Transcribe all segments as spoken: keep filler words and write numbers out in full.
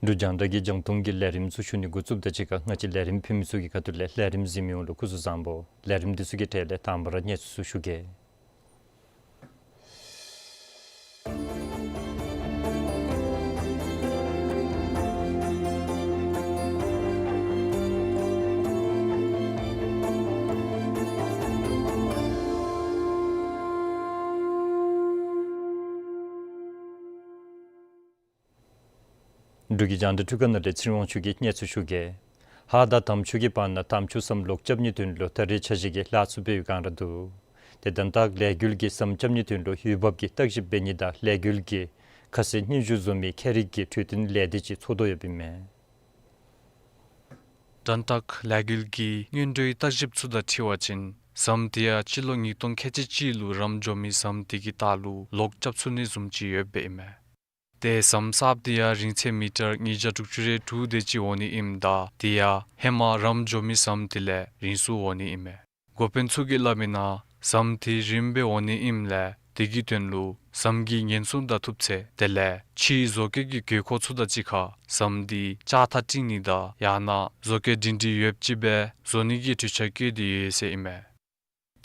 འབྲུག་རྒྱང་བསྒྲགས་ཀྱི་རྒྱང་མཐོང་གི་ལས་རིམ་ཚུ་ཞུ་ནི་འགོ་བཙུགསཔ་ད་གཅིག་ཁར་ང་བཅས་ལས་རིམ་ཕུལ་མི་ཚུ་གི་ཁ་ཐུག་ལས་ལས་རིམ་གཟིགས་མི་ཡོངས་ལུ་སྐུ་གཟུགས་བཟང་པོ། ལས་རིམ་འདི་ཚུ་གི་གྲས་ལས་དང་པ་ར་གནས་ཚུལ་ཚུ་ཞུ་གེ། འབྲུག་གི་རྒྱང་བསྒྲགས་འཕྲུལ་ཁང་ནང་ལས་ཚེ་རིང་དབང་ཕྱུག་གིས་གནས་ཚུལ་ཞུ་གེ། ཧཱ་དང་དམ་ཆོས་ཀྱི་བར་ན་དམ་ཆོས་ཟམ་ལོག་རྐྱབ་ནིའི་དོན་ལུ་ད་རེས་འཆར་གཞི་གི་ལཱ་ཚུ་འབད་བའི་སྒང་ར་འདུག། ཏེ་དོན་དག་ལས་འགུལ་གྱི་ཟམ་རྐྱབ་ནིའི་དོན་ལུ་འོས་འབབ་ཀྱི་བརྟག་ཞིབ་འབད་ནི་དང་ལས་འགུལ་གྱི་ཁ་གསལ་སྙན་ཞུ་བཟོ་མི་ཁྱད་རིག་གི་གྲོས་བསྟུན་ལས་སྡེ་ཅིག་ཚོགས་དོ་ཡོདཔ་ཨིན་མས། དོན་དག་ལས་འགུལ་གྱི་སྔོན་འགྲོའི་བརྟག་ཞིབ་ཚུ་དང་འཁྲིལ་བ་ཅིན་ཟམ་དེ་ཡང་སྤྱི་ལོ་ཉིས་སྟོང་ཁལ་གཅིག་གཅིག་ལུ་རམ་འགྱོ་མི་ཟམ་དེ་གི་ལྟག་ལུ་ལོག་རྐྱབ་ཚུགས་ནི་བཟུམ་ཅིག་ཡོདཔ་ཨིན་མས། ཏེ་ཟམ་གསརཔ་དེ་ཡང་རིང་ཚད་མི་ཊར་ཉིས་བརྒྱ་དྲུག་ཅུ་རེ་དྲུག་དེ་ཅིག་འོང་ནི་ཨིནམ་ད་དེ་ཡང་ཧེ་མ་རམ་འགྱོ་མི་ཟམ་དེ་ལས་རིང་སུ་འོང་ནི་ཨིན་མས། འགོ་དཔོན་ཚུ་གིས་སླབ་མིའི་ནང་ཟམ་དེ་རིངམ་སྦེ་འོང་ནི་ཨིནམ་ལས་དེ་གི་དོན་ལུ་ཟམ་གྱི་ཉེན་སྲུང་དང་ཐུབ་ཚད་དེ་ལས་ཕྱིའི་བཟོ་བཀོད་ཀྱི་དགོས་མཁོ་ཚུ་དང་གཅིག་ཁར་ཟམ་དེ་ལྕགས་ཐག་བཏིང་ནི་དང་ཡང་ན་བཟོ་བཀོད་སྒྲིང་སྒྲིང་ཡོདཔ་ཅིག་སྦེ་བཟོ་ནི་གི་གྲོས་འཆར་བཀོད་དེ་ཡོད་ཟེར་ཨིན་མས།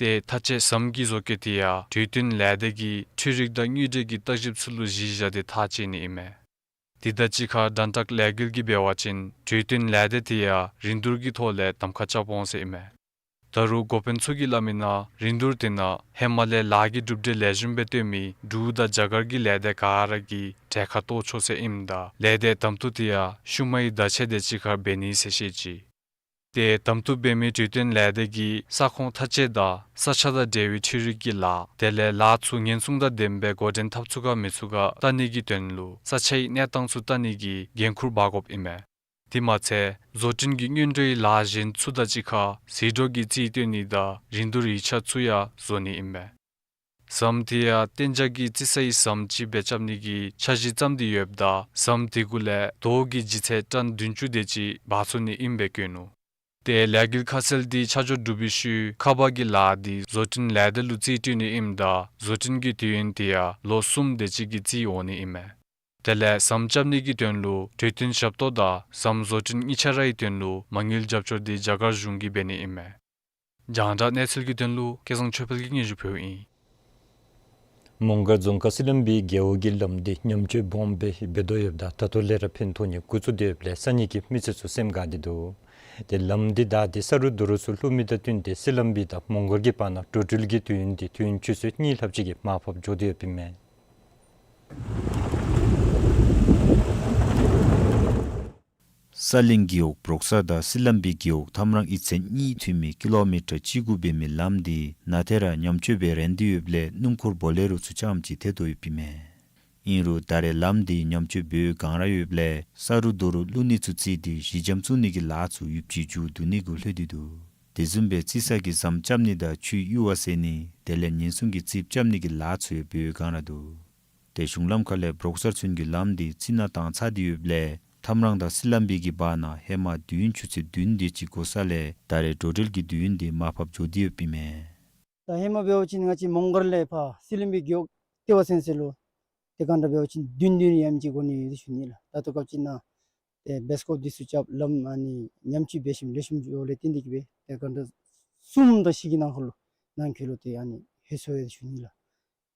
ཏེ་མཐའ་དཔྱད་ཟམ་གྱི་བཟོ་བཀོད་དེ་ཡང་གྲོས་བསྟུན་ལས་སྡེ་གིས་འཕྲུལ་རིག་དང་དངུལ་འབྲེལ་གྱི་བརྟག་ཞིབ་ཚུ་ལུ་གཞི་བཞག་སྟེ་ཐག་བཅད་ནི་ཨིན་མས། དེ་དང་གཅིག་ཁར་དོན་དག་ལས་འགུལ་གྱིས་འབད་བ་ཅིན་གྲོས་བསྟུན་ལས་སྡེ་དེ་ཡང་རིན་བསྡུར་གྱི་ཐོག་ལས་གདམ་ཁ་རྐྱབ་འོང་ཟེར་ཨིན་མས། ད་རུང་འགོ་དཔོན་ཚུ་གིས་སླབ་མིའི་ནང་རིན་བསྡུར་དེ་ནང་ཧེ་མ་ལས་ལཱ་གི་གྲུབ་འབྲས་ལེགས་ཤོམ་སྦེ་སྟོན་མི་འབྲུག་དང་རྒྱ་གར་གྱི་ལས་སྡེ་ག་ར་གིས་གྲལ་ཁར་གཏོགས་ཆོག་ཟེར་ཨིནམ་ད་ལས་སྡེ་གདམ་འཐུ་དེ་ཡང་ཤུལ་མའི་ཟླཝ་ཕྱེད་དེ་ཅིག་ཁར་འབད་ནི་ཟེར་བཤད་ཅི། ཏེ་གདམ་འཐུ་འབད་མི་གྲོས་བསྟུན་ལས་སྡེ་གིས་ས་ཁོངས་ཐག་བཅད་དང་ས་ཆ་དང་འབྲེལ་བའི་འཕྲུལ་རིག་གི་ལཱ་དེ་ལས་ལཱ་ཚུ་ཉེན་སྲུང་དང་ལྡནམ་སྦེ་འགོ་འདྲེན་འཐབ་ཚུགས་ག་མི་ཚུགས་ག་བལྟ་ནི་གི་དོན་ལུ་ས་ཆའི་གནས་སྟངས་ཚུ་བལྟ་ནི་གི་འགན་ཁུར་འབག་དགོཔ་ཨིན་མས། དེ་མ་ཚད་བཟོ་སྐྲུན་གྱི་སྔོན་འགྲོའི་ལཱ་གཞན་ཚུ་དང་གཅིག་ཁར་ཟད་འགྲོ་གི་རྩིས་སྟོན་ནི་དང་རིན་བསྡུར་ཡིག་ཆ་ཚུ་ཡང་བཟོ་ནི་ཨིན་མས། ཟམ་དེ་ཡང་གཏན་འཇགས་ཀྱི་རྩི་སའི་ཟམ་ཅིག་སྦེ་རྐྱབ་ནི་གི་འཆར་གཞི་བརྩམས་ཏེ་ཡོདཔ་ད་ཟམ་དེ་གུ་ལས་རྡོ་གི་ལྗིད་ཚད་ཊཱན་བདུན་ཅུ་དེ་ཅིག་འབག་ཚུགས་ནི་ཨིནམ་སྦེ་བཀོད་ནུག། ཏེ་ལས་འགུལ་ཁ་གསལ་དེ་ཆ་འཇོག་གྲུབ་པའི་ཤུལ་ཁ་པར་གྱི་ལཱ་དེ་བཟོ་སྐྲུན་ལས་སྡེ་ལུ་རྩིས་སྤྲོད་ནི་ཨིནམ་ད་བཟོ་སྐྲུན་གྱི་དུས་ཡུན་དེ་ཡང་ལོ་གསུམ་དེ་ཅིག་གི་རྩིས་འོང་ནི་ཨིན་མས། དེ་ལས་ཟམ་རྐྱབ་ནི་གི་དོན་ལུ་གྲོས་བསྟུན་ཞབས་ཏོག་དང་ཟམ་བཟོ་སྐྲུན་གཉིས་ཆ་རའི་དོན་ལུ་མ་དངུལ་རྒྱབ་སྐྱོར་དེ་རྒྱ་གར་གཞུང་གིས་འབད་ནི་ཨིན་མས། རྒྱང་བསྒྲགས་གནས་ཚུལ་གྱི་དོན་ལུ་སྐལ་བཟང་ཆོས་འཕེལ་གྱིས་སྙན་ཞུ་ཕུལཝ་ཨིན། མོང་སྒར་རྫོང་ཁག་སི་ལམ་བི་རྒེད་འོག་གི་ལམ་འདི་ཉམས་བཅོས་སྦོམ་སྦེ་འབད་དོ་ཡོདཔ་ད་ད་ལྟོ་ལས་ར་ཕན་ཐོགས་ནི་འགོ་བཙུགས་ཏེ་ཡོདཔ་ལས་ས་གནས་ཀྱི་མི་སེར་ཚུ་སེམས་དགའ་སྟེ་འདུག། ཏེ་ལམ་འདི་བདའ་སྟེ་ས་རུད་རྡོ་རུད་ཚུ་བླུག་མི་དང་བསྟུན་ཏེ་སི་ལམ་བི་དང་མོང་སྒར་གྱི་བར་ན་འགྲོ་འགྲུལ་གྱི་དུས་ཡུན་འདི་དུས་ཡུན་ཆུ་ཚོད་གཉིས་ལྷགཔ་ཅིག་གིས་མར་ཕབ་འགྱོ་སྟེ་ཡོདཔ་ཨིན་མས། ས་གླིང་རྒེད་འོག་འབྲོག་ས་དང་སི་ལམ་བི་རྒེད་འོག་ཐམ་རང་གཡུས་ཚན་གཉིས་མཐུད་མི་ཀི་ལོ་མི་ཊར་གཅིག་དགུ་འབད་མི་ལམ་འདི་ནང་ཏེ་ར་ཉམས་བཅོས་འབད་རན་ཏེ་ཡོདཔ་ལས་སྣུམ་འཁོར་བོ་ལེ་རོ་ཚུ་རྐྱངམ་ཅིག་ཐལ་དོ་ཡོདཔ་ཨིན་མས། ཨིན་རུང་ད་རེས་ལམ་འདི་ཉམས་བཅོས་འབད་བའི་སྒང་ར་ཡོདཔ་ལས་ས་རུད་རྡོ་རུད་བླུག་ནི་ཚུ་བརྩིས་ཏེ་གཞི་འགྱམ་བཙུགས་ནི་གི་ལཱ་ཚུ་ཡུདཔ་ཅིག་མཇུག་བསྡུ་ནི་གུ་ལྷོད་དེ་འདུག། དེ་བཟུམ་སྦེ་རྩི་ས་གི་ཟམ་རྐྱབ་ནི་དང་ཆུའི་གཡུར་བ་བསལ་ནི་དེ་ལས་ཉེན་སྲུང་གི་རྩིགཔ་རྐྱབ་ནི་གི་ལཱ་ཚུ་ཡང་འབད་བའི་སྒང་ར་འདུག། ཏེ་གཞུང་ལམ་ཁ་ལས་འབྲོག་སར་ཚུན་གྱི་ལམ་འདི་རྩི་ནག་བཏང་ཚར་ཏེ་ཡོདཔ་ལས་ཐམ་རང་དང་སི་ལམ་བི་གི་བར་ན་ཧེ་མ་དུས་ཡུན་ཆུ་ཚོད་བདུན་དེ་ཅིག་འགོར་ས་ལས་ད་རེས་འགྲོ་འགྲུལ་གྱི་དུས་ཡུན་འདི་མར་ཕབ་འགྱོ་སྟེ་ཡོདཔ་ཨིན་མས། ད་ཧེ་མ་འབད་བ་ཅིན་ང་བཅས་མོང་སྒར་ལས་ཕར་སི་ལམ་བི་རྒེད་འོག་ལྟེ་བ་ཚུན་ཚོད་ལུ་ཏེ་ག་འདྲ་འབད་བ་ཅིན་བདུན་བདུན་ཡང་ཅིག་འགོར་ནི་ཡོད་ཟེར་ཞུ་ནི་ལགས། ད་ལྟོ་སྐབས་ཅིག་ནང་ཏེ་བེསི་ཀོབ་འདི་ཚུ་རྐྱབ་ལམ་ཨ་ནི་ཉམས་བཅོས་འབད་ཞིནམ་ལེགས་ཤོམ་འགྱོཝ་ལས་བརྟེན་ཏེ་གིས་སྦེ་ཏེ་ག་འདྲ་གསུམ་དང་བཞི་གི་ནང་འཁོད་ལུ་ནང་འཁོད་ལུ་ཏེ་ཨ་ནི་ལྷོད་སོ་ཡི་ཟེར་ཞུ་ནི་ལགས།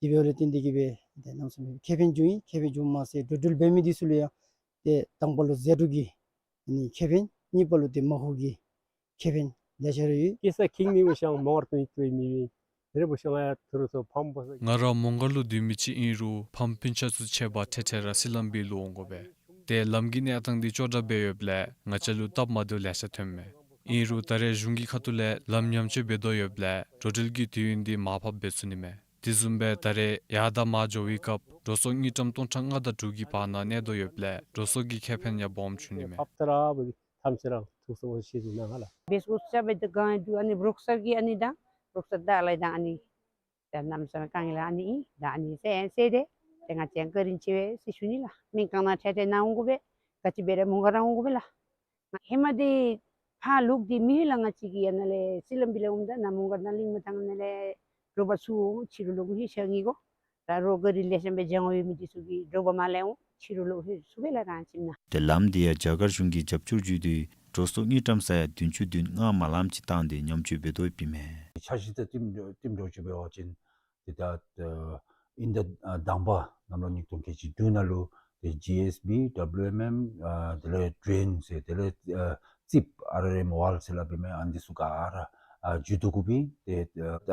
དེ་འབདཝ་ལས་བརྟེན་ཏེ་གིས་སྦེ་ཏེ་གནམ་མེད་ས་མེད་ཁེ་ཕན་བྱུང་ཡི། ཁེ་ཕན་བྱུངམ་མ་ཚད་འགྲོ་འགྲུལ་འབད་མི་འདི་ཚུ་ལུ་ཡང་ཏེ་དང་པ་ལུ་ཟད་འགྲོ་གི་ཨ་ནི་ཁེ་ཕན། གཉིས་པ་ལུ་ཏེ་མ་ཧུ་གི་ཁེ་ཕན་ལེ་ཤ་ར་ཡོད། སྐྱེས་ས་ཁིང་མི་འོང་ཤང་མོང་སྒར་དུ་ཡོད་མི་མི་དེ་རེ་བུ་ཤང་ཡ་ཐུ་རུ་སོ་ཕམ་པ་ས། ང་ར་མོང་སྒར་ལུ་སྡོད་མི་ཅིག་ཨིན་རུང་ཕམ་སྤུན་ཆ་ཚུ་ཆེ་བ་འཕྲལ་འཕྲལ་ར་སི་ལམ་བི་ལུ་འོང་དགོ་པས། ཏེ་ལམ་གྱི་གནས་སྟངས་འདི་སྐྱོ་དྲགས་སྦེ་ཡོདཔ་ལས་ང་བཅས་ལུ་སྟབས་མ་བདེཝ་ལེ་ཤ་ཐོནམ་མས། ཨིན་རུང་ད་རེས་གཞུང་གི་ཁ་ཐུག་ལས་ལམ་ཉམས་བཅོས་འབད་དོ་ཡོདཔ་ལས་འགྲོ་འགྲུལ་གྱི་དུས་ཡུན་འདི་མར་ཕབ་འབད་ཚུགས་ནི་མས། དེ་བཟུམ་སྦེ་ད་རེས་ཡར་དང་མར་འགྱོ་བའི་སྐབས་འགྲོ་སོང་དངུལ་ཀྲམ་སྟོང་ཕྲག་ལྔ་དང་དྲུག་གི་བར་ན་གནས་དོ་ཡོདཔ་ལས་འགྲོ་སོང་གི་ཁེ་ཕན་ཡང་སྦོམ་བྱུང་ནི་མས། ཕབ་ཏ་ར་བུ་ཐམས་ཅད་ར་ཐུགས་སུ་ཤེས་ནི་ནང་ལགས། བེསི་ཀོབ་རྐྱབ་སྦེ་ད་ག་ཡང་འདུག། ཨ་ནི་འབྲོག་སར་གྱི་ཨ་ནི་དང་འབྲོག་སར་དང་ཨ་ལས་དང་ཨ་ནི་ད་གནམ་མེད་ས་མེད་དཀའ་ངལ་ཨ་ནི་ཨིན། ད་ཨ་ནི་སེལ་སེལ་ཏེ་ཏེ་ང་བཅས་བཀའ་དྲིན་ཆེ་བས་ཟེར་ཞུ་ནི་ལགས། སྨན་ཁང་ནང་འཕྲལ་འཕྲལ་ནཱ་འོང་དགོ་པས། ག་ཅི་འབད་རུང་མོང་སྒར་ར་འོང་དགོ་པས་ལགས། ང་ཧེ་མ་འདི་ཕར་ལོག་སྟེ་མི་ལགས་ང་བཅས་ཀྱིས་ཨ་ནཱ་ལས་སི་ལམ་བི་ལས་འོངམ་ད་ནཱ་མོང་སྒར་ནང་གླིང་མ་ཐང་ནང་ལས་དྲོ་པ་ཚུར་འོང་ཕྱི་རུ་ལོག་ལྷོད་ཆ་ནི་གོ། ད་རོགས་ག་རི་ལེ་ཤ་སྦེ་འགྱོ་འོང་ཡོད་མི་འདི་ཚུ་གིས་དྲོ་པ་མར་ལས་འོང་ཕྱི་རུ་ལོག་ལྷོད་ཚུགས་པས་ལགས་རང་ཅིག་ནང་། ཏེ་ལམ་འདི་ཡང་རྒྱ་གར་གཞུང་གི་རྒྱབ་སྐྱོར་བརྒྱུད་དེ་འགྲོ་སོང་དངུལ་ཀྲམ་ས་ཡ་བདུན་ཅུ་དོན་ལྔ་མ་ལངམ་ཅིག་བཏང་སྟེ་ཉམས་བཅོས་འབད་དོ་ཡོདཔ་ཨིན་མས། འཆར་གཞི་དང་བསྟུན་བསྟུན་འགྲོ་ཅིག་འབད་བ་ཅིན་ཏེ་ད་ཨ་དབྱིན་ཟླ་ཨ་དང་པ་གནམ་ལོ་ཉིས་སྟོང་ཁལ་གཅིག་དྲུག་ནང་ལུ་ཏེ་ཇི་ཨེསི་བི་ཌབ་ལུ་ཨེམ་ཨེམ་ཨ་དེ་ལས་ཌྲེན་ཟེར་དེ་ལས་ཨ་རྩིགཔ་ཨར་ཨར་ཨེམ་ཝཱལ་ཟེར་སླབ་ཨིན་མས། ཨ་ནི་འདི་ཚུ་ག་ར་ཨ་མཇུག་བསྡུ་དགོ་པས། ཏེ་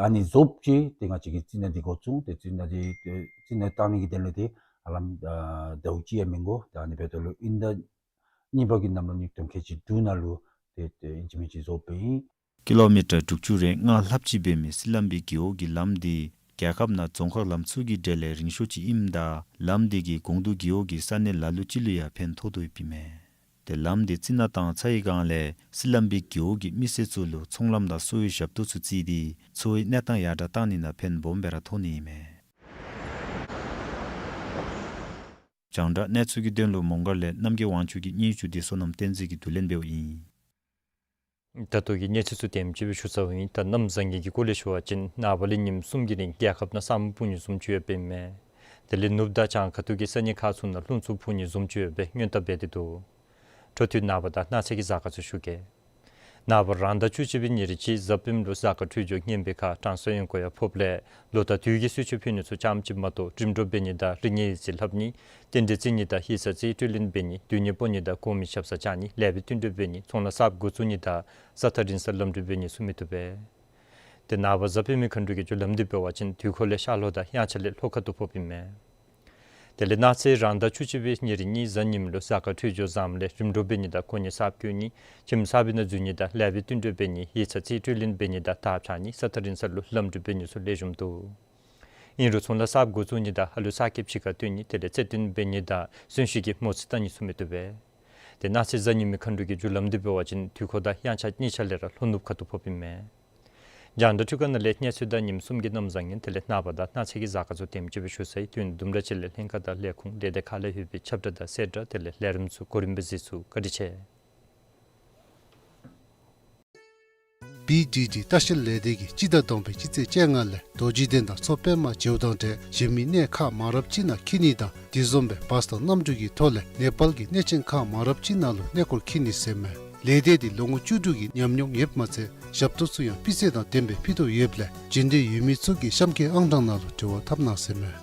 ཨ་ནི་རྫོགསཔ་ཅིག་ཏེ་ང་བཅས་ཀྱིས་རྩི་ནག་འདི་འགོ་བཙུགས། ཏེ་རྩི་ནག་འདི་ཏེ་རྩི་ནག་བཏང་ནི་གི་དོན་ལས་ཏེ་ཧ་ལམ་ཨ་ཟླཝ་གཅིག་ཡང་མི་འགོར། ཏེ་ཨ་ནི་འབདཝ་ད་ལུ་དབྱིན་ཟླ་གཉིས་པ་གི་གནམ་ལོ་ཉིས་སྟོང་ཁལ་གཅིག་དྲུག་ནང་ལུ་ཏེ་ཏེ་ཨིན་ཅི་མིན་ཅི་རྫོགས་པའི་ཨིན། ཀི་ལོ་མི་ཊར་དྲུག་ཅུ་རེ་ལྔ་ལྷགཔ་ཅིག་འབད་མི་སི་ལམ་བི་རྒེད་འོག་གི་ལམ་འདི་རྒྱལ་ཁབ་ནང་རྫོང་ཁག་ལམ་ཚུ་གི་གྲས་ལས་རིང་ཤོས་ཅིག་ཨིནམ་ད་ལམ་འདི་གིས་གོང་དུ་རྒེད་འོག་གི་ས་གནས་ལ་ལུ་ཅིག་ལུ་ཡང་ཕན་ཐོགས་དོ་ཡོདཔ་ཨིན་མས། ཏེ་ལམ་འདི་རྩི་ནག་བཏང་ཚར་བའི་སྒང་ལས་སི་ལམ་བི་རྒེད་འོག་གི་མི་སེར་ཚུ་ལུ་ཚོང་ལམ་དང་གསོ་བའི་ཞབས་ཏོག་ཚུ་བརྩིས་ཏེ་འཚོ་བའི་གནས་སྟངས་ཡར་དྲག་བཏང་ནི་ནང་ཕན་སྦོམ་སྦེ་ར་ཐོགས་ནི་ཨིན་མས། རྒྱང་བསྒྲགས་གནས་ཚུལ་གྱི་དོན་ལུ་མོང་སྒར་ལས་རྣམ་རྒྱལ་དབང་ཕྱུག་གི་སྙན་ཞུ་འདི་བསོད་ནམས་བསྟན་འཛིན་གྱིས་བསྡུ་ལེན་འབདཝ་ཨིན། ད་ལྟོ་གི་གནས་ཚུལ་ཚུ་དེམ་ཅིག་སྦེ་ཞུ་ཚརཝ་ཨིན། ད་གནམ་བཟང་ངན་གྱི་སྐོར་ལས་ཞུ་བ་ཅིན་ནངས་པ་ལས་ཉིནམ་གསུམ་གྱི་རིང་རྒྱལ་ཁབ་ནང་ས་སྨུག་སྤུབ་ནི་བཟུམ་ཅིག་ཡོདཔ་ཨིན་མས། དེ་ལས་ནུབ་དང་བྱང་ཁ་ཐུག་གི་ས་གནས་ཁག་ཚུ་ནང་རླུང་འཚུབ་འཕུ་ནི་བཟུམ་ཅིག་ཡོད་པའི་སྔོན་བརྡ་འབད་དེ་འདུག། འཕྲོ་མཐུད་ནངས་པ་དང་གནངས་ཚེ་གི་གཟའ་སྐར་ཚུ་ཞུ་གེ། ནངས་པ་རང་ཟླ་བཅུ་གཅིག་པའི་ཉེར་གཅིག་གཟའ་སྤེནམ་ལུ་གཟའ་སྐར་འཕྲོད་སྦྱོར་ངན་པའི་ཁར་དྲང་སྲོང་གཡོན་སྐོར་ཡང་ཕོགཔ་ལས་ལོ་ཟླ་དུས་ཀྱི་གསོལ་མཆོད་ཕུལ་ནི་ཚུ་ཙམ་ཅིག་མ་གཏོགས་འགྲིམ་འགྲུལ་འབད་ནི་དང་རིག་གནས་ཡིག་རྩིས་ལྷབ་ནི་རྟེན་འབྲེལ་བརྩི་ནི་དང་ཡིག་ཚང་རྩིས་སྤྲོད་ལེན་འབད་ནི་དོན་གཉེར་སྤོ་ནི་དང་གོང་མའི་ཞབས་སར་བཅར་ནི་ལེགས་པའི་བསྟུན་གྲོས་འབད་ནི་ཚོང་ལཱ་གསརཔ་འགོ་བཙུགས་ནི་དང་ས་ཐག་རིང་སར་ལམ་འགྲུལ་འབད་ནི་ཚུ་མི་བཏུབ་པས། ཏེ་ནངས་པ་གཟའ་སྤེནམ་མཁའ་འགྲོ་གི་རྒྱུ་ལམ་འདི་འབད་བ་ཅིན་དུས་འཁོར་ལས་ཤར་ལྷོ་དང་དབྱངས་འཆར་ལས་ལྷོ་ཁ་ཐུག་ཕོགཔ་ཨིན་མས། དེ་ལས་གནངས་ཚེ་རང་ཟླ་བཅུ་གཅིག་པའི་ཉེར་གཉིས་གཟའ་ཉིམ་ལུ་གཟའ་སྐར་འཕྲོད་སྦྱོར་བཟངམ་ལས་རིམ་གྲོ་འབད་ནི་དང་གོ་གནས་གསརཔ་བསྐོ་ནི་ཁྱིམ་གསར་པའི་ནང་འཛུལ་ནི་དང་ལེགས་པའི་བསྟུན་གྲོས་འབད་ནི་ཡིག་ཚང་རྩིས་སྤྲོད་ལེན་འབད་ནི་དང་དར་འཕྱར་ནི་ས་ཐག་རིང་ས་ལུ་ལམ་འགྲུལ་འབད་ནི་ཚུ་ལེགས་ཤོམ་འདུག། ཨིན་རུང་ཚོང་ལཱ་གསརཔ་འགོ་བཙུགས་ནི་དང་ཧ་ལུགས་གསར་སྐྱེསཔ་ཕྱི་ཁར་བཏོན་ནི་དེ་ལས་ཚེ་བརྟན་འབད་ནི་དང་གསོན་གཤིན་གྱི་མོ་རྩིས་བལྟ་ནི་ཚུ་མི་བཏུབ་པས། ཏེ་གནངས་ཚེ་གཟའ་ཉི་མའི་མཁའ་འགྲོ་གི་རྒྱུ་ལམ་འདི་འབད་བ་ཅིན་དུས་འཁོར་དང་དབྱངས་འཆར་གཉིས་ཆ་ལས་ར་ལྷོ་ནུབ་ཁ་ཐུག་ཕོགཔ་ཨིན་མས། རྒྱང་བསྒྲགས་འཕྲུལ་ཁང་ནང་ལས་གནས་ཚུལ་དང་ཉིནམ་གསུམ་གྱི་གནམ་བཟང་ངན་དེ་ལས་ནངས་པ་དང་གནངས་ཚེ་གི་གཟའ་སྐར་ཚུ་དེམ་ཅིག་སྦེ་ཞུ་ཚར་ཡི། དུས་ཡུན་དུམ་གྲ་ཅིག་ལས་ལྷན་ཁག་དང་ལས་ཁུངས་དེ་དེ་ཁ་ལས་ཡོད་པའི་ཁྱབ་བསྒྲགས་དང་གསལ་བསྒྲགས་དེ་ལས་ལས་རིམ་ཚུ་གོ་རིམ་སྦེ་གཟིགས་ཚུགས། བཀའ་དྲིན་ཆེ། བི་ཌི་ཌི་ལྟ་བཤལ་ལས་སྡེ་གིས་སྤྱི་ཟླ་དང་པའི་སྤྱི་ཚེས་བཅོ་ལྔ་ལས་རྡོ་རྗེ་གདན་དང་མཚོ་པདྨ་མཇལཝ་དང་འབྲེལ་གཞན་མི་གནས་ཁག་མང་རབས་ཅིག་ནང་འཁྱིད་ནི་དང་དེ་བཟུམ་སྦེ་བཱས་དང་གནམ་གྲུ་གི་ཐོག་ལས་ནེ་པཱལ་གྱི་གནས་ཆེན་ཁག་མང་རབས་ཅིག་ནང་ལུ་གནས་སྐོར་འཁྱིད་ནི་ཟེར་མས། ལས་སྡེ་འདི་ལོ་ངོ་བཅུ་དྲུག་གི་ཉམས་མྱོང་ཡོདཔ་མ་ཚད་ཞབས་ཏོག་ཚུ་ཡང་སྤུས་ཚད་དང་ལྡནམ་སྦེ་ཕུལ་དོ་ཡོདཔ་ལས་འབྱོན་འདོད་ཡོད་མི་ཚུ་གིས་གཤམ་གྱི་ཨང་གྲངས་ནང་ལུ་འབྲེལ་བ་འཐབ་གནང་ཟེར་མས།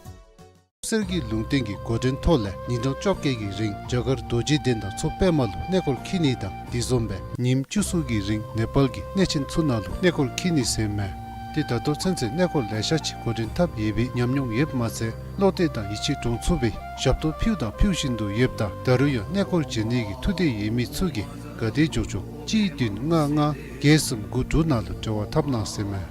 གསེར་གྱི་ལུང་བསྟན་གྱི་འགོ་འདྲེན་ཐོག་ལས་ཉིན་གྲངས་བཅོ་བརྒྱད་ཀྱི་རིང་རྒྱ་གར་རྡོ་རྗེ་གདན་དང་མཚོ་པདྨ་ལུ་གནས་སྐོར་འཁྱིད་ནི་དང་དེ་བཟུམ་སྦེ་ཉིནམ་བཅུ་གསུམ་གྱི་རིང་ནེ་པཱལ་གྱི་གནས་ཆེན་ཚུ་ནང་ལུ་གནས་སྐོར་འཁྱིད་ནི་ཟེར་མས། ཏེ་ད་ལྟོ་ཚུན་ཚོད་གནས་སྐོར་ལེ་ཤ་ཅིག་འགོ་འདྲེན་འཐབ་ཡོད་པའི་ཉམས་མྱོང་ཡོདཔ་མ་ཚད་བློ་གཏད་དང་ཡིད་ཆེས་འདྲོངས་ཚུགས་པའི་ཞབས་ཏོག་ཕུལ་དང་ཕུལ་བཞིན་དུ་ཡོདཔ་ད་ད་རུང་ཡང་གནས་སྐོར་འབྱོན་ནི་གི་ཐུགས་འདོད་ཡོད་མི་ཚུ་གིས་ག་དེ་མགྱོགས་མགྱོགས་གཅིག་བདུན་ལྔ་ལྔ་བརྒྱད་གསུམ་དགུ་དྲུག་ནང་ལུ་འབྲེལ་བ་འཐབ་གནང་ཟེར་མས།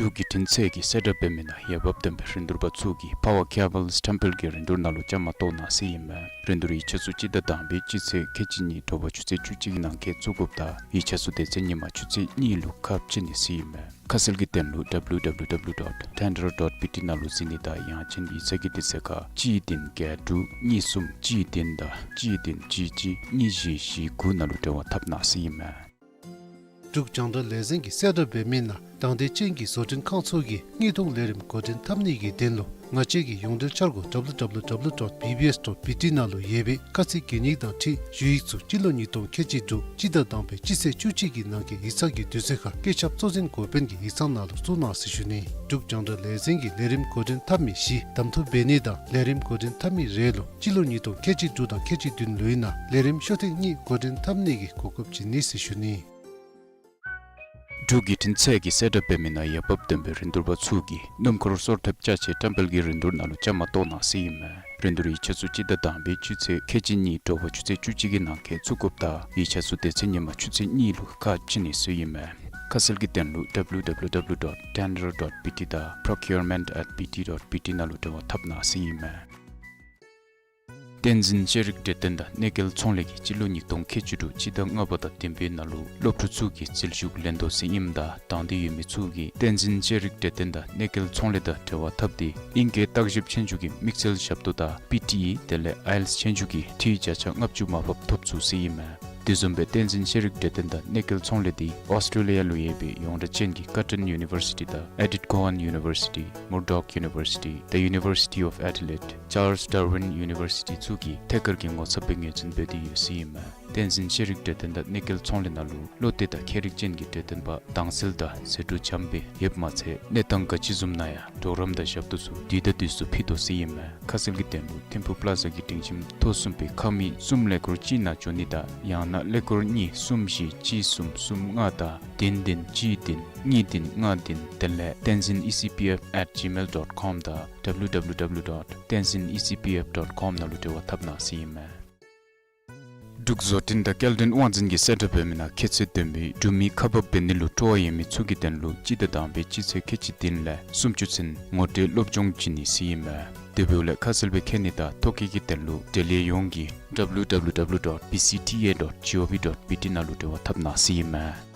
འབྲུག་བརྒྱུད་འཕྲིན་ཚད་ཀྱི་གསལ་བསྒྲགས་འབད་མི་ནང་འོས་འབབ་ལྡན་པའི་རིན་བསྡུར་པ་ཚུ་གིས་Power Cables Temple གྱི་རིན་བསྡུར་ནང་ལུ་བཅའ་མར་གཏོགས་གནང་ཟེར་ཨིན་མས། རིན་བསྡུར་ཡིག་ཆ་ཚུ་སྤྱི་ཟླ་དང་པའི་སྤྱི་ཚེས་ཁལ་གཅིག་གཉིས་དྲོ་པ་ཆུ་ཚོད་བཅུ་གཅིག་གི་ནང་འཁོད་བཙུགས་དགོཔ་དང་ཡིག་ཆ་ཚུ་དེ་ཚེ་ཉིན་མ་ཆུ་ཚོད་གཉིས་ལུ་ཁ་ཕྱེ་ནི་ཟེར་ཨིན་མས། ཁ་གསལ་གྱི་དོན་ལུ་W W W dot tender dot B T ནང་ལུ་གཟིགས་ནི་དང་ཡང་ཅིན་ཡིག་ཚང་གི་དུས་ཚོད་ཁར་གཅིག་བདུན་བརྒྱད་དྲུག་གཉིས་གསུམ་གཅིག་བདུན་དང་གཅིག་བདུན་གཅིག་གཅིག་གཉིས་བཞི་བཞི་དགུ་ནང་ལུ་འབྲེལ་བ་འཐབ་གནང་ཟེར་ཨིན་མས། འབྲུག་རྒྱང་བསྒྲགས་ལས་འཛིན་གྱི་གསལ་བསྒྲགས་འབད་མི་ནང་དང་འདོད་ཅན་གྱི་བཟོ་སྐྲུན་ཁང་ཚུ་གིས་དངུལ་གཏོང་ལས་རིམ་འགོ་འདྲེན་འཐབ་ནི་གི་དོན་ལུ་ང་བཅས་ཀྱི་ཡོངས་འབྲེལ་འཆར་སྒོ་W W W dot B B S dot B T ནང་ལུ་ཡོད་པའི་ཁ་ཚིག་གན་ཡིག་དང་འཁྲིལ་ཞུ་ཡིག་ཚུ་སྤྱི་ལོ་ཉིས་སྟོང་ཁལ་གཅིག་དྲུག་སྤྱི་ཟླ་དང་པའི་སྤྱི་ཚེས་བཅུ་གཅིག་གི་ནང་འཁོད་ཡིག་ཚང་གི་དུས་ཚོད་ཁར་སྐུ་ཞབས་གཙོ་འཛིན་འགོ་དཔོན་གྱི་ཡིག་ཚང་ནང་ལུ་བཙུགས་གནང་ཟེར་ཞུ་ནི། འབྲུག་རྒྱང་བསྒྲགས་ལས་འཛིན་གྱིས་ལས་རིམ་འགོ་འདྲེན་འཐབ་མི་གཞི་གདམ་འཐུ་འབད་ནི་དང་ལས་རིམ་འགོ་འདྲེན་འཐབ་མི་རེ་ལུ་སྤྱི་ལོ་ཉིས་སྟོང་ཁལ་གཅིག་དྲུག་དང་ཁལ་གཅིག་བདུན་ལོའི་ནང་ལས་རིམ་ཤོག་ཐེངས་གཉིས་འགོ་འདྲེན་འཐབ་ནི་གི་གོ་སྐབས་བྱིན་ནི་ཟེར་ཞུ་ནི། འབྲུག་བརྒྱུད་འཕྲིན་ཚད་ཀྱི་གསལ་བསྒྲགས་འབད་མི་ནང་འོས་འབབ་ལྡན་པའི་རིན་བསྡུར་པ་ཚུ་གིས་སྣུམ་འཁོར་སོར་ཐེབས་ཅ་ཆས་བཀྲམ་སྤེལ་གྱི་རིན་བསྡུར་ནང་ལུ་བཅའ་མར་གཏོགས་གནང་ཟེར་ཨིན་མས། རིན་བསྡུར་ཡིག་ཆ་ཚུ་སྤྱི་ཟླ་དང་པའི་སྤྱི་ཚེས་ཁལ་གཅིག་གཉིས་དྲོ་པ་ཆུ་ཚོད་བཅུ་གཅིག་གི་ནང་འཁོད་བཙུགས་དགོཔ་དང་ཡིག་ཆ་ཚུ་དེ་ཚེ་ཉིན་མ་ཆུ་ཚོད་གཉིས་ལུ་ཁ་ཕྱེ་ནི་ཟེར་ཨིན་མས། ཁ་གསལ་གྱི་དོན་ལུ་W W W dot tender dot B T དང་procurement at B T dot B T ནང་ལུ་འབྲེལ་བ་འཐབ་གནང་ཟེར་ཨིན་མས། བསྟན་འཛིན་ཤེས་རིག་འབྲེལ་ལྡན་དང་གནས་སྐལ་ཚོང་ལས་ཀྱིས་སྤྱི་ལོ་ཉིས་སྟོང་ཁལ་གཅིག་དྲུག་སྤྱི་ཟླ་ལྔ་པ་དང་བདུན་པའི་ནང་ལུ་སློབ་ཕྲུག་ཚུ་གི་འཛུལ་ཞུགས་ལེན་དོ་ཟེར་ཨིནམ་ད་དང་འདོད་ཡོད་མི་ཚུ་གིས་བསྟན་འཛིན་ཤེས་རིག་འབྲེལ་ལྡན་དང་གནས་སྐལ་ཚོང་ལས་དང་འབྲེལ་བ་འཐབ་སྟེ་ཨིང་སྐད་བརྟག་ཞིབ་ཆོས་རྒྱུགས་ཀྱི་དམིགས་བསལ་ཞབས་ཏོག་དང་P T E དེ་ལས་ཨའི་ཨེལ་ཊི་ཨེསི་ཆོས་རྒྱུགས་ཀྱི་འཐུས་བརྒྱ་ཆ་ལྔ་བཅུ་མར་ཕབ་ཐོབ་ཚུགས་ཟེར་ཨིན་མས། དེ་བཟུམ་སྦེ་བསྟན་འཛིན་ཤེས་རིག་འབྲེལ་ལྡན་དང་གནས་སྐལ་ཚོང་ལས་འདི་ཨོསི་ཊེ་ལི་ཡ་ལུ་ཡོད་པའི་ཡོངས་གྲགས་ཅན་གྱི་Curtin University དང་Edith Cowan University, Murdoch University, The University of Adelaide, Charles Darwin University ཚུ་གིས་ཐད་ཀར་གྱི་ངོ་ཚབ་སྦེ་ངོས་འཛིན་འབད་དེ་ཡོད་ཟེར་ཨིན་མས། བསྟན་འཛིན་ཤེས་རིག་འབྲེལ་ལྡན་དང་གནས་སྐལ་ཚོང་ལས་ནང་ལུ་བློ་གཏད་དང་མཁས་རིག་ཅན་གྱི་འབྲེལ་ལྡན་པ་དྭངས་གསལ་དང་ཟད་འགྲོ་འཇམ་སྦེ་ཡོདཔ་མ་ཚད་གནས་སྟངས་ག་ཅི་བཟུམ་ནང་ཡང་གྲོགས་རམ་དང་ཞབས་ཏོག་ཚུ་དུས་དང་དུས་སུ་ཕུལ་དོ་ཟེར་ཨིན་མས། ཁ་གསལ་གྱི་དོན་ལུ་ཐིམ་ཕུག་པླ་ཛ་གི་སྒྲིང་ཁྱིམ་ཐོག་གསུམ་པའི་ཁང་མིག་གསུམ་ཀླད་ཀོར་གཅིག་ནང་འགྱོ་ནི་དང་ཡང་ན་ཀླད་ཀོར་གཉིས་གསུམ་བཞི་གཅིག་གསུམ་གསུམ་ལྔ་དང་བདུན་བདུན་གཅིག་བདུན་གཉིས་བདུན་ལྔ་བདུན་དེ་ལས་tenzin E C P F at gmail dot com དང་W W W dot tenzin E C P F dot com ནང་ལུ་འབྲེལ་བ་འཐབ་གནང་ཟེར་ཨིན་མས། འབྲུག་བཟོ་སྐྲུན་དང་སྐྱེལ་འདྲེན་དབང་འཛིན་གྱི་གསལ་བསྒྲགས་འབད་མི་ནང་ཁྱད་ཚད་ལྡན་པའི་སྒྲུབ་མི་ཁག་འབག་འབད་ནི་ལུ་སྤྲོ་བ་ཡོད་མི་ཚུ་གི་དོན་ལུ་སྤྱི་ཟླ་དང་པའི་སྤྱི་ཚེས་ཁལ་གཅིག་བདུན་ལས་སུམ་ཅུ་ཚུན་ངོ་སྤྲོད་སློབ་སྦྱོང་བྱིན་ནི་ཟེར་ཨིན་མས། དེ་འབདཝ་ལས་ཁ་གསལ་སྦེ་མཁྱེན་ནི་དང་ཐོ་བཀོད་ཀྱི་དོན་ལུ་འབྲེལ་ཡོད་ཡོངས་ཀྱིས W W W dot B C T A dot gov dot B T ནང་ལུ་འབྲེལ་བ་འཐབ་གནང་ཟེར་ཨིན་མས།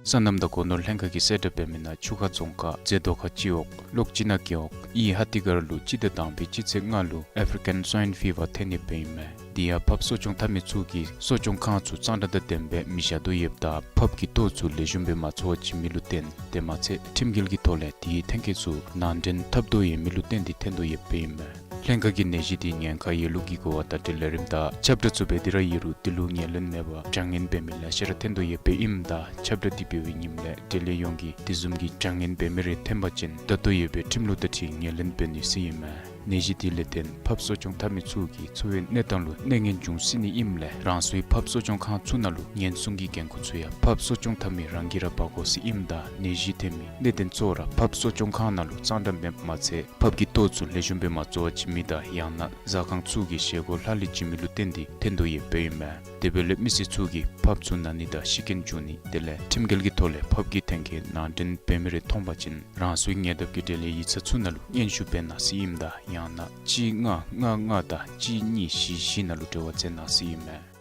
སོ་ནམ་དང་སྒོ་ནོར་ལྷན་ཁག་གི་གསལ་བསྒྲགས་འབད་མི་ནང་ཆུ་ཁ་རྫོང་ཁག་རྫེ་རྡོ་ཁ་སྤྱི་འོག་ལོག་སྤྱི་ན་རྒེད་འོག་ཨི་ཧ་ཏི་གར་ལུ་སྤྱི་ཟླ་དང་པའི་སྤྱི་ཚེས་ལྔ་ལུ་African Swine Fever ཐོན་ནི་སྦེ་ཨིན་མས། དེ་ཡང་ཕགཔ་གསོ་སྐྱོང་འཐབ་མི་ཚུ་གིས་གསོ་སྐྱོང་ཁང་ཚུ་གཙང་སྦྲ་དང་ལྡནམ་སྦེ་མི་བཞག་དོ་ཡོདཔ་ད་ཕགཔ་གི་ལྟོ་ཚུ་ལེགས་ཤོམ་སྦེ་མ་འཚོ་བར་བྱིན་མི་ལུ་བརྟེན་དེ་མ་ཚད་ཁྲིམས་འགལ་གྱི་ཐོག་ལས་དེའི་ཐོན་སྐྱེད་ཚུ་ནང་འདྲེན་འཐབ་དོ་ཡོད་མི་ལུ་བརྟེན་ཏེ་ཐོན་དོ་ཡོདཔ་སྦེ་ཨིན་མས། ལྷན་ཁག་གིས་ནད་གཞི་དེ་ཉེན་ཁ་ཡོད་ལུགས་ཀྱི་གོ་བ་བརྡ་སྤྲོད་ལས་རིམ་དང་ཁྱབ་བསྒྲགས་ཚུ་འབད་དེ་ར་ཡོད་རུང་དེ་ལུ་ངོས་ལེན་མེད་པར་དྲག་ཉེན་འབད་མི་ལེ་ཤ་ར་ཐོན་དོ་ཡོདཔ་སྦེ་ཨིནམ་ད་ཁྱབ་བསྒྲགས་འདི་འབད་བའི་ཉིནམ་ལས་འབྲེལ་ཡོད་ཡོངས་ཀྱིས་དེ་བཟུམ་གྱི་དྲག་ཉེན་འབད་མི་རེ་ཐོན་པ་ཅིན་ད་ལྟོ་ཡོད་པའི་ཁྲིམས་ལུགས་དང་འཁྲིལ་ངོས་ལེན་འབད་ནི་ཟེར་ཨིན་མས། ནད་གཞི་དེ་ལས་བརྟེན་ཕགཔ་གསོ་སྐྱོང་འཐབ་མི་ཚུ་གི་འཚོ་བའི་གནས་སྟངས་ལུ་གནོད་ངན་འབྱུང་སྲིད་ནི་ཨིནམ་ལས་རང་སོའི་ཕགཔ་གསོ་སྐྱོང་ཁང་ཚུ་ནང་ལུ་ཉེན་སྲུང་གི་འགན་ཁུར་ཚུ་ཡང་ཕགཔ་གསོ་སྐྱོང་འཐབ་མི་རང་གིས་ར་འབག་དགོ་ཟེར་ཨིནམ་ད་ནད་གཞི་ཐོན་མི་གནད་དོན་གཙོ་བོ་ར་ཕགཔ་གསོ་སྐྱོང་ཁང་ནང་ལུ་གཙང་སྦྲ་མེདཔ་མ་ཚད་ཕགཔ་གི་ལྟོ་ཚུ་ལེགས་ཤོམ་སྦེ་མ་འཚོ་བར་བྱིན་མི་དང་ཡང་ན་ཟ་ཁང་ཚུ་གི་བཞེས་སྒོ་ལྷག་ལུས་བྱིན་མི་ལུ་བརྟེན་ཏེ་ཐོན་དོ་ཡོདཔ་སྦེ་ཨིན་མས། དེ་འབདཝ་ལས་མི་སེར་ཚུ་གིས་ཕགཔ་ཚུ་ན་ནི་དང་ཤི་རྐྱེན་འབྱུང་ནི་དེ་ལས་ཁྲིམས་འགལ་གྱི་ཐོག་ལས་ཕགཔ་གི་ཐོན་སྐྱེད་ནང་འདྲེན་འབད་མི་རེ་མཐོང་པ་ཅིན་རང་སོའི་ཉེ་འདབས་ཀྱི་འབྲེལ་ཡོད་ཡིག་ཚང་ཚུ་ནང་ལུ་སྙན་ཞུ་འབད་གནང་ཟེར་ཨིནམ་ད་ཡང་ན་གཅིག་ལྔ་ལྔ་ལྔ་དང་གཅིག་གཉིས་བཞི་བཞི་ནང་ལུ་འབྲེལ་བ་མཛད་གནང་ཟེར་ཨིན་མས།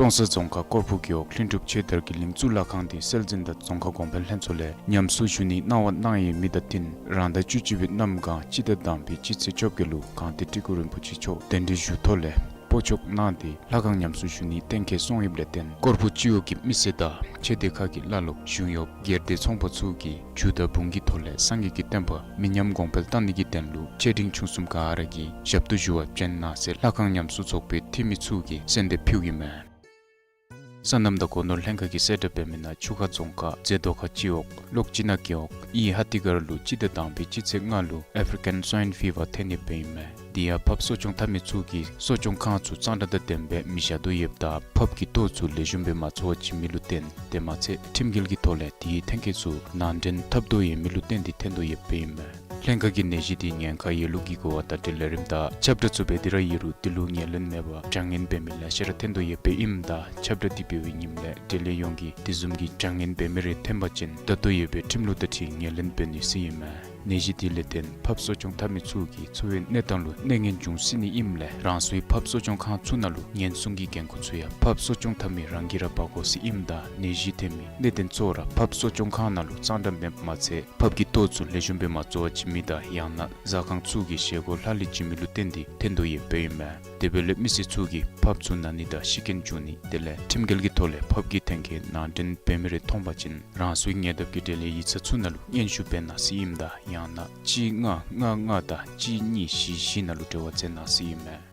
ཀྲོང་གསར་རྫོང་ཁག་ཀོར་ཕུ་རྒེད་འོག་ལྷུན་གྲུབ་ཆོས་དར་གྱི་གླིང་གཙུག་ལག་ཁང་དེ་སྲོལ་འཛིན་དང་རྫོང་ཁ་གོང་འཕེལ་ལྷན་ཚོགས་ལས་ཉམས་གསོ་ཞུ་ནི་གནང་བ་གནང་ཡོད་མི་དང་བསྟུན་རང་ཟླ་བཅུ་གཅིག་པའི་གནམ་གང་སྤྱི་ཟླ་དང་པའི་སྤྱི་ཚེས་བཅོ་བརྒྱད་ལུ་གངས་ཏི་ཏི་ཀུ་རིན་པོ་ཆེ་མཆོག་གདན་འདྲེན་ཞུ་ཐོག་ལས་སྤོ་ཆོག་གནང་སྟེ་ལྷ་ཁང་ཉམས་གསོ་ཞུ་ནི་གཏན་འཁེལ་སོང་ཡོདཔ་ལས་བརྟེན་ཀོར་ཕུ་སྤྱི་འོག་གི་མི་སེར་དང་ཆོས་སྡེ་ཁག་གི་བླ་སློབ་གཞུང་གཡོགཔ་སྒེར་སྡེ་ཚོང་པ་ཚུ་གིས་རྒྱུ་དང་འབུངས་ཀྱི་ཐོག་ལས་སངས་རྒྱས་ཀྱི་བསྟན་པ་མི་ཉམས་གོང་འཕེལ་གཏང་ནི་གི་དོན་ལུ་ཆེ་འབྲིང་ཆུང་གསུམ་ག་ར་གིས་ཞབས་ཏོག་ཞུ་བར་བྱོན་གནང་ཟེར་ལྷ་ཁང་ཉམས་གསོ་ཚོགས་པའི་འཐུས་མི་ཚུ་གིས་གསོལ་འདེབས་ཕུལཝ་ཨིན་མས། སོ་ནམ་དང་སྒོ་ནོར་ལྷན་ཁག་གི་གསལ་བསྒྲགས་འབད་མི་ནང་ཆུ་ཁ་རྫོང་ཁག་རྫེ་རྡོ་ཁ་སྤྱི་འོག་ལོག་སྤྱི་ན་རྒེད་འོག་ཨི་ཧ་ཏི་གར་ལུ་སྤྱི་ཟླ་དང་པའི་སྤྱི་ཚེས་ལྔ་ལུ་African Swine Fever ཐོན་ནི་སྦེ་ཨིན་མས། དེ་ཡང་ཕགཔ་གསོ་སྐྱོང་འཐབ་མི་ཚུ་གིས་གསོ་སྐྱོང་ཁང་ཚུ་གཙང་སྦྲ་དང་ལྡནམ་སྦེ་མི་བཞག་དོ་ཡོདཔ་ད་ཕགཔ་གི་ལྟོ་ཚུ་ལེགས་ཤོམ་སྦེ་མ་འཚོ་བར་བྱིན་མི་ལུ་བརྟེན་དེ་མ་ཚད་ཁྲིམས་འགལ་གྱི་ཐོག་ལས་དེའི་ཐོན་སྐྱེད་ཚུ་ནང་འདྲེན་འཐབ་དོ་ཡོད་མི་ལུ་བརྟེན་ཏེ་ཐོན་དོ་ཡོདཔ་སྦེ་ཨིན་མས། ལྷན་ཁག་གི་ནད་གཞི་འདི་ཉེན་ཁ་ཡོད་ལུགས་ཀྱི་གོ་བ་དང་འབྲེལ་ལས་རིམ་དང་ཁྱབ་བསྒྲགས་ཚུ་འབད་དེ་ར་ཡོད་རུང་འདི་ལུ་ངོས་ལེན་མེད་པར་དྲག་ཉེན་འབད་མི་ལེ་ཤ་ར་ཐོན་དོ་ཡོདཔ་ཨིནམ་ད་ཁྱབ་བསྒྲགས་འདི་འབད་བའི་ཉིནམ་ལས་འབྲེལ་ཡོད་ཡོངས་ཀྱིས་དེ་བཟུམ་གྱི་དྲག་ཉེན་འབད་མི་རེ་ཐོན་པ་ཅིན་ད་ལྟོ་ཡོད་པའི་ཁྲིམས་ལུགས་དང་འཁྲིལ་ངོས་ལེན་འབད་ནི་ཟེར་ཨིན་མས། ནད་གཞི་འདི་ལས་བརྟེན་ཕབ་གསོ་སྐྱོང་འཐབ་མི་ཚུ་གི་འཚོ་བའི་གནས་སྟངས་ལུ་གནོད་ངན་འབྱུང་སྲིད་ནི་ཨིནམ་ལས་རང་སོའི་ཕབ་གསོ་སྐྱོང་ཁང་ཚུ་ནང་ལུ་ཉེན་སྲུང་གི་འགན་ཁུར་ཚུ་ཡང་ཕབ་གསོ་སྐྱོང་འཐབ་མི་རང་གིས་ར་འབག་དགོ་ཟེར་ཨིནམ་ད་ནད་གཞི་ཐོན་མི་གནད་དོན་ཚུ་ར་ཕབ་གསོ་སྐྱོང་ཁང་ནང་ལུ་གཙང་སྦྲ་མེདཔ་མ་ཚད་ཕབ་ཀྱི་ལྟོ་ཚུ་ལེགས་ཤོམ་སྦེ་མ་བཙོ་བར་བྱིན་མི་དང་ཡང་ན་ཟ་ཁང་ཚུ་གི་བཞེས་སྒོ་ལྷག་ལུས་བྱིན་མི་ལུ་བརྟེན་ཏེ་ཐོན་དོ་ཡོདཔ་ཨིན་མས། དེ་འབདཝ་ལས་མི་སེར་ཚུ་གིས་ཕབ་ཚུ་ན་ནི་དང་ཤི་རྐྱེན་བྱུང་ནི་དེ་ལས་ཁྲིམས་འགལ་གྱི་ཐོག་ལས་ཕབ་ཀྱི་ཐོན་སྐྱེད་ནང་འདྲེན་འབད་མི་རེ་མཐོང་པ་ཅིན་རང་སོའི་ཉེ་འདབས་ཀྱི་འབྲེལ་ཡོད་ཡིག་ཚང་ཚུ་ནང་ལུ་སྙན་ཞུ་འབད་གནང་ཟེར་ཨིནམ་ད་ཡང་ན་གཅིག་ལྔ་ལྔ་ལྔ་དང་གཅིག་གཉིས་བཞི་བཞི་ནང་ལུ་འབྲེལ་བ་འཚོལ་གནང་ཟེར་ཨིན་མས།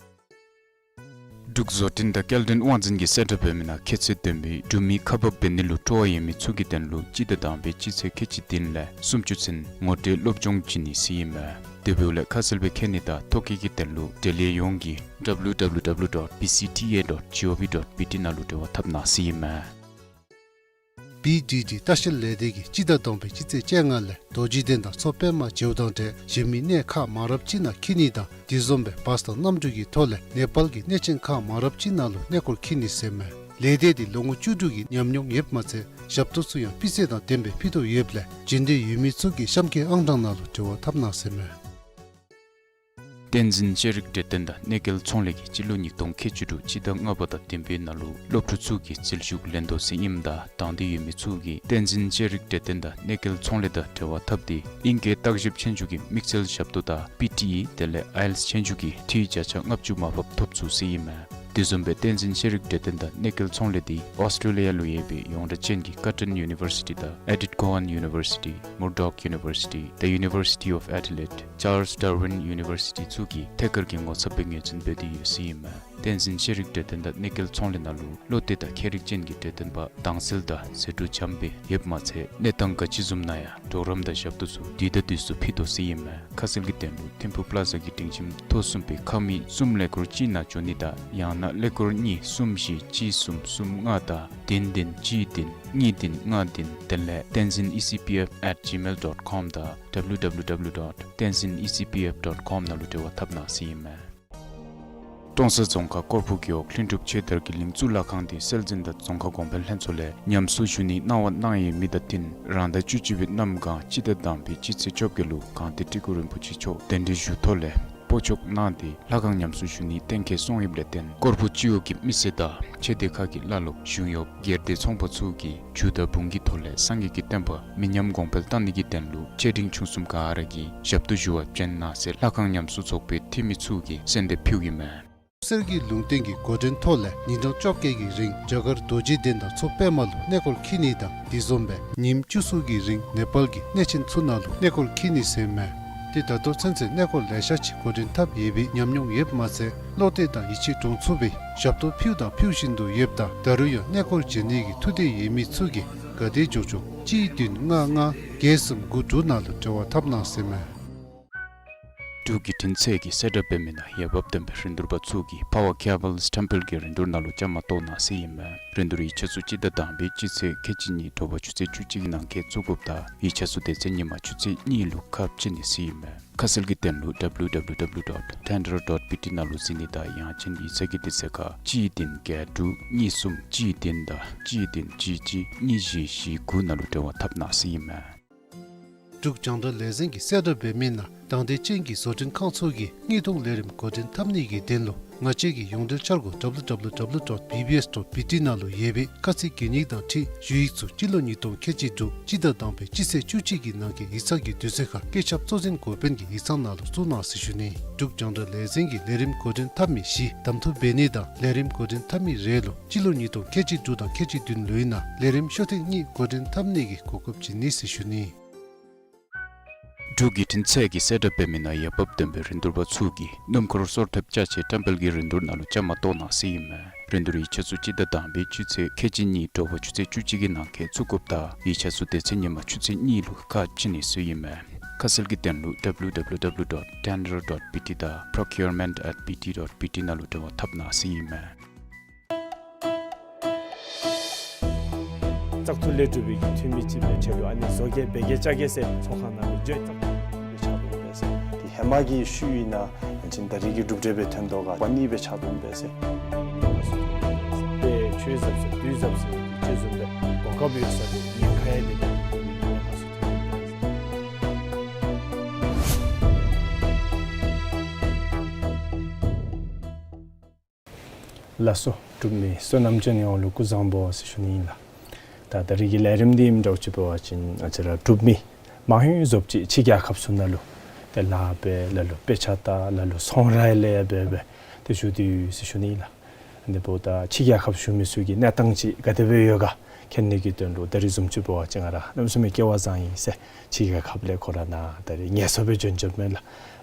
འབྲུག་བཟོ་སྐྲུན་དང་སྐྱེལ་འདྲེན་དབང་འཛིན་གྱིས་གསལ་བསྒྲགས་འབད་མི་ནང་ཁྱད་ཚད་ལྡན་པའི་འབྲུག་མི་ཁ་འབབ་འབད་ནི་ལུ་སྤྲོ་བ་ཡོད་མི་ཚུ་གི་དོན་ལུ་སྤྱི་ཟླ་དང་པའི་སྤྱི་ཚེས་ཁལ་གཅིག་བདུན་ལས་སུམ་ཅུ་ཚུན་ངོ་སྤྲོད་སློབ་སྦྱོང་བྱིན་ནི་ཟེར་ཨིན་མས། དེ་འབདཝ་ལས་ཁ་གསལ་སྦེ་མཁྱེན་ནི་དང་ཐོ་བཀོད་ཀྱི་དོན་ལུ་འབྲེལ་ཡོད་ཡོངས་ཀྱིས་W W W dot B C T A dot gov dot B T ནང་ལུ་འབྲེལ་བ་འཐབ་གནང་ཟེར་ཨིན་མས། B D D ལྟ་བཤལ་ལས་སྡེ་གིས་སྤྱི་ཟླ་དང་པའི་སྤྱི་ཚེས་བཅོ་ལྔ་ལས་རྡོ་རྗེ་གདན་དང་མཚོ་པདྨ་བྱེའུ་དང་འབྲེལ་གཞན་མི་གནས་ཁག་མ་འདྲཝ་ཅིག་ནང་འཁྱིད་ནི་དང་དེ་བཟུམ་སྦེ་བཱས་དང་གནམ་གྲུ་གི་ཐོག་ལས་ནེ་པཱལ་གྱི་གནས་ཆེན་ཁག་མ་འདྲཝ་ཅིག་ནང་ལུ་གནས་སྐོར་འཁྱིད་ནི་ཟེར་མས། ལས་སྡེ་འདི་ལོ་ངོ་བཅུ་དྲུག་གི་ཉམས་མྱོང་ཡོདཔ་མ་ཚད་ཞབས་ཏོག་ཚུ་ཡང་སྤུས་ཚད་དང་ལྡནམ་སྦེ་ཕུལ་དོ་ཡོདཔ་ལས་རྒྱུན་གཏན་ཡོད་མི་ཚུ་གིས་གཤམ་འཁོད་ཨང་གྲངས་ནང་ལུ་འབྲེལ་བ་འཐབ་གནང་ཟེར་མས། བསྟན་འཛིན་ཤེས་རིག་གྲོས་སྟོན་དང་གནས་སྐལ་ཚོང་ལས་ཀྱིས་སྤྱི་ལོ་ཉིས་སྟོང་ཁལ་གཅིག་དྲུག་སྤྱི་ཟླ་ལྔ་པ་དང་བདུན་པའི་ནང་ལུ་སློབ་ཕྲུག་ཚུ་གི་འཛུལ་ཞུགས་ལེན་དོ་ཟེར་ཨིནམ་ད་དང་འདོད་ཡོད་མི་ཚུ་གིས་བསྟན་འཛིན་ཤེས་རིག་གྲོས་སྟོན་དང་གནས་སྐལ་ཚོང་ལས་དང་འབྲེལ་བ་འཐབ་སྟེ་ཨིང་སྐད་བརྟག་ཞིབ་ཆོས་རྒྱུགས་ཀྱི་དམིགས་བསལ་ཞབས་ཏོག་དང་P T E དེ་ལས་ཨའི་ཨེལ་ཊི་ཨེས་ཆོས་རྒྱུགས་ཀྱི་འཐུས་བརྒྱ་ཆ་ལྔ་བཅུ་མར་ཕབ་ཐོབ་ཚུགས་ཟེར་ཨིན་མས། དེ་བཟུམ་སྦེ་བསྟན་འཛིན་ཤེས་རིག་གྲོས་སྟོན་དང་གནས་སྐལ་ཚོང་ལས་འདི་ཨོསི་ཊེ་ལི་ཡ་ལུ་ཡོད་པའི་ཡོངས་གྲགས་ཅན་གྱི་ཀར་ཊོན་ཡུ་ནི་བར་སི་ཊི་དང་ཨེ་ཌིཐ་ཀོ་ཝཱན་ཡུ་ནི་བར་སི་ཊི། Murdoch University, the University of Adelaide, Charles Darwin University ཚུ་གིས་ཐད་ཀར་གྱི་ངོ་ཚབ་སྦེ་ངོས་འཛིན་འབད་དེ་ཡོད་ཟེར་ཨིན་མས། བསྟན་འཛིན་ཤེས་རིག་གྲོས་སྟོན་དང་གནས་སྐལ་ཚོང་ལས་ནང་ལུ་བློ་གཏད་དང་མཁས་རིག་ཅན་གྱི་གྲོས་སྟོན་པ་དྭངས་གསལ་དང་ཟད་འགྲོ་འཇམ་སྦེ་ཡོདཔ་མ་ཚད་གནས་སྟངས་ག་ཅི་བཟུམ་ནང་ཡང་གྲོགས་རམ་དང་ཞབས་ཏོག་ཚུ་དུས་དང་དུས་སུ་ཕུལ་དོ་ཟེར་ཨིན་མས། ཁ་གསལ་གྱི་དོན་ལུ་ཐིམ་ཕུག་པ་ལ་ཛ་གི་སྒྲིང་ཁྱིམ་ཐོག་གསུམ་པའི་ཁང་མིག་གསུམ་ཀླད་ཀོར་གཅིག་ནང་འབྱོན་ནི་དང་ཡང་ན་ཀླད་ཀོར་གཉིས་གསུམ་བཞི་གཅིག་གསུམ་གསུམ་ལྔ་དང་བདུན་བདུན་གཅིག་བདུན་གཉིས་བདུན་ལྔ་བདུན་དེ་ལས་tenzin E C P F at gmail dot com དང་W W W dot tenzin E C P F dot com ནང་ལུ་འབྲེལ་བ་འཐབ་གནང་ཟེར་ཨིན་མས། ཀྲོང་གསར་རྫོང་ཁག་སྐོར་ཕུག་རྒེད་འོག་ལྷུན་གྲུབ་ཆོས་དར་གྱི་གླིང་གཙུག་ལག་ཁང་འདི་སྲོལ་འཛིན་དང་རྫོང་ཁ་གོང་འཕེལ་ལྷན་ཚོགས་ལས་ཉམས་གསོ་ཞུ་ནིའི་གནང་བ་གནང་ཡོད་མི་དང་བསྟུན་རང་ཟླ་བཅུ་གཅིག་པའི་གནམ་གང་སྤྱི་ཟླ་དང་པའི་སྤྱི་ཚེས་བཅོ་བརྒྱད་ལུ་གངས་ཏི་སྤྲུལ་སྐུ་རིན་པོ་ཆེ་མཆོག་གདན་འདྲེན་ཞུ་ཐོག་ལས་སྤོ་འཁྱོག་གནང་སྟེ་ལྷ་ཁང་ཉམས་གསོ་ཞུ་ནིའི་གཏན་འཁེལ་སོང་ཡོདཔ་ལས་བརྟེན་སྐོར་ཕུག་སྤྱི་འོག་གི་མི་སེར་དང་ཆོས་སྡེ་ཁག་གི་བླ་སློབ་གཞུང་གཡོགཔ་སྒེར་སྡེ་ཚོང་པ་ཚུ་གིས་རྒྱུ་དང་འབུངས་ཀྱི་ཐོག་ལས་སངས་རྒྱས་ཀྱི་བསྟན་པ་མི་ཉམས་གོང་འཕེལ་གཏང་ནི་གི་དོན་ལུ་ཆེ་འབྲིང་ཆུང་གསུམ་ག་ར་གིས་ཞབས་ཏོག་ཞུ་བར་བྱོན་གནང་ཟེར་ལྷ་ཁང་ཉམས་གསོ་ཚོགས་པའི་འཐུས་མི་ཚུ་གིས་གསོལ་འདེབས་ཕུལཝ་ཨིན་མས། གསེར་གྱི་ལུང་བསྟན་གྱི་འགོ་འདྲེན་ཐོག་ལས་ཉིན་གྲངས་བཅོ་བརྒྱད་ཀྱི་རིང་རྒྱ་གར་རྡོ་རྗེ་གདན་དང་མཚོ་པདྨ་ལུ་གནས་སྐོར་འཁྱིད་ནི་དང་དེ་བཟུམ་སྦེ་ཉིནམ་བཅུ་གསུམ་གྱི་རིང་ནེ་པཱལ་གྱི་གནས་ཆེན་ཚུ་ནང་ལུ་གནས་སྐོར་འཁྱིད་ནི་ཟེར་མས། ཏེ་ད་ལྟོ་ཚུན་ཚོད་གནས་སྐོར་ལེ་ཤ་ཅིག་འགོ་འདྲེན་འཐབ་ཡོད་པའི་ཉམས་མྱོང་ཡོདཔ་མ་ཚད་བློ་གཏད་དང་ཡིད་ཆེས་འདྲོངས་ཚུགས་པའི་ཞབས་ཏོག་ཕུལཝ་དང་ཕུལ་བཞིན་དུ་ཡོདཔ་ད་ད་རུང་ཡང་གནས་སྐོར་བྱོན་ནི་གི་ཐུགས་འདོད་ཡོད་མི་ཚུ་གིས་ག་དེ་མགྱོགས་མགྱོགས་གཅིག་བདུན་ལྔ་ལྔ་བརྒྱད་གསུམ་དགུ་དྲུག་ནང་ལུ་འབྲེལ་བ་འཐབ་གནང་ཟེར་མས། འབྲུག་བརྒྱུད་འཕྲིན་ཚད་ཀྱིས་གསལ་བསྒྲགས་འབད་མི་ནང་འོས་འབབ་ལྡན་པའི་རིན་བསྡུར་པ་ཚུ་གིས་Power Cables ཊམ་བུལ་གྱི་རིན་བསྡུར་ནང་ལུ་བཅའ་མར་གཏོགས་གནང་ཟེར་ཨིན་མས། རིན་བསྡུར་ཡིག་ཆ་ཚུ་སྤྱི་ཟླ་དང་པའི་སྤྱི་ཚེས་ཁལ་གཅིག་གཉིས་དྲོ་པ་ཆུ་ཚོད་བཅུ་གཅིག་གི་ནང་འཁོད་བཙུགས་དགོཔ་ད་ཡིག་ཆ་ཚུ་དེ་ཚེ་ཉིན་མ་ཆུ་ཚོད་གཉིས་ལུ་ཁ་ཕྱེ་ནི་ཟེར་ཨིན་མས། ཁ་གསལ་གྱི་དོན་ལུ་W W W dot tender dot B T ནང་ལུ་གཟིགས་ནི་དང་ཡང་ཅིན་ཡིག་ཚང་གི་དུས་ཚོད་ཁར་གཅིག་བདུན་བརྒྱད་དྲུག་གཉིས་གསུམ་གཅིག་བདུན་དང་གཅིག་བདུན་གཅིག་གཅིག་གཉིས་བཞི་བཞི་དགུ་ནང་ལུ་འབྲེལ་བ་འཐབ་གནང་ཟེར་ཨིན་མས། འབྲུག་རྒྱང་བསྒྲགས་ལས་འཛིན་གྱིས་གསལ་བསྒྲགས་འབད་མི་ནང་དང་འདོད་ཅན་གྱི་བཟོ་སྐྲུན་ཁང་ཚུ་གིས་དངོས་སྒྲུབ་ལས་རིམ་འགོ་འདྲེན་འཐབ་ནི་གི་དོན་ལུ་ང་བཅས་ཀྱི་ཡོངས་འབྲེལ་འཆར་སྒོ་W W W dot B B S dot B T ནང་ལུ་ཡོད་པའི་ཁ་ཚིག་གན་ཡིག་དང་འཁྲིལ་ཞུ་ཡིག་ཚུ་སྤྱི་ལོ་ཉིས་སྟོང་ཁལ་གཅིག་དྲུག་སྤྱི་ཟླ་དང་པའི་སྤྱི་ཚེས་བཅུ་གཅིག་གི་ནང་འཁོད་ཡིག་ཚང་གི་དུས་ཚོད་ཁར་བཀོད་ཁྱབ་གཙོ་འཛིན་འགོ་དཔོན་གྱི་ཡིག་ཚང་ནང་ལུ་བཙུགས་གནང་ཟེར་ཞུ་ནི། འབྲུག་རྒྱང་བསྒྲགས་ལས་འཛིན་གྱིས་ལས་རིམ་འགོ་འདྲེན་འཐབ་མི་བཞི་གདམ་འཐུ་འབད་ནི་དང་ལས་རིམ་འགོ་འདྲེན་འཐབ་མི་རེ་ལུ་སྤྱི་ལོ་ཉིས་སྟོང་ཁལ་གཅིག་དྲུག་དང་ཁལ་གཅིག་བདུན་ལོའི་ནང་ལས་རིམ་ཤོག་ཐེངས་གཉིས་འགོ་འདྲེན་འཐབ་ནི་གི་གོ་སྐབས་བྱིན་ནི་ཟེར་ཞུ་ནི། འབྲུག་བརྒྱུད་འཕྲིན་ཚད་ཀྱིས་གསལ་བསྒྲགས་འབད་མི་ནང་འོས་འབབ་ལྡན་པའི་རིན་བསྡུར་པ་ཚུ་གིས་སྣུམ་འཁོར་སོར་ཐེབས་ཅ་ཆས་ཊམ་བུལ་གྱི་རིན་བསྡུར་ནང་ལུ་བཅའ་མར་གཏོགས་གནང་ཟེར་ཨིན་མས། རིན་བསྡུར་ཡིག་ཆ་ཚུ་སྤྱི་ཟླ་དང་པའི་སྤྱི་ཚེས་ཁལ་གཅིག་གཉིས་དྲོ་པ་ཆུ་ཚོད་བཅུ་གཅིག་གི་ནང་འཁོད་བཙུགས་དགོཔ་ད་ཡིག་ཆ་ཚུ་དེ་ཚེ་ཉིན་མ་ཆུ་ཚོད་གཉིས་ལུ་ཁ་ཕྱེ་ནི་ཟེར་ཨིན་མས། ཁ་གསལ་གྱི་དོན་ལུ་W W W dot tender dot B T དང་procurement at B T dot B T ནང་ལུ་འབྲེལ་བ་འཐབ་གནང་ཟེར་ཨིན་མས། བཙག་འཐུ་ལས་གྲུབ་པའི་འཐུས་མི་ཅིག་སྦེ་ཁྲལ་ལུ་ཨ་ནི་བཟོ་གེ་འབད་གེ་ཅ་གེ་ཟེར་ཚོགས་ཁང་ནང་ལུ་བརྗོད་བཙག་འཐུ་ལས་བྱ་དགོ། ཧེ་མ་གི་ཤུལ་ཨིན་ན་ཡང་ཅིན་ད་རིས་ཀྱི་གྲུབ་འབྲས་སྦེ་ཐོན་དོ་ག་པ་ནི་སྦེ་ཆགས་དོ་པས་ཟེར། དཔེ་ཆོས་ཟབ་ཟེར་དུས་ཟབ་ཟེར་ཅིག་བཟུམ་སྦེ་གོ་སྐབས་ཡོད་ས་འདི་ཉེན་ཁ་ཡང་འདི་ད་ཉེན་ཁ་ཚུ་ཐོན་དོ་པས་ཟེར། ལགས་སོ། འབྲུག་མི་བསོད་ནམས་ཅན་ཡོངས་ལུ་སྐུ་གཟུགས་བཟང་པོ་ཟེར་ཞུ་ནི་ཨིན་ལགས། ད་ད་རིས་ཀྱི་ལས་རིམ་འདི་ཨིནམ་འདྲཝ་ཅིག་འབད་བ་ཅིན་ང་བཅས་ར་འབྲུག་མི་མང་ཡོད་ཟོབ་ཅིག་ཕྱི་རྒྱལ་ཁབ་ཚུ་ནང་ལུ་ཏེ་ལཱ་འབད་ལ་ལུ་དཔེ་ཆ་ལྟ་ལ་ལུ་ཚོང་ར་ལས་འབད་འབད་ཏེ་བཞུགས་ཏེ་ཡོད་ཟེར་ཞུ་ནི་ཨིན་ལགས། དེ་འབདཝ་ད་ཕྱི་རྒྱལ་ཁབ་བཞུགས་མི་ཚུ་གི་གནས་སྟངས་ཅིག་ག་དེ་སྦེ་ཡོད་ག་མཁྱེན་ནི་གི་དོན་ལུ་ད་རིས་བཟུམ་ཅིག་འབད་བ་ཅིན་ང་ར་གནམ་མེད་ས་མེད་སྐལ་བ་བཟང་ཡི་ཟེར། ཕྱི་རྒྱལ་ཁབ་ལས་ཁོ་ར་ནཱ་ད་རིས་ངལ་གསོ་སྦེ་བྱོན་བྱོནམ་མས་ལགས།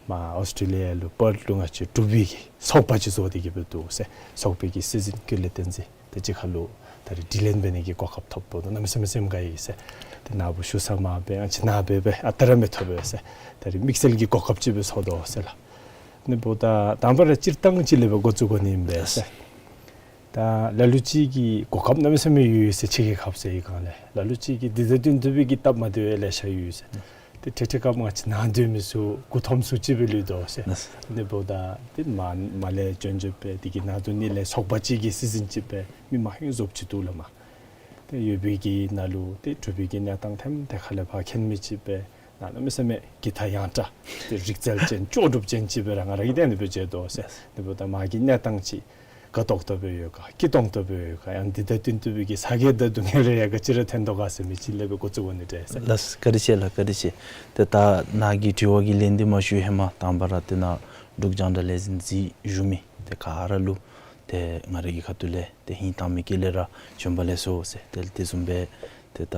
མར་ཨོསི་ཊེ་ལི་ཡ་ལུ་པརཐ་ལུ་ང་བཅས་འབྲུག་པའི་གི་ཚོགས་པ་ཅིག་བཟོ་སྟེ་གི་སྦེ་འདུག་ཟེར། ཚོགས་པའི་གི་སྲིད་འཛིན་ཀུན་ལེགས་བསྟན་འཛིན་དེ་ཅིག་ཁར་ལུ་ད་རིས་དྲི་ལན་འབད་ནི་གི་གོ་སྐབས་ཐོབ་འབདཝ་ད་གནམ་མེད་ས་མེད་སེམས་དགའ་ཡི་ཟེར། ཏེ་ནཱ་བུ་ཞུ་ས་མ་འབད་ཨ་ཙི་ནཱ་འབད་འབད་ཨ་རྟག་ར་མི་ཐོབ་པས་ཟེར། ད་རིས་དམིགས་བསལ་གྱི་གོ་སྐབས་ཅིག་སྦེ་ཚོར་དོ་ཟེར་ལགས། དེ་འབདཝ་ད་དང་པ་ར་སྤྱིར་བཏང་ཅིག་ལས་སྦེ་འགོ་བཙུགས་དགོ་ནི་ཨིན་པས་ཟེར། ད་ལ་ལུ་ཅིག་གིས་གོ་སྐབས་གནམ་མེད་ས་མེད་ཡོད་ཟེར་ཕྱི་རྒྱལ་ཁབ་ཟེར་བའི་སྒང་ལས། ལ་ལུ་ཅིག་གིས་འདི་དང་བསྟུན་ཐུབ་པའི་གི་སྟབས་མ་བདེཝ་ལེ་ཤ་ཡོད་ཟེར། ཏེ་ཁྲིག་ཁྲི་སྐབས་ང་བཅས་ནཱ་སྡོད་མི་ཚུ་མགུ་འཐོམ་སུ་ཅིག་སྦེ་ལུས་དོ་ཟེར། ལགས། དེ་འབདཝ་ད་ཏེ་མར་མར་ལས་བྱོན་བྱོནམ་སྦེ་དེ་གི་ནང་དུ་ནི་ལས་ཚོགས་པ་ཅིག་གི་སྲིད་འཛིན་ཅིག་སྦེ་མི་མང་ཡོད་ཟོབ་ཅིག་འདུག་ལགས་མར། ཏེ་ཡོད་པའི་གི་ནང་ལུ་ཏེ་འབྲུག་པའི་གི་གནས་སྟངས་ཐམས་ཅད་ཁ་ལས་ཕར་མཁྱེན་མི་ཅིག་སྦེ་ནཱ་གནམ་མེད་ས་མེད་གི་ཐ་ཡང་དྲག་ཏེ་རིག་རྩལ་ཅན་ལྕོགས་གྲུབ་ཅན་ཅིག་སྦེ་ར་ང་ར་གིས་དེ་ནི་སྦེ་མཇལ་དོ་ཟེར། དེ་འབདཝ་ད་མར་གྱི་གནས་སྟངས་ཅིག་དགའ་ཏོག་ཏོ་སྦེ་ཡོད་ག་སྐྱིད་ཏོང་ཏོ་སྦེ་ཡོད་ག་ཡང་འདི་དང་བསྟུན་ཐུབ་པའི་གི་ས་གོ་དང་སྡུག་བསྔལ་རེ་ཡང་ག་ཅི་ར་ཐོན་དོ་ག་ཟེར་མི་ཅིག་ལས་སྦེ་འགོ་བཙུགས་དགོ་ནི་འདྲས་ཟེར། ལགས། བཀའ་དྲིན་ཆེ་ལགས། བཀའ་དྲིན་ཆེ། ཏེ་ད་ནཱ་གི་དྲི་བ་གི་ལན་འདི་མ་ཞུ་ཧེ་མ་དང་པ་ར་ཏེ་ནཱ་འབྲུག་རྒྱང་བསྒྲགས་ལས་འཛིན་གཟིགས་བཞུགས་མི་ཏེ་ག་ར་ལུ་ཏེ་ང་རའི་གི་ཁ་ཐུག་ལས་ཏེ་ཧིང་དྭངས་མའི་དཀྱིལ་ལས་ར་བྱོན་པ་ལེགས་སོ་ཟེར། ཏེ་དེ་བཟུམ་སྦེ་ཏེ་ད་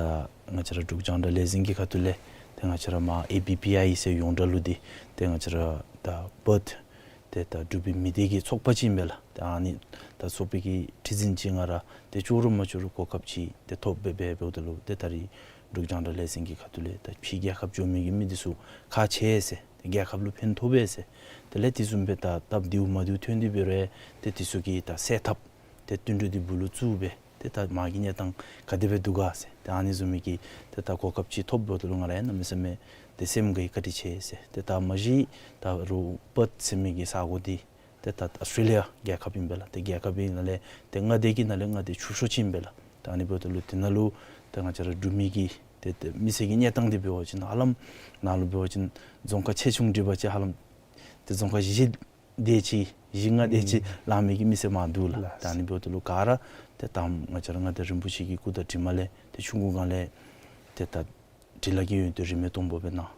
ང་བཅས་ར་འབྲུག་རྒྱང་བསྒྲགས་ལས་འཛིན་གྱི་ཁ་ཐུག་ལས་ཏེ་ང་བཅས་ར་མར་ཨེ་བི་པི་ཨའི་ཟེར་ཡོངས་གྲགས་ལུ་འདི་ཏེ་ང་བཅས་ར་ད་པརཐ་ཏེ་ད་འབྲུག་པའི་མི་སྡེ་གི་ཚོགས་པ་ཅིག་ཨིན་པས་ལགས། ཏེ་ཨ་ནི་ད་ཚོགས་པའི་གི་ཁྲི་འཛིན་ཅིག་ང་ར་ཏེ་ཅོག་ར་མ་ཅོག་ར་གོ་སྐབས་ཅིག་ཏེ་ཐོབ་སྦེ་འབད་འབདཝ་ད་ལུ་ཏེ་ད་རིས་འབྲུག་རྒྱང་བསྒྲགས་ལས་འཛིན་གྱི་ཁ་ཐུག་ལས་ད་ཕྱི་རྒྱལ་ཁབ་འགྱོ་མི་གི་མི་འདི་ཚུ་ཁག་ཆེ་ཟེར་ཏེ་རྒྱལ་ཁབ་ལུ་ཕན་ཐོགས་པས་ཟེར། དེ་ལས་དེ་བཟུམ་སྦེ་ད་སྟབས་བདེཝ་མ་བདེཝ་ཐོན་ཏེ་འབད་རུང་ཏེ་དེ་ཚུ་གི་ད་སེལ་ཐབས་ཏེ་བསྟུན་གྲོས་འདི་སྦུག་ལུ་བཙུགས་སྦེ་ཏེ་ད་མར་གྱི་གནས་སྟངས་ག་དེ་སྦེ་འདུག་ག་ཟེར་ཏེ་ཨ་ནི་བཟུམ་མའི་གི་ཏེ་ད་གོ་སྐབས་ཅིག་ཐོབ་འབདཝ་ད་ལུ་ང་ར་ཡང་གནམ་མེད་ས་མེད་ཏེ་སེམས་དགའ་ཡི། བཀའ་དྲིན་ཆེ་ཟེར། ཏེ་ད་མ་གཞི་ད་རུང་པརཐ་ཟེར་མི་གི་ས་གོ་འདི་ཏེ་ད་ཨོསི་ཊེ་ལི་ཡ་རྒྱལ་ཁབ་ཨིན་པས་ལགས། ཏེ་རྒྱལ་ཁབ་ཨིན་ནང་ལས་ཏེ་མངའ་སྡེ་གི་ནང་ལས་མངའ་སྡེ་ཆུང་ཤོས་ཅིག་ཨིན་པས་ལགས། ད་ཨ་ནི་འབདཝ་ད་ལུ་དེ་ནང་ལུ་ཏེ་ང་བཅས་ར་འབྲུག་མི་གི་ཏེ་ཏེ་མི་སེར་གྱི་གནས་སྟངས་འདི་འབད་བ་ཅིན་ཧ་ལམ་ནཱ་ལུ་འབད་བ་ཅིན་རྫོང་ཁག་ཆེ་ཆུང་སྒྲིག་པ་ཅིན་ཧ་ལམ་ཏེ་རྫོང་ཁག་བཞི་དེ་ཅིག་བཞི་ལྔ་དེ་ཅིག་ལང་མི་གི་མི་སེར་མར་འདུག་ལགས། ལགས། ད་ཨ་ནི་འབདཝ་ད་ལུ་ག་ར་ཏེ་ད་ང་བཅས་ར་མངའ་བདག་རིན་པོ་ཆེ་གི་སྐུ་དྲིན་མ་ལས་ཏེ་ཆུང་ཀུའི་སྒང་ལས་ཏེ་ད་འབྲི་ལྷག་གི་ཡོན་ཏན་རིས་མེད་སྟོང་པ་སྦེ་གནང་།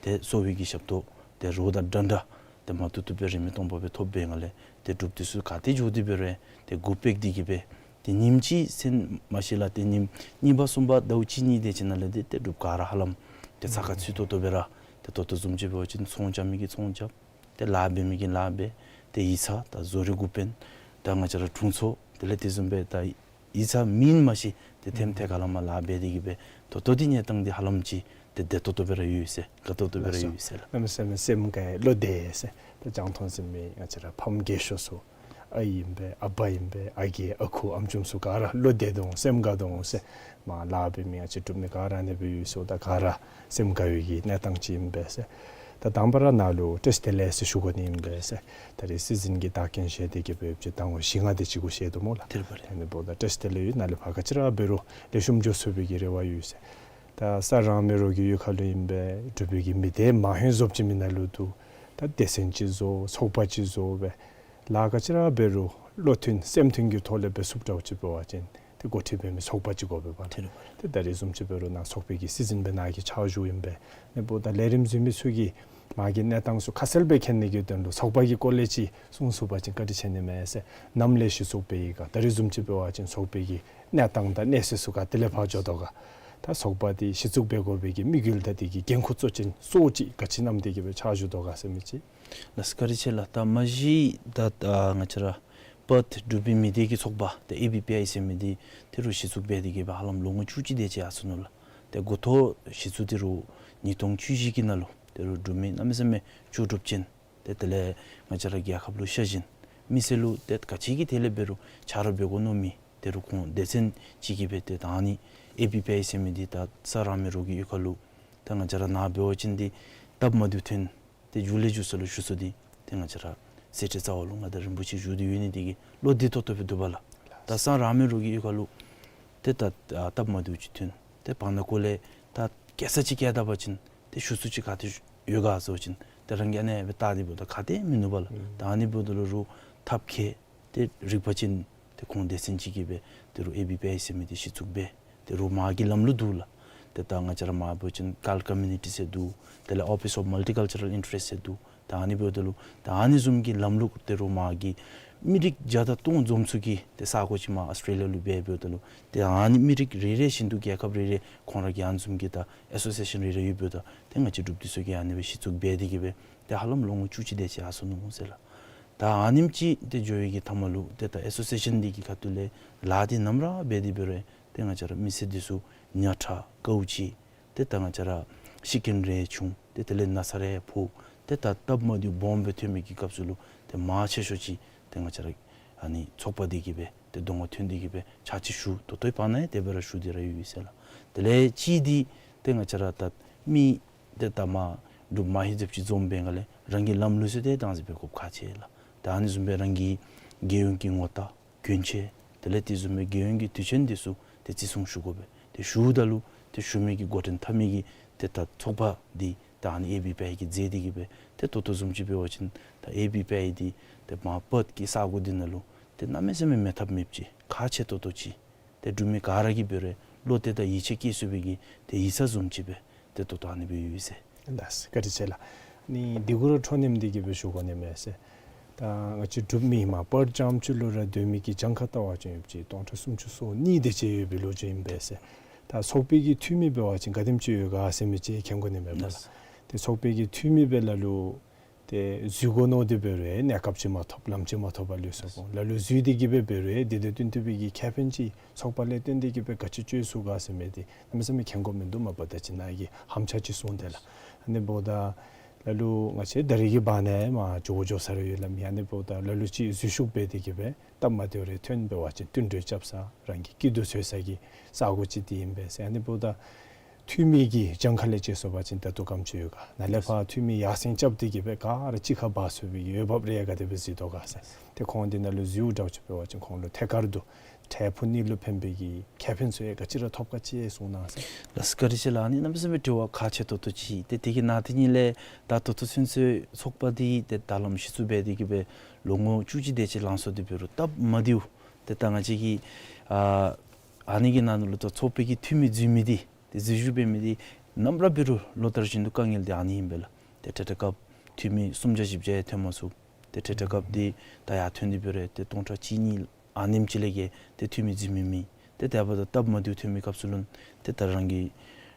ཏེ་གསོ་བའི་གི་ཞབས་ཏོག་ཏེ་རོགས་དང་འདྲ་འདྲ་ཏེ་མ་ཐུབ་ཐུབ་སྦེ་རིས་མེད་སྟོང་པ་སྦེ་ཐོབ་པའི་སྒང་ལས་ཏེ་འབྲུགཔ་འདི་ཚུ་ག་ཏེ་འགྱོ་སྟེ་འབད་རུང་ཏེ་མགུ་སྦེ་སྡོད་དེ་གི་སྦེ་ཏེ་ཉིནམ་གཅིག་ཟེར་མ་ཤེས་ལགས། ཏེ་ཉིནམ་གཉིས་པ་གསུམ་པ་ཟླཝ་གཅིག་གཉིས་དེ་ཅིག་ནང་ལས་ཏེ་ཏེ་འབྲུགཔ་ག་ར་ཧ་ལམ་ཏེ་ཚ་ཁ་ཚུད་ཏོག་ཏོ་སྦེ་ར་ཏེ་ད་ལྟོ་བཟུམ་ཅིག་འབད་བ་ཅིན་ཚོང་རྐྱབ་མི་གིས་ཚོང་རྐྱབ། ཏེ་ལཱ་འབད་མི་གིས་ལཱ་འབད། ཏེ་ཡིག་ཚང་དང་བཟོ་རིག་འགོ་དཔོན་དང་ང་བཅས་ར་དྲུང་འཚོ་དེ་ལས་དེ་བཟུམ་སྦེ་ད་ཡིག་ཚང་མེན་མ་གཞི་ཏེ་ཐེམ་ཐེ་ག་ལ་མ་ལཱ་འབད་དེ་གི་སྦེ་ད་ལྟོ་འདི་གནས་སྟངས་འདི་ཧ་ལམ་ཅིག་ཏེ་བདེ་ཏོག་ཏོ་སྦེ་ར་ཡོད་ཟེར་དགའ་ཏོག་ཏོ་སྦེ་ར་ཡོད་ཟེར་ལགས། གནམ་མེད་ས་མེད་སེམས་དགའ་བློ་བདེ་ཟེར། ད་རྒྱང་མཐོང་གཟིགས་མི་ང་བཅས་ར་ཕམ་རྒས་ཤོས་ཚུ་ཨའི་ཨིན་པས་ཨ་པ་ཨིན་པས་ཨ་རྒས་ཨ་ཁུ་ཨམ་ཅུང་ཚུ་ག་ར་བློ་བདེ་དོ་འོང་སེམས་དགའ་དོ་འོང་ཟེར། མར་ལཱ་འབད་མི་ང་བཅས་འབྲུག་མི་ག་ར་ཨ་ནི་སྦེ་ཡོད་ཟེརཝ་ད་ག་ར་སེམས་དགའ་བའི་གི་གནས་སྟངས་ཅིག་ཨིན་པས་ཟེར། ད་དང་པ་ར་ནཱ་ལུ་བཀྲིས་བདེ་ལེགས་ཟེར་ཞུ་དགོ་ནི་ཨིན་པས་ཟེར། ད་རིས་སྲིད་འཛིན་གྱི་བདག་རྐྱེན་བཞེས་ཏེ་གི་སྦེ་ཡོདཔ་ཅིག་ཟླཝ་བཞི་ལྔ་དེ་ཅིག་གུ་བཞེས་དོ་སྨོ་ལགས། དེ་འབདཝ་ད་བཀྲིས་བདེ་ལེགས་ཡོད། ནཱ་ལས་ཕར་ག་ཅི་ར་འབད་རུང་ལེགས་ཤོམ་འགྱོ་ཚུགས་པའི་གི་རེ་བ་ཡོད་ཟེར། ད་ས་རང་མི་རོགས་ཀྱི་ཡུལ་ཁ་ལུ་ཨིན་པས། འབྲུག་པའི་གི་མི་སྡེ་མང་ཡོད་ཟོབ་ཅིག་མི་ནང་ལུ་འདུག། ད་སྡེ་ཚན་ཅིག་བཟོ་ཚོགས་པ་ཅིག་བཟོ་སྦེ་ལཱ་ག་ཅི་ར་འབད་རུང་བློ་མཐུན་སེམས་མཐུན་གྱི་ཐོག་ལས་འབད་ཚུགསཔ་འདྲཝ་ཅིག་འབད་བ་ཅིན་ཏེ་འགོ་ཁྲིད་འབད་མི་ཚོགས་པ་ཅིག་དགོ་པས་པ་ལགས། ཏེ་ད་རིས་བཟུམ་ཅིག་འབད་རུང་ནཱ་ཚོགས་པའི་གི་སྲིད་འཛིན་སྦེ་ནཱ་གི་ཕྱག་ཞུཝ་ཨིན་པས། ཨ་ནི་འབདཝ་ད་ལས་རིམ་གཟིགས་མི་ཚུ་གིས་མར་གྱི་གནས་སྟངས་ཚུ་ཁ་གསལ་སྦེ་མཁྱེན་ནི་གི་དོན་ལུ་ཚོགས་པ་གི་སྐོར་ལས་ཅིག་གསུང་ཚུགས་པ་ཅིན་བཀའ་དྲིན་ཆེ་ནི་མས་ཟེར། ནམ་ལས་གཞི་བཙུགས་འབད་ཡི་ག། ད་རིས་བཟུམ་ཅིག་འབད་བ་ཅིན་ཚོགས་པའི་གི་གནས་སྟངས་དང་གནས་ཚད་ཚུ་ག་ཏེ་ལས་ཕར་འགྱོ་དོ་ག། ད་ཚོགས་པ་འདི་གཞི་བཙུགས་འབད་དགོ་པའི་གི་དམིགས་ཡུལ་དང་དེ་གི་འགན་ཁུར་གཙོ་ཅན་ཚུ་ཅིག་ག་ཅི་བསྣམས་ཏེ་གི་སྦེ་ཕྱག་ཞུ་དོ་ག་ཟེར་མི་ཅིག། ལགས་སོ། བཀའ་དྲིན་ཆེ་ལགས། ད་མ་གཞི་ད་ང་བཅས་ར་པརཐ་འབྲུག་པའི་མི་སྡེ་གི་ཚོགས་པ་ཏེ་ཨེ་བི་པི་ཨའི་ཟེར་མི་འདི་ད་རུང་གཞི་བཙུགས་འབད་དེ་གི་སྦེ་ཧ་ལམ་ལོ་ངོ་བཅུ་གཅིག་དེ་ཅིག་ཡར་སོ་ནུག་ལགས། ཏེ་འགོ་ཐོག་གཞི་བཙུགས་ད་རུང་ཉིས་སྟོང་བཅུ་བཞི་གི་ནང་ལུ་ད་རུང་འབྲུག་མི་གནམ་མེད་ས་མེད་ལྕོགས་གྲུབ་ཅན་ཏེ་དེ་ལས་ང་བཅས་ར་རྒྱལ་ཁབ་ལུ་ཤ་ཞེན་མི་སེར་ལུ་ཏེ་ག་ཅི་གི་ཐད་ལས་འབད་རུང་ཆ་རོགས་འབད་དགོ་མནོ་མི་ད་རུང་ཁོང་སྡེ་ཚན་ཅིག་གིས་སྦེ་ཏེ་ད་ཨ་ནི་ཨེ་བི་པི་ཨའི་ཟེར་མི་འདི་ད་ས་རང་མི་རོགས་ཀྱི་ཡུལ་ཁ་ལུ་ད་ང་བཅས་ར་ནཱ་འབད་བ་ཅིན་འདི་སྟབས་མ་བདེཝ་ཐོན་ ཏེ་མཇུག་ལས་མཇུག་ས་ལུ་ཞུ་ས་འདི་ཏེ་ང་བཅས་ར་གསེར་ཁྲི་རྩ་བ་ལུ་མངའ་བདག་རིན་པོ་ཆེ་བཞུགས་ཏེ་ཡོད་ནི་འདི་གིས་བློ་བདེ་ཏོག་ཏོ་སྦེ་འདུག་པ་ལགས། ད་སང་རང་མི་རོགས་ཀྱི་གཡུས་ཁ་ལུ་ཏེ་ད་ཨ་སྟབས་མ་བདེཝ་ཅིག་ཐོན། ཏེ་བར་ན་ཀོ་ལས་ད་སྐྱེལ་ས་ཅིག་སྐྱེལ་ད་པ་ཅིན་ཏེ་ཞུ་ས་ཅིག་ག་ཏེ་ཡོད་ག་ཟེར་བ་ཅིན་ཏེ་རང་གིས་ཨ་ནི་སྦེ་བལྟ་སྟེ་འབདཝ་ད་ག་ཏེ་མིན་ནུག་པ་ལགས། ཨུམ། ད་ཨ་ནི་འབདཝ་ད་ལུ་རོགས་ཐབས་མཁས་ཏེ་རིག་པ་ཅན་ཏེ་ཁོང་སྡེ་ཚན་ཅིག་གིས་སྦེ་ཏེ་རོགས་ཨེ་བི་པེ་ཨའི་ཟེར་མི་འདི་གཞི་བཙུགས་འབད། ཏེ་རོགས་མ་གི་ལམ་ལུགས་འདུག་ལགས། ཏེ་ད་ང་བཅས་ར་མ་འབད་བ་ཅིན་ཀཱལ་ཀོ་མིའུ་ནི་ཊི་ཟེར་འདུག། དེ་ལས་ཨོ་ཕིས་ཨོཕ་མལ་ཊི་ཀཱལ་ཅར་རལ་ཨིན་ཊ་རེསཊ་ཟེར་འདུག། ད་ཨ་ནི་འབདཝ་ད་ལུ་ད་ཨ་ནི་བཟུམ་གྱི་ལམ་ལུགས་ཏེ་རོགས་མ་གི་མི་རིགས་བརྒྱ་དང་སྟོང་འཛོམས་ས་གི་ཏེ་ས་གོ་ཅིག་མར་ཨཱོས་ཊྲེ་ལི་ཡ་ལུ་འབད་འབདཝ་ད་ལུ་ཏེ་ཨ་ནི་མི་རིགས་རེ་རེ་བཞིན་དུ་རྒྱལ་ཁབ་རེ་རེ་ཁོང་ར་གི་ཨ་ནི་བཟུམ་གྱི་ད་ཨེ་སོ་སི་ཨེ་ཤཱན་རེ་རེ་ཡོད་འབདཝ་ད་ཏེ་ང་བཅས་འབྲུགཔ་འདི་ཚུ་གིས་ཨ་ནི་སྦེ་གཞི་བཙུགས་འབད་དེ་གིས་སྦེ་ཏེ་ཧ་ལམ་ལོ་ངོ་བཅུ་གཅིག་དེ་ཅིག་ཡར་སོ་ནུག་ཟེར་ལགས། ད་ཨ་ནེམ་ཅིག་ཏེ་འགྱོ་བའི་གི་མཐའ་མ་ལུ་ཏེ་ད་ཨེ་སོ་སི་ཨེ་ཤཱན་འདི་གི་ཁ་ཐུག་ལས་ལཱ་འདི་ནམ་ར་འབད་དེ་འབད་རུང་ཏེ་ང་བཅས་ར་མི་སེར་འདི་ཚུ་ཉག་ཕྲ་དཀའཝ་སྤྱད། ཏེ་ད་ང་བཅས་ར་ཤི་རྐྱེན་རེ་བྱུང་། ཏེ་དེ་ལས་ན་ཚ་རེ་ཕོག། ཏེ་ད་སྟབས་མ་བདེཝ་སྦོམ་སྦེ་ཐོན་མི་གི་སྐབས་སུ་ལུ་ཏེ་མང་ཆེ་ཤོས་ཅིག་ཏེ་ང་བཅས་ར་ཨ་ནི་ཚོགས་པ་འདི་གིས་སྦེ་ཏེ་གདོང་ཁར་ཐོན་ཏེ་གིས་སྦེ་ཕྱག་ཕྱིད་ཞུ། ད་ལྟོའི་བར་ན་ཡང་དེ་སྦེ་ར་ཞུ་སྟེ་ར་ཡོད་ཟེར་ལགས། དེ་ལས་གཅིག་འདི་ཏེ་ང་བཅས་ར་ད་མི་ཏེ་ད་མར་འབྲུགཔ་མ་ཧེ་ཟེརཝ་ཅིག་འཛོམས་པའི་སྒང་ལས་རང་གི་ལམ་ལུགས་ཚུ་ཏེ་བདག་འཛིན་འབད་དགོཔ་ཁག་ཆེ་ལགས། ད་ཨ་ནི་བཟུམ་སྦེ་རང་གི་རྒྱལ་ཡོངས་ཀྱི་ངོ་རྟགས་གྱོན་ཆས་དེ་ལས་དེ་བཟུམ་སྦེ་རྒྱལ་ཡོངས་ཀྱི་དུས་ཆེན་འདི་ཚུ་ཏེ་བརྩི་སྲུང་ཞུ་དགོ་པས། ཏེ་ཞུཝ་ད་ལུ་ཏེ་ཞུ་མི་གི་འགོ་འདྲེན་འཐབ་མི་གི་ཏེ་ད་ཚོགས་པ་འདི་ད་ཨ་ནི་ཨེ་བི་པེ་ཨའི་གིས་མཛད་དེ་གིས་སྦེ་ཏེ་ད་ལྟོ་བཟུམ་ཅིག་འབད་བ་ཅིན་ད་ཨེ་བི་པེ་ཨའི་འདི་ཏེ་མར་པརཐ་གི་ས་གོ་འདི་ནང་ལུ་ཏེ་གནམ་མེད་ས་མེད་མེད་ཐབས་མེདཔ་ཅིག་ཁག་ཆེ་ཏོག་ཏོ་ཅིག། ཏེ་འབྲུག་མི་ག་ར་གིས་འབད་རུང་བློ་གཏད་དང་ཡིད་ཆེས་བསྐྱེད་ཚུགས་པའི་གི་ཏེ་ཡིག་ཚང་བཟུམ་ཅིག་སྦེ་ཏེ་ད་ལྟོ་ཨ་ནི་སྦེ་ཡོད་ཟེར། ལགས་སོ། བཀའ་དྲིན་ཆེ་ལགས། ནི་འདི་གུ་ར་འཕྲོ་མཉམ་འདི་གིས་སྦེ་ཞུ་དགོ་ནི་མས་ཟེར། ད་ང་བཅས་འབྲུག་མི་མར་པརཐ་རྐྱངམ་ཅིག་ལུ་ར་སྡོད་མི་གི་གྱངས་ཁ་བལྟ་བ་ཅིན་ཡོདཔ་ཅིག་སྟོང་ཕྲག་སུམ་ཅུ་སོ་གཉིས་དེ་ཅིག་ཡོད་པའི་ལོ་རྒྱུས་ཨིན་པས་ཟེར། ད་ཚོགས་པའི་གི་འཐུས་མི་འབད་བ་ཅིན་ག་དེམ་ཅིག་ཡོད་ག་ཟེར་མི་ཅིག་མཁྱེན་དགོ་ནི་མས་པ་ལགས། ལགས་སོ། ཏེ་ཚོགས་པའི་གི་འཐུས་མི་སྦེ་ལ་ལུ་ཏེ་འཛུལ་དགོ་མནོ་སྟེ་འབད་རུང་གནས་སྐབས་ཅིག་མ་ཐོབ་ལམ་ཅིག་མ་ཐོབ་པར་ལུས་སོ་གོ། ལ་ལུ་འཛུལ་ཏེ་གིས་སྦེ་འབད་རུང་དེ་དང་བསྟུན་ཏེ་སྦེ་གི་ཁེ་ཕན་ཅིག་ཚོགས་པ་ལས་བཏོན་ཏེ་གིས་སྦེ་ག་ཅི་སྤྱོད་ཚུགས་ག་ཟེར་མི་འདི་གནམ་མེད་ས་མེད་མཁྱེན་དགོ་མིན་འདུག། མ་པ་ད་ཅི་ནཱ་གིས་ཧམ་ཆ་ཅིག་གསུངས་ཏེ་ལགས། ཨ་ནི་འབདཝ་ད་ལ་ལུ་ང་བཅས་ད་རེས་ཀྱི་བར་ན་མར་འགྱོ་འགྱོ་ས་ར་ཡོད་ལགས། མི་ཨ་ནི་འབདཝ་ད་ལ་ལུ་ཅིག་འཛུལ་ཞུགས་འབད་དེ་གིས་སྦེ་སྟབས་མ་བདེཝ་རེ་ཐོན་འབད་བ་ཅིན་བསྟུན་གྲོས་རྐྱབ་ས་རང་གི་སྐྱིད་སྡུག་འཚོལ་ས་གི་ས་གོ་ཅིག་འདི་ཨིན་པས་ཟེར། ཨ་ནི་འབདཝ་ད་འཐུས་མི་གི་གྱངས་ཁ་ལས་དཔྱད་སོང་པ་ཅིན་ད་ལྟོ་ག་དེམ་ཅིག་ཡོད་ག། ནཱ་ལས་ཕར་འཐུས་མི་ཡར་སེང་རྐྱབ་སྟེ་གིས་སྦེ་ག་ར་གཅིག་ཁར་འབག་ཚུགས་པའི་གི་འོས་འབབ་རེ་ག་དེ་སྦེ་གཟིགས་དོ་ག་ཟེར། ཏེ་ཁོང་འདི་ནང་ལུ་འཛུལཝ་འདྲཝ་ཅིག་འབད་བ་ཅིན་ཁོང་ལུ་ཐད་ཀར་དུ་འཕྲལ་ཕུགས་གཉིས་ལུ་ཕན་པའི་གི་ཁེ་ཕན་ཚུ་ཡང་ག་ཅི་ར་ཐོབ་ག་ཅིག་གསུངས་གནང་ཟེར། ལགས་སོ། བཀའ་དྲིན་ཆེ་ལགས། ཨ་ནི་གནམ་མེད་ས་མེད་དྲི་བ་ཁག་ཆེ་ཏོག་ཏོ་ཅིག། ཏེ་དེ་གི་ནང་དེ་ཉིད་ལས་ད་ད་ལྟོ་ཚུན་ཚོད་ཚོགས་པ་འདི་ཏེ་ད་ལམ་གཞི་བཙུགས་འབད་དེ་གིས་སྦེ་ལོ་ངོ་བཅུ་གཅིག་དེ་ཅིག་ལང་སོང་སྟེ་འབད་རུང་སྟབས་མ་བདེཝ་ཏེ་ད་ང་བཅས་ཀྱི་ཨ་ཨ་ནི་གི་ནང་ལུ་ད་ཚོགས་པའི་གི་འཐུས་མི་འཛུལ་མི་འདི་ཏེ་འཛུལ་ཞུགས་འབད་མི་འདི་ནམ་ར་འབད་རུང་ལོ་ལྟར་བཞིན་དུ་དཀའ་ངལ་འདི་ཨ་ནི་ཨིན་པས་ལགས། ཏེ་ཏེ་ཏེ་སྐབས་འཐུས་མི་སུམ་བརྒྱ་བཞི་བརྒྱ་ཡང་ཐོན་མ་ཚུགས། ཏེ་ཏེ་ཏེ་སྐབས་འདི་ད་ཡར་ཐོན་ཏེ་འབད་རུང་ཏེ་སྟོང་ཕྲག་གཅིག་གཉིས་ཨ་ནེམ་ཅིག་ལས་བརྒལ་ཏེ་འཐུས་མི་འཛུལ་མི་མེད། ཏེ་དེ་འབདཝ་ད་སྟབས་མ་བདེཝ་ཐོན་མི་སྐབས་སུ་ལུ་ཏེ་ད་རང་གི་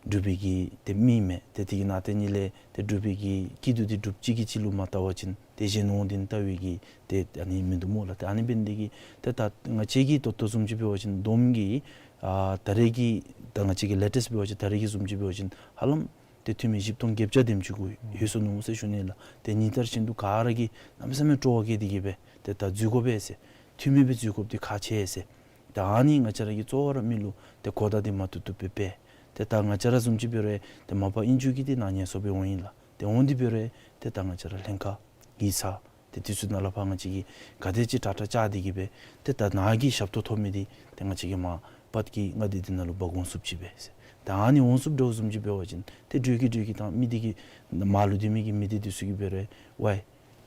འབྲུག་པའི་གི་ཏེ་མི་མེད། ཏེ་དེ་གི་ནང་དེ་ཉིད་ལས་ཏེ་འབྲུག་པའི་གི་སྐྱིད་སྡུག་འདི་འབྲུགཔ་གཅིག་གིས་གཅིག་ལུ་མ་བལྟ་བ་ཅིན་ཏེ་གཞན་འོང་དེ་ནི་བལྟ་བའི་གི་ཏེ་ཨ་ནི་མིན་འདུག་སྨོ་ལགས། ཏེ་ཨ་ནི་འབད་ནི་དེ་གིས་ཏེ་ད་ང་བཅས་ཀྱི་ད་ལྟོ་བཟུམ་ཅིག་འབད་བ་ཅིན་བསྡོམས་ཀྱིས་ཨ་ད་རེས་ཀྱི་ད་ང་བཅས་ཀྱི་ལེ་ཊེསཊ་འབད་བ་ཅིན་ད་རེས་ཀྱི་བཟུམ་ཅིག་འབད་བ་ཅིན་ཧ་ལམ་ཏེ་འཐུས་མི་བཞི་སྟོང་བརྒྱད་བརྒྱ་དེམ་ཅིག་གུ་ལྷོད་སོ་ནུག་ཟེར་ཞུ་ནི་ལགས། ཏེ་ཉིན་ལྟར་བཞིན་དུ་ག་ར་གིས་གནམ་མེད་ས་མེད་སྤྲོ་བ་བསྐྱེད་དེ་གིས་སྦེ་ཏེ་ད་འཛུལ་དགོ་པས་ཟེར། འཐུས་མི་སྦེ་འཛུལ་དགོཔ་འདི་ཁག་ཆེ་ཟེར། ད་ཨ་ནི་ང་བཅས་ར་གིས་གཙོ་བོ་ར་མི་ལུ་ཏེ་གོ་བརྡ་འདི་མ་བཏུབ་བཏུབ་སྦེ་སྤེལ། ཏེ་ད་ང་བཅས་ར་བཟུམ་ཅིག་འབད་རུང་ཏེ་མ་པ་ཨིན་ཅི་གི་ཏེ་ནཱ་ཉལ་སོ་སྦེ་འོང་ཡི་ལགས། ཏེ་འོང་སྟེ་འབད་རུང་ཏེ་ད་ང་བཅས་ར་ལྷན་ཁག་ཡིག་ཚང་ཏེ་དེ་ཚུ་ནང་ལས་ཕར་ང་བཅས་ཀྱིས་ག་དེ་ཅིག་དྲག་དྲག་བཅར་ཏེ་གིས་སྦེ་ཏེ་ད་ནཱ་གི་ཞབས་ཏོག་ཐོབ་མི་འདི་ཏེ་ང་བཅས་ཀྱིས་མར་པརཊ་གི་མངའ་སྡེ་འདི་ནང་ལུ་འབག་འོང་ཚུགསཔ་ཅིག་སྦེ་ཟེར། ད་ཨ་ནི་འོང་ཚུགསཔ་འདྲཝ་བཟུམ་ཅིག་འབད་བ་ཅིན་ཏེ་འགྲོས་ཀྱིས་འགྲོས་ཀྱིས་ད་མི་འདི་གིས་མར་ལུ་སྡོད་མི་གི་མི་སྡེ་འདི་ཚུ་གིས་འབད་རུང་ཝའི་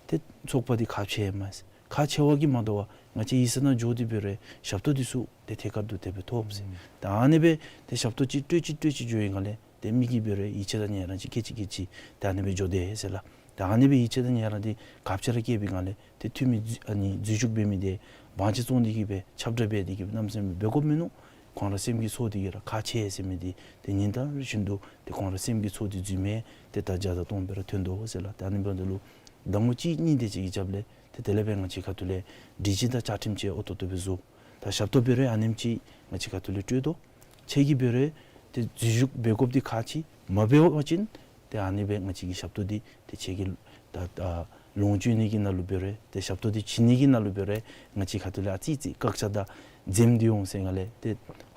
ཏེ་ཚོགས་པ་འདི་ཁག་ཆེ་མས་ཟེར། ཁག་ཆེ་བ་གིས་མ་དོ་བར་ང་བཅས་ཡིག་ཚང་ནང་འགྱོ་སྟེ་འབད་རུང་ཞབས་ཏོག་འདི་ཚུ་ཏེ་ཐད་ཀར་དུ་དེ་སྦེ་ཐོབ་ཟེར། ཨུམ། ད་ཨ་ནི་སྦེ་ཏེ་ཞབས་ཏོག་ཅིག་སྤྲོད་ཅིག་སྤྲོད་ཅིག་འགྱོ་བའི་སྒང་ལས་ཏེ་མི་གིས་འབད་རུང་ཡིད་ཆེས་དང་ངལ་རངས་ཅིག་སྐྱེ་ཅིག་སྐྱེ་ཅིག་ད་ཨ་ནི་སྦེ་འགྱོ་དེས་ཟེར་ལགས། ད་ཨ་ནི་སྦེ་ཡིད་ཆེས་དང་ངལ་རངས་འདི་ག་ཅི་ར་སྐྱེ་བའི་སྒང་ལས་ཏེ་འཐུས་མི་འཛུལ་ཨ་ནི་འཛུལ་ཞུགས་འབད་མི་འདི་དབང་ཆ་བཙོང་སྟེ་གིས་སྦེ་ཁྱབ་བསྒྲགས་འབད་དེ་གིས་སྦེ་གནམ་མེད་ས་མེད་འབད་དགོཔ་མིན་ནུག། ཁོང་ར་སེམས་ཀྱི་ཚོར་འདི་གིས་ར་ཁག་ཆེ་ཟེར་མི་འདི་ཏེ་ཉིན་ལྟར་བཞིན་དུ་ཏེ་ཁོང་ར་སེམས་ཀྱི་ཚོར་འདི་འཛུལ་མི་ཏེ་ད་བརྒྱ་དང་སྟོང་སྦེ་ར་ཐོན་དོ་ཟེར་ལགས། ཏེ་ཨ་ནི་འབདཝ་ད་ལུ་ཟླ་ངོ་གཅིག་གཉིས་དེ་ཅིག་གི་རྒྱབ་ལས་ཏེ་དེ་ལས་སྦེ་ང་བཅས་ཁ་ཐུག་ལས་སྒྲིག་གཞི་དང་བཅའ་ཁྲིམས་ཅིག་ཨོ་ཏོག་ཏོ་སྦེ་བཟོ། ད་ཞབས་ཏོག་འབད་རུང་ཨ་ནེམ་ཅིག་ང་བཅས་ཁ་ཐུག་ལས་སྤྲོད་དོ། ཁྱེད་ཀྱིས་འབད་རུང་ཏེ་འཛུལ་ཞུགས་འབད་དགོཔ་འདི་ཁག་ཆེ། མ་འབད་བ་ཅིན་ཏེ་ཨ་ནི་སྦེ་ང་བཅས་ཀྱི་ཞབས་ཏོག་འདི་ཏེ་ཁྱེད་ཀྱིས་ད་ད་ལོངས་སྤྱོད་ནི་གི་ནང་ལུ་འབད་རུང་ཏེ་ཞབས་ཏོག་འདི་བྱིན་ནི་གི་ནང་ལུ་འབད་རུང་ང་བཅས་ཁ་ཐུག་ལས་ཨ་ཙི་ཙི་བཀག་ཆ་དང་འཛེམ་སྟེ་འོང་ཟེར་སྒང་ལས་ཏེ་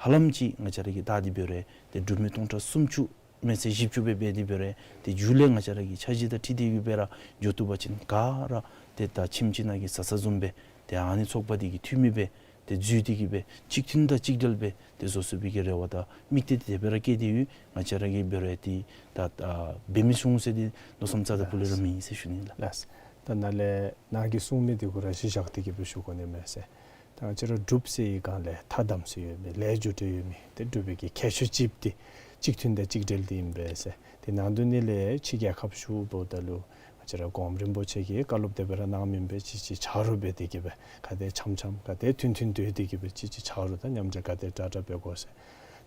ཧ་ལམ་ཅིག་ང་བཅས་ར་གིས་བལྟ་སྟེ་འབད་རུང་ཏེ་འབྲུག་མི་སྟོང་ཕྲག་སུམ་ཅུ་ མེད་ཟེར་བཞི་བཅུ་སྦེ་འབད་དེ་འབད་རུང་ཏེ་མཇུག་ལས་ང་བཅས་ར་གི་འཆར་གཞི་དང་འཁྲིལ་ཏེ་གི་སྦེ་ར་འགྱོ་བཏུབ་པ་ཅིན་ག་ར་ཏེ་ད་ཁྱིམ་ཅིག་ནང་གི་བཟའ་ཚང་བཟུམ་སྦེ་ཏེ་ཨ་ནི་ཚོགས་པ་འདི་གི་འཐུས་མི་སྦེ་ཏེ་འཛུལ་ཏེ་གི་སྦེ་གཅིག་མཐུན་དང་གཅིག་སྒྲིལ་སྦེ་ཏེ་བཟོ་ཚུགས་པའི་གི་རེ་བ་དང་དམིགས་གཏད་དེ་སྦེ་ར་བསྐྱེད་དེ་ཡོད། ང་བཅས་ར་གིས་འབད་རུང་ཏེ་ད་ཨ་འབད་མི་ཚུགས་ཟེར་ཏེ་མནོ་བསམ་རྩ་དང་པོ་ལས་ར་མེད་ཟེར་ཞུ་ནི་ལགས། ལགས། ད་ནཱ་ལས་ནཱ་གིས་གསུངས་མི་འདི་གུ་ར་གཞི་བཞག་སྟེ་གི་སྦེ་ཞུ་དགོ་ནི་མས་ཟེར། ད་ང་བཅས་ར་འབྲུགཔ་ཟེར་བའི་སྒང་ལས་ཐ་དམ་ཟེར་ཡོད་མི་ལས་རྒྱུ་འབྲས་ཡོད་མི་ཏེ་འབྲུག་པའི་གི་ཁྱད་ཆོས་ཅིག་འདི་གཅིག་མཐུན་དང་གཅིག་སྒྲིལ་འདི་ཨིན་པས་ཟེར། དེ་ནང་དོན་ནི་ལས་ཕྱི་རྒྱལ་ཁབ་ཚུ་འབདཝ་ད་ལུ་ང་བཅས་ར་གོངམ་རིན་པོ་ཆེ་གིས་བཀའ་སློབ་དེ་སྦེ་ར་གནང་མི་ཨིན་པས། གཅིག་གཅིག་ཆ་རོགས་འབད་དེ་གི་སྦེ་ག་དེ་འཆམ་འཆམ་ག་དེ་མཐུན་མཐུན་སྡོད་དེ་གི་སྦེ་གཅིག་གཅིག་ཆ་རོགས་དང་མཉམ་འབྲེལ་ག་དེ་དྲག་དྲག་འབད་དགོ་ཟེར།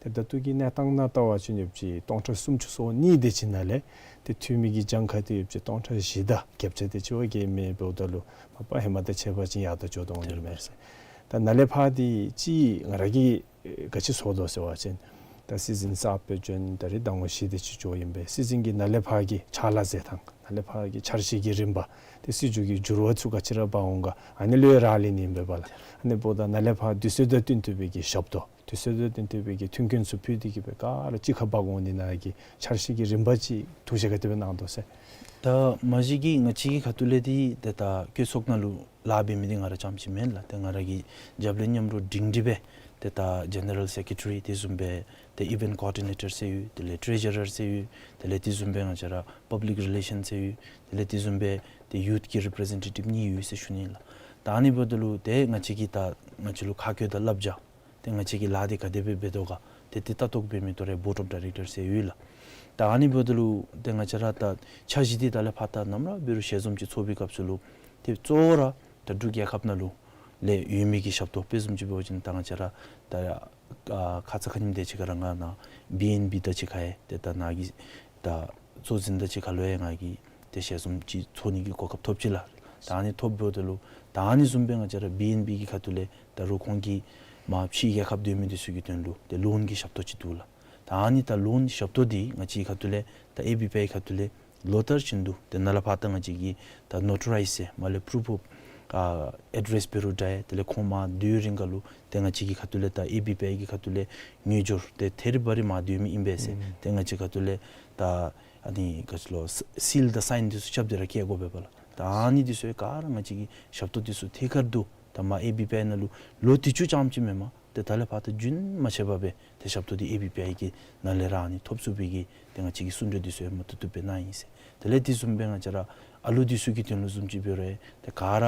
ཏེ་ད་ལྟོ་གི་གནས་སྟངས་ནང་བལྟ་བ་ཅིན་ཡོདཔ་ཅིག་སྟོང་ཕྲག་སུམ་ཅུ་སོ་གཉིས་དེ་ཅིག་ནང་ལས་ཏེ་འཐུས་མི་གི་གྱངས་ཁ་དེ་ཡོདཔ་ཅིག་སྟོང་ཕྲག་བཞི་དང་བརྒྱད་ཅུ་དེ་ཅིག་བ་གི་མི་འབདཝ་ད་ལུ་མ་པ་ཧེ་མ་དང་ཕྱད་པ་ཅིན་ཡར་ད་འགྱོ་དོ་འོང་ནི་མས་ཟེར། ད་ནཱ་ལས་ཕར་འདི་ཅིག་ང་ར་གིས་ག་ཅི་ཚོར་དོ་ཟེར་བ་ཅིན་ད་སྲིད་འཛིན་གསརཔ་སྦེ་བྱོན་ད་རེས་ཟླ་ངོ་བཞི་དེ་ཅིག་འགྱོཝ་ཨིན་པས། སྲིད་འཛིན་གྱི་ནཱ་ལས་ཕར་གྱི་ཕྱག་ལཱ་མཛད་ཐངས་ནཱ་ལས་ཕར་གྱི་འཆར་གཞི་གི་རིམ་པ་ཏེ་སྲིད་བྱུས་ཀྱི་འགྱུར་བ་ཚུ་ག་ཅི་ར་འབག་འོང་ག་ཨ་ནི་ལུ་ཡང་རག་ལས་ནི་ཨིན་པས་པ་ལགས། ཨ་ནི་འབདཝ་ད་ནཱ་ལས་ཕར་དུས་ཚོད་དང་བསྟུན་ཏེ་སྦེ་གི་ཞབས་ཏོག་དུས་ཚོད་དང་བསྟུན་ཏེ་སྦེ་གི་མཐུན་རྐྱེན་ཚུ་ཕུལ་ཏེ་གི་སྦེ་ག་ར་གཅིག་ཁར་འབག་འོང་ནི་ནང་གི་འཆར་གཞི་གི་རིམ་པ་ཅིག་ཐུགས་བཞེད་ག་དེ་སྦེ་གནང་དོ་ཟེར། ད་མ་གཞི་གིས་ང་བཅས་ཀྱི་ཁ་ཐུག་ལས་འདི་ཏེ་ད་བཀོད་ཚོགས་ནང་ལུ་ལཱ་འབད་མི་འདི་ང་ར་རྐྱངམ་ཅིག་མེན་ལགས། ཏེ་ང་ར་གི་རྒྱབ་ལས་མཉམ་རོགས་སྒྲིང་སྒྲི་སྦེ་ཏེ་ད་ཇེ་ནེ་རལ་སེཀ་རེ་ཊ་རི་དེ་བཟུམ་སྦེ་ཏེ་ཨི་ཝེནཊ་ཀོ་ཨོར་ཌི་ནེ་ཊར་ཟེར་ཡོད། དེ་ལས་ཊེ་རེ་ཇུ་རར་ཟེར་ཡོད། དེ་ལས་དེ་བཟུམ་སྦེ་ང་བཅས་ར་པབ་ལིཀ་རི་ལེ་ཤཱནསི་ཟེར་ཡོད། དེ་ལས་དེ་བཟུམ་སྦེ་ཏེ་ཡུཐ་ཀྱི་རི་པི་རེ་ཟེན་ཊེ་ཊིབ་གཉིས་ཡོད་ཟེར་ཞུ་ནི་ལགས། ད་ཨ་ནི་འབདཝ་ད་ལུ་ཏེ་ང་བཅས་ཀྱི་ད་ང་བཅས་ལུ་ཁ་བཀོད་དང་བསླབ་བྱ་ཏེ་ང་བཅས་ཀྱིས་ལཱ་འདི་ག་དེ་སྦེ་འབད་དོ་ག་ཏེ་འདི་ལྟ་རྟོག་འབད་མི་དོ་རུང་བོརཌ་ཨོཕ་ཌའི་རེཀ་ཊར་ཟེར་ཡོད་ལགས། ད་ཨ་ནི་འབདཝ་ད་ལུ་ཏེ་ང་བཅས་ར་ད་འཆར་གཞི་འདི་ད་ལས་ཕར་ད་ནམ་ར་འབད་རུང་ཞལ་འཛོམས་ཅིག་ཚོགས་པའི་སྐབས་སུ་ལུ་ཏེ་གཙོ་བོ་ར་ད་འབྲུག་རྒྱལ་ཁབ་ནང་ལུ་ལས་ཡོད་མི་གི་ཞབས་ཏོག་དཔེ་བཟུམ་ཅིག་འབད་བ་ཅིན་ད་ང་བཅས་ར་ད་ཨ་ཁ་ཙ་ཁ་ཉིནམ་དེ་ཅིག་ཁར་ར་ང་ནཱ་བི་ཨེན་བི་དང་གཅིག་ཁར་ཡང་ཏེ་ད་ནཱ་གི་ད་གཙོ་འཛིན་དང་གཅིག་ཁར་ལུ་ཡང་ང་གིས་ཏེ་ཞལ་འཛོམས་ཅིག་ཚོགས་ནི་གི་གོ་སྐབས་ཐོབ་ཅི་ལགས། ད་ཨ་ནི་ཐོབ་འབདཝ་ད་ལུ་ད་ཨ་ནི་བཟུམ་སྦེ་ང་བཅས་ར་བི་ཨེན་བི་གི་ཁ་ཐུག་ལས་ད་རུང་ཁོང་གིས་མར་ཕྱི་རྒྱལ་ཁབ་སྡོད་མི་འདི་ཚུ་གི་དོན་ལུ་ཏེ་ལོན་གྱི་ཞབས་ཏོག་ཅིག་འདུག་ལགས། ད་ཨ་ནི་ད་ལོན་ཞབས་ཏོག་འདི་ང་བཅས་ཁ་ཐུག་ལས་ད་ཨེ་བི་པི་ཨའི་ཁ་ཐུག་ལས་ལོ་ལྟར་བཞིན་དུ་ཏེ་ནཱ་ལས་ཕར་ད་ང་བཅས་ཀྱིས་ད་ནོ་ཊ་རའིཛ་ཟེར་མར་ལས་པུ་རུཕ་ཨོཕ་ཨ་ཨེ་ཌེ་རེསི་འབད་རུང་འདྲ་ཡི། དེ་ལས་ཁོང་མར་སྡོད་རིང་ཁར་ལུ་ཏེ་ང་བཅས་ཀྱི་ཁ་ཐུག་ལས་ད་ཨེ་བི་པི་ཨའི་གི་ཁ་ཐུག་ལས་ངོས་སྦྱོར་ཏེ་ཐད་རི་བ་རི་མར་སྡོད་མི་ཨིན་པས་ཟེར། ཨུམ་ཏེ་ང་བཅས་ཁ་ཐུག་ལས་ད་ཨ་ནི་ག་ཅི་ལོ་སི་ལ་དང་སའིན་འདི་ཚུ་རྐྱབ་སྟེ་ར་བསྐྱལ་དགོ་པས་པ་ལགས། ད་ཨ་ནི་འདི་ཚུ་ཡང་ག་ར་ང་བཅས་ཀྱི་ཞབས་ཏོག་འདི་ཚུ་ཐད་ཀར་དུ་ད་མར་ཨེ་བི་པི་ཨའི་ནང་ལུ་ལོ་དུས་ཅི་རྐྱངམ་ཅིག་མེན་པར་ཏེ་ད་ལས་ཕར་ད་རྒྱུན་མ་ཆད་པར་སྦེ་ཏེ་ཞབས་ཏོག་འདི་ཨེ་བི་པི་ཨའི་གི་ནང་ལས་ར་ཨ་ནི་ཐོབ་ཚུགས་པའི་གི་ཏེ་ང་བཅས་ཀྱིས་གསུང་གྲོས་འདི་ཚུ་ཡང་མ་བཏུབ་བཏུབ་སྦེ་གནང་ཡི་ཟེར། དེ་ལས་དེ་བཟུམ་སྦེ་ང་བཅས་ར་ཨ་ལུ་འདི་ཚུ་གི་དོན་ལུ་བཟུམ་ཅིག་འབད་རུང་ཏེ་ག་ར་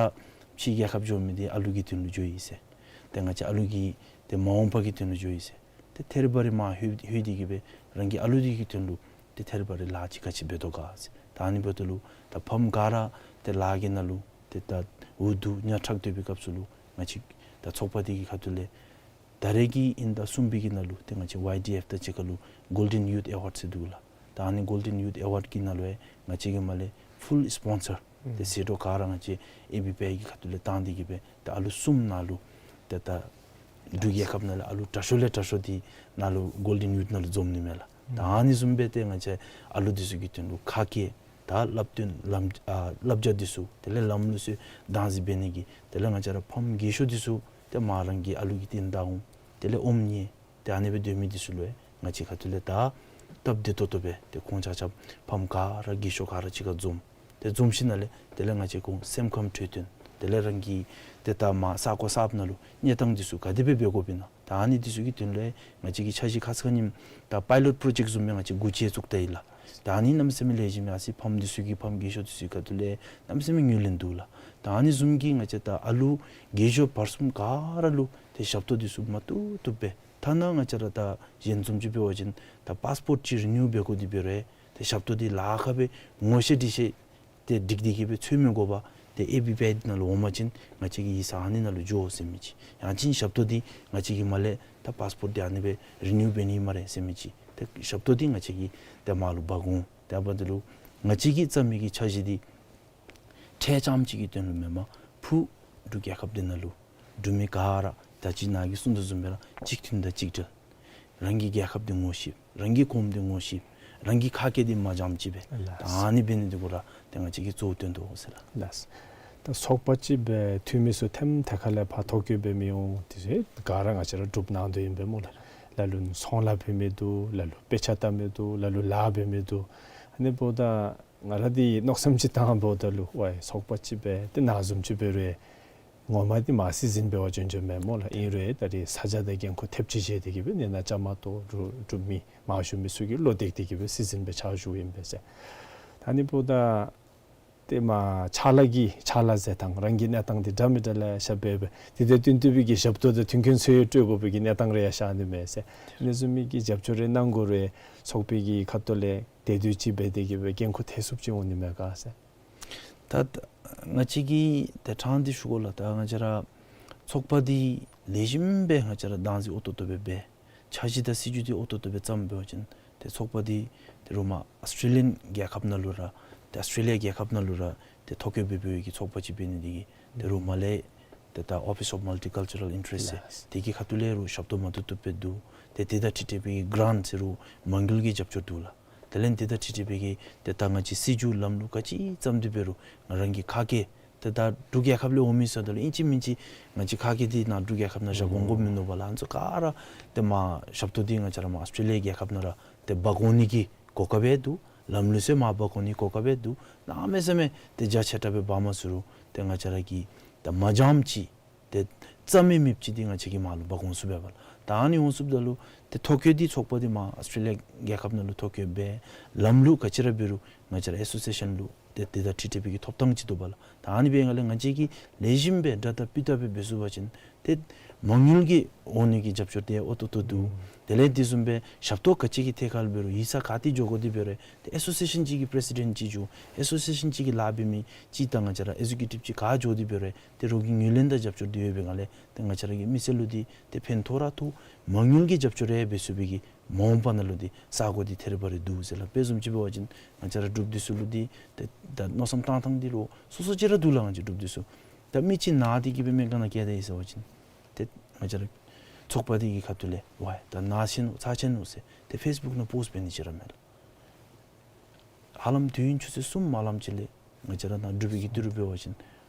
ཕྱི་རྒྱལ་ཁབ་འགྱོ་མི་འདི་ཨ་ལུ་གི་དོན་ལུ་འགྱོ་ཡི་ཟེར། ཏེ་ང་བཅས་ཨ་ལུ་གི་ཏེ་མ་འོངས་པ་གི་དོན་ལུ་འགྱོ་ཡི་ཟེར། ཏེ་ཐད་རི་བ་རི་མར་ལྷོད་ལྷོད་དེ་གི་སྦེ་རང་གི་ཨ་ལུ་འདི་གི་དོན་ལུ་ཏེ་ཐད་རི་བ་རི་ལཱ་ཅིག་ག་ཅི་འབད་དོ་ག་ཟེར། ད་ཨ་ནི་འབདཝ་ད་ལུ་ད་ཕམ་ག་ར་ཏེ་ལཱ་གི་ནང་ལུ་ཏེ་ད་འུ་སྡུག་ཉམ་ཐག་སྡོད་པའི་སྐབས་སུ་ལུ་ང་བཅས་ད་ཚོགས་པ་འདི་གི་ཁ་ཐུག་ལས་ད་རེས་ཀྱི་ཨིན་ཟླ་གསུམ་པའི་གི་ནང་ལུ་ཏེ་ང་བཅས་ཝའི་ཌི་ཨེཕ་དང་གཅིག་ཁར་ལུ་གོལ་ཌེན་ཡུཐ་ཨེ་ཝཱཌ་ཟེར་འདུག་ལགས། ད་ཨ་ནི་གོལ་ཌེན་ཡུཐ་ཨེ་ཝཱཌ་གི་ནང་ལུ་ཡང་ང་བཅས་ཀྱིས་མར་ལས་ཕུལ་སི་པོན་སར་ཏེ་ཟད་འགྲོ་ག་ར་ང་བཅས་ཨེ་བི་པི་ཨའི་གི་ཁ་ཐུག་ལས་བཏང་སྟེ་གི་སྦེ་ད་ཨ་ལུ་གསུམ་ནང་ལུ་ཏེ་ད་འབྲུག་རྒྱལ་ཁབ་ནང་ལས་ཨ་ལུ་དྲག་ཤོས་ལས་དྲག་ཤོས་འདི་ནཱ་ལུ་གོལ་ཌེན་ཡུཐ་ནང་ལུ་འཛོམས་ནི་མས་ལགས། ད་ཨ་ནི་བཟུམ་སྦེ་ཏེ་ང་བཅས་ཨ་ལུ་འདི་ཚུ་གི་དོན་ལུ་ཁ་སྐད་དང་བསླབ་སྟོན་ལམ་ཨ་བསླབ་བྱ་འདི་ཚུ་དེ་ལས་ལམ་ལུགས་ཚུ་དང་ཟེར་འབད་ནི་གི་དེ་ལས་ང་བཅས་ར་ཕམ་རྒས་ཤོས་འདི་ཚུ་ཏེ་མར་རང་གི་ཨ་ལུ་གི་རྟིང་བདའ་འོང་། དེ་ལས་ཨོམ་ཉལ། ཏེ་ཨ་ནི་སྦེ་སྡོད་མི་འདི་ཚུ་ལུ་ཡང་ང་བཅས་ཁ་ཐུག་ལས་ད་སྟབས་བདེ་ཏོག་ཏོ་སྦེ་ཏེ་ཁོང་ཆ་ཁྱབ་ཕམ་ག་ར་རྒས་ཤོས་ག་ར་གཅིག་ཁར་འཛོམས། ཏེ་འཛོམས་ཞིནམ་ལས་དེ་ལས་ང་བཅས་ཁོང་སེམས་ཁམས་འཕྲོད་བསྟེན་དེ་ལས་རང་གི་ཏེ་ད་མར་ས་གོ་གསརཔ་ནང་ལུ་གནས་སྟངས་འདི་ཚུ་ག་དེ་སྦེ་འབད་དགོཔ་ཨིན་ན། ད་ཨ་ནི་འདི་ཚུ་གི་དོན་ལུ་ཡང་ང་བཅས་ཀྱིས་འཆར་གཞི་ཁ་ཙ་ཁ་ཉིནམ་ད་པའི་ལོཊ་པྲོ་ཇེཀཊ་བཟུམ་སྦེ་ང་བཅས་འགོ་བཙུགས་ད་ཡི་ལགས། ད་ཨ་ནི་གནམ་མེད་ས་མེད་ལེགས་ཤོམ་ཨ་ཙི་ཕམ་འདི་ཚུ་གི་ཕམ་རྒས་ཤོས་འདི་ཚུ་གི་ཁ་ཐུག་ལས་གནམ་མེད་ས་མེད་ངོས་ལེན་འདུག་ལགས། ད་ཨ་ནི་བཟུམ་གྱི་ང་བཅས་ད་ཨ་ལུ་རྒས་ཤོས་བར་གསུམ་ག་ར་ལུ་ཏེ་ཞབས་ཏོག་འདི་ཚུ་མ་བཏུབ་བཏུབ་སྦེ་ཐ་ན་ང་བཅས་ར་ད་གཞན་བཟུམ་ཅིག་འབད་བ་ཅིན་ད་པཱསི་པོརཊ་ཅིག་རི་ནིའུ་འབད་དགོ་འདི་འབད་རུང་ཏེ་ཞབས་ཏོག་འདི་ལཱ་ཁག་སྦེ་ངོ་ཤེས་འདྲིས་ཤེས་ཏེ་འགྲིག་སྟེ་གི་སྦེ་འཚོལ་མི་དགོ་པར་ཏེ་ཨེ་བི་པི་ཨའི་ནང་ལུ་འོང་པ་ཅིན་ང་བཅས་ཀྱིས་ཡིག་ཚང་ཨ་ནི་ནང་ལུ་འགྱོ་ཟེར་མི་ཅིག། ཡང་ཅིན་ཞབས་ཏོག་འདི་ང་བཅས་ཀྱིས་མར་ལས་ད་པཱསི་པོརཊ་འདི་ཨ་ནི་སྦེ་རི་ནིའུ་འབད་ནི་སྨ་རེ་ཟེར་མི་ཅིག། ཏེ་ཞབས་ཏོག་འདི་ང་བཅས་ཀྱིས་ཏེ་མར་ལུ་འབག་འོང་། ཏེ་འབདཝ་ད་ལུ་ང་བཅས་ཀྱིས་བརྩམས་མི་གི་འཆར་གཞི་འདི་འཕྲལ་རྐྱངམ་ཅིག་གི་དོན་ལུ་མེན་པར་ཕུ་འབྲུག་རྒྱལ་ཁབ་འདི་ནང་ལུ་འབྲུག་མི་ག་ར་ད་ཅི་ནཱ་གིས་གསུངས་དོ་བཟུམ་སྦེ་ར་གཅིག་མཐུན་དང་གཅིག་སྒྲིལ། རང་གི་རྒྱལ་ཁབ་འདི་ངོ་ཤེས། རང་གི་གོངམ་འདི་ངོ་ཤེས། རང་གི་ཁ་སྐད་འདི་མ་འཇམ་ཅིག་སྦེ། ལགས། ད་ཨ་ནི་འབད་ནི་འདི་གུ་ར་ཏེ་ང་བཅས་ཀྱི་གཙོ་བོ་དོན་དུ་འོང་ཟེར་ལགས། ལགས། ད་ཚོགས་པ་ཅིག་སྦེ་འཐུས་མི་ཚུ་ཐེམ་ཐད་ཁ་ལས་ཕར་ཐོ་བཀོད་འབད་མི་འོང་། དེ་ཚུ་ག་ར་ང་བཅས་ར་འབྲུགཔ་ནང་དོན་ཨིན་པས་སྨོ་ལགས། ལ་ལུ་ཚོང་ལཱ་འབད་མི་འདུག། ལ་ལུ་དཔེ་ཆ་ལྟ་མི་འདུག། ལ་ལུ་ལཱ་འབད་མི་འདུག། ཨ་ནི་འབདཝ་ད་ང་ར་འདི་མནོ་བསམ་ཅིག་བཏངམ་ད་ལུ་ཝའི་ཚོགས་པ་ཅིག་འབད་དེ་ནཱ་བཟུམ་ཅིག་འབད་རུང་ངོ་མ་འདི་མར་སྲིད་འཛིན་འབད་བར་བྱོན་བྱོནམ་མས་སྨོ་ལགས། ཨིན་རུང་ད་རེས་ས་ཆ་དང་འགན་ཁུར་ཐེབས་ཅིག་བཞེས་ཏེ་གི་སྦེ་ནཱ་ལས་བཅའ་མར་གཏོགས་འབྲུག་འབྲུག་མི་མང་ཤོས་མི་ཚུ་གི་བློ་གཏད་དེ་གི་སྦེ་སྲིད་འཛིན་སྦེ་ཕྱག་ཞུཝ་ཨིན་པས་ཟེར། ད་ཨ་ནི་འབདཝ་ད་ཏེ་མར་ཕྱག་ལཱ་གི་ཕྱག་ལཱ་ཟེར་ཐངས་རང་གི་གནས་སྟངས་འདི་འདྲ་མི་འདྲ་ལེ་ཤ་འབད་འབད་དེ་དང་བསྟུན་ཏེ་སྦེ་གི་ཞབས་ཏོག་དང་མཐུན་རྐྱེན་ཚུ་ཡང་སྤྲོད་དགོ་པའི་གི་གནས་སྟངས་རེ་ཡང་ཤར་ནི་མས་ཟེར། ཨ་ནི་བཟུམ་མའི་གི་རྒྱབ་སྐྱོར་རེ་གནང་དགོ་རུང་ཚོགས་པའི་གི་ཁ་ཐུག་ལས་དེ་དུས་ཅིག་འབད་དེ་གི་སྦེ་འགན་ཁུར་ཐེབས་ཚུགསཔ་ཅིག་འོང་ནི་མས་ག་ཟེར། ད་ང་བཅས་ཀྱིས་ཏེ་ཕྲང་སྟེ་ཞུ་དགོ་ལགས། ད་ང་བཅས་ར་ཚོགས་པ་འདི་ལེགས་ཤོམ་སྦེ་ང་བཅས་ར་བདག་འཛིན་འོས་ཏོག་ཏོ་སྦེ་འབད་འཆར་གཞི་དང་སྲིད་བྱུས་འདི་འོས་ཏོག་ཏོ་སྦེ་བརྩམས་འབད་བ་ཅིན་ཏེ་ཚོགས་པ་འདི་ཏེ་རུང་མར་ཨཱོས་ཊྲེ་ལི་ཡན་རྒྱལ་ཁབ་ནང་ལུ་ར་ཏེ་ཨཱོས་ཊྲེ་ལི་ཡ་རྒྱལ་ཁབ་ནང་ལུ་ར་ཏེ་ཐོ་བཀོད་འབད་འབདཝ་གི་ཚོགས་པ་ཅིག་འབད་ནི་འདི་གིས་ཏེ་རུང་མར་ལས་ཏེ་ད་Office of Multicultural Interest ཟེར་ལགས། དེ་གི་ཁ་ཐུག་ལས་རུང་ཞབས་ཏོག་མ་བཏུབ་བཏུབ་སྦེ་འདུག། ཏེ་དེ་དང་འཁྲིལ་འཁྲིལ་བའི་གི་གྷ་རཱནཊ་ཟེར་རུང་མ་དངུལ་གྱི་རྒྱབ་སྐྱོར་འདུག་ལགས། དེ་ལས་དེ་དང་འཁྲིལ་འཁྲིལ་བའི་གི་ཏེ་ད་ང་བཅས་སྲིད་བྱུས་ལམ་ལུགས་ག་ཅི་བརྩམས་ཏེ་འབད་རུང་ང་རང་གི་ཁ་སྐད་ཏེ་ད་འབྲུག་རྒྱལ་ཁབ་ལས་འོང་མི་ཟེརཝ་ད་ལུ་ཨིན་ཅི་མིན་ཅི་ང་བཅས་ཁ་སྐད་འདི་ནཱ་འབྲུག་རྒྱལ་ཁབ་ནང་བཞག་འོང་དགོཔ་མིན་ནུག་པ་ལགས། ཨ་ནི་ཚུ་ག་ར་ཏེ་མར་ཞབས་ཏོག་འདི་ང་བཅས་ར་མར་ཨཱོས་ཊྲེ་ལི་ཡ་རྒྱལ་ཁབ་ནང་ར་ཏེ་འབག་འོང་ནི་གི་གོ་སྐབས་ཡང་འདུག། ལམ་ལུགས་ཚུ་མར་འབག་འོང་ནི་གོ་སྐབས་ཡང་འདུག། གནམ་མེད་ས་མེད་ཏེ་རྒྱ་ཆེ་དྲགས་སྦེ་འབག་མ་ཚུགས་རུང་ཏེ་ང་བཅས་ར་གི་ད་མ་འཇམ་ཅིག་ཏེ་རྩ་མེད་མེདཔ་ཅིག་འདི་ང་བཅས་ཀྱིས་མར་ལུ་འབག་འོང་ཚུགས་པས་པ་ལགས། ད་ཨ་ནི་འོང་ཚུགསཔ་ད་ལུ་ཏེ་ཐོ་བཀོད་འདི་ཚོགས་པ་འདི་མར་ཨཱོས་ཊྲེ་ལི་ཡ་རྒྱལ་ཁབ་ནང་ལུ་ཐོ་བཀོད་འབད་ལམ་ལུགས་ག་ཅི་ར་འབད་རུང་ང་བཅས་ར་ཨེ་སོ་སི་ཨེ་ཤཱན་ལུ་ཏེ་དེ་དང་འཁྲིལ་འཁྲིལ་བའི་གི་ཐོབ་ཐངས་ཅིག་འདུག་པ་ལགས། ད་ཨ་ནི་འབད་བའི་སྒང་ལས་ང་བཅས་ཀྱིས་ལེགས་ཤོམ་སྦེ་དྲག་དྲག་སྤུས་དག་སྦེ་འབད་ཚུགས་པ་ཅིན་ཏེ་མ་དངུལ་གྱི་འོང་ནི་གི་རྒྱབ་སྐྱོར་འདི་འོས་ཏོག་ཏོ་འདུག། དེ་ལས་དེ་བཟུམ་སྦེ་ཞབས་ཏོག་ག་ཅི་གི་ཐད་ཁར་འབད་རུང་ཡིག་ཚང་ག་ཏེ་འགྱོ་དགོ་དེ་འབད་རུང་ཏེ་ཨེ་སོ་སི་ཨེ་ཤཱན་ཅིག་གི་པི་རེ་སི་ཌེནཊ་ཅིག་འགྱོ་ཨེ་སོ་སི་ཨེ་ཤཱན་ཅིག་གི་ལཱ་འབད་མི་ཅིག་དང་ང་བཅས་ར་ཨེག་ཛེ་ཀུ་ཊིབ་ཅིག་ག་འགྱོ་དེ་འབད་རུང་ཏེ་རོགས་ཀྱི་ངོས་ལེན་དང་རྒྱབ་སྐྱོར་འདི་ཡོད་པའི་སྒང་ལས་ཏེ་ང་བཅས་ར་གི་མི་སེར་ལུ་འདི་ཏེ་ཕན་ཐོགས་ར་ཐོགས། མ་དངུལ་གྱི་རྒྱབ་སྐྱོར་རེ་འབད་ཚུགས་པའི་གི་མ་འོངས་པ་ནང་ལུ་འདི་ས་གོ་འདི་ཐེ་རེ་བ་རེ་འདུག་ཟེར་ལགས། དཔེ་བཟུམ་ཅིག་འབད་བ་ཅིན་ང་བཅས་ར་འབྲུགཔ་འདི་ཚུ་ལུ་འདི་ཏེ་ད་མནོ་བསམ་བཏང་ཐངས་འདི་ལུ་སོ་སོ་ཅིག་ར་འདུག་ལགས། ང་བཅས་འབྲུགཔ་འདི་ཚུ་ད་མི་ཅིག་ན་སྟེ་གི་སྦེ་སྨན་ཁང་ནང་བསྐྱལ་ད་ཡི་ཟེར་བ་ཅིན་ཏེ་ང་བཅས་ར་ཚོགས་པ་འདི་གི་ཁ་ཐུག་ལས་ཝའི་ད་ན་ཆི་ནུག་ཚ་ཆི་ནུག་ཟེར་ཏེ་ཕེསི་བུཀ་ནང་པོསཊ་འབད་ནི་ཅིག་ར་མེད་ལགས། ཧ་ལམ་དུས་ཡུན་ཆུ་ཚོད་གསུམ་མ་ལངམ་ཅིག་ལས་ང་བཅས་ར་ནཱ་འབྲུག་པའི་གི་ཏི་རུ་འབད་བ་ཅིན་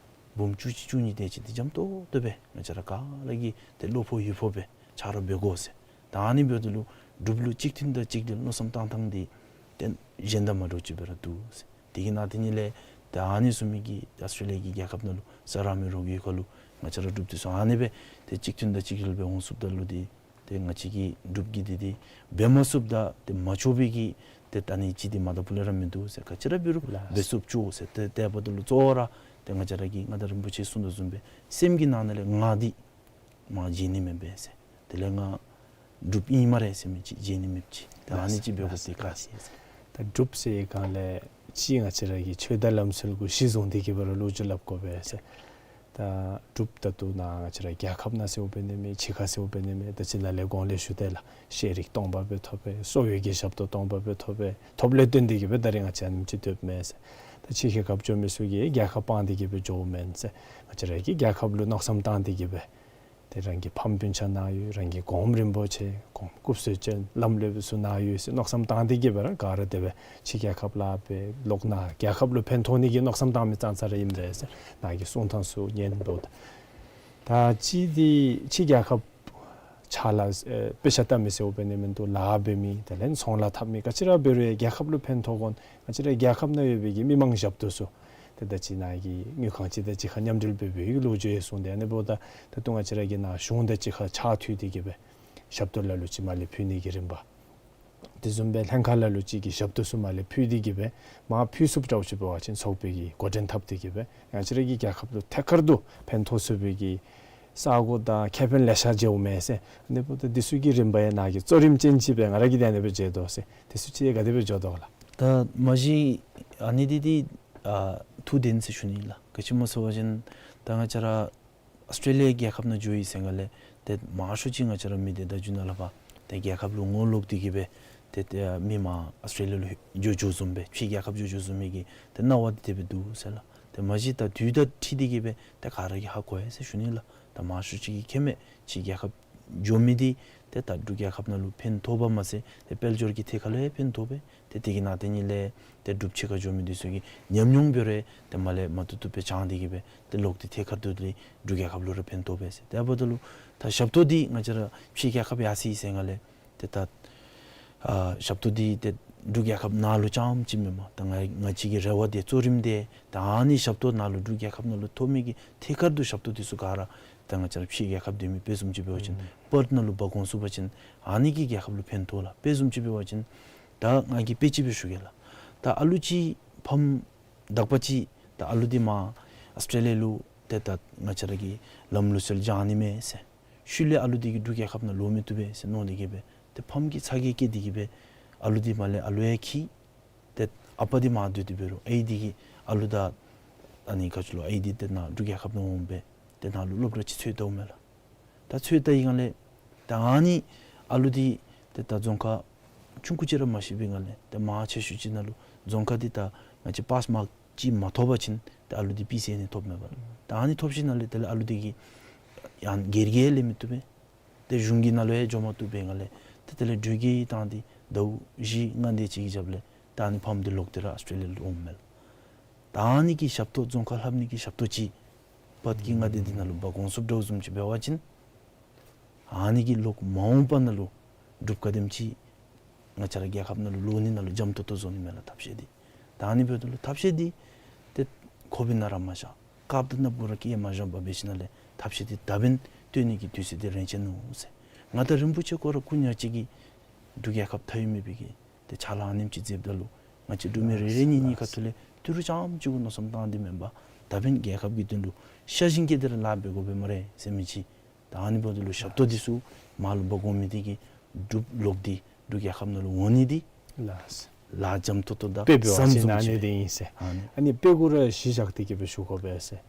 འབུམ་བཅུ་གཅིག་བཅུ་གཉིས་དེ་ཅིག་འདི་འཇམ་ཏོག་ཏོ་སྦེ་ང་བཅས་ར་ག་ར་གིས་ཏེ་བློ་ཕོག་ཡིད་ཕོག་སྦེ་ཆ་རོགས་འབད་དགོ་ཟེར། ད་ཨ་ནི་འབདཝ་ད་ལུ་འབྲུགཔ་ལུ་གཅིག་མཐུན་དང་གཅིག་སྒྲིལ་མནོ་བསམ་བཏང་ཐངས་འདི་ཏེ་གཞན་དང་མ་འདྲཝ་ཅིག་སྦེ་ར་འདུག་ཟེར། དེ་གི་ནང་དེ་ཉིད་ལས་ད་ཨ་ནི་བཟུམ་མའི་གི་ཨཱོས་ཊྲེ་ལི་ཡ་གི་རྒྱལ་ཁབ་ནང་ལུ་ས་རཱ་མི་རོགས་ཡོད་ཁར་ལུ་ང་བཅས་ར་འབྲུགཔ་འདི་ཚུ་ཨ་ནི་སྦེ་ཏེ་གཅིག་མཐུན་དང་གཅིག་སྒྲིལ་སྦེ་འོང་ཚུགསཔ་ད་ལུ་འདི་ཏེ་ང་བཅས་ཀྱི་འབྲུགཔ་གིས་འདི་འདི་འབད་མ་ཚུགསཔ་དང་ཏེ་མ་ལྕོགས་པའི་གི་ཏེ་ད་ཨ་ནི་ཅིག་འདི་མ་ད་པུ་ལས་ར་མིན་འདུག་ཟེར། ག་ཅི་ར་འབད་རུང་ལགས། འབད་ཚུགསཔ་ཅིག་ཟེར། ཏེ་དེ་འབདཝ་ད་ལུ་གཙོ་བོ་ར་ཏེ་ང་བཅས་ར་གི་མངའ་བདག་རིན་པོ་ཆེ་གསུངས་དོ་བཟུམ་སྦེ་སེམས་ཀྱི་ནང་ན་ལས་ང་འདི་མར་བརྗེད་ནི་མེན་པས་ཟེར། དེ་ལས་ང་འབྲུགཔ་ཨིན་སྨ་རེ་ཟེར་མི་ཅིག་བརྗེད་ནི་མེདཔ་ཅིག་ད་ཨ་ནི་ཅིག་འབད་དགོཔ་འདི་ག་ཟེར། ད་འབྲུགཔ་ཟེར་བའི་སྒང་ལས་ཅིག་ང་བཅས་ར་གི་ཆོས་དང་ལམ་སྲོལ་གུ་གཞི་བཟུང་སྟེ་གི་སྦེ་ར་ལོ་རྒྱུས་སླབ་དགོ་པས་ཟེར། ད་འབྲུགཔ་ད་ལྟོ་ནཱ་ང་བཅས་ར་རྒྱལ་ཁབ་ནང་ཟེརཝ་འབད་ནི་མེད། ཕྱི་ཁར་ཟེརཝ་འབད་ནི་མེད། ད་ཅི་ནཱ་ལས་གོང་ལས་ཞུ་དེས་ལགས། ཤེས་རིག་སྟོང་པ་སྦེ་ཐོབ་པས། གསོ་བའི་གི་ཞབས་ཏོག་སྟོང་པ་སྦེ་ཐོབ་པས། ཐོབ་ལས་བརྟེན་ཏེ་གི་སྦེ་ད་རེས་ང་བཅས་ཨ་ནེམ་ཅིག་སྡོདཔ་མས་ཟེར། ད་ཕྱི་རྒྱལ་ཁབ་འགྱོ་མི་ཚུ་གིས་རྒྱལ་ཁབ་སྤང་སྟེ་གི་སྦེ་འགྱོཝ་མེན་ཟེར། ང་བཅས་ར་གི་རྒྱལ་ཁབ་ལུ་མནོ་བསམ་བཏང་སྟེ་གི་སྦེ་ཏེ་རང་གི་ཕམ་སྤུན་ཆ་ནཱ་ཡོད། རང་གི་གོངམ་རིན་པོ་ཆེ་གོངམ་སྐུ་བསོད་ཅན་ལམ་ལུགས་པ་ཚུ་ནཱ་ཡོད་ཟེར་མནོ་བསམ་བཏང་སྟེ་གི་སྦེ་ར་ག་ར་དེ་སྦེ་ཕྱི་རྒྱལ་ཁབ་ལཱ་འབད་ལོག་ནཱ་རྒྱལ་ཁབ་ལུ་ཕན་ཐོགས་ནི་གི་མནོ་བསམ་བཏང་མི་ཙང་ཙ་ར་ཨིན་པས་ཟེར། ནཱ་གི་གསུང་ཐངས་ཚུ་ཉན་དོ། ད་ད་ཅི་འདི་ཕྱི་རྒྱལ་ཁབ་ཕྱག་ལཱ་ཨེ་དཔེ་ཆ་ལྟ་མི་ཟེརཝ་འབད་ནི་མིན་འདུག། ལཱ་འབད་མི་དེ་ལས་ཚོང་ལཱ་འཐབ་མི་ག་ཅི་ར་འབད་རུང་རྒྱལ་ཁབ་ལུ་ཕན་ཐོགས་དགོ། ང་བཅས་ར་རྒྱལ་ཁབ་ནང་ཡོད་པའི་གི་མི་མང་ཞབས་ཏོག་ཚུ་ཏེ་ད་ཅི་ནཱ་གི་དངུལ་ཁང་ཅིག་དང་གཅིག་ཁར་མཉམ་འབྲེལ་འབད་བའི་གི་ལོ་རྒྱུས་ཡང་གསུངས་ཏེ། ཨ་ནི་འབདཝ་ད་ད་ལྟོ་ང་བཅས་ར་གིས་ནཱ་གཞུང་དང་གཅིག་ཁར་ཕྱག་མཐུད་དེ་གི་སྦེ་ཞབས་ཏོག་ལ་ལུ་ཅིག་མར་ལས་ཕུལ་ནི་གི་རིམ་པ། དེ་བཟུམ་སྦེ་ལྷན་ཁག་ལ་ལུ་ཅིག་གི་ཞབས་ཏོག་ཚུ་མར་ལས་ཕུལ་ཏེ་གི་སྦེ་མར་ཕུལ་ཚུགསཔ་འདྲཝ་ཅིག་འབད་བ་ཅིན་ཚོགས་པའི་གི་འགོ་འདྲེན་འཐབ་སྟེ་གི་སྦེ་ང་བཅས་ར་གི་རྒྱལ་ཁབ་ལུ་ཐད་ཀར་དུ་ཕན་ཐོགས་ཚུགས་པའི་གི་ས་གོ་དང་ཁེ་ཕན་ལེ་ཤ་མཇལཝ་མས་ཟེར། ཨ་ནི་འབདཝ་ད་འདི་ཚུ་གི་རིམ་པ་ཡང་ནཱ་གིས་གཙོ་རིམ་ཅན་ཅིག་སྦེ་ང་ར་གིས་དེ་ནང་སྦེ་མཇལ་དོ་ཟེར། འདི་ཚུ་ཅིག་ག་དེ་སྦེ་འགྱོ་དོ་ལགས། ད་མ་གཞི་ཨ་ནི་འདི་འདི་ཨ་ཐུགས་བདེན་ཟེར་ཞུ་ནི་ལགས། ག་ཅི་སྨོ་ཟེར་བ་ཅིན་ད་ང་བཅས་ར་ཨཱོས་ཊྲེ་ལི་ཡ་རྒྱལ་ཁབ་ནང་འགྱོ་ཡི་ཟེར་སྒང་ལས་ཏེ་མང་ཤོས་ཅིག་ང་བཅས་ར་མི་འདི་ད་རྒྱུན་ནང་ལས་ཕར་ཏེ་རྒྱལ་ཁབ་ལུ་ངོ་ལོག་སྟེ་གི་སྦེ་ཏེ་ཏེ་མི་མར་ཨཱོས་ཊྲེ་ལི་ཡ་ལུ་འགྱོ་འགྱོཝ་བཟུམ་སྦེ་ཕྱི་རྒྱལ་ཁབ་འགྱོ་འགྱོཝ་བཟུམ་མའི་གི་ཏེ་སྣང་བ་འདི་དེ་སྦེ་འདུག་ཟེར་ལགས། ཏེ་མ་གཞི་ད་དུས་དང་འཁྲིལ་ཏེ་གི་སྦེ་ཏེ་ག་ར་གིས་ཧ་གོ་ཡི་ཟེར་ཞུ་ནི་ལགས། ད་མང་ཤོས་ཅིག་གིས་མཁྱེན་མས། ཕྱི་རྒྱལ་ཁབ་འགྱོ་མི་འདི་ཏེ་ད་འབྲུག་རྒྱལ་ཁབ་ནང་ལུ་ཕན་ཐོགས་པ་མ་ཚད་ཏེ་དཔལ་འབྱོར་གྱི་ཐད་ཁར་ལུ་ཡང་ཕན་ཐོགས་པས། ཏེ་དེ་གི་ནང་དེ་ཉིད་ལས་ཏེ་འབྲུགཔ་ཕྱི་ཁར་འགྱོ་མི་འདི་ཚུ་གིས་ཉམས་མྱོང་འབད་རུང་ཏེ་མར་ལས་མ་བཏུབ་བཏུབ་སྦེ་སྦྱང་སྟེ་གི་སྦེ་ཏེ་ལོག་སྟེ་ཐད་ཀར་དུ་ཏེ་འབྲུག་རྒྱལ་ཁབ་ལུ་ར་ཕན་ཐོགས་པས་ཟེར། དེ་འབདཝ་ད་ལུ་ད་ཞབས་ཏོག་འདི་ང་བཅས་ར་ཕྱི་རྒྱལ་ཁབ་ཡར་སོ་ཡི་ཟེར་སྒང་ལས་ ཏེ་ད་ཨ་ཞབས་ཏོག་འདི་ཏེ་འབྲུག་རྒྱལ་ཁབ་ནང་ལུ་རྐྱངམ་ཅིག་མེན་པར་ད་ང་ང་བཅས་ཀྱི་རེ་བ་འདི་གཙོ་རིམ་འདི་ད་ཨ་ནི་ཞབས་ཏོག་ནང་ལུ་འབྲུག་རྒྱལ་ཁབ་ནང་ལུ་ཐོབ་མི་གི་ཐད་ཀར་དུ་ཞབས་ཏོག་འདི་ཚུ་ག་ར་ད་ང་བཅས་ར་ཕྱི་རྒྱལ་ཁབ་སྡོད་མི་དཔེ་བཟུམ་ཅིག་འབད་བ་ཅིན་ཨུམ་པརཐ་ནང་ལུ་འབག་འོང་ཚུགས་པ་ཅིན་ཨ་ནི་གིས་རྒྱལ་ཁབ་ལུ་ཕན་ཐོགས་ལགས། དཔེ་བཟུམ་ཅིག་འབད་བ་ཅིན་ད་ང་གིས་དཔེ་ཅིག་སྦེ་ཞུ་གེ་ལགས། ད་ཨ་ལུ་ཅིག་ཕམ་དག་པ་ཅིག་ད་ཨ་ལུ་འདི་མར་ཨཱོས་ཊྲེ་ལི་ཡ་ལུ་ཏེ་ད་ང་བཅས་ར་གི་ལམ་ལུགས་སྲོལ་སྦྱང་ནི་མས་ཟེར། ཤུལ་ལས་ཨ་ལུ་འདི་གིས་འབྲུག་རྒྱལ་ཁབ་ནང་ལོག་མི་བཏུབ་པས་ཟེར་མནོ་སྟེ་གི་སྦེ་ཏེ་ཕམ་གྱིས་ཚ་གྱང་སྐྱེས་ཏེ་གི་སྦེ་ཨ་ལུ་འདི་མར་ལས་ཨ་ལུ་ཡང་འཁྱིད། ཏེ་ཨ་པ་འདི་མར་སྡོད་དེ་འབད་རུང་ཨའི་འདི་གིས་ཨ་ལུ་དང་ཨ་ནི་ག་ཅི་ལོ་ཨའི་འདི་ཏེ་ནཱ་འབྲུག་རྒྱལ་ཁབ་ནང་འོང་སྦེ་ཏེ་ནཱ་ལུ་སློབ་གྲྭ་ཅིག་འཚོལ་བལྟཝ་མས་ལགས། ད་འཚོལ་བལྟ་བའི་སྒང་ལས་ད་ཨ་ནི་ཨ་ལུ་འདི་ཏེ་ད་རྫོང་ཁ་ཆུང་ཀུ་ཅིག་ར་མ་ཤེས་པའི་སྒང་ལས་ཏེ་མར་ཆེ་ཤོས་ཅིག་ནང་ལུ་རྫོང་ཁ་འདི་ད་ང་བཅས་པཱསི་མཱརཀ་ཅིག་མ་ཐོབ་པ་ཅིན་ཏེ་ཨ་ལུ་འདི་པི་སི་ཨེན་ཨེ་ཐོབ་མས་པ་ལགས། ད་ཨ་ནི་ཐོབ་ཞིནམ་ལས་དེ་ལས་ཨ་ལུ་འདི་གིས་ཡང་སྒེར་གྱི་ལེན་མི་བཏུབ་པས། ཏེ་གཞུང་གི་ནང་ལུ་ཡང་འགྱོ་མ་བཏུབ་པའི་སྒང་ལས་ཏེ་དེ་ལས་འགྲུལ་སྐྱེལ་བཏང་སྟེ་ཟླཝ་བཞི་ལྔ་དེ་ཅིག་གི་རྒྱབ་ལས་ད་ཨ་ནི་ཕམ་འདི་ལོག་སྟེ་ར་ཨཱོས་ཊྲེ་ལི་ཡ་ལུ་འོངམ་མས་ལགས། ད་ཨ་ནི་གི་ཞབས་ཏོག་རྫོང་ཁ་ལྷབ་ནི་གི་ཞབས་ཏོག་ཅིག་པརཐ་གི་མངའ་སྡེ་འདི་ནང་ལུ་འབག་འོང་ཚུགསཔ་འདྲཝ་བཟུམ་ཅིག་འབད་བ་ཅིན་ཨ་ནི་གིས་ལོག་མ་འོངས་པ་ནང་ལུ་འབྲུགཔ་ག་དེམ་ཅིག་ང་བཅས་ར་རྒྱལ་ཁབ་ནང་ལུ་ལོག་ནི་ནང་ལུ་འཇམ་ཏོང་ཏོ་བཟོ་ནི་མས་ལགས་ཐབས་ཤེས་འདི། ད་ཨ་ནི་འབདཝ་ད་ལུ་ཐབས་ཤེས་འདི་ཏེ་ཁོག་པའི་ནང་ར་མ་བཞག། སྐབས་དང་སྣབས་ཀུན་ར་སྐེ་ཡང་མ་བཞག་པར་འབད་ཞིནམ་ལས་ཐབས་ཤེས་འདི་ད་འབདན་སྟོན་ནི་གི་དུས་ཚོད་འདི་རན་ཆི་ནུག་ཟེར། ང་དང་རིན་པོ་ཆེ་ཁོ་ར་སྐུ་ཉག་གཅིག་གིས་འབྲུག་རྒྱལ་ཁབ་མཐའ་དབུས་མེད་པའི་གི་ཏེ་ཕྱག་ལཱ་ཨ་ནེམ་ཅིག་མཛདཔ་ད་ལུ་ང་བཅས་འབྲུག་མི་རེ་རེ་གཉིས་གཉིས་ཁ་ཐུག་ལས་ཏི་རུ་རྐྱངམ་ཅིག་གུ་མནོ་བསམ་བཏང་སྟེ་མེན་པར་ད་འབདན་རྒྱལ་ཁབ་ཀྱི་དོན་ལུ་ཤ་ཞེན་བསྐྱེད་དེ་ར་ལཱ་འབད་དགོ་པས་སྨ་རེ་ཟེར་མི་ཅིག། ད་ཨ་ནི་འབདཝ་ད་ལུ་ཞབས་ཏོག་འདི་ཚུ་མར་ལུ་འབག་འོང་མི་འདི་གིས་འབྲུགཔ་ལོག་སྟེ་འབྲུག་རྒྱལ་ཁབ་ནང་ལུ་འོང་ནི་འདི་ལགས། ལཱ་འཇམ་ཏོང་ཏོ་དང་དཔེ་འབད་བ་ཅིན་བཟུམ་ཨ་ཅིག་ནི་འདི་ཨིན་ཟེར། ཨ་ནི་ཨ་ནི་དཔེ་གུ་ར་གཞི་བཞག་སྟེ་གི་སྦེ་ཞུ་དགོ་པས་ཟེར།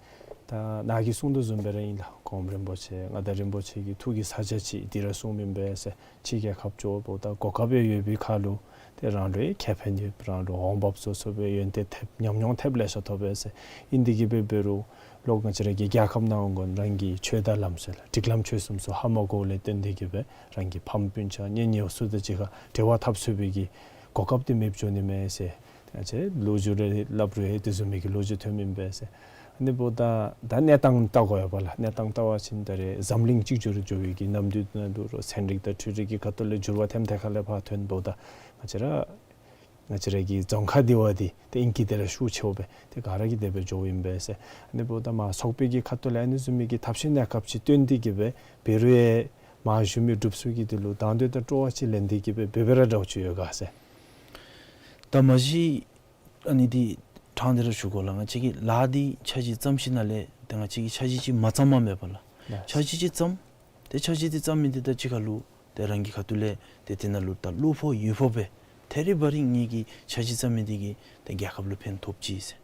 ད་ནཱ་གིས་གསུངས་དོ་བཟུམ་སྦེ་ར་ཨིན་ལགས། གོངམ་རིན་པོ་ཆེ་མངའ་བདག་རིན་པོ་ཆེ་གི་ཐུགས་ཀྱི་ས་ཆ་ཅིག་འདི་ར་གསུངམ་ཨིན་པས་ཟེར། ཕྱི་རྒྱལ་ཁབ་འགྱོཝ་ད་གོ་སྐབས་ཡང་ཡོད་པའི་ཁར་ལུ་ཏེ་རང་ལུ་ཡང་ཁེ་ཕན་ཡོད། རང་ལུ་འོང་འབབ་བཟོ་ཚུགས་པའི་ཡོན་ཏན་ཐེབས་ཉམས་མྱོང་ཐེབས་ལེ་ཤ་ཐོབ་པས་ཟེར། ཨིན་ཏེ་གི་སྦེ་འབད་རུང་ལོག་ང་བཅས་ར་གི་རྒྱལ་ཁབ་ནང་འོང་དགོ་རང་གི་ཆོས་དང་ལམ་སྲོལ་སྒྲིག་ལམ་ཆོས་སྲུང་ཚུ་ཧ་མ་གོཝ་ལས་བརྟེན་ཏེ་གི་སྦེ་རང་གི་ཕམ་སྤུན་ཆ་གཉེན་ཉེཝ་ཚུ་དང་གཅིག་ཁར་འབྲེལ་བ་འཐབ་ཚུགས་པའི་གི་གོ་སྐབས་འདི་མེདཔ་འགྱོ་ནི་མས་ཟེར། ང་བཅས་ལོ་རྒྱུས་ར་སླབ་རུང་ཡང་དེ་བཟུམ་མའི་གི་ལོ་རྒྱུས་ཐོནམ་ཨིན་པས་ཟེར། ཨ་ནི་འབདཝ་ད་ད་གནས་སྟངས་བལྟ་དགོ་ཡོདཔ་ལགས། གནས་སྟངས་བལྟ་བ་ཅིན་ད་རེས་འཛམ་གླིང་གཅིག་གྱུར་འགྱོ་བའི་གི་ནམ་དུས་ནང་ལུ་ར་ཚན་རིག་དང་འཕྲུལ་རིག་གི་ཁ་ཐུག་ལས་འགྱུར་བ་ཐེམ་ཐེ་ཁ་ལས་ཕར་ཐོན་འབདཝ་ད་ང་བཅས་ར་ང་བཅས་ར་གི་རྫོང་ཁ་འདི་བ་འདི་ཏེ་ཨིང་སྐད་འདི་ར་ཤུགས་ཆེཝ་སྦེ་ཏེ་ག་ར་གིས་དེ་སྦེ་འགྱོཝ་ཨིན་པས་ཟེར། ཨ་ནི་འབདཝ་ད་མར་ཚོགས་པའི་གི་ཁ་ཐུག་ལས་ཨ་ནི་བཟུམ་མའི་གི་ཐབས་ཤེས་གནས་སྐབས་ཅིག་སྟོན་ཏེ་གི་སྦེ་འབད་རུང་ཡང་མར་བཞུགས་མི་འབྲུགཔ་ཚུ་གིས་འདི་ལུ་དང་འདོད་དང་སྤྲོ་བ་ཅིག་ལེན་ཏེ་གི་སྦེ་འབད་འབད་ར་འདྲཝ་ཅིག་ཡོད་ག་ཟེར། ད་མ་གཞི་ཨ་ནི་འདི་དྲང་སྟེ་ར་ཞུ་དགོ་ལགས། ང་བཅས་ཀྱིས་ལཱ་འདི་འཆར་གཞི་བརྩམ་ཞིནམ་ལས་ཏེ་ང་བཅས་ཀྱིས་འཆར་གཞི་ཅིག་མ་བརྩམ་པར་མེད་པ་ལགས། ལགས། འཆར་གཞི་ཅིག་བརྩམ། ཏེ་འཆར་གཞི་འདི་བརྩམ་མི་འདི་དང་གཅིག་ཁར་ལུ་ཏེ་རང་གི་ཁ་ཐུག་ལས་ཏེ་དེ་ནང་ལུ་ད་བློ་ཕོག་ཡིད་ཕོག་སྦེ་ཐད་རི་བ་རི་ངེ་གི་འཆར་གཞི་བརྩམ་མི་འདི་གིས་ཏེ་རྒྱལ་ཁབ་ལུ་ཕན་ཐོགསཔ་ཅིག་ཟེར།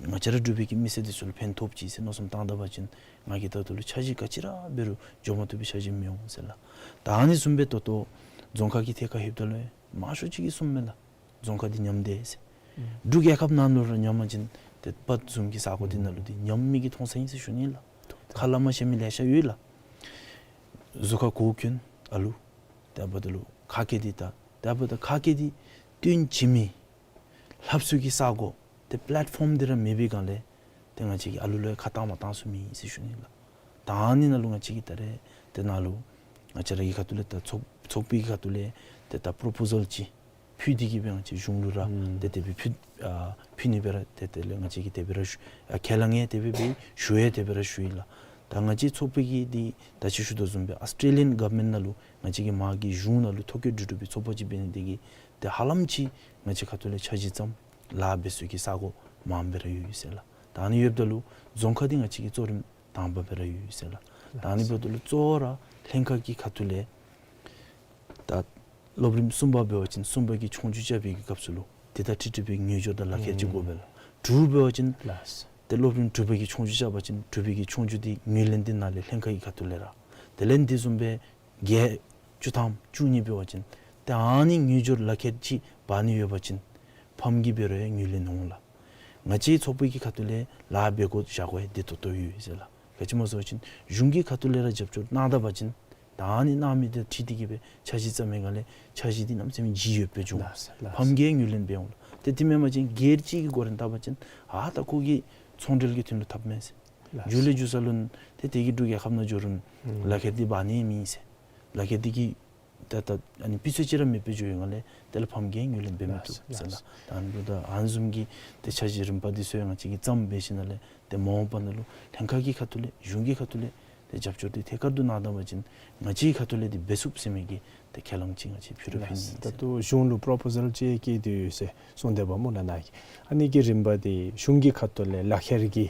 ང་བཅས་ར་འབྲུག་པའི་གི་མི་སེར་འདི་ཚུ་ལུ་ཕན་ཐོགསཔ་ཅིག་ཟེར་མནོ་བསམ་བཏང་ད་པ་ཅིན་ང་གིས་ད་ལྟོ་ལུ་འཆར་གཞི་ག་ཅི་ར་འབད་རུང་འགྱོ་མ་བཏུབ་པའི་འཆར་གཞི་མི་འོང་ཟེར་ལགས། ད་ཨ་ནི་བཟུམ་སྦེ་ད་ལྟོ་རྫོང་ཁག་གི་ཐད་ཁར་ལྷོདཔ་ད་ལུ་མང་ཤོས་ཅིག་གིས་གསུངམ་མས་ལགས། རྫོང་ཁག་འདི་ཉམས་དེས་ཟེར། ཨུམ། འབྲུག་རྒྱལ་ཁབ་ནང་ལུ་ར་ཉམས་པ་ཅིན་ཏེ་པརཐ་བཟུམ་གྱི་ས་གོ་འདི་ནང་ལུ་འདི་ཉམས་མི་གི་མཐོང་ས་ཨིན་ཟེར་ཞུ་ནི་ལགས། ཁ་སླབ་མ་ཤེས་མི་ལེ་ཤ་ཡོད་ལགས། གཟུགས་ཁར་གོ་གྱོན་ཨ་ལུ་དེ་འབདཝ་ད་ལུ་ཁ་སྐད་འདི་ད་དེ་འབདཝ་ད་ཁ་སྐད་འདི་སྟོན་བྱིན་མི་ལྷབ་ཚུགས་ཀྱི་ས་གོ་ཏེ་པ་ལེཊ་ཕོམ་འདི་ར་མེད་པའི་སྒང་ལས་ཏེ་ང་བཅས་ཀྱིས་ཨ་ལུ་ལུ་ཡང་ཁ་བཏང་མ་བཏང་ཚུགས་མི་ཟེར་ཞུ་ནི་ལགས། ད་ཨ་ནི་ནང་ལུ་ང་བཅས་ཀྱིས་ད་རེས་ཏེ་ནཱ་ལུ་ང་བཅས་ར་གི་ཁ་ཐུག་ལས་ད་ཚོགས་ཚོགས་པའི་གི་ཁ་ཐུག་ལས་ཏེ་ད་པོརོ་པོ་ཟཱལ་ཅིག་ཕུལ་ཏེ་གི་སྦེ་ང་བཅས་གཞུང་ལུ་ར་ཨུམ་ཏེ་དེ་སྦེ་ཕུལ་ཨ་ཕུལ་ནི་སྦེ་ར་ཏེ་དེ་ལས་ང་བཅས་ཀྱིས་དེ་སྦེ་ར་ཞུ་ཨ་ཁས་བླངས་ཡང་དེ་སྦེ་སྦེ་ཞུ་ཡང་དེ་སྦེ་ར་ཞུ་ཡི་ལགས། ད་ང་བཅས་ཚོགས་པའི་གི་འདི་ད་ཅི་ཞུ་དོ་བཟུམ་སྦེ་ཨཱོས་ཊྲེ་ལི་ཡཱན་གོ་ཝར་མེནཊ་ནང་ལུ་ང་བཅས་ཀྱི་མ་གི་གཞུང་ནང་ལུ་ཐོ་བཀོད་འབྲུག་འབྲུག་པའི་ཚོགས་པ་ཅིག་འབད་ནི་དེ་གིས་ཏེ་ཧ་ལམ་ཅིག་ང་བཅས་ཁ་ཐུག་ལས་འཆར་གཞི་བརྩམ་ལཱ་འབད་ཚུགས་ཀྱི་ས་གོ་མངམ་སྦེ་ར་ཡོད་ཡོད་ཟེར་ལགས། ད་ཨ་ནི་ཡོདཔ་ད་ལུ་རྫོང་ཁག་འདི་ང་བཅས་ཀྱིས་གཙོ་རིམ་དང་པ་སྦེ་ར་ཡོད་ཡོད་ཟེར་ལགས། ད་ཨ་ནི་འབདཝ་ད་ལུ་གཙོ་བོ་ར་ལྷན་ཁག་གི་ཁ་ཐུག་ལས་ད་སློབ་རིམ་གསུམ་པ་འབད་བ་ཅིན་གསུམ་པ་གི་ཆོས་རྒྱུགས་རྐྱབ་པའི་གི་སྐབས་སུ་ལུ་དེ་དང་འཁྲིལ་འཁྲིལ་བའི་ངོས་སྦྱོར་དང་ལག་ཁྱེར་ཅིག་དགོ་པས་ལགས། དྲུག་འབད་བ་ཅིན་ལགས། ཏེ་སློབ་རིམ་དྲུག་པ་གི་ཆོས་རྒྱུགས་རྐྱབ་པ་ཅིན་དྲུག་པའི་གི་ཆོས་རྒྱུགས་འདི་ངོས་ལེན་འདི་ནཱ་ལས་ལྷན་ཁག་གི་ཁ་ཐུག་ལས་ར། དེ་ལས་འདི་བཟུམ་སྦེ་བརྒྱད་བཅུ་ཐམ་བཅུ་གཉིས་འབད་བ་ཅིན་ཏེ་ཨ་ནི་ངོས་སྦྱོར་ལག་ཁྱེར་ཅིག་འབག་ནི་ཡོད་པ་ཅིན་ཕམ་གིས་འབད་རུང་ཡང་ངོས་ལེན་འོང་ལགས། ང་བཅས་ཚོགས་པའི་གི་ཁ་ཐུག་ལས་ལཱ་འབད་དགོ་བཞག་དགོ་ཡང་བདེ་ཏོག་ཏོ་ཡོད་ཟེར་ལགས། ག་ཅི་སྨོ་ཟེར་བ་ཅིན་གཞུང་གི་ཁ་ཐུག་ལས་ར་རྒྱབ་སྐྱོར་གནང་ད་པ་ཅིན་ད་ཨ་ནི་གནང་མི་དེ་འཁྲིལ་ཏེ་གི་སྦེ་འཆར་གཞི་བརྩམ་མི་སྒང་ལས་འཆར་གཞི་འདི་གནམ་མེད་ས་མེད་ལྗིད་ཡོདཔ་སྦེ་འགྱོ་འོང་། ལགས་སོ་ལགས་སོ། ཕམ་གིས་ངོས་ལེན་འབད་འོང་ལགས། ཏེ་དེ་མེན་པ་ཅིན་སྒེར་གཅིག་གི་སྒོ་ར་བལྟ་བ་ཅིན་ཨ་ད་ཁོ་གིས་ཚོང་འབྲེལ་གྱི་དོན་ལུ་འཐབ་མས་ཟེར། ལགས་སོ། མཇུག་ལས་མཇུག་ས་ལུ་ཏེ་དེ་གིས་འབྲུག་རྒྱལ་ཁབ་ནང་འགྱོ་རུང་ཨུམ་ལག་ཁྱེར་འདི་འབག་ནི་མེད་ཟེར། ལག་ཁྱེར་འདི་གིས་ ད་ད་ཨ་ནི་སྤུས་ཚད་ཅིག་ར་མེདཔ་སྦེ་འགྱོ་བའི་སྒང་ལས་དེ་ལས་ཕམ་གིས་ཡང་ངོས་ལེན་འབད་མི་བཏུབ་ཟེར་ན། ད་ཨ་ནི་འབདཝ་ད་ཨ་ནི་བཟུམ་གྱི་ཏེ་འཆར་གཞི་རིམ་པ་འདི་ཚུ་ཡང་ང་བཅས་ཀྱིས་བརྩམས་འབད་ཞིནམ་ལས་ཏེ་མ་འོངས་པ་ནང་ལུ་ལྷན་ཁག་གི་ཁ་ཐུག་ལས་གཞུང་གི་ཁ་ཐུག་ལས་ཏེ་རྒྱབ་སྐྱོར་འདི་ཐད་ཀར་དུ་གནང་ད་པ་ཅིན་ང་བཅས་ཀྱི་ཁ་ཐུག་ལས་འདི་འབད་ཚུགས་ཟེར་མི་གི་ཏེ་ཁས་བླངས་ཅིག་ང་བཅས་ཕུལ་ར་ཕུལ་ནི་ཨིན་ཟེར། ད་ལྟོ་གཞུང་ལུ་པོརོ་པོ་ཟཱལ་ཅིག་བཀོད་དེ་ཡོད་ཟེར་གསུངས་ཏེ་འབདཝ་སྨོ་ལགས་ནཱ་གི། ཨ་ནི་གི་རིམ་པ་འདི་གཞུང་གི་ཁ་ཐུག་ལས་ལག་ཁྱེར་གྱི་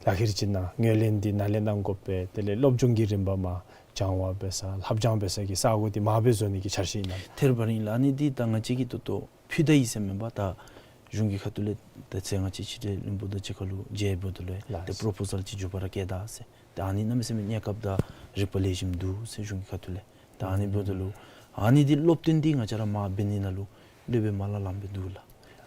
ལག་ཁྱེར་ཅིག་ནང་ངོས་ལེན་འདི་ནཱ་ལས་གནང་དགོ་པས། དེ་ལས་སློབ་སྦྱོང་གི་རིམ་པ་མར་སྦྱང་བར་འབད་ས་ལྷབ་སྦྱང་འབད་ས་གི་ས་གོ་འདི་མར་སྦེ་བཟོ་ནི་གི་འཆར་གཞི་ཨིན་ན། ཐེར་བ་རིང་ལགས། ཨ་ནི་འདི་ད་ང་བཅས་ཀྱིས་ད་ལྟོ་ཕུལ་ད་ཡི་ཟེར་མེན་པར་ད་གཞུང་གི་ཁ་ཐུག་ལས་ད་ཚེ་ང་བཅས་ཕྱི་འབྲེལ་བློན་པོ་དང་གཅིག་ཁར་ལུ་མཇལ་འབདཝ་ད་ལུ་ལགས། ཏེ་པོརོ་པོ་ཟཱལ་ཅིག་མཇུག་བར་ར་བཀལ་ད་ཟེར། ད་ཨ་ནི་གནམ་མེད་ས་མེད་གནས་སྐབས་དང་རིག་པ་ལེགས་ཤོམ་འདུག་ཟེར་གཞུང་གི་ཁ་ཐུག་ལས། ད་ཨ་ནི་འབདཝ་ད་ལུ་ཨ་ནི་འདི་སློབ་སྟོན་འདི་ང་བཅས་ར་མར་འབད་ནི་ནང་ལུ་ལུ་སྦེ་མ་ལ་ལངམ་སྦེ་འདུག་ལགས།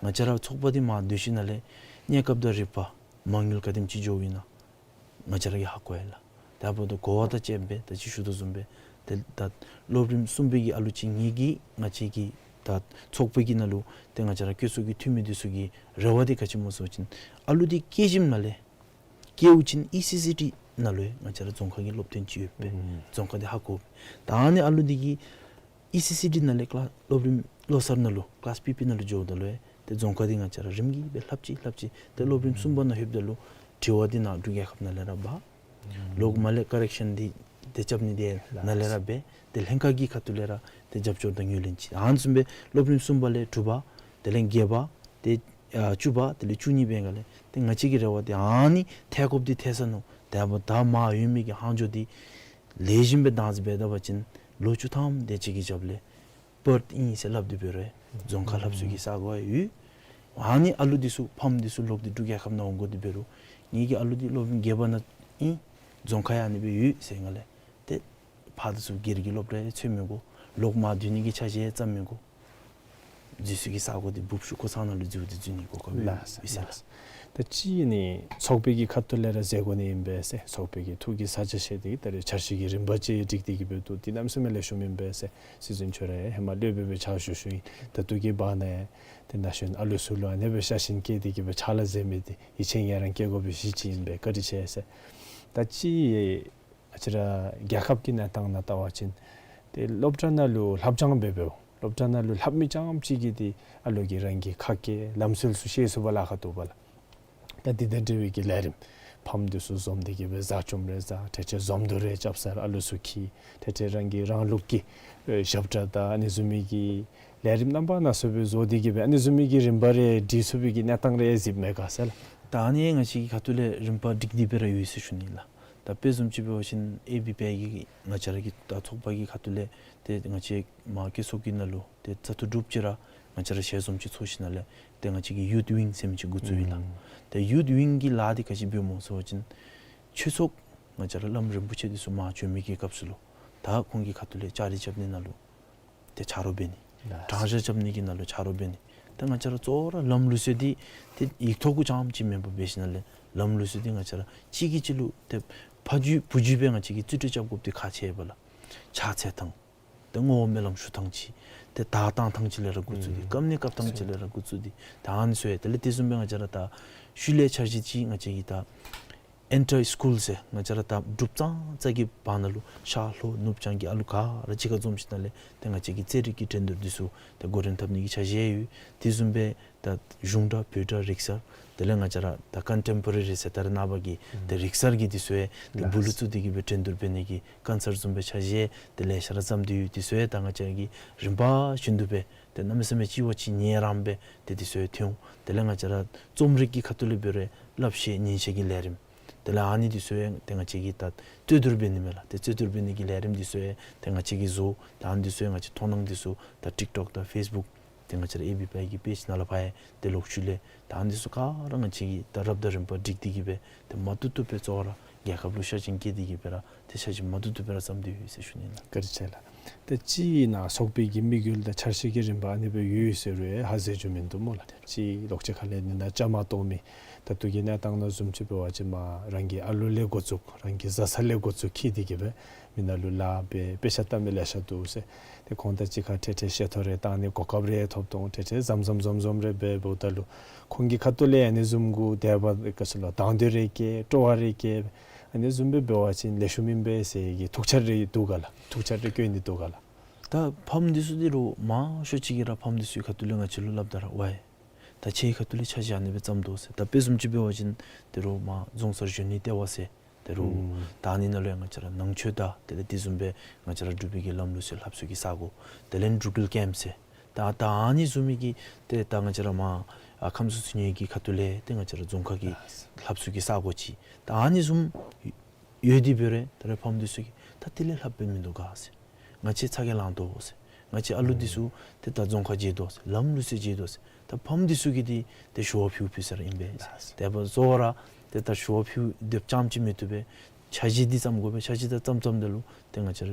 ང་བཅས་ར་ཚོགས་པ་འདི་མར་སྡོད་ཞིནམ་ལས་གནས་སྐབས་དང་རིག་པ་མ་དངུལ་ག་དེམ་ཅིག་འགྱོཝ་ཨིན་ན་ང་བཅས་ར་གིས་ཧ་གོ་ཡི་ལགས། ད་འབདཝ་ད་གོ་བ་དང་བཅསཔ་སྦེ་ད་ཅི་ཞུ་དོ་བཟུམ་སྦེ་ཏེ་ད་སློབ་རིམ་གསུམ་པའི་གི་ཨ་ལུ་ཅིག་གཉིས་ཀྱིས་ང་བཅས་ཀྱི་ད་ཚོགས་པའི་གི་ནང་ལུ་ཏེ་ང་བཅས་ར་བཀོད་ཚོགས་ཀྱི་འཐུས་མི་འདི་ཚུ་གི་རེ་བ་འདི་ག་ཅི་སྨོ་ཟེར་བ་ཅིན་ཨ་ལུ་འདི་སྐྱེས་ཞིནམ་ལས་སྐྱེཝ་ཅིག་ཨི་སི་སི་ཊི་ནང་ལུ་ཡང་ང་བཅས་ར་རྫོང་ཁ་གི་སློབ་སྟོན་ཅིག་ཡོད་པས། ཨུམ། རྫོང་ཁ་འདི་ཧ་གོ་བས། ད་ཨ་ནི་ཨ་ལུ་འདི་གིས་ཨི་སི་སི་ཊི་ནང་ལས་ཀི་ལཱསི་སློབ་རིམ་བློ་གསར་ནང་ལུ་ཀི་ལཱསི་པི་པི་ནང་ལུ་འགྱོཝ་ད་ལུ་ཡང་ཏེ་རྫོང་ཁ་འདི་ང་བཅས་ར་རིམ་གྱིས་སྦེ་ལྷབ་ཅི་ལྷབ་ཅི། ཏེ་སློབ་རིམ་གསུམ་པ་ནང་ལྷོདཔ་ད་ལུ་དྲི་བ་འདི་ནཱ་འབྲུག་རྒྱལ་ཁབ་ནང་ལས་ར་འབག། ཨུམ། ལོག་མར་ལས་ཀོ་རེག་ཤཱན་འདི་ཏེ་རྐྱབ་ནི་འདི་ནཱ་ལས་ར་འབད། ཏེ་ལྷན་ཁག་གི་ཁ་ཐུག་ལས་ར་ཏེ་རྒྱབ་སྐྱོར་དང་ངོས་ལེན་ཅིག། ཨ་ནི་བཟུམ་སྦེ་སློབ་རིམ་གསུམ་པ་ལས་དྲུག་པ་དེ་ལས་བརྒྱད་པ་ཏེ་ཨ་བཅུ་པ་དེ་ལས་བཅུ་གཉིས་པའི་སྒང་ལས་ཏེ་ང་བཅས་ཀྱི་རེ་བ་འདི་ཨ་ནི་ཐད་ཀོབ་འདི་ཐལ་སོ་ནུག། ཏེ་ད་མར་ཡོད་མི་གི་ལྷག་འཕྲོ་འདི་ལེགས་ཤོམ་སྦེ་བདག་འཛིན་འབད་ད་པ་ཅིན་ལོ་བཅུ་ཐམ་དེ་ཅིག་གི་རྒྱབ་ལས་པར་ཨིན་ཟེར་སླབ་སྟེ་འབད་རུང་རྫོང་ཁ་ལྷབ་ཚུགས་ཀྱི་ས་གོ་ཡོད། ཨ་ནི་ཨ་ལུ་འདི་ཚུ་ཕམ་འདི་ཚུ་ལོག་སྟེ་འབྲུག་རྒྱལ་ཁབ་ནང་འོང་དགོ་སྟེ་འབད་རུང་ངེ་གི་ཨ་ལུ་འདི་སློབ་རིམ་བརྒྱད་པ་ནང་ཨིན། རྫོང་ཁ་ཡང་ཨ་ནི་སྦེ་ཡོད་ཟེར་སྒང་ལས་ཏེ་ཕར་འདི་ཚུ་སྒེར་གྱི་སློབ་གྲྭ་ཡང་འཚོལ་མི་དགོ། ལོག་མར་སྡོད་ནི་གི་འཆར་གཞི་ཡང་བརྩམ་མི་དགོ། འཛུལ་ས་གི་ས་གོ་འདི་སྦུབ་ཤུགས་ཁོ་ཚང་ནང་ལུ་འཛུལ་ཏེ་འཛུལ་ནི་གོ་སྐབས་ཡོད་ཟེར་ལགས། ད་ཅི་ཨ་ནི་ཚོགས་པའི་གི་ཁ་ཐུག་ལས་ར་མཛད་དགོ་ནི་ཨིན་པས་ཟེར། ཚོགས་པའི་གི་ཐུགས་ཀྱི་ས་ཆ་བཞེས་ཏེ་གི་ད་རེས་འཆར་གཞི་གི་རིམ་པ་ཅིག་སྒྲིག་སྟེ་གི་སྦེ་འདུག། འདི་གནམ་མེད་ས་མེད་ལེགས་ཤོམ་ཨིན་པས་ཟེར་སྲིད་བཙུན་ཁྱོད་ར་ཡང་ཧེ་མ་སློབ་དཔོན་སྦེ་ཕྱག་ཞུ་ཞུཝ་ཨིན། ད་ལྟོ་གི་བར་ན་ཡང་ཏེ་ན་གཞོན་ཨ་ལུ་ཚུ་ལུ་ཨ་ནི་སྦེ་ཤ་ཞེན་བསྐྱེད་དེ་གི་སྦེ་ཕྱག་ལཱ་མཛད་མི་འདི་ཡིད་ཆེས་ང་ར་བསྐྱེད་དགོ་པའི་གཞི་ཅིག་ཨིན་པས། བཀའ་དྲིན་ཆེ་ཟེར། ད་ཅི་ང་བཅས་ར་རྒྱལ་ཁབ་ཀྱི་གནས་སྟངས་ནང་བལྟ་བ་ཅིན་ཏེ་སློབ་གྲྭ་ནང་ལུ་ལྷབ་སྦྱང་འབད་འབདཝ་སློབ་གྲྭ་ནང་ལུ་ལྷབ་མི་རྐྱངམ་ཅིག་གིས་ཏེ་ཨ་ལོ་གི་རང་གི་ཁ་སྐད་ལམ་སྲོལ་ཚུ་ཤེས་ཚུགས་པར་ལཱ་ཁག་འདུག་པ་ལགས། ད་འདི་དང་འབྲེལ་བའི་གི་ལས་རིམ་ཕམ་འདི་ཚུ་འཛོམས་ཏེ་གི་སྦེ་བཟའ་བཅའ་རེ་བཟའ། ཏེ་ཏེ་འཛོམས་འདུ་རེ་རྐྱབ་སར་ཨ་ལུ་ཚུ་འཁྱིད། ཏེ་ཏེ་རང་གི་རང་ལུགས་ཀྱི་ཨེ་ཞབས་ཁྲ་དང་ཨ་ནི་བཟུམ་མའི་གི་ལས་རིམ་རྣམ་པ་སྣ་ཚོགས་སྦེ་བཟོ་སྟེ་གི་སྦེ་ཨ་ནི་བཟུམ་མའི་གི་རིམ་པ་རེ་སྒྲིག་ཚུགས་པའི་གི་གནས་སྟངས་རེ་གཟིགསཔ་མས་ག་ཟེར་ལགས། ད་ཨ་ནི་ང་བཅས་ཀྱི་ཁ་ཐུག་ལས་རིམ་པ་སྒྲིག་སྟེ་སྦེ་ར་ཡོད་ཟེར་ཞུ་ནི་ལགས། ད་དཔེ་བཟུམ་ཅིག་འབད་བ་ཅིན་ཨེ་བི་པི་ཨའི་གི་ང་བཅས་ར་གི་ད་ཚོགས་པ་གི་ཁ་ཐུག་ལས་ཏེ་ང་བཅས་མར་བཀོད་ཚོགས་ཀྱི་ནང་ལུ་ཏེ་བཙག་འཐུ་གྲུབ་ཅིག་ར་ང་བཅས་ར་ཞལ་འཛོམས་ཅིག་ཚོགས་ཞིནམ་ལས་ཏེ་ང་བཅས་ཀྱིས་ཡུཐ་ཝིང་ཟེར་མི་ཅིག་འགོ་བཙུགས་ཡི་ལགས། ཨུམ། ཏེ་ཡུཐ་ཝིང་གི་ལཱ་འདི་ག་ཅི་འབདཝ་སྨོ་ཟེར་བ་ཅིན་ཆོས་ཚོགས་ང་བཅས་ར་བླམ་རིན་པོ་ཆེ་འདི་ཚུ་མར་བྱོན་མི་གི་སྐབས་སུ་ལུ་ད་ཁོང་གི་ཁ་ཐུག་ལས་བཅའ་སྒྲིག་རྐྱབ་ནི་ནང་ལུ་ཏེ་ཆ་རོགས་འབད་ནི། ལགས། དྲང་བཞག་རྐྱབ་ནི་གི་ནང་ལུ་ཆ་རོགས་འབད་ནི། ཏེ་ང་བཅས་ར་གཙོ་བོ་ར་ལམ་ལུགས་སྲོལ་འདི་ཏེ་ཡིག་ཐོག་གུ་རྐྱངམ་ཅིག་མེན་པར་འབད་ཞིནམ་ལས་ལམ་ལུགས་སྲོལ་འདི་ང་བཅས་ར་གཅིག་གིས་གཅིག་ལུ་ཏེ་ཕ་རྒྱུད་བུ་རྒྱུད་སྦེ་ང་བཅས་ཀྱིས་རྩིས་སྤྲོད་རྐྱབ་དགོཔ་འདི་ཁག་ཆེ་བས་ལགས། ཕྱག་འཚལ་ཐངས་ཏེ་བསྔོ་བ་སྨོན་ལམ་ཞུ་ཐངས་ཅིག་ཏེ་དར་བཏང་ཐངས་ཅིག་ལས་ར་འགོ་བཙུགས་ཏེ་ཨུམ་བཀབ་ནི་བཀབ་ཐངས་ཅིག་ལས་ར་འགོ་བཙུགས་ཏེ་ད་ཨ་ནི་ཚུ་ཡང་དེ་ལས་དེ་བཟུམ་སྦེ་ང་བཅས་ར་ད་ཤུལ་ལས་འཆར་གཞི་ཅིག་ང་བཅས་ཀྱིས་ད་ཨེན་ཊར་སི་ཀུལ་ཟེར་ང་བཅས་ར་ད་འབྲུགཔ་ཙང་ཙ་གི་བར་ན་ལུ་ཤར་ལྷོ་ནུབ་བྱང་གི་ཨ་ལུ་ག་ར་གཅིག་ཁར་འཛོམས་ཞིནམ་ལས་ཏེ་ང་བཅས་ཀྱིས་རྩེད་རིགས་ཀྱི་འགྲན་བསྡུར་འདི་ཚུ་ཏེ་འགོ་འདྲེན་འཐབ་ནི་གི་འཆར་གཞི་ཡོད། དེ་བཟུམ་སྦེ་ད་གཞུང་སྒྲ་བོད་སྒྲ་རིག་གསར་དེ་ལས་ང་བཅས་ར་ད་ཀོན་ཊེམ་པོ་རེ་རི་ཟེར་ད་རེས་ནངས་པ་གི་ཏེ་ཨུམ་རིག་གསར་གྱི་འདི་ཚུ་ཡང་ཏེ་ལགས། སྦུག་ལུ་བཙུགས་ཏེ་གི་སྦེ་འགྲན་བསྡུར་འབད་ནི་གི་ཀོན་སརཊ་བཟུམ་སྦེ་འཆར་གཞི་དེ་ལེ་ཤ་ར་བརྩམས་ཏེ་ཡོད། འདི་ཚུ་ཡང་ད་ང་བཅས་ཀྱིས་རིམ་པ་བཞིན་དུ་སྦེ་ཏེ་གནམ་མེད་ས་མེད་ཅིག་བ་ཅིག་ཉེ་རང་སྦེ་ཏེ་འདི་ཚུ་ཡང་ཐོན་འོང་། དེ་ལས་ང་བཅས་ར་རྩོམ་རིག་གི་ཁ་ཐུག་ལས་འབད་རུང་བསླབ་བཤད་ཉན་བཤད་ཀྱི་ལས་རིམ་དེ་ལས་ཨ་ནི་འདི་ཚུ་ཡང་ཏེ་ང་བཅས་ཀྱིས་ད་རྩོད་བསྡུར་འབད་ནི་མས་ལགས། ཏེ་རྩོད་བསྡུར་འབད་ནི་གི་ལས་རིམ་འདི་ཚུ་ཡང་ཏེ་ང་བཅས་ཀྱིས་བཟོ། ད་ཨ་ནི་འདི་ཚུ་ཡང་ང་བཅས་མཐོང་སྣང་འདི་ཚུ་ད་ཊིཀ་ཊོཀ་དང་ཕེསི་བུཀ་ཏེ་ང་བཅས་ར་ཨེ་བི་པི་ཨའི་གི་པེཇ་ནང་ལས་ཕར་ཡང་ཏེ་ལོག་ཤུལ་ལས་ད་ཨ་ནི་འདི་ཚུ་ག་ར་ང་བཅས་ཀྱིས་ད་རབ་དང་རིམ་པ་སྒྲིག་སྟེ་གི་སྦེ་ཏེ་མ་བཏུབ་བཏུབ་སྦེ་གཙོ་བོ་ར་རྒྱལ་ཁབ་ལུ་ཤ་ཞེན་བསྐྱེད་དེ་གི་སྦེ་ར་ཏེ་འཆར་གཞི་མ་བཏུབ་བཏུབ་སྦེ་ར་བརྩམས་ཏེ་ཡོད་ཟེར་ཞུ་ནི་ལགས། བཀའ་དྲིན་ཆེ་ལགས། ཏེ་ཅིག་ནཱ་ཚོགས་པའི་གི་དམིགས་ཡུལ་དང་འཆར་གཞི་གི་རིམ་པ་ཨ་ནི་སྦེ་ཡོད་ཟེར་རུང་ཧ་ཟེར་རྒྱུ་མིན་འདུག་སྨོ་ལགས། ཅིག་ལོག་ཅི་ཁ་ལས་ནི་ནཱ་བཅའ་མར་གཏོགས་མི་ད་ལྟོ་གི་གནས་སྟངས་ནང་བཟུམ་ཅིག་འབད་བ་ཅིན་མར་རང་གི་ཨ་ལོ་ལས་འགོ་བཙུགས་རང་གི་བཟའ་ཚང་ལས་འགོ་བཙུགས་འཁྱིད་དེ་གི་སྦེ་མི་ནང་ལུ་ལཱ་འབད་དཔེ་ཆ་ལྟ་མི་ལེ་ཤ་འདུག་ཟེར། ཏེ་ཁོང་དང་གཅིག་ཁར་ཏེ་ཏེ་བཤད་ཐོ་རེ་བཏང་ནི་གོ་སྐབས་རེ་ཐོབ་དོ་ཏེ་ཏེ་འཛོམས་འཛོམས་འཛོམས་འཛོམས་རེ་འབད་འབདཝ་ད་ལུ་ཁོང་གི་ཁ་ཐུག་ལས་ཨ་ནི་བཟུམ་གུ་དད་པ་ག་ཅི་ལོ་དང་འདོད་རེ་བསྐྱེད་སྤྲོ་བ་རེ་བསྐྱེད་ཨ་ནི་བཟུམ་སྦེ་འབད་བ་ཅིན་ལེགས་ཤོམ་ཨིན་པས་ཟེར་གྱི་ཐུགས་འཆར་རེ་འདུག་ག་ལགས། ཐུགས་འཆར་རེ་བསྐྱོན་ནི་འདུག་ག་ལགས། ད་ཕམ་འདི་ཚུ་འདི་རུང་མང་ཤོས་ཅིག་གིས་ར་ཕམ་འདི་ཚུའི་ཁ་ཐུག་ལས་ང་བཅས་ལུ་སླབ་ད་ར་ཝའི་ད་ཁྱོད་ཁ་ཐུག་ལས་འཆར་གཞི་ཨ་ནི་སྦེ་བརྩམ་དོ་ཟེར། ད་དཔེ་བཟུམ་ཅིག་འབད་བ་ཅིན་འདི་རུང་མར་རྫོང་སར་གཞོན་ནུའི་ལྟེ་བ་ཟེར། འདི་རུང་ཨུམ་ད་ཨ་ནི་ནང་ལུ་ཡང་ང་བཅས་ར་ནང་ཆོས་དང་དེ་ལས་དེ་བཟུམ་སྦེ་ང་བཅས་ར་འབྲུག་པའི་གི་ལམ་ལུགས་སྲོལ་ལྷབ་ཚུགས་ཀྱི་ས་གོ། དེ་ལས་འབྲུག་རྒྱལ་ཀེམཔ་ཟེར། ད་ད་ཨ་ནི་བཟུམ་མའི་གི་ཏེ་ད་ང་བཅས་ར་མར་ཨ་ཁམས་གསུམ་འཚོ་བའི་གི་ཁ་ཐུག་ལས་ཏེ་ང་བཅས་ར་རྫོང་ཁག་གི་ལྷབ་ཚུགས་ཀྱི་ས་གོ་ཅིག་ད་ཨ་ནི་བཟུམ་ཡོད་དེ་འབད་རུང་ད་རེས་ཕམ་འདི་ཚུ་གིས་ད་དེ་ལས་ལྷགཔ་སྦེ་མིན་འདུག་ག་ཟེར། ང་བཅས་ཚ་གྱང་ལང་དོ་ཟེར། ང་བཅས་ཨ་ལུ་འདི་ཚུ་ཏེ་ད་རྫོང་ཁ་བརྗེད་དོ་ཟེར། ལམ་ལུགས་སྲོལ་བརྗེད་དོ་ཟེར། ད་ཕམ་འདི་ཚུ་གིས་འདི་ཏེ་ཞུ་བ་ཕུལ་ཕུལ་ས་ར་ཨིན་པས་ཟེར། དེ་འབདཝ་ད་གཙོ་བོ་ར་ཏེ་ད་ཞུ་བ་ཕུལ་སྡོདཔ་རྐྱངམ་ཅིག་མི་བཏུབ་པས། འཆར་གཞི་འདི་བརྩམ་དགོ་པས། འཆར་གཞི་ད་བརྩམ་བརྩམ་ད་ལུ་ཏེ་ང་བཅས་ར་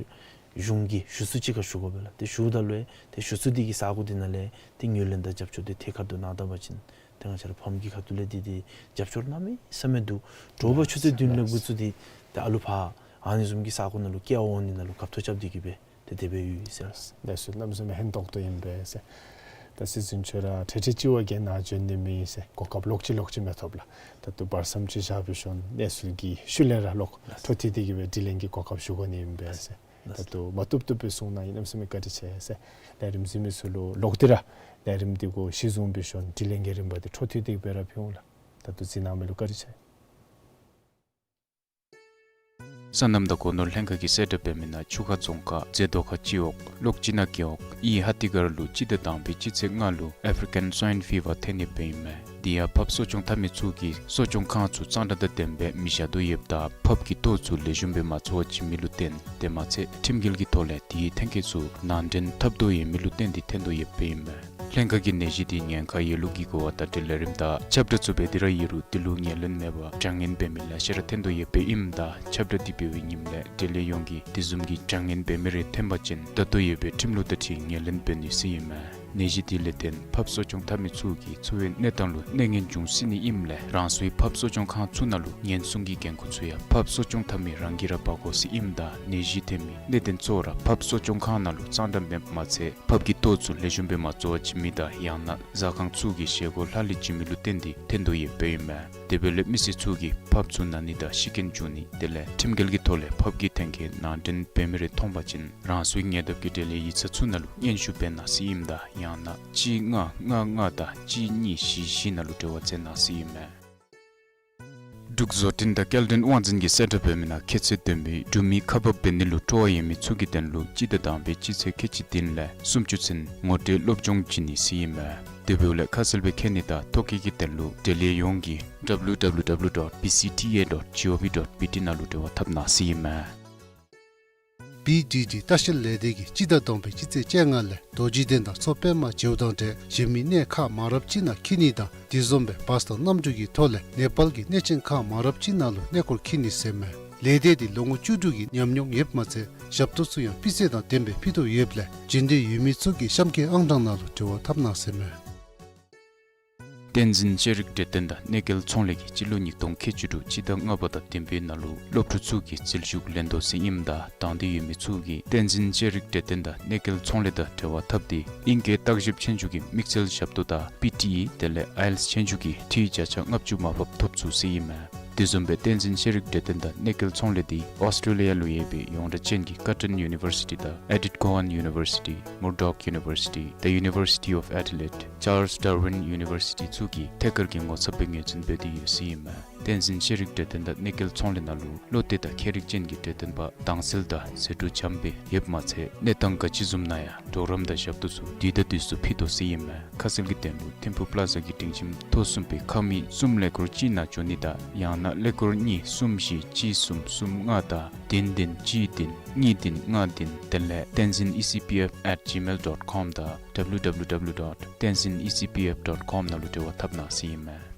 གཞུང་གི་ཞུ་གསོ་ཅིག་ཁར་ཞུ་དགོ་པས་ལགས། ཏེ་ཞུཝ་ད་ལུ་ཏེ་ཞུ་གསོ་འདི་གིས་ས་གོ་འདི་ནང་ལས་ཏེ་ངོས་ལེན་དང་རྒྱབ་སྐྱོར་འདི་ཐད་ཀར་དུ་གནང་ད་པ་ཅིན་ཏེ་ང་བཅས་ར་ཕམ་གྱི་ཁ་ཐུག་ལས་འདི་འདི་རྒྱབ་སྐྱོར་གནམ་མེད་ས་མེད་འདུག། དྲོ་པ་ཆུ་ཚོད་བདུན་ལས་འགོ་བཙུགས་ཏེ་ཏེ་ཨ་ལུ་ཕར་ཨ་ནི་བཟུམ་གྱི་ས་གོ་ནང་ལུ་སྐྱེལ་བར་འོང་ནི་ནང་ལུ་ཀབ་ཐོབ་རྐྱབ་སྟེ་གིས་སྦེ་ཏེ་དེ་སྦེ་ཡོད་ཟེར། ལགས་སོ། གནམ་མེད་ས་མེད་ཧན་ཏོང་ཏོ་ཨིན་པས་ཟེར། ད་སྲིད་འཛིན་མཆོག་ར་ཁྲེ་ཁྲེ་ཅིག་བ་གིས་ནཱ་འབྱོན་ནི་མེད་ཟེར། གོ་སྐབས་ལོག་ཅི་ལོག་ཅི་མི་ཐོབ་ལགས། ད་ལྟོ་བར་མཚམས་ཅིག་བཞག་སྦེ་ཞིནམ་གནས་ཚུལ་གྱི་ཤུལ་ལས་ར་ལོག་འཕྲོ་མཐུད་དེ་གིས་སྦེ་དྲི་ལན་གྱི་གོ་སྐབས་ཞུ་དགོ་ནི་ཨིན་པས་ཟེར། ད་ལྟོ་མ་བཏུབ་བཏུབ་སྦེ་གསུང་གནང་ཡི། གནམ་མེད་ས་མེད་བཀའ་དྲིན་ཆེ་ཟེར། ལས་རིམ་གཟིགས་མི་ཚུ་ལུ་ལོག་སྟེ་ར་ལས་རིམ་འདི་གུ་གཞི་བཟུང་སྦེ་ཞིནམ་དྲི་ལན་གྱི་རིམ་པ་འདི་འཕྲོ་མཐུད་དེ་གིས་སྦེ་ར་ཕུལ་འོང་ལགས། ད་ལྟོ་གཟིགས་གནང་མི་ལུ་བཀའ་དྲིན་ཆེ། སོ་ནམ་དང་སྒོ་ནོར་ལྷན་ཁག་གིས་གསལ་བསྒྲགས་འབད་མི་ནང་ཆུ་ཁ་རྫོང་ཁག་རྫེ་རྡོ་ཁ་སྤྱི་འོག་གློག་སྤྱི་ནང་རྒེད་འོག་གཡུས་ཧ་ཏི་གར་ལུ་སྤྱི་ཟླ་དང་པའི་སྤྱི་ཚེས་ལྔ་ལུ་ཨེཕ་རི་ཀན་སུའིན་ཕི་བར་ཐོན་ནི་སྦེ་ཨིན་མས། དེ་ཡང་ཕགཔ་གསོ་སྐྱོང་འཐབ་མི་ཚུ་གིས་གསོ་སྐྱོང་ཁང་ཚུ་གཙང་སྦྲ་དང་ལྡནམ་སྦེ་མི་བཞག་དོ་ཡོདཔ་ད་ཕགཔ་གི་ལྟོ་ཚུ་ལེགས་ཤོམ་སྦེ་མ་འཚོ་བ་ཅིན་མེད་ལུ་བརྟེན། དེ་མ་ཚད་ཁྲིམས་འགལ་གྱི་ཐོག་ལས་དེའི་ཐོན་སྐྱེད་ཚུ་ནང་འདྲེན་འཐབ་དོ་ཡོད་མི་ལུ་བརྟེན་ཏེ་ཐོན་དོ་ཡོདཔ་སྦེ་ཨིན་མས། ལྷན་ཁག་གི་ནད་གཞི་འདི་ཉེན་ཁ་ཡོད་ལུགས་ཀྱི་གོ་བ་དང་འབྲེལ་ལས་རིམ་དང་ཁྱབ་བསྒྲགས་ཚུ་འབད་དེ་ར་ཡོད་རུང་དེ་ལུ་ངོས་ལེན་མེད་པར་དྲག་ཉེན་འབད་མི་ལེ་ཤ་ར་ཐོན་དོ་ཡོདཔ་སྦེ་ཨིནམ་ད་ཁྱབ་བསྒྲགས་འདི་འབད་བའི་ཉིནམ་ལས་འབྲེལ་ཡོད་ཡོངས་ཀྱིས་དེ་བཟུམ་གྱི་དྲག་ཉེན་འབད་མི་རེ་ཐོན་པ་ཅིན་ད་ལྟོ་ཡོད་པའི་ཁྲིམས་ལུགས་དང་འཁྲིལ་ངོས་ལེན་འབད་ནི་ཟེར་ཨིན་མས། ནད་གཞི་འདི་ལས་བརྟེན་ཕགཔ་གསོ་སྐྱོང་འཐབ་མི་ཚུ་གི་འཚོ་བའི་གནས་སྟངས་ལུ་གནོད་ངན་འབྱུང་སྲིད་ནི་ཨིནམ་ལས་རང་སོའི་ཕགཔ་གསོ་སྐྱོང་ཁང་ཚུ་ནང་ལུ་ཉེན་སྲུང་གི་འགན་ཁུར་ཚུ་ཡང་ཕགཔ་གསོ་སྐྱོང་འཐབ་མི་རང་གིས་ར་འབག་དགོ་ཟེར་ཨིནམ་ད་ནད་གཞི་ཐོན་མི་གནད་དོན་གཙོ་བོ་ར་ཕགཔ་གསོ་སྐྱོང་ཁང་ནང་ལུ་གཙང་སྦྲ་མེདཔ་མ་ཚད་ཕགཔ་གི་ལྟོ་ཚུ་ལེགས་ཤོམ་སྦེ་མ་འཚོ་བ་ཅིན་མེད་ད་ཡང་ན་ཟ་ཁང་ཚུ་གི་བཞེས་སྒོ་ལྷག་ལུས་ཅིག་མེད་ལུ་བརྟེན་ཏེ་ཐོན་དོ་ཡོདཔ་སྦེ་ཨིན་མས། དེ་འབདཝ་ལས་མི་སེར་ཚུ་གིས་ཕགཔ་ཚུ་ན་ནི་དང་ཤི་རྐྱེན་འབྱུང་ནི་དེ་ལས་ཁྲིམས་འགལ་གྱི་ཐོག་ལས་ཕགཔ་གི་ཐོན་སྐྱེད་ནང་འདྲེན་འབད་མི་རེ་མཐོང་པ་ཅིན་རང་སོའི་ཉེ་འདབས་ཀྱི་འབྲེལ་ཡོད་ཡིག་ཚང་ཚུ་ནང་ལུ་སྙན་ཞུ་འབད་གནང་ཟེར་ཨིནམ་ད་ཡང་ན་གཅིག་ལྔ་ལྔ་ལྔ་དང་གཅིག་གཉིས་བཞི་བཞི་ནང་ལུ་འབྲེལ་བ་འཐབ་གནང་ཟེར་ཨིན་མས། འབྲུག་བཟོ་སྐྲུན་དང་སྐྱེལ་འདྲེན་དབང་འཛིན་གྱིས་གསལ་བསྒྲགས་འབད་མི་ནང་ཁྱད་ཚད་ལྡན་པའི་འབྲུག་མི་ཁག་འབག་འབད་ནི་ལུ་སྤྲོ་བ་ཡོད་མི་ཚུ་གི་དོན་ལུ་སྤྱི་ཟླ་དང་པའི་སྤྱི་ཚེས་ཁལ་གཅིག་བདུན་ལས་སུམ་ཅུ་ཚུན་ངོ་སྤྲོད་སློབ་སྦྱོང་བྱིན་ནི་ཟེར་ཨིན་མས། དེ་འབདཝ་ལས་ཁ་གསལ་སྦེ་མཁྱེན་ནི་དང་ཐོ་བཀོད་ཀྱི་དོན་ལུ་འབྲེལ་ཡོད་ཡོངས་ཀྱིས་W W W dot B C T A dot gov dot B T ནང་ལུ་འབྲེལ་བ་འཐབ་གནང་ཟེར་ཨིན་མས། B D D ལྟ་བཤལ་ལས་སྡེ་གིས་སྤྱི་ཟླ་དང་པའི་སྤྱི་ཚེས་བཅོ་ལྔ་ལས་རྡོ་རྗེ་གདན་དང་མཚོ་པདྨ་བྱེའུ་དང་འབྲེལ་གཞན་མི་གནས་ཁག་མང་རབས་ཅིག་ནང་འཁྱིད་ནི་དང་དེ་བཟུམ་སྦེ་བཱས་དང་གནམ་གྲུ་གི་ཐོག་ལས་ནེ་པཱལ་གྱི་གནས་ཆེན་ཁག་མང་རབས་ཅིག་ནང་ལུ་གནས་སྐོར་འཁྱིད་ནི་ཟེར་མས། ལས་སྡེ་འདི་ལོ་ངོ་བཅུ་དྲུག་གི་ཉམས་མྱོང་ཡོདཔ་མ་ཚད་ཞབས་ཏོག་ཚུ་ཡང་སྤུས་ཚད་དང་ལྡནམ་སྦེ་ཕུལ་དོ་ཡོདཔ་ལས་འབྱོན་འདོད་ཡོད་མི་ཚུ་གིས་གཤམ་འཁོད་ཨང་གྲངས་ནང་ལུ་འབྲེལ་བ་འཐབ་གནང་ཟེར་མས། བསྟན་འཛིན་ཤེས་རིག་གྲོས་སྟོན་དང་གནས་སྐལ་ཚོང་ལས་ཀྱིས་སྤྱི་ལོ་ཉིས་སྟོང་ཁལ་གཅིག་དྲུག་སྤྱི་ཟླ་ལྔ་པ་དང་བདུན་པའི་ནང་ལུ་སློབ་ཕྲུག་ཚུ་གི་འཛུལ་ཞུགས་ལེན་དོ་ཟེར་ཨིནམ་ད་དང་འདོད་ཡོད་མི་ཚུ་གིས་བསྟན་འཛིན་ཤེས་རིག་གྲོས་སྟོན་དང་གནས་སྐལ་ཚོང་ལས་དང་འབྲེལ་བ་འཐབ་སྟེ་ཨིང་སྐད་བརྟག་ཞིབ་ཆོས་རྒྱུགས་ཀྱི་དམིགས་བསལ་ཞབས་ཏོག་དང་པི་ཊི་ཨི་དེ་ལས་ཨའི་ཨེལ་ཊི་ཨེསི་ཆོས་རྒྱུགས་ཀྱི་འཕྲི་བརྒྱ་ཆ་ལྔ་བཅུ་མར་ཕབ་ཐོབ་ཚུགས་ཟེར་ཨིན་མས། དེ་བཟུམ་སྦེ་བསྟན་འཛིན་ཤེས་རིག་གྲོས་སྟོན་དང་གནས་སྐལ་ཚོང་ལས་འདི་ཨོསི་ཊེ་ལི་ཡ་ལུ་ཡོད་པའི་ཡོངས་གྲགས་ཅན་གྱི་ཀར་ཊོན་ཡུ་ནི་བར་སི་ཊི་དང་ཨེ་ཌིཐ་ཀོ་ཝཱན་ཡུ་ནི་བར་སི་ཊི། མུར་ཌོག་ཡུ་ནི་བར་སི་ཊི། The University of Adelaide། ཅཱརལསི་ཌར་ཝིན་ཡུ་ནི་བར་སི་ཊི་ཚུ་གིས་ཐད་ཀར་གྱི་ངོ་ཚབ་སྦེ་ངོས་འཛིན་འབད་དེ་ཡོད་ཟེར་ཨིན་མས། བསྟན་འཛིན་ཤེས་རིག་གྲོས་སྟོན་དང་གནས་སྐལ་ཚོང་ལས་ནང་ལུ་བློ་གཏད་དང་མཁས་རིག་ཅན་གྱི་གྲོས་སྟོན་པ་དྭངས་གསལ་དང་ཟད་འགྲོ་འཇམ་སྦེ་ཡོདཔ་མ་ཚད་གནས་སྟངས་ག་ཅི་བཟུམ་ནང་ཡང་གྲོགས་རམ་དང་ཞབས་ཏོག་ཚུ་དུས་དང་དུས་སུ་ཕུལ་དོ་ཟེར་ཨིན་མས། ཁ་གསལ་གྱི་དོན་ལུ་ཐིམ་ཕུག་པ་ལ་ཛ་གི་སྒྲིང་ཁྱིམ་ཐོག་གསུམ་པའི་ཁང་མིག་གསུམ་ཀླད་ཀོར་གཅིག་ནང་འབྱོན་ནི་དང་ཡང་ན་ཀླད་ཀོར་གཉིས་གསུམ་བཞི་གཅིག་གསུམ་གསུམ་ལྔ་དང་བདུན་བདུན་གཅིག་བདུན་གཉིས་བདུན་ལྔ་བདུན་དེ་ལས་tenzin E C P F at gmail dot com དང་W W W dot tenzin E C P F dot com ནང་ལུ་འབྲེལ་བ་འཐབ་གནང་ཟེར་ཨིན་མས།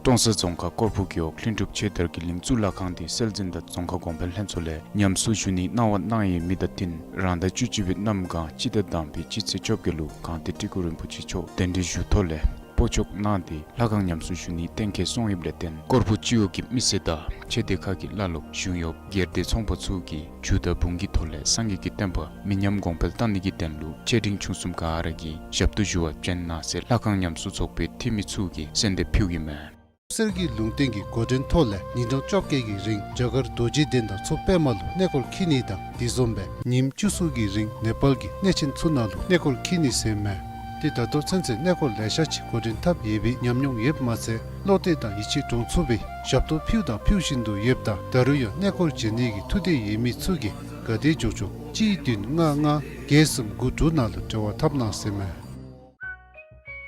ཀྲོང་གསར་རྫོང་ཁག་ཀོར་ཕུ་རྒེད་འོག་ལྷུན་གྲུབ་ཆོས་དར་གྱི་གླིང་གཙུག་ལག་ཁང་འདི་སྲོལ་འཛིན་དང་རྫོང་ཁ་གོང་འཕེལ་ལྷན་ཚོགས་ལས་ཉམས་གསོ་ཞུ་ནིའི་གནང་བ་གནང་ཡོད་མི་དང་བསྟུན་རང་ཟླ་བཅུ་གཅིག་པའི་གནམ་གང་སྤྱི་ཟླ་དང་པའི་སྤྱི་ཚེས་བཅོ་བརྒྱད་ལུ་གངས་ཏི་ཏི་སྐོར་རིན་པོ་ཆེ་མཆོག་གདན་འདྲེན་ཞུ་ཐོག་ལས་སྤོ་བཅུག་གནང་སྟེ་ལྷ་ཁང་ཉམས་གསོ་ཞུ་ནིའི་གཏན་འཁེལ་སོང་ཡོདཔ་ལས་བརྟེན་ཀོར་ཕུ་སྤྱི་འོག་གི་མི་སེར་དང་ཆོས་སྡེ་ཁག་གི་བླ་སློབ་གཞུང་གཡོགཔ་སྒེར་སྡེ་ཚོང་པ་ཚུ་གིས་རྒྱུ་དང་འབུངས་ཀྱི་ཐོག་ལས་སངས་རྒྱས་ཀྱི་བསྟན་པ་མི་ཉམས་གོང་འཕེལ་གཏང་ནི་གི་དོན་ལུ་ཆེ་འབྲིང་ཆུང་གསུམ་ག་ར་གིས་ཞབས་ཏོག་ཞུ་བར་བྱོན་གནང་ཟེར་ལྷ་ཁང་ཉམས་གསོ་ཚོགས་པའི་འཐུས་མི་ཚུ་གིས་གསོལ་འདེབས་ཕུལཝ་ཨིན་མས། གསེར་གྱི་ལུང་བསྟན་གྱི་འགོ་འདྲེན་ཐོག་ལས་ཉིན་གྲངས་བཅོ་བརྒྱད་ཀྱི་རིང་རྒྱ་གར་རྡོ་རྗེ་གདན་དང་མཚོ་པདྨ་ལུ་གནས་སྐོར་འཁྱིད་ནི་དང་དེ་བཟུམ་སྦེ་ཉིནམ་བཅུ་གསུམ་གྱི་རིང་ནེ་པཱལ་གྱི་གནས་ཆེན་ཚུ་ནང་ལུ་གནས་སྐོར་འཁྱིད་ནི་ཟེར་མས། ཏེ་ད་ལྟོ་ཚུན་ཚོད་གནས་སྐོར་ལེ་ཤ་ཅིག་འགོ་འདྲེན་འཐབ་ཡོད་པའི་ཉམས་མྱོང་ཡོདཔ་མ་ཚད་བློ་གཏད་དང་ཡིད་ཆེས་འདྲོངས་ཚུགས་པའི་ཞབས་ཏོག་ཕུལཝ་དང་ཕུལ་བཞིན་དུ་ཡོདཔ་ད་ད་རུང་ཡང་གནས་སྐོར་མཇལ་ནི་གི་ཐུགས་འདོད་ཡོད་མི་ཚུ་གིས་ག་དེ་མགྱོགས་མགྱོགས་གཅིག་བདུན་ལྔ་ལྔ་བརྒྱད་གསུམ་དགུ་དྲུག་ནང་ལུ་འབྲེལ་བ་འཐབ་གནང་ཟེར་མས།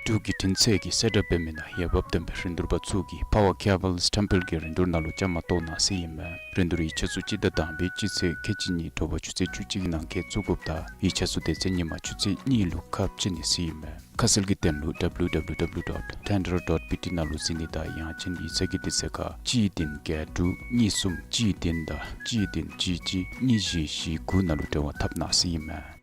འབྲུག་གི་འཕྲིན་ཚད་ཀྱིས་གསལ་བསྒྲགས་འབད་མི་ནང་འོས་འབབ་ལྡན་པའི་རིན་བསྡུར་པ་ཚུ་གིས་Power Cables Temple གྱི་རིན་བསྡུར་ནང་ལུ་བཅའ་མར་གཏོགས་གནང་ཟེར་ཨིན་མས། རིན་བསྡུར་ཡིག་ཆ་ཚུ་སྤྱི་ཟླ་དང་པའི་སྤྱི་ཚེས་ཁལ་གཅིག་གཉིས་དྲོ་པ་ཆུ་ཚོད་བཅུ་གཅིག་གི་ནང་འཁོད་བཙུགས་དགོཔ་ད་ཡིག་ཆ་ཚུ་དེ་ཚེ་ཉིན་མ་ཆུ་ཚོད་གཉིས་ལུ་ཁ་ཕྱེ་ནི་ཟེར་ཨིན་མས། ཁ་གསལ་གྱི་དོན་ལུ་W W W dot tender dot B T ནང་ལུ་གཟིགས་ནི་དང་ཡང་ཅིན་ཡིག་ཚང་གི་དུས་ཚོད་ཁར་གཅིག་བདུན་བརྒྱད་དྲུག་གཉིས་གསུམ་གཅིག་བདུན་དང་གཅིག་བདུན་གཅིག་གཅིག་གཉིས་བཞི་བཞི་དགུ་ནང་ལུ་འབྲེལ་བ་འཐབ་གནང་ཟེར་ཨིན་མས།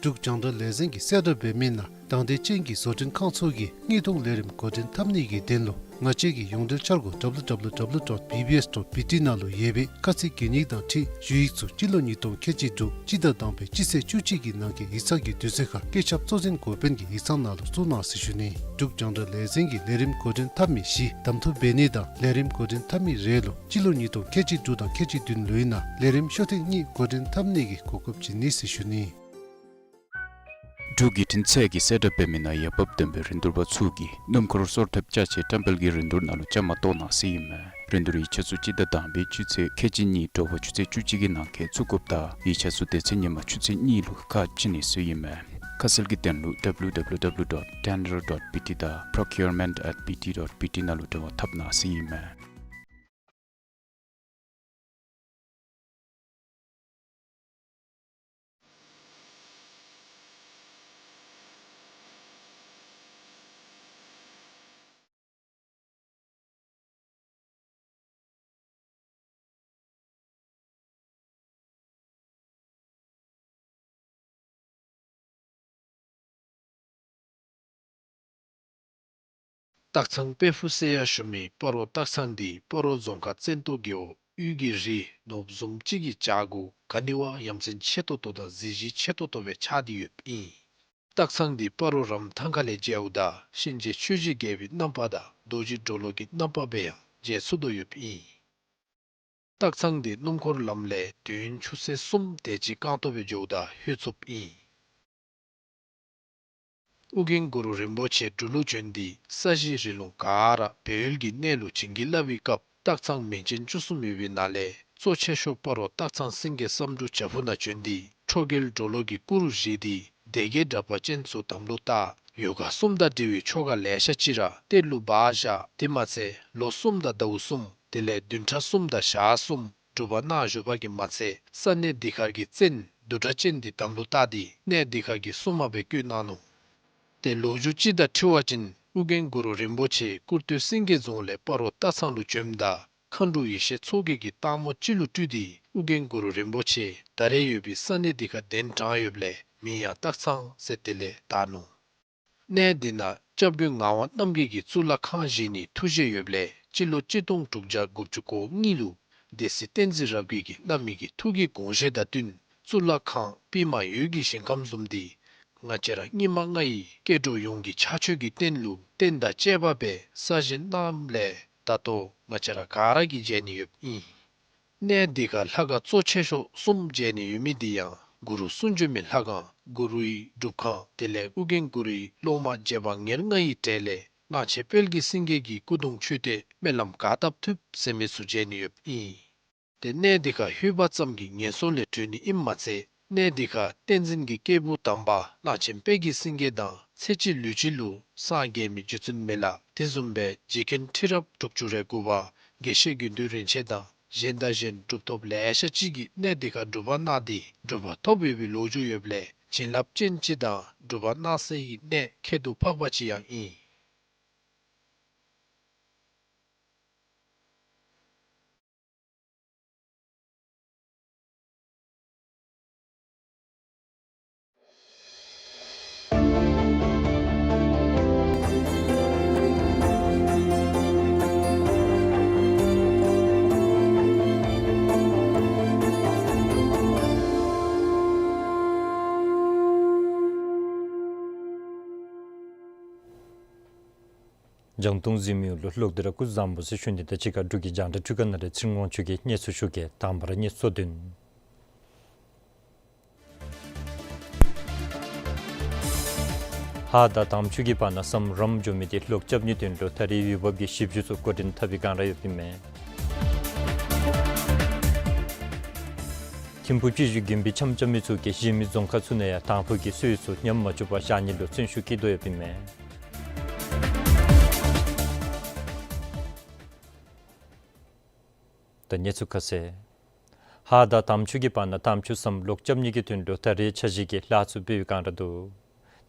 འབྲུག་རྒྱང་བསྒྲགས་ལས་འཛིན་གྱིས་གསལ་བསྒྲགས་འབད་མི་ནང་དང་འདོད་ཅན་གྱི་བཟོ་སྐྲུན་ཁང་ཚུ་གིས་དངུལ་གཏོང་ལས་རིམ་འགོ་འདྲེན་འཐབ་ནི་གི་དོན་ལུ་ང་བཅས་ཀྱི་ཡོངས་འབྲེལ་འཆར་སྒོ་W W W dot B B S dot B T ནང་ལུ་ཡོད་པའི་ཁ་ཚིག་གན་ཡིག་དང་འཁྲིལ་ཞུ་ཡིག་ཚུ་སྤྱི་ལོ་ཉིས་སྟོང་ཁལ་གཅིག་དྲུག་སྤྱི་ཟླ་དང་པའི་སྤྱི་ཚེས་བཅུ་གཅིག་གི་ནང་འཁོད་ཡིག་ཚང་གི་དུས་ཚོད་ཁར་བཀོད་ཁྱབ་གཙོ་འཛིན་འགོ་དཔོན་གྱི་ཡིག་ཚང་ནང་ལུ་བཙུགས་གནང་ཟེར་ཞུ་ནི། འབྲུག་རྒྱང་བསྒྲགས་ལས་འཛིན་གྱིས་ལས་རིམ་འགོ་འདྲེན་འཐབ་མི་གཞི་གདམ་འཐུ་འབད་ནི་དང་ལས་རིམ་འགོ་འདྲེན་འཐབ་མི་རེ་ལུ་སྤྱི་ལོ་ཉིས་སྟོང་ཁལ་གཅིག་དྲུག་དང་ཁལ་གཅིག་བདུན་ལོའི་ནང་ལས་རིམ་ཤོག་ཐེངས་གཉིས་འགོ་འདྲེན་འཐབ་ནི་གི་གོ་སྐབས་བྱིན་ནི་ཟེར་ཞུ་ནི། འབྲུག་གི་འཕྲིན་ཚད་ཀྱིས་གསལ་བསྒྲགས་འབད་མི་ནང་འོས་འབབ་ལྡན་པའི་རིན་བསྡུར་པ་ཚུ་གིས་སྣུམ་འཁོར་སོར་ཐེབས་ཅ་ཆས་བཀྲམ་སྤེལ་གྱི་རིན་བསྡུར་ནང་ལུ་བཅའ་མར་གཏོགས་གནང་ཟེར་ཨིན་མས། རིན་བསྡུར་ཡིག་ཆ་ཚུ་སྤྱི་ཟླ་དང་པའི་སྤྱི་ཚེས་ཁལ་གཅིག་གཉིས་དྲོ་པ་ཆུ་ཚོད་བཅུ་གཅིག་གི་ནང་འཁོད་བཙུགས་དགོཔ་ད་ཡིག་ཆ་ཚུ་དེ་ཚེ་ཉིན་མ་ཆུ་ཚོད་གཉིས་ལུ་ཁ་ཕྱེ་ནི་ཟེར་ཨིན་མས། ཁ་གསལ་གྱི་དོན་ལུ W W W dot tender dot B T དང་procurement at B T dot B T ནང་ལུ་འབྲེལ་བ་འཐབ་གནང་ཟེར་ཨིན་མས། སྟག་ཚང་དཔལ་ཕུག་ཟེར་ཡང་ཞུ་མི་སྤ་རོ་སྟག་ཚང་འདི་སྤ་རོ་རྫོང་ཁག་བཙན་ཏོ་རྒེད་འོག་དབུས་ཀྱི་རི་ནོར་བུ་བཟུམ་ཅིག་གི་བྱག་གུ་ག་ནི་བ་ཡ་མཚན་ཆེ་ཏོག་ཏོ་དང་གཟི་བརྗིད་ཆེ་ཏོག་ཏོ་སྦེ་ཆགས་ཏེ་ཡོདཔ་ཨིན། སྟག་ཚང་འདི་སྤ་རོ་རམ་ཐང་ཁ་ལས་མཇལཝ་ད་གཤིན་རྗེ་ཆོས་རྗེ་རྒྱལ་པོའི་རྣམ་པ་དང་རྡོ་རྗེ་གྲོ་ལོད་ཀྱི་རྣམ་པ་སྦེ་ཡང་མཇལ་ཚུགས་དོ་ཡོདཔ་ཨིན། སྟག་ཚང་འདི་སྣུམ་འཁོར་ལམ་ལས་དུས་ཡུན་ཆུ་ཚོད་གསུམ་དེ་ཅིག་རྐང་སྟོང་སྦེ་འགྱོཝ་ད་ལྷོད་ཚུགསཔ་ཨིན། ཨོ་རྒྱན་གུ་རུ་རིན་པོ་ཆེ་འབྲུག་ལུ་བྱོན་ཏེ་ས་གཞི་རི་ལུང་ག་ར་བལ་ཡུལ་གྱི་གནས་ལུ་བྱིན་གྱིས་བརླབས་པའི་སྐབས་སྟག་ཚང་མིང་ཅན་བཅུ་གསུམ་ཡོད་པའི་ནང་ལས་གཙོ་ཆེ་ཤོས་སྤ་རོ་སྟག་ཚང་སེང་གེ་བསམ་འགྲུབ་བྱག་ཕུག་ནང་བྱོན་ཏེ་ཁྲོ་རྒྱལ་གྲོ་ལོད་ཀྱི་སྐུ་རུ་བཞེངས་ཏེ་སྡེ་བརྒྱད་དྲེགས་པ་ཅན་ཚུ་དམ་ལུ་བཏགས། ཡོ་ག་གསུམ་དང་འབྲེལ་བའི་ཆོ་ག་ལེ་ཤ་ཅིག་ར་གཏེར་ལུ་སྦ་བཞག། དེ་མ་ཚད་ལོ་གསུམ་དང་ཟླཝ་གསུམ་དེ་ལས་བདུན་ཕྲག་གསུམ་དང་ཞག་གསུམ་སྒྲུབ་པ་གནང་བཞུགས་པ་གིས་མ་ཚད་ས་གནས་འདི་ཁར་གྱི་བཙན་བདུད་དྲེགས་ཅན་འདི་དམ་ལུ་བཏགས་ཏེ་གནས་འདི་ཁར་གྱི་སྲུང་མ་སྦེ་བསྐོས་གནང་ནུག། ཏེ་ལོ་རྒྱུས་ཅིག་དང་འཁྲིལ་བ་ཅིན་ཨོ་རྒྱན་གུ་རུ་རིན་པོ་ཆེ་ཀུར་སྟོད་སེང་གེ་རྫོང་ལས་སྤ་རོ་སྟག་ཚང་ལུ་བྱོནམ་ད་མཁའ་འགྲོ་ཡེ་ཤེས་མཚོ་རྒྱལ་གྱིས་སྟག་མོ་ཅིག་ལུ་སྤྲུལ་ཏེ་ཨོ་རྒྱན་གུ་རུ་རིན་པོ་ཆེ་ད་རེས་ཡོད་པའི་ས་གནས་འདི་ཁར་གདན་དྲངས་ཡོདཔ་ལས་མིང་ཡང་སྟག་ཚང་ཟེར་དེ་ལས་བཏགས་ནུག། གནས་འདི་ནང་སྐྱབས་མགོན་ངག་དབང་རྣམ་རྒྱལ་གྱིས་གཙུག་ལག་ཁང་བཞེངས་ནིའི་ཐུགས་བཞེད་ཡོདཔ་ལས་སྤྱི་ལོ་གཅིག་སྟོང་དྲུག་བརྒྱ་དགུ་བཅུ་གོ་གཉིས་ལུ་སྡེ་སྲིད་བསྟན་འཛིན་རབ་རྒྱས་ཀྱིས་གནང་མི་གི་ཐུགས་ཀྱི་དགོངས་བཞེད་དང་བསྟུན་གཙུག་ལག་ཁང་པདྨ་འོད་ཀྱི་ཞིང་ཁམས་བཟུམ་འདི་ང་བཅས་ར་སྙིགས་མ་ལྔ་ཡི་སྐྱེ་འགྲོ་ཡོངས་ཀྱི་ཕྱག་མཆོད་ཀྱི་རྟེན་ལུ་རྟེན་དང་བཅས་པ་སྦེ་གསར་བཞེངས་གནངམ་ལས་ད་ལྟོ་ང་བཅས་ར་ག་ར་གིས་མཇལ་ནི་ཡོདཔ་ཨིན། གནས་འདི་ཁར་ལྷ་ཁང་གཙོ་ཆེ་ཤོས་གསུམ་མཇལ་ནི་ཡོད་མི་འདི་ཡང་གུ་རུ་གསུང་བྱོན་མའི་ལྷ་ཁང་གུ་རུའི་སྒྲུབ་ཁང་དེ་ལས་ཨོ་རྒྱན་གུ་རུའི་སློབ་མ་རྗེ་འབངས་ཉེར་ལྔ་ཡི་གྲས་ལས་གླང་ཆེན་དཔལ་གྱི་སེང་གེ་གི་སྐུ་གདུང་མཆོད་རྟེན་སྨོན་ལམ་ག་བཏབ་ཐུབ་ཟེར་མི་ཚུ་མཇལ་ནི་ཡོདཔ་ཨིན། ཏེ་གནས་འདི་ཁར་ལྷོད་པ་ཙམ་གྱིས་ངན་སོང་ལས་གྲོལ་ནི་ཨིནམ་མ་ཚད་གནས་འདི་ཁར་བསྟན་འཛིན་གྱི་སྐྱེས་བུ་དམ་པ་གླང་ཆེན་དཔལ་གྱི་སེང་གེ་དང་ཚེ་གཅིག་ལུས་གཅིག་ལུ་སངས་རྒྱས་མི་རྗེ་བཙུན་མི་ལ་དེ་བཟུམ་སྦེ་རྗེ་མཁན་ཁྲི་རབས་དྲུག་ཅུ་རེ་དགུ་པ་དགེ་བཤེས་དགེ་འདུན་རིན་ཆེན་དང་གཞན་དང་གཞན་གྲུབ་ཐོབ་ལེ་ཤ་ཅིག་གིས་གནས་འདི་ཁར་སྒྲུབ་པ་གནང་སྟེ་གྲུབ་པ་ཐོབ་ཡོད་པའི་ལོ་རྒྱུས་ཡོདཔ་ལས་བྱིན་རླབས་ཅན་ཅིག་དང་སྒྲུབ་པ་གནང་སའི་གནས་ཁྱད་དུ་འཕགས་པ་ཅིག་ཡང་ཨིན། རྒྱང་མཐོང་གཟིགས་མི་ཡོངས་ལུ་ལོག་སྟེ་ར་སྐུ་གཟུགས་བཟང་པོ་ཟེར་ཞུ་ནི་དང་གཅིག་ཁར་འབྲུག་གི་རྒྱང་བསྒྲགས་འཕྲུལ་ཁང་ནང་ལས་ཚེ་རིང་དབང་ཕྱུག་གིས་གནས་ཚུལ་ཞུ་གེ། དང་པ་ར་གནས་ཚུལ་དོན། ཧཱ་དང་དམ་ཆོས་ཀྱི་བར་ན་ཟམ་རམ་འགྱོ་མི་དེ་ལོག་རྐྱབ་ནིའི་དོན་ལུ་ད་རེས་འོས་འབབ་ཀྱི་ཞིབ་འཇུག་ཚུ་འགོ་འདྲེན་འཐབ་པའི་བསྒང་ར་ཡོདཔ་ཨིན་མས། ཐིམ་ཕུག་སྤྱི་བཞུགས་དགོན་པའི་འཆམ་རྐྱབ་མི་ཚུ་གིས་གཞན་མི་རྫོང་ཁག་ཚུ་ནང་ཡང་དང་ཕུ་གི་སྲོལ་ཡིག་ཚུ་ཉམས་མ་བཅུག་པར་བཞག་ནི་ལུ་བརྩོན་ཤུགས་བསྐྱེད་དོ་ཡོདཔ་ཨིན་མས། ད་གནས་ཚུལ་ཁ་གསལ། ཧཱ་དང་དམ་ཆོས་ཀྱི་བར་ན་དམ་ཆོས་ཟམ་ལོག་རྐྱབ་ནི་གི་དོན་ལུ་ད་རེས་འཆར་གཞི་གི་ལཱ་ཚུ་འབད་བའི་བསྒང་ར་འདུག།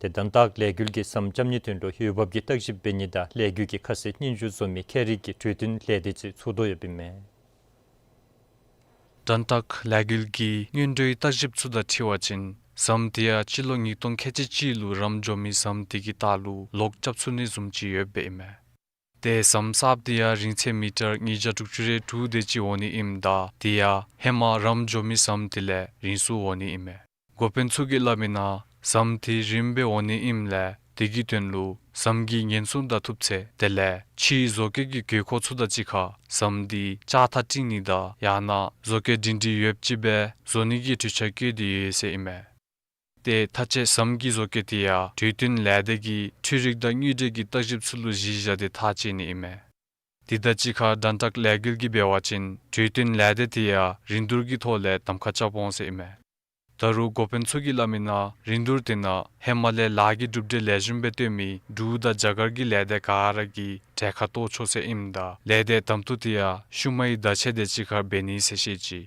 ཏེ་དོན་དག་ལས་འགུལ་གྱི་ཟམ་རྐྱབ་ནིའི་དོན་ལུ་འོས་འབབ་ཀྱི་བརྟག་ཞིབ་འབད་ནི་དང་ལས་འགུལ་གྱི་ཁ་གསལ་སྙན་ཞུ་བཟོ་མི་ཁྱད་རིག་གི་གྲོས་སྟོན་ལས་སྡེ་ཚུ་ཚོགས་དོ་ཡོདཔ་ཨིན་མས། དོན་དག་ལས་འགུལ་གྱི་སྔོན་འགྲོའི་བརྟག་ཞིབ་ཚུ་དང་འཁྲིལ་བ་ཅིན་ཟམ་དེ་ཡང་སྤྱི་ལོ་ཉིས་སྟོང་ཁལ་གཅིག་གཅིག་ལུ་རམ་འགྱོ་མི་ཟམ་དེ་གི་ལྟག་ལུ་ལོག་རྐྱབ་ཚུགས་ནི་བཟུམ་ཅིག་ཡོདཔ་སྦེ་ཨིན་མས། ཏེ་ཟམ་གསརཔ་དེ་ཡང་རིང་ཚད་མི་ཊར་ཉིས་བརྒྱ་དྲུག་ཅུ་རེ་དྲུག་དེ་ཅིག་འོང་ནི་ཨིནམ་ད་དེ་ཡང་ཧེ་མ་རམ་འགྱོ་མི་ཟམ་དེ་ལས་རིང་སུ་འོང་ནི་ཨིན་མས། འགོ་དཔོན་ཚུ་གིས་སླབ་མི་ནང་ཟམ་དེ་རིངམ་སྦེ་འོང་ནི་ཨིནམ་ལས་དེ་གི་དོན་ལུ་ཟམ་གྱི་ཉེན་སྲུང་དང་ཐུབ་ཚད་དེ་ལས་ཕྱིའི་བཟོ་བཀོད་ཀྱི་དགོས་མཁོ་ཚུ་དང་གཅིག་ཁར་ཟམ་དེ་ལྕགས་ཐག་བཏིང་ནི་དང་ཡང་ན་བཟོ་བཀོད་སྒྲིང་སྒྲིང་ཡོདཔ་ཅིག་སྦེ་བཟོ་ནི་གི་གྲོས་འཆར་བཀོད་དེ་ཡོད་ཟེར་ཨིན་མས། ཏེ་མཐའ་དཔྱད་ཟམ་གྱི་བཟོ་བཀོད་དེ་ཡང་གྲོས་སྟོན་ལས་སྡེ་གིས་འཕྲུལ་རིག་དང་དངོས་འབྲེལ་གྱི་བརྟག་ཞིབ་ཚུ་ལུ་གཞི་བཞག་སྟེ་ཐག་བཅད་ནི་ཨིན་མས། དེ་དང་གཅིག་ཁར་དོན་དག་ལས་འགུལ་གྱིས་འབད་བ་ཅིན་གྲོས་སྟོན་ལས་སྡེ་དེ་ཡང་རིན་བསྡུར་གྱི་ཐོག་ལས་གདམ་ཁ་རྐྱབ་འོང་ཟེར་ཨིན་མས། ད་རུང་འགོ་དཔོན་ཚུ་གིས་སླབ་མི་ནང་རིན་བསྡུར་དེ་ནང་ཧེ་མ་ལས་ལཱ་གི་གྲུབ་འབྲས་ལེགས་ཤོམ་སྦེ་སྟོན་མི་འབྲུག་དང་རྒྱ་གར་གྱི་ལས་སྡེ་ག་ར་གིས་གྲལ་ཁར་གཏོགས་ཆོག་ཟེར་ཨིནམ་ད་ལས་སྡེ་གདམ་འཐུ་དེ་ཡང་ཤུལ་མའི་བརྡ་ཆད་དེ་ཅིག་ཁར་འབད་ནི་ཟེར་བཤད་ཅི།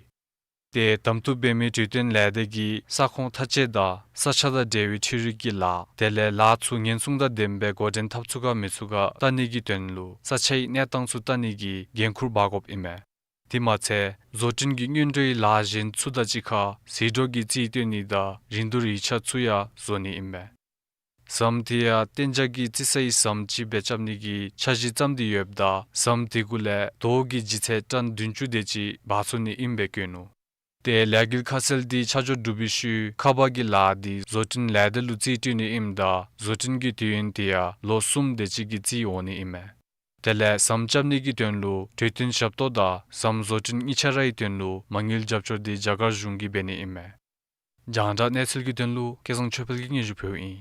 ཏེ་གདམ་འཐུ་འབད་མི་གྲོས་སྟོན་ལས་སྡེ་གིས་ས་ཁོངས་ཐག་བཅད་དང་ས་ཆ་དང་འབྲེལ་བའི་འཕྲུལ་རིག་གི་ལཱ་དེ་ལས་ལཱ་ཚུ་ཉེན་སྲུང་དང་ལྡནམ་སྦེ་འགོ་འདྲེན་འཐབ་ཚུགས་ག་མི་ཚུགས་ག་བལྟ་ནི་གི་དོན་ལུ་ས་ཆའི་གནས་སྟངས་ཚུ་བལྟ་ནི་གི་འགན་ཁུར་འབག་དགོཔ་ཨིན་མས། དེ་མ་ཚད་བཟོ་སྐྲུན་གྱི་སྔོན་འགྲོའི་ལཱ་གཞན་ཚུ་དང་གཅིག་ཁར་ཟད་འགྲོ་གི་རྩིས་སྟོན་ནི་དང་རིན་བསྡུར་ཡིག་ཆ་ཚུ་ཡང་བཟོ་ནི་ཨིན་མས། ཟམ་དེ་ཡང་གཏན་འཇགས་ཀྱི་རྩི་སའི་ཟམ་ཅིག་སྦེ་རྐྱབ་ནི་གི་འཆར་གཞི་བརྩམས་ཏེ་ཡོདཔ་ད་ཟམ་དེ་གུ་ལས་རྡོ་གི་ལྗིད་ཚད་ཊཱན་བདུན་ཅུ་དེ་ཅིག་འབག་ཚུགས་ནི་ཨིནམ་སྦེ་བཀོད་ནུག། ཏེ་ལས་འགུལ་ཁ་གསལ་དེ་ཆ་འཇོག་གྲུབ་པའི་ཤུལ་ཁ་པར་གྱི་ལཱ་དེ་བཟོ་སྐྲུན་ལས་སྡེ་ལུ་རྩིས་སྤྲོད་ནི་ཨིནམ་ད་བཟོ་སྐྲུན་གྱི་དུས་ཡུན་དེ་ཡང་ལོ་གསུམ་དེ་ཅིག་གི་རྩིས་འོང་ནི་ཨིན་མས། དེ་ལས་ཟམ་རྐྱབ་ནི་གི་དོན་ལུ་གྲོས་སྟོན་ཞབས་ཏོག་དང་ཟམ་བཟོ་སྐྲུན་གཉིས་ཆ་རའི་དོན་ལུ་མ་དངུལ་རྒྱབ་སྐྱོར་དེ་རྒྱ་གར་གཞུང་གིས་འབད་ནི་ཨིན་མས། རྒྱང་བསྒྲགས་གནས་ཚུལ་གྱི་དོན་ལུ་སྐལ་བཟང་ཆོས་འཕེལ་གྱིས་སྙན་ཞུ་ཕུལཝ་ཨིན།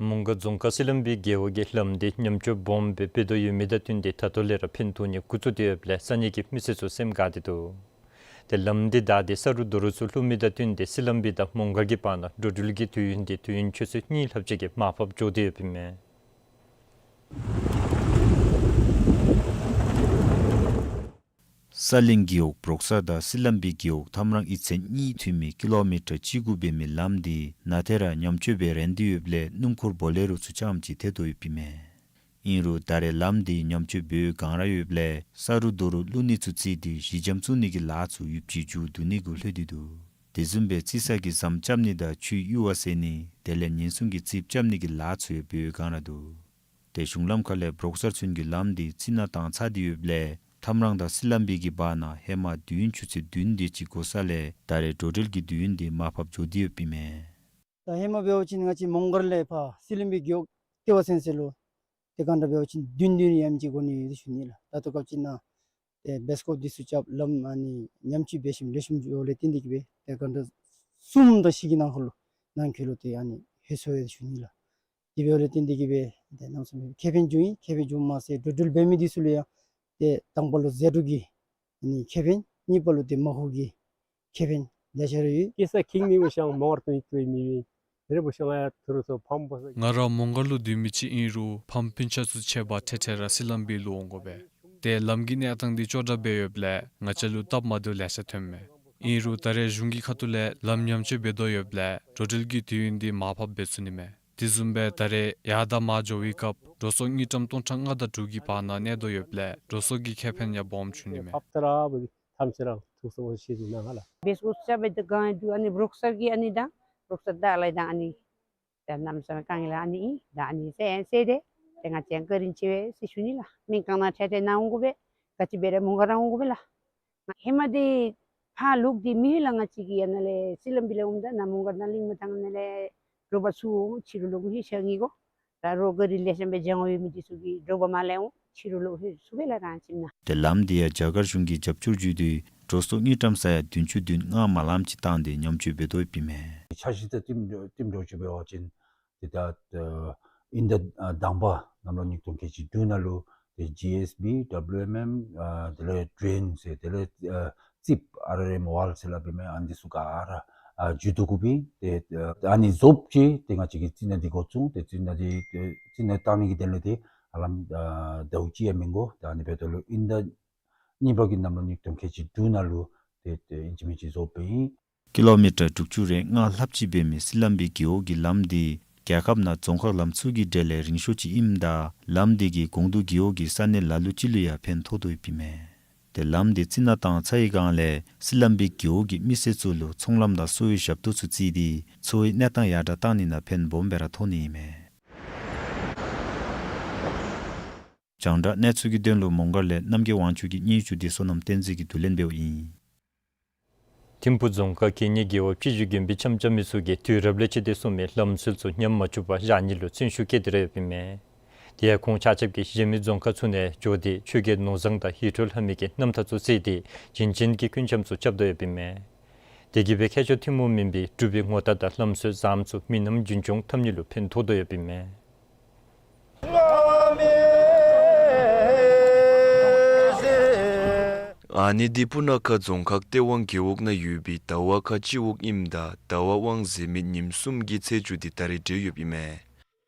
མོང་སྒར་རྫོང་ཁག་སི་ལམ་བི་རྒེད་འོག་གི་ལམ་འདི་ཉམས་བཅོས་སྦོམ་སྦེ་འབད་དོ་ཡོད་མི་དང་བསྟུན་ཏེ་ད་ལྟོ་ལས་ར་ཕན་ཐོགས་ནི་འགོ་བཙུགས་ཏེ་ཡོདཔ་ལས་ས་གནས་ཀྱི་མི་སེར་ཚུ་སེམས་དགའ་སྟེ་འདུག། ཏེ་ལམ་འདི་བདའ་སྟེ་ས་རུ་རྡོ་རུག་ཚུ་བླུག་མི་དང་བསྟུན་ཏེ་སི་ལམ་བི་དང་མོང་སྒར་གྱི་བར་ན་འགྲོ་འགྲུལ་གྱི་དུས་ཡུན་འདི་དུས་ཡུན་ཆུ་ཚོད་གཉིས་ལྷགཔ་ཅིག་གིས་མར་ཕབ་འགྱོ་སྟེ་ཡོདཔ་ཨིན་མས། ས་གླིང་རྒེད་འོག་འབྲོག་ས་དང་སི་ལམ་བི་རྒེད་འོག་ཐམ་རང་ཡིག་ཚད་གཉིས་མཐུད་མི་ཀི་ལོ་མི་ཊར་བཅུ་དགུ་འབད་མི་ལམ་འདི་ནང་ཏེ་ར་ཉམས་བཅོས་འབད་རན་ཏེ་ཡོདཔ་ལས་སྣུམ་འཁོར་བོ་ལེ་རོ་ཚུ་རྐྱངམ་ཅིག་ཐལ་དོ་ཡོདཔ་ཨིན་མས། ཨིན་རུང་ད་རེས་ལམ་འདི་ཉམས་བཅོས་འབད་བའི་བསྒང་ར་ཡོདཔ་ལས་ས་རུ་རྡོ་རུག་བླུག་ནི་ཚུ་རྩིས་ཏེ་གཞི་འགྱམ་བཙུགས་ནི་གི་ལཱ་ཚུ་ཡུདཔ་ཅིག་མཇུག་བསྡུ་ནི་གུ་ལྷོད་དེ་འདུག། དེ་བཟུམ་སྦེ་རྩི་ས་གི་ཟམ་རྐྱབ་ནི་དང་ཆུའི་གཡུར་བ་བསལ་ནི་དེ་ལས་ཉེན་སྲུང་གི་རྩིགཔ་རྐྱབ་ནི་གི་ལཱ་ཚུ་ཡང་འབད་བའི་བསྒང་ར་འདུག། ཏེ་གཞུང་ལམ་ཁ་ལས་འབྲོག་སར་ཚུན་གྱི་ལམ་འདི་རྩི་ནག་བཏང་ཚར་ཏེ་ཡོདཔ་ལས་ཐམ་རང་དང་སི་ལམ་བི་གི་བར་ན་ཧེ་མ་དུས་ཡུན་ཆུ་ཚོད་བདུན་དེ་ཅིག་འགོར་ས་ལས་ད་རེས་འགྲོ་འགྲུལ་གྱི་དུས་ཡུན་འདི་མར་ཕབ་འགྱོ་སྟེ་ཡོདཔ་ཨིན་མས། ད་ཧེ་མ་འབད་བ་ཅིན་ང་བཅས་མོང་སྒར་ལས་ཕར་སི་ལམ་བི་རྒེད་འོག་ལྟེ་བ་ཚུན་ཚོད་ལུ་ཏེ་ག་འདྲ་འབད་བ་ཅིན་བདུན་བདུན་ཡང་ཅིག་འགོར་ནི་ཡོད་ཟེར་ཞུ་ནི་ལགས། ད་ལྟོ་སྐབས་ཅིག་ནང་ཏེ་བེསི་ཀོབ་འདི་ཚུ་རྐྱབ་ལམ་ཨ་ནི་ཉམས་བཅོས་འབད་ཞིནམ་ལེགས་ཤོམ་འགྱོཝ་ལས་བརྟེན་ཏེ་གིས་སྦེ་ཏེ་ག་འདྲ་གསུམ་དང་བཞི་གི་ནང་འཁོད་ལུ་ནང་འཁོད་ལུ་ཏེ་ཨ་ནི་ལྷོད་སོ་ཡི་ཟེར་ཞུ་ནི་ལགས། དེ་འབདཝ་ལས་བརྟེན་ཏེ་གིས་སྦེ་ཏེ་གནམ་མེད་ས་མེད་ཁེ་ཕན་བྱུང་ཡི། ཁེ་ཕན་བྱུངམ་མ་ཚད་འགྲོ་འགྲུལ་འབད་མི་འདི་ཚུ་ལུ་ཡང་ཏེ་དང་པ་ལུ་ཟད་འགྲོ་གི་ཨ་ནི་ཁེ་ཕན། གཉིས་པ་ལུ་ཏེ་མ་ཧུ་གི་ཁེ་ཕན་ལེ་ཤ་ར་ཡོད། ཀི་ས་ཁིང་མི་མི་ཤང་མོ་ཝར་ཏུ་ཡིག་ཏུ་མི་མི་རེ་བུ་ཤང་ཡ་ཐུར་སོ་ཕམ་པ་ས། ང་ར་མོང་སྒར་ལུ་སྡོད་མི་ཅིག་ཨིན་རུང་ཕམ་སྤུན་ཆ་ཚུ་ཆད་པ་འཕྲལ་འཕྲལ་ར་སི་ལམ་བི་ལུ་འོང་དགོ་པས། ཏེ་ལམ་གྱི་གནས་སྟངས་འདི་ཅོག་འཐདཔ་སྦེ་ཡོདཔ་ལས་ང་བཅས་ལུ་སྟབས་མ་བདེཝ་ལེ་ཤ་ཐོནམ་མས། ཨིན་རུང་ད་རེས་གཞུང་གི་ཁ་ཐུག་ལས་ལམ་ཉམས་བཅོས་འབད་དོ་ཡོདཔ་ལས་འགྲོ་འགྲུལ་གྱི་དུས་ཡུན་འདི་མར་ཕབ་འབད་ཚུགས་ནི་མས། དེ་བཟུམ་སྦེ་ད་རེས་ཡར་དང་མར་འགྱོ་བའི་སྐབས་འགྲོ་སོང་དངུལ་ཀྲམ་སྟོང་ཕྲག་ལྔ་དང་དྲུག་གི་བར་ན་གནས་དོ་ཡོདཔ་ལས་འགྲོ་སོང་གི་ཁེ་ཕན་ཡང་སྦོམ་བྱུང་ནི་མས། ཐམས་ཅད་ར་ཐུགས་སུ་ཤེས་ནི་ནང་ལགས། བེསི་ཀོབ་རྐྱབ་པའི་ད་ག་ཨིན་འདུག། ཨ་ནི་འབྲོག་སར་གྱི་ཨ་ནི་དང་འབྲོག་སར་དང་ཨ་ལས་དང་ཨ་ནི་ད་གནམ་མེད་ས་མེད་དཀའ་ངལ་ཨ་ནི་ཨིན། ད་ཨ་ནི་ཟེར་ཟེར་ཏེ་ཏེ་ང་བཅས་བཀའ་དྲིན་ཆེ་བས་ཟེར་ཞུ་ནི་ལགས། སྨན་ཁང་ནང་འཕྲལ་འཕྲལ་ནཱ་འོང་དགོ་པས། ག་ཅི་འབད་རུང་མོང་སྒར་ནང་འོང་དགོ་པས་ལགས། ང་ཧེ་མ་འདི་ཕར་ལོག་སྟེ་མི་ལགས་ང་བཅས་ཀྱི་ཨ་ནཱ་ལས་སི་ལམ་བི་ལས་འོངམ་ད་ནཱ་མོང་སྒར་ནང་གླིང་མ་ཐང་ནང་ལས་འགྲོ་བ་ཚུ་འོང་ཕྱི་རུ་ལོག་མི་ཤ་ངེ་གོ། ད་རོགས་ག་རི་ལེགས་ཤོམ་སྦེ་སྦྱང་བའི་མི་འདི་ཚུ་གིས་དྲོ་པ་མ་ལས་འོང་ཕྱི་རུ་ལོག་ཚུར་སྦེ་ལགས་རང་ཁྱིམ་ནང་། ཏེ་ལམ་འདི་ཡང་རྒྱ་གར་གཞུང་གིས་རྒྱབ་སྐྱོར་ཞུ་སྟེ་འགྲོ་སོང་དངུལ་ཀྲམ་ས་ཡ་བདུན་ཅུ་དོན་ལྔ་མ་ལངམ་ཅིག་བཏང་སྟེ་ཉམས་བཅོས་འབད་དོ་ཡོདཔ་ཨིན་མས། འཆར་གཞི་དང་བསྟུན་བསྟུན་གྲོས་ཅིག་འབད་བ་ཅིན་ཏེ་ད་ཨ་དབྱིན་ཟླ་ཨ་དང་པ་གནམ་ལོ་ཉིས་སྟོང་ཁལ་གཅིག་དྲུག་ནང་ལུ་ཏེ་ཇི་ཨེསི་བི་ཌབ་ལུ་ཨེམ་ཨེམ་ཨ་དེ་ལས་ཌྲེན་ཟེར་དེ་ལས་ཨ་རྩིགཔ་ཨར་ཨར་ཨེམ་ཝཱལ་ཟེར་སླབ་ཨིན་མས། ཨ་ནི་འདི་ཚུ་ག་ར་ཨ་འཛུགས་དོ་དགོཔ་ཨིན། ཏེ་ཨ་ཨ་ནི་རྫོགསཔ་ཅིག་ཏེ་ང་བཅས་ཀྱིས་རྩི་ནག་འདི་འགོ་བཙུགས། ཏེ་རྩི་ནག་འདི་ཏེ་རྩི་ནག་བཏང་ནི་གི་དོན་ལས་ཏེ་ཧ་ལམ་ཨ་ཟླཝ་གཅིག་ཡང་མི་འགོར། ཏེ་ཨ་ནི་འབདཝ་ད་ལུ་དབྱིན་ཟླ་གཉིས་པ་གི་གནམ་ལོ་ཉིས་སྟོང་ཁལ་གཅིག་དྲུག་ནང་ལུ་ཏེ་ཏེ་ཨིན་ཅི་མིན་ཅི་རྫོགས་པའི་ཨིན། ཀི་ལོ་མི་ཊར་དྲུག་ཅུ་རེ་ལྔ་ལྷགཔ་ཅིག་འབད་མི་སི་ལམ་བི་རྒེད་འོག་གི་ལམ་འདི་རྒྱལ་ཁབ་ནང་རྫོང་ཁག་ལམ་ཚུ་གི་གྲས་ལས་རིང་ཤོས་ཅིག་ཨིནམ་ད་ལམ་འདི་གིས་ཀོང་ཏུར་རྒེད་འོག་གི་ས་གནས་ལ་ལུ་ཅིག་ལུ་ཡང་ཕན་ཐོགས་དོ་ཡོདཔ་ཨིན་མས། ཏེ་ལམ་འདི་རྩི་ནག་བཏང་ཚར་བའི་སྒང་ལས་སི་ལམ་བི་རྒེད་འོག་གི་མི་སེར་ཚུ་ལུ་ཚོང་ལམ་དང་གསོ་བའི་ཞབས་ཏོག་ཚུ་བརྩིས་ཏེ་འཚོ་བའི་གནས་སྟངས་ཡར་དྲག་བཏང་ནི་ནང་ཕན་སྦོམ་སྦེ་ར་ཐོགས་ནི་ཨིན་མས། རྒྱང་བསྒྲགས་གནས་ཚུལ་གྱི་དོན་ལུ་མོང་སྒར་ལས་རྣམ་རྒྱལ་དབང་ཕྱུག་གི་སྙན་ཞུ་འདི་བསོད་ནམས་བསྟན་འཛིན་གྱིས་བསྡུ་ལེན་འབདཝ་ཨིན། ཐིམ་ཕུ་རྫོང་ཁག་གི་ཉེ་རྒེད་འོག་སྤྱི་གཞི་དགོན་པའི་འཆམ་རྐྱབ་མི་ཚུ་གིས་དུས་རབས་ལས་ཅི་སྟེ་བཟུང་མི་ལམ་སྲོལ་ཚུ་ཉམས་མ་བཅུག་པར་བཞག་ནི་ལུ་བརྩོན་ཤུགས་བསྐྱེད་དེ་ར་ཡོདཔ་ཨིན་མས། དེ་ཡང་ཁོང་ཆ་ཁྱབ་ཀྱིས་གཞན་མི་རྫོང་ཁག་ཚུ་ནང་འགྱོ་སྟེ་ཆོས་རྒྱལ་ནོར་བཟང་དང་ཡིད་སྤྲུལ་ལྷ་མོའི་རྣམ་ཐར་ཚུ་གཟིགས་ཏེ་བྱིན་ཅན་གྱི་སྐུ་འཆམ་ཚུ་རྐྱབ་དོ་ཡོདཔ་ཨིན་མས། དེ་གིས་སྦེ་ཁྱད་ཆོས་ཐུན་མོང་མིན་པའི་སྒྲུབ་པའི་ངོ་རྟགས་དང་ལམ་སྲོལ་བཟངམ་ཚུ་མི་རྣམས་རྒྱུན་སྐྱོང་འཐབ་ནི་ལུ་ཕན་ཐོགས་དོ་ཡོདཔ་ཨིན་མས། ཨ་ནི་འདི་སྤུ་ན་ཁ་རྫོང་ཁག་ལྟེ་དབང་རྒེད་འོག་ནང་ཡོད་པའི་ཟླ་བ་ཁ་སྤྱི་འོག་ཨིནམ་ད་ཟླ་བ་དབང་ཟེར་མི་ཉིནམ་གསུམ་གྱི་ཚེས་བཅུ་འདི་ད་རིས་སྦེ་ཡོདཔ་ཨིན་མས།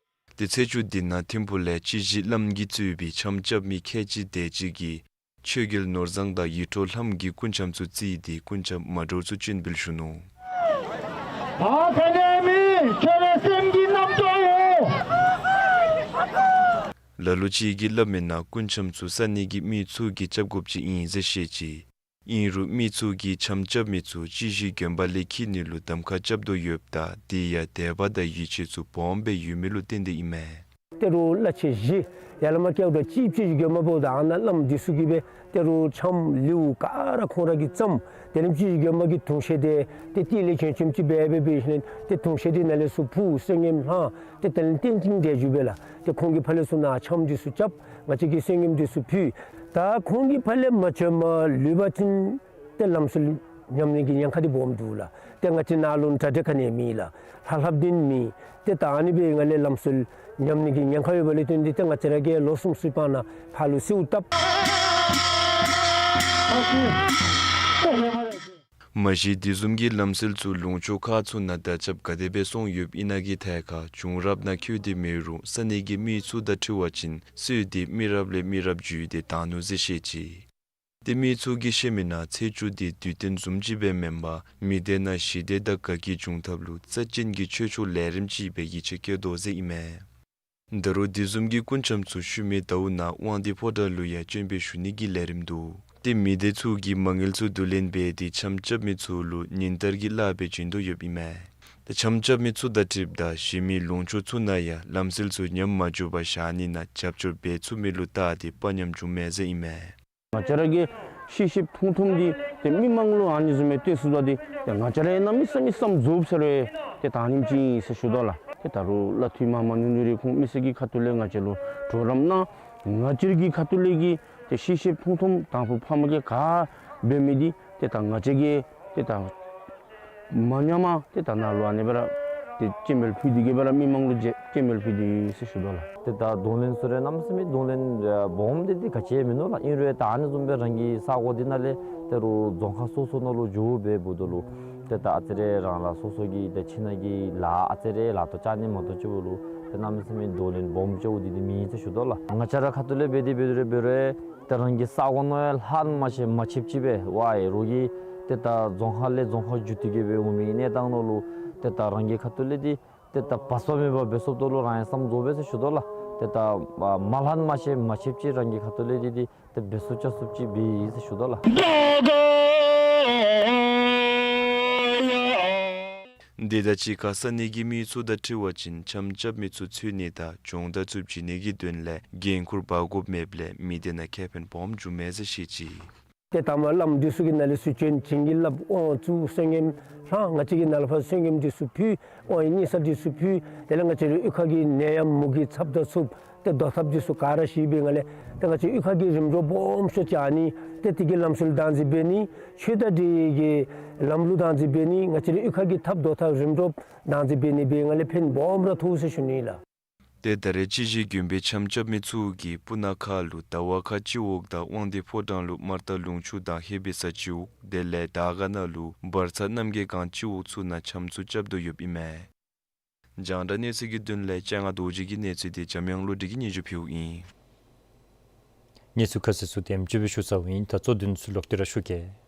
ཏེ་ཚེས་བཅུ་འདི་ནང་ཐིམ་ཕུ་ལས་སྤྱི་གཞི་བླམ་གིས་གཙོས་པའི་འཆམ་རྐྱབ་མི་ཁལ་གཅིག་དེ་ཅིག་གིས་ཆོས་རྒྱལ་ནོར་བཟང་དང་ཡིད་སྤྲུལ་ལྷ་མོའི་སྐུ་འཆམ་ཚུ་གཟིགས་ཏེ་སྐུ་འཆམ་མ་འདྲཝ་ཚུ་སྤྱན་འབུལ་ཞུ་ནུག། ད་ཁ་ནས་མི་ཁྱོད་རའི་སེམས་ཀྱི་རྣམ་རྟོག་ཡོད། ལ་ལུ་ཅིག་གིས་སླབ་མིའི་ནང་སྐུ་འཆམ་ཚུ་ས་གནས་ཀྱི་མི་ཚུ་གིས་རྐྱབ་དགོཔ་ཅིག་ཨིན་ཟེར་བཤད་ཅི། ཨིན་རུང་མི་ཚུ་གིས་འཆམ་རྐྱབ་མི་ཚུ་སྤྱི་གཞི་དགོན་པ་ལས་འཁྱིད་ནི་ལུ་གདམ་ཁ་རྐྱབ་དོ་ཡོདཔ་ད་དེ་ཡང་དད་པ་དང་ཡིད་ཆེས་ཚུ་སྦོམ་སྦེ་ཡོད་མི་ལུ་བརྟེན་ཏེ་ཨིན་མས། ཏེ་རུང་བླ་ཆེན་བཞི་ཡར་ལས་མར་བསྐྱལཝ་ད་སྤྱི་གཞི་དགོན་པ་འབདཝ་ད་ཨ་ནཱ་བླམ་འདི་ཚུ་གིས་སྦེ་ཏེ་རུང་འཆམ་ལེའུ་ག་ར་ཁོང་ར་གིས་བརྩམས། དེ་ལས་སྤྱི་གཞི་དགོན་པ་གི་དུང་ཤེལ་འདི་ཏེ་ཏི་ལེ་ཆེན་ཆེམ་ཅིག་སྦེ་སྦེ་སྦེ་ཞིནམ་ལས་ཏེ་དུང་ཤེལ་འདི་ནང་ལས་ཚུར་ཕུ་བསོད་སྙོམས་ལྷང་། ཏེ་དེ་ལས་རྟེན་ཅིང་འབྲེལ་འབྱུང་སྦེ་ལགས། ཏེ་ཁོང་གིས་ཕར་ལས་ཚུར་ནཱ་འཆམ་འདི་ཚུ་རྐྱབ། ང་བཅས་ཀྱིས་བསོད་སྙོམས་འདི་ཚུ་ཕུལ། ད་ཁོང་གིས་ཕར་ལས་མ་བྱོནམ་ལུས་པ་ཅིན་ཏེ་ལམ་སྲོལ་ཉམས་ནི་གི་ཉེན་ཁ་འདི་སྦོམ་འདུག་ལགས། ཏེ་ང་བཅས་ནཱ་ལུ་གྲ་སྒྲིག་ག་ནི་ཡང་མེད་ལགས། ལྷ་ལྷ་བདུན་མེད། ཏེ་ད་ཨ་ནི་སྦེ་ང་ལས་ལམ་སྲོལ་ཉམས་ནི་གི་ཉེན་ཁ་ཡོད་པ་ལས་བརྟེན་ཏེ་ཏེ་ང་བཅས་ར་གིས་ལོ་གསུམ་གསུམ་པ་ནང་ཕར་ལུ་གསོལཝ་བཏབ། མ་གཞི་དེ་བཟུམ་གྱི་ལམ་སྲོལ་ཚུ་ལུང་ཕྱོགས་ཁག་ཚུ་ནང་དར་ཁྱབ་ག་དེ་སྦེ་སོང་ཡོདཔ་ཨིན་ན་གི་ཐད་ཁར་བྱུང་རབས་ནང་འཁོད་དེ་མེད་རུང་ས་གནས་ཀྱི་མི་ཚུ་དང་འཁྲིལ་བ་ཅིན་སྲོལ་འདི་མི་རབས་ལས་མི་རབས་བརྒྱུད་དེ་དར་ནུག་ཟེར་བཤད་ཅི། ཏེ་མི་ཚུ་གིས་བཤད་མིའི་ནང་ཚེས་བཅུ་འདི་དུས་སྟོན་བཟུམ་ཅིག་སྦེ་མེན་པར་མི་སྡེ་ནང་ཞི་བདེ་དང་དགའ་སྐྱིད་འབྱུང་ཐབས་ལུ་རྩ་ཅན་གྱི་ཆོས་ཕྱོགས་ལས་རིམ་ཅིག་སྦེ་ཡིད་ཆེས་བསྐྱེད་དོ་ཟེར་ཨིན་མས། ད་རུང་དེ་བཟུམ་གྱི་སྐུ་འཆམ་ཚུ་ཤུལ་མའི་ཟླཝ་ནང་དབང་འདུས་ཕོ་བྲང་ལུ་ཡང་སྤྱན་འབུལ་ཞུ་ནི་གི་ལས་རིམ་འདུག། ཏེ་མི་སྡེ་ཚུ་གིས་མ་དངུལ་ཚུ་བསྡུ་ལེན་འབད་དེ་འཆམ་རྐྱབ་མི་ཚུ་ལུ་ཉིན་ལྟར་གྱི་གླ་སྦེ་བྱིན་དོ་ཡོདཔ་ཨིན་མས། ཏེ་འཆམ་རྐྱབ་མི་ཚུ་དང་འཁྲིལཝ་ད་གཞན་མི་ལུང་ཕྱོགས་ཚུ་ནང་ཡང་ལམ་སྲོལ་ཚུ་ཉམས་མ་བཅུག་པར་བཞག་ནི་ནང་རྒྱབ་སྐྱོར་འབད་ཚུགས་མི་ལུ་བལྟ་སྟེ་དཔའ་ཉམས་བྱུངམ་མས་ཟེར་ཨིན་མས། ང་བཅས་ར་གིས་ཤེས་ཤེསཔ་མཐོང་མཐོངམ་འདི་ཏེ་མི་མང་ལུ་ཨ་ནི་བཟུམ་སྦེ་སྟོན་ཚུགས་པ་འདི་ཏེ་ང་བཅས་ར་གནམ་མེད་ས་མེད་བསམ་རྫོགསཔ་ཟེར་རུང་ཏེ་བཏང་ནིམ་ཅིག་ཨིན་ཟེར་ཞུ་དོ་ལགས། ཏེ་ད་རུང་བླ་འཐུས་མ་མ་ནུ་ནུ་རེ་ཁོང་མི་སེར་གྱི་ཁ་ཐུག་ལས་ང་བཅས་ལུ་གྲོགས་རམ་གནང་། ང་བཅས་ར་གི་ཁ་ཐུག་ལས་ཀྱི་ཏེ་ཤེས་ཤེསཔ་མཐོང་མཐོངམ་དང་ཕུ་ཕམ་གྱི་ག་འབད་མི་འདི་ཏེ་ད་ང་བཅས་ཀྱིས་ཏེ་ད་མ་ཉམས་པར་ཏེ་ད་ནཱ་ལུ་ཨ་ནི་སྦེ་ར་ཏེ་སྤྱན་འབུལ་ཕུལ་ཏེ་གི་སྦེ་ར་མི་མང་ལུ་སྤྱན་འབུལ་ཕུལ་ཏེ་ཡོད་ཟེར་ཞུ་དོ་ལགས། ཏེ་ད་གདོང་ལེན་ཟེར་རུང་གནམ་མེད་ས་མེད་གདོང་ལེན་སྦོམ་འདི་ཏེ་ག་ཅི་ཡང་མིན་ནུག་ལགས། ཨིན་རུང་ད་ཨ་ནི་བཟུམ་སྦེ་རང་གི་ས་གོ་འདི་ནང་ལས་ཏེ་རུང་རྫོང་ཁག་སོ་སོ་ནང་ལུ་འགྱོ་སྦེ་འབདཝ་ད་ལུ་ཏེ་ད་ཨ་ཙི་རེ་རང་ལུ་སོ་སོ་གི་ཏེ་ཁྱིམ་ནང་གི་ལཱ་ཨ་ཙི་རེ་ལཱ་ཏོ་རྐྱབ་ནི་མ་གཏོགས་ཅིག་འབདཝ་ད་ལུ་ཏེ་གནམ་མེད་ས་མེད་གདོང་ལེན་སྦོམ་ཅིག་འདི་ཏེ་མེད་ཟེར་ཞུ་དོ་ལགས། ང་བཅས་ར་ཁ་ཐུག་ལས་འབད་དེ་འབད་རུང་འབད་རུང་ཏེ་རང་གི་ས་གོ་ནང་ཡང་ལྷག་མ་ཤེས་མ་ཆིབ་ཅིག་སྦེ་ཝའི་རོགས་ཀྱིས་ཏེ་ད་རྫོང་ཁག་ལས་རྫོང་ཁག་བརྒྱུད་དེ་གི་སྦེ་འོང་མི་གནས་སྟངས་ནང་ལུ་ཏེ་ད་རང་གི་ཁ་ཐུག་ལས་འདི་ཏེ་ད་བབས་པ་མེད་པ་འབད་སོངམ་ད་ལུ་རང་ཡང་བསམ་རྫོགས་པས་ཟེར་ཞུ་དོ་ལགས། ཏེ་ད་མ་ལྷག་མ་ཤེས་མ་ཆིབ་ཅིག་རང་གི་ཁ་ཐུག་ལས་འདི་ཏེ་ཏེ་འབད་ཚུགས་རྐྱབ་ཚུགསཔ་ཅིག་འབད་ཡི་ཟེར་ཞུ་དོ་ལགས། དེ་དང་གཅིག་ཁར་ས་གནས་ཀྱི་མི་ཚུ་དང་འཁྲིལ་བ་ཅིན་འཆམ་རྐྱབ་མི་ཚུ་འཚོལ་ནི་དང་སྦྱོང་བརྡར་ཚུ་བྱིན་ནི་གི་དོན་ལས་འགན་ཁུར་འབག་དགོཔ་མེདཔ་ལས་མི་སྡེ་ནང་ཁེ་ཕན་སྦོམ་འབྱུངམ་མས་ཟེར་བཤད་ཅི། ཏེ་ད་མར་བླམ་འདི་ཚུ་གིས་ནཱ་ལས་ཚུར་བྱོན་བྱིན་གྱིས་བརླབས་དབང་བཙུགས་གསོལ་ངནམ་ལྷང་ང་བཅས་ཀྱིས་ནཱ་ལས་ཕར་གསོལ་ངནམ་འདི་ཚུ་ཕུལ་དབང་ཡི་ཉི་ཤར་འདི་ཚུ་ཕུལ། དེ་ལས་ང་བཅས་རའི་གཡུས་ཁ་གི་ནད་ཡམས་མུ་གེ་ཚབ་དང་ཚུབ་ཏེ་བཟློག་ཐབས་འདི་ཚུ་ག་ར་ཞུ་སྦེ་ང་ལས་ཏེ་ང་བཅས་གཡུས་ཁ་གི་རིམ་གྲོ་སྦོམ་ཤོས་བཅར་ནི་ཏེ་དེ་གི་ལམ་སྲོལ་བདག་འཛིན་འབད་ནི་ཆོས་དང་འབྲེལ་གྱི་ལམ་ལུགས་བདག་འཛིན་འབད་ནི་ང་བཅས་རའི་གཡུས་ཁ་གི་ཐབས་བཟློག་ཐབས་རིམ་གྲོ་བདག་འཛིན་འབད་ནི་སྦེ་ང་ལས་ཕན་སྦོམ་ར་ཐོགས་ཟེར་ཞུ་ནི་ལགས། ཏེ་ད་རེས་སྤྱི་བཞི་དགོན་པའི་འཆམ་རྐྱབ་མི་ཚུ་གིས་སྤུ་ན་ཁ་ལུ་དར་བ་ཁ་སྤྱི་འོག་དང་དབང་འདུས་ཕོ་བྲང་ལུ་མར་རྟ་ལུང་ཕྱུག་དང་ཧེ་བི་ས་སྤྱི་འོག་དེ་ལས་དར་དཀར་ན་ལུ་འབར་ཚ་རྣམ་རྒྱལ་སྒང་སྤྱི་འོག་ཚུ་ནང་འཆམ་ཚུ་རྐྱབ་དོ་ཡོདཔ་ཨིན་མས། རྒྱང་བསྒྲགས་གནས་ཚུལ་གྱི་དོན་ལས་སྤྱན་སྔ་རྡོ་རྗེ་གི་གནས་ཚུལ་དེ་འཇམ་དབྱངས་བློ་གྲོས་ཀྱིས་སྙན་ཞུ་ཕུལཝ་ཨིན། གནས་ཚུལ་ཁ་གསལ་ཚུ་དེམ་ཅིག་སྦེ་ཞུ་ཚརཝ་ཨིན། ད་གཙོ་དོན་ཚུ་ལོག་སྟེ་ར་ཞུ་གེ།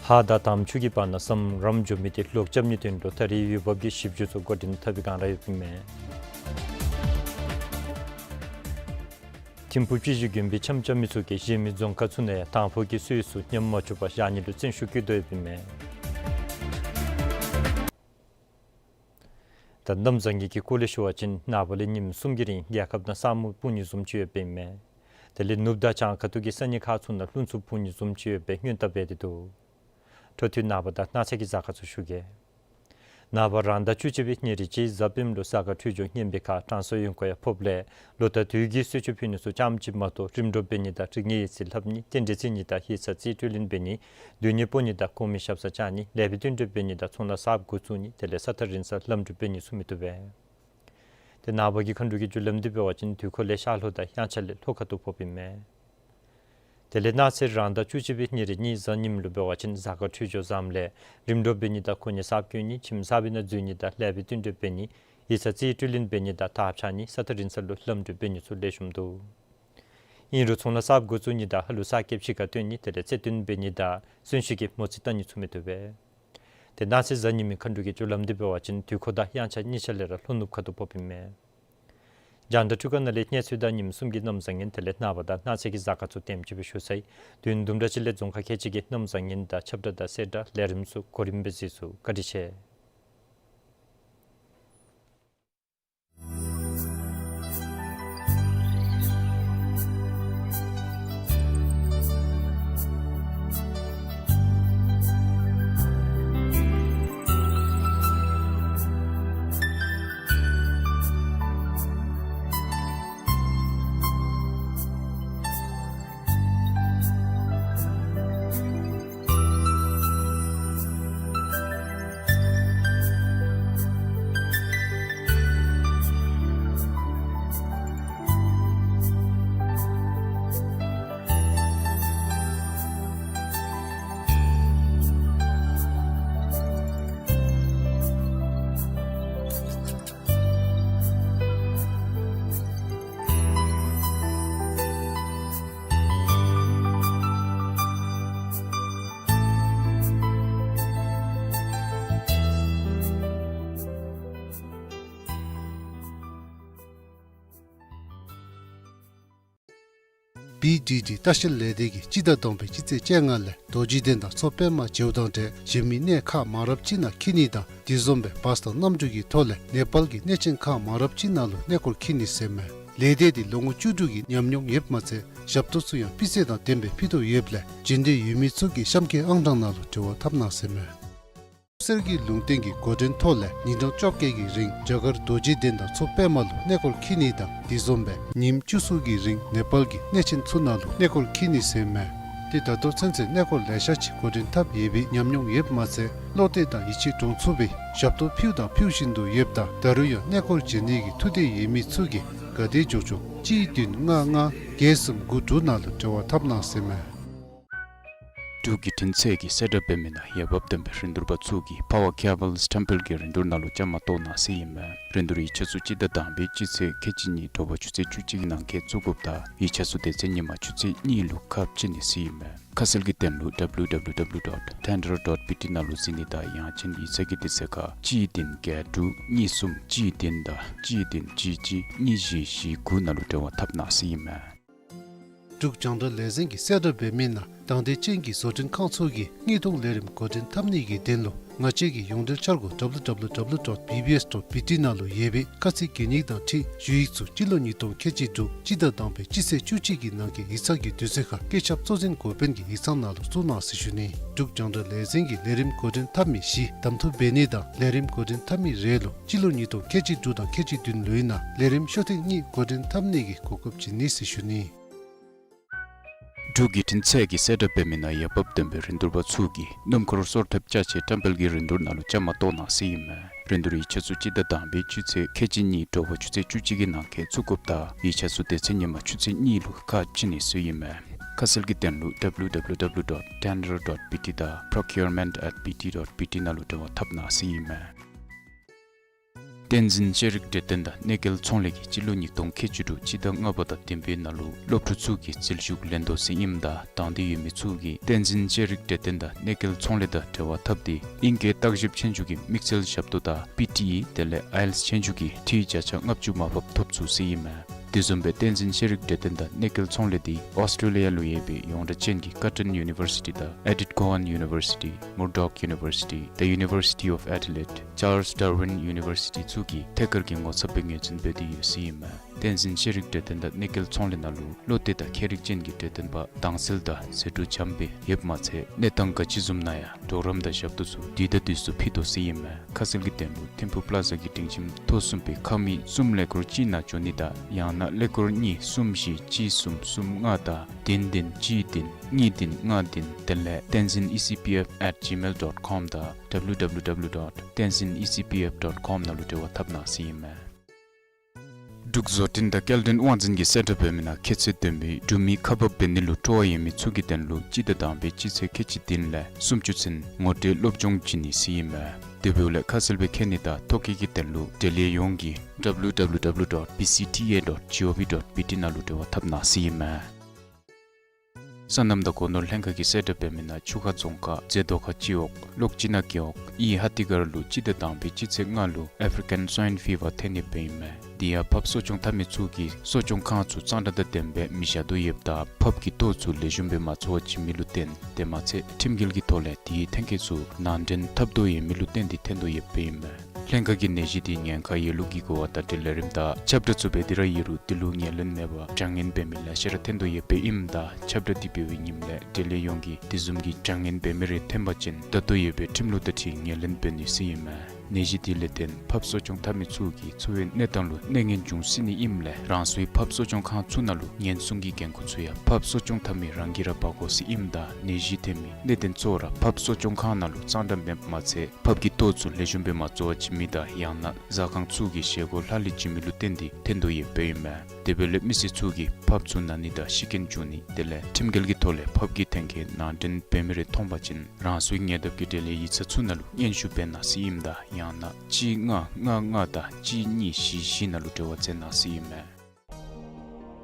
ཧཱ་དང་དམ་ཆོས་ཀྱི་བར་ན་ཟམ་རམ་འགྱོ་མི་དེ་ལོག་རྐྱབ་ནིའི་དོན་ལུ་ད་རེས་འོས་འབབ་ཀྱི་ཞིབ་འཇུག་ཚུ་འགོ་འདྲེན་འཐབ་པའི་བསྒང་ར་ཡོདཔ་ཨིན་མས། ཐིམ་ཕུག་སྤྱི་བཞི་དགོན་པའི་འཆམ་རྐྱབ་མི་ཚུ་གིས་གཞན་མི་རྫོང་ཁག་ཚུ་ནང་ཡང་དང་ཕུ་གི་གསོལ་ཚུ་ཉམས་མ་བཅུག་པར་བཞག་ནི་ལུ་བརྩོན་ཤུགས་བསྐྱེད་དོ་ཡོདཔ་ཨིན་མས། ད་གནམ་བཟང་ངན་གྱི་སྐོར་ལས་ཞུ་བ་ཅིན་ནངས་པ་ལས་ཉིནམ་གསུམ་གྱི་རིང་རྒྱལ་ཁབ་ནང་ས་སྨུག་སྤུབ་ནི་བཟུམ་ཅིག་ཡོདཔ་ཨིན་མས། དེ་ལས་ནུབ་དང་བྱང་ཁ་ཐུག་གི་ས་གནས་ཁག་ཚུ་ནང་རླུང་འཚུབ་འཕུ་ནི་བཟུམ་ཅིག་ཡོད་པའི་སྔོན་བརྡ་འབད་དེ་འདུག། འཕྲོ་མཐུད་ནངས་པ་དང་གནངས་ཚེ་གི་གཟའ་སྐར་ཚུ་ཞུ་གེ། ནངས་པ་རང་ཟླ་བཅུ་གཅིག་པའི་ཉེར་གཅིག་གཟའ་སྤེནམ་ལུ་གཟའ་སྐར་འཕྲོད་སྦྱོར་སྙན་པའི་ཁར་དྲང་སྲོང་ཡོན་ཁོ་ཡང་ཕོགཔ་ལས་ལོ་ཟླ་དུས་ཀྱི་གསོལ་མཆོད་ཕུལ་ནི་ཚུ་ཙམ་ཅིག་མ་གཏོགས་རིམ་གྲོ་འབད་ནི་དང་རིག་གནས་ཡིག་རྩིས་ལྷབ་ནི་རྟེན་འབྲེལ་བརྩི་ནི་དང་ཡིག་ཚང་རྩིས་སྤྲོད་ལེན་འབད་ནི་སྡོད་གནས་སྤོ་ནི་དང་གོང་མའི་ཞབས་སར་བཅར་ནི་ལེགས་པའི་བསྟུན་གྲོས་འབད་ནི་དང་ཚོང་ལཱ་གསརཔ་འགོ་བཙུགས་ནི་དེ་ལས་ས་ཐག་རིང་སར་ལམ་འགྲུལ་འབད་ནི་ཚུ་མི་བཏུབ་པས། ཏེ་ནངས་པ་གི་མཁའ་འགྲོ་གི་རྒྱུ་ལམ་འདི་འབད་བ་ཅིན་དུས་འཁོར་ལས་ཤར་ལྷོ་དང་དབྱངས་འཆར་ལས་ལྷོ་ཁ་ཐུག་ཕོགཔ་ཨིན་མས། དེ་ལས་གནངས་ཚེ་རང་ཟླ་བཅུ་གཅིག་པའི་ཉེར་གཉིས་གཟའ་ཉིམ་ལུ་འབད་བ་ཅིན་གཟའ་སྐར་འཕྲོད་སྦྱོར་བཟངམ་ལས་རིམ་གྲོ་འབད་ནི་དང་གོ་གནས་གསརཔ་བསྐོ་ནི་ཁྱིམ་གསར་པའི་ནང་འཛུལ་ནི་དང་ལེགས་པའི་བསྟུན་གྲོས་འབད་ནི་ཡིག་ཚང་རྩིས་སྤྲོད་ལེན་འབད་ནི་དང་དར་འཕྱར་ནི་ས་ཐག་རིང་ས་ལུ་ལམ་འགྲུལ་འབད་ནི་ཚུ་ལེགས་ཤོམ་འདུག། ཨིན་རུང་ཚོང་ལཱ་གསརཔ་འགོ་བཙུགས་ནི་དང་ཧ་ལུགས་གསར་སྐྱེསཔ་ཅིག་ཁར་བཏོན་ནི་དེ་ལས་རྩེད་འགྲན་འབད་ནི་དང་གསོན་གཤིན་གྱི་མོ་རྩིས་བལྟ་ནི་ཚུ་མི་བཏུབ་པས། ཏེ་གནངས་ཚེ་གཟའ་ཉི་མའི་མཁའ་འགྲོ་གི་རྒྱུ་ལམ་འདི་འབད་བ་ཅིན་དུས་འཁོར་དང་དབྱངས་འཆར་གཉིས་ཆ་ལས་ར་ལྷོ་ནུབ་ཁ་ཐུག་ཕོགཔ་ཨིན་མས། རྒྱང་བསྒྲགས་འཕྲུལ་ཁང་ནང་ལས་གནས་ཚུལ་དང་ཉིནམ་གསུམ་གྱི་གནམ་བཟང་ངན་དེ་ལས་ནངས་པ་དང་གནངས་ཚེ་གི་གཟའ་སྐར་ཚུ་དེམ་ཅིག་སྦེ་ཞུ་ཚར་ཡི། དུས་ཡུན་དུམ་གྲ་ཅིག་ལས་རྫོང་ཁག་ཁལ་གཅིག་གི་གནམ་བཟང་ངན་དང་ཁྱབ་བསྒྲགས་དང་གསལ་བསྒྲགས་ལས་རིམ་ཚུ་གོ་རིམ་སྦེ་གཟིགས་ཚུགས། བཀའ་དྲིན་ཆེ། བི་ཌི་ཌི་ལྟ་བཤལ་ལས་སྡེ་གིས་སྤྱི་ཟླ་དང་པའི་སྤྱི་ཚེས་བཅོ་ལྔ་ལས་རྡོ་རྗེ་གདན་དང་མཚོ་པདྨ་བྱེའུ་དང་འབྲས་གཞན་མི་གནས་ཁག་མང་རབས་ཅིག་ནང་འཁྱིད་ནི་དང་དེ་བཟུམ་སྦེ་བཱས་དང་གནམ་གྲུ་གི་ཐོག་ལས་ནེ་པཱལ་གྱི་གནས་ཆེན་ཁག་མང་རབས་ཅིག་ནང་ལུ་གནས་སྐོར་འཁྱིད་ནི་ཟེར་མས། ལས་སྡེ་འདི་ལོ་ངོ་བཅུ་དྲུག་གི་ཉམས་མྱོང་ཡོདཔ་མ་ཚད་ཞབས་ཏོག་ཚུ་ཡང་སྤུས་ཚད་དང་ལྡནམ་སྦེ་ཕུལ་དོ་ཡོདཔ་ལས་རྗེས་འདེད་ཡོད་མི་ཚུ་གིས་གཤམ་གྱི་ཨང་གྲངས་ནང་ལུ་འབྲེལ་བ་འཐབ་གནང་ཟེར་མས། གསེར་གྱི་ལུང་བསྟན་གྱི་འགོ་འདྲེན་ཐོག་ལས་ཉིན་གྲངས་བཅོ་བརྒྱད་ཀྱི་རིང་རྒྱ་གར་རྡོ་རྗེ་གདན་དང་མཚོ་པདྨ་ལུ་གནས་སྐོར་འཁྱིད་ནི་དང་དེ་བཟུམ་སྦེ་ཉིནམ་བཅུ་གསུམ་གྱི་རིང་ནེ་པཱལ་གྱི་གནས་ཆེན་ཚུ་ནང་ལུ་གནས་སྐོར་འཁྱིད་ནི་ཟེར་མས། ཏེ་ད་ལྟོ་ཚུན་ཚོད་གནས་སྐོར་ལེ་ཤ་ཅིག་འགོ་འདྲེན་འཐབ་ཡོད་པའི་ཉམས་མྱོང་ཡོདཔ་མ་ཚད་བློ་གཏད་དང་ཡིད་ཆེས་འདྲོངས་ཚུགས་པའི་ཞབས་ཏོག་ཕུལཝ་དང་ཕུལ་བཞིན་དུ་ཡོདཔ་ད་ད་རུང་ཡང་གནས་སྐོར་བྱིན་ནི་གི་ཐུགས་འདོད་ཡོད་མི་ཚུ་གིས་ག་དེ་མགྱོགས་མགྱོགས་གཅིག་བདུན་ལྔ་ལྔ་བརྒྱད་གསུམ་དགུ་དྲུག་ནང་ལུ་འབྲེལ་བ་འཐབ་གནང་ཟེར་མས། འབྲུག་གི་དྲིན་ཚད་ཀྱི་གསལ་བསྒྲགས་འབད་མི་ནང་འོས་འབབ་ལྡན་པའི་རིན་བསྡུར་པ་ཚུ་གིས་Power Cables Temple གྱི་རིན་བསྡུར་ནང་ལུ་བཅའ་མར་གཏོགས་གནང་ཟེར་ཨིན་མས། རིན་བསྡུར་ཡིག་ཆ་ཚུ་སྤྱི་ཟླ་དང་པའི་སྤྱི་ཚེས་ཁལ་གཅིག་གཉིས་དྲོ་པ་ཆུ་ཚོད་བཅུ་གཅིག་གི་ནང་འཁོད་བཙུགས་དགོཔ་ད་ཡིག་ཆ་ཚུ་དེ་ཚེ་ཉིན་མ་ཆུ་ཚོད་གཉིས་ལུ་ཁ་ཕྱེ་ནི་ཟེར་ཨིན་མས། ཁ་གསལ་གྱི་དོན་ལུ་W W W dot tender dot B T ནང་ལུ་གཟིགས་ནི་དང་ཡང་ཅིན་ཡིག་ཚང་གི་དུས་ཚོད་ཁར་གཅིག་བདུན་བརྒྱད་དྲུག་གཉིས་གསུམ་གཅིག་བདུན་དང་གཅིག་བདུན་གཅིག་གཅིག་གཉིས་བཞི་བཞི་དགུ་ནང་ལུ་འབྲེལ་བ་འཐབ་གནང་ཟེར་ཨིན་མས། འབྲུག་རྒྱང་བསྒྲགས་ལས་འཛིན་གྱིས་གསལ་བསྒྲགས་འབད་མི་ནང་དང་འདོད་ཅན་གྱི་བཟོ་སྐྲུན་ཁང་ཚུ་གིས་དངུལ་གཏོང་ལས་རིམ་འགོ་འདྲེན་འཐབ་ནི་གི་དོན་ལུ་ ང་བཅས་ཀྱི་ཡོངས་འབྲེལ་འཆར་སྒོ་W W W dot B B S dot B T ནང་ལུ་ཡོད་པའི་ཁ་ཚིག་གན་ཡིག་དང་འཁྲིལ་ཞུ་ཡིག་ཚུ་སྤྱི་ལོ་ཉིས་སྟོང་ཁལ་གཅིག་དྲུག་སྤྱི་ཟླ་དང་པའི་སྤྱི་ཚེས་བཅུ་གཅིག་གི་ནང་འཁོད་ཡིག་ཚང་གི་དུས་ཚོད་ཁར་སྐུ་ཞབས་གཙོ་འཛིན་འགོ་དཔོན་གྱི་ཡིག་ཚང་ནང་ལུ་བཙུགས་གནང་ཟེར་ཞུ་ནི། འབྲུག་རྒྱང་བསྒྲགས་ལས་འཛིན་གྱིས་ལས་རིམ་འགོ་འདྲེན་འཐབ་མི་བཞི་གདམ་འཐུ་འབད་ནི་དང་ལས་རིམ་འགོ་འདྲེན་འཐབ་མི་རེ་ལུ་སྤྱི་ལོ་ཉིས་སྟོང་ཁལ་གཅིག་དྲུག་དང་ཁལ་གཅིག་བདུན་ལོའི་ནང་ལས་རིམ་ཤོག་ཐེངས་གཉིས་འགོ་འདྲེན་འཐབ་ནི་གི་གོ་སྐབས་བྱིན་ནི་ཟེར་ཞུ་ནི། འབྲུག་བརྒྱུད་འཕྲིན་ཚད་ཀྱིས་གསལ་བསྒྲགས་འབད་མི་ནང་ཡ་བབ་ལྡན་པའི་རིན་བསྡུར་པ་ཚུ་གིས་སྣུམ་འཁོར་སོར་ཐེབས་ཅ་ཆས་བཀྲམ་སྤེལ་གྱི་རིན་བསྡུར་ནང་ལུ་བཅའ་མར་གཏོགས་གནང་ཟེར་ཨིན་མས། རིན་བསྡུར་ཡིག་ཆ་ཚུ་སྤྱི་ཟླ་དང་པའི་སྤྱི་ཚེས་ཁལ་གཅིག་གཉིས་དྲོ་པ་ཆུ་ཚོད་བཅུ་གཅིག་གི་ནང་འཁོད་ཚུད་དགོཔ་དང་ཡིག་ཆ་ཚུ་སྡེ་ཚན་ཉི་མ་ཆུ་ཚོད་གཉིས་ལུ་ཁ་ཕྱེ་ནི་ཟེར་ཨིན་མས། ཁ་གསལ་གྱི་དོན་ལུ་W W W dot tender dot B T དང་procurement at B T dot B T ནང་ལུ་འབྲེལ་བ་འཐབ་གནང་ཟེར་ཨིན་མས། བསྟན་འཛིན་ཤེས་རིག་གྲོས་སྟོན་དང་གནས་སྐལ་ཚོང་ལས་ཀྱིས་སྤྱི་ལོ་ཉིས་སྟོང་ཁལ་གཅིག་དྲུག་སྤྱི་ཟླ་ལྔ་པ་དང་བདུན་པའི་ནང་ལུ་སློབ་ཕྲུག་ཚུ་གི་འཛུལ་ཞུགས་ལེན་དོ་ཟེར་ཨིནམ་ད་དང་འདོད་ཡོད་མི་ཚུ་གིས་བསྟན་འཛིན་ཤེས་རིག་གྲོས་སྟོན་དང་གནས་སྐལ་ཚོང་ལས་དང་འབྲེལ་བ་འཐབ་སྟེ་ཨིང་སྐད་བརྟག་ཞིབ་ཆོས་རྒྱུགས་ཀྱི་དམིགས་བསལ་ཞབས་ཏོག་དང་P T E དེ་ལས་ཨའི་ཨེལ་ཊི་ཨེས་ཆོས་རྒྱུགས་ཀྱི་འཐུས་བརྒྱ་ཆ་ལྔ་བཅུ་མར་ཕབ་ཐོབ་ཚུགས་ཟེར་ཨིན་མས། དེ་བཟུམ་སྦེ་བསྟན་འཛིན་ཤེས་རིག་གྲོས་སྟོན་དང་གནས་སྐལ་ཚོང་ལས་འདི་ཨོསི་ཊེ་ལི་ཡ་ལུ་ཡོད་པའི་ཡོངས་གྲགས་ཅན་གྱི་ཀར་ཊོན་ཡུ་ནི་ཝར་སི་ཊི་དང་ཨེ་ཌིཐ་གོ་ཝཱན་ཡུ་ནི་ཝར་སི་ཊི། མུར་ཌོག་ཡུ་ནི་ཝར་སི་ཊི། The University of Adelaide། ཅཱརལསི་ཌར་ཝིན་ཡུ་ནི་ཝར་སི་ཊི་ཚུ་གིས་ཐད་ཀར་གྱི་ངོ་ཚབ་སྦེ་ངོས་འཛིན་འབད་དེ་ཡོད་ཟེར་ཨིན་མས། བསྟན་འཛིན་ཤེས་རིག་གྲོས་སྟོན་དང་གནས་སྐལ་ཚོང་ལས་ནང་ལུ་བློ་གཏད་དང་མཁས་རིག་ཅན་གྱི་གྲོས་སྟོན་པ་དྭངས་གསལ་དང་ཟད་འགྲོ་འཇམ་སྦེ་ཡོདཔ་མ་ཚད་གནས་སྟངས་ག་ཅི་བཟུམ་ནང་ཡང་གྲོགས་རམ་དང་ཞབས་ཏོག་ཚུ་དུས་དང་དུས་སུ་ཕུལ་དོ་ཟེར་ཨིན་མས། ཁ་གསལ་གྱི་དོན་ལུ་ཐིམ་ཕུག་པླ་ཛ་གི་སྒྲིང་ཁྱིམ་ཐོག་གསུམ་པའི་ཁང་མིག་གསུམ་ཀླད་ཀོར་གཅིག་ནང་འབྱོན་ནི་དང་ཡང་ན་ཀླད་ཀོར་གཉིས་གསུམ་བཞི་གཅིག་གསུམ་གསུམ་ལྔ་དང་བདུན་བདུན་གཅིག་བདུན་གཉིས་བདུན་ལྔ་བདུན་དེ་ལས་tenzin E C P F at gmail dot com དང་W W W dot tenzin E C P F dot com ནང་ལུ་འབྲེལ་བ་འཐབ་གནང་ཟེར་ཨིན་མས། འབྲུག་བཟོ་སྐྲུན་དང་སྐྱེལ་འདྲེན་དབང་འཛིན་གྱིས་གསལ་བསྒྲགས་འབད་མི་ནང་ཁྱད་ཚད་ལྡན་པའི་འབྲུག་མི་ཁག་འབག་འབད་ནི་ལུ་སྤྲོ་བ་ཡོད་མི་ཚུ་གི་དོན་ལུ་སྤྱི་ཟླ་དང་པའི་སྤྱི་ཚེས་ཁལ་གཅིག་བདུན་ལས་སུམ་ཅུ་ཚུན་ངོ་སྤྲོད་སློབ་སྦྱོང་བྱིན་ནི་ཟེར་ཨིན་མས། དེ་འབདཝ་ལས་ཁ་གསལ་སྦེ་མཁྱེན་ནི་དང་ཐོ་བཀོད་ཀྱི་དོན་ལུ་འབྲེལ་ཡོད་ཡོངས་ཀྱིས W W W dot B C T A dot gov dot B T ནང་ལུ་འབྲེལ་བ་འཐབ་གནང་ཟེར་ཨིན་མས། སོ་ནམ་དང་སྒོ་ནོར་ལྷན་ཁག་གིས་གསལ་བསྒྲགས་འབད་མི་ནང་ཆུ་ཁ་རྫོང་ཁག་རྩེ་རྡོ་ཁ་སྤྱི་འོག་ལོག་ཅི་ན་རྒེད་འོག་ཨི་ཧ་ཏི་གར་ལུ་སྤྱི་ཟླ་དང་པའི་སྤྱི་ཚེས་ལྔ་ལུ་ཨེཕ་རི་ཀན་སོའིན་ཕི་བར་ཐོན་ནི་སྦེ་ཨིན་མས། དེ་ཡང་ཕགཔ་གསོ་སྐྱོང་འཐབ་མི་ཚུ་གིས་གསོ་སྐྱོང་ཁང་ཚུ་གཙང་སྦྲ་དང་ལྡནམ་སྦེ་མི་བཞག་དོ་ཡོདཔ་ད་ཕགཔ་གི་ལྟོ་ཚུ་ལེགས་ཤོམ་སྦེ་མ་འཚོ་བར་བྱིན་མི་ལུ་བརྟེན་དེ་མ་ཚད་ཁྲིམས་འགལ་གྱི་ཐོག་ལས་དེའི་ཐོན་སྐྱེད་ཚུ་ནང་འདྲེན་འཐབ་དོ་ཡོད་མི་ལུ་བརྟེན་ཏེ་ཐོན་དོ་ཡོདཔ་ཨིན་མས། ལྷན་ཁག་གིས་ནད་གཞི་དེ་ཉེན་ཁ་ཡོད་ལུགས་ཀྱི་གོ་བ་དང་འབྲེལ་ལས་རིམ་དང་ཁྱབ་བསྒྲགས་ཚུ་འབད་དེ་ར་ཡོད་རུང་དེ་ལུ་ངོས་ལེན་མེད་པར་དྲག་གནོན་འབད་མི་ལེ་ཤ་ར་ཐོན་དོ་ཡོདཔ་ཨིནམ་ད་ཁྱབ་བསྒྲགས་དེ་འབད་བའི་ཉིནམ་ལས་འབྲེལ་ཡོད་ཡོངས་ཀྱིས་དེ་བཟུམ་གྱི་དྲག་གནོན་འབད་མི་རེ་ཐོན་པ་ཅིན་ད་ལྟོ་ཡོད་པའི་ཁྲིམས་ལུགས་དང་འཁྲིལ་ངོས་ལེན་འབད་ནི་ཟེར་ཨིན་མས། ནད་གཞི་དེ་ལས་བརྟེན་ཕགཔ་གསོ་སྐྱོང་འཐབ་མི་ཚུ་གི་འཚོ་བའི་གནས་སྟངས་ལུ་གནོད་ངན་འབྱུང་སྲིད་ནི་ཨིནམ་ལས་རང་སོའི་ཕགཔ་གསོ་སྐྱོང་ཁང་ཚུ་ནང་ལུ་ཉེན་སྲུང་གི་འགན་ཁུར་ཚུ་ཡང་ཕགཔ་གསོ་སྐྱོང་འཐབ་མི་རང་གིས་ར་འབག་དགོ་ཟེར་ཨིནམ་ད་ནད་གཞི་ཐོན་མི་གནད་དོན་གཙོ་བོ་ར་ཕགཔ་གསོ་སྐྱོང་ཁང་ནང་ལུ་གཙང་སྦྲ་མེདཔ་མ་ཚད་ཕགཔ་གི་ལྟོ་ཚུ་ལེགས་ཤོམ་སྦེ་མ་འཚོ་བར་བྱིན་མི་དང་ཡང་ན་ཟ་ཁང་ཚུ་གི་བཞེས་སྒོ་ལྷག་ལུས་བྱིན་མི་ལུ་བརྟེན་ཏེ་ཐོན་དོ་ཡོདཔ་ཨིན་མས། དེ་འབདཝ་ལས་མི་སེར་ཚུ་གིས་ཕགཔ་ཚུ་ན་ནི་དང་ཤི་རྐྱེན་འབྱུང་ནི་དེ་ལས་ཁྲིམས་འགལ་གྱི་ཐོག་ལས་ཕགཔ་གི་ཐོན་སྐྱེད་ནང་འདྲེན་འབད་མི་རེ་མཐོང་པ་ཅིན་རང་སོའི་ཉེ་འདབས་ཀྱི་འབྲེལ་ཡོད་ཡིག་ཚང་ཚུ་ནང་ལུ་སྙན་ཞུ་འབད་གནང་ཟེར་ཨིནམ་ད་ཡང་ན་གཅིག་ལྔ་ལྔ་ལྔ་དང་གཅིག་གཉིས་བཞི་བཞི་ནང་ལུ་འབྲེལ་བ་མཛད་གནང་ཟེར་ཨིན་མས།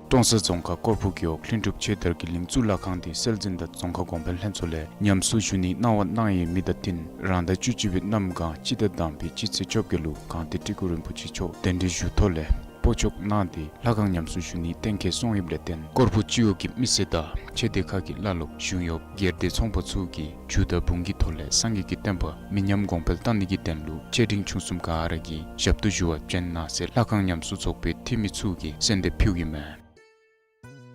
ཀྲོང་གསར་རྫོང་ཁག་ཀོར་ཕུ་རྒེད་འོག་ལྷུན་གྲུབ་ཆོས་དར་གྱི་གླིང་གཙུག་ལག་ཁང་དེ་སྲོལ་འཛིན་དང་རྫོང་ཁ་གོང་འཕེལ་ལྷན་ཚོགས་ལས་ཉམས་གསོ་ཞུ་ནིའི་གནང་བ་གནང་ཡོད་མི་དང་བསྟུན་རང་ཟླ་བཅུ་གཅིག་པའི་གནམ་གང་སྤྱི་ཟླ་དང་པའི་སྤྱི་ཚེས་བཅོ་བརྒྱད་ལུ་གངས་ཏི་ཏི་སྐོར་རིན་པོ་ཆེ་མཆོག་གདན་འདྲེན་ཞུ་ཐོག་ལས་སྤོ་བཅུག་གནང་སྟེ་ལྷ་ཁང་ཉམས་གསོ་ཞུ་ནི་གཏན་འཁེལ་སོང་ཡོདཔ་ལས་བརྟེན་ཀོར་ཕུ་སྤྱི་འོག་གི་མི་སེར་དང་ཆོས་སྡེ་ཁག་གི་བླ་སློབ་གཞུང་གཡོགཔ་སྒེར་སྡེ་ཚོང་པ་ཚུ་གིས་མཇུག་དང་འབུང་གི་ཐོག་ལས་སངས་རྒྱས་ཀྱི་བསྟན་པ་མི་ཉམས་གོང་འཕེལ་གཏང་ནི་གི་དོན་ལུ་ཆེ་འབྲིང་ཆུང་གསུམ་ག་ར་གིས་ཞབས་ཏོག་ཞུ་བར་བྱོན་གནང་ཟེར་ལྷ་ཁང་ཉམས་གསོ་ཚོགས་པའི་འཐུས་མི་ཚུ་གིས་གསོལ་འདེབས་ཕུལཝ་ཨིན་མས།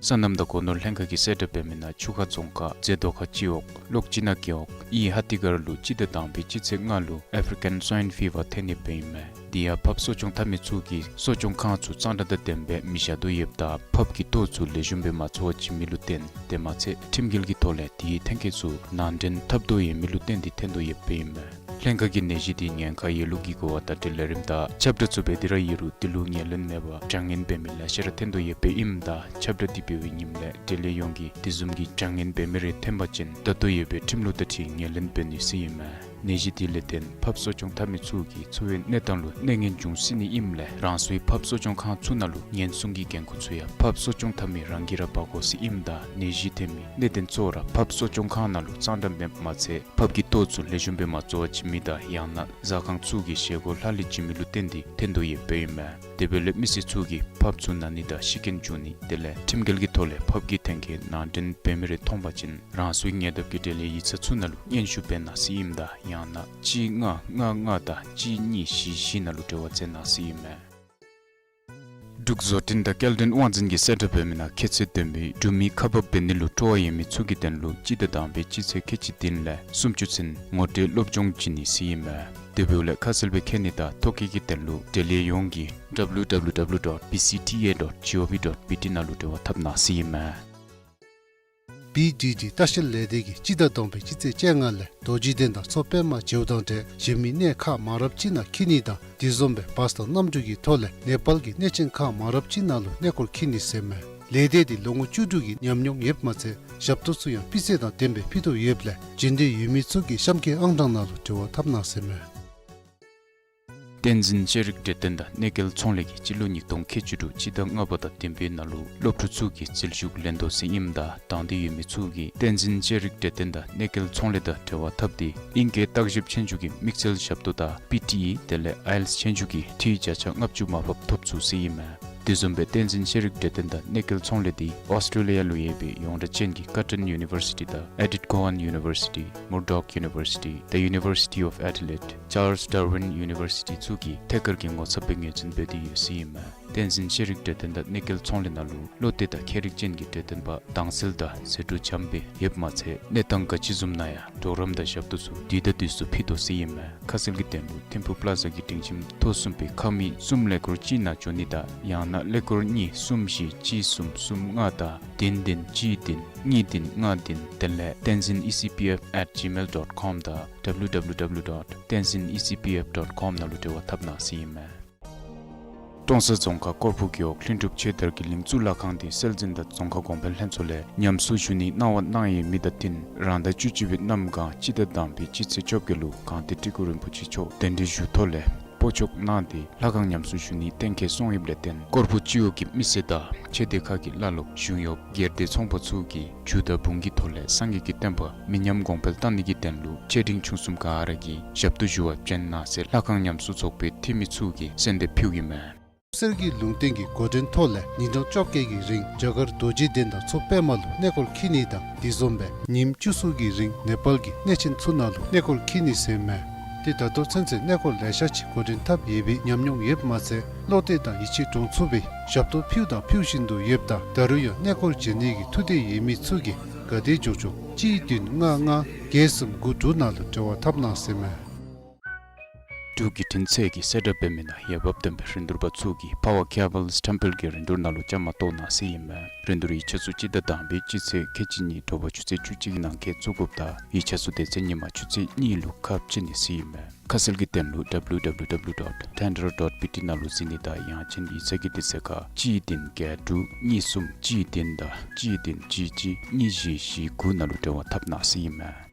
སོ་ནམ་དང་སྒོ་ནོར་ལྷན་ཁག་གིས་གསལ་བསྒྲགས་འབད་མི་ནང་ཆུ་ཁ་རྫོང་ཁག་རྫེ་རྡོ་ཁ་སྤྱི་འོག་ལོག་ཅི་ན་རྒེད་འོག་ཨི་ཧ་ཏི་གར་ལུ་སྤྱི་ཟླ་དང་པའི་སྤྱི་ཚེས་ལྔ་ལུ་ཨེཕ་རི་ཀན་སོའིན་ཕི་བར་ཐོན་ནི་སྦེ་ཨིན་མས། དེ་ཡང་ཕགཔ་གསོ་སྐྱོང་འཐབ་མི་ཚུ་གིས་གསོ་སྐྱོང་ཁང་ཚུ་གཙང་སྦྲ་དང་ལྡནམ་སྦེ་མི་བཞག་དོ་ཡོདཔ་ད་ཕགཔ་གི་ལྟོ་ཚུ་ལེགས་ཤོམ་སྦེ་མ་འཚོ་བར་བྱིན་མི་ལུ་བརྟེན་དེ་མ་ཚད་ཁྲིམས་འགལ་གྱི་ཐོག་ལས་དེའི་ཐོན་སྐྱེད་ཚུ་ནང་འདྲེན་འཐབ་དོ་ཡོད་མི་ལུ་བརྟེན་ཏེ་ཐོན་དོ་ཡོདཔ་ཨིན་མས། ལྷན་ཁག་གིས་ནད་གཞི་དེ་ཉེན་ཁ་ཡོད་ལུགས་ཀྱི་གོ་བ་དང་འབྲེལ་ལས་རིམ་དང་ཁྱབ་བསྒྲགས་ཚུ་འབད་དེ་ར་ཡོད་རུང་དེ་ལུ་ངོས་ལེན་མེད་པར་དྲག་གནོན་འབད་མི་ལེ་ཤ་ར་ཐོན་དོ་ཡོདཔ་ཨིནམ་ད་ཁྱབ་བསྒྲགས་དེ་འབད་བའི་ཉིནམ་ལས་འབྲེལ་ཡོད་ཡོངས་ཀྱིས་དེ་བཟུམ་གྱི་དྲག་གནོན་འབད་མི་རེ་ཐོན་པ་ཅིན་ད་ལྟོ་ཡོད་པའི་ཁྲིམས་ལུགས་དང་འཁྲིལ་ངོས་ལེན་འབད་ནི་ཟེར་ཨིན་མས། ནད་གཞི་དེ་ལས་བརྟེན་ཕགཔ་གསོ་སྐྱོང་འཐབ་མི་ཚུ་གི་འཚོ་བའི་གནས་སྟངས་ལུ་གནོད་ངན་འབྱུང་སྲིད་ནི་ཨིནམ་ལས་རང་སོའི་ཕགཔ་གསོ་སྐྱོང་ཁང་ཚུ་ནང་ལུ་ཉེན་སྲུང་གི་འགན་ཁུར་ཚུ་ཡང་ཕགཔ་གསོ་སྐྱོང་འཐབ་མི་རང་གིས་ར་འབག་དགོ་ཟེར་ཨིནམ་ད་ནད་གཞི་ཐོན་མི་གནད་དོན་གཙོ་བོ་ར་ཕགཔ་གསོ་སྐྱོང་ཁང་ནང་ལུ་གཙང་སྦྲ་མེདཔ་མ་ཚད་ཕགཔ་གི་ལྟོ་ཚུ་ལེགས་ཤོམ་སྦེ་མ་འཚོ་བར་བྱིན་མི་དང་ཡང་ན་ཟ་ཁང་ཚུ་གི་བཞེས་སྒོ་ལྷག་ལུས་བྱིན་མི་ལུ་བརྟེན་ཏེ་ཐོན་དོ་ཡོདཔ་ཨིན་མས། དེ་འབདཝ་ལས་མི་སེར་ཚུ་གིས་ཕགཔ་ཚུ་ན་ནི་དང་ཤི་རྐྱེན་འབྱུང་ནི་དེ་ལས་ཁྲིམས་འགལ་གྱི་ཐོག་ལས་ཕགཔ་གི་ ལྷན་རྒྱས་ནང་འདྲེན་འབད་མི་རེ་མཐོང་པ་ཅིན་རང་སོའི་ཉེ་འདབས་ཀྱི་འབྲེལ་ཡོད་ཡིག་ཚང་ཚུ་ནང་ལུ་སྙན་ཞུ་འབད་གནང་ཟེར་ཨིནམ་ད་ཡང་ན་གཅིག་ལྔ་ལྔ་ལྔ་དང་གཅིག་གཉིས་བཞི་བཞི་ནང་ལུ་འབྲེལ་བ་མཛད་གནང་ཟེར་ཨིན་མས། འབྲུག་བཟོ་སྐྲུན་དང་སྐྱེལ་འདྲེན་དབང་འཛིན་གྱིས་གསལ་བསྒྲགས་འབད་མི་ནང་ཁྱད་ཚད་ལྡན་པའི་སྦྲུམ་མའི་ཁ་འབབ་འབད་ནི་ལུ་སྤྲོ་བ་ཡོད་མི་ཚུ་གི་དོན་ལུ་སྤྱི་ཟླ་དང་པའི་སྤྱི་ཚེས་ཁལ་གཅིག་བདུན་ལས་སུམ་ཅུ་ཚུན་ངོ་སྤྲོད་སློབ་སྦྱོང་བྱིན་ནི་ཟེར་ཨིན་མས། དེ་འབདཝ་ལས་ཁ་གསལ་སྦེ་མཁྱེན་ནི་དང་ཐོ་བཀོད་ཀྱི་དོན་ལུ་འབྲེལ་ཡོད་ཡོངས་ཀྱིས་W W W dot B C T A dot gov dot B T ནང་ལུ་འབྲེལ་བ་འཐབ་གནང་ཟེར་ཨིན་མས། B D D ལྟ་བཤལ་ལས་སྡེ་གིས་སྤྱི་ཟླ་དང་པའི་སྤྱི་ཚེས་བཅོ་ལྔ་ལས་རྡོ་རྗེ་གདན་དང་མཚོ་པདྨ་བྱེའུ་དང་འབྲེལ་གཞན་མི་གནས་ཁག་མ་རབས་ཅིག་ནང་འཁྱིད་ནི་དང་དེ་བཟུམ་སྦེ་བཱས་དང་གནམ་གྲུ་གི་ཐོག་ལས་ནེ་པཱལ་གྱི་གནས་ཆེན་ཁག་མ་རབས་ཅིག་ནང་ལུ་གནས་སྐོར་འཁྱིད་ནི་ཟེར་ཨིན་མས། ལས་སྡེ་འདི་ལོ་ངོ་བཅུ་དྲུག་གི་ཉམས་མྱོང་ཡོདཔ་མ་ཚད་ཞབས་ཏོག་ཚུ་ཡང་སྤུས་ཚད་དང་ལྡནམ་སྦེ་ཕུལ་དོ་ཡོདཔ་ལས་འབྱོན་འདོད་ཡོད་མི་ཚུ་གིས་གཤམ་འཁོད་ཨང་གྲངས་ནང་ལུ་འབྲེལ་བ་འཐབ་གནང་ཟེར་ཨིན་མས། བསྟན་འཛིན་ཤེས་རིག་གྲོས་སྟོན་དང་གནས་སྐལ་ཚོང་ལས་ཀྱིས་སྤྱི་ལོ་ཉིས་སྟོང་ཁལ་གཅིག་དྲུག་སྤྱི་ཟླ་ལྔ་པ་དང་བདུན་པའི་ནང་ལུ་སློབ་ཕྲུག་ཚུ་གི་འཛུལ་ཞུགས་ལེན་དོ་ཟེར་ཨིནམ་ད་དང་འདོད་ཡོད་མི་ཚུ་གིས་བསྟན་འཛིན་ཤེས་རིག་གྲོས་སྟོན་དང་གནས་སྐལ་ཚོང་ལས་དང་འབྲེལ་བ་འཐབ་སྟེ་ཨིང་སྐད་བརྟག་ཞིབ་ཆོས་རྒྱུགས་ཀྱི་དམིགས་བསལ་ཞབས་ཏོག་དང་P T E དེ་ལས་ཨའི་ཨེལ་ཊི་ཨེས་ཆོས་རྒྱུགས་ཀྱི་འཐུས་བརྒྱ་ཆ་ལྔ་བཅུ་མར་ཕབ་ཐོབ་ཚུགས་ཟེར་ཨིན་མས། དེ་བཟུམ་སྦེ་བསྟན་འཛིན་ཤེས་རིག་གྲོས་སྟོན་དང་གནས་སྐལ་ཚོང་ལས་འདི་ཨོསི་ཊེ་ལི་ཡ་ལུ་ཡོད་པའི་ཡོངས་གྲགས་ཅན་གྱི་Curtin University དང་Edith Cowan University, Murdoch University, the University of Adelaide, Charles Darwin University ཚུ་གིས་ཐད་ཀར་གྱི་ངོ་ཚབ་སྦེ་ངོས་འཛིན་འབད་དེ་ཡོད་ཟེར་ཨིན་མས། བསྟན་འཛིན་ཤེས་རིག་གྲོས་སྟོན་དང་གནས་སྐལ་ཚོང་ལས་ནང་ལུ་བློ་གཏད་དང་མཁས་རིག་ཅན་གྱི་གྲོས་སྟོན་པ་དྭངས་གསལ་དང་ཟད་འགྲོ་འཇམ་སྦེ་ཡོདཔ་མ་ཚད་གནས་སྟངས་ག་ཅི་བཟུམ་ནང་ཡང་གྲོགས་རམ་དང་ཞབས་ཏོག་ཚུ་དུས་དང་དུས་སུ་ཕུལ་དོ་ཟེར་ཨིན་མས། ཁ་གསལ་གྱི་དོན་ལུ་ཐིམ་ཕུག་པ་ལ་ཛ་གི་སྒྲིང་ཁྱིམ་ཐོག་གསུམ་པའི་ཁང་མིག་གསུམ་ཀླད་ཀོར་གཅིག་ནང་འབྱོན་ནི་དང་ཡང་ན་ཀླད་ཀོར་གཉིས་གསུམ་བཞི་གཅིག་གསུམ་གསུམ་ལྔ་དང་བདུན་བདུན་གཅིག་བདུན་གཉིས་བདུན་ལྔ་བདུན་དེ་ལས་tenzin E C P F at gmail dot com དང་W W W dot tenzin E C P F dot com ནང་ལུ་འབྲེལ་བ་འཐབ་གནང་ཟེར་ཨིན་མས། ཀྲོང་གསར་རྫོང་ཁག་སྐོར་ཕུག་རྒེད་འོག་ལྷུན་གྲུབ་ཆོས་དར་གྱི་གླིང་གཙུག་ལག་ཁང་འདི་སྲོལ་འཛིན་དང་རྫོང་ཁ་གོང་འཕེལ་ལྷན་ཚོགས་ལས་ཉམས་གསོ་ཞུ་ནིའི་གནང་བ་གནང་ཡོད་མི་དང་བསྟུན་རང་ཟླ་བཅུ་གཅིག་པའི་གནམ་གང་སྤྱི་ཟླ་དང་པའི་སྤྱི་ཚེས་བཅོ་བརྒྱད་ལུ་གངས་ཏི་ཊཱིཀ་ཀོ་རིན་པོ་ཆེ་མཆོག་གདན་འདྲེན་ཞུ་ཐོག་ལས་སྤོ་བཅུག་གནང་སྟེ་ལྷ་ཁང་ཉམས་གསོ་ཞུ་ནིའི་གཏན་འཁེལ་སོང་ཡོདཔ་ལས་བརྟེན་སྐོར་ཕུག་སྤྱི་འོག་གི་མི་སེར་དང་ཆོས་སྡེ་ཁག་གི་བླ་སློབ་གཞུང་གཡོགཔ་སྒེར་སྡེ་ཚོང་པ་ཚུ་གིས་རྒྱུ་དང་འབུངས་ཀྱི་ཐོག་ལས་སངས་རྒྱས་ཀྱི་བསྟན་པ་མི་ཉམས་གོང་འཕེལ་གཏང་ནིའི་དོན་ལུ་ཆེ་འབྲིང་ཆུང་གསུམ་ག་ར་གིས་ཞབས་ཏོག་ཞུ་བར་བྱོན་གནང་ཟེར་ལྷ་ཁང་ཉམས་གསོ་ཚོགས་པའི་འཐུས་མི་ཚུ་གིས་གསོལ་འདེབས་ཕུལཝ་ཨིན་མས། གསེར་གྱི་ལུང་བསྟན་གྱི་འགོ་འདྲེན་ཐོག་ལས་ཉིན་གྲངས་བཅོ་བརྒྱད་ཀྱི་རིང་རྒྱ་གར་རྡོ་རྗེ་གདན་དང་མཚོ་པདྨ་ལུ་གནས་སྐོར་འཁྱིད་ནི་དང་དེ་བཟུམ་སྦེ་ཉིནམ་བཅུ་གསུམ་གྱི་རིང་ནེ་པཱལ་གྱི་གནས་ཆེན་ཚུ་ནང་ལུ་གནས་སྐོར་འཁྱིད་ནི་ཟེར་ཨིན་མས། ཏེ་ད་ལྟོ་ཚུན་ཚོད་གནས་སྐོར་ལེ་ཤ་ཅིག་འགོ་འདྲེན་འཐབ་ཡོད་པའི་ཉམས་མྱོང་ཡོདཔ་མ་ཚད་བློ་གཏད་དང་ཡིད་ཆེས་འདྲོངས་ཚུགས་པའི་ཞབས་ཏོག་ཕུལཝ་དང་ཕུལ་བཞིན་དུ་ཡོདཔ་ད་ད་རུང་ཡང་གནས་སྐོར་བྱོན་ནིའི་ཐུགས་འདོད་ཡོད་མི་ཚུ་གིས་ག་དེ་མགྱོགས་མགྱོགས་གཅིག་བདུན་ལྔ་ལྔ་བརྒྱད་གསུམ་དགུ་དྲུག་ནང་ལུ་འབྲེལ་བ་འཐབ་གནང་ཟེར་ཨིན་མས། འབྲུག་བརྒྱུད་འཕྲིན་ཚད་ཀྱིས་གསལ་བསྒྲགས་འབད་མི་ནང་འོས་འབབ་ལྡན་པའི་རིན་བསྡུར་པ་ཚུ་གིས་Power Cables ཊམ་དཔལ་གྱི་རིན་བསྡུར་ནང་ལུ་བཅའ་མར་གཏོགས་གནང་ཟེར་ཨིན་མས། རིན་བསྡུར་ཡིག་ཆ་ཚུ་སྤྱི་ཟླ་དང་པའི་སྤྱི་ཚེས་ཁལ་གཅིག་གཉིས་དྲོ་པ་ཆུ་ཚོད་བཅུ་གཅིག་གི་ནང་འཁོད་བཙུགས་དགོཔ་དང་ཡིག་ཆ་ཚུ་སྡེ་ཚན་ཉི་མ་ཆུ་ཚོད་གཉིས་ལུ་ཁ་ཕྱེ་ནི་ཟེར་ཨིན་མས། ཁ་གསལ་གྱི་དོན་ལུ་W W W dot tender dot B T ནང་ལུ་གཟིགས་ནི་དང་ཡང་ཅིན་ཡིག་ཚང་གི་དུས་ཚོད་ཁར་གཅིག་བདུན་བརྒྱད་དྲུག་གཉིས་གསུམ་གཅིག་བདུན་དང་གཅིག་བདུན་གཅིག་གཅིག་གཉིས་བཞི་བཞི་དགུ་ནང་ལུ་འབྲེལ་བ་འཐབ་གནང་ཟེར་ཨིན་མས།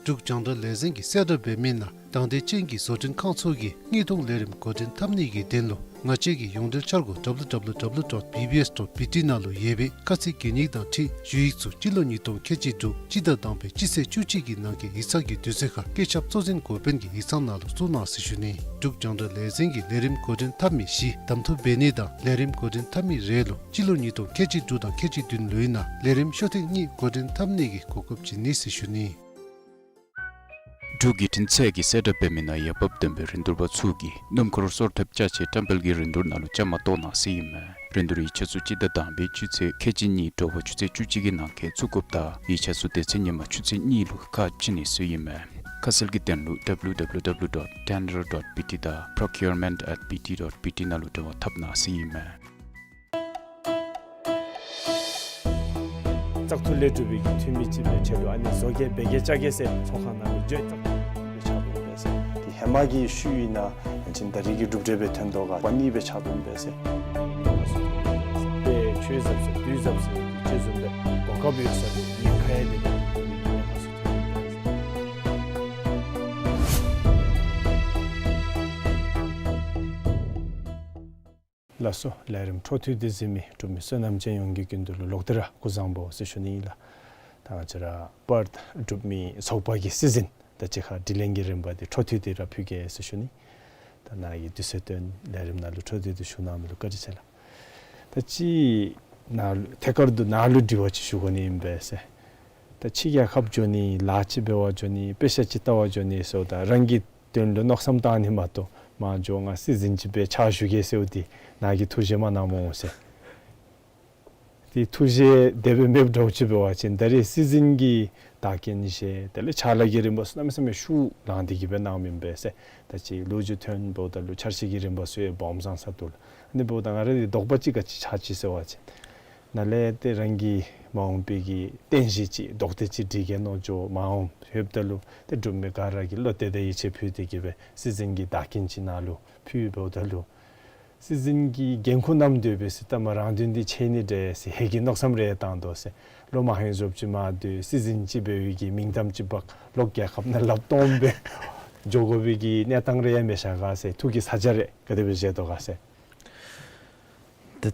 འབྲུག་རྒྱང་བསྒྲགས་ལས་འཛིན་གྱིས་གསལ་བསྒྲགས་འབད་མི་ནང་དང་འདོད་ཅན་གྱི་བཟོ་སྐྲུན་ཁང་ཚུ་གིས་དངུལ་གཏོང་ལས་རིམ་འགོ་འདྲེན་འཐབ་ནིའི་དོན་ལུ་ང་བཅས་ཀྱི་ཡོངས་འབྲེལ་འཆར་སྒོ་W W W dot B B S dot B T ནང་ལུ་ཡོད་པའི་ཁ་ཚིག་གན་ཡིག་དང་འཁྲིལ་ཞུ་ཡིག་ཚུ་སྤྱི་ལོ་ཉིས་སྟོང་ཁལ་གཅིག་དྲུག་སྤྱི་ཟླ་དང་པའི་སྤྱི་ཚེས་བཅུ་གཅིག་གི་ནང་འཁོད་ཡིག་ཚང་གི་དུས་ཚོད་ཁར་བཀོད་ཁྱབ་གཙོ་འཛིན་འགོ་དཔོན་གྱི་ཡིག་ཚང་ནང་ལུ་བཙུགས་གནང་ཟེར་ཞུ་ནི། འབྲུག་རྒྱང་བསྒྲགས་ལས་འཛིན་གྱིས་ལས་རིམ་འགོ་འདྲེན་འཐབ་མི་བཞི་གདམ་འཐུ་འབད་ནི་དང་ལས་རིམ་འགོ་འདྲེན་འཐབ་མི་རེ་ལུ་སྤྱི་ལོ་ཉིས་སྟོང་ཁལ་གཅིག་དྲུག་དང་ཁལ་གཅིག་བདུན་ལོའི་ནང་ལས་རིམ་ཤོག་ཐེངས་གཉིས་འགོ་འདྲེན་འཐབ་ནི་གི་གོ་སྐབས་བྱིན་ནི་ཟེར་ཞུ་ནི། འབྲུག་བརྒྱུད་འཕྲིན་ཚད་ཀྱིས་གསལ་བསྒྲགས་འབད་མི་ནང་འོས་འབབ་ལྡན་པའི་རིན་བསྡུར་པ་ཚུ་གིས་སྣུམ་འཁོར་སོར་ཐེབས་ཅ་ཆས་ཊམ་དཔལ་གྱི་རིན་བསྡུར་ནང་ལུ་བཅའ་མར་གཏོགས་གནང་ཟེར་ཨིན་མས། རིན་བསྡུར་ཡིག་ཆ་ཚུ་སྤྱི་ཟླ་དང་པའི་སྤྱི་ཚེས་ཁལ་གཅིག་གཉིས་དྲོ་པ་ཆུ་ཚོད་བཅུ་གཅིག་གི་ནང་འཁོད་བཙུགས་དགོཔ་དང་ཡིག་ཆ་ཚུ་སྡེ་ཚན་ཉི་མ་ཆུ་ཚོད་གཉིས་ལུ་ཁ་ཕྱེ་ནི་ཟེར་ཨིན་མས། ཁ་གསལ་གྱི་དོན་ལུ་W W W dot tender dot B T དང་procurement at B T dot B T ནང་ལུ་འབྲེལ་བ་འཐབ་གནང་ཟེར་ཨིན་མས། བཙག་འཐུ་ལས་གྲུབ་པའི་འཐུས་མི་ཅིག་སྦེ་ཆ་རོགས་ཨ་ནི་བཟོ་བཀོད་འབད་གེ་བཅའ་གེ་ཟེར་ཚོགས་ཁང་ནང་ལུ་འགྱོ་བཅའ་འཐུ་འབད་ཟེར། དེ་ཧེ་མ་གི་ཤུལ་ཨིན་ན་ཅིན་ད་རེས་ཀྱི་གྲུབ་འབྲས་སྦེ་ཐོན་དོ་ག་པ་ནི་སྦེ་བཅའ་འཐུ་འབད་ཟེར། དཔེ་ཆོས་ཟབ་ཟེར་དུས་ཟབ་ཟེར་གྱི་ཆོས་ཟབ་སྦེ་གོ་སྐབས་ཡོད་ས་དེ་ཉེན་ཁ་ཡང་དེ་ནང་དུ་ཉེན་ཁ་སུ་ཐོན་འབད་ཟེར། ལགས་སོ། ལས་རིམ་འཕྲོ་མཐུད་དེ་གཟིགས་མི་འབྲུག་མི་བསོད་ནམས་ཅན་ཡོངས་ཀྱི་དོན་ལུ་ལོག་སྟེ་ར་སྐུ་གཟུགས་བཟང་པོ་ཟེར་ཞུ་ནི་ཨིན་ལགས། ད་ང་བཅས་ར་པར་འབྲུག་མི་ཚོགས་པ་གི་སྲིད་འཛིན་དང་གཅིག་ཁར་དྲི་ལན་གྱི་རིམ་པ་འདི་འཕྲོ་མཐུད་དེ་ར་ཕུལ་གེ་ཟེར་ཞུ་ནི། ད་ནཱ་གིས་དུས་ཚོད་བཏོན་ལས་རིམ་ནང་ལུ་འཕྲོ་མཐུད་དེ་ཞུ་གནང་མི་ལུ་བཀའ་དྲིན་ཆེ་ལགས། ད་ཅི་ ནཱ་ཐད་ཀར་དུ་ནཱ་ལུ་དྲི་བ་ཅིག་ཞུ་དགོ་ནི་ཨིན་པས་ཟེར། ད་ཕྱི་རྒྱལ་ཁབ་འགྱོ་ནི་ལཱ་ཅིག་འབད་བར་འགྱོ་ནི་དཔེ་ཆ་ཅིག་བལྟ་བར་འགྱོ་ནི་ཟེརཝ་ད་རང་གི་དོན་ལུ་མནོ་བསམ་བཏང་ནི་མ་གཏོགས་མར་འགྱོ་ང་སྲིད་འཛིན་ཅིག་སྦེ་ཕྱག་ཞུ་གེ་ཟེརཝ་འདི་ནཱ་གིས་ཐུགས་བཞེད་མ་གནངམ་འོང་ཟེར། ཏེ་ཐུགས་བཞེད་དེ་སྦེ་མེདཔ་འདྲཝ་ཅིག་འབད་བ་ཅིན་ད་རེས་སྲིད་འཛིན་གྱི་བདག་རྐྱེན་བཞེས། དེ་ལས་ཕྱག་ལཱ་གི་རིམ་པ་ཚུ་གནམ་མེད་ས་མེད་ཤུགས་ལང་སྟེ་གི་སྦེ་གནངམ་ཨིན་པས་ཟེར། ད་ཅི་ལོ་རྒྱུས་ཐོན་འབདཝ་ད་ལུ་འཆར་གཞི་གི་རིམ་པ་ཚུ་ཡང་སྦོམ་བཟང་ས་འདུག་ལགས། ཨ་ནི་འབདཝ་ད་ང་ར་གི་དོགས་པ་ཅིག་ག་ཅི་ཆགས་ཅི་ཟེར་བ་ཅིན་ནཱ་ལས་ཏེ་རང་གི་མ་འོངས་པའི་གི་རྟེན་གཞི་ཅིག་རྡོག་ཏེ་ཅིག་སྒྲིག་གེ་མནོ་འགྱོ། མ་འོངས་ལྷོདཔ་ད་ལུ་ཏེ་འབྲུག་མི་ག་ར་གིས་བློ་གཏད་དང་ཡིད་ཆེས་ཕུལ་ཏེ་གི་སྦེ་སྲིད་འཛིན་གྱི་བདག་རྐྱེན་ཅིག་ནཱ་ལུ་ཕུལཝ་ད་ལུ་སྲིད་འཛིན་གྱི་འགན་ཁུར་བསྣམས་སྡོད་པའི་ཟེར། ད་མ་རང་དོན་འདི་ཆེ་ནི་འདྲས་ཟེར་ཧེ་གི་མནོ་བསམ་རེ་བཏང་དོ་ཟེར། ལོ་མ་ཧེ་བཟུམ་ཅིག་མར་སྡོད་སྲིད་འཛིན་ཅིག་འབད་བའི་གི་མིང་གཏམ་ཅིག་འབག་ལོག་རྒྱལ་ཁབ་ནང་ལགཔ་སྟོངམ་སྦེ་འགྱོ་དགོ་པའི་གི་གནས་སྟངས་རེ་ཡང་མེད་ཤ་ག་ཟེར། ཐུགས་ཀྱི་ས་ཆ་རེ་ག་དེ་སྦེ་བཞེས་དོ་ག་ཟེར། ཏེ་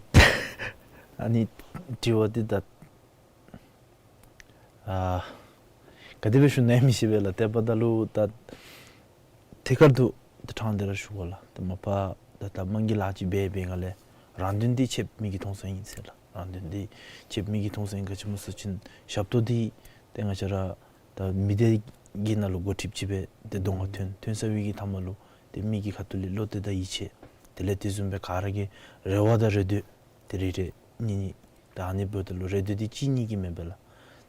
ཨ་ནི་དྲི་བ་འདི་ད་ཨ་ག་དེ་སྦེ་ཞུ་ནི་ཨིན་མི་ཤེས་པས་ལགས། དེ་འབདཝ་ད་ལུ་ད་ཐད་ཀར་དུ་ཏེ་ཕྲང་སྟེ་ར་ཞུ་དགོ་ལགས། ཏེ་མ་པ་ད་ད་དམངས་ཀྱི་ལཱ་ཅིག་འབད་འབད་སྒང་ལས་རང་དོན་འདི་ཆེདཔ་མིག་གིས་མཐོང་ས་ཨིན་ཟེར་ལགས། རང་དོན་འདི་ཆེདཔ་མིག་གིས་མཐོང་ས་ཨིན། ག་ཅི་སྨོ་ཟེར་བ་ཅིན་ཞབས་ཏོག་འདི་ཏེ་ང་བཅས་ར་ད་མི་སྡེ་གི་ནང་ལུ་འགོ་ཁྲིདཔ་ཅིག་སྦེ་ཏེ་གདོང་ཁར་ཐོན་ཐོན་ཚར་བའི་གི་མཐའ་མ་ལུ་ཏེ་མི་གི་ཁ་ཐུག་ལས་བློ་གཏད་དང་ཡིད་ཆེས་དེ་ལས་དེ་བཟུམ་སྦེ་ག་ར་གི་རེ་བ་དང་རེ་འདོད་ཏེ་རེ་རེ་གཉིས་གཉིས་ད་ཨ་ནི་འབདཝ་ད་ལུ་རེ་འདོད་འདི་གཅིག་གཉིས་ཀྱིས་མེན་པས་ལགས།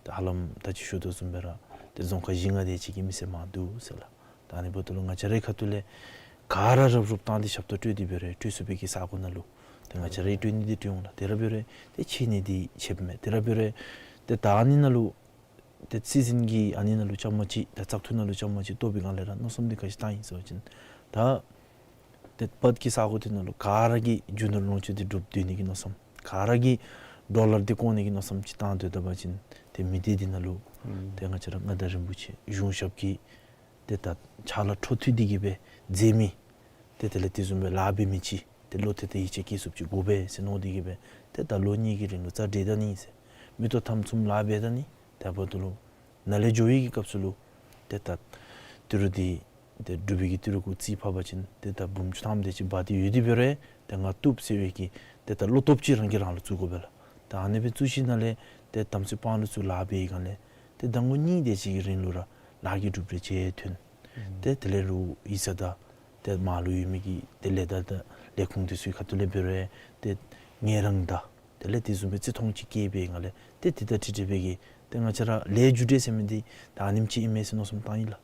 ད་ཧ་ལམ་ད་ཅི་ཞུ་དོ་བཟུམ་སྦེ་ར་ཏེ་རྫོང་ཁག་བཞི་ལྔ་དེ་ཅིག་གི་མི་སེར་མར་འདུག་ཟེར་ལགས། ད་ཨ་ནི་འབདཝ་ད་ལུ་ང་བཅས་རའི་ཁ་ཐུག་ལས་ག་ར་རུབ་རུབ་བཏང་སྟེ་ཞབས་ཏོག་སྤྲོད་དེ་འབད་རུང་སྤྲོད་ཚུགས་པའི་གི་ས་གོ་ནང་ལུ་ཏེ་ང་བཅས་རའི་སྤྲོད་ནི་འདི་སྤྲོད་འོང་ལགས། དེ་ར་འབད་རུང་ཏེ་ཆེ་ནི་འདི་ཆེདཔ་མས། དེ་ར་འབད་རུང་ཏེ་ད་ཨ་ནི་ནང་ལུ་ཏེ་སྲིད་འཛིན་གྱིས་ཨ་ནི་ནང་ལུ་རྐྱངམ་ཅིག་ད་བཙག་འཐུ་ནང་ལུ་རྐྱངམ་ཅིག་གཏོགས་པའི་སྒང་ལས་ར་མནོ་བསམ་འདི་ག་ཅི་བཏང་ཡི་ཟེར་བ་ཅིན་ད་ཏེ་བར་གྱི་ས་གོ་དེ་ནང་ལུ་ག་ར་གིས་རྒྱུ་ནོར་ལོངས་སྤྱོད་འདི་སྒྲུབ་སྡོད་ནི་གི་མནོ་བསམ། ག་ར་གིས་ཌོ་ལར་འདི་བཀོག་ནི་གི་མནོ་བསམ་ཅིག་བཏང་སྡོད་ད་པ་ཅིན་ཏེ་མི་སྡེ་འདི་ནང་ལུ་ཨུམ་ཏེ་ང་བཅས་ར་མངའ་བདག་རིན་པོ་ཆེ་གཞུང་ཞབས་ཀྱིས་ཏེ་ད་ཕྱག་ལཱ་འཕྲོ་མཐུད་དེ་གི་སྦེ་མཛད་མི་ཏེ་དེ་ལས་དེ་བཟུམ་སྦེ་ལཱ་འབད་མི་ཅིག་ཏེ་བློ་གཏད་དང་ཡིད་ཆེས་བསྐྱེད་ཚུགསཔ་ཅིག་དགོ་པས་ཟེར་མནོ་སྟེ་གི་སྦེ་ཏེ་ད་ལོ་གཉིས་ཀྱི་རིང་ལུ་རྩ་འགྲིག་ད་ནི་ཟེར། མི་ཐོག་དམ་གཙང་ལཱ་འབད་ད་ནི། དེ་འབདཝ་ད་ལུ་ནཱ་ལས་འགྱོ་བའི་གི་སྐབས་སུ་ལུ་ཏེ་ད་ཏི་རུ་འདི་ཏེ་འབྲུག་པའི་གི་ཏི་རུ་གུ་རྩིས་ཕབ་པ་ཅིན་ཏེ་ད་འབུམ་བཅུ་ཐམ་དེ་ཅིག་འབག་སྟེ་ཡོད་དེ་འབད་རུང་ཏེ་ང་བཏུབ་ཟེར་བའི་གི་ཏེ་ད་བློ་སྟོབས་ཅིག་རང་གིས་རང་ལུ་བཙུགས་དགོ་པས་ལགས། ད་ཨ་ནི་སྦེ་བཙུགས་ཞིནམ་ལས་ཏེ་དམ་ཚིག་དཔང་ལུ་ཚུར་ལཱ་འབད་བའི་སྒང་ལས་ཏེ་ཟླ་ངོ་གཉིས་དེ་ཅིག་གི་རིང་ལུ་ར་ལཱ་གི་གྲུབ་འབྲས་ཅིག་ཐོན། ཨུམ་ཏེ་དེ་ལས་རུང་ཡིག་ཚང་དང་ཏེ་མར་ལུ་ཡོད་མི་གི་ཏེ་ལས་ད་ད་ལས་ཁུངས་དེ་ཚུ་གི་ཁ་ཐུག་ལས་འབད་རུང་ཏེ་ངལ་རངས་དང་དེ་ལས་དེ་བཟུམ་སྦེ་བརྩི་མཐོང་ཅིག་བསྐྱེད་པའི་སྒང་ལས་ཏེ་དེ་དང་འཁྲིལ་འཁྲིལ་བའི་གི་ཏེ་ང་བཅས་ར་ལས་རྒྱུ་འབྲས་ཟེར་མི་འདི་ད་ཨ་ནེམ་ཅིག་ཨིན་མས་ཟེར་མནོ་བསམ་བཏང་ཡི་ལགས།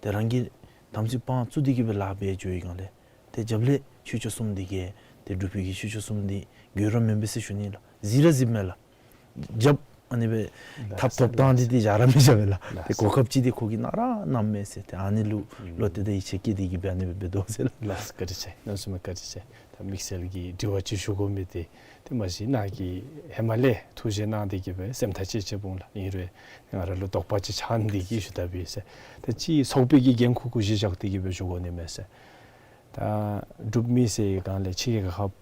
ཏེ་རང་གིས་དམ་ཚིག་དཔང་བཙུགས་ཏེ་གི་སྦེ་ལཱ་འབད་འགྱོ་བའི་སྒང་ལས་ཏེ་རྒྱབ་ལས་ཆོས་སྐྱོང་གསུམ་འདི་གིས་ཏེ་འབྲུག་པའི་གི་ཆོས་སྐྱོང་གསུམ་འདི་དགོས་ར་མེན་པས་ཟེར་ཞུ་ནི་ལགས། གཟིགས་ར་གཟིགསཔ་མས་ལགས། རྒྱབ་ཨ་ནི་སྦེ་ལགས་ཐབ་ཐོབ་བཏང་སྟེ་ཏེ་བཞག་ར་མི་བཞག་པས་ལགས། ལགས། ཏེ་གོ་སྐབས་ཅིག་འདི་ཁོ་གིས་གནང་ར་གནངམ་མས་ཟེར། ཏེ་ཨ་ནི་ལུ་ཨུམ་བློ་གཏད་དང་ཡིད་ཆེས་བསྐྱེད་དེ་གི་སྦེ་ཨ་ནི་སྦེ་འབད་དོ་ཟེར་ལགས། ལགས་བཀའ་དྲིན་ཆེ། གནམ་མེད་ས་མེད་བཀའ་དྲིན་ཆེ། ད་དམིགས་བསལ་གྱི་དྲི་བ་ཅིག་ཞུ་དགོ་མི་འདི་ཏེ་མ་གཞི་ནཱ་གིས་ཧེ་མ་ལས་ཐུགས་བཞེད་གནང་སྟེ་གི་སྦེ་སེམས་ཐག་བཅད་བཅདཔ་འོང་ལགས། ཨིན་རུང་ང་ར་ལུ་དོགས་པ་ཅིག་ཆགས་ནི་འདི་གིས་ཞུ་དགོཔ་ཨིན་ཟེར། ད་ཅིག་ཚོགས་པའི་གི་འགན་ཁུར་གུ་གཞི་བཞག་སྟེ་གི་སྦེ་ཞུ་དགོ་ནི་མས་ཟེར། ད་འབྲུག་མི་ཟེར་བའི་སྒང་ལས་ཕྱི་རྒྱལ་ཁབ་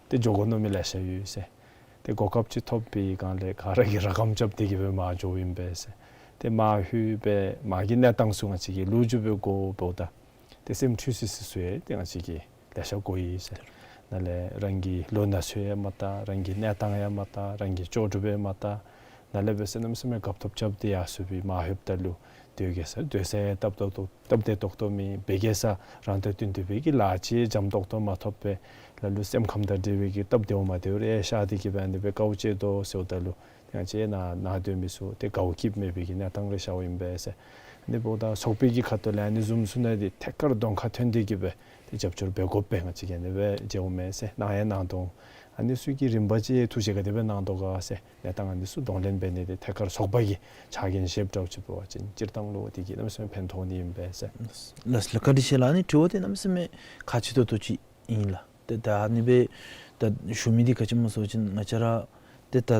ཏེ་འགྱོ་དགོ་མནོ་མི་ལེ་ཤ་ཡོད་ཟེར། ཏེ་གོ་སྐབས་ཅིག་ཐོབ་པའི་སྒང་ལས་ག་ར་གིས་ར་སྐམ་རྐྱབ་སྟེ་གི་སྦེ་མར་འགྱོཝ་ཨིན་པས་ཟེར། ཏེ་མར་ལྷོད་སྦེ་མར་གྱི་གནས་སྟངས་ཚུ་ང་བཅས་ཀྱིས་ལོ་རྒྱུས་སྦེ་གོཝ་ད་ཏེ་སེམས་འཁྲུལ་སི་སི་ཚུ་ཡང་ཏེ་ང་བཅས་ཀྱིས་ལེ་ཤ་གོ་ཡི་ཟེར། ནཱ་ལས་རང་གི་ལོ་ན་ཚོད་ཡང་མ་བལྟ། རང་གི་གནས་སྟངས་ཡང་མ་བལྟ། རང་གི་ལྕོགས་གྲུབ་ཡང་མ་བལྟ། ནཱ་ལས་འབད་ཟེར་གནམ་མེད་ས་མེད་རྒཔོ་ཐོབ་རྐྱབ་སྟེ་ཡར་སོང་སྦེ་མར་ལྷོདཔ་ད་ལུ་སྡོད་གེ་ཟེར་སྡོད་ས་ཡང་སྟབས་ཏོག་ཏོ་སྟབས་བདེ་ཏོག་ཏོ་མེད། འབད་གེ་ཟེར་རང་དང་བསྟུན་ཏེ་འབད་གི་ལཱ་ཅིག་འཇམ་ཏོག་ཏོ་མ་ཐོབ་པས། ལ་ལུ་སེམས་ཁམས་དང་འབྲེལ་བའི་གི་སྟབས་བདེཝ་མ་བདེཝ་རེ་ཤར་ཏེ་གི་སྦེ་ཨ་ནི་སྦེ་དཀའཝ་སྤྱད་དོ་ཟེརཝ་ད་ལུ་ཏེ་ང་བཅས་ནཱ་ནཱ་སྡོད་མི་ཚུ་ཏེ་དགའཝ་སྐྱིདཔ་མེད་པའི་གི་གནས་སྟངས་རེ་ཤརཝ་ཨིན་པས་ཟེར། ཨ་ནི་འབདཝ་ད་ཚོགས་པའི་གི་ཁ་ཐུག་ལས་ཨ་ནི་བཟུམ་ཚུ་ནང་འདི་ཐད་ཀར་གདོང་ཁར་ཐོན་ཏེ་གི་སྦེ་ཏེ་རྒྱབ་སྐྱོར་འབད་དགོ་པས་ང་བཅས་ཀྱིས་ཨ་ནི་སྦེ་མཇལཝ་མས་ཟེར། གནང་ཡང་གནང་དོ། ཨ་ནི་ཚུ་གི་རིམ་པ་ཅིག་ཐུགས་བཞེད་ག་དེ་སྦེ་གནང་དོ་ག་ཟེར། གནས་སྟངས་ཨ་ནི་ཚུ་གདོང་ལེན་འབད་ནི་འདི་ཐད་ཀར་ཚོགས་པ་གི་ཕྱག་འགན་བཞེསཔ་འདྲཝ་ཅིག་འབད་བ་ཅིན་སྤྱིར་བཏང་ལུ་དེ་གིས་གནམ་མེད་ས་མེད་ཕན་ཐོགས་ནི་ཨིན་པས་ཟེར། ལགས་ལགས་བཀའ་དྲིན་ཆེ་ལགས། ཨ་ནི་དྲི་བ་འདི་གནམ་མེད་ས་མེད་ཁག་ཆེ་ཏོག་ཏོ་ཅིག་ཨིན་ལགས། ཏེ་ད་ཨ་ནི་སྦེ་ད་ཞུ་མི་འདི་ག་ཅི་སྨོ་ཟེར་བ་ཅིན་ང་བཅས་ར་ཏེ་ད་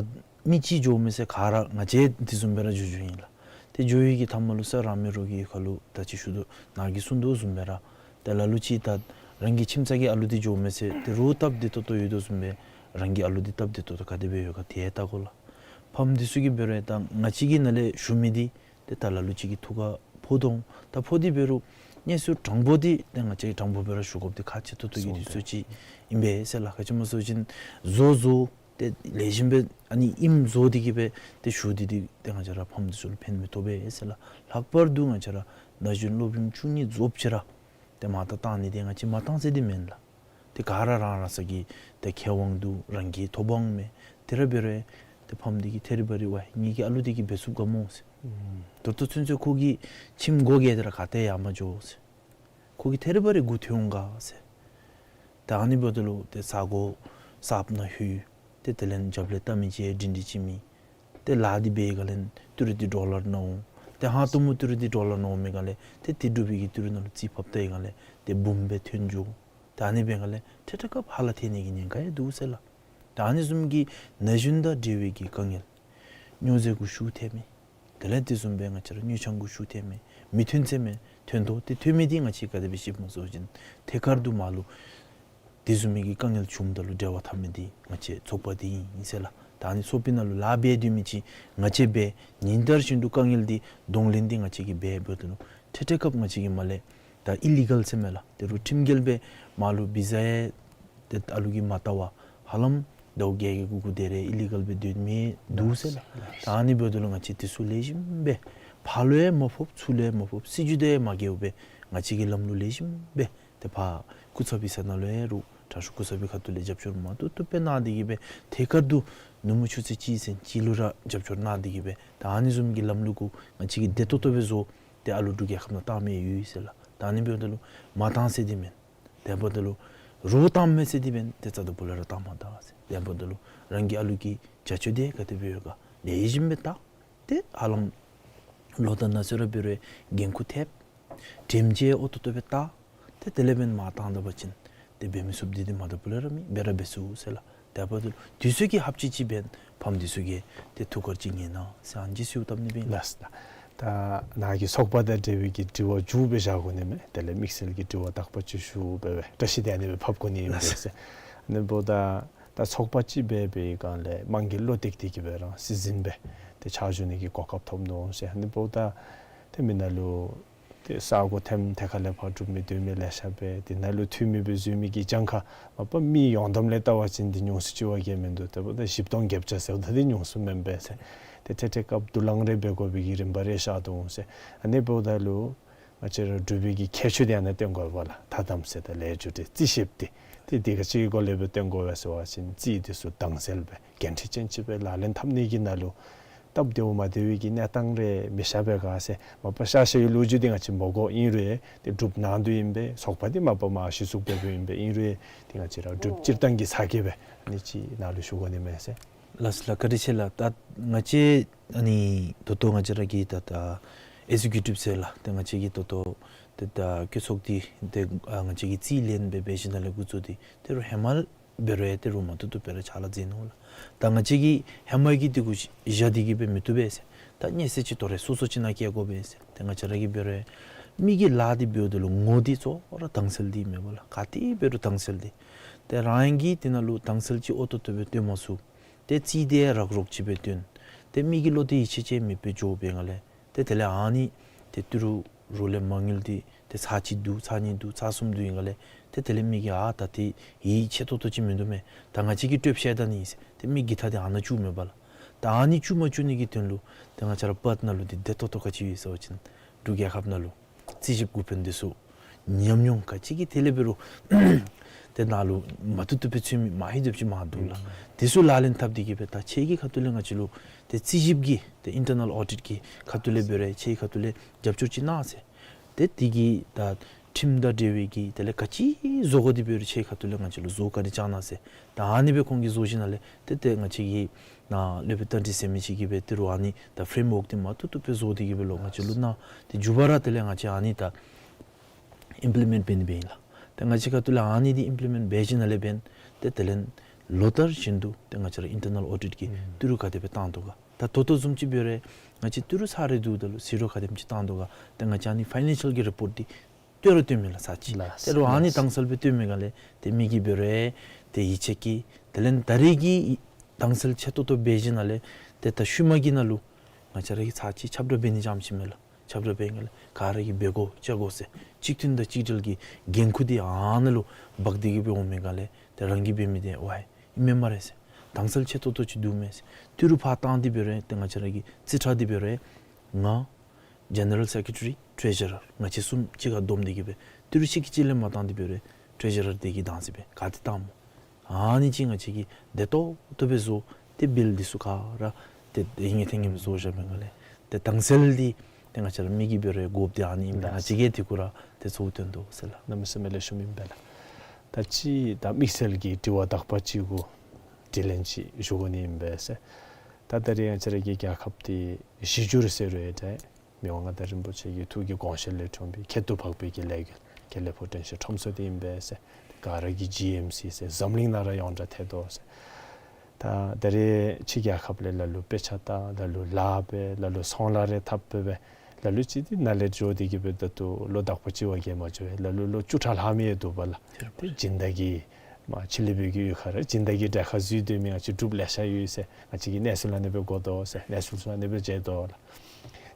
མི་གཅིག་འགྱོ་མི་ཟེར་ག་ར་ང་བཅས་དེ་བཟུམ་སྦེ་ར་འགྱོ་འགྱོཝ་ཨིན་ལགས། ཏེ་འགྱོ་བའི་གི་མཐའ་མ་ལུ་ས་ར་མི་རོགས་ཀྱི་ཁ་ལུ་ད་ཅི་ཞུ་དོ་ནཱ་གིས་གསུངས་དོ་བཟུམ་སྦེ་ར་ཏེ་ལ་ལུ་ཅིག་ད་རང་གི་ཁྱིམ་ཚང་གི་ཨ་ལུ་འདི་འགྱོ་མི་ཟེར་ཏེ་རོགས་སྟབས་བདེ་ཏོག་ཏོ་ཡོད་དོ་བཟུམ་སྦེ་རང་གི་ཨ་ལུ་འདི་སྟབས་བདེ་ཏོག་ཏོ་ག་དེ་སྦེ་ཡོད་ག་དེ་ཡང་བལྟ་དགོ་ལགས། ཕམ་འདི་ཚུ་གིས་འབད་རུང་ད་ང་བཅས་ཀྱིས་ནཱ་ལས་ཞུ་མི་འདི་ཏེ་ད་ལ་ལུ་ཅིག་གི་ཐུགས་ཁར་ཕོག་དོ། ད་ཕོག་སྟེ་འབད་རུང་གནས་ཚུལ་དྲང་པོ་འདི་ཏེ་ང་བཅས་ཀྱིས་དྲང་པོ་སྦེ་ར་ཞུ་དགོཔ་འདི་ཁག་ཆེ་ཏོག་ཏོ་གི་དུས་ཚོད་ཅིག་ཨིན་པས་ཟེར་ལགས། ག་ཅི་སྨོ་ཟེར་བ་ཅིན་བཟོ་བཟོ་ ཏེ་ལེགས་ཤོམ་སྦེ་ཨ་ནི་ཨིནམ་བཟོ་སྟེ་གི་སྦེ་ཏེ་ཞུ་སྟེ་འདི་ཏེ་ང་བཅས་ར་ཕམ་འདི་ཚུ་ལུ་ཕན་མི་ཐོགས་པས་ཟེར་ལགས། ལྷག་པར་དུ་ང་བཅས་ར་ན་གཞོན་སློབ་རིམ་བཅུ་གཉིས་རྫོགསཔ་ཅིག་ར་ཏེ་མར་ད་བཏང་ནི་འདི་ང་བཅས་མ་བཏང་ཟེར་འདི་མེན་ལགས། ཏེ་ག་ར་རང་རང་སོ་གི་ཏེ་ཁེ་དབང་འདུག། རང་གི་ཐོབ་དབང་མས། ཏེ་ར་འབད་རུང་ཏེ་ཕམ་འདི་གིས་ཐེ་རི་བ་རི་ཝའི་ངེ་གི་ཨ་ལུ་འདི་གིས་འབད་ཚུགས་ག་སྨོ་ཟེར། ད་ལྟོ་ཚུན་ཚོད་ཁོ་གི་ཁྱིམ་སྒོ་བརྒྱད་འདི་ར་ག་ཏེ་ཡང་མ་འགྱོ་ཟེར། ཁོ་གིས་ཐེ་རི་བ་རི་གུ་ཐོན་འོང་ག་ཟེར། ད་ཨ་ནི་འབདཝ་ད་ལུ་ཏེ་ས་གོ་གསརཔ་ནང་ལྷོད། ཏེ་དེ་ལས་རྒྱབ་ལས་བལྟ་མི་ཅིག་ཡང་སྒྲིང་སྒྲི་ཅིག་མེད། ཏེ་ལཱ་འདི་འབད་བའི་སྒང་ལས་ཏི་རུ་འདི་འདྲོག་ལ་ར་ནཝ་འོང་། ཏེ་ཧང་སྟོང་མོ་ཏི་རུ་འདི་འདྲོག་ལ་ར་ནཝ་མི་སྒང་ལས་ཏེ་ཏི་རུ་འདི་གི་ཏི་རུ་ནང་ལུ་རྩིས་ཕབ་བལྟ་བའི་སྒང་ལས་ཏེ་བུམོ་སྦེ་ཐོན་འགྱོ། ད་ཨ་ནི་འབད་བའི་སྒང་ལས་ཏེ་ཏེ་སྐབས་ཧ་ལ་ཐལ་ནི་གི་ཉེན་ཁ་ཡང་འདུག་ཟེར་ལགས། ད་ཨ་ནི་བཟུམ་གྱི་ན་གཞོན་དང་འབྲེལ་བའི་གི་དཀའ་ངལ། སྨྱོ་རྫས་གུ་ཤུགས་ཐལ་མི། དེ་ལས་དེ་བཟུམ་སྦེ་ང་བཅས་ར་སྨྱོ་ཆང་གུ་ཤུགས་ཐལ་མི། མི་ཐོན་ཟེར་མི་ཐོན་དོ། ཏེ་ཐོན་མི་འདི་ང་བཅས་ག་དེ་སྦེ་ཤེསཔ་སྨོ་ཟེར་བ་ཅིན་ཐད་ཀར་དུ་མར་ལུ་དེ་བཟུམ་མའི་གི་དཀའ་ངལ་བྱུངམ་ད་ལུ་འབྲེལ་བ་འཐབ་མི་འདི་ང་བཅས་ཚོགས་པ་འདི་ཨིན་ཟེར་ལགས། ད་ཨ་ནི་ཚོགས་པའི་ནང་ལུ་ལཱ་འབད་སྡོད་མི་ཅིག་ང་བཅས་འབད། ཉིན་ལྟར་བཞིན་དུ་དཀའ་ངལ་འདི་གདོང་ལེན་འདི་ང་བཅས་ཀྱིས་འབད་འབདཝ་ད་ལུ་ཏེ་ཏེ་སྐབས་ང་བཅས་ཀྱིས་མར་ལས་ད་ཨི་ལི་གལ་ཟེར་མས་ལགས། ཏེ་རུང་ཁྲིམས་འགལ་སྦེ་མར་ལུ་བི་ཟ་ཡང་ཏེ་ཨ་ལུ་གིས་མ་བཏབ་པར་ཧ་ལམ་ཟླཝ་བརྒྱད་ཀྱི་གུ་གུ་དེ་རེ་ཨི་ལི་གལ་སྦེ་སྡོད་མི་འདུག་ཟེར་ལགས། ད་ཨ་ནི་འབདཝ་ད་ལུ་ང་བཅས་འདི་ཚུ་ལེགས་ཤོམ་སྦེ་ཕར་ལུ་ཡང་མ་ཕོགཔ་ཚུར་ལུ་ཡང་མ་ཕོགཔ་སྲིད་བྱུས་དེ་ཡང་མ་འགལཝ་སྦེ་ང་བཅས་ཀྱིས་ལམ་ལུགས་ལེགས་ཤོམ་སྦེ་ཏེ་ཕར་སྐུ་ཚབ་པའི་ས་ནང་ལུ་ཡང་རུང་དྲག་ཤོས་སྐུ་ཚབ་པའི་ཁ་ཐུག་ལས་རྒྱབ་སྐྱོར་མ་བཏུབ་བཏུབ་སྦེ་གནང་སྟེ་གི་སྦེ་ཐད་ཀར་དུ་ནུབ་མོ་ཆུ་ཚོད་གཅིག་ཚུན་གཅིག་ལུ་ར་རྒྱབ་སྐྱོར་གནང་སྟེ་གི་སྦེ་ད་ཨ་ནི་བཟུམ་གྱི་ལམ་ལུགས་གུ་ང་བཅས་ཀྱིས་བདེ་ཏོག་ཏོ་སྦེ་བཟོ། ཏེ་ཨ་ལུ་འབྲུག་རྒྱལ་ཁབ་ནང་བཏང་མི་ཡོད་ཟེར་ལགས། ད་ཨ་ནི་འབདཝ་ད་ལུ་མ་བཏང་ཟེར་འདི་མེན། དེ་འབདཝ་ད་ལུ་རོགས་བཏང་མས་ཟེར་འདི་མེན། ཏེ་རྩ་དང་པོ་ལས་ར་བཏང་མ་ད་ཟེར། དེ་འབདཝ་ད་ལུ་རང་གི་ཨ་ལུ་གི་བྱ་སྤྱོད་དེ་ག་དེ་སྦེ་ཡོད་ག་ལེགས་ཤོམ་སྦེ་བལྟ། ཏེ་ཧ་ལམ་ལོ་དང་ན་ཚོད་ར་འབད་རུང་འགན་ཁུར་ཐེབས། དྲིམ་ཅིག་ཨོ་ཏོ་ཏོ་སྦེ་བལྟ། ཏེ་དེ་ལས་འབདན་མར་བཏང་ད་པ་ཅིན་ཏེ་འབད་མི་ཚུགསཔ་འདི་འདི་མ་ད་པ་ལས་ར་མེད། འབད་ར་འབད་ཚུགས་ཟེར་ལགས། དེ་འབདཝ་ད་ལུ་དུས་ཚོད་ཀྱི་ཧབ་ཅིག་ཅིག་འབདན་ཕམ་འདི་ཚུ་གིས་ཏེ་ཐུགས་ཁར་ཅིག་ངེས་གནང་ཟེར་ཨ་ནི་ཅིག་ཞུ་བཏབ་ནི་སྦེ་ཨིན། ལགས་སོ། ད་ནཱ་གིས་ཚོགས་པ་དང་འབྲེལ་བའི་གི་དྲི་བ་མཇུག་སྦེ་བཞག་དགོ་ནི་མས། དེ་ལས་དམིགས་བསལ་གྱི་དྲི་བ་དག་པ་ཅིག་ཞུ་འབད་བའི་བཀྲ་ཤིས་དེ་ཨ་ནི་སྦེ་ཕབ་དགོ་ནི་ཨིན་པས་ཟེར། ཨ་ནི་འབདཝ་ད་ད་ཚོགས་པ་ཅིག་འབད་བའི་སྒང་ལས་དམངས་ཀྱི་བློ་གཏད་དེ་གི་སྦེ་རང་སྲིད་འཛིན་སྦེ་ཏེ་ཕྱག་ཞུ་ནི་གི་གོ་སྐབས་ཐོབ་ནུག་ཟེར། ཨ་ནི་འབདཝ་ད་ཏེ་མི་ནང་ལུ་ཏེ་ས་གོ་ཐེམ་ཐད་ཁ་ལས་ཕར་སྒྲུབ་མི་སྡོད་མི་ལེ་ཤ་སྦེ་ཏེ་ནཱ་ལུ་འཐུས་མི་སྦེ་འཛུལ་མི་གི་གྱངས་ཁ་མ་པ་མི་ཡོངས་བསྡོམས་ལས་བལྟ་བ་ཅིན་འདི་ཉུང་སུ་ཅིག་བ་གིས་མིན་འདུག། དེ་འབདཝ་ད་བཞི་སྟོང་བརྒྱད་བརྒྱ་ཟེརཝ་ད་འདི་ཉུང་སུ་མེན་པས་ཟེར། ཏེ་ཏེ་ཏེ་སྐབས་དུ་ལེན་རེ་འབད་དགོ་པའི་གི་རིམ་པ་རེ་ཤར་དོ་འོང་ཟེར། ཨ་ནི་འབདཝ་ད་ལུ་ང་བཅས་ར་འབྲུག་པའི་གི་ཁྱད་ཆོས་དེ་ཨ་ནཱ་སྟོན་དགོ་པས་ལགས། ཐ་དམ་ཟེར་ད་ལས་རྒྱུ་འབྲས་རྩིས་ཞིབ་འདི་ཏེ་འདི་ག་ཅི་གི་སྒོ་ལས་སྦེ་སྟོན་དགོ་པས་ཟེར་བ་ཅིན་རྩིས་འདི་ཚུ་དྭངས་གསལ་སྦེ་འགན་འཁྲི་ཅན་ཅིག་སྦེ་ལག་ལེན་འཐབ་ནི་གི་ནང་ལུ་སྟབས་བདེཝ་མ་བདེ་བའི་གི་གནས་སྟངས་རེ་མི་ཤར་བས་ག་ཟེར། མ་པ་ཤར་ཤར་བའི་ལོ་རྒྱུས་འདི་ང་བཅས་མི་གོ། ཨིན་རུང་ཏེ་སྒྲུབ་གནང་དོ་ཨིན་པས། ཚོགས་པ་འདི་མ་པ་མ་གཞི་བཙུགས་འབད་འབདཝ་ཨིན་པས། ཨིན་རུང་ཏེ་ང་བཅས་ར་སྒྲུབ་སྤྱིར་བཏང་གི་ཚ་གྱང་སྦེ་ཨ་ནི་ཅིག་ནཱ་ལུ་ཞུ་དགོ་ནི་མས་ཟེར། ལགས་སོ་ལགས། བཀའ་དྲིན་ཆེ་ལགས། ད་ང་བཅས་ཨ་ནི་ད་ལྟོ་ང་བཅས་ར་གི་ད་ད་ཨེག་ཛི་ཀིའུ་ཊིབ་ཟེར་ལགས། ད་ང་བཅས་ཀྱི་ད་ལྟོ་ད་ད་བཀོད་ཚོགས་འདི་ཏེ་ཨ་ང་བཅས་ཀྱིས་རྩིས་ལེན་འབད་འབད་ཞིནམ་ལས་འགོ་བཙུགས་ཏེ་ཏེ་རུང་ཧེ་མ་འབད་རུང་ཡང་ཏེ་རུང་མ་བཏུབ་བཏུབ་སྦེ་ར་ཕྱག་ལཱ་མཛད་ནུག་ལགས། ད་ང་བཅས་ཀྱིས་ཧེ་མ་གི་འདི་གུ་བཞག་སྟེ་གི་སྦེ་མི་བཏུབ་པས་ཟེར། ད་དམིགས་བསལ་ཅིག་ཏོ་རེ་སོ་སོ་ཅིག་ནང་བཀལ་དགོ་པས་ཟེར། ཏེ་ང་བཅས་ར་གིས་འབད་རུང་ཡང་མི་གིས་ལཱ་འདི་འབདཝ་ད་ལུ་ངོ་འདི་གཙོ་བོ་ར་དྭངས་གསལ་འདི་མེན་པ་ལགས། ག་ཏེ་འབད་རུང་དྭངས་གསལ་འདི། ཏེ་རང་གིས་འདི་ནང་ལུ་དྭངས་གསལ་ཅིག་ཨོ་ཏོ་ཏོ་སྦེ་སྟོན་མ་ཚུགས། ཏེ་རྩིས་འདི་རག་རོག་ཅིག་སྦེ་སྟོན། ཏེ་མི་གི་བློ་འདི་ཡིད་ཆེས་ཅིག་མེདཔ་སྦེ་འགྱོ་བའི་སྒང་ལས་ཏེ་དེ་ལས་ཨ་ནི་ཏེ་ཏི་རུ་རོགས་ལས་མ་དངུལ་འདི་ཏེ་ཚར་གཅིག་བསྡུ་ཚར་གཉིས་བསྡུ་ཚར་གསུམ་བསྡུ་བའི་སྒང་ལས་ཏེ་དེ་ལས་མི་གིས་ཨ་ད་ཏེ་ཡིད་ཆེས་ཏོག་ཏོ་ཅིག་མིན་འདུག་མས། ད་ང་བཅས་ཀྱིས་སྤྲོད་བཞག་ད་ནི་ཨིན་ཟེར་ཏེ་མི་གི་ད་ཏེ་ཨ་ནཱ་བཅུག་མེན་པ་ལགས། ད་ཨ་ནི་བཅུག་མ་བཅུག་ནི་གི་དོན་ལུ་ཏེ་ང་བཅས་ར་པཱརཊ་ནང་ལུ་འདི་བདེ་ཏོག་ཏོ་ག་ཅི་ཡོད་ཟེར་བ་ཅིན་འབྲུག་རྒྱལ་ཁབ་ནང་ལུ་རྩིས་ཞིབ་འགོ་དཔོན་འདི་ཚུ་ཉམས་མྱོང་ག་ཅི་གི་ཐད་ལས་འབད་རུང་ཏེ་ནཱ་ལུ་མ་བཏུབ་བཏུབ་སྦེ་ཚུད་མི་མ་ཧེ་བཏུབ་ཅིག་མང་འདུག་ལགས། དེ་ཚུ་ལག་ལེན་འཐབ་སྟེ་གི་སྦེ་ད་ཁྱེད་ཀྱི་ཁ་ཐུག་ལས་ང་བཅས་ལུ་ཏེ་རྩིས་ཞིབ་ཀྱི་ཏེ་ཨིན་ཊར་ནཱལ་ཨོ་ཌིཊ་ཀྱི་ཁ་ཐུག་ལས་འབད་རུང་ཁྱེད་ཀྱི་ཁ་ཐུག་ལས་རྒྱབ་སྐྱོར་ཅིག་གནང་ཟེར། ཏེ་དེ་གིས་ད་ཁྲིམས་དང་འབྲེལ་བའི་གི་དེ་ལས་ག་ཅི་བཟོ་དགོ་འདི་འབད་རུང་ཁྱེད་ཀྱི་ཁ་ཐུག་ལས་ང་བཅས་ལུ་བཟོ་ག་ནི་བཅར་གནང་ཟེར། ད་ཨ་ནི་སྦེ་ཁོང་གིས་བཟོ་ཞིནམ་ལས་ཏེ་ཏེ་ང་བཅས་ཀྱི་ནཱ་སློབ་དཔོན་རྟ་མགྲིན་ཟེར་མི་ཅིག་གིས་སྦེ་ཏི་རུ་ཨ་ནི་ད་ཕེརེམ་ཝརཀ་འདི་མ་བཏུབ་བཏུབ་སྦེ་བཟོ་སྟེ་གི་སྦེ་ལོག་ང་བཅས་ལུ་གནང་། ཏེ་མཇུག་བར་ར་དེ་ལས་ང་བཅས་ཨ་ནི་ད་ཨིམ་པི་ལི་མེནཊ་འབད་ནི་སྦེ་ཨིན་ལགས། ཏེ་ང་བཅས་ཁ་ཐུག་ལས་ཨ་ནི་འདི་ཨིམ་པི་ལི་མེནཊ་འབད་ཞིནམ་ལས་འབདན་ཏེ་དེ་ལས་ལོ་ལྟར་བཞིན་དུ་ཏེ་ང་བཅས་ར་ཨིན་ཊར་ནཱལ་ཨོ་ཌིཊ་ཀྱིས་ཨུམ་ཏི་རུ་ག་དེ་སྦེ་བཏང་དོ་ག། ད་ད་ལྟོ་བཟུམ་ཅིག་འབད་རུང་ང་བཅས་ཏི་རུ་ཚར་རེ་བསྡུཝ་ད་ལུ་ཟི་རོ་ག་དེམ་ཅིག་བཏང་དོ་ག། ཏེ་ང་བཅས་ཨ་ནི་ཕའི་ནན་ཤཱལ་གྱི་རི་པོརཊ་འདི་སྟོན་ར་སྟོན་མས་ལགས་ཚར་གཅིག། ལགས། ཏེ་རུང་ཨ་ནི་ལགས། དྭངས་གསལ་སྦེ་སྟོན་མི་སྒང་ལས་ཏེ་མི་གིས་འབད་རུང་ཏེ་ཡིད་ཆེས་ཀྱིས་དེ་ལས་ད་རེས་ཀྱི་དྭངས་གསལ་ཆེ་ཏོག་ཏོ་འབད་ཞིནམ་ལས་ཏེ་ད་ཤུལ་མ་གི་ནང་ལུ་ང་བཅས་ར་གིས་ཚར་གཅིག་ཁྱབ་བསྒྲགས་འབད་ནི་ཙམ་ཅིག་མས་ལགས། ཁྱབ་བསྒྲགས་འབད་སྒང་ལས་ག་ར་གིས་འབད་དགོ་བཅར་དགོ་ཟེར་གཅིག་མཐུན་དང་གཅིག་སྒྲིལ་གྱི་འགན་ཁུར་འདི་ཨ་ནཱ་ལུ་འབག་སྟེ་གི་སྦེ་འོང་མི་སྒང་ལས་ཏེ་རང་གིས་འབད་མི་འདི་ཝའི་ཨིན་མས་སྨ་རེ་ཟེར། དྭངས་གསལ་ཆེ་ཏོག་ཏོ་ཅིག་འདུག་མས་ཟེར། ཏི་རུ་ཕར་བཏང་སྟེ་འབད་རུང་ཏེ་ང་བཅས་ར་གི་རྩིས་ཁྲ་འདི་འབད་རུང་ང་General Secretary, Treasurer ང་བཅས་གསུམ་གཅིག་ཁར་བསྡོམས་ཏེ་གི་སྦེ་ཏི་རུ་གཅིག་གིས་གཅིག་ལས་མར་བཏང་སྟེ་འབད་རུང་Treasurer དེ་གིས་བདག་འཛིན་འབད་ག་ཏེ་བཏངམ་སྨོ། ཨ་ནི་ཅིག་ང་བཅས་ཀྱིས་བདེ་ཏོག་ཏོ་སྦེ་བཟོ་སྟེ་བིལ་འདི་ཚུ་ག་ར་ཏེ་ཏེ་ཧིང་གི་ཐེངས་ངེ་བཟོ་བཞག་པའི་སྒང་ལས་ཏེ་དྭངས་གསལ་འདི་ཏེ་ང་བཅས་ར་མི་གིས་འབད་རུང་དགོཔ་འདི་ཨ་ནི་ཨིན་པས། ལགས། ང་བཅས་ཀྱིས་དེ་གུ་ར་ཏེ་གཙོ་བོ་བཏོན་དོ་ཟེར་ལགས། གནམ་མེད་ས་མེད་ལེགས་ཤོམ་ཨིན་པས་ལགས། ད་ཅི་ད་དམིགས་བསལ་གྱི་དྲི་བ་དག་པ་ཅིག་གུ་དྲི་ལན་ཅིག་ཞུ་དགོ་ནི་ཨིན་པས་ཟེར། ད་ད་རེས་ང་བཅས་ར་གི་རྒྱལ་ཁབ་འདི་གཞི་འགྱུར་ཟེར་རུང་ཡང་འདྲ། མི་དབང་མངའ་བདག་རིན་པོ་ཆེ་གི་ཐུགས་ཀྱི་དགོངས་བཞེད་ལས་འཁྲུངས་པའི་ཁྱད་དུ་འཕགས་པའི་གི་ལས་འགུལ་དགེ་ལེགས་ཕོ་དྲན་ཤེས་ཁྲོམ་ཚོགས་འདི་ཨིན་པས་ཟེར། ག་ར་གིས་ཇི་ཨེམ་སི་ཟེར་འཛམ་གླིང་ནང་ར་ཡོངས་གྲགས་ཐལ་དོ་ཟེར། ད་ད་རེས་ཕྱི་རྒྱལ་ཁབ་ལས་ལ་ལུ་དཔེ་ཆ་ལྟ་ལ་ལུ་ལཱ་འབད་ལ་ལུ་ཚོང་ལཱ་རེ་འཐབ་འབད་སྦེ་ལ་ལུ་ཅིག་འདི་ནཱ་ལས་འགྱོ་སྟེ་གི་སྦེ་ད་ལྟོ་ལོ་དག་པ་ཅིག་བ་གིས་མ་འགྱོ་བས། ལ་ལུ་ལོ་བཅུ་ཕྲག་ལྷག་མི་ཡང་འདུག་པ་ལགས། ཏེ་སྦྱིན་བདག་གི་མ་ཕྱི་གླིང་པའི་གི་ཡུལ་ཁར་ར་སྦྱིན་བདག་གི་གྲལ་ཁར་འཛུལ་སྡོད་མི་ང་བཅས་འབྲུགཔ་ལེ་ཤ་ཡོད་ཟེར། ང་བཅས་ཀྱིས་གནས་ཚུལ་ཨ་ནི་སྦེ་གོ་དོ་ཟེར། གནས་ཚུལ་ཚུ་ཨ་ནི་སྦེ་མཇལ་དོ་ལགས།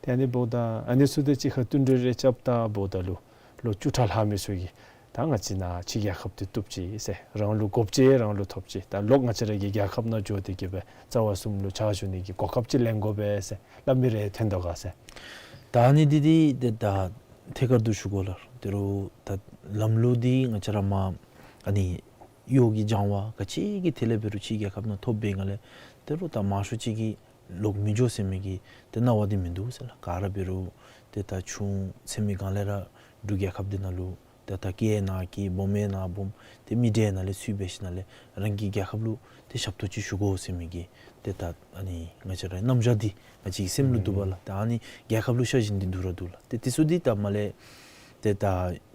ཏེ་ཨ་ནི་འབདཝ་ད་ཨ་ནི་ཚུ་དང་གཅིག་ཁར་བསྟུན་གྲོས་རེ་རྐྱབ་ད་འབདཝ་ད་ལུ་ལོ་བཅུ་ཕྲག་ལྷག་མི་ཚུ་གིས་ད་ང་བཅས་ནཱ་ཕྱི་རྒྱལ་ཁབ་འདི་བཏུབ་ཅི་ཟེར། རང་ལུ་དགོཔ་ཅིག་རང་ལུ་ཐོབ་ཅི། ད་ལོག་ང་བཅས་ར་གི་རྒྱལ་ཁབ་ནང་འགྱོ་སྟེ་གི་སྦེ་རྩ་བ་གསུམ་ལུ་ཕྱག་ཞུ་ནི་གི་གོ་སྐབས་ཅིག་ལེན་དགོ་པས་ཟེར་སླབ་མི་རེ་ཐོན་དོ་ག་ཟེར། ད་ཨ་ནི་འདི་འདི་ཏེ་ད་ཐད་ཀར་དུ་ཞུ་དགོ་ལགས། དོ་རུང་ད་ལམ་ལུགས་འདི་ང་བཅས་ར་མ་ཨ་ནི་གཡོག་གི་སྦྱང་བ་ག་ཅི་གི་ཐད་ལས་འབད་རུང་ཕྱི་རྒྱལ་ཁབ་ནང་ཐོབ་པའི་སྒང་ལས་དོ་རུང་ད་མང་ཤོས་ཅིག་གིས་ལོག་མི་འགྱོ་ཟེར་མི་གི་ཏེ་སྣང་བ་འདི་མིན་འདུག་ཟེར་ལགས། ག་ར་འབད་རུང་ཏེ་ད་ཆུང་ཚད་མའི་སྒང་ལས་ར་འབྲུག་རྒྱལ་ཁབ་འདི་ནང་ལུ་ཏེ་ད་སྐྱེས་ན་སྐྱེས་སྦོམ་ཡང་ན་སྦོམ་ཏེ་མི་འདྲ་ནང་ལས་ཚུད་འབད་ཞིནམ་ལས་རང་གི་རྒྱལ་ཁབ་ལུ་ཏེ་ཞབས་ཏོག་ཅིག་ཞུ་དགོ་ཟེར་མི་གི་ཏེ་ད་ཨ་ནི་ང་བཅས་ར་རྣམ་གཞག་འདི་ང་བཅས་ཀྱི་སེམས་ལུ་འདུག་པ་ལགས། ད་ཨ་ནི་རྒྱལ་ཁབ་ལུ་ཤ་ཞེན་འདི་འདུག་ར་འདུག་ལགས། ཏེ་དེ་ཚུ་འདི་ད་མར་ལས་ཏེ་ད་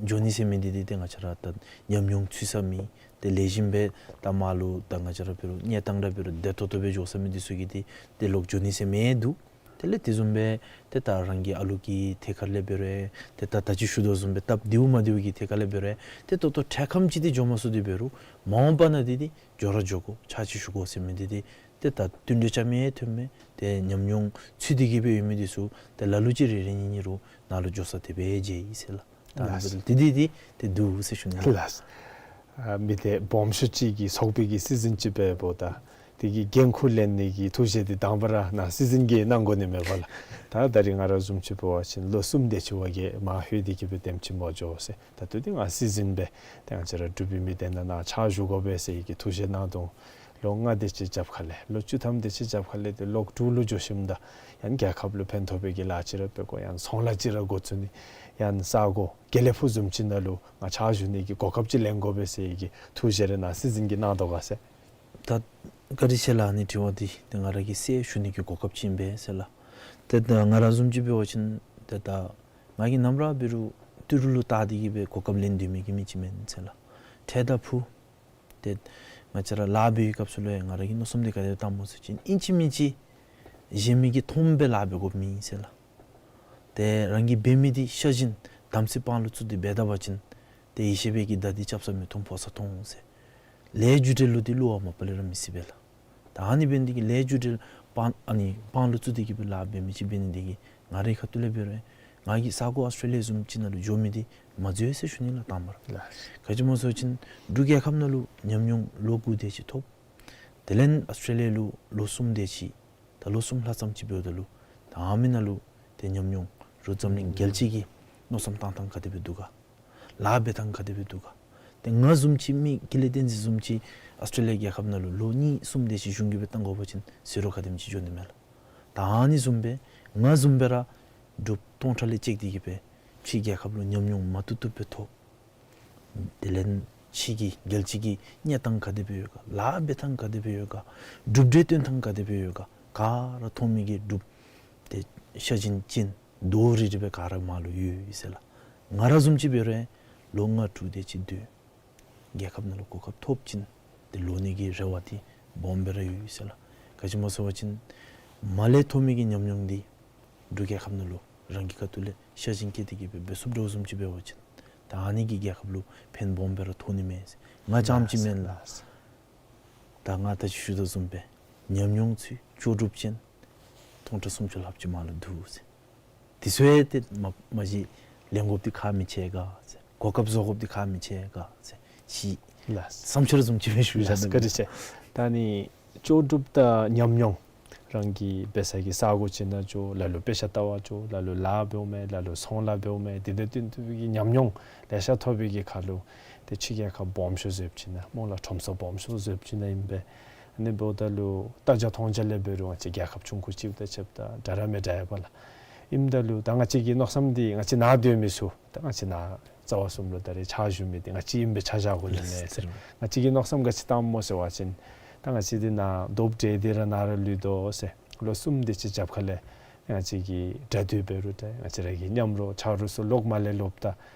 འགྱོ་ནི་ཟེར་མི་འདི་འདི་ཏེ་ང་བཅས་ར་ད་ཉམས་མྱོང་ཚུད་ས་མེད། ཏེ་ལེགས་ཤོམ་སྦེ་ད་མར་ལུ་ད་ང་བཅས་ར་འབད་རུང་གནས་སྟངས་ར་འབད་རུང་བདེ་ཏོག་ཏོ་སྦེ་འགྱོ་ས་མི་འདི་ཚུ་གིས་འདི་ཏེ་ལོག་འགྱོ་ནི་ཟེར་མི་འདུག། དེ་ལས་དེ་བཟུམ་སྦེ་ཏེ་ད་རང་གི་ཨ་ལུ་གི་ཐད་ཁར་ལས་འབད་རུང་ཏེ་ད་ད་ཅི་ཞུ་དོ་བཟུམ་སྦེ་སྟབས་བདེཝ་མ་བདེཝ་གི་ཐད་ཁར་ལས་འབད་རུང་ཏེ་ད་ལྟོ་འཕྲལ་ཁམས་ཅིག་འདི་འགྱོ་མ་ཚུགས་ཏེ་འབད་རུང་མ་འོངས་པ་ནང་འདི་འདི་འགྱོ་ར་འགྱོ་དགོ་ཕྱག་ཅིག་ཞུ་དགོ་ཟེར་མི་འདི་འདི་ཏེ་ད་བསྟུན་གྲོས་རྐྱབ་མི་ཐོན་མི་ཏེ་ཉམས་མྱོང་ཚུད་དེ་གི་སྦེ་ཡོད་མི་འདི་ཚུ་ཏེ་ལ་ལུ་ཅིག་རེ་རེ་གཉིས་གཉིས་རུང་ནཱ་ལུ་འགྱོ་ས་དེ་སྦེ་མཇལ་ཡི་ཟེར་ལགས། ད་ལགས། འདི་འདི་འདི་ཏེ་འདུག་ཟེར་ཞུ་ནི་ལགས། ལགས། ཨ་མི་སྡེ་སྦོམ་ཤོས་ཅིག་གི་ཚོགས་པའི་གི་སྲིད་འཛིན་ཅིག་འབདཝ་ད་དེ་གི་འགན་ཁུར་ལེན་ནི་གི་ཐུགས་བཞེད་འདི་དང་པ་ར་ནཱ་སྲིད་འཛིན་གྱིས་གནང་དགོ་ནི་མས་པ་ལགས། ད་ད་རིས་ང་ར་བཟུམ་ཅིག་འབད་བ་ཅིན་ལོ་གསུམ་དེ་ཅིག་བ་གིས་མར་ལྷོད་དེ་གི་སྦེ་དེམ་ཅིག་མ་འགྱོ་ཟེར། ད་ལྟོ་འདི་ང་སྲིད་འཛིན་སྦེ་ཏེ་ང་བཅས་ར་འབྲུག་པའི་མི་སྡེ་ནང་ནཱ་ཕྱག་ཞུ་དགོ་པས་ཟེར་གྱི་ཐུགས་བཞེད་གནང་དོ། ལོ་ལྔ་དེ་ཅིག་རྒྱབ་ཁ་ལས་ལོ་བཅུ་ཐམ་དེ་ཅིག་རྒྱབ་ཁ་ལས་ཏེ་ལོག་འབྲུག་ལུ་འགྱོ་ཞིནམ་ད་ཡང་རྒྱལ་ཁབ་ལུ་ཕན་ཐོགས་པའི་གི་ལཱ་ཅིག་ར་འབད་དགོ། ཡང་ཚོང་ལཱ་ཅིག་ར་འགོ་བཙུགས་ནི་ཡང་ས་གོ་དགེ་ལེགས་ཕུག་བཟུམ་ཅིག་ནང་ལུ་ང་ཕྱག་ཞུ་ནི་གི་གོ་སྐབས་ཅིག་ལེན་དགོ་པས་ཟེར་གྱི་ཐུགས་བཞེད་རེ་ནཱ་སྲིད་འཛིན་གྱིས་གནང་དོ་ག་ཟེར། ད་བཀའ་དྲིན་ཆེ་ལགས། ཨ་ནི་དྲི་བ་འདི་ཏེ་ང་ར་གིས་གསལ་ཞུ་ནི་གི་གོ་སྐབས་ཅིག་ཨིན་པས་ཟེར་ལགས། ཏེ་ད་ང་ར་བཟུམ་ཅིག་འབད་བ་ཅིན་ཏེ་ད་ང་གིས་ནམ་ར་འབད་རུང་ཏི་རུ་ལུ་བལྟ་སྟེ་གི་སྦེ་གོ་སྐབས་ལེན་སྡོད་མི་གི་མི་ཅིག་མེན་ཟེར་ལགས། འཕྲལ་དང་ཕུགས་ཏེ་ང་བཅས་ར་ལཱ་འབད་བའི་སྐབས་སུ་ལུ་ཡང་ང་ར་གི་མནོ་བསམ་འདི་ག་དེ་བཏངམ་སྨོ་ཟེར་བ་ཅིན་ཨིན་ཅི་མིན་ཅི་གཞན་མི་གིས་མཐོངམ་སྦེ་ལཱ་འབད་དགོཔ་མེད་ཟེར་ལགས། ཏེ་རང་གིས་འབད་མི་འདི་ཤ་ཞེན་དམ་ཚིག་དཔང་ལུ་བཙུགས་ཏེ་འབད་ད་པ་ཅིན་ཏེ་ཡེ་ཤེས་པའི་གི་མདའ་འདི་རྐྱབ་ས་མི་མཐོང་ཕོག་ས་མཐོང་ཟེར། ལས་རྒྱུ་འབྲས་ལུ་འདི་བསླུ་བ་མ་པ་ལས་ར་མི་སྲིད་པས་ལགས། ད་ཨ་ནི་འབད་ནི་འདི་གིས་ལས་རྒྱུ་འབྲས་དཔང་ཨ་ནི་དཔང་ལུ་བཙུགས་ཏེ་གི་སྦེ་ལཱ་འབད་མི་ཅིག་འབད་ནི་འདི་གིས་ང་རའི་ཁ་ཐུག་ལས་འབད་རུང་ང་གིས་ས་གོ་ཨཱོས་ཊྲེ་ལི་ཡ་བཟུམ་ཅིག་ནང་ལུ་འགྱོ་མི་འདི་མ་འཛོལ་ཟེར་ཞུ་ནི་ལགས་དང་པ་ར། ལགས། ག་ཅི་སྨོ་ཟེར་བ་ཅིན་འབྲུག་རྒྱལ་ཁབ་ནང་ལུ་ཉམས་མྱོང་ལོ་དགུ་དེ་ཅིག་ཐོབ། དེ་ལས་ཨཱོས་ཊྲེ་ལི་ཡ་ལུ་ལོ་གསུམ་དེ་ཅིག་ད་ལོ་གསུམ་ལྷག་ཙམ་ཅིག་འབདཝ་ད་ལུ་ད་ཨ་མི་ནང་ལུ་ཏེ་ཉམས་མྱོང་རུང་འཛམ་གླིང་རྒྱལ་སྤྱི་གི་མནོ་བསམ་བཏང་ཐངས་ག་དེ་སྦེ་འདུག་ག། ལཱ་འབད་ཐངས་ག་དེ་སྦེ་འདུག་ག། ཏེ་ང་བཟུམ་ཅིག་མི་ཀུན་ལེགས་བསྟན་འཛིན་བཟུམ་ཅིག་ཨཱོས་ཊྲེ་ལི་ཡ་རྒྱལ་ཁབ་ནང་ལུ་ལོ་གཉིས་གསུམ་དེ་ཅིག་གཞུང་གིས་སྦེ་བཏང་དགོ་པ་ཅིན་ཟེར་རུང་ག་དེམ་ཅིག་འགྱོ་ནི་མས་ལགས། ད་ཨ་ནི་བཟུམ་སྦེ་ང་བཟུམ་སྦེ་ར་འབྲུགཔ་སྟོང་ཕྲག་ལས་བཅད་དེ་གི་སྦེ་ཕྱི་རྒྱལ་ཁབ་ལུ་ཉམས་མྱོང་མ་བཏུབ་བཏུབ་སྦེ་ཐོབ། དེ་ལས་ཕྱི་གི་རྒྱལ་སྤྱི་གི་གནས་སྟངས་ག་དེ་སྦེ་ཡོད་ག། ལཱ་འབད་ཐངས་ག་དེ་སྦེ་ཡོད་ག། གྲུབ་འབྲས་སྟོན་ཐངས་ག་དེ་སྦེ་ཡོད་ག། ག་ར་མཐོང་མི་གི་འབྲུགཔ་ཏེ་ཤ་ཞེན་ཅན་དོ་རི་རི་སྦེ་ག་ར་མར་ལུ་ཡོད་ཡོད་ཟེར་ལགས། ང་ར་བཟུམ་ཅིག་འབད་རུང་ལོ་ལྔ་དྲུག་དེ་ཅིག་སྡོད། རྒྱལ་ཁབ་ནང་ལུ་གོ་སྐབས་ཐོབ་ཅིན་ཏེ་ལོག་ནི་གི་རེ་བ་འདི་སྦོམ་སྦེ་ར་ཡོད་ཟེར་ལགས། ག་ཅི་སྨོ་ཟེར་བ་ཅིན་མར་ལས་ཐོབ་མི་གི་ཉམས་མྱོང་འདི་འབྲུག་རྒྱལ་ཁབ་ནང་ལུ་རང་གི་ཁ་ཐུག་ལས་ཤ་ཞེན་བསྐྱེད་དེ་གི་སྦེ་འབད་ཚུགསཔ་འདྲཝ་བཟུམ་ཅིག་འབད་བ་ཅིན་ད་ཨ་ནི་གིས་རྒྱལ་ཁབ་ལུ་ཕན་སྦོམ་སྦེ་ར་ཐོགས་ནི་མས་ཟེར། ང་རྐྱངམ་ཅིག་མེན་ལགས། ད་ང་ད་ཅི་ཞུ་དོ་བཟུམ་སྦེ་ཉམས་མྱོང་ཚུ་ལྕོགས་གྲུབ་ཅན་སྟོང་ཕྲག་སུམ་ཅུ་ལྷགཔ་ཅིག་མར་ལུ་འདུག་ཟེར། དེ་ཚུ་ཡང་ཏེ་མ་མ་གཞི་ལེན་དགོཔ་འདི་ཁག་མི་ཆེ་ག་ཟེར། གོ་སྐབས་བཟོ་དགོཔ་འདི་ཁག་མི་ཆེ་ག་ཟེར། ཅིག་ལགས། བསམ་འཆར་བཟུམ་ཅིག་སྦེ་ཞུ་བཞག་ནི། ལགས། བཀའ་དྲིན་ཆེ། ད་ནི་ ལྕོགས་གྲུབ་དང་ཉམས་མྱོང་རང་གི་འབད་ས་གི་ས་གོ་ཅིག་ནང་འགྱོ། ལ་ལུ་དཔེ་ཆ་ལྟ་བར་འགྱོ། ལ་ལུ་ལཱ་འབདཝ་མས། ལ་ལུ་ཚོང་ལཱ་འབདཝ་མས། དེ་དང་བསྟུན་ཏེ་གི་ཉམས་མྱོང་ལེ་ཤ་ཐོབ་པའི་གི་ཁར་ལུ་ཏེ་ཕྱི་རྒྱལ་ཁབ་སྦོམ་ཤོས་བཟུམ་ཅིག་ནང་སྨོ་ལགས། ཁྲོམ་ས་སྦོམ་ཤོས་བཟུམ་ཅིག་ནང་ཨིན་པས། ཨ་ནི་འབདཝ་ད་ལུ་ལྟ་རྒྱ་མཐོང་རྒྱ་ལས་འབད་རུང་ང་བཅས་རྒྱལ་ཁབ་ཆུང་ཀུ་ཅིག་དང་ཕྱདཔ་ད་འདྲ་ར་མི་འདྲ་བས་ལགས། ཨིནམ་ད་ལུ་ད་ང་བཅས་ཀྱི་མནོ་བསམ་འདི་ང་བཅས་ནཱ་སྡོད་མི་ཚུ་ད་ང་བཅས་ནཱ་རྩ་བ་གསུམ་ལུ་ད་རེས་ཕྱག་ཞུ་མི་འདི་ང་བཅས་ཨིནམ་སྦེ་ཆ་བཞག་དགོ་ནི་མས་ཟེར། ལགས་སོ། ང་བཅས་ཀྱི་མནོ་བསམ་ག་ཅི་བཏངམ་སྨོ་ཟེར་བ་ཅིན་ད་ང་བཅས་འདི་ནཱ་རྡོབ་འདྲེ་འདི་ར་ནཱ་ར་ལུས་དོ་ཟེར། ལོ་གསུམ་དེ་ཅིག་རྒྱབ་ཁ་ལས་ང་བཅས་ཀྱི་དགྲ་འདུལ་འབད་རུང་ད་ང་བཅས་ར་གི་མཉམ་རོགས་ཆ་རོགས་ཚུ་ལོག་མར་ལས་ལོགཔ་ད་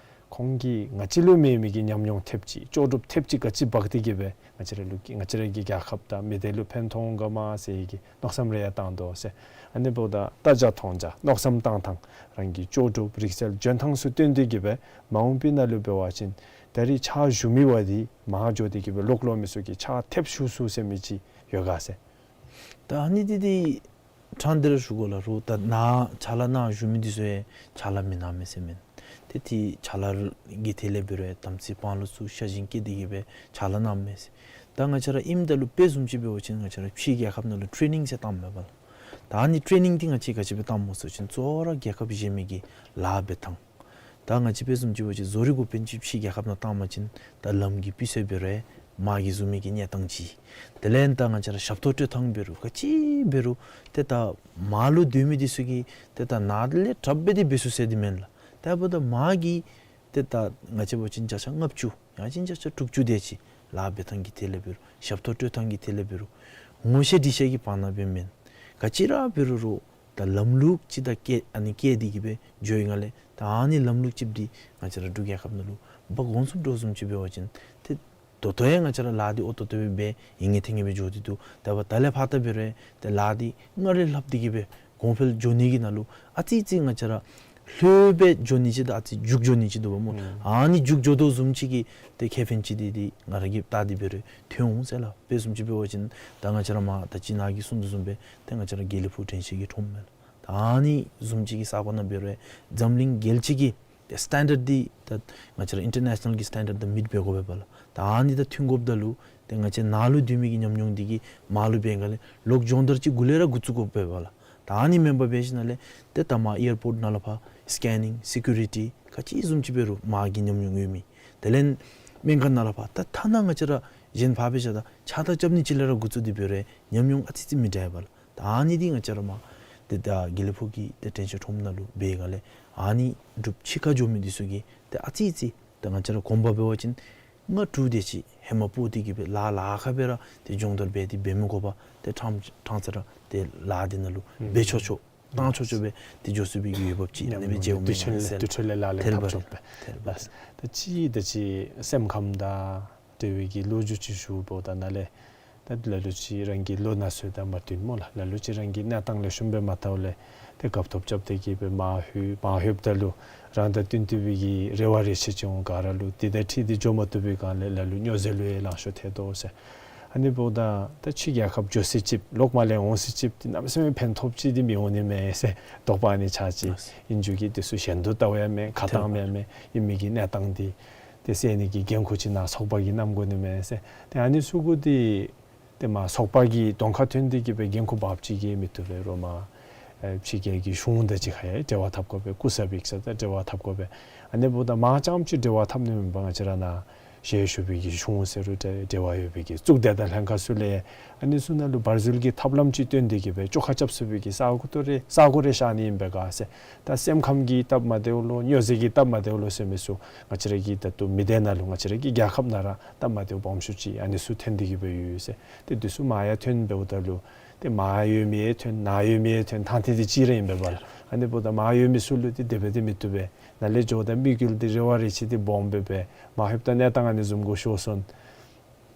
ཁོང་གིས་ང་བཅས་ལུ་མེད་མི་གི་ཉམས་མྱོང་ཐེབས་ཅིག་ལྕོགས་གྲུབ་ཐེབས་ཅིག་ག་ཅི་འབག་སྟེ་གི་སྦེ་ང་བཅས་ར་ལུ་ང་བཅས་ར་གི་རྒྱལ་ཁབ་དང་མི་སྡེ་ལུ་ཕན་ཐོགས་འོང་ག་མ་ཟེར་གི་མནོ་བསམ་རེ་ཡང་བཏང་དོ་ཟེར། ཨ་ནི་འབདཝ་ད་ལྟ་རྒྱ་མཐོང་རྒྱ་མནོ་བསམ་བཏང་ཐངས་རང་གི་ལྕོགས་གྲུབ་རིག་རྩལ་འཇོན་ཐངས་ཚུ་བཏོན་ཏེ་གི་སྦེ་མ་འོངས་པའི་ནང་ལུ་འབད་བ་ཅིན་ད་རེས་ཕྱག་ཞུ་མི་བ་འདི་མར་འགྱོ་སྟེ་གི་སྦེ་ལོག་ལོག་མི་ཚུ་གིས་ཕྱག་ཐེབས་ཚུགས་ཚུགས་ཟེར་མི་ཅིག་ཡོད་ག་ཟེར། ད་ཨ་ནི་འདི་འདི་ཕྲང་སྟེ་ར་ཞུ་དགོ་ལགས། རོགས་ད་ནཱ་ཕྱག་ལཱ་ནང་ཞུགས་མི་འདི་ཚུ་ཡང་ཕྱག་ལཱ་མི་གནང་མས་ཟེར་མེན། ཏེ་ཏེ་ཕྱག་ལཱ་གི་ཐད་ལས་འབད་རུང་དམ་ཚིག་དཔང་ལུ་ཚུ་ཤ་ཞེན་བསྐྱེད་དེ་གི་སྦེ་ཕྱག་ལཱ་གནངམ་མས་ཟེར། ད་ང་བཅས་ར་ཨིནམ་ད་ལུ་དཔེ་བཟུམ་ཅིག་འབད་བ་ཅིན་ང་བཅས་ར་ཕྱི་རྒྱལ་ཁབ་ནང་ལུ་ཊེ་ནིང་ཟེར་བཏངམ་མས་པ་ལགས། ད་ཨ་ནི་ཊེ་ནིང་འདི་ང་བཅས་ག་ཅི་སྦེ་བཏངམ་སྨོ་ཟེར་བ་ཅིན་གཙོ་བོ་ར་རྒྱལ་ཁབ་གཞན་མི་གི་ལཱ་འབད་ཐངས། ད་ང་བཅས་དཔེ་བཟུམ་ཅིག་འབད་བ་ཅིན་བཟོ་རིག་འགོ་དཔོན་ཅིག་ཕྱི་རྒྱལ་ཁབ་ནང་བཏང་པ་ཅིན་ད་ལམ་གྱི་སྤུས་ཚད་འབད་རུང་མར་གྱི་བཟོ་མི་གི་གནས་སྟངས་ཅིག། དེ་ལས་ད་ང་བཅས་ར་ཞབས་ཏོག་སྤྲོད་ཐངས་འབད་རུང་ག་ཅི་འབད་རུང་ཏེ་ད་མར་ལུ་སྡོད་མི་འདི་ཚུ་གིས་ཏེ་ད་ནཱ་ལས་དྲགཔ་སྦེ་འདི་འབད་ཚུགས་ཟེར་འདི་མེན་ལགས། ད་འབདཝ་ད་མར་གྱི་ཏེ་ད་ང་བཅས་འབད་བ་ཅིན་བརྒྱ་ཆ་ལྔ་བཅུ་ཡང་ཅིན་བརྒྱ་ཆ་དྲུག་ཅུ་དེ་ཅིག་ལཱ་འབད་ཐངས་ཀྱི་ཐད་ལས་འབད་རུང་ཞབས་ཏོག་སྤྲོད་ཐངས་ཀྱི་ཐད་ལས་འབད་རུང་ངོ་ཤེས་འདྲིས་ཤེས་ཀྱི་བར་ན་སྦེ་མེན། ག་ཅི་ར་འབད་རུང་རོགས་ད་ལམ་ལུགས་ཅིག་ད་བཀལ་ཨ་ནི་བཀལ་ཏེ་གི་སྦེ་འགྱོ་ཡི་ག་ལས། ད་ཨ་ནི་ལམ་ལུགས་ཅིག་འདི་ང་བཅས་ར་འབྲུག་རྒྱལ་ཁབ་ནང་ལུ་འབག་འོང་ཚུགསཔ་འདྲཝ་བཟུམ་ཅིག་འབད་བ་ཅིན་ཏེ་ད་ལྟོ་ཡང་ང་བཅས་ར་ལཱ་འདི་ཨོ་ཏོ་ཏོ་སྦེ་འབད་ཨིན་ངེས་ཐོན་ངེས་སྦེ་འགྱོ་སྟེ་འདུག། ད་འབདཝ་ད་ལས་ཕར་ད་འབད་རུང་ཏེ་ལཱ་འདི་སྔར་ལས་ལྷག་སྟེ་གི་སྦེ་གོང་འཕེལ་འགྱོ་ནི་གི་ནང་ལུ་ཨ་ཙི་ཙི་ང་བཅས་ར་ལྷོད་སྦེ་འགྱོ་ནི་ཅིག་དང་ཨ་ཙི་རྒྱུག་འགྱོ་ནི་ཅིག་འདུག་པ་སྨོ། ཨུམ། ཨ་ནི་རྒྱུག་འགྱོ་དོ་བཟུམ་ཅིག་གི་ཏེ་ཁེ་ཕན་ཅིག་འདི་འདི་ང་ར་གིས་བལྟ་སྟེ་འབད་རུང་ཐོན་འོང་ཟེར་ལགས། དཔེ་བཟུམ་ཅིག་འབད་བ་ཅིན་ད་ང་བཅས་ར་མར་ད་ཅི་ནཱ་གིས་གསུངས་དོ་བཟུམ་སྦེ་ཏེ་ང་བཅས་ར་དགེ་ལེགས་ཕུག་དྲན་ཤེས་ཀྱི་ཁྲོམ་མས་ལགས། ད་ཨ་ནི་བཟུམ་ཅིག་གི་ས་གོ་ནང་འབད་རུང་འཛམ་གླིང་རྒྱལ་སྤྱི་གི་ཏེ་སི་ཊེན་ཌརཌ་འདི་ད་ང་བཅས་ར་ཨིན་ཊར་ནེ་ཤ་ནཱལ་གྱི་སི་ཊེན་ཌརཌ་དང་མིཊ་འབད་དགོ་པས་པ་ལགས། ད་ཨ་ནི་དང་མཐུན་དགོཔ་ད་ལུ་ཏེ་ང་བཅས་ནཱ་ལུ་སྡོད་མི་གི་ཉམས་མྱོང་འདི་གིས་མར་ལུ་འབད་ག་ལས་ལོག་སྦྱོང་བརྡར་ཅིག་འགོ་ལས་ར་འགོ་བཙུགས་དགོ་པས་པ་ལགས། ད་ཨ་ནི་མེན་པར་འབད་ཞིནམ་ལས་ཏེ་ད་མར་ཨེར་པོརཊ་ནང་ལུ་ཕར་སི་ཀེ་ནིང་སི་ཀུ་རི་ཊི་ག་ཅི་བཟུམ་ཅིག་འབད་རུང་མར་གྱི་ཉམས་མྱོང་ཡོད་མི། དེ་ལས་སྨན་ཁང་ནང་ལུ་ཕར་ད་ཐ་ན་ང་བཅས་ར་གཞན་ཕར་འབད་བཞག་ད་ཕྱག་རྟགས་རྐྱབ་ནི་ཅིག་ལས་ར་འགོ་བཙུགས་ཏེ་འབད་རུང་ཉམས་མྱོང་ཨ་ཙི་ཙི་མི་འདྲ་བས་པ་ལགས། ད་ཨ་ནི་འདི་ང་བཅས་ར་མར་ཏེ་ད་དགེ་ལེགས་ཕུག་གི་ཏེ་དྲན་ཤེས་ཁྲོམ་ནང་ལུ་འབད་ག་ལས་ཨ་ནི་འབྲུག་ཕྱི་ཁར་འགྱོ་མི་འདི་ཚུ་གིས་ཏེ་ཨ་ཙི་ཙི་ད་ང་བཅས་ར་གོང་པ་འབད་བ་ཅིན་ལྔ་དྲུག་དེ་ཅིག་ཧེ་མ་སྤོ་སྟེ་གི་སྦེ་ལ་ལ་ཁར་སྦེ་ར་ཏེ་སྦྱོང་བརྡར་འབད་དེ་འབད་མི་དགོ་པར་ཏེ་ཕྲང་ཕྲང་ས་ར་ཏེ་ལཱ་འདི་ནང་ལུ་འབད་ཆོག་ཆོག་བཏང་ཆོག་ཆོག་སྦེ་ཏེ་འགྱོ་ཚུགས་པའི་གི་འོས་འབབ་ཅིག་ཨ་ནི་སྦེ་མཇལཝ་མས་ཟེར། དུས་ཚོད་ལས་ལ་ལས་ཐལ་བ་ཐབས་ཆོག་པས། ཐལ་བ་རེ། ད་ཅི་ད་ཅི་སེམས་ཁམས་དང་འབྲེལ་བའི་གི་ལོ་རྒྱུས་ཅིག་ཞུ་བ་ད་ནཱ་ལས་ད་ལ་ལུ་ཅིག་རང་གི་ལོ་ན་ཚོད་དང་མ་བསྟུན་སྨོ་ལགས། ལ་ལུ་ཅིག་རང་གི་གནས་སྟངས་ལེགས་ཤོམ་སྦེ་མ་ཐལཝ་ལས་ཏེ་རྒཔོ་ཐོབ་རྐྱབ་སྟེ་གི་སྦེ་མར་ལྷོད་མར་ལྷོདཔ་ད་ལུ་རང་དང་བསྟུན་ཏེ་སྦེ་གི་རེ་བ་རེ་ཆེ་ཅིག་འོང་ག་ར་ལུ་དེ་དང་འཁྲིལ་ཏེ་འགྱོ་མ་བཏུབ་པའི་སྒང་ལས་ལ་ལུ་སྨྱོ་རྫས་ལུ་ཡང་ལང་ཤོར་ཐལ་དོ་ཟེར། ཨ་ནི་འབདཝ་ད་ད་ཕྱི་རྒྱལ་ཁབ་འགྱོ་ས་ཅིག་ལོག་མར་ལས་འོང་ས་ཅིག་འདི་གནམ་མེད་ས་མེད་ཕན་ཐོགས་ཅིག་འདི་མི་འོང་ནི་མས་ཟེར་དོགས་པ་ཨ་ནི་ཆགས་ཅི། ཨིན་རྒྱུ་གིས་འདི་ཚུ་ཞེན་དུ་ལྟཝ་ཡང་མེན། ཁ་གཏང་མི་ཡང་མེན། ཨིན་མི་གི་གནས་སྟངས་འདི་ཏེ་སེལ་ནི་གི་འགན་ཁུར་ཅིག་ནཱ་ཚོགས་པ་གིས་བསྣམ་དགོ་ནི་མས་ཟེར། ཏེ་ཨ་ནི་ཚུ་གུ་འདི་ཏེ་མར་ཚོགས་པ་གི་གདོང་ཁར་ཐོན་ཏེ་གི་སྦེ་འགན་ཁུར་འབགཔ་ཅིག་གིས་མི་བཏུབ་པས། རོགས་མར་ཨེ་ཕྱི་རྒྱལ་གྱི་གཞུང་དང་གཅིག་ཁར་ཡང་འབྲེལ་བ་འཐབ་དགོ་པས། སྐུ་ཚབ་ཡིག་ཚང་དང་འབྲེལ་བ་འཐབ་དགོ་པས། ཨ་ནི་འབདཝ་ད་མར་རྐྱངམ་ཅིག་འབྲེལ་བ་འཐབ་ནི་མེན་པར་ང་བཅས་ར་ནཱ་ཞལ་བཞུགས་པའི་གི་གཞུང་ཟེར་རུང་འབྲེལ་འབྲེལ་བ་ཡོད་པའི་གི་གཙུག་སྡེ་དང་ལྷན་ཁག་ཚུ་ལས་ཨ་ནི་ཚུ་ནང་ལུ་བར་འཛུལ་གྱི་ཐབས་ལམ་ཅིག་བཏོན་ཏེ་གི་སྦེ་བཅོ་ཁ་རྐྱབ་ཚུགས་པའི་གི་ས་གོ་ཏོ་རེ་ས་གོ་རེ་ཤར་ནི་ཨིན་པས་ག་ཟེར། ད་སེམས་ཁམས་ཀྱི་སྟབས་མ་བདེཝ་ལོ་སྨྱོ་རྫས་ཀྱི་སྟབས་མ་བདེཝ་ལོ་ཟེར་མི་ཚུ་ང་བཅས་ར་གི་ད་ལྟོ་མི་སྡེ་ནང་ལུ་ང་བཅས་ར་གི་རྒྱལ་ཁབ་ནང་ར་སྟབས་མ་བདེཝ་སྦོམ་ཤོས་ཅིག་ཨ་ནི་ཚུ་ཐོན་ཏེ་གི་སྦེ་ཡོད་ཟེར། ཏེ་འདི་ཚུ་མར་ཡང་ཐོན་འབདཝ་ད་ལུ་ཏེ་མར་ཡོད་མི་ཡང་ཐོན་ནཱ་ཡོད་མི་ཡང་ཐོན་ཐང་ཐིག་འདི་གཅིག་ར་ཨིན་པས་པ་ལགས། ཨ་ནི་འབདཝ་ད་མར་ཡོད་མི་ཚུ་ལུ་ཏེ་དེ་སྦེ་ཏེ་མི་བཏུབ་པས། ནཱ་ལས་འགྱོཝ་ད་དམིགས་ཡུལ་འདི་རེ་བ་རེ་ཆེ་འདི་སྦོམ་སྦེ་འབད་མར་ལྷོདཔ་ད་གནས་སྟངས་ཨ་ནི་བཟུམ་གུ་ཤོར་སོང་།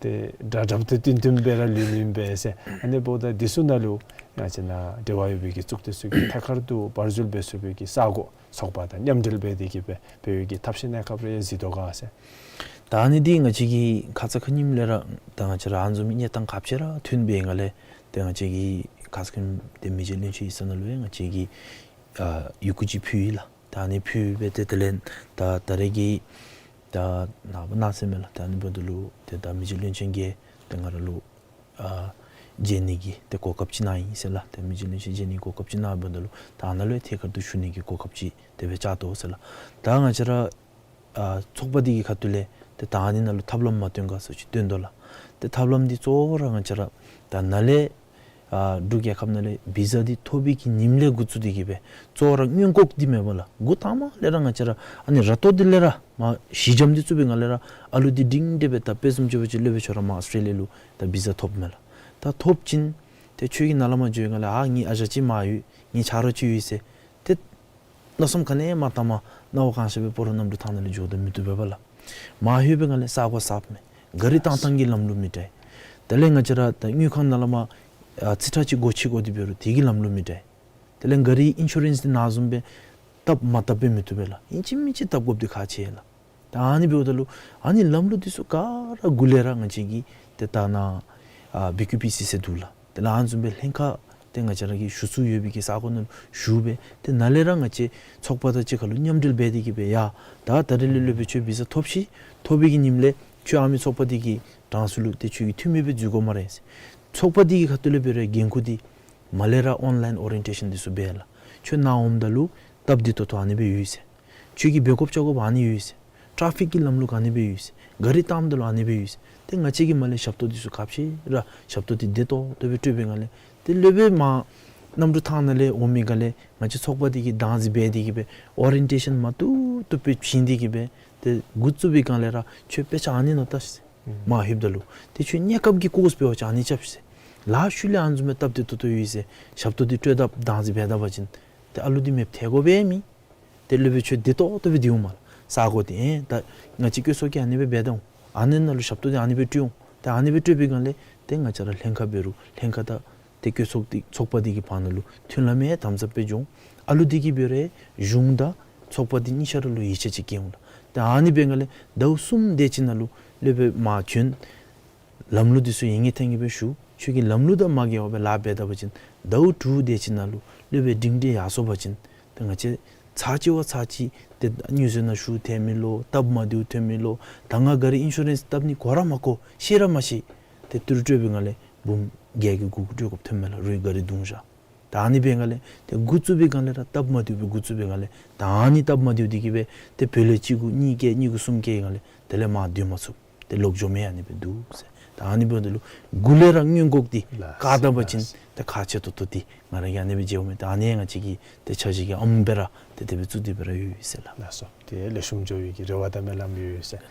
ཏེ་དགྲ་དགྲ་དང་བསྟུན་བསྟུན་སྦེ་ར་ལུས་ནི་ཨིན་པས་ཟེར། ཨ་ནི་འབདཝ་ད་འདི་ཚུ་ནང་ལུ་ང་བཅས་ནཱ་འབྲེལ་བ་ཡོད་པའི་གི་གཙུག་སྡེ་ཚུ་གིས་ཐད་ཀར་དུ་བར་འཛུལ་འབད་ཚུགས་པའི་གི་ས་གོ་ཚོགས་པ་དང་མཉམ་འབྲེལ་འབད་དེ་གི་སྦེ་འབད་བའི་གི་ཐབས་ཤེས་གནས་སྐབས་རེ་གཟིགས་དོ་ག་ཟེར། ད་ཨ་ནི་འདི་ང་བཅས་ཀྱིས་ཁ་ཙ་ཁ་ཉིནམ་ལས་ར་ད་ང་བཅས་ར་ཨ་ནི་བཟུམ་གནས་སྟངས་ཁ་ཕྱེ་ར་ཐོན་པའི་སྒང་ལས་ཏེ་ང་བཅས་ཀྱིས་ཁ་ཙ་ཁ་ཉིནམ་ཏེ་མི་རྗེ་བློན་ཆེན་ཡིག་ཚང་ནང་ལུ་ཡང་ང་བཅས་ཀྱིས་ཨ་ཡི་གུ་ཅིག་ཕུལ་ཡི་ལགས། ད་ཨ་ནི་ཕུལ་སྦེ་ཏེ་དེ་ལས་ད་ད་རེས་ཀྱི་ད་ནངས་པ་གནངས་ཚེ་མས་ལགས། ད་ཨ་ནི་འབདཝ་ད་ལུ་ཏེ་ད་མི་རྗེ་བློན་ཆེན་གྱིས་ཏེ་ང་ར་ལུ་ཨ་ མཇལ་ནི་གི་ཏེ་གོ་སྐབས་ཅིག་གནང་ཡི་ཟེར་ལགས། ཏེ་མི་རྗེ་ལྷན་རྒྱས་མཇལ་ནི་གོ་སྐབས་ཅིག་གནངམ་ད་ལུ་ད་ཨ་ནཱ་ལུ་ཡང་ཐད་ཀར་དུ་ཞུ་ནི་གི་གོ་སྐབས་ཅིག་དེ་སྦེ་བཅག་དོ་ཟེར་ལགས། ད་ང་བཅས་ར་ཨ་ཚོགས་པ་འདི་གི་ཁ་ཐུག་ལས་ཏེ་ད་ཨ་ནི་ནང་ལུ་ཐབས་ལམ་མ་སྟོན་ག་ཟེར་ཅིག་སྟོན་དོ་ལགས། ཏེ་ཐབས་ལམ་འདི་གཙོ་བོ་ར་ང་བཅས་ར་ད་ནཱ་ལས་ཨ་འབྲུག་རྒྱལ་ཁབ་ནང་ལས་བི་ཟ་འདི་ཐོབ་པའི་གི་ཉིནམ་ལས་འགོ་བཙུགས་ཏེ་གི་སྦེ་གཙོ་བོ་ར་སྔོན་འགོག་འདི་མེན་པ་ལགས། འགོ་དང་པ་ལས་ར་ང་བཅས་ར་ཨ་ནི་ར་ཏོ་འདི་ལས་ར་མར་ཞི་འཇམ་འདི་བཙུགས་པའི་སྒང་ལས་ར་ཨ་ལུ་འདི་སྒྲིང་སྒྲི་སྦེ་ད་དཔེ་བཟུམ་ཅིག་འབད་བ་ཅིན་སློབ་དཔོན་ཁྱོད་ར་མར་ཨོསི་ཊེ་ལི་ཡ་ལུ་ད་བི་ཟ་ཐོབ་མས་ལགས། ད་ཐོབ་ཅིན་ཏེ་ཁྱོད་ཀྱིས་ནཱ་ལས་མར་འགྱོ་བའི་སྒང་ལས་ཨ་ངེའི་ཨ་ཞང་ཅིག་མར་ཡོད་ངེའི་ཆ་རོགས་ཅིག་ཡོད་ཟེར་ཏེ་མནོ་བསམ་ག་ནི་མ་བཏངམ་སྣང་བ་གང་ཤར་སྦེ་སྤ་རོ་གནམ་གྲུ་ཐང་ནང་ལས་འགྱོ་དོ་མི་བཏུབ་པས་ལགས། མར་ལྷོད་པའི་སྒང་ལས་ས་གོ་གསརཔ་མས། ག་རི་བཏང་ཐངས་ཀྱི་ལམ་ལུགས་མི་འདྲ། དེ་ལས་ང་བཅས་ར་ད་དངུལ་ཁང་ནང་ལས་མར་ཨ་རྩིས་ཁྲ་ཅིག་སྒོ་ཕྱེ་དགོ་འདི་འབད་རུང་དེ་གི་ལམ་ལུགས་མི་འདྲ། དེ་ལས་ག་རི་ཨིན་ཤུ་རེནསི་འདི་ནཱ་བཟུམ་སྦེ་བཏབ་མ་བཏབ་སྦེ་མི་བཏུབ་པས་ལགས། ཨིན་ཅི་མིན་ཅི་བཏབ་དགོཔ་འདི་ཁག་ཆེ་ལགས། ད་ཨ་ནི་འབདཝ་ད་ལུ་ཨ་ནི་ལམ་ལུགས་འདི་ཚུ་ག་ར་འགོ་ལས་ར་ང་བཅས་ཀྱིས་ཏེ་ད་ནཱ་ཨ་བི་ཀིའུ་པི་སི་ཟེར་འདུག་ལགས། དེ་ལས་ཨ་ནི་བཟུམ་སྦེ་ལྷན་ཁག་ཏེ་ང་བཅས་ར་གི་ཞུ་ཚུགས་ཡོད་པའི་གི་ས་གོ་ནང་ལུ་ཞུ་སྦེ་ཏེ་ནཱ་ལས་ར་ང་བཅས་ཚོགས་པ་དང་གཅིག་ཁར་ལུ་མཉམ་འབྲེལ་འབད་དེ་གི་སྦེ་ཡ་ད་ད་རེས་ལས་སློབ་དཔོན་ཁྱོད་བི་ཟ་ཐོབ་ཤིག། ཐོབ་པའི་གི་ཉིནམ་ལས་ཁྱོད་ཨ་མི་ཚོགས་པ་འདི་གི་གྲངས་སུ་ལུ་ཏེ་ཁྱོད་ཀྱི་འཐུས་མི་སྦེ་འཛུལ་དགོ་སྨ་རེ་ཟེར། ཚོགས་པ་འདི་གི་ཁ་ཐུག་ལས་འབད་རུང་འགན་ཁུར་འདི་མར་ལས་ར་ཨོན་ལའིན་ཨོ་རི་ཡེན་ཊེ་ཤཱན་འདི་ཚུ་འབད་ལགས། ཁྱོད་ནཱ་འོངམ་ད་ལུ་སྟབས་བདེ་ཏོག་ཏོ་ཨ་ནི་སྦེ་ཡོད་ཟེར། ཁྱོད་ཀྱིས་འབད་དགོཔ་བྱ་དགོཔ་ཨ་ནི་ཡོད་ཟེར། ཊ་ཕིག་གི་ལམ་ལུགས་ཨ་ནི་སྦེ་ཡོད་ཟེར། ག་རི་བཏངམ་ད་ལུ་ཨ་ནི་སྦེ་ཡོད་ཟེར། ཏེ་ང་བཅས་ཀྱིས་མར་ལས་ཞབས་ཏོག་འདི་ཚུ་ཁ་ཕྱེ་ར་ཞབས་ཏོག་འདི་བདེ་ཏོག་ཏོ་སྦེ་སྤྲོད་པའི་སྒང་ལས་ཏེ་སློབ་དཔོན་མར་གནམ་གྲུ་ཐང་ནང་ལས་འོང་མི་སྒང་ལས་ང་བཅས་ཚོགས་པ་འདི་གིས་བདག་འཛིན་འབད་དེ་གི་སྦེ་ཨོ་རི་ཡེན་ཊེ་ཤཱན་མ་བཏུབ་བཏུབ་སྦེ་བྱིན་ཏེ་གི་སྦེ་ཏེ་འགོ་བཙུགས་པའི་སྒང་ལས་ར་ཁྱོད་དཔེ་ཆ་ཨ་ནི་ནང་བལྟ་ཤིག་ཟེར། མར་ལྷོདཔ་ད་ལུ་ཏེ་ཁྱོད་གནས་སྐབས་ཀྱི་ཀོརསི་འབད་བ་ཅིན་ཨ་ནི་རྐྱབ་ཤིག་ཟེར། ལཱ་ཤུལ་ལས་ཨ་ནི་བཟུམ་མའི་སྟབས་བདེ་ཏོག་ཏོ་ཡོད་ཟེར་ཞབས་ཏོག་འདི་སྤྲོད་དཔ་བདག་འཛིན་འབད་ད་པ་ཅིན་ཏེ་ཨ་ལུ་འདི་མེདཔ་ཐལ་དགོ་པས་མེད། ཏེ་སློབ་དཔོན་ཁྱོད་བདེ་ཏོག་ཏོ་སྦེ་སྡོད་འོང་མས་ལགས། ས་གོ་འདི་ཨེ་ད་ང་བཅས་བཀོད་ཚོགས་ཀྱིས་ཨ་ནི་སྦེ་འབད་ད་འོང་། ཨ་ནི་ནང་ལུ་ཞབས་ཏོག་འདི་ཨ་ནི་སྦེ་སྤྲོད་འོང་། ཏེ་ཨ་ནི་སྦེ་སྤྲོད་པའི་སྒང་ལས་ཏེ་ང་བཅས་ར་ལྷན་ཁག་འབད་རུང་ལྷན་ཁག་དང་ཏེ་བཀོད་ཚོགས་འདི་ཚོགས་པ་འདི་གི་བར་ན་ལུ་མཐུན་ལམ་ཡང་དམ་ཟབ་སྦེ་འགྱོ་འོང་། ཨ་ལུ་འདི་གིས་འབད་རུང་གཞུང་དང་ཚོགས་པ་འདི་གཉིས་ཆ་ར་ལུ་ཡིད་ཆེས་ཅིག་སྐྱེ་འོང་ལགས། ཏེ་ཨ་ནི་འབད་བའི་སྒང་ལས་ཟླཝ་གསུམ་དེ་ཅིག་ནང་ལུ་སློབ་དཔོན་མར་བྱོན། ལམ་ལུགས་འདི་ཚུ་ཡིད་ངེས་ཐེངས་ཀྱི་སྦེ་ཞུ། ཁྱོད་ཀྱིས་ལམ་ལུགས་དང་མ་འགལ་བར་སྦེ་ལཱ་འབད་ད་པ་ཅིན་ཟླཝ་དྲུག་དེ་ཅིག་ནང་ལུ་སློབ་དཔོན་སྒྲིང་སྒྲི་ཡར་སོང་པ་ཅིན་ཏེ་ང་བཅས་ཚར་གཅིག་བ་ཚར་གཅིག་ཏེ་དངུལ་བཟོ་ནང་ཞུ་ཐོན་མི་ལོ་སྟབས་མ་བདེཝ་ཐོན་མི་ལོ་ད་ང་ག་རི་ཨིན་ཤུ་རེནསི་བཏབ་ནི་གོ་ར་མ་གོ་ཤེས་ར་མ་ཤེས། ཏེ་ཏི་རུ་སྤྲོད་པའི་སྒང་ལས་འབུམ་བརྒྱད་ཀྱི་དགུ་གི་སྤྲོད་དགོཔ་ཐོན་མས་ལགས། རུང་ག་རི་བརྡུང་བཞག། ད་ཨ་ནི་འབད་བའི་སྒང་ལས་ཏེ་འགོ་བཙུགས་པའི་སྒང་ལས་ར་སྟབས་མ་བདེཝ་སྦེ་འགོ་བཙུགས་པའི་སྒང་ལས་ད་ཨ་ནི་སྟབས་མ་བདེཝ་འདི་གིས་སྦེ་ཏེ་བུ་ལོན་གཅིག་གུ་གཉིས་བཀལ་གཉིས་གུ་གསུམ་བཀལ་བའི་སྒང་ལས་དེ་ལས་མར་སྡོད་མ་ཚུགས། ཏེ་ལོག་འགྱོ་མི་ཨ་ནི་སྦེ་འདུག་ཟེར། ད་ཨ་ནི་འབདཝ་ད་ལུ་འགོ་ལས་ར་སྔོན་འགོག་འདི་ལགས་བཀག་ད་པ་ཅིན་ལགས། ཏེ་ཁག་ཆེ་ཏོག་ཏོ་འདི་ང་ར་གིས་ཨ་ནི་སྦེ་མཇལཝ་མས། ད་ཨ་ནི་ང་བཅས་ཀྱི་ཏེ་འཆར་གཞི་གི་ཨམ་སྦེ་ར་ཏེ་དེ་སྦེ་བཙུགས་ཏེ་སྦེ་ར་ཡོད་ཟེར་ལགས། ལགས་སོ། ཏེ་ལེགས་ཤོམ་འགྱོ་བའི་གི་རེ་བ་དང་སྨོན་ལམ་ཡོད་ཟེར།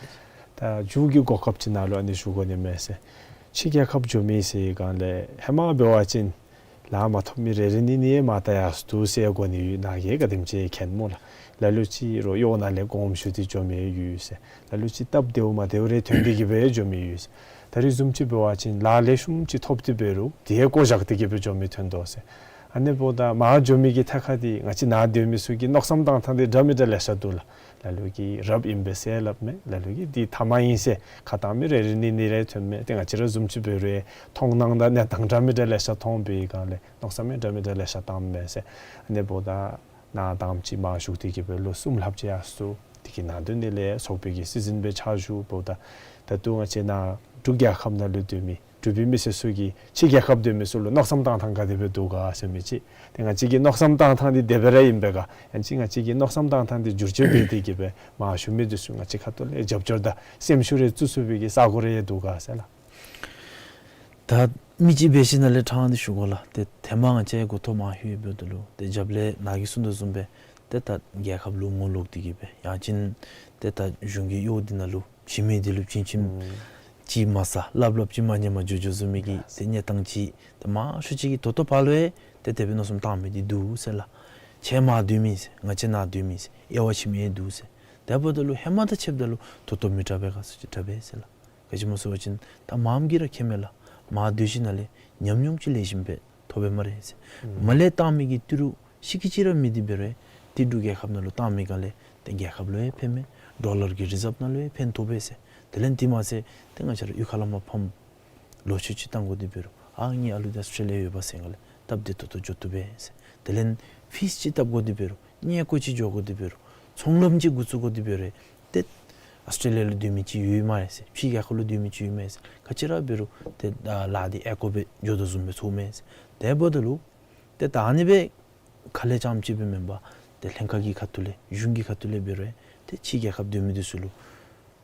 ད་མཇུག་གི་གོ་སྐབས་ཅིག་ནང་ལུ་ཨ་ནི་ཞུ་དགོ་ནི་མས་ཟེར། ཕྱི་རྒྱལ་ཁབ་འགྱོ་མི་ཟེར་བའི་སྒང་ལས་ཧེ་མ་འབད་བ་ཅིན་ལཱ་མ་ཐོབ་མི་རེ་རེ་གཉིས་གཉིས་མར་ལྟ་ཡར་སོ་འདུག་ཟེར་གོ་ནི་ཡོད། ནཱ་གིས་ག་དེམ་ཅིག་མཁྱེན་སྨོ་ལགས། ལ་ལུ་ཅིག་རོགས་གཡོག་ནང་ལས་དགོངསམ་ཞུ་སྟེ་འགྱོ་མི་ཡོད་ཟེར། ལ་ལུ་ཅིག་སྟབས་བདེཝ་མ་བདེཝ་རེ་ཐོན་ཏེ་གི་སྦེ་འགྱོ་མི་ཡོད་ཟེར། ད་རེས་བཟུམ་ཅིག་འབད་བ་ཅིན་ལཱ་ལེགས་ཤོམ་ཅིག་ཐོབ་སྟེ་འབད་རུང་དེ་བཀོ་བཞག་སྟེ་གི་སྦེ་འགྱོ་མི་ཐོན་དོ་ཟེར། ཨ་ནི་འབདཝ་ད་མར་འགྱོ་མི་གི་ཐད་ཁར་འདི་ང་བཅས་ནཱ་སྡོད་མི་ཚུ་གི་མནོ་བསམ་བཏང་ཐངས་འདི་འདྲ་མི་འདྲ་ལེ་ཤ་འདུག་ལགས། ལ་ལུ་གིས་རབ་ཨིན་པས་ཟེར་སླབ་མས། ལ་ལུ་གིས་འདི་མཐའ་མ་ཨིན་ཟེར་ཁ་བཏང་མི་རེ་རེ་གཉིས་གཉིས་རེ་ཐོན་མས། ཏེ་ང་བཅས་ར་བཟུམ་ཅིག་འབད་རུང་མཐོང་སྣང་དང་གནས་སྟངས་འདྲ་མི་འདྲ་ལེ་ཤ་མཐོང་བའི་སྒང་ལས་མནོ་བསམ་ཡང་འདྲ་མི་འདྲ་ལེ་ཤ་བཏངམ་མས་ཟེར། ཨ་ནི་འབདཝ་ད་ནཱ་དང་པ་ཅིག་མར་བཞུགས་ཏེ་གི་སྦེ་ལོ་གསུམ་ལྷགཔ་ཅིག་ཡར་སོ། དེ་གི་ནང་དོན་འདི་ལས་ཚོགས་པའི་གི་སྲིད་འཛིན་སྦེ་ཕྱག་ཞུ་འབདཝ་ད་ད་ལྟོ་ང་བཅས་ནཱ་འབྲུག་རྒྱལ་ཁབ་ནང་ལུ་སྡོད་མི་འབྲུག་པའི་མི་སེར་ཚུ་གིས་ཕྱི་རྒྱལ་ཁབ་སྡོད་མི་ཚུ་ལུ་མནོ་བསམ་བཏང་ཐངས་ག་དེ་སྦེ་འདུག་ག་ཟེར་མི་ཅིག། ཏེ་ང་བཅས་ཀྱི་མནོ་བསམ་བཏང་ཐངས་འདི་དེ་སྦེ་ར་ཨིན་པས་ག། ཡང་ཅིན་ང་བཅས་ཀྱི་མནོ་བསམ་བཏང་ཐངས་འདི་བསྒྱུར་བཅོས་འབད་དེ་གི་སྦེ་མར་བཞུགས་མི་འདི་ཚུ་ང་བཅས་ཁ་ཐུག་ལས་རྒྱབ་སྐྱོར་དང་སེམས་ཤུགས་རེ་བཙུགས་ཚུགས་པའི་གི་ས་གོ་རེ་ཡང་འདུག་ག་ཟེར་ལགས། ད་མི་ཅིག་འབད་ཞིནམ་ལས་ཕྲང་སྟེ་ཞུ་དགོ་ལགས། ཏེ་ཧེ་མ་ང་བཅས་འགོ་ཐོག་མར་ལྷོད་འབདཝ་ད་ལུ་ཏེ་རྒྱབ་ལས་ནཱ་གིས་གསུངས་དོ་བཟུམ་སྦེ་ཏེ་ད་རྒྱལ་ཁབ་ལུ་ངོ་ལོག་སྟེ་གི་སྦེ་ཡང་ཅིན་ཏེ་ད་གཞུང་གི་གཡོག་འདི་ནང་ལུ་བྱིན་མི་འདི་ལུ་བྱིན་བྱིནམ་ཨུམ་ཅིག་མ་ཟ་སླབ་སླབ་ཅིག་མ་ཉལ་མ་འགྱོ་འགྱོ་བཟུམ་མའི་གི་ཏེ་གནས་སྟངས་ཅིག་ཏེ་མང་ཤོས་ཅིག་གིས་ད་ལྟོ་ཕར་ལུ་ཡང་ཏེ་དེ་སྦེ་མནོ་བསམ་བཏང་མི་འདི་འདུག་ཟེར་ལགས། ཁྱོད་མར་སྡོད་མི་ཟེར་ང་བཅས་ནཱ་སྡོད་མི་ཟེར་དབྱེ་བ་ཕྱེ་མི་ཡང་འདུག་ཟེར། དེ་འབདཝ་ད་ལུ་ཧེ་མ་དང་ཕྱདཔ་ད་ལུ་ད་ལྟོ་མི་དྲག་པས་ག་ཟེར་ཅིག་དྲག་པས་ཟེར་ལགས། ག་ཅི་སྨོ་ཟེར་བ་ཅིན་ད་མངམ་གིས་ར་མཁྱེན་མས་ལགས། མར་སྡོད་ཞིནམ་ལས་ཉམས་མྱོང་ཅིག་ལེགས་ཤོམ་སྦེ་ཐོབ་པས་སྨ་རེ་ཟེར། ཨུམ་མར་ལས་བཏང་མི་གི་ཏི་རུ་ཤིག་ཅིག་ར་མེད་དེ་འབད་རུང་ཏེ་འབྲུག་རྒྱལ་ཁབ་ནང་ལུ་བཏང་མི་སྒང་ལས་ཏེ་རྒྱལ་ཁབ་ལུ་ཡང་ཕན་མས། ཌོ་ལར་གྱི་རི་ཛརབ་ནང་ལུ་ཡང་ཕན་ཐོགས་པས་ཟེར། དེ་ལས་དེ་མ་ཚད་ཏེ་ང་བཅས་ར་གཡུས་ཁ་ལས་མར་ཕམ་ལོ་མཆོད་ཅིག་བཏང་དགོ་དེ་འབད་རུང་ཨ་ངེའི་ཨ་ལུ་འདི་ཨོསི་ཊྲེ་ལི་ཡ་ཡོད་པ་ཟེར་སྒང་ལས་སྟབས་བདེ་ཏོག་ཏོ་འགྱོ་བཏུབ་པས་ཟེར། དེ་ལས་ཕིས་ཅིག་བཏབ་དགོ་དེ་འབད་རུང་གནས་སྐོར་ཅིག་འགྱོ་དགོ་དེ་འབད་རུང་ཚོང་ལམ་ཅིག་འགོ་བཙུགས་དགོ་དེ་འབད་རུང་ཏེ་ ཨཱོས་ཊྲེ་ལི་ཡ་ལུ་སྡོད་མི་ཅིག་ཡོད་མས་ཟེར། ཕྱི་རྒྱལ་ཁབ་ལུ་སྡོད་མི་ཅིག་ཡོད་མས་ཟེར། ག་ཅི་ར་འབད་རུང་ཏེ་ཨ་ལཱ་འདི་ཨེ་གོ་སྦེ་འགྱོ་དོ་བཟུམ་སྦེ་ཚོརཝ་མས་ཟེར། དེ་འབདཝ་ད་ལུ་ཏེ་ད་ཨ་ནི་སྦེ་ཁ་ལས་རྐྱངམ་ཅིག་སྦེ་མེན་པར་ཏེ་ལྷན་ཁག་གི་ཁ་ཐུག་ལས་གཞུང་གི་ཁ་ཐུག་ལས་འབད་རུང་ཏེ་ཕྱི་རྒྱལ་ཁབ་སྡོད་མི་འདི་ཚུ་ལུ་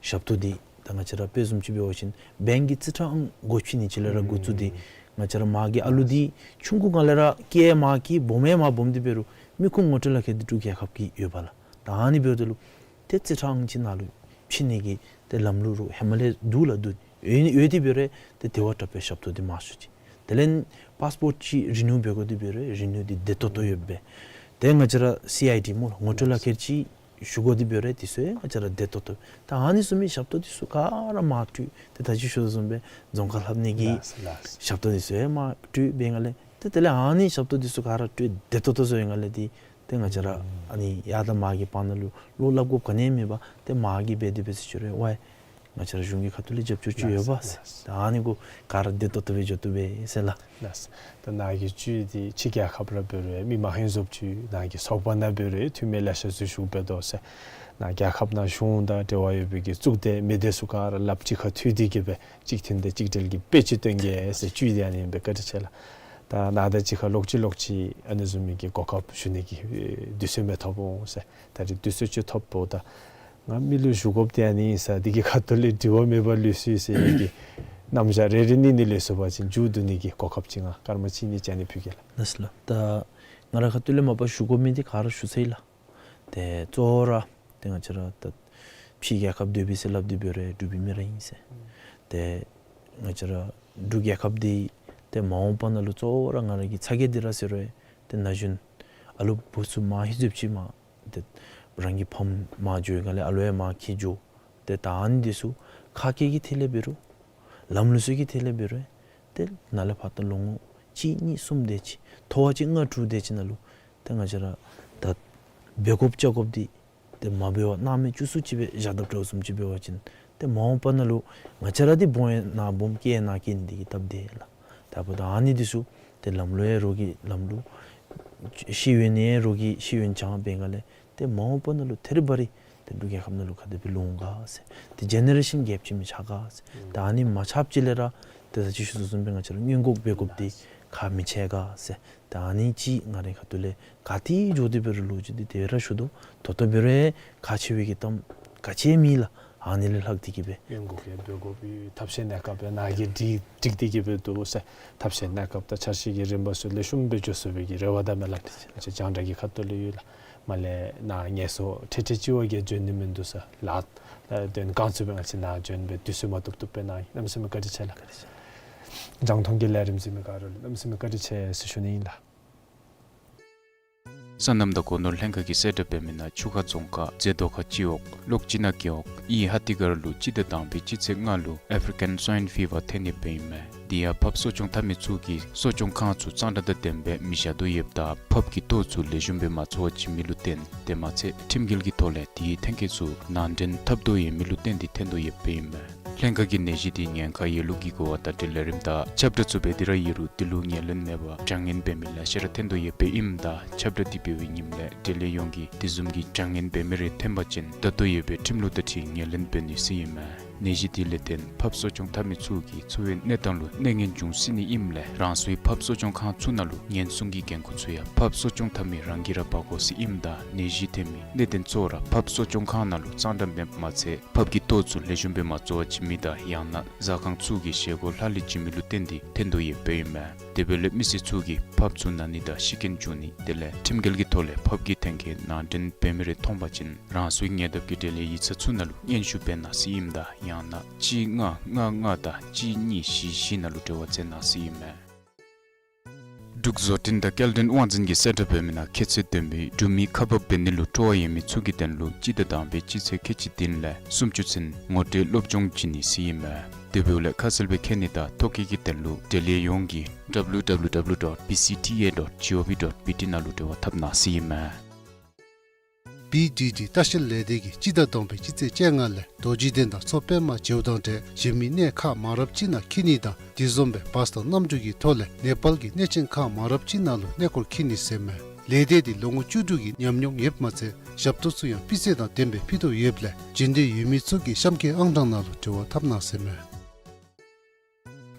ཞབས་ཏོག་འདི་ད་ང་བཅས་ར་དཔེ་བཟུམ་ཅིག་འབད་བ་ཅིན་བེངཀ་གི་རྩིས་ཁྲ་ཨང་སྒོ་ཕྱེ་ནི་ཅིག་ལས་ར་འགོ་བཙུགས་ཏེ་ང་བཅས་ར་མ་གི་ཨ་ལུ་འདི་ཆུང་ཀུ་སྒང་ལས་ར་སྐྱེས་མ་སྐྱེས་སྦོམ་ཡང་མ་སྦོམ་སྟེ་འབད་རུང་མི་ཁུངས་ངོ་སྤྲོད་ལག་ཁྱེར་འདི་འབྲུག་རྒྱལ་ཁབ་ཀྱི་ཡོདཔ་ལགས། ད་ཨ་ནི་འབདཝ་ད་ལུ་ཏེ་རྩིས་ཁྲ་ཨང་ཅིག་ནང་ལུ་ཕྱེ་ནི་གི་ཏེ་ལམ་ལུགས་རུང་ཧེ་མ་ལས་འདུག་ལགས། འདུག། ཡོད་ཡོད་དེ་འབད་རུང་ཏེ་དེ་བ་དྲག་པའི་ཞབས་ཏོག་འདི་མ་ཞུ་ཅི། དེ་ལས་པཱསི་པོརཊ་ཅིག་རི་ནིའུ་འབད་དགོ་དེ་འབད་རུང་རི་ནིའུ་འདི་བདེ་ཏོག་ཏོ་ཡོདཔ་སྦེ། ཏེ་ང་བཅས་ར་སི་ཨའི་ཌི་སྨོ་ལགས། ངོ་སྤྲོད་ལག་ཁྱེར་ཅིག་ཞུ་དགོ་དེ་འབད་རུང་དེ་ཚུ་ཡང་ང་བཅས་ར་བདེ་ཏོག་ཏོ། ད་ཨ་ནི་བཟུམ་མའི་ཞབས་ཏོག་དེ་ཚུ་ག་ར་མ་སྤྲོད། ཏེ་ད་ཅི་ཞུ་དོ་བཟུམ་སྦེ་རྫོང་ཁ་ལྷབ་ནི་གི་ལགས་ལགས། ཞབས་ཏོག་དེ་ཚུ་ཡང་མ་སྤྲོད་པའི་སྒང་ལས་ཏེ་དེ་ལས་ཨ་ནི་ཞབས་ཏོག་དེ་ཚུ་ག་ར་སྤྲོད་བདེ་ཏོག་ཏོ་བཟོ་བའི་སྒང་ལས་ཏེ་ཏེ་ང་བཅས་ར་ཨ་ནི་ཡར་དང་མར་གྱི་བར་ན་ལུ་བློ་སླབ་དགོཔ་ག་ནི་ཡང་མེད་པར་ཏེ་མར་གྱི་འབད་དེ་འབད་ཟེར་ཞུ་རུང་ཝའི་ང་བཅས་ར་གཞུང་གི་ཁ་ཐུག་ལས་རྒྱབ་སྐྱོར་ཅིག་ཡོདཔ་ཟེར། ད་ཨ་ནི་གུ་ག་ར་བདེ་ཏོག་ཏོ་སྦེ་འགྱོ་བཏུབ་པས་ཟེར་ལགས། ལགས། ད་ནཱ་གི་བཅུད་འདི་ཕྱི་རྒྱལ་ཁབ་ར་འབད་རུང་མི་མང་ཧིང་སྦོམ་ཅིག་ནཱ་གི་ཚོགས་པ་ནང་འབད་རུང་འཐུས་མི་ལེ་ཤ་ཚུ་བཞུགས་སྦེ་དོ་ཟེར། ནཱ་རྒྱལ་ཁབ་ནང་གཞུང་དང་འབྲེལ་བ་ཡོད་པའི་གི་གཙུག་སྡེ་མི་སྡེ་ཚུ་ག་ར་ལགཔ་གཅིག་ཁར་མཐུད་དེ་གི་སྦེ་གཅིག་མཐུན་ཏེ་གཅིག་སྒྲིལ་གྱི་དཔེ་ཅིག་སྟོན་གེ་ཟེར་བཅུད་འདི་ཨ་ནི་ཨིན་པས། བཀའ་དྲིན་ཆེ་ལགས། ད་ནཱ་དང་གཅིག་ཁར་ལོག་ཅི་ལོག་ཅི་ཨ་ནི་བཟུམ་མའི་གི་གོ་སྐབས་ཞུ་ནི་གི་དུས་ཚོད་མི་ཐོབ་འོང་ཟེར། ད་རིས་དུས་ཚོད་ཅིག་ཐོབ་འོང་། ད་ང་མི་ལུ་ཞུ་དགོཔ་འདི་ཨ་ནི་ཨིན་ས་འདི་གི་ཁ་ཐུག་ལས་དྲི་བ་མེད་པར་ལུས་སོ་ཡི་ཟེར་ཡི་གི་རྣམ་གཞག་རེ་རེ་གཉིས་གཉིས་ལས་སོ་བ་ཅིན་མཇུག་བསྡུ་ནི་གི་གོ་སྐབས་ཅིག་ང་སྐར་མ་གཅིག་གཉིས་ཅིག་ཨ་ནི་ཕུལ་གེ་ལགས། ལགས་ལགས། ད་ང་རའི་ཁ་ཐུག་ལས་མ་པ་ཞུ་དགོ་མི་འདི་ག་ར་ཞུ་ཚར་ཡི་ལགས། ཏེ་གཙོ་བོ་ར་ཏེ་ང་བཅས་ར་ད་ཕྱི་རྒྱལ་ཁབ་སྡོད་པའི་ཟེར་སླབ་དེ་འབད་རུང་འབྲུག་པའི་མི་ར་ཨིན་ཟེར། ཏེ་ང་བཅས་ར་འབྲུག་རྒྱལ་ཁབ་འདི་ཏེ་མ་འོངས་པ་ནང་ལུ་གཙོ་བོ་ར་ང་ར་གི་ཚ་གྱང་འདི་ར་ཟེར་རུང་ཏེ་ན་གཞོན་ཨ་ལུ་བུ་ཚུ་མང་ཧེང་སྐལ་ཅིག་མར་ཏེ་རང་གི་ཕམ་མར་འགྱོ་བའི་སྒང་ལས་ཨ་ལུ་ཡང་མར་ཁྱིད་འགྱོ། ཏེ་ད་ཨ་ནི་འདི་ཚུ་ཁ་སྐད་ཀྱི་ཐད་ལས་འབད་རུང་ལམ་ལུགས་ཚུ་གི་ཐད་ལས་འབད་རུང་ཏེ་ནཱ་ལས་ཕར་ད་ལོ་ངོ་གཅིག་གཉིས་གསུམ་དེ་ཅིག་ཐོ་བ་ཅིག་ལྔ་དྲུག་དེ་ཅིག་ནང་ལུ་ཏེ་ང་བཅས་ར་ད་འབད་དགོཔ་བཅའ་དགོཔ་འདི་ཏེ་མ་འབད་བར་སྣང་མེད་བཅུད་སུ་ཅིག་སྦེ་བཞག་དཔ་འདྲཝ་བཟུམ་ཅིག་འབད་བ་ཅིན་ཏེ་མ་འོངས་པ་ནང་ལུ་ང་བཅས་ར་འདི་སྦོམ་ཡང་ནཱ་སྦོམ་སྐྱེས་ཡང་ནཱ་སྐྱེས་ནི་འདི་གིས་སྟབས་བདེ་ལགས། ད་འབདཝ་ད་ཨ་ནི་འདི་ཚུ་ཏེ་ལམ་ལུགས་ཡང་རོགས་ཀྱིས་ལམ་ལུགས་ཤེས་ཡོན་ཡང་རོགས་ཀྱིས་ཤེས་ཡོན་སྦྱང་བའི་སྒང་ལས་ཏེ་མ་འོངས་པ་ནང་ལུ་ཐད་རི་བ་རི་ཏེ་འབྲུག་རྒྱལ་ཁབ་ནང་ལུ་ག་དེ་སྦེ་ལོང་ག་ཟེར། ཏེ་ཇེ་ནེ་རེ་ཤཱན་གེབ་ཅིག་མི་ཆགས་ག་ཟེར། ད་ཨ་ནི་མ་ཆགསཔ་ཅིག་ལས་ར་ཏེ་ད་ཅི་ཞུ་དོ་བཟུམ་སྦེ་ང་བཅས་ར་སྔོན་འགོག་འབད་དགོཔ་འདི་ཁག་མི་ཆེ་ག་ཟེར། ད་ཨ་ནི་ཅིག་ང་རའི་ཁ་ཐུག་ལས་ག་ཏེ་འགྱོ་སྟེ་འབད་རུང་ལོ་རྒྱུས་འདི་དེ་སྦེ་ར་ཞུ་དོ། ད་ལྟོ་འབད་རུང་ཁག་ཆེ་བའི་གི་གཏམ་ག་ཅི་ཡང་མེད་ལགས། ཨ་ནི་ལས་ལྷག་སྟེ་གི་སྦེ་སྔོན་འགོག་ཡང་འབད་དགོ་པའི་ཐབས་ཤེས་གནས་སྐབས་ཡང་ནཱ་གིས་སྒྲིག་སྒྲིག་སྟེ་གི་སྦེ་འདུག་ཟེར། ཐབས་ཤེས་གནས་སྐབས་དང་འཆར་གཞི་གི་རིམ་པ་ཚུ་ལེགས་ཤོམ་སྦེ་འགྱོ་ཚུགས་པའི་གི་རེ་བ་དང་སྨོན་ལམ་ང་བཅས་རྒྱང་བསྒྲགས་ཀྱི་ཁ་ཐུག་ལས་ཡོད་ལགས། མ་ལས་ནཱ་ངལ་གསོ་ཁྲིག་ཁྲི་ཅིག་བ་གིས་འབྱོན་ནི་མིན་འདུག་ཟེར་ལགས། ཨ་དོན་གང་ཚུགས་སྦེ་ང་བཅས་ནཱ་འབྱོན་སྦེ་དུས་ཚོད་མ་ཐོབ་ཐོབ་སྦེ་གནང་ཡི། གནམ་མེད་ས་མེད་བཀའ་དྲིན་ཆེ་ལགས། རྒྱང་མཐོང་གི་ལས་རིམ་གཟིགས་མི་ག་ར་ལུ་གནམ་མེད་ས་མེད་བཀའ་དྲིན་ཆེ་ཟེར་ཞུ་ནི་ཨིན་ལགས། སོ་ནམ་དང་སྒོ་ནོར་ལྷན་ཁག་གིས་གསལ་བསྒྲགས་འབད་མི་ནང་ཆུ་ཁ་རྫོང་ཁག་རྩེ་མདོ་ཁ་སྤྱི་འོག་ལོག་སྤྱི་ནག་རྒེད་འོག་དབྱི་ཧ་ཏི་སྒར་ལུ་སྤྱི་ཟླ་དང་པའི་སྤྱི་ཚེས་ལྔ་ལུ་ཨེཕ་རི་ཀན་སོའིན་ཕི་བར་ཐོན་ནི་སྦེ་ཨིན་མས། དེ་ཡང་ཕགཔ་གསོ་སྐྱོང་འཐབ་མི་ཚུ་གིས་གསོ་སྐྱོང་ཁང་ཚུ་གཙང་སྦྲ་དང་ལྡནམ་སྦེ་མི་བཞག་དོ་ཡོདཔ་ད་ཕགཔ་གི་ལྟོ་ཚུ་ལེགས་ཤོམ་སྦེ་མ་བཙོ་བ་ཅིན་མི་ལུ་བརྟེན། དེ་མ་ཚད་ཁྲིམས་འགལ་གྱི་ཐོག་ལས་དེའི་ཐོན་སྐྱེད་ཚུ་ནང་འདྲེན་འཐབ་དོ་ཡོད་མི་ལུ་བརྟེན་ཏེ་ཐོན་དོ་ཡོདཔ་སྦེ་ཨིན་མས། ལྷན་ཁག་གིས་ནད་གཞི་དེ་ཉེན་ཁ་ཡོད་ལུགས་ཀྱི་གོ་བ་དང་འབྲེལ་ལས་རིམ་དང་ཁྱབ་བསྒྲགས་ཚུ་འབད་དེ་ར་ཡོད་རུང་དེ་ལུ་ངོས་ལེན་མེད་པར་དྲག་གནོན་འབད་མི་ལེ་ཤ་ར་ཐོན་དོ་ཡོདཔ་སྦེ་ཨིནམ་ད་ཁྱབ་བསྒྲགས་དེ་འབད་བའི་ཉིནམ་ལས་འབྲེལ་ཡོད་ཡོངས་ཀྱིས་དེ་བཟུམ་གྱི་དྲག་གནོན་འབད་མི་རེ་ཐོན་པ་ཅིན་ད་ལྟོ་ཡོད་པའི་ཁྲིམས་ལུགས་དང་འཁྲིལ་ངོས་ལེན་འབད་ནི་ཟེར་ཨིན་མས། ནད་གཞི་དེ་ལས་བརྟེན་ཕགཔ་གསོ་སྐྱོང་འཐབ་མི་ཚུ་གི་འཚོ་བའི་གནས་སྟངས་ལུ་གནོད་ངན་འབྱུང་སྲིད་ནི་ཨིནམ་ལས་རང་སོའི་ཕགཔ་གསོ་སྐྱོང་ཁང་ཚུ་ནང་ལུ་ཉེན་སྲུང་གི་འགན་ཁུར་ཚུ་ཡང་ཕགཔ་གསོ་སྐྱོང་འཐབ་མི་རང་གིས་ར་འབག་དགོ་ཟེར་ཨིནམ་ད་ནད་གཞི་ཐོན་མི་གནད་དོན་གཙོ་བོ་ར་ཕགཔ་གསོ་སྐྱོང་ཁང་ནང་ལུ་གཙང་སྦྲ་མེདཔ་མ་ཚད་ཕགཔ་གི་ལྟོ་ཚུ་ལེགས་ཤོམ་སྦེ་མ་བཙོ་བ་ཅིན་མི་དང་ཡང་ན་ཟ་ཁང་ཚུ་གི་བཞེས་སྒོ་ལྷག་ལུས་བྱིན་མི་ལུ་བརྟེན་ཏེ་ཐོན་དོ་ཡོདཔ་སྦེ་ཨིན་མས། དེ་འབདཝ་ལས་མི་སེར་ཚུ་གིས་ཕགཔ་ཚུ་ན་ནི་དང་ཤི་རྐྱེན་འབྱུང་ནི་དེ་ལས་ཁྲིམས་འགལ་གྱི་ཐོག་ལས་ཕགཔ་གི་ཐོན་སྐྱེད་ནང་འདྲེན་འབད་མི་རེ་མཐོང་པ་ཅིན་རང་སོའི་ཉེ་འདབས་ཀྱི་འབྲེལ་ཡོད་ཡིག་ཚང་ཚུ་ནང་ལུ་སྙན་ཞུ་འབད་གནང་ཟེར་ཨིནམ་ད་ཡང་ན་གཅིག་ལྔ་ལྔ་ལྔ་དང་གཅིག་གཉིས་བཞི་བཞི་ནང་ལུ་འབྲེལ་བ་མཛད་གནང་ཟེར་ཨིན་མས། འབྲུག་བཟོ་སྐྲུན་དང་སྐྱེལ་འདྲེན་དབང་འཛིན་གྱིས་གསལ་བསྒྲགས་འབད་མི་ནང་ཁྱད་ཚད་ལྡན་པའི་འབྲུག་མིའི་ཁ་འབབ་འབད་ནི་ལུ་སྤྲོ་བ་ཡོད་མི་ཚུ་གི་དོན་ལུ་སྤྱི་ཟླ་དང་པའི་སྤྱི་ཚེས་ཁལ་གཅིག་བདུན་ལས་སུམ་ཅུ་ཚུན་ངོ་སྤྲོད་སློབ་སྦྱོང་བྱིན་ནི་ཟེར་ཨིན་མས། དེ་འབདཝ་ལས་ཁ་གསལ་སྦེ་མཁྱེན་ནི་དང་ཐོ་བཀོད་ཀྱི་དོན་ལུ་འབྲེལ་ཡོད་ཡོངས་ཀྱིས་W W W dot B C T A dot gov dot B T ནང་ལུ་འབྲེལ་བ་འཐབ་གནང་ཟེར་ཨིན་མས། B D D ལྟ་བཤལ་ལས་སྡེ་གིས་སྤྱི་ཟླ་དང་པའི་སྤྱི་ཚེས་བཅོ་ལྔ་ལས་རྡོ་རྗེ་གདན་དང་མཚོ་པདྨ་བྱེའུ་དང་འབྲས་གཞན་མི་གནས་ཁག་མ་རབས་ཅིག་ནང་འཁྱིད་ནི་དང་དེ་བཟུམ་སྦེ་བཱས་དང་གནམ་གྲུ་གི་ཐོག་ལས་ནེ་པཱལ་གྱི་གནས་ཆེན་ཁག་མ་རབས་ཅིག་ནང་ལུ་གནས་སྐོར་འཁྱིད་ནི་ཟེར་མས། ལས་སྡེ་འདི་ལོ་ངོ་བཅུ་དྲུག་གི་ཉམས་མྱོང་ཡོདཔ་མ་ཚད་ ཞབས་ཏོག་ཚུ་ཡང་སྤུས་ཚད་དང་ལྡནམ་སྦེ་ཕུལ་དོ་ཡོདཔ་ལས་བྱིན་འདོད་ཡོད་མི་ཚུ་གིས་གཤམ་གྱི་ཨང་གྲངས་ནང་ལུ་འབྲེལ་བ་འཐབ་གནང་ཟེར་མས།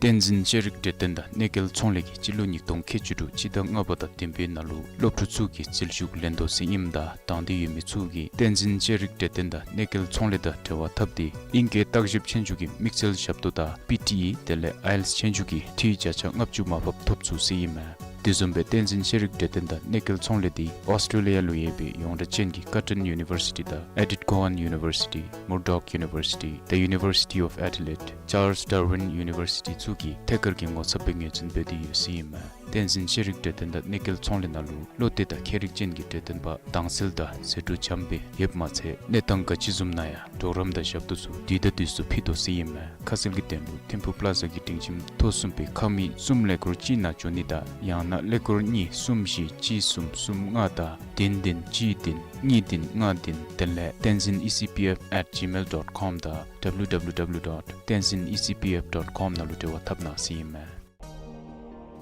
བསྟན་འཛིན་ཤེས་རིག་གྲོས་སྟོན་དང་གནས་སྐལ་ཚོང་ལས་ཀྱིས་སྤྱི་ལོ་ཉིས་སྟོང་ཁལ་གཅིག་དྲུག་སྤྱི་ཟླ་ལྔ་པ་དང་བདུན་པའི་ནང་ལུ་སློབ་ཕྲུག་ཚུ་གི་འཛུལ་ཞུགས་ལེན་དོ་ཟེར་ཨིནམ་ད་དང་འདོད་ཡོད་མི་ཚུ་གིས་བསྟན་འཛིན་ཤེས་རིག་གྲོས་སྟོན་དང་གནས་སྐལ་ཚོང་ལས་དང་འབྲེལ་བ་འཐབ་སྟེ་ཨིང་སྐད་བརྟག་ཞིབ་ཆོས་རྒྱུགས་ཀྱི་དམིགས་བསལ་ཞབས་ཏོག་དང་པི་ཊི་ཨི་དེ་ལས་ཨའི་ཨེལ་ཊི་ཨེསི་ཆོས་རྒྱུགས་ཀྱི་འཐུས་བརྒྱ་ཆ་ལྔ་བཅུ་མར་ཕབ་ཐོབ་ཚུགས་ཟེར་ཨིན་མས། དེ་བཟུམ་སྦེ་བསྟན་འཛིན་ཤེས་རིག་གྲོས་སྟོན་དང་གནས་སྐལ་ཚོང་ལས་འདི་ཨོསི་ཊྲེ་ལི་ཡ་ལུ་ཡོད་པའི་ཡོངས་གྲགས་ཅན་གྱི་ཀར་ཊོན་ཡུ་ནི་བར་སི་ཊི་དང་ཨེ་ཌིཐ་གོ་ཝཱན་ཡུ་ནི་བར་སི་ཊི། མུར་ཌོག་ཡུ་ནི་བར་སི་ཊི། The University of Adelaide། ཅཱརལསི་ཌར་ཝིན་ཡུ་ནི་བར་སི་ཊི་ཚུ་གིས་ཐད་ཀར་གྱི་ངོ་ཚབ་སྦེ་ངོས་འཛིན་འབད་དེ་ཡོད་ཟེར་ཨིན་མས། བསྟན་འཛིན་ཤེས་རིག་གྲོས་སྟོན་དང་གནས་སྐལ་ཚོང་ལས་ནང་ལུ་བློ་གཏད་དང་མཁས་རིག་ཅན་གྱི་གྲོས་སྟོན་པ་དྭངས་གསལ་དང་ཟད་འགྲོ་འཇམ་སྦེ་ཡོདཔ་མ་ཚད་གནས་སྟངས་ག་ཅི་བཟུམ་ནང་ཡང་གྲོགས་རམ་དང་ཞབས་ཏོག་ཚུ་དུས་དང་དུས་སུ་ཕུལ་དོ་ཟེར་ཨིན་མས། ཁ་གསལ་གྱི་དོན་ལུ་ཐིམ་ཕུག་པ་ལ་ཛ་གི་སྒྲིང་ཁྱིམ་ཐོག་གསུམ་པའི་ཁང་མིག་གསུམ་ཀླད་ཀོར་གཅིག་ནང་འབྱོན་ནི་དང་ཡང་ན་ཀླད་ཀོར་གཉིས་གསུམ་བཞི་གཅིག་གསུམ་གསུམ་ལྔ་དང་བདུན་བདུན་གཅིག་བདུན་གཉིས་བདུན་ལྔ་བདུན་དེ་ལས་tenzin E C P F at gmail dot com དང་W W W dot tenzin E C P F dot com ནང་ལུ་འབྲེལ་བ་འཐབ་གནང་ཟེར་ཨིན་མས།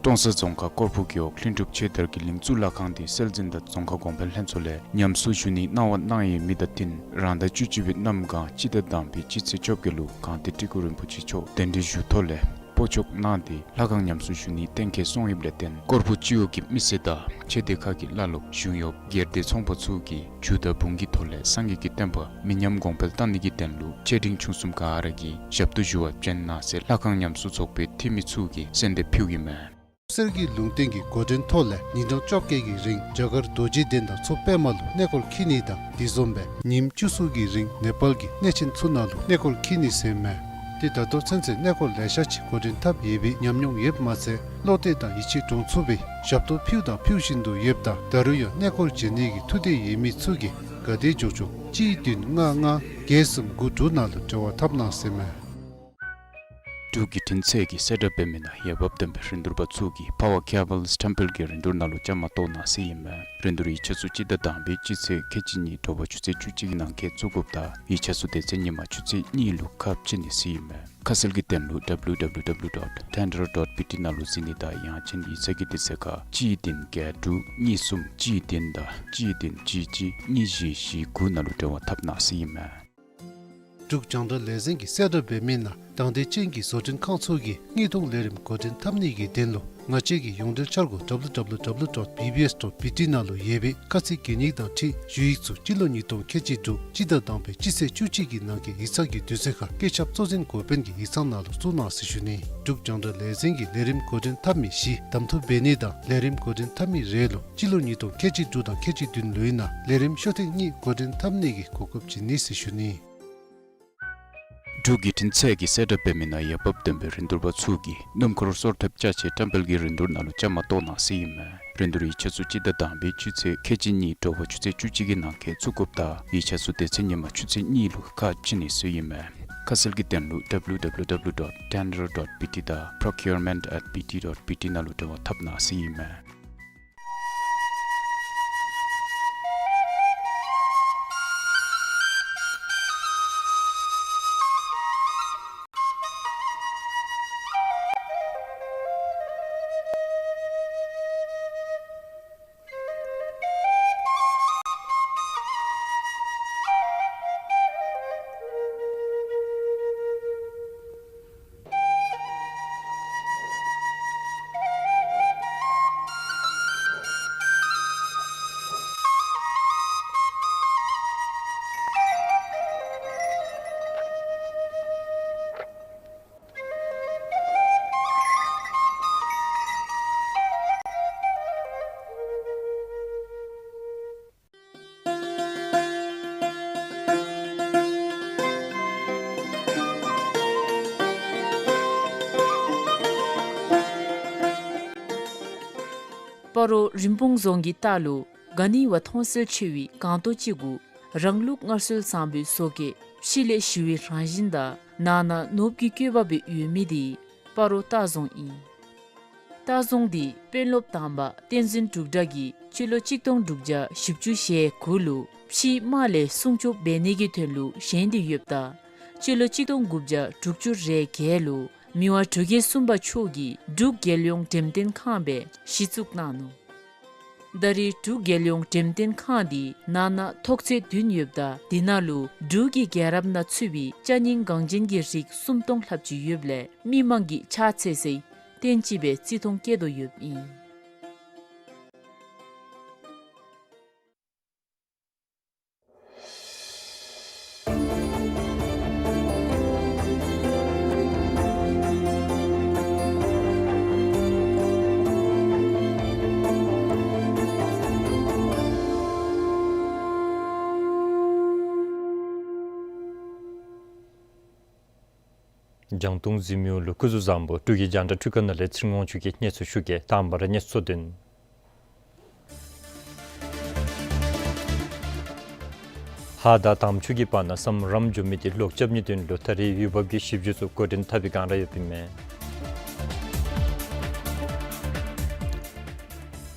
ཀྲོང་གསར་རྫོང་ཁག་སྐོར་བུ་རྒེད་འོག་ལྷུན་གྲུབ་ཆོས་དར་གྱི་གླིང་གཙུག་ལག་ཁང་འདི་སྲོལ་འཛིན་དང་རྫོང་ཁ་གོང་འཕེལ་ལྷན་ཚོགས་ལས་ཉམས་གསོ་ཞུ་ནི་གནང་བ་གནང་ཡོད་མི་དང་བསྟུན་རང་ཟླ་བཅུ་གཅིག་པའི་གནམ་གང་སྤྱི་ཟླ་དང་པའི་སྤྱི་ཚེས་བཅོ་བརྒྱད་ལུ་གངས་ལྡན་སྤྲུལ་སྐུ་རིན་པོ་ཆེ་མཆོག་གདན་འདྲེན་ཞུ་ཐོག་ལས་སྤོ་བཅུག་གནང་སྟེ་ལྷ་ཁང་ཉམས་གསོ་ཞུ་ནི་གཏན་འཁེལ་སོང་ཡོདཔ་ལས་བརྟེན་སྐོར་བུ་སྤྱི་འོག་གི་མི་སེར་དང་ཆོས་སྡེ་ཁག་གི་བླ་སློབ་གཞུང་གཡོགཔ་སྒེར་སྡེ་ཚོང་པ་ཚུ་གིས་རྒྱུ་དང་འབུངས་ཀྱི་ཐོག་ལས་སངས་རྒྱས་ཀྱི་བསྟན་པ་མི་ཉམས་གོང་འཕེལ་གཏང་ནི་གི་དོན་ལུ་ཆེ་འབྲིང་ཆུང་གསུམ་ག་ར་གིས་ཞབས་ཏོག་ཞུ་བར་བྱོན་གནང་ཟེར་ལྷ་ཁང་ཉམས་གསོ་ཚོགས་པའི་འཐུས་མི་ཚུ་གིས་གསོལ་འདེབས་ཕུལ་ཡོད་མས། གསེར་གྱི་ལུང་བསྟན་གྱི་འགོ་འདྲེན་ཐོག་ལས་ཉིན་གྲངས་བཅོ་བརྒྱད་ཀྱི་རིང་རྒྱ་གར་རྡོ་རྗེ་གདན་དང་མཚོ་པདྨ་ལུ་གནས་སྐོར་འཁྱིད་ནི་དང་དེ་བཟུམ་སྦེ་ཉིནམ་བཅུ་གསུམ་གྱི་རིང་ནེ་པཱལ་གྱི་གནས་ཆེན་ཚུ་ནང་ལུ་གནས་སྐོར་འཁྱིད་ནི་ཟེར་མས། ཏེ་ད་ལྟོ་ཚུན་ཚོད་གནས་སྐོར་ལེ་ཤ་ཅིག་འགོ་འདྲེན་འཐབ་ཡོད་པའི་ཉམས་མྱོང་ཡོདཔ་མ་ཚད་བློ་གཏད་དང་ཡིད་ཆེས་འདྲོངས་ཚུགས་པའི་ཞབས་ཏོག་ཕུལ་དང་ཕུལ་བཞིན་དུ་ཡོདཔ་ད་ད་རུང་ཡང་གནས་སྐོར་བྱོན་ནི་གི་ཐུགས་འདོད་ཡོད་མི་ཚུ་གིས་ག་དེ་མགྱོགས་མགྱོགས་གཅིག་བདུན་ལྔ་ལྔ་བརྒྱད་གསུམ་དགུ་དྲུག་ནང་ལུ་འབྲེལ་བ་འཐབ་གནང་ཟེར་མས། འབྲུག་གི་དྲིན་ཚད་ཀྱི་གསལ་བསྒྲགས་འབད་མི་ནང་འོས་འབབ་ལྡན་པའི་རིན་བསྡུར་པ་ཚུ་གིས་པ་ཝར་ཀེ་བཱལསི་བཀྲམ་སྤེལ་གྱི་རིན་བསྡུར་ནང་ལུ་བཅའ་མར་གཏོགས་གནང་ཟེར་ཨིན་མས། རིན་བསྡུར་ཡིག་ཆ་ཚུ་སྤྱི་ཟླ་དང་པའི་སྤྱི་ཚེས་ཁལ་གཅིག་གཉིས་དྲོ་པ་ཆུ་ཚོད་བཅུ་གཅིག་གི་ནང་འཁོད་བཙུགས་དགོཔ་དང་ཡིག་ཆ་ཚུ་སྡེ་ཚན་ཉི་མ་ཆུ་ཚོད་གཉིས་ལུ་ཁ་ཕྱེ་ནི་ཟེར་ཨིན་མས། ཁ་གསལ་གྱི་དོན་ལུ་W W W dot tender dot B T ནང་ལུ་གཟིགས་ནི་དང་ཡང་ཅིན་ཡིག་ཚང་གི་དུས་ཚོད་ཁར་གཅིག་བདུན་བརྒྱད་དྲུག་གཉིས་གསུམ་གཅིག་བདུན་དང་གཅིག་བདུན་གཅིག་གཅིག་གཉིས་བཞི་བཞི་དགུ་ནང་ལུ་འབྲེལ་བ་འཐབ་གནང་ཟེར་ཨིན་མས། འབྲུག་རྒྱང་བསྒྲགས་ལས་འཛིན་གྱིས་གསལ་བསྒྲགས་འབད་མི་ནང་དང་འདོད་ཅན་གྱི་བཟོ་སྐྲུན་ཁང་ཚུ་གིས་དངུལ་གཏོང་ལས་རིམ་འགོ་འདྲེན་འཐབ་ནི་གི་དོན་ལུ་ང་བཅས་ཀྱི་ཡོངས་འབྲེལ་འཆར་སྒོ་W W W dot B B S dot B T ནང་ལུ་ཡོད་པའི་དཀའ་ཚེགས་གད་སྙིགས་དང་འཁྲིལ་ཞུ་ཡིག་ཚུ་སྤྱི་ལོ་ཉིས་སྟོང་ཁལ་གཅིག་དྲུག་སྤྱི་ཟླ་དང་པའི་སྤྱི་ཚེས་བཅུ་གཅིག་གི་ནང་འཁོད་ཡིག་ཚང་གི་དུས་ཚོད་ཁར་བཀོད་ཁྱབ་གཙོ་འཛིན་འགོ་དཔོན་གྱི་ཡིག་ཚང་ནང་ལུ་བཙུགས་གནང་ཟེར་ཞུ་ནི། འབྲུག་རྒྱང་བསྒྲགས་ལས་འཛིན་གྱིས་ལས་རིམ་འགོ་འདྲེན་འཐབ་མི་བཞི་གདམ་འཐུ་འབད་ནི་དང་ལས་རིམ་འགོ་འདྲེན་འཐབ་མི་རེ་ལུ་སྤྱི་ལོ་ཉིས་སྟོང་ཁལ་གཅིག་དྲུག་དང་ཁལ་གཅིག་བདུན་ལོའི་ནང་ལས་རིམ་ཤོག་ཐེངས་གཉིས་འགོ་འདྲེན་འཐབ་ནི་གི་གོ་སྐབས་བྱིན་ནི་ཟེར་ཞུ་ནི། འབྲུག་གི་དྲིན་ཚད་ཀྱི་གསལ་བསྒྲགས་འབད་མི་ནང་འོས་འབབ་ལྡན་པའི་རིན་བསྡུར་པ་ཚུ་གིས་སྣུམ་འཁོར་སོར་ཐེབས་ཅ་ཆས་བཀྲམ་སྤེལ་གྱི་རིན་བསྡུར་ནང་ལུ་བཅའ་མར་གཏོགས་གནང་ཟེར་ཨིན་མས། རིན་བསྡུར་ཡིག་ཆ་ཚུ་སྤྱི་ཟླ་དང་པའི་སྤྱི་ཚེས་ཁལ་གཅིག་གཉིས་དྲོ་པ་ཆུ་ཚོད་བཅུ་གཅིག་གི་ནང་འཁོད་བཙུགས་དགོཔ་དང་ཡིག་ཆ་ཚུ་སྡེ་ཚན་ཉི་མ་ཆུ་ཚོད་གཉིས་ལུ་ཁ་ཕྱེ་ནི་ཟེར་ཨིན་མས། ཁ་གསལ་གྱི་དོན་ལུ་W W W dot tender dot B T དང་procurement at B T dot B T ནང་ལུ་འབྲེལ་བ་འཐབ་གནང་ཟེར་ཨིན་མས། སྤ་རོ་རིན་སྤུངས་རྫོང་གི་ལྟག་ལུ་ག་ནི་བ་མཐོང་གསལ་ཆེ་བའི་སྒང་ཏོག་ཅིག་གུ་རང་ལུགས་སྔར་སྲོལ་བཟང་པོའི་བཟོ་བཀོད་ཕྱི་ལས་ཞི་བའི་རང་བཞིན་དང་ནང་ན་ནོར་བུའི་བཀོད་པ་སྦེ་ཡོད་མི་དེ་སྤ་རོ་ལྟ་རྫོང་ཨིན། ལྟ་རྫོང་འདི་དཔོན་སློབ་དང་པ་བསྟན་འཛིན་འབྲུག་སྒྲ་གིས་སྤྱི་ལོ་གཅིག་སྟོང་དྲུག་བརྒྱ་བཞི་བཅུ་ཞེ་དགུ་ལུ་ཕྱིའི་དམག་ལས་སྲུང་སྐྱོབ་འབད་ནི་གི་དོན་ལུ་བཞེངས་ཏེ་ཡོདཔ་ད་སྤྱི་ལོ་གཅིག་སྟོང་དགུ་བརྒྱ་དྲུག་ཅུ་རེ་བརྒྱད་ལུ་མི་དབང་འབྲུག་རྒྱལ་གསུམ་པ་མཆོག་གིས་འབྲུག་རྒྱལ་ཡོངས་འགྲེམས་སྟོན་ཁང་སྦེ་གཞི་བཙུགས་གནང་ནུག། ད་རེས་འབྲུག་རྒྱལ་ཡོངས་འགྲེམས་སྟོན་ཁང་འདི་ནང་ན་ཐོག་ཚད་བདུན་ཡོདཔ་ད་དེ་ནང་ལུ་འབྲུག་གི་རྒྱལ་རབས་ནང་ཚུད་པའི་ཅ་རྙིང་འགངས་ཅན་གྱི་རིགས་སུམ་སྟོང་ལྷགཔ་ཅིག་ཡོདཔ་ལས་མི་མང་གིས་ཕྱག་འཚལ་སའི་རྟེན་ཅིག་སྦེ་བརྩི་མཐོང་བསྐྱེད་དོ་ཡོདཔ་ཨིན། རྒྱང་མཐོང་གཟིགས་མི་ལུ་སྐུ་གཟུགས་བཟང་པོ། འབྲུག་གི་རྒྱང་བསྒྲགས་འཕྲུལ་ཁང་ནང་ལས་ཚེ་རིང་དབང་ཕྱུག་གིས་གནས་ཚུལ་ཞུ་གེ། དང་པ་ར་གནས་ཚུལ་གཙོ་དོན། ཧཱ་དང་དམ་ཆོས་ཀྱི་བར་ན་ཟམ་རམ་འགྱོ་མི་དེ་ལོག་རྐྱབ་ནིའི་དོན་ལུ་ད་རེས་འོས་འབབ་ཀྱི་ཞིབ་འཇུག་ཚུ་འགོ་འདྲེན་འཐབ་པའི་བསྒང་ར་ཡོདཔ་ཨིན་མས།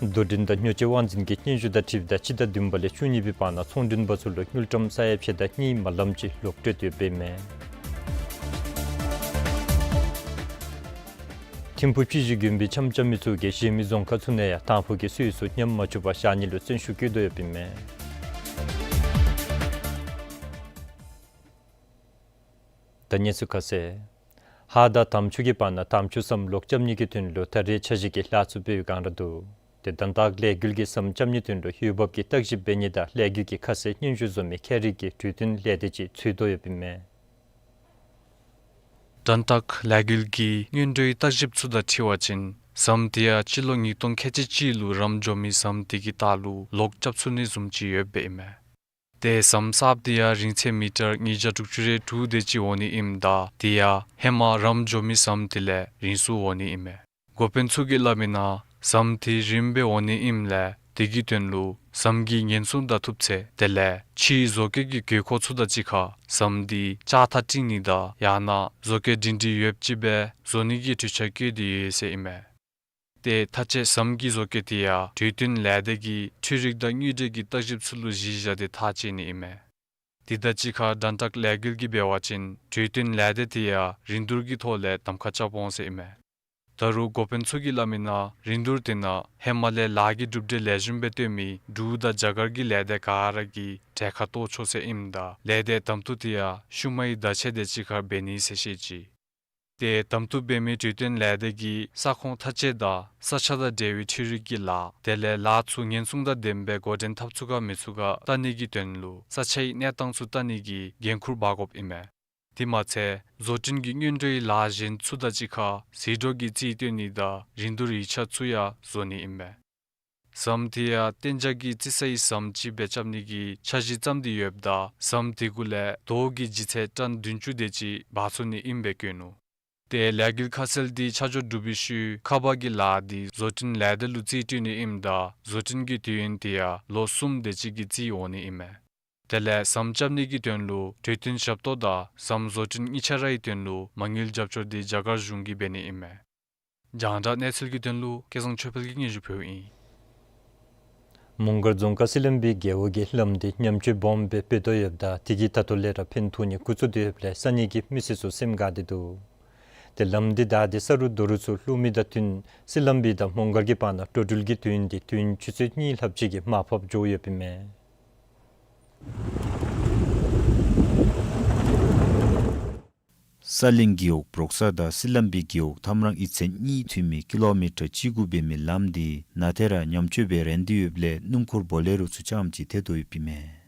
རྡོར་འདྲེན་དང་སྨྱོ་བྱེད་དབང་འཛིན་གྱི་སྙན་ཞུ་དང་འཁྲིལཝ་ད་སྤྱི་ཟླ་བདུན་པ་ལས་བཅུ་གཉིས་པའི་བར་ན་ཚོང་མགྲོན་པ་ཚུ་ལུ་དངུལ་ཀྲམ་ས་ཡ་ཕྱེད་དང་གཉིས་མ་ལམ་ཅིག་ལོག་སྤྲོད་དེ་ཡོདཔ་ཨིན་མས། ཐིམ་ཕུག་སྤྱི་གཞི་དགོན་པའི་འཆམ་རྐྱབ་མི་ཚུ་གིས་གཞན་མི་རྫོང་ཁག་ཚུ་ནང་ཡང་དང་ཕུ་གི་གསོལ་ཚུ་ཉམས་མ་བཅུག་པར་བཞག་ནི་ལུ་བརྩོན་ཤུགས་བསྐྱེད་དོ་ཡོདཔ་ཨིན་མས། ད་གནས་ཚུལ་ཁ་གསལ། ཧཱ་དང་དམ་ཆོས་ཀྱི་བར་ན་དམ་ཆོས་ཟམ་ལོག་རྐྱབ་ནི་གི་དོན་ལུ་ད་རེས་འཆར་གཞི་གི་ལཱ་ཚུ་འབད་བའི་བསྒང་ར་འདུག། དེ་དོན་དག་ལས་འགུལ་གྱི་ཟམ་རྐྱབ་ནིའི་དོན་ལུ་འོས་འབབ་ཀྱི་བརྟག་ཞིབ་འབད་ནི་དང་ལས་འགུལ་གྱི་ཁ་གསལ་སྙན་ཞུ་བཟོ་མི་ཁྱད་རིག་གི་གྲོས་བསྟུན་ལས་སྡེ་ཅིག་འཛུལ་དོ་ཡོདཔ་ཨིན་མས། དོན་དག་ལས་འགུལ་གྱི་སྔོན་འགྲོའི་བརྟག་ཞིབ་ཚུ་དང་འཁྲིལ་བ་ཅིན་ཟམ་དེ་ཡང་སྤྱི་ལོ་ཉིས་སྟོང་ཁལ་གཅིག་གཅིག་ལུ་རམ་འགྱོ་མི་ཟམ་དེ་གི་ལྟག་ལུ་ལོག་རྐྱབ་ཚུགས་ནི་བཟུམ་ཅིག་ཡོདཔ་ཨིན་མས། དེ་ཟམ་གསརཔ་དེ་ཡང་རིང་ཚད་མི་ཊར་ཉིས་བརྒྱ་དྲུག་ཅུ་རེ་དྲུག་དེ་ཅིག་འོང་ནི་ཨིནམ་ད་དེ་ཡང་ཧེ་མ་རམ་འགྱོ་མི་ཟམ་དེ་ལས་རིང་སུ་འོང་ནི་ཨིན་མས། འགོ་དཔོན་ཚུ་གིས་སླབ་མི་ནང་ཟམ་དེ་རིངམ་སྦེ་འོང་ནི་ཨིནམ་ལས་དེ་གི་དོན་ལུ་ཟམ་གྱི་ཉེན་སྲུང་དང་ཐུབ་ཚད་དེ་ལས་ཕྱིའི་བཟོ་བཀོད་ཀྱི་དགོས་མཁོ་ཚུ་དང་གཅིག་ཁར་ཟམ་དེ་ལྕགས་ཐག་བསྲིང་ནི་དང་ཡང་ན་བཟོ་བཀོད་སྒྲིང་སྒྲིང་ཡོདཔ་ཅིག་སྦེ་བཟོ་ནི་གི་གྲོས་འཆར་བཀོད་དེ་ཡོད་ཟེར་ཨིན་མས། དེ་མཐའ་དཔྱད་ཟམ་གྱི་བཟོ་བཀོད་དེ་ཡང་གྲོས་བསྟུན་ལས་སྡེ་གིས་འཕྲུལ་རིག་དང་དངོས་འབྲེལ་གྱི་བརྟག་ཞིབ་ཚུ་ལུ་གཞི་བཞག་སྟེ་ཐག་བཅད་ནི་ཨིན་མས། དེ་དང་གཅིག་ཁར་དོན་དག་ལས་འགུལ་གྱིས་འབད་བ་ཅིན་གྲོས་བསྟུན་ལས་སྡེ་དེ་ཡང་རིན་བསྡུར་གྱི་ཐོག་ལས་གདམ་ཁ་རྐྱབ་འོང་ཟེར་ཨིན་མས། ད་རུང་འགོ་དཔོན་ཚུ་གིས་སླབ་མི་ནང་རིན་བསྡུར་དེ་ནང་ཧེ་མ་ལས་ལཱ་གི་གྲུབ་འབྲས་ལེགས་ཤོམ་སྦེ་སྟོན་མི་འབྲུག་དང་རྒྱ་གར་གྱི་ལས་སྡེ་ག་ར་གིས་གྲལ་ཁར་གཏོགས་ཆོག་ཟེར་ཨིནམ་ད་ལས་སྡེ་གདམ་འཐུ་དེ་ཡང་ཤུལ་མའི་ཟླཝ་ཕྱེད་དེ་ཅིག་ཁར་འབད་ནི་ཟེར་བཤད་ཅི། དེ་གདམ་འཐུ་འབད་མི་གྲོས་བསྟུན་ལས་སྡེ་གིས་ས་ཁོངས་མཐའ་དཔྱད་དང་ས་ཆ་དང་འབྲེལ་བའི་འཕྲུལ་རིག་གི་ལཱ་དེ་ལས་ལཱ་ཚུ་ཉེན་སྲུང་དང་ལྡནམ་སྦེ་འགོ་འདྲེན་འཐབ་ཚུགས་ག་མི་ཚུགས་ག་བལྟ་ནི་གི་དོན་ལུ་ས་ཆའི་གནས་སྟངས་ཚུ་བལྟ་ནི་གི་འགན་ཁུར་འབག་དགོཔ་ཨིན་མས། དེ་མ་ཚད་བཟོ་སྐྲུན་གྱི་སྔོན་འགྲོའི་ལཱ་གཞན་ཚུ་དང་གཅིག་ཁར་ཟད་འགྲོ་གི་རྩིས་སྤྲོད་ནི་དང་རིན་བསྡུར་ཡིག་ཆ་ཚུ་ཡང་བཟོ་ནི་ཨིན་མས། ཟམ་དེ་ཡང་གཏན་འཇགས་ཀྱི་རྩི་སའི་ཟམ་ཅིག་སྦེ་རྐྱབ་ནི་གི་འཆར་གཞི་བརྩམས་ཏེ་ཡོདཔ་ད་ཟམ་དེ་གུ་ལས་རྡོ་གི་ལྗིད་ཚད་ཊཱན་བདུན་ཅུ་དེ་ཅིག་འབག་ཚུགས་ནི་ཨིནམ་སྦེ་བཀོད་ནུག། དེ་ལས་འགུལ་ཁ་གསལ་དེ་ཆ་འཇོག་གྲུབ་པའི་ཤུལ་ཁ་པར་གྱི་ལཱ་དེ་བཟོ་སྐྲུན་ལས་སྡེ་ལུ་རྩིས་སྤྲོད་ནི་ཨིནམ་ད་བཟོ་སྐྲུན་གྱི་དུས་ཡུན་དེ་ཡང་ལོ་གསུམ་དེ་ཅིག་གི་རྩིས་འོང་ནི་ཨིན་མས། དེ་ལས་ཟམ་རྐྱབ་ནི་གི་དོན་ལུ་གྲོས་བསྟུན་ཞབས་ཏོག་དང་ཟམ་བཟོ་སྐྲུན་གཉིས་ཆ་རའི་དོན་ལུ་མ་དངུལ་རྒྱབ་སྐྱོར་དེ་རྒྱ་གར་གཞུང་གིས་འབད་ནི་ཨིན་མས། རྒྱང་བསྒྲགས་གནས་ཚུལ་གྱི་དོན་ལུ་སྐལ་བཟང་ཆོས་འཕེལ་གྱིས་སྙན་ཞུ་ཕུལཝ་ཨིན། མོང་སྒར་རྫོང་ཁག་སི་ལམ་བི་རྒེད་འོག་གི་ལམ་འདི་ཉམས་བཅོས་སྦོམ་སྦེ་འབད་དོ་ཡོདཔ་ད་དེ་གིས་ད་ལྟོ་ལས་ར་ཕན་ཐོགས་ནི་འགོ་བཙུགས་ཏེ་ཡོདཔ་ལས་ས་གནས་ཀྱི་མི་སེར་ཚུ་སེམས་དགའ་སྟེ་འདུག། དེ་ལམ་འདི་བདའ་སྟེ་ས་རུ་རྡོ་རུག་ཚུ་བླུག་མི་དང་བསྟུན་སི་ལམ་བི་དང་མོང་སྒར་གྱི་བར་ན་འགྲོ་འགྲུལ་གྱི་དུས་ཡུན་འདི་དུས་ཡུན་ཆུ་ཚོད་གཉིས་ལྷགཔ་ཅིག་གིས་མར་ཕབ་འགྱོ་ཡོདཔ་ཨིན་མས། ས་གླིང་རྒེད་འོག་འབྲོག་ས་དང་སི་ལམ་བི་རྒེད་འོག་ཐམ་རང་གཡུས་ཚན་གཉིས་མཐུད་མི་ཀི་ལོ་མི་ཊར་བཅུ་དགུ་འབད་མི་ལམ་འདི་ནང་ཏེ་ར་ཉམས་བཅོས་འབད་རན་ཏེ་ཡོདཔ་ལས་སྣུམ་འཁོར་བོ་ལེ་རོ་ཚུ་རྐྱངམ་ཅིག་ཐལ་དོ་ཡོདཔ་ཨིན་མས།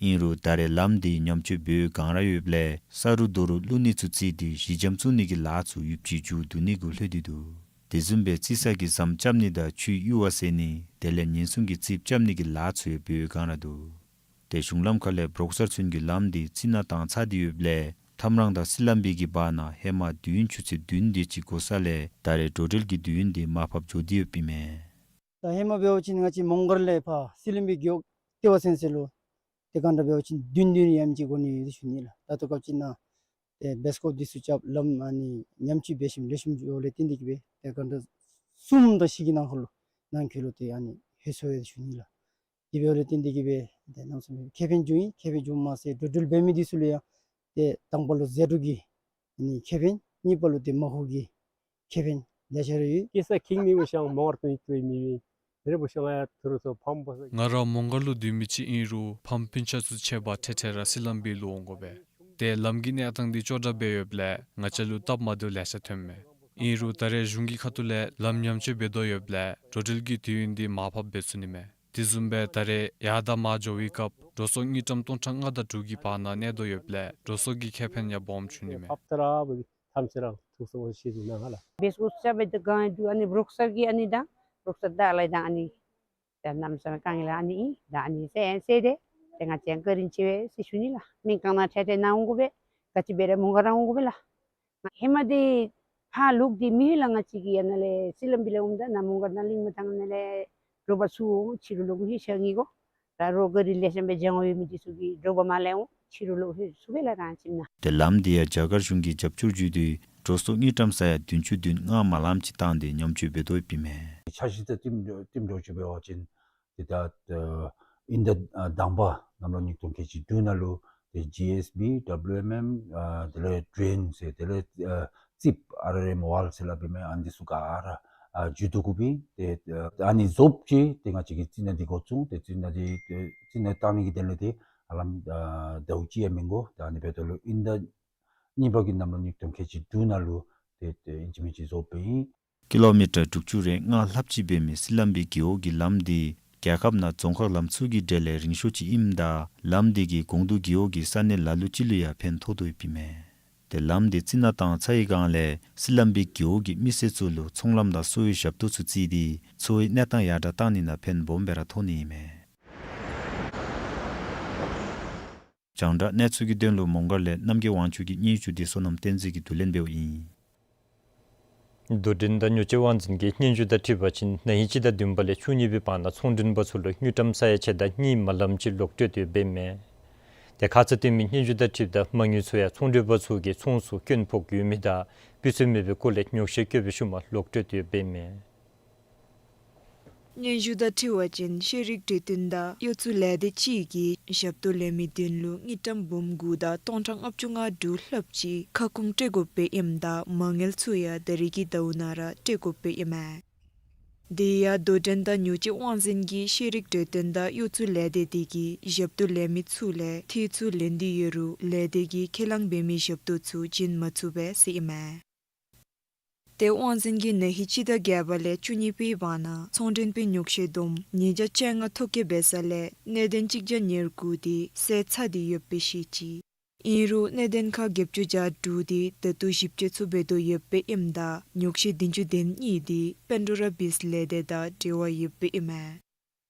ཨིན་རུང་ད་རེས་ལམ་འདི་ཉམས་བཅོས་འབད་བའི་བསྒང་ར་ཡོདཔ་ལས་ས་རུ་རྡོ་རུག་བླུག་ནི་ཚུ་བརྩིས་ཏེ་གཞི་འགྱམ་བཙུགས་ནི་གི་ལཱ་ཚུ་ཡུདཔ་ཅིག་མཇུག་བསྡུ་ནི་གུ་ལྷོད་དེ་འདུག། དེ་བཟུམ་སྦེ་རྩི་ས་གི་ཟམ་རྐྱབ་ནི་དང་ཆུའི་གཡུར་བ་བསལ་ནི་དེ་ལས་ཉེན་སྲུང་གི་རྩིགཔ་རྐྱབ་ནི་གི་ལཱ་ཚུ་ཡང་འབད་བའི་བསྒང་ར་འདུག། དེ་གཞུང་ལམ་ཁ་ལས་འབྲོག་སར་ཚུན་གྱི་ལམ་འདི་རྩི་ནག་བཏང་ཚར་ཏེ་ཡོདཔ་ལས་ཐམ་རང་དང་སི་ལམ་བི་གི་བར་ན་ཧེ་མ་དུས་ཡུན་ཆུ་ཚོད་བདུན་དེ་ཅིག་འགོར་ས་ལས་ད་རེས་འགྲོ་འགྲུལ་གྱི་དུས་ཡུན་འདི་མར་ཕབ་འགྱོ་སྟེ་ཡོདཔ་ཨིན་མས། ད་ཧེ་མ་འབད་བ་ཅིན་ང་བཅས་མོང་སྒར་ལས་ཕར་སི་ལམ་བི་རྒེད་འོག་ལྟེ་བ་ཚུན་ཚོད་ལུ་དེ་ག་འདྲ་འབད་བ་ཅིན་བདུན་བདུན་ཡང་ཅིག་འགོར་ནི་ཡོད་ཟེར་ཞུ་ནི་ལགས། ད་ལྟོ་སྐབས་ཅིག་ནང་ཏེ་བེསི་ཀོབ་འདི་ཚུ་རྐྱབ་ལམ་ཨ་ནི་ཉམས་བཅོས་འབད་ཞིནམ་ལེགས་ཤོམ་འགྱོཝ་ལས་བརྟེན་ཏེ་གིས་སྦེ་ཏེ་ག་འདྲ་གསུམ་དང་བཞི་གི་ནང་འཁོད་ལུ་ནང་འཁོད་ལུ་ཏེ་ཨ་ནི་ལྷོད་སོ་ཡི་ཟེར་ཞུ་ནི་ལགས། དེ་འབདཝ་ལས་བརྟེན་ཏེ་གིས་སྦེ་ཏེ་གནམ་མེད་ས་མེད་ཁེ་ཕན་བྱུང་ཡི། ཁེ་ཕན་བྱུངམ་མ་ཚད་འགྲོ་འགྲུལ་འབད་མི་འདི་ཚུ་ལུ་ཡང་ཏེ་དང་པ་ལུ་ཟད་འགྲོ་གི་ཨ་ནི་ཁེ་ཕན། གཉིས་པ་ལུ་ཏེ་མ་ཧུ་གི་ཁེ་ཕན་ལེ་ཤ་ར་ཡོད། སྐྱེས་ས་ཁྱིམ་ནི་འོ་ཤང་མོང་སྒར་དུ་ཡོད་མི་ཡོད། དེ་རེ་བོ་ཤ་ང་ཡ་ཐུ་རུ་སོ་ཕམ་པ་ས། ང་ར་མོང་སྒར་ལུ་སྡོད་མི་ཅིག་ཨིན་རུང་ཕམ་སྤུན་ཆ་ཚུ་ཕྱད་པར་འཕྲལ་འཕྲལ་ར་སི་ལམ་བི་ལུ་འོང་དགོ་པས། ཏེ་ལམ་གྱི་གནས་སྟངས་འདི་ཅོག་འཐདཔ་སྦེ་ཡོདཔ་ལས་ང་བཅས་ལུ་སྟབས་མ་བདེཝ་ལེ་ཤ་ཐོནམ་མས། ཨིན་རུང་ད་རེས་གཞུང་གི་ཁ་ཐུག་ལས་ལམ་ཉམས་བཅོས་འབད་དོ་ཡོདཔ་ལས་འགྲོ་འགྲུལ་གྱི་དུས་ཡུན་འདི་མར་ཕབ་འབད་ཚུགས་ནི་མས། དེ་བཟུམ་སྦེ་ད་རེས་ཡར་དང་མར་འགྱོ་བའི་སྐབས་འགྲོ་སོང་དངུལ་ཀྲམ་སྟོང་ཕྲག་ལྔ་དང་དྲུག་གི་བར་ན་གནས་དོ་ཡོདཔ་ལས་འགྲོ་སོང་གི་ཁེ་ཕན་ཡང་སྦོམ་བྱུང་ནི་མས། ཕབ་ད་ར་བའི་ཐམས་ཅད་ར་ཐུགས་སུ་ཤེས་ནི་ནང་ལ། བེས་ཀོ་ས་བེ་ད་གང་དུ་ཨ་ནི་རོགས་ས་གི་ཨ་ནི་དང་རོགས་ས་ད་ལ་དང་ཨ་ནི་ད་གནམ་མེད་ས་མེད་དཀའ་ངལ་ཨ་ནི་ཨིན། ད་ཨ་ནི་སེལ་སེལ་ཏེ་ཏེ་ང་བཅས་བཀའ་དྲིན་ཆེ་བས་ཟེར་ཞུ་ནི་ལགས། སྨན་ཁང་ནང་འཕྲལ་འཕྲལ་ནཱ་འོང་དགོ་པས། ག་ཅི་འབད་རུང་མོང་སྒར་ར་འོང་དགོ་པས་ལགས། ང་ཧེ་མ་འདི་ཕར་ལོག་སྟེ་མི་ལ་ང་བཅས་ཀྱི་ཡ་ནཱ་ལས་སི་ལམ་བི་ལས་འོངམ་ད་ནཱ་མོང་སྒར་ནཱ་གླིང་མ་ཐང་ནཱ་ལས་དྲོ་པ་ཚུར་འོང་ཕྱི་རུ་ལོག་ཧེ་ཤ་ངེ་གོ། ད་རོགས་ག་རི་ལེ་ཤ་སྦེ་སྦྱང་བའི་མི་འདི་ཚུ་གིས་དྲོ་པ་མར་ལས་འོང་ཕྱི་རུ་ལོག་ཧེ་ཚུགས་པས་ལགས་རང་ཁྱིམ་ནང་། ཏེ་ལམ་འདི་ཡང་རྒྱ་གར་གཞུང་གིས་རྒྱབ་སྐྱོར་བརྒྱུད་དེ་འགྲོ་སོང་དངུལ་ཀྲམ་ས་ཡ་བདུན་ཅུ་དོན་ལྔ་མ་ལམ་ཅིག་བཏང་སྟེ་ཉམས་བཅོས་འབད་དོ་ཡོདཔ་ཨིན་མས། འཆར་གཞི་དང་བསྟུན་བསྟུན་གྲོས་ཅིག་འབད་བ་ཅིན་ཏེ་ད་ཨ་དབྱིན་ཟླ་ཨ་དང་པ་གནམ་ལོ་ཉིས་སྟོང་ཁལ་གཅིག་དྲུག་ནང་ལུ་ཏེ་ཇི་ཨེསི་བི་ཌབ་ལུ་ཨེམ་ཨེམ་ཨ་དེ་ལས་ཌྲེན་ཟེར་དེ་ལས་ཨ་རྩིགཔ་ཨར་ཨར་ཨེམ་ཝཱལ་ཟེར་སླབ་ཨིན་མས། ཨ་ནི་འདི་ཚུ་ག་ར་ཨ་འཇུ་བསྡུ་དགོཔ་ཨིན། ཏེ་ཨ་ཨ་ནི་བཟོ་བཅུག་ཏེ་ང་བཅས་ཀྱིས་རྩི་ནག་འདི་འགོ་བཙུགས་ཏེ་རྩི་ནག་འདི་ཏེ་རྩི་ནག་བཏང་ནི་གི་དོན་ལས་ཏེ་ཨ་ལམ་ཨ་ཟླཝ་གཅིག་ཡང་མི་འགོར། ད་ཨ་ནི་འབདཝ་ད་ལུ་དབྱིན་ཟླ་གཉིས་པ་གི་གནམ་ལོ་ཉིས་སྟོང་ཁལ་གཅིག་དྲུག་ནང་ལུ་ཏེ་ཏེ་ཨིན་ཅི་མིན་ཅི་བཟོ་སྦེ་ཨིན། ཀི་ལོ་མི་ཊར་དྲུག་ཅུ་རེ་ལྔ་ལྷགཔ་ཅིག་འབད་མི་སི་ལམ་བི་རྒེད་འོག་གི་ལམ་འདི་རྒྱལ་ཁབ་ནང་རྫོང་ཁག་ལམ་ཚུ་གི་གྲས་ལས་རིང་ཤོས་ཅིག་ཨིནམ་ད་ལམ་འདི་གིས་གོང་དུ་རྒེད་འོག་གི་ས་གནས་ལ་ལུ་ཅིག་ལུ་ཡང་ཕན་ཐོགས་དོ་ཡོདཔ་ཨིན་མས། ཏེ་ལམ་འདི་རྩི་ནག་བཏང་ཚར་བའི་སྒང་ལས་སི་ལམ་བི་རྒེད་འོག་གི་མི་སེར་ཚུ་ལུ་ཚོང་ལམ་དང་གསོ་བའི་ཞབས་ཏོག་ཚུ་བརྩིས་ཏེ་འཚོ་བའི་གནས་སྟངས་ཡར་དྲག་བཏང་ནི་ནང་ཕན་སྦོམ་སྦེ་ར་ཐོགས་ནི་ཨིན་མས། རྒྱང་བསྒྲགས་གནས་ཚུལ་གྱི་དོན་ལུ་མོང་སྒར་ལས་རྣམ་རྒྱལ་དབང་ཕྱུག་གི་སྙན་ཞུ་འདི་བསོད་ནམས་བསྟན་འཛིན་གྱིས་བསྡུ་ལེན་འབདཝ་ཨིན། རྡོ་འགྲེམས་དང་ཉོ་སྤྱོད་དབང་འཛིན་གྱི་སྙན་ཞུ་དང་འཁྲིལ་བ་ཅིན་ན་ཧིང་སྤྱི་ཟླ་བདུན་པ་ལས་བཅུ་གཉིས་པའི་བར་ན་ཚོང་མགྲོན་པ་ཚུ་ལུ་དངུལ་ཀྲམ་ས་ཡ་ཕྱེད་དང་གཉིས་མ་ལམ་ཅིག་ལོག་སྤྲོད་དེ་ཡོདཔ་ཨིན་མས། ཏེ་ཁ་ཙ་སྟོན་མི་སྙན་ཞུ་དང་འཁྲིལཝ་ད་མ་དངུལ་ཚུ་ཡང་ཚོང་མགྲོན་པ་ཚུ་གིས་ཚོང་ཚུ་སྐྱོན་ཕོག་ཡོད་མི་དང་སྤུས་ཚད་མེད་པའི་སྐོར་ལས་ཉོགས་བཤད་བཀོད་པའི་ཤུལ་མ་ལོག་སྤྲོད་དེ་ཡོདཔ་ཨིན་མས། སྙན་ཞུ་དང་འཁྲིལ་བ་ཅིན་ཤེས་རིག་གྲོས་སྟོན་དང་གཡོ་བཙུགས་ལས་སྡེ་ཅིག་གིས་ཞབས་ཏོག་ལེན་མི་དོན་ལུ་དངུལ་ཀྲམ་འབུམ་དགུ་དང་སྟོང་ཕྲག་ལྔ་བཅུ་ང་དྲུག་ལྷགཔ་ཅིག་ཁ་སྐོང་སྤྲོད་དགོཔ་སྦེ་ཨིནམ་ད་མ་དངུལ་ཚུ་ཡང་ད་རིས་ཀྱི་ཟླཝ་ནང་ར་སྤྲོད་དགོཔ་སྦེ་ཨིན་མས། དེ་ཡང་རྡོ་འགྲེམས་དང་ཉོ་སྤྱོད་དབང་འཛིན་གྱི་ཤེས་རིག་གྲོས་སྟོན་དང་གཡོ་བཙུགས་ལས་སྡེ་དེ་གིས་ཞབས་ཏོག་ལེན་མི་ཚུ་ལས་ཐེ་ཚུ་ལེན་ཏེ་ཡོད་རུང་ལས་སྡེ་གིས་ཁས་བླངས་འབད་མི་ཞབས་ཏོག་ཚུ་བྱིན་མ་ཚུགས་པས་ཟེར་ཨིན་མས། ཏེ་དབང་འཛིན་གྱིས་ན་ཧིང་སྤྱི་ཟླ་བརྒྱད་པ་ལས་བཅུ་གཉིས་པའི་བར་ན་ཚོང་མགྲོན་པའི་ཉོགས་བཤད་བསྡོམས་ཉིས་བརྒྱ་བཅོ་ལྔ་ཐོ་བཀོད་འབད་ས་ལས་གནད་དོན་གཅིག་བརྒྱ་ཉེར་དགུ་དེ་སེལ་ཚར་ཏེ་ཡོདཔ་སྦེ་བཤད་ཅི། ཨིན་རུང་གནད་དོན་ཁག་བརྒྱད་ཅུ་གྱ་དྲུག་དེ་ད་ལྟོ་ཞིབ་དཔྱད་ཚུ་འབད་དོ་ཡོདཔ་སྦེ་ཨིནམ་ད་ཉོགས་བཤད་བདུན་ཅུ་དོན་གཉིས་དེ་པེན་ཌོ་ར་བིསཊ་ལས་སྡེ་དང་འབྲེལ་བ་ཡོདཔ་སྦེ་ཨིན་མས།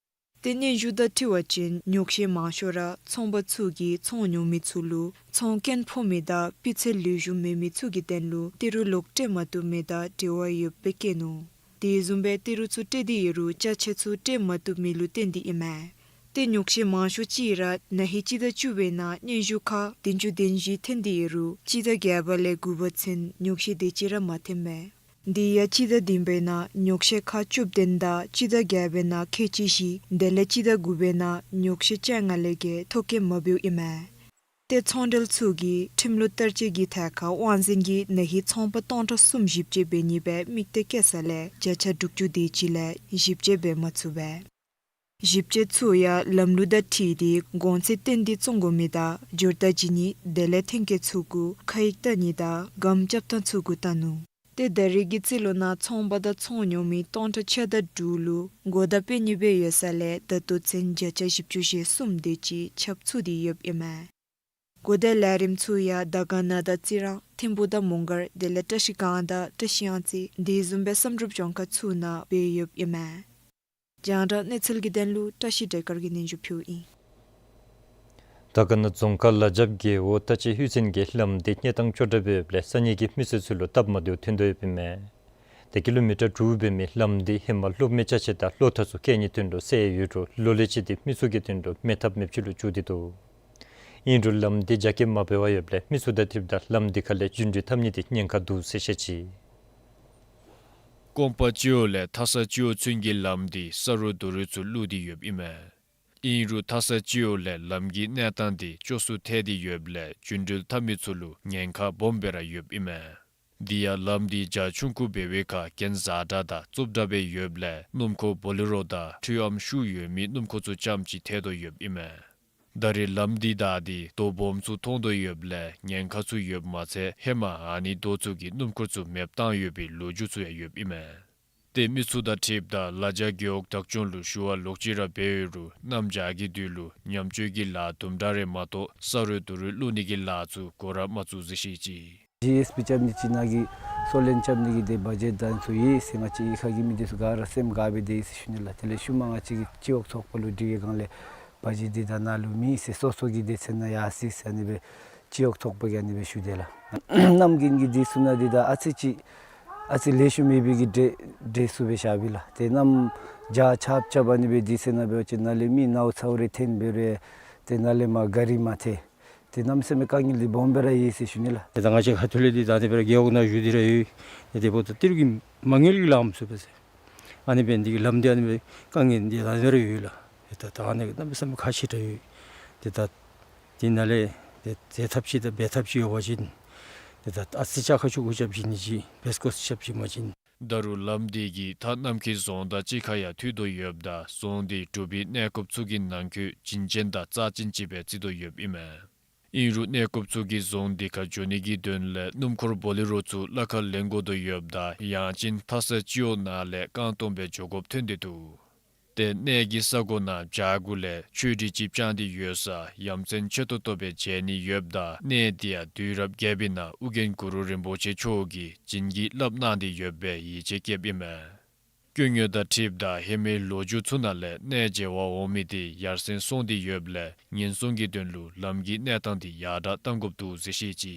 ཏེ་སྙན་ཞུ་དང་འཁྲིལ་བ་ཅིན་ཉོགས་བཤད་མང་ཤོས་ར་ཚོང་པ་ཚུ་གིས་ཚོང་ཉོ་མི་ཚུ་ལུ་ཚོང་སྐྱོན་ཕོག་མི་དང་སྤུས་ཚད་ལེགས་ཤོམ་མེད་མི་ཚུ་གི་དོན་ལུ་ཏི་རུ་ལོག་སྤྲོད་མ་བཏུབ་མི་དང་འབྲེལ་བ་ཡོདཔ་སྦེ་བཀོད་ནུག། དེ་བཟུམ་སྦེ་ཏི་རུ་ཚུ་སྤྲོད་དེ་ཡོད་རུང་ཅ་ཆས་ཚུ་སྤྲོད་མ་བཏུབ་མི་ལུ་བརྟེན་ཏེ་ཨིན་མས། ཏེ་ཉོགས་བཤད་མང་ཤོས་ཅིག་ར་ན་ཧིང་སྤྱི་ཟླ་བཅུ་པའི་ནང་སྙན་ཞུ་ཁག་བདུན་ཅུ་དོན་བཞི་ཐོན་ཏེ་ཡོད་རུང་སྤྱི་ཟླ་བརྒྱད་པ་ལས་དགུ་པ་ཚུན་ཉོགས་བཤད་དེ་ཅིག་ར་མ་ཐོན་མས། དེ་ཡང་སྤྱི་ཟླ་བདུན་པའི་ནང་ཉོགས་བཤད་ཁག་བཅུ་བདུན་དང་སྤྱི་ཟླ་བརྒྱད་པའི་ནང་ཁལ་གཅིག་བཞི་དེ་ལས་སྤྱི་ཟླ་དགུ་པའི་ནང་ཉོགས་བཤད་བཅོ་ལྔ་ལས་བརྒལ་ཐོ་བཀོད་མ་འབདཝ་ཨིན་མས། ཏེ་ཚོང་འབྲེལ་ཚུ་གིས་ཁྲིམས་ལུགས་བསྟར་སྤྱོད་ཀྱི་ཐད་ཁར་དབང་འཛིན་གྱིས་ན་ཧིང་ཚོང་པ་སྟོང་ཕྲག་གསུམ་ཞིབ་དཔྱད་འབད་ནི་སྦེ་དམིགས་གཏད་བསྐྱེད་ས་ལས་བརྒྱ་ཆ་དྲུག་ཅུ་དེ་ཅིག་ལས་ཞིབ་དཔྱད་འབད་མ་ཚུགས་པས། ཞིབ་དཔྱད་ཚུ་ཡང་ལམ་ལུགས་དང་འཁྲིལ་ཏེ་གོང་ཚད་བཏོན་ཏེ་བཙོང་དགོ་མི་དང་འབྱོར་རྟགས་བྱིན་ནི་དེ་ལས་ཐོན་སྐྱེད་ཚུ་གུ་ཁ་ཡིག་བལྟ་ནི་དང་སྒམ་རྐྱབ་ཐངས་ཚུ་གུ་བལྟ་ནུག། ཏེ་ད་རིས་ཀྱི་རྩིས་ལོ་ནང་ཚོང་པ་དང་ཚོང་ཉོ་མི་སྟོང་ཕྲག་ཕྱེད་དང་དྲུག་ལུ་གོ་བརྡ་སྤྲོད་ནི་སྦེ་ཡོད་ས་ལས་ད་ལྟོ་ཚུན་བརྒྱ་ཆ་བཞི་བཅུ་ཞེ་གསུམ་དེ་ཅིག་ཁྱབ་ཚུགས་ཏེ་ཡོདཔ་ཨིན་མས། གོ་བརྡའི་ལས་རིམ་ཚུ་ཡང་དར་དཀར་ན་དང་རྩི་རང་ཐིམ་ཕུག་དང་མོང་སྒར་དེ་ལས་བཀྲ་ཤིས་སྒང་དང་བཀྲ་ཤིས་གཡང་རྩེ་དེ་བཟུམ་སྦེ་བསམ་གྲུབ་ལྗོངས་མཁར་ཚུ་ནང་སྤེལ་ཡོདཔ་ཨིན་མས། རྒྱང་བསྒྲགས་གནས་ཚུལ་གྱི་དོན་ལུ་བཀྲ་ཤིས་སྒྲོལ་དཀར་གྱིས་སྙན་ཞུ་ཕུལཝ་ཨིན། དར་དཀར་ན་རྫོང་ཁག་ལ་རྒྱབ་རྒེད་འོག་ཏ་ཅི་ཧུད་ཅན་གྱི་ལམ་འདི་གནས་སྟངས་ཅོག་འཐདཔ་ཡོདཔ་ལས་ས་གནས་ཀྱི་མི་སེར་ཚུ་ལུ་སྟབས་མ་བདེཝ་ཐོན་དོ་ཡོདཔ་ཨིན་མས། ཏེ་ཀི་ལོ་མི་ཊར་དྲུག་འབད་མི་ལམ་འདི་ཧེ་མ་གློག་མེ་ཅ་ཆས་དང་གློག་ཐག་ཚུ་བཀལ་ནིའི་དོན་ལུ་སེལ་ཡོད་རུང་ལོ་ལས་ཅི་སྟེ་མི་ཚུ་གི་དོན་ལུ་མེད་ཐབས་མེདཔ་ཅིག་ལུ་གྱུར་ཏེ་འདུག། ཨིན་རུང་ལམ་འདི་རྒྱ་སྐྱེད་མ་འབད་བར་ཡོདཔ་ལས་མི་ཚུ་དང་འཁྲིལཝ་ད་ལམ་འདི་ཁ་ལས་རྒྱུན་འགྲུལ་འཐབ་ནི་འདི་ཉེན་ཁ་འདུག་ཟེར་བཤད་ཅི། ཀོང་པ་སྤྱི་འོག་ལས་མཐའ་ས་སྤྱི་འོག་ཚུན་གྱི་ལམ་འདི་ས་རུད་རྡོ་རུད་ཚུ་བླུགས་ཏེ་ཡོདཔ་ཨིན་མས། ཨིན་རུང་མཐའ་ས་སྤྱི་འོག་ལས་ལམ་གྱི་གནས་སྟངས་འདི་སྐྱོ་སུ་ཐལ་ཏེ་ཡོདཔ་ལས་རྒྱུན་འགྲུལ་འཐབ་མི་ཚུ་ལུ་ཉེན་ཁ་སྦོམ་སྦེ་ར་ཡོདཔ་ཨིན་མས། དེ་ཡང་ལམ་དེ་རྒྱ་ཆུང་ཀུ་འབད་བའི་ཁར་གྱེན་བཟའ་དྲགས་དང་རྩུབ་དྲགས་སྦེ་ཡོདཔ་ལས་སྣུམ་འཁོར་བོ་ལེ་རོ་དང་འཕྲུལ་ཨམ་ཤུགས་ཡོད་མི་སྣུམ་འཁོར་ཚུ་རྐྱངམ་ཅིག་ཐལ་དོ་ཡོདཔ་ཨིན་མས། ད་རེས་ལམ་དེ་བདའ་སྟེ་རྡོ་སྦོམ་ཚུ་མཐོང་དོ་ཡོདཔ་ལས་ཉེན་ཁ་ཚུ་ཡོདཔ་མ་ཚད་ཧེ་མ་ཨ་ནི་རྡོ་ཚུ་གིས་སྣུམ་འཁོར་ཚུ་མེདཔ་བཏང་ཡོད་པའི་ལོ་རྒྱུས་ཚུ་ཡང་ཡོདཔ་ཨིན་མས། ཏེ་མི་ཚུ་དང་འཁྲིལཝ་ད་ལ་རྒྱ་རྒེད་འོག་བདག་སྐྱོང་ལུ་ཞུ་བ་ལོག་ཅི་ར་འབད་རུང་གནམ་བྱཱར་གྱི་དུས་ལུ་ཉམས་བཅོས་ཀྱི་ལཱ་དུམ་གྲ་རེ་མ་གཏོགས་ས་རུད་རྡོ་རུད་བླུག་ནི་གི་ལཱ་ཚུ་འགོ་ར་མ་བཙུགས་ཟེར་བཤད་ཅི། ཇི་ཨེསི་བི་རྐྱབ་ནི་ཅིག་ནང་གི་སོ་ལན་རྐྱབ་ནི་གི་དེ་བ་ཇེཊ་དང་ཚུ་ཡོད་ཟེར་ང་བཅས་གཡུས་ཁ་གི་མི་དེ་ཚུ་ག་ར་སེམས་དགའ་སྦེ་སྡོད་ཡི་ཟེར་ཞུ་ནི་ལགས། དེ་ལས་ཤུལ་མ་ང་བཅས་ཀྱི་སྤྱི་འོག་ཚོགས་པ་ལུ་དྲི་བའི་སྒང་ལས་བ་ཇེཊ་འདི་ད་ནཱ་ལུ་མེད་ཟེར་སོ་སོ་གི་སྡེ་ཚན་ནང་ཡར་སོ་ཡི་ཟེར་ཨ་ནི་སྦེ་སྤྱི་འོག་ཚོགས་པ་གིས་ཨ་ནི་སྦེ་ཞུ་དེས་ལགས། གནམ་དགུན་གྱི་དུས་སུ་ནང་འདི་ད་ཨ་ཙི་ཅིག་ཨ་ཙི་ལེགས་ཤོམ་མེད་པའི་གི་འདྲེ་འདྲེ་ཚུ་སྦེ་བཞག་པས་ལགས། ཏེ་གནམ་བྱཱར་ཆརཔ་རྐྱབ་ཨ་ནི་སྦེ་དུས་ཚོད་ནང་འབད་བ་ཅིན་ནཱ་ལས་མི་ནཝ་ཚཝ་རེ་འཐོན་འབད་རུང་ཏེ་ནཱ་ལས་མར་ག་རི་མ་ཐལ། ཏེ་གནམ་མེད་ས་མེད་དཀའ་ངལ་འདི་སྦོམ་སྦེ་ར་ཡོད་ཟེར་ཞུ་ནི་ལགས། ཏེ་ད་ང་བཅས་ཁ་ཐུག་ལས་འདི་ད་ཨ་ནི་སྦེ་ར་རྒེད་འོག་ནང་བཞུགས་ཏེ་ར་ཡོད། ཏེ་དེ་འབདཝ་ད་ཏི་རུ་གི་མ་དངུལ་གྱིས་ལཱ་མ་ཚུགས་པས་ཟེར། ཨ་ནི་འབད་ནི་འདི་གིས་ལམ་འདི་ཨ་ནི་སྦེ་དཀའ་ངལ་འདི་ད་ཨ་ནི་སྦེ་ར་ཡོད་ལགས། ཏེ་ད་ད་ཨ་ནི་གནམ་མེད་ས་མེད་ཁག་ཆེ་དྲགས་ཡོད། ཏེ་ད་འདི་ནང་ལས་ཏེ་འཛེག་ཐབས་ཅིག་དང་འབད་ཐབས་ཅིག་ཡོད་པ་ཅིན་ཏེ་ད་ཨ་ཙི་ཅ་ཁ་ཆུང་ཀུ་རྐྱབ་བྱིན་ནི་ཅིག་འབད་དགོ་ཟེར་རྐྱབ་བྱིན་པ་ཅིན། ད་རུང་ལམ་འདི་གིས་མཐའ་གནམ་སྐྱིད་རྫོང་དང་གཅིག་ཁར་ཡང་མཐུད་དོ་ཡོདཔ་ད་རྫོང་འདི་འབྲུག་པའི་གནས་སྐབས་ཚུ་གི་ནང་འཁོད་བྱིན་ཅན་དང་རྩ་ཅན་ཅིག་སྦེ་བརྩི་དོ་ཡོདཔ་ཨིན་མས། ཨིན་རུང་གནས་སྐབས་ཚུ་གིས་རྫོང་འདི་ཁར་འགྱོ་ནི་གི་དོན་ལས་སྣུམ་འཁོར་བོ་ལེ་རོ་ཚུ་གླ་ཁར་ལེན་དགོ་དོ་ཡོདཔ་ད་ཡང་ཅིན་མཐའ་ས་སྤྱི་འོག་ནང་ལས་རྐང་སྟོང་སྦེ་འགྱོ་དགོཔ་ཐོན་ཏེ་འདུག། ཏེ་གནས་ཀྱི་ས་གོ་ནང་བྱཱར་གུ་ལས་ཆོས་ཁྲི་ཅིག་བཅངས་ཏེ་ཡོད་ས་ཡ་མཚན་ཆེ་ཏོག་ཏོ་སྦེ་མཇལ་ནི་ཡོདཔ་ད་གནས་འདི་ཡང་དུས་རབས་བརྒྱད་པའི་ནང་ཨོ་རྒྱན་གུ་རུ་རིན་པོ་ཆེ་མཆོག་གིས་བྱིན་གྱིས་བརླབས་གནང་སྟེ་ཡོདཔ་སྦེ་ཡིད་ཆེས་བསྐྱེདཔ་ཨིན་མས། སྐྱོན་ཡོན་དང་འཁྲིལཝ་ད་ཧེ་མའི་ལོ་རྒྱུས་ཚུ་ནང་ལས་གནས་མཇལ་བར་འོང་མི་དེ་ཡར་སེང་སོང་སྟེ་ཡོདཔ་ལས་ཉེན་སྲུང་གི་དོན་ལུ་ལམ་གྱི་གནས་སྟངས་དེ་ཡར་དྲག་གཏང་དགོཔ་འདུག་ཟེར་བཤད་ཅི།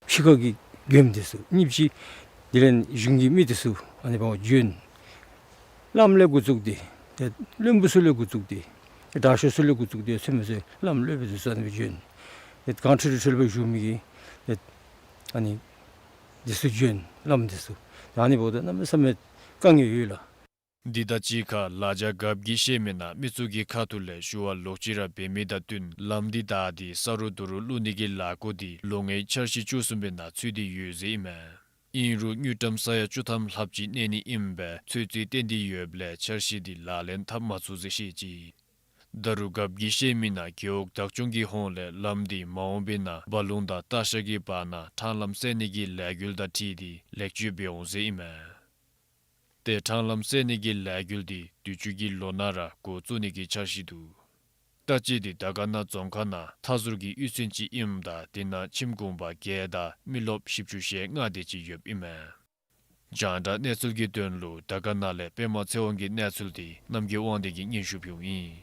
ཕྱི་ཁ་གི་མགྱོནམ་འདི་ཚུ་གཉིས་ཅིག་དེ་ལས་གཞུང་གི་མི་འདི་ཚུ་ཨ་ནི་འབདཝ་འགྱོ་ནི། བླམ་ལས་འགོ་བཙུགས་ཏེ་ཏེ་བློན་པོ་ཚུ་ལས་འགོ་བཙུགས་ཏེ་ཏེ་དྲག་ཤོས་ཚུ་ལས་འགོ་བཙུགས་ཏེ་ཚུན་མི་ཚུ་བླམ་སློབ་དཔོན་འདི་ཚུ་ཨ་ནི་སྦེ་འགྱོ་ནི། ཏེ་གངས་ཁྲོད་ཁྲོད་ལུ་བཞུགས་མི་གི་ཏེ་ཨ་ནི་འདི་ཚུ་འགྱོ་ནི་བླམ་འདི་ཚུ་ཨ་ནི་འབདཝ་ད་གནམ་མེད་ས་མེད་དཀའ་ངལ་ཡོད་ལགས། འདི་དང་གཅིག་ཁར་ལ་རྒྱ་རྒཔོ་གིས་བཤད་མི་ནང་མི་ཚུ་གི་ཁ་ཐུག་ལས་ཞུ་བ་ལོག་ཅི་ར་འབད་མི་དང་བསྟུན་ལམ་འདི་བདའ་སྟེ་ས་རུད་རྡོ་རུད་བླུག་ནི་གི་ལཱ་འགོ་འདི་ལོ་ལྔའི་འཆར་གཞི་བཅུ་གསུམ་པའི་ནང་ཚུད་དེ་ཡོད་ཟེར་ཨིན་མས། ཨིན་རུང་དངུལ་ཀྲམ་ས་ཡ་བཅུ་ཐམ་ལྷགཔ་ཅིག་གནས་ནི་ཨིནམ་སྦེ་ཚོད་རྩིས་བཏོན་ཏེ་ཡོདཔ་ལས་འཆར་གཞི་འདི་ལག་ལེན་འཐབ་མ་ཚུགས་ཟེར་བཤད་ཅི། ད་རུང་རྒཔོ་གིས་བཤད་མི་ནང་རྒེད་འོག་བདག་སྐྱོང་གི་ཧོངས་ལས་ལམ་འདི་མ་འོངས་པའི་ནང་རྦ་ཀླུང་དང་སྟག་ཤར་གྱི་བར་ན་ཕྲང་ལམ་བསལ་ནི་གི་ལས་འགུལ་དང་འཁྲིལ་ཏེ་ལེགས་བཅོས་འབད་འོང་ཟེར་ཨིན་མས། ཏེ་ཕྲང་ལམ་བསལ་ནི་གི་ལས་འགུལ་འདི་དུས་ཅི་གི་ལོ་ནང་ར་འགོ་བཙུགས་ནི་གི་འཆར་གཞི་འདུག། ལྟ་ཅི་འདི་དར་དཀར་ན་རྫོང་ཁག་ནང་མཐའ་ཟུར་གྱི་གཡུས་ཚན་ཅིག་ཨིནམ་ད་དེ་ནང་ཁྱིམ་གུང་པ་བརྒྱད་དང་མི་རློབས་བཞི་བཅུ་ཞེ་ལྔ་དེ་ཅིག་ཡོདཔ་ཨིན་མས། རྒྱང་བསྒྲགས་གནས་ཚུལ་གྱི་དོན་ལུ་དར་དཀར་ན་ལས་པདྨ་ཚེ་དབང་གི་གནས་ཚུལ་འདི་རྣམ་རྒྱལ་དབང་འདུས་ཀྱིས་སྙན་ཞུ་ཕུལཝ་ཨིན།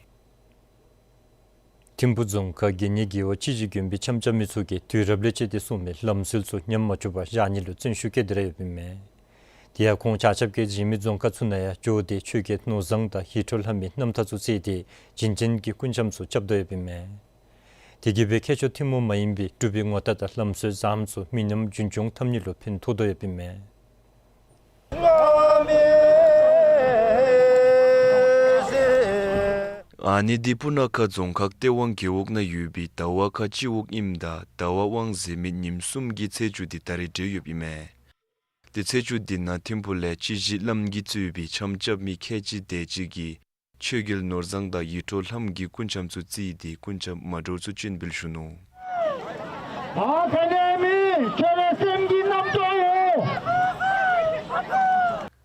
ཐིམ་ཕུ་རྫོང་ཁག་དགེ་བསྙེན་རྒེད་འོག་སྤྱི་གཞི་དགོན་པའི་འཆམ་རྐྱབ་མི་ཚུ་གིས་དུས་རབས་ལས་བཅད་དེ་སོང་མི་ལམ་སྲོལ་ཚུ་ཉམས་མ་བཅུག་པར་བཞག་ནི་ལུ་བརྩོན་ཤུགས་བསྐྱེད་དེ་ར་ཡོདཔ་ཨིན་མས། དེ་ཡང་ཁོང་ཆ་ཁྱབ་ཀྱིས་གཞན་མི་རྫོང་ཁག་ཚུ་ནང་ཡང་འགྱོ་སྟེ་ཆོས་རྒྱལ་ནོར་བཟང་དང་ཡིད་འཕྲོག་ལྷ་མོའི་རྣམ་ཐར་ཚུ་བརྩེགས་ཏེ་བྱིན་ཅན་གྱི་སྐུ་འཆམ་ཚུ་རྐྱབ་དོ་ཡོདཔ་ཨིན་མས། དེ་གིས་སྦེ་ཁྱད་ཆོས་ཐུན་མོང་མ་ཡིན་པའི་འབྲུག་པའི་ངོ་རྟགས་དང་ལམ་སྲོལ་བཟངམ་ཚུ་མི་ཉམས་རྒྱུན་སྐྱོང་འཐབ་ནི་ལུ་ཕན་ཐོགས་དོ་ཡོདཔ་ཨིན་མས། ཨ་ནི་འདི་སྤུ་ན་ཁ་རྫོང་ཁག་སྟེས་དབང་རྒེད་འོག་ནང་ཡོད་པའི་ཟླ་བ་ཁ་སྤྱི་འོག་ཨིནམ་ད་ཟླ་བ་དབང་ཟེར་མི་ཉིནམ་གསུམ་གྱི་ཚེས་བཅུ་འདི་ད་རེས་འབྲེལ་ཡོདཔ་ཨིན་མས། ཏེ་ཚེས་བཅུ་འདི་ནང་ཐིམ་ཕུ་ལས་སྤྱི་གཞི་བླམ་གིས་གཙོས་པའི་འཆམ་རྐྱབ་མི་ཁལ་གཅིག་དེ་ཅིག་གིས་ཆོས་རྒྱལ་ནོར་བཟང་དང་ཡིད་འཕྲོག་ལྷ་མོ་གི་སྐུ་འཆམ་ཚུ་བརྩེགས་ཏེ་སྐུ་འཆམ་མ་འདྲཝ་ཚུ་སྤྱན་འབུལ་ཞུ་ནུག། ད་ག་ནི་མེད་ཁྱོད་རའི་སེམས་ཀྱི་རྣམ་རྟོག་ཡོད།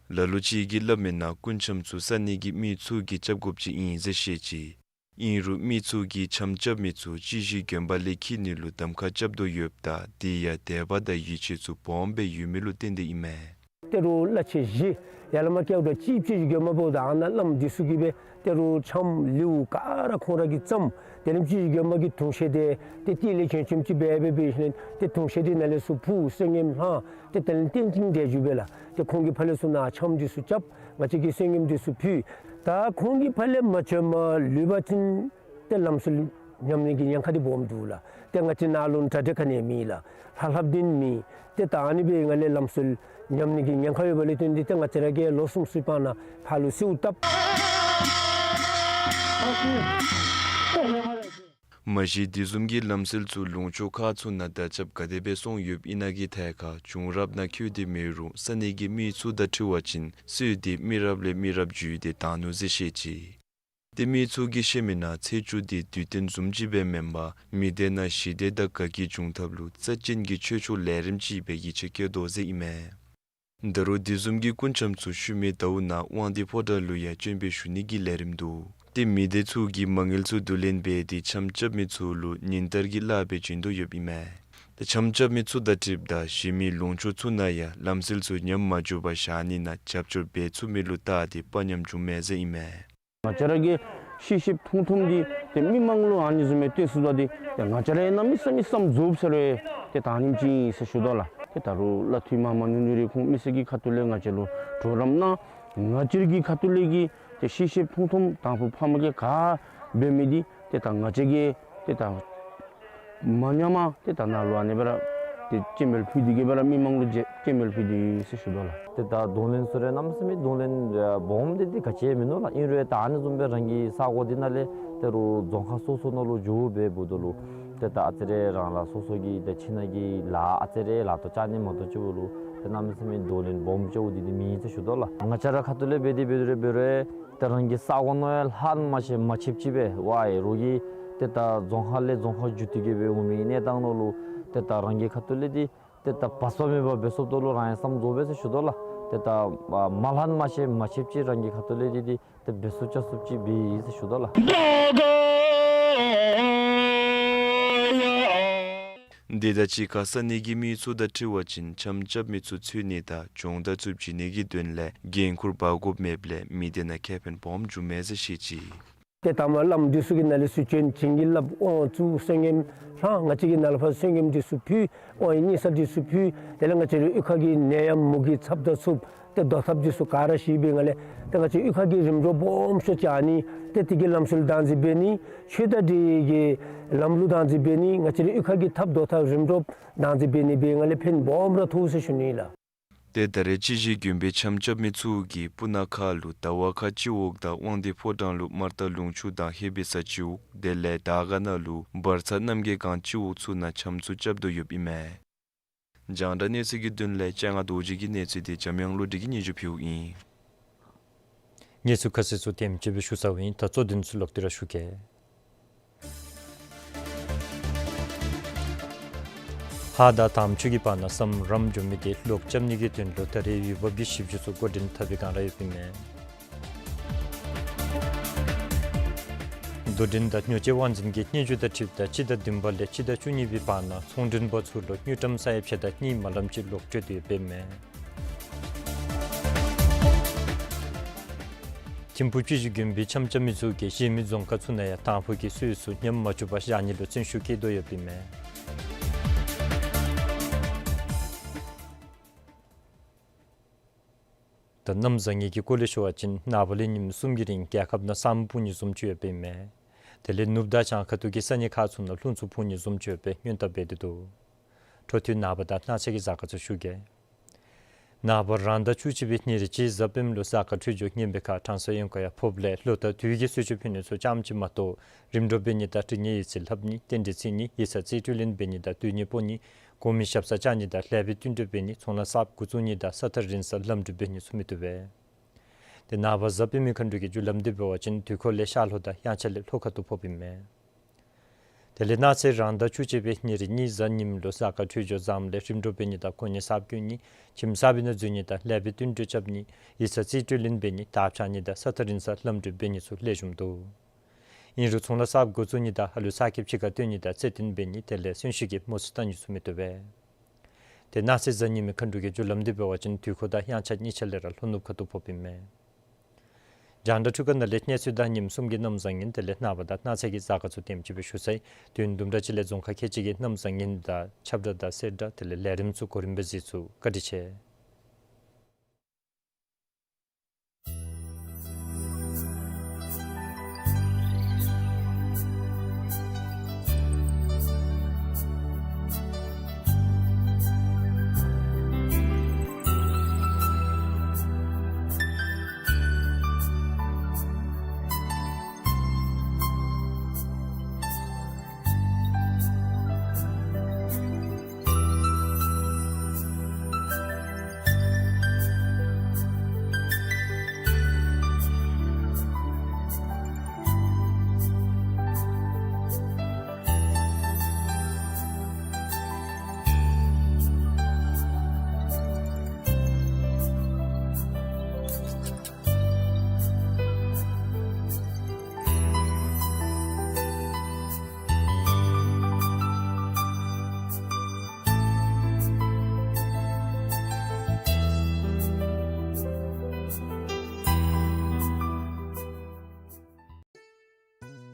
ལ་ལུ་ཅིག་གིས་སླབ་མི་ནང་སྐུ་འཆམ་ཚུ་ས་གནས་ཀྱི་མི་ཚུ་གིས་རྐྱབ་དགོཔ་ཅིག་ཨིན་ཟེར་བཤད་ཅི། ཨིན་རུང་མི་ཚུ་གིས་འཆམ་རྐྱབ་མི་ཚུ་སྤྱི་གཞི་དགོན་པ་ལས་འཁྱིད་ནི་ལུ་གདམ་ཁ་རྐྱབ་དོ་ཡོདཔ་ད་དེ་ཡང་དད་པ་དང་ཡིད་ཆེས་ཚུ་སྦོམ་སྦེ་ཡོད་མི་ལུ་བརྟེན་ཏེ་ཨིན་མས། ཏེ་རུང་བླ་ཆེན་བཞི་ཡར་ལས་མར་བསྐྱལཝ་ད་སྤྱི་གཞི་དགོན་པ་འབདཝ་ད་ཨ་ནཱ་བླམ་འདི་ཚུ་གིས་སྦེ་ཏེ་རུང་འཆམ་ལེའུ་ག་ར་ཁོང་ར་གིས་བརྩམས། དེ་ལས་སྤྱི་གཞི་དགོན་པ་གི་དུང་ཤེལ་འདི་ཏེ་ཏི་ལས་ཆེམ་ཆེམ་ཅིག་སྦེ་སྦེ་འབད་ཞིནམ་ལས་ཏེ་དུང་ཤེལ་འདི་ནང་ལས་ཚུར་ཕུ་བསོད་སྙོམས་ལྷང་ཏེ་དེ་ལས་རྟེན་ཅིང་འབྲེལ་འཇུག་སྦེ་ལགས། ཏེ་ཁོང་གི་ཕར་ལས་ཚུར་ནཱ་འཆམ་འདི་ཚུ་རྐྱབ། ང་བཅས་ཀྱིས་བསོད་སྙོམས་འདི་ཚུ་ཕུལ། ད་ཁོང་གི་ཕར་ལས་མ་བྱོནམ་ལུས་པ་ཅིན་ཏེ་ལམ་སྲོལ་ཉམས་ནི་གི་ཉེན་ཁ་འདི་སྦོམ་འདུག་ལགས། ཏེ་ང་བཅས་ནཱ་ལུ་གྲ་སྒྲིག་ག་ནི་མེད་ལགས། ལྷ་ལྷ་བདུན་མེད། ཏེ་ད་ཨ་ནི་སྦེ་ང་ལས་ལམ་སྲོལ་ཉམས་ནི་གི་ཉེན་ཁ་ཡོདཔ་ལས་བརྟེན་ཏེ་ཏེ་ང་བཅས་ར་གིས་ལོ་གསུམ་ཚུན་པ་ནང་ཕར་ལུ་གསོལཝ་བཏབ། མ་གཞི་དེ་བཟུམ་གྱི་ལམ་སྲོལ་ཚུ་ལུང་ཕྱོགས་ཁག་ཚུ་ནང་དར་ཁྱབ་ག་དེ་སྦེ་སོང་ཡོདཔ་ཨིན་ན་གི་ཐད་ཁར་བྱུང་རབས་ནང་འཁོད་དེ་མེད་རུང་ས་གནས་ཀྱི་མི་ཚུ་དང་འཁྲིལ་བ་ཅིན་སྲོལ་དེ་མི་རབས་ལས་མི་རབས་བརྒྱུད་དེ་དར་ནུག་ཟེར་བཤད་ཅི། ཏེ་མི་ཚུ་གིས་བཤད་མི་ནང་ཚེས་བཅུ་དེ་དུས་སྟོན་བཟུམ་ཅིག་སྦེ་མེན་པར་མི་སྡེ་ནང་ཞི་བདེ་དང་དགའ་སྐྱིད་འབྱུང་ཐབས་ལུ་རྩ་ཅན་གྱི་ཆོས་ཕྱོགས་ལས་རིམ་ཅིག་སྦེ་ཡིད་ཆེས་བསྐྱེད་དོ་ཟེར་ཨིན་མས། ད་རུང་དེ་བཟུམ་གྱི་སྐུ་འཆམ་ཚུ་ཤུལ་མའི་ཟླཝ་ནང་དབང་འདུས་ཕོ་བྲང་ལུ་ཡང་སྤྱན་འབུལ་ཞུ་ནི་གི་ལས་རིམ་འདུག། ཏེ་མི་སྡེ་ཚུ་གིས་མ་དངུལ་ཚུ་བསྡུ་ལེན་འབད་དེ་འཆམ་རྐྱབ་མི་ཚུ་ལུ་ཉིན་ལྟར་གྱི་གླ་སྦེ་བྱིན་དོ་ཡོདཔ་ཨིན་མས། ཏེ་འཆམ་རྐྱབ་མི་ཚུ་དང་འཁྲིལཝ་ད་གཞན་མི་ལུང་ཕྱོགས་ཚུ་ནང་ཡང་ལམ་སྲོལ་ཚུ་ཉམས་མ་བཅུག་པར་བཞག་ནི་ནང་རྒྱབ་སྐྱོར་འབད་ཚུགས་མི་ལུ་བལྟ་སྟེ་དཔའ་ཉམས་བྱུངམ་མས་ཟེར་ཨིན་མས། ང་བཅས་ར་གིས་ཤེས་ཤེསཔ་མཐོང་མཐོངམ་འདི་ཏེ་མི་མང་ལུ་ཨ་ནི་བཟུམ་སྦེ་སྟོན་ཚུགས་ད་འདི་ཏེ་ང་བཅས་ར་གནམ་མེད་ས་མེད་བསམ་རྫོགསཔ་ཟེར་རུང་ཏེ་དག་ནི་ཅིག་ཨིན་ཟེར་ཞུ་དོ་ལགས། ཏེ་ད་རུང་གླ་འཐུས་མ་མ་ནུ་ནུ་རེ་ཁོང་མི་སེར་གྱི་ཁ་ཐུག་ལས་ང་བཅས་ལུ་གྲོགས་རམ་གནང་། ང་བཅས་ར་གི་ཁ་ཐུག་ལས་ཀྱི་ཏེ་ཤེས་ཤེསཔ་མཐོང་མཐོངམ་དང་ཕུ་ཕམ་གིས་ག་འབད་མི་འདི་ཏེ་ད་ང་བཅས་ཀྱིས་ཏེ་ད་མ་ཉམས་པར་ཏེ་ད་ནཱ་ལུ་ཨ་ནི་སྦེ་ར་ཏེ་སྤྱན་འབུལ་ཕུལ་ཏེ་གི་སྦེ་ར་མི་མང་ལུ་སྤྱན་འབུལ་ཕུལ་ཏེ་ཡོད་ཟེར་ཞུ་དོ་ལགས། ཏེ་ད་གདོང་ལེན་ཚུ་ར་གནམ་མེད་ས་མེད་གདོང་ལེན་སྦོམ་འདི་ཏེ་ག་ཅི་མིན་ནུག་ལགས། ཨིན་རུང་ད་ཨ་ནི་བཟུམ་སྦེ་རང་གི་ས་གོ་འདི་ནང་ལས་ཏེ་རུང་རྫོང་ཁག་སོ་སོ་ནང་ལུ་འགྱོ་སྦེ་འབདཝ་ད་ལུ་ཏེ་ད་ཨ་ཙི་རེ་རང་ལུ་སོ་སོ་གི་ཏེ་ཁྱིམ་ནང་གི་ལཱ་ཨ་ཙི་རེ་ལཱ་ཏོ་རྐྱབ་ནི་མ་གཏོགས་ཅིག་འབདཝ་ད་ལུ་ཏེ་གནམ་མེད་ས་མེད་གདོང་ལེན་སྦོམ་ཅིག་འདི་ཏེ་མེད་ཟེར་ཞུ་དོ་ལགས། ང་བཅས་ར་ཁ་ཐུག་ལས་འབད་དེ་འབད་རུང་འབད་རུང་ཏེ་རང་གི་ས་གོ་ནང་ཡང་ལྷག་མ་ཤེས་མ་ཆིབས་ཅིག་སྦེ་ཝའི་རོགས་ཀྱིས་ཏེ་ད་རྫོང་ཁག་ལས་རྫོང་ཁག་བརྒྱུད་དེ་གི་སྦེ་འོང་མི་གནས་སྟངས་ནང་ལུ་ཏེ་ད་རང་གི་ཁ་ཐུག་ལས་འདི་ཏེ་ད་བབས་པ་མེད་པར་འབད་སོངམ་ད་ལུ་རང་ཡང་བསམ་རྫོགས་པས་ཟེར་ཞུ་དོ་ལགས། ཏེ་ད་མ་ལྷག་མ་ཤེས་མ་ཆིབས་ཅིག་རང་གི་ཁ་ཐུག་ལས་འདི་འདི་ཏེ་འབད་ཚུགས་རྐྱབ་ཚུགསཔ་ཅིག་འབད་ཡི་ཟེར་ཞུ་དོ་ལགས། དེ་དང་གཅིག་ཁར་ས་གནས་ཀྱི་མི་ཚུ་དང་འཁྲིལ་བ་ཅིན་འཆམ་རྐྱབ་མི་ཚུ་འཚོལ་ནི་དང་སྦྱོང་བརྡར་ཚུ་བྱིན་ནི་གི་དོན་ལས་འགན་ཁུར་འབག་དགོཔ་མེདཔ་ལས་མི་སྡེ་ནང་ཁེ་ཕན་སྦོམ་བྱུངམ་མས་ཟེར་བཤད་ཅི། ཏེ་ད་མར་བླམ་འདི་ཚུ་གིས་ནཱ་ལས་ཚུར་བྱོན་བྱིན་གྱིས་བརླབས་དབང་བཙུགས་བསོད་སྙོམས་ལྷང་ང་བཅས་ཀྱིས་ནཱ་ལས་ཕར་བསོད་སྙོམས་འདི་ཚུ་ཕུལ་དབང་ཡི་ཉེ་ས་འདི་ཚུ་ཕུལ། དེ་ལས་ང་བཅས་རའི་གཡུས་ཁ་གི་ནད་ཡམས་མུ་གེ་ཚབ་དང་ཚུབ་ཏེ་བཟློག་ཐབས་འདི་ཚུ་ག་ར་ཞུ་བའི་ངང་ལས་ཏེ་ང་བཅས་གཡུས་ཁ་གི་རིམ་གྲོ་སྦོམ་ཤོས་ཅིག་ཨ་ནི་ཏེ་དེ་གི་ལམ་སྲོལ་བདག་འཛིན་འབད་ནི་ཆོས་དང་འབྲེལ་གྱི་ལམ་ལུགས་བདག་འཛིན་འབད་ནི་ང་བཅས་རའི་གཡུས་ཁ་གི་ཐབས་བཟློག་ཐབས་རིམ་གྲོ་བདག་འཛིན་འབད་ནི་འབད་ངང་ལས་ཕན་སྦོམ་ར་ཐོགས་ཟེར་ཞུ་ནི་ལགས། ཏེ་ད་རེས་སྤྱི་བཞི་དགོན་པའི་འཆམ་རྐྱབ་མི་ཚུ་གིས་སྤུ་ན་ཁ་ལུ་ཟླ་བ་ཁ་སྤྱི་འོག་དང་དབང་འདུས་ཕོ་བྲང་ལུ་མར་རྟ་ལུང་ཕྱུག་དང་ཧེ་བི་ས་སྤྱི་འོག་དེ་ལས་དར་དཀར་ན་ལུ་འབར་ཚ་རྣམ་རྒྱལ་སྒང་སྤྱི་འོག་ཚུ་ནང་འཆམ་ཚུ་རྐྱབ་དོ་ཡོདཔ་ཨིན་མས། རྒྱང་བསྒྲགས་གནས་ཚུལ་གྱི་དོན་ལས་སྤྱན་སྔ་རྡོ་རྗེ་གི་གནས་ཚུལ་འདི་འཇམ་དབྱངས་བློ་གྲོས་ཀྱིས་སྙན་ཞུ་ཕུལཝ་ཨིན། གནས་ཚུལ་ཁ་གསལ་ཚུ་དེམ་ཅིག་སྦེ་ཞུ་ཚརཝ་ཨིན། ད་གཙོ་དོན་ཚུ་ལོག་སྟེ་ར་ཞུ་གེ། ཧཱ་དང་དམ་ཆོས་ཀྱི་བར་ན་སམ་རམ་འགྱོ་མི་དེ་ལོག་རྐྱབ་ནི་གི་དོན་ལུ་ད་རེས་འོས་འབབ་ཀྱི་ཞིབ་འཇུག་ཚུ་འགོ་འདྲེན་འཐབ་པའི་བསྒང་ར་ཡོདཔ་ཨིན་མས། རྡོར་འགྲེལ་དང་ཉོ་སྤྱོད་དབང་འཛིན་གྱི་སྙན་ཞུ་དང་འཁྲིལཝ་ད་སྤྱི་ཟླ་བདུན་པ་ལས་སྤྱི་ཟླ་བཅུ་གཉིས་པའི་བར་ན་ཚོང་མགྲོན་པ་ཚུ་ལུ་དངུལ་ཀྲམ་ས་ཡ་ཕྱེད་དང་གཉིས་མ་ལམ་ཅིག་ལོག་སྤྲོད་དེ་ཡོདཔ་ཨིན་མས། ཐིམ་ཕུག་སྤྱི་བཞི་དགོན་པའི་འཆམ་རྐྱབ་མི་ཚུ་གིས་གཞན་མི་རྫོང་ཁག་ཚུ་ནང་ཡང་དང་ཕུ་གི་སྲོལ་ཚུ་ཉམས་མ་བཅུག་པར་བཞག་ནི་ལུ་བརྩོན་ཤུགས་བསྐྱེད་དོ་ཡོདཔ་ཨིན་མས། ད་གནམ་བཟང་ངན་གྱི་སྐོར་ལས་ཞུ་བ་ཅིན་ནངས་པ་ལས་ཉིནམ་གསུམ་གྱི་རིང་རྒྱལ་ཁབ་ནང་ས་སྨུག་སྤུབ་ནི་བཟུམ་ཅིག་ཡོདཔ་ཨིན་མས། དེ་ལས་ནུབ་དང་བྱང་ཁ་ཐུག་གི་ས་གནས་ཁག་ཚུ་ནང་རླུང་འཚུབ་འཕུ་ནི་བཟུམ་ཅིག་ཡོདཔ་སྦེ་སྔོན་བརྡ་འབད་དེ་འདུག། འཕྲོ་མཐུད་ནངས་པ་དང་གནངས་ཚེ་གི་གཟའ་སྐར་ཚུ་ཞུ་གེ། ནངས་པ་རང་ཟླ་བཅུ་གཅིག་པའི་ཉེར་གཅིག་གཟའ་སྤེནམ་ལུ་གཟའ་སྐར་འཕྲོད་སྦྱོར་ངན་པའི་ཁར་གྲང་ས་གཡུས་ཁར་ཡང་ཕོགཔ་ལས་ལོ་ཟླ་དུས་ཀྱི་གསོལ་མཆོད་ཕུལ་ནི་ཚུ་ཙམ་ཅིག་མ་གཏོགས་རིམ་གྲོ་འབད་ནི་དང་དྲི་ངན་ཡིད་ཚིམ་ལྷབ་ནི་རྟེན་འབྲེལ་བརྩི་ནི་ཡིག་ཚང་རྩིས་སྤྲོད་ལེན་འབད་ནི་དང་སྡོད་གནས་སྤོ་ནི་གོང་མའི་ཞབས་སར་བཅར་ནི་དང་ལེགས་པའི་བསྟུན་གྲོས་འབད་ནི་ཚོང་ལཱ་གསརཔ་འགོ་བཙུགས་ནི་དང་ས་ཐག་རིང་སར་ལམ་འགྲུལ་འབད་ནི་ཚུ་མི་བཏུབ་པས། ཏེ་ནངས་པ་གཟའ་སྤེན་པའི་མཁའ་འགྲོ་གི་རྒྱུ་ལམ་འདི་འབད་བ་ཅིན་དུས་འཁོར་ལས་ཤར་ལྷོ་དང་དབྱངས་འཆར་ལས་ལྷོ་ཁ་ཐུག་ཕོགཔ་ཨིན་མས། དེ་ལས་གནངས་ཚེ་རང་ཟླ་བཅུ་གཅིག་པའི་ཉེར་གཉིས་གཟའ་ཉིམ་ལུ་གཟའ་སྐར་འཕྲོད་སྦྱོར་བཟངམ་ལས་རིམ་གྲོ་འབད་ནི་དང་གོ་གནས་གསརཔ་བསྐོ་ནི་ཁྱིམ་གསར་པའི་ནང་འཛུལ་ནི་དང་ལེགས་པའི་བསྟུན་གྲོས་རྐྱབ་ནི་ཡིག་ཚང་རྩིས་སྤྲོད་ལེན་འབད་ནི་དར་འཕྱར་ནི་དང་ས་ཐག་རིང་སར་ལམ་འགྲུལ་འབད་ནི་ཚུ་ལེགས་ཤོམ་འདུག། ཨིན་རུང་ཚོང་ལཱ་གསརཔ་འགོ་བཙུགས་ནི་དང་ཨ་ལུ་གསར་སྐྱེསཔ་ཕྱི་ཁར་བཏོན་ནི་དང་ཚེ་བརྟན་འབད་ནི་དེ་ལས་གསོན་གཤིན་གྱི་མུ་ཚིར་བཏང་ནི་ཚུ་མི་བཏུབ་པས། ཏེ་གནངས་ཚེ་གཟའ་ཉི་མའི་མཁའ་འགྲོ་གི་རྒྱུ་ལམ་འདི་འབད་བ་ཅིན་དུས་འཁོར་དང་དབྱངས་འཆར་གཉིས་ཆ་ལས་ར་ལྷོ་ནུབ་ཁ་ཐུག་ཕོགཔ་ཨིན་མས། རྒྱང་བསྒྲགས་འཕྲུལ་ཁང་ནང་ལས་གནས་ཚུལ་དང་ཉིནམ་གསུམ་གྱི་གནམ་བཟང་ངན་དེ་ལས་ནངས་པ་དང་གནངས་ཚེ་གི་གཟའ་སྐར་ཚུ་དེམ་ཅིག་སྦེ་ཞུ་ཚར་ཡི། དུས་ཡུན་དུམ་གྲ་ཅིག་ལས་རྫོང་ཁག་ཁལ་གཅིག་གི་གནམ་བཟང་ངན་དང་ཁྱབ་བསྒྲགས་དང་གསལ་བསྒྲགས་དེ་ལས་ལས་རིམ་ཚུ་གོ་རིམ་སྦེ་གཟིགས་ཚུགས། བཀའ་དྲིན་ཆེ།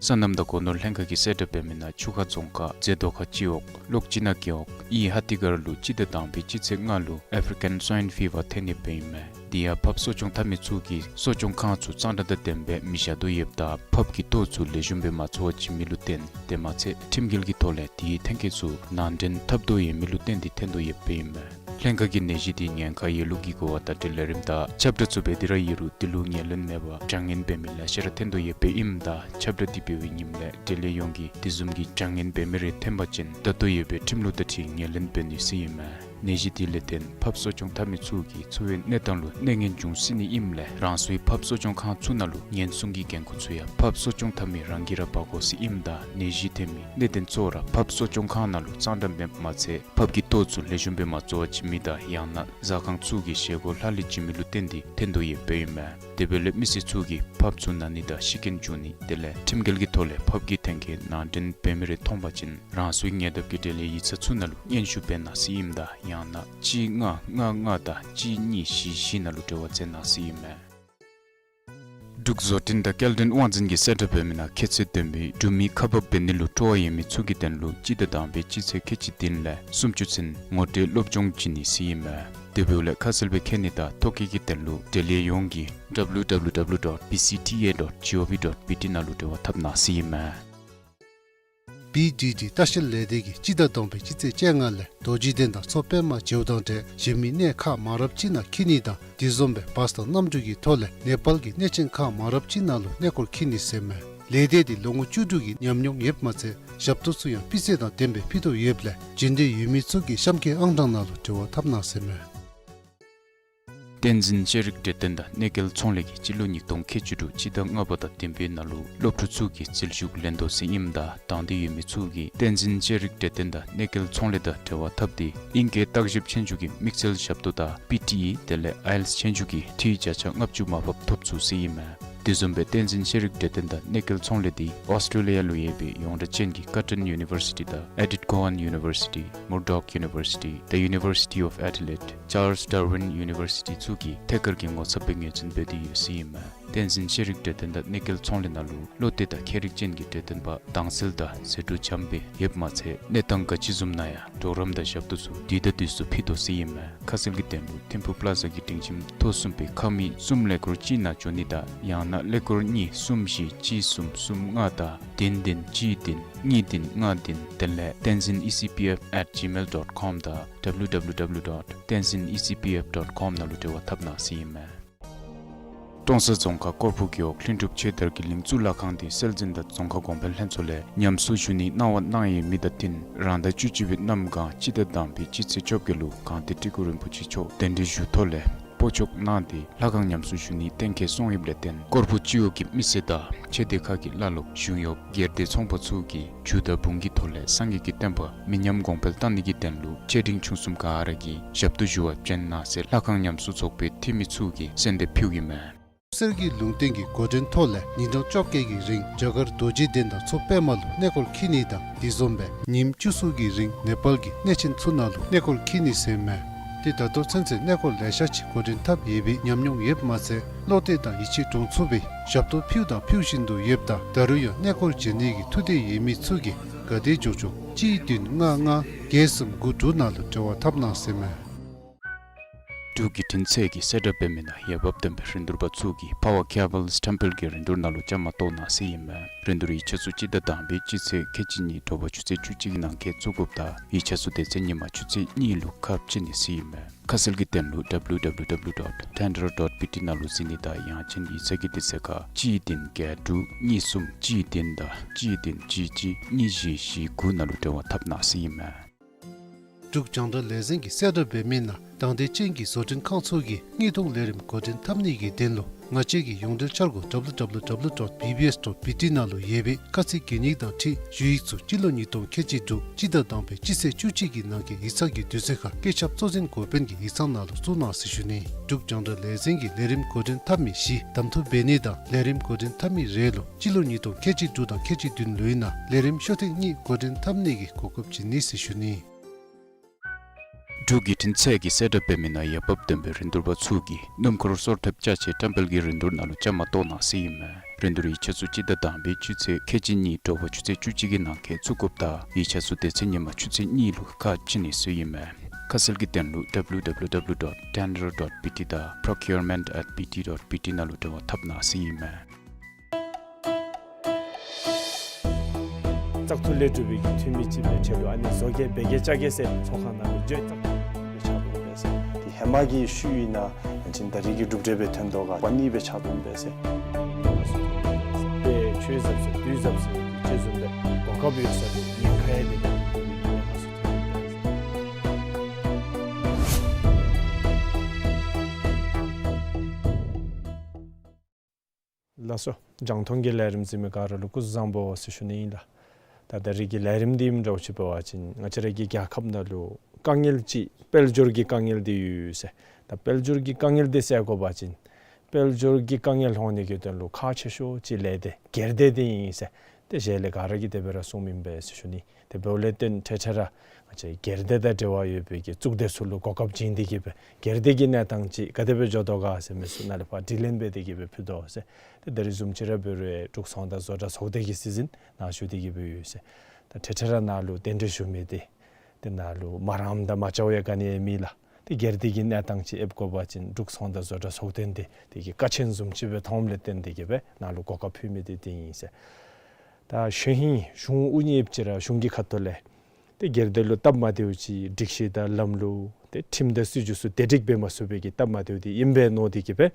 སོ་ནམ་དང་སྒོ་ནོར་ལྷན་ཁག་གིས་གསལ་བསྒྲགས་འབད་མི་ནང་ཆུ་ཁ་རྫོང་ཁག་རྫེ་རྡོ་ཁ་སྤྱི་འོག་ལོག་སྤྱི་ནག་རྒེད་འོག་ཨི་ཧ་ཏི་སྒར་ལུ་སྤྱི་ཟླ་དང་པའི་སྤྱི་ཚེས་ལྔ་ལུ་ཨེཕ་རི་ཀན་སོའིན་ཕི་བར་ཐོན་ནི་སྦེ་ཨིན་མས། དེ་ཡང་ཕགཔ་གསོ་སྐྱོང་འཐབ་མི་ཚུ་གིས་གསོ་སྐྱོང་ཁང་ཚུ་གཙང་སྦྲ་དང་ལྡནམ་སྦེ་མི་བཞག་དོ་ཡོདཔ་ད་ཕགཔ་གི་ལྟོ་ཚུ་ལེགས་ཤོམ་སྦེ་མ་འཚོ་བ་ཅིན་མི་ལུ་བརྟེན། དེ་མ་ཚད་ཁྲིམས་འགལ་གྱི་ཐོག་ལས་དེའི་ཐོན་སྐྱེད་ཚུ་ནང་འདྲེན་འཐབ་དོ་ཡོད་མི་ལུ་བརྟེན་ཏེ་ཐོན་དོ་ཡོདཔ་ཨིན་མས། ལྷན་ཁག་གིས་ནད་གཞི་དེ་ཉེན་ཁ་ཡོད་ལུགས་ཀྱི་གོ་བ་བརྡ་སྤྲོད་ལས་རིམ་དང་ཁྱབ་བསྒྲགས་ཚུ་འབད་དེ་ར་ཡོད་རུང་དེ་ལུ་ངོས་ལེན་མེད་པར་དྲག་གནོན་འབད་མི་ལེ་ཤ་ར་ཐོན་དོ་ཡོདཔ་ཨིནམ་ད་ཁྱབ་བསྒྲགས་དེ་འབད་བའི་ཉིནམ་ལས་འབྲེལ་ཡོད་ཡོངས་ཀྱིས་དེ་བཟུམ་གྱི་དྲག་གནོན་འབད་མི་རེ་ཐོན་པ་ཅིན་ད་ལྟོ་ཡོད་པའི་ཁྲིམས་ལུགས་དང་འཁྲིལ་ངོས་ལེན་འབད་ནི་ཟེར་ཨིན་མས། ནད་གཞི་དེ་ལས་བརྟེན་ཕགཔ་གསོ་སྐྱོང་འཐབ་མི་ཚུ་གི་འཚོ་བའི་གནས་སྟངས་ལུ་གནོད་ངན་འབྱུང་སྲིད་ནི་ཨིནམ་ལས་རང་སོའི་ཕགཔ་གསོ་སྐྱོང་ཁང་ཚུ་ནང་ལུ་ཉེན་སྲུང་གི་འགན་ཁུར་ཚུ་ཡང་ཕགཔ་གསོ་སྐྱོང་འཐབ་མི་རང་གིས་ར་འབག་དགོ་ཟེར་ཨིནམ་ད་ནད་གཞི་ཐོན་མི་གནད་དོན་གཙོ་བོ་ར་ཕགཔ་གསོ་སྐྱོང་ཁང་ནང་ལུ་གཙང་སྦྲ་མེདཔ་མ་ཚད་ཕགཔ་གི་ལྟོ་ཚུ་ལེགས་ཤོམ་སྦེ་མ་འཚོ་བ་ཅིན་མི་དང་ཡང་ན་ཟ་ཁང་ཚུ་གི་བཞེས་སྒོ་ལྷག་ལུས་ཅིན་མི་ལུ་བརྟེན་ཏེ་ཐོན་དོ་ཡོདཔ་ཨིན་མས། དེ་འབདཝ་ལས་མི་སེར་ཚུ་གིས་ཕགཔ་ཚུ་ན་ནི་དང་ཤི་རྐྱེན་འབྱུང་ནི་དེ་ལས་ཁྲིམས་འགལ་གྱི་ཐོག་ལས་ཕགཔ་གི་ཐོན་སྐྱེད་ནང་འདྲེན་འབད་མི་རེ་མཐོང་པ་ཅིན་རང་སོའི་ཉེ་འདབས་ཀྱི་འབྲེལ་ཡོད་ཡིག་ཚང་ཚུ་ནང་ལུ་སྙན་ཞུ་འབད་གནང་ཟེར་ཨིནམ་ད་ཡང་ན་གཅིག་ལྔ་ལྔ་ལྔ་དང་གཅིག་གཉིས་བཞི་བཞི་ནང་ལུ་འབྲེལ་བ་མཛད་གནང་ཟེར་ཨིན་མས། འབྲུག་བཟོ་སྐྲུན་དང་སྐྱེལ་འདྲེན་དབང་འཛིན་གྱིས་གསལ་བསྒྲགས་འབད་མི་ནང་ཁྱད་ཚད་ལྡན་པའི་འབྲུག་མི་ཁག་འབག་འབད་ནི་ལུ་སྤྲོ་བ་ཡོད་མི་ཚུ་གི་དོན་ལུ་སྤྱི་ཟླ་དང་པའི་སྤྱི་ཚེས་ཁལ་གཅིག་བདུན་ལས་སུམ་ཅུ་ཚུན་ངོ་སྤྲོད་སློབ་སྦྱོང་བྱིན་ནི་ཟེར་ཨིན་མས། དེ་འབདཝ་ལས་ཁ་གསལ་སྦེ་མཁྱེན་ནི་དང་ཐོ་བཀོད་ཀྱི་དོན་ལུ་འབྲེལ་ཡོད་ཡོངས་ཀྱིས་W W W dot B C T A dot gov dot B T ནང་ལུ་འབྲེལ་བ་འཐབ་གནང་ཟེར་ཨིན་མས། B D D ལྟ་བཤལ་ལས་སྡེ་གིས་སྤྱི་ཟླ་དང་པའི་སྤྱི་ཚེས་བཅོ་ལྔ་ལས་རྡོ་རྗེ་གདན་དང་མཚོ་པདྨ་བྱེའུ་དང་འབྲེལ་གཞན་མི་གནས་ཁག་མང་རབས་ཅིག་ནང་འཁྱིད་ནི་དང་དེ་བཟུམ་སྦེ་བཱས་དང་གནམ་གྲུ་གི་ཐོག་ལས་ནེ་པཱལ་གྱི་གནས་ཆེན་ཁག་མང་རབས་ཅིག་ནང་ལུ་གནས་སྐོར་འཁྱིད་ནི་ཟེར་མས། ལས་སྡེ་འདི་ལོ་ངོ་བཅུ་དྲུག་གི་ཉམས་མྱོང་ཡོདཔ་མ་ཚད་ཞབས་ཏོག་ཚུ་ཡང་སྤུས་ཚད་དང་ལྡནམ་སྦེ་ཕུལ་དོ་ཡོདཔ་ལས་རྒྱུན་གཏན་ཡོད་མི་ཚུ་གིས་གཤམ་གྱི་ཨང་གྲངས་ནང་ལུ་འབྲེལ་བ་འཐབ་གནང་ཟེར་མས། བསྟན་འཛིན་ཤེས་རིག་གྲོས་སྟོན་དང་གནས་སྐལ་ཚོང་ལས་ཀྱིས་སྤྱི་ལོ་ཉིས་སྟོང་ཁལ་གཅིག་དྲུག་སྤྱི་ཟླ་ལྔ་པ་དང་བདུན་པའི་ནང་ལུ་སློབ་ཕྲུག་ཚུ་གི་རྩིས་ཞུགས་ལེན་དོ་ཟེར་ཨིནམ་ད་དང་འདོད་ཡོད་མི་ཚུ་གིས་བསྟན་འཛིན་ཤེས་རིག་གྲོས་སྟོན་དང་གནས་སྐལ་ཚོང་ལས་དང་འབྲེལ་བ་འཐབ་སྟེ་ཨིང་སྐད་བརྟག་ཞིབ་ཆོས་རྒྱུགས་ཀྱི་དམིགས་བསལ་ཞབས་ཏོག་དང་P T E དེ་ལས་ཨའི་ཨེལ་ཊི་ཨེས་ཆོས་རྒྱུགས་ཀྱི་འཕྲུལ་བརྒྱ་ཆ་ལྔ་བཅུ་མར་ཕབ་ཐོབ་ཚུགས་ཟེར་ཨིན་མས། དེ་བཟུམ་སྦེ་བསྟན་འཛིན་ཤེས་རིག་གྲོས་སྟོན་དང་གནས་སྐལ་ཚོང་ལས་འདི་ཨོསི་ཊྲེ་ལི་ཡ་ལུ་ཡོད་པའི་ཡོངས་གྲགས་ཅན་གྱི་ཀར་ཊོན་ཡུ་ནི་བར་སི་ཊི་དང་ཨེ་ཌིཐ་ཀོ་ཝཱན་ཡུ་ནི་བར་སི་ཊི་མུར་ཌོག་ཡུ་ནི་བར་སི་ཊི་The University of Adelaide Charles Darwin University ཚུ་གིས་ཐད་ཀར་གྱི་ངོ་ཚབ་སྦེ་ངོས་འཛིན་འབད་དེ་ཡོད་ཟེར་ཨིན་མས། བསྟན་འཛིན་ཤེས་རིག་གྲོས་སྟོན་དང་གནས་སྐལ་ཚོང་ལས་ནང་ལུ་བློ་གཏད་དང་མཁས་རིག་ཅན་གྱི་གྲོས་སྟོན་པ་དྭངས་གསལ་དང་ཟད་འགྲོ་འཇམ་སྦེ་ཡོདཔ་མ་ཚད་གནས་སྟངས་ག་ཅི་བཟུམ་ནང་ཡང་གྲོགས་རམ་དང་ཞབས་ཏོག་ཚུ་དུས་དང་དུས་སུ་ཕུལ་དོ་ཟེར་ཨིན་མས། ཁ་གསལ་གྱི་དོན་ལུ་ཐིམ་ཕུག་པ་ལ་ཛ་གི་སྒྲིང་ཁྱིམ་ཐོག་གསུམ་པའི་ཁང་མིག་གསུམ་ཀླད་ཀོར་གཅིག་ནང་འབྱོན་ནི་དང་ཡང་ན་ཀླད་ཀོར་གཉིས་གསུམ་བཞི་གཅིག་གསུམ་གསུམ་ལྔ་དང་བདུན་བདུན་གཅིག་བདུན་གཉིས་བདུན་ལྔ་བདུན་དེ་ལས་tenzin E C P F at gmail dot com དང་W W W dot tenzin E C P F dot com ནང་ལུ་འབྲེལ་བ་འཐབ་གནང་ཟེར་ཨིན་མས། ཀྲོང་གསར་རྫོང་ཁག་སྐོར་ཕུག་རྒེད་འོག་ལྷུན་གྲུབ་ཆོས་དར་གྱི་གླིང་གཙུག་ལག་ཁང་འདི་སྲོལ་འཛིན་དང་རྫོང་ཁ་གོང་འཕེལ་ལྷན་ཚོགས་ལས་ཉམས་གསོ་ཞུ་ནི་གནང་བ་གནང་ཡོད་མི་དང་བསྟུན་རང་ཟླ་བཅུ་གཅིག་པའི་གནམ་གང་སྤྱི་ཟླ་དང་པའི་སྤྱི་ཚེས་བཅོ་བརྒྱད་ལུ་གངས་ཏི་སྤྲུལ་སྐུ་རིན་པོ་ཆེ་མཆོག་གདན་འདྲེན་ཞུ་ཐོག་ལས་སྤོ་འཁྱོག་གནང་སྟེ་ལྷ་ཁང་ཉམས་གསོ་ཞུ་ནི་གཏན་འཁེལ་སོང་ཡོདཔ་ལས་བརྟེན་སྐོར་ཕུག་སྤྱི་འོག་གི་མི་སེར་དང་ཆོས་སྡེ་ཁག་གི་བླ་སློབ་གཞུང་གཡོག་སྒེར་སྡེ་ཚོང་པ་ཚུ་གིས་རྒྱུ་དང་འབུངས་ཀྱི་ཐོག་ལས་སངས་རྒྱས་ཀྱི་བསྟན་པ་མི་ཉམས་གོང་འཕེལ་གཏང་ནི་གི་དོན་ལུ་ཆེ་འབྲིང་ཆུང་གསུམ་ག་ར་གིས་ཞབས་ཏོག་ཞུ་བར་བྱོན་གནང་ཟེར་ལྷ་ཁང་ཉམས་གསོ་ཚོགས་པའི་འཐུས་མི་ཚུ་གིས་གསོལ་འདེབས་ཕུལཝ་ཨིན་མས། སེར་གྱི་ལུང་བསྟན་གྱི་འགོ་འདྲེན་ཐོག་ལས་ཉིན་གྲངས་བཅོ་བརྒྱད་ཀྱི་རིང་རྒྱ་གར་རྡོ་རྗེ་གདན་དང་མཚོ་པདྨ་ལུ་གནས་སྐོར་འཁྱིད་ནི་དང་དེ་བཟུམ་སྦེ་ཉིནམ་བཅུ་གསུམ་གྱི་རིང་ནེ་པཱལ་གྱི་གནས་ཆེན་ཚུ་ནང་ལུ་གནས་སྐོར་འཁྱིད་ནི་ཟེར་མས། ཏེ་ད་ལྟོ་ཚུན་ཚོད་གནས་སྐོར་ལེ་ཤ་ཅིག་འགོ་འདྲེན་འཐབ་ཡོད་པའི་ཉམས་མྱོང་ཡོདཔ་མ་ཚད་བློ་གཏད་དང་ཡིད་ཆེས་འདྲོངས་ཚུགས་པའི་ཞབས་ཏོག་ཕུལ་དང་ཕུལ་བཞིན་དུ་ཡོདཔ་ད་ད་རུང་ཡང་གནས་སྐོར་བྱོན་ནི་གི་ཐུགས་འདོད་ཡོད་མི་ཚུ་གིས་ག་དེ་མགྱོགས་མགྱོགས་གཅིག་བདུན་ལྔ་ལྔ་བརྒྱད་གསུམ་དགུ་དྲུག་ནང་ལུ་འབྲེལ་བ་འཐབ་གནང་ཟེར་མས། འབྲུག་བརྒྱུད་འཕྲིན་ཚད་ཀྱིས་གསལ་བསྒྲགས་འབད་མི་ནང་འོས་འབབ་ལྡན་པའི་རིན་བསྡུར་པ་ཚུ་གིས་Power Cables ཊམ་པལ་གྱི་རིན་བསྡུར་ནང་ལུ་བཅའ་མར་གཏོགས་གནང་ཟེར་ཨིན་མས། རིན་བསྡུར་ཡིག་ཆ་ཚུ་སྤྱི་ཟླ་དང་པའི་སྤྱི་ཚེས་ཁལ་གཅིག་གཉིས་དྲོ་པ་ཆུ་ཚོད་བཅུ་གཅིག་གི་ནང་འཁོད་བཙུགས་དགོཔ་དང་ཡིག་ཆ་ཚུ་དེ་ཚེ་ཉིན་མ་ཆུ་ཚོད་གཉིས་ལུ་ཁ་ཕྱེ་ནི་ཟེར་ཨིན་མས། ཁ་གསལ་གྱི་དོན་ལུ W W W dot tender dot B T ནང་ལུ་གཟིགས་ནི་དང་ཡང་ཅིན་ཡིག་ཚང་གི་དུས་ཚོད་ཁར་གཅིག་བདུན་བརྒྱད་དྲུག་གཉིས་གསུམ་གཅིག་བདུན་དང་གཅིག་བདུན་གཅིག་གཅིག་གཉིས་བཞི་བཞི་དགུ་ནང་ལུ་འབྲེལ་བ་འཐབ་གནང་ཟེར་ཨིན་མས། འབྲུག་རྒྱང་བསྒྲགས་ལས་འཛིན་གྱིས་གསལ་བསྒྲགས་འབད་མི་ནང་དང་འདོད་ཅན་གྱི་བཟོ་སྐྲུན་ཁང་ཚུ་གིས་དངུལ་གཏོང་ལས་རིམ་འགོ་འདྲེན་འཐབ་ནི་གི་དོན་ལུ་ང་བཅས་ཀྱི་ཡོངས་འབྲེལ་འཆར་སྒོ་W W W dot B B S dot B T ནང་ལུ་ཡོད་པའི་ཁ་ཚིག་གན་ཡིག་དང་འཁྲིལ་ཞུ་ཡིག་ཚུ་སྤྱི་ལོ་ཉིས་སྟོང་ཁལ་གཅིག་དྲུག་སྤྱི་ཟླ་དང་པའི་སྤྱི་ཚེས་བཅུ་གཅིག་གི་ནང་འཁོད་ཡིག་ཚང་གི་དུས་ཚོད་ཁར་བཀོད་ཁྱབ་གཙོ་འཛིན་འགོ་དཔོན་གྱི་ཡིག་ཚང་ནང་ལུ་བཙུགས་གནང་ཟེར་ཞུ་ནི། འབྲུག་རྒྱང་བསྒྲགས་ལས་འཛིན་གྱིས་ལས་རིམ་འགོ་འདྲེན་འཐབ་མི་བཞི་གདམ་འཐུ་འབད་ནི་དང་ལས་རིམ་འགོ་འདྲེན་འཐབ་མི་རེ་ལུ་སྤྱི་ལོ་ཉིས་སྟོང་ཁལ་གཅིག་དྲུག་དང་ཁལ་གཅིག་བདུན་ལོའི་ནང་ལས་རིམ་ཤོག་ཐེངས་གཉིས་འགོ་འདྲེན་འཐབ་ནི་གི་གོ་སྐབས་བྱིན་ནི་ཟེར་ཞུ་ནི། འབྲུག་བརྒྱུད་འཕྲིན་ཚད་ཀྱིས་གསལ་བསྒྲགས་འབད་མི་ནང་འོས་འབབ་ལྡན་པའི་རིན་བསྡུར་པ་ཚུ་གིས་སྣུམ་འཁོར་སོར་ཐེབས་ཅ་ཆས་ཊམ་པལ་གྱི་རིན་བསྡུར་ནང་ལུ་བཅའ་མར་གཏོགས་གནང་ཟེར་ཨིན་མས། འགྲན་བསྡུར་ཡིག་ཆ་ཚུ་སྤྱི་ཟླ་དང་པའི་ཆུ་ཚོད་ཁལ་གཅིག་གཉིས་དྲོ་པ་ཆུ་ཚོད་བཅུ་གཅིག་གི་ནང་འཁོད་བཙུགས་དགོཔ་དང་ཡིག་ཆ་ཚུ་དེ་ཚེ་ཉིན་མ་ཆུ་ཚོད་གཉིས་ལུ་ཁ་ཕྱེ་ནི་ཟེར་ཨིན་མས། ཁ་གསལ་གྱི་དོན་ལུ་www dot tenro dot bt དང་procurement at bt dot bt ནང་ལུ་འབྲེལ་བ་འཐབ་གནང་ཟེར་ཨིན་མས། བཙག་འཐུ་ལས་གྲུབ་པའི་གི་འཐུས་མི་ཅིག་སྦེ་ཁྲལ་ལུ་ཨ་ནི་བཟོ་གེ་འབད་གེ་བཅའ་གེ་ཟེར་ཚོགས་ཁང་ནང་ལུ་བརྗོད་བཏང་སྦེ་ཆགས་འོང་པས་ཟེར། དེ་ཧེ་མ་གི་ཤུལ་ཨིན་ན་ཡང་ཅིན་ད་རེས་ཀྱི་གྲུབ་འབྲས་སྦེ་ཐོན་དོ་ག་པ་ནི་སྦེ་ཆགས་འོང་པས་ཟེར། དཔེ་ཆོས་ཟབ་ཟེར་དུས་ཟབ་ཟེར་ཅིག་བཟུམ་སྦེ་གོ་སྐབས་ཡོད་ས་དེ་ཉེན་ཁ་ཡང་དེ་ལས་ཐོན་འོང་པས་ཟེར། ལགས་སོ། རྒྱང་མཐོང་གི་ལས་རིམ་གཟིགས་མི་ག་ར་ལུ་སྐུ་གཟུགས་བཟང་པོ་ཟེར་ཞུ་ནི་ཨིན་ལགས། ད་ད་རེས་ཀྱི་ལས་རིམ་འདི་ཨིནམ་འདྲཝ་ཅིག་འབད་བ་ཅིན་ང་བཅས་ར་གི་རྒྱལ་ཁབ་ནང་ལུ་དཀའ་ངལ་ཅིག་དཔལ་འབྱོར་གྱི་དཀའ་ངལ་འདི་ཡོད་ཟེར། ད་དཔལ་འབྱོར་གྱི་དཀའ་ངལ་འདི་སེལ་དགོ་པ་ཅིན་དཔལ་འབྱོར་གྱི་དཀའ་ངལ་སློང་ནི་གི་དོན་ལུ་ཁག་ཆེ་ཤོས་ཅིག་ལས་དེ་སྒེར་སྡེ་འདི་ཨིན་ཟེར། དེ་གཞན་ལས་ག་ར་གིས་དེ་སྦེ་ར་གསུངམ་ཨིན་པས་ཟེར་ཞུ་ནི། དེ་འབདཝ་ལས་བརྟེན་འཕྲལ་འཕྲལ་ར་ང་བཅས་སྒེར་སྡེ་དང་འབྲེལ་བ་ཡོད་པའི་གི་གཙུག་སྡེ་ཚུ་ལུ་གོ་སྐབས་བྱིན་ཏེ་གིས་སྦེ་སྒེར་སྡེ་གི་གནས་སྟངས་ཅིག་ག་དེ་སྦེ་འགྱོ་དོ་ག་ཟེར་མི་ཚུ་ནཱ་ལས་ཕར་དྲི་ལན་འབད་དེ་གིས་སྦེ་ཕུལ་དོ་ཟེར། དེ་ད་རིས་བཟུམ་ཅིག་ར་འབད་རུང་འབྲུག་ཚོང་དང་བཟོ་གྲྭ་ཚོགས་སྡེ་གི་སྲིད་འཛིན་ནཱ་བཞུགས་ཏེ་གིས་སྦེ་ཡོད་ཟེར། ད་འཕྲལ་འཕྲལ་ར་ནཱ་ལུ་གདན་འདྲེན་ཞུ་མི་འདི་དེ་ནཱ་ལུ་མ་རངམ་དང་མ་བཅའ་བར་ག་ནི་ཡང་མེད་ལགས། དེ་སྒེར་སྡེ་གི་གནས་སྟངས་ཅིག་ཨེབ་དགོ་པ་ཅིན་འབྲུག་ཚོང་དང་བཟོ་གྲྭ་ཚོགས་སྡེ་འདི་དེ་གིས་ཁག་ཆེན་བཟུམ་ཅིག་སྦེ་མཐོངམ་ལས་བརྟེན་ཏེ་གིས་སྦེ་ནཱ་ལུ་གོ་སྐབས་ཕུལ་མི་འདི་དེ་ཨིན་ཟེར། ད་གཞེས་ཧིང་གཞུང་དབུ་བརྙེས་ཅི་ར་གཞུང་གི་ཁ་ཐུག་ལས་ཏེ་སྒེར་སྡེ་ལུ་སྟབས་མ་བདེཝ་ཅིག་སྒྲིག་གཞི་དང་ལམ་ལུགས་ཏེ་ཁྲིམས་དང་སྲིད་བྱུས་ཚུ་བདེ་སྒྲིག་འབད་མ་ཚུགས་པའི་གི་སྟབས་མ་བདེཝ་འདི་ཨིན་པས་མནོ་སྟེ་གིས་སྦེ་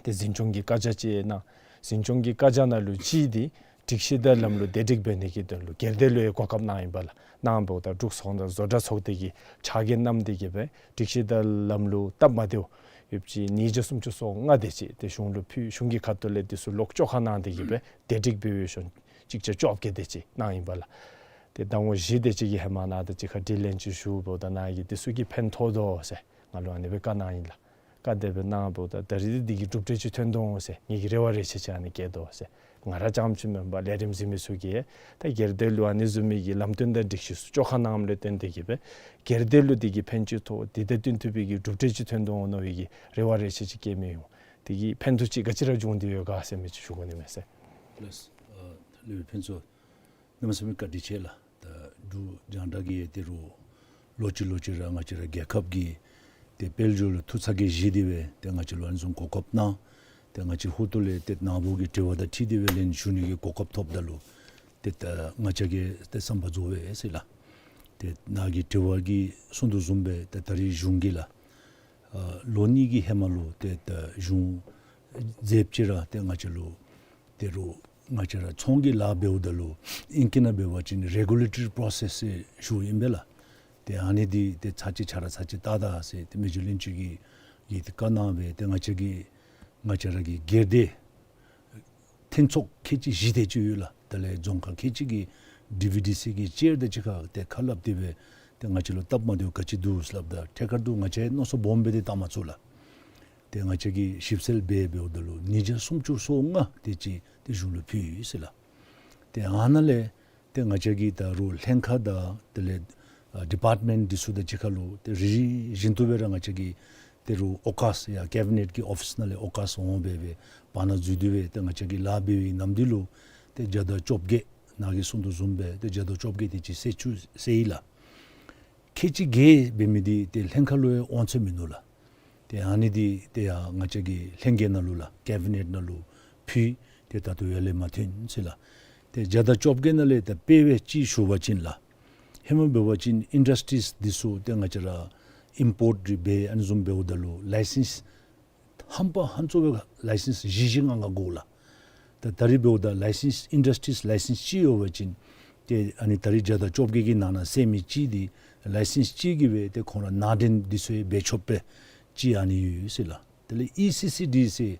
ཏེ་འཛིན་སྐྱོང་གི་བཀའ་རྒྱ་ཅིག་གནང་། འཛིན་སྐྱོང་གི་བཀའ་རྒྱ་ནང་ལུ་ཅིག་འདི་སྒྲིག་གཞི་དང་ལམ་ལུགས་བདེ་སྒྲིག་འབད་ནི་གི་དོན་ལུ་སྒེར་སྡེ་ལུ་ཡང་གོ་སྐབས་གནང་ཡི་པ་ལགས། གནངམ་ད་འབྲུག་ཚོང་དང་བཟོ་གྲྭ་ཚོགས་སྡེ་གི་ཕྱག་འགན་བསྣམས་ཏེ་གིས་སྦེ་སྒྲིག་གཞི་དང་ལམ་ལུགས་སྟབས་མ་བདེཝ་ཡོདཔ་ཅིག་ཉིས་བརྒྱ་སུམ་ཅུ་སོ་ལྔ་དེ་ཅིག་ཏེ་གཞུང་ལུ་ཕུལ། གཞུང་གི་ཁ་ཐུག་ལས་འདི་ཚུ་ལོག་བཅོ་ཁ་གནང་སྟེ་གིས་སྦེ་བདེ་སྒྲིག་འབད་བའི་གཞུང་གཅིག་བརྒྱ་བཅོ་བརྒྱད་དེ་ཅིག་གནང་ཡི་པ་ལགས། ཏེ་ཟླ་ངོ་བཞི་དེ་ཅིག་གི་ཧེ་མ་ནཱ་ད་ཅི་ཁར་དྲི་ལན་ཅིག་ཞུཝ་ད་ནཱ་གིས་འདི་ཚུ་གིས་ཕན་ཐོགས་དོ་ཟེར་ང་ལུ་ཨ་ནི་སྦེ་བཀའ་གནང་ཡི་ལགས། བཀའ་དེ་སྦེ་གནངམ་ད་ད་རིས་འདི་གི་གྲུབ་འབྲས་ཅིག་ཐོན་དོ་འོང་ཟེར་ངེ་གི་རེ་བ་རེ་ཆེ་ཅིག་ཨ་ནི་བསྐྱེད་དོ་ཟེར། ང་ར་རྐྱངམ་ཅིག་མེན་པར་ལས་རིམ་གཟིགས་མི་ཚུ་གིས་ད་སྒེར་སྡེ་ལུ་ཨ་ནི་བཟུམ་མའི་གི་ལམ་སྟོན་དང་སྒྲིག་གཞི་ཚུ་བཅོ་ཁ་གནངམ་ལས་བརྟེན་ཏེ་གིས་སྦེ་སྒེར་སྡེ་ལུ་འདི་གིས་ཕན་ཅིག་ཐོགས་འདི་དང་བསྟུན་ཐུབ་པའི་གི་གྲུབ་འབྲས་ཅིག་ཐོན་དོ་འོང་མནོ་བའི་གི་རེ་བ་རེ་ཆེ་ཅིག་བསྐྱེད་མི་ཡོད། འདི་གི་ཕན་ཐོགས་ཅིག་ག་ཅི་ར་བྱུང་སྟེ་ཡོད་ག་ཟེར་མི་ཅིག་ཞུ་དགོ་ནི་མས་ཟེར། ལགས། ཨ་སློབ་དཔོན་ཕུན་ཚོགས་གནམ་མེད་ས་མེད་བཀའ་དྲིན་ཆེ་ལགས། ད་འབྲུག་རྒྱང་བསྒྲགས་ཀྱིས་ཏེ་རུང་ལོ་གཅིག་ལོ་གཅིག་ར་ང་བཅས་ར་རྒྱལ་ཁབ་ཀྱི་ཏེ་དཔལ་འབྱོར་ལུ་ཐུགས་ཚ་གྱང་བཞེས་ཏེ་སྦེ་ཏེ་ང་བཅས་ལུ་ཨ་ནི་བཟུམ་གོ་སྐབས་གནང་། ཏེ་ང་བཅས་ཧོར་ཏོ་ལས་ཏེ་ནཱ་བུ་གི་དྲི་བ་དང་འཁྲིལ་ཏེ་སྦེ་ལན་ཞུ་ནི་གི་གོ་སྐབས་ཐོབ་ད་ལུ་ཏེ་ད་ང་བཅས་ཀྱིས་ཏེ་བསམ་པ་རྫོགས་པས་ཟེར་ལགས། ཏེ་ནཱ་གི་དྲི་བ་གིས་གསུང་དོ་བཟུམ་སྦེ་ཏེ་ད་རིས་གཞུང་གིས་ལགས། ཨ་ལོ་གཉིས་ཀྱི་ཧེ་མ་ལུ་ཏེ་ད་གཞུང་མཛདཔ་ཅིག་ར་ཏེ་ང་བཅས་ལུ་ཏེ་རུང་ང་བཅས་ར་ཚོང་གི་ལཱ་འབདཝ་ད་ལུ་ཨིང་སྐད་ནང་འབད་བ་ཅིན་རེ་གུ་ལེ་ཊོ་རི་པོརོ་སེསི་ཟེར་ཞུཝ་ཨིན་པས་ལགས། ཏེ་ཨ་ནི་འདི་ཏེ་ཚར་གཅིག་ཆ་ར་ཚར་གཅིག་བལྟ་ད་ཟེར་ཏེ་མི་རྗེ་བློན་ཆེན་གྱིས་གིས་ཏེ་བཀའ་གནང་སྦེ་ཏེ་ང་བཅས་ཀྱི་ང་བཅས་ར་གི་སྒེར་སྡེ་ཐོན་ཚོགས་ཁལ་གཅིག་བཞི་དེ་ཅིག་ཡོད་ལགས། དེ་ལས་རྫོང་ཁག་ཁལ་གཅིག་གི་ཌི་བི་ཌི་སི་གི་ཅེར་དང་གཅིག་ཁར་ཏེ་ཁ་སླབ་སྟེ་སྦེ་ཏེ་ང་བཅས་ལུ་སྟབས་མ་བདེཝ་ག་ཅི་འདུག་ཟེར་སླབ་ད་ཐད་ཀར་དུ་ང་བཅས་མནོ་བསམ་སྦོམ་སྦེ་ཏེ་བཏང་མ་ཚུགས་ལགས། ཏེ་ང་བཅས་ཀྱིས་ཞིབ་འཚོལ་འབད་འབདཝ་ད་ལུ་ཉིས་བརྒྱ་སུམ་ཅུ་སོ་ལྔ་དེ་ཅིག་ཏེ་གཞུང་ལུ་ཕུལ་ཡི་ཟེར་ལགས། ཏེ་ཨ་ནཱ་ལས་ཏེ་ང་བཅས་ཀྱིས་ད་རུང་ལྷན་ཁག་དང་དེ་ལས་ཨ་ཌི་པཱརཊ་མེནཊ་འདི་ཚུ་དང་གཅིག་ཁར་ལུ་ཏེ་རེ་རེ་བཞིན་དུ་སྦེ་ར་ང་བཅས་ཀྱིས་ཏེ་རུང་ཨོ་ཀཱསི་ཡར་ཀེ་བི་ནེཊ་ཀྱི་ཨོ་ཕིསི་ནང་ལས་ཨོ་ཀཱསི་འོང་སྦེ་སྦེ་བར་ན་འཛུལ་ཏེ་སྦེ་ཏེ་ང་བཅས་ཀྱིས་ལཱ་འབད་བའི་ནམ་དུས་ལུ་ཏེ་བརྒྱ་དང་བཅོ་བརྒྱད་ནཱ་གིས་གསུང་དོ་བཟུམ་སྦེ་ཏེ་བརྒྱ་དང་བཅོ་བརྒྱད་དེ་ཅིག་སེལ་ཚུགས་ཟེར་ཡི་ལགས། ཁལ་གཅིག་བརྒྱད་འབད་མི་འདི་ཏེ་ལྷན་ཁག་ལུ་ཡང་དབང་ཚད་མིན་ནུག་ལགས། ཏེ་ཨ་ནི་འདི་ཏེ་ཡར་ང་བཅས་ཀྱི་ལྷན་རྒྱས་ནང་ལུ་ལགས་ཀེ་བི་ནེཊ་ནང་ལུ་ཕུལ། ཏེ་ད་ལྟོ་ཡར་ལས་མ་ཐོན་ཟེར་ལགས། ཏེ་བརྒྱ་དང་བཅོ་བརྒྱད་ནང་ལས་ད་དཔེ་སྦེ་ཅིག་ཞུ་བ་ཅིན་ལགས། ཧེ་མ་འབད་བ་ཅིན་ཨིན་ཌསི་ཊིསི་འདི་ཚུ་ཏེ་ང་བཅས་ར་ཨིམ་པོརཊ་རེ་འབད་ཨ་ནི་བཟུམ་འབདཝ་ད་ལུ་ལའི་སེནསི་ཧམ་པ་ཧང་སངས་སྦེ་ལའི་སེནསི་བཞི་བཞི་ལྔ་ལྔ་དགོ་ལགས། ད་ད་རིས་འབདཝ་ད་ལའི་སེནསི་ཨིན་ཌསི་ཊིསི་ལའི་སེནསི་ཅིག་ཡོད་པ་ཅིན་ཏེ་ཨ་ནི་ད་རིས་བརྒྱ་དང་བཅོ་བརྒྱད་ཀྱི་ནང་ན་ཟད་མི་ཅིག་འདི་ལའི་སེནསི་ཅིག་གིས་སྦེ་ཏེ་ཁོང་ར་ནང་འདྲེན་འདི་ཚུ་ཡང་འབད་ཆོག་པའི་ཅིག་ཨ་ནི་ཡོད་ཟེར་ལགས། དེ་ལས་ཨི་སི་སི་ཌི་ཟེར་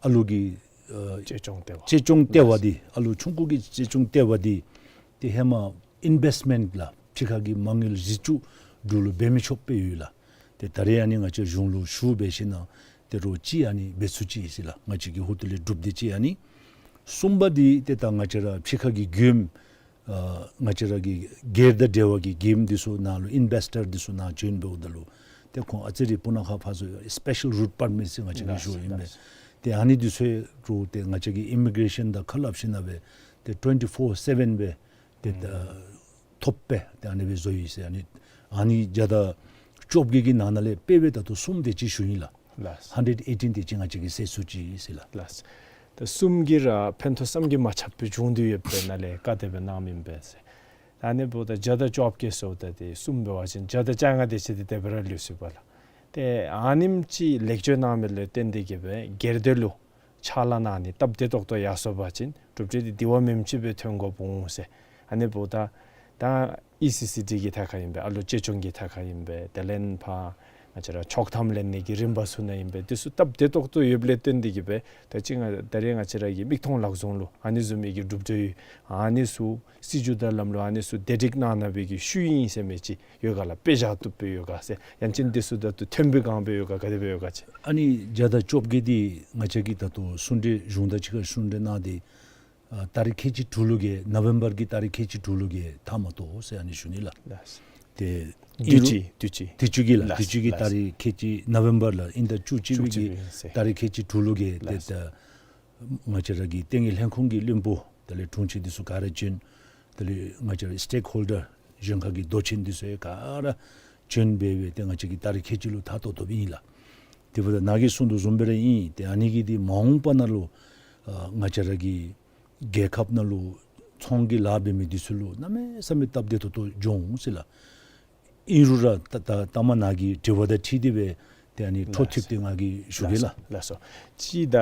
ཨ་ལུ་གི་ཨ་གཅེས་སྐྱོང་ལྟེ་བ། གཅེས་སྐྱོང་ལྟེ་བ་འདི་ཨ་ལུ་ཆུང་ཀུ་གི་གཅེས་སྐྱོང་ལྟེ་བ་འདི་ཏེ་ཧེ་མ་ཨིན་བེསི་མེནཊ་ལགས་ཕྱི་ཁ་གི་མ་དངུལ་གཞི་བཙུགས་འབྲུག་ལུ་འབད་མི་ཆོག་པའི་ཡོད་ལགས། ཏེ་ད་རིས་ཨ་ནི་ང་བཅས་གཞུང་ལུ་ཞུ་འབད་ཞིནམ་ལས་ཏེ་རོགས་ཅིག་ཨ་ནི་འབད་ཚུགས་ཅི་ཟེར་ལགས། ང་བཅས་ཀྱི་ཧོར་ཏོ་ལས་གྲུབ་འདི་ཅིག་ཨ་ནི། གསུམ་པ་འདི་ཏེ་ད་ང་བཅས་ར་ཕྱི་ཁ་གི་མགྱོནམ་ཨ་ང་བཅས་ར་གི་སྒེར་དང་འབྲེལ་བ་གི་མགྱོནམ་འདི་ཚུ་ནང་ལུ་ཨིན་བེསི་ཊར་འདི་ཚུ་ནང་བྱོན་འབདཝ་ད་ལུ་ཏེ་ཁོང་ཨ་ཙི་རེ་སྤུ་ན་ཁ་ཕར་ཚུར་སི་པེ་ཤཱལ་རུཊ་པར་མིཊ་ཟེར་ང་བཅས་ཀྱིས་ཞུཝ་ཨིན་པས། ཏེ་ཨ་ནི་འདི་ཚུ་རུང་ཏེ་ང་བཅས་ཀྱི་ཨི་མི་གྲེ་ཤཱན་དང་ཁ་སླབ་ཞིནམ་ལས་ཏེ་ཊུ་ཝེན་ཊི་ཕོར་སེ་བེན་སྦེ་ཏེ་ཨུམ་ཐོབ་སྦེ་ཏེ་ཨ་ནི་སྦེ་བཟོ་ཡི་ཟེར། ཨ་ནི་ཨ་ནི་བརྒྱ་དང་བཅོ་བརྒྱད་ཀྱི་ནང་ན་ལས་དཔེ་སྦེ་ད་ལྟོ་གསུམ་དེ་ཅིག་ཞུ་ཡི་ལགས། ལགས། ཧན་ཌེཌ་ཨེ་ཊིན་དེ་ཅིག་ང་བཅས་ཀྱིས་སེལ་ཚུགས་ཅི་ཟེར་ལགས། ལགས། ད་གསུམ་གྱིས་ར་ཕན་ཐོགས་བསམ་གྱིས་མ་ཁྱབ་པའི་བྱུང་དོ་ཡོདཔ་ཨིན་ན་ལས་བཀའ་དེ་སྦེ་གནངམ་ཨིན་པས་ཟེར། ཨ་ནི་འབདཝ་ད་བརྒྱ་དང་བཅོ་བརྒྱད་ཟེརཝ་ད་ཏེ་གསུམ་འབད་བ་ཅིན་བརྒྱ་དང་བཅོ་ལྔ་དེ་ཅིག་ཏེ་དེ་སྦེ་ར་ལུས་སོ་པ་ལགས། ཏེ་ཨ་ནེམ་ཅིག་ལེགས་བཅོས་གནང་མི་ལུ་བརྟེན་ཏེ་གིས་སྦེ་སྒེར་སྡེ་ལུ་ཕྱག་ལཱ་གནང་ནི་སྟབས་བདེ་ཏོག་ཏོ་ཡར་སོང་པ་ཅིན་གྲུབ་འབྲས་འདི་དེ་བ་མེནམ་ཅིག་སྦེ་ཐོན་དགོཔ་འོང་ཟེར། ཨ་ནི་འབདཝ་ད་ད་ཨི་སི་སི་ཌི་གི་ཐད་ཁར་ཨིན་པས། ཨ་ལོ་གཅེས་སྐྱོང་གི་ཐད་ཁར་ཨིན་པས། དེ་ལས་ཕར་ང་བཅས་ར་ཆོག་ཐམ་ལེན་ནི་གི་རིམ་པ་ཚུ་ནང་ཨིན་པས། དེ་ཚུ་སྟབས་བདེ་ཏོག་ཏོ་ཡོདཔ་ལས་བརྟེན་ཏེ་གིས་སྦེ་ད་ཅི་ང་ད་རེས་ང་བཅས་ར་གི་མིག་མཐོང་ལག་བཟུང་ལུ་ཨ་ནི་བཟུམ་མའི་གི་གྲུབ་འབྲས་ཡོད། ཨ་ནི་ཚུ་སྲིད་བྱུས་དང་ལམ་ལུགས་ཨ་ནི་ཚུ་བདེ་སྒྲིག་གནང་གནང་བའི་གི་ཤུལ་ཨིན་ཟེར་མི་ཅིག་ཡོད་ག་ལགས། དཔེ་བཞག་བཏུབ་སྦེ་ཡོད་ག་ཟེར། ཡང་ཅིན་འདི་ཚུ་ད་ལྟོ་ཐོན་པའི་སྒང་སྦེ་ཡོད་ག་ག་དེ་སྦེ་ཡོད་ག་ཟེར། ཨ་ནི་བརྒྱ་དང་བཅོ་བརྒྱད་འདི་ང་བཅས་ཀྱིས་ད་ལྟོ་གསུང་གྲོས་གཞུང་དང་གཅིག་ཁར་གསུང་གྲོས་གནང་སྟེ་ཨ་ཏ་རིག་ཁལ་གཅིག་དྲུག་ལུ་གི་ནོ་ཝེམ་བར་གྱི་ཏ་རིག་ཁལ་གཅིག་དྲུག་ལུ་གི་མཐའ་མ་གཏོགས་ཟེར་ཨ་ནི་ཞུ་ནི་ལགས། ལགས། ཏེ་དུས་ཅི་དུས་ཅི། དུས་ཅི་གི་ལགས། ལགས། དུས་ཅི་གི་ལགས། ཏ་རིག་ཁལ་གཅིག་ནོ་ཝེམ་བར་ལགས། ཨིན་ད་བཅུ་གཅིག་པའི་བཅུ་གཅིག་གི་པའི་ཟེར། ཏ་རིག་ཁལ་གཅིག་དྲུག་ལུ་གི་ཏེ་ལགས། ད་ང་བཅས་ར་གི་ལྟེ་གནས་ལྷན་ཁང་གི་བློན་པོ་དེ་ལས་དྲུང་ཆེན་འདི་ཚུ་ག་ར་བྱོན། དེ་ལས་ང་བཅས་ར་སི་ཊེག་ཧོལ་ཌར་གཞན་ཁ་གི་མདོ་ཆེན་འདི་ཚུ་ཡང་ག་ར་བྱོན་སྦེ་སྦེ་ཏེ་ང་བཅས་ཀྱིས་ཏ་རིག་ཁལ་གཅིག་ལུ་མཐའ་གཏོགས་གཏོགསཔ་ཨིན་ལགས། དེ་འབདཝ་ད་ནཱ་གིས་གསུང་དོ་བཟུམ་སྦེ་ར་ཨིན། ཏེ་ཨ་ནི་གིས་འདི་མ་འོངས་པ་ནང་ལུ་ཨ་ང་བཅས་ར་གི་རྒྱལ་ཁབ་ནང་ལུ་ཚོང་གི་ལཱ་འབད་མི་འདི་ཚུ་ལུ་གནམ་མེད་ས་མེད་སྟབས་བདེ་ཏོག་ཏོ་འགྱོ་འོང་ཟེར་ལགས། ཨིན་རུང་ར་ད་ད་ད་མ་ནཱ་གི་དྲི་བ་དང་འཁྲིལ་ཏེ་སྦེ་ཏེ་ཨ་ནི་འཕྲོ་མཐུད་དེ་ང་གིས་ཞུ་གེ་ལགས། ལགས་སོ། ལགས་སོ། གཅིག་ད་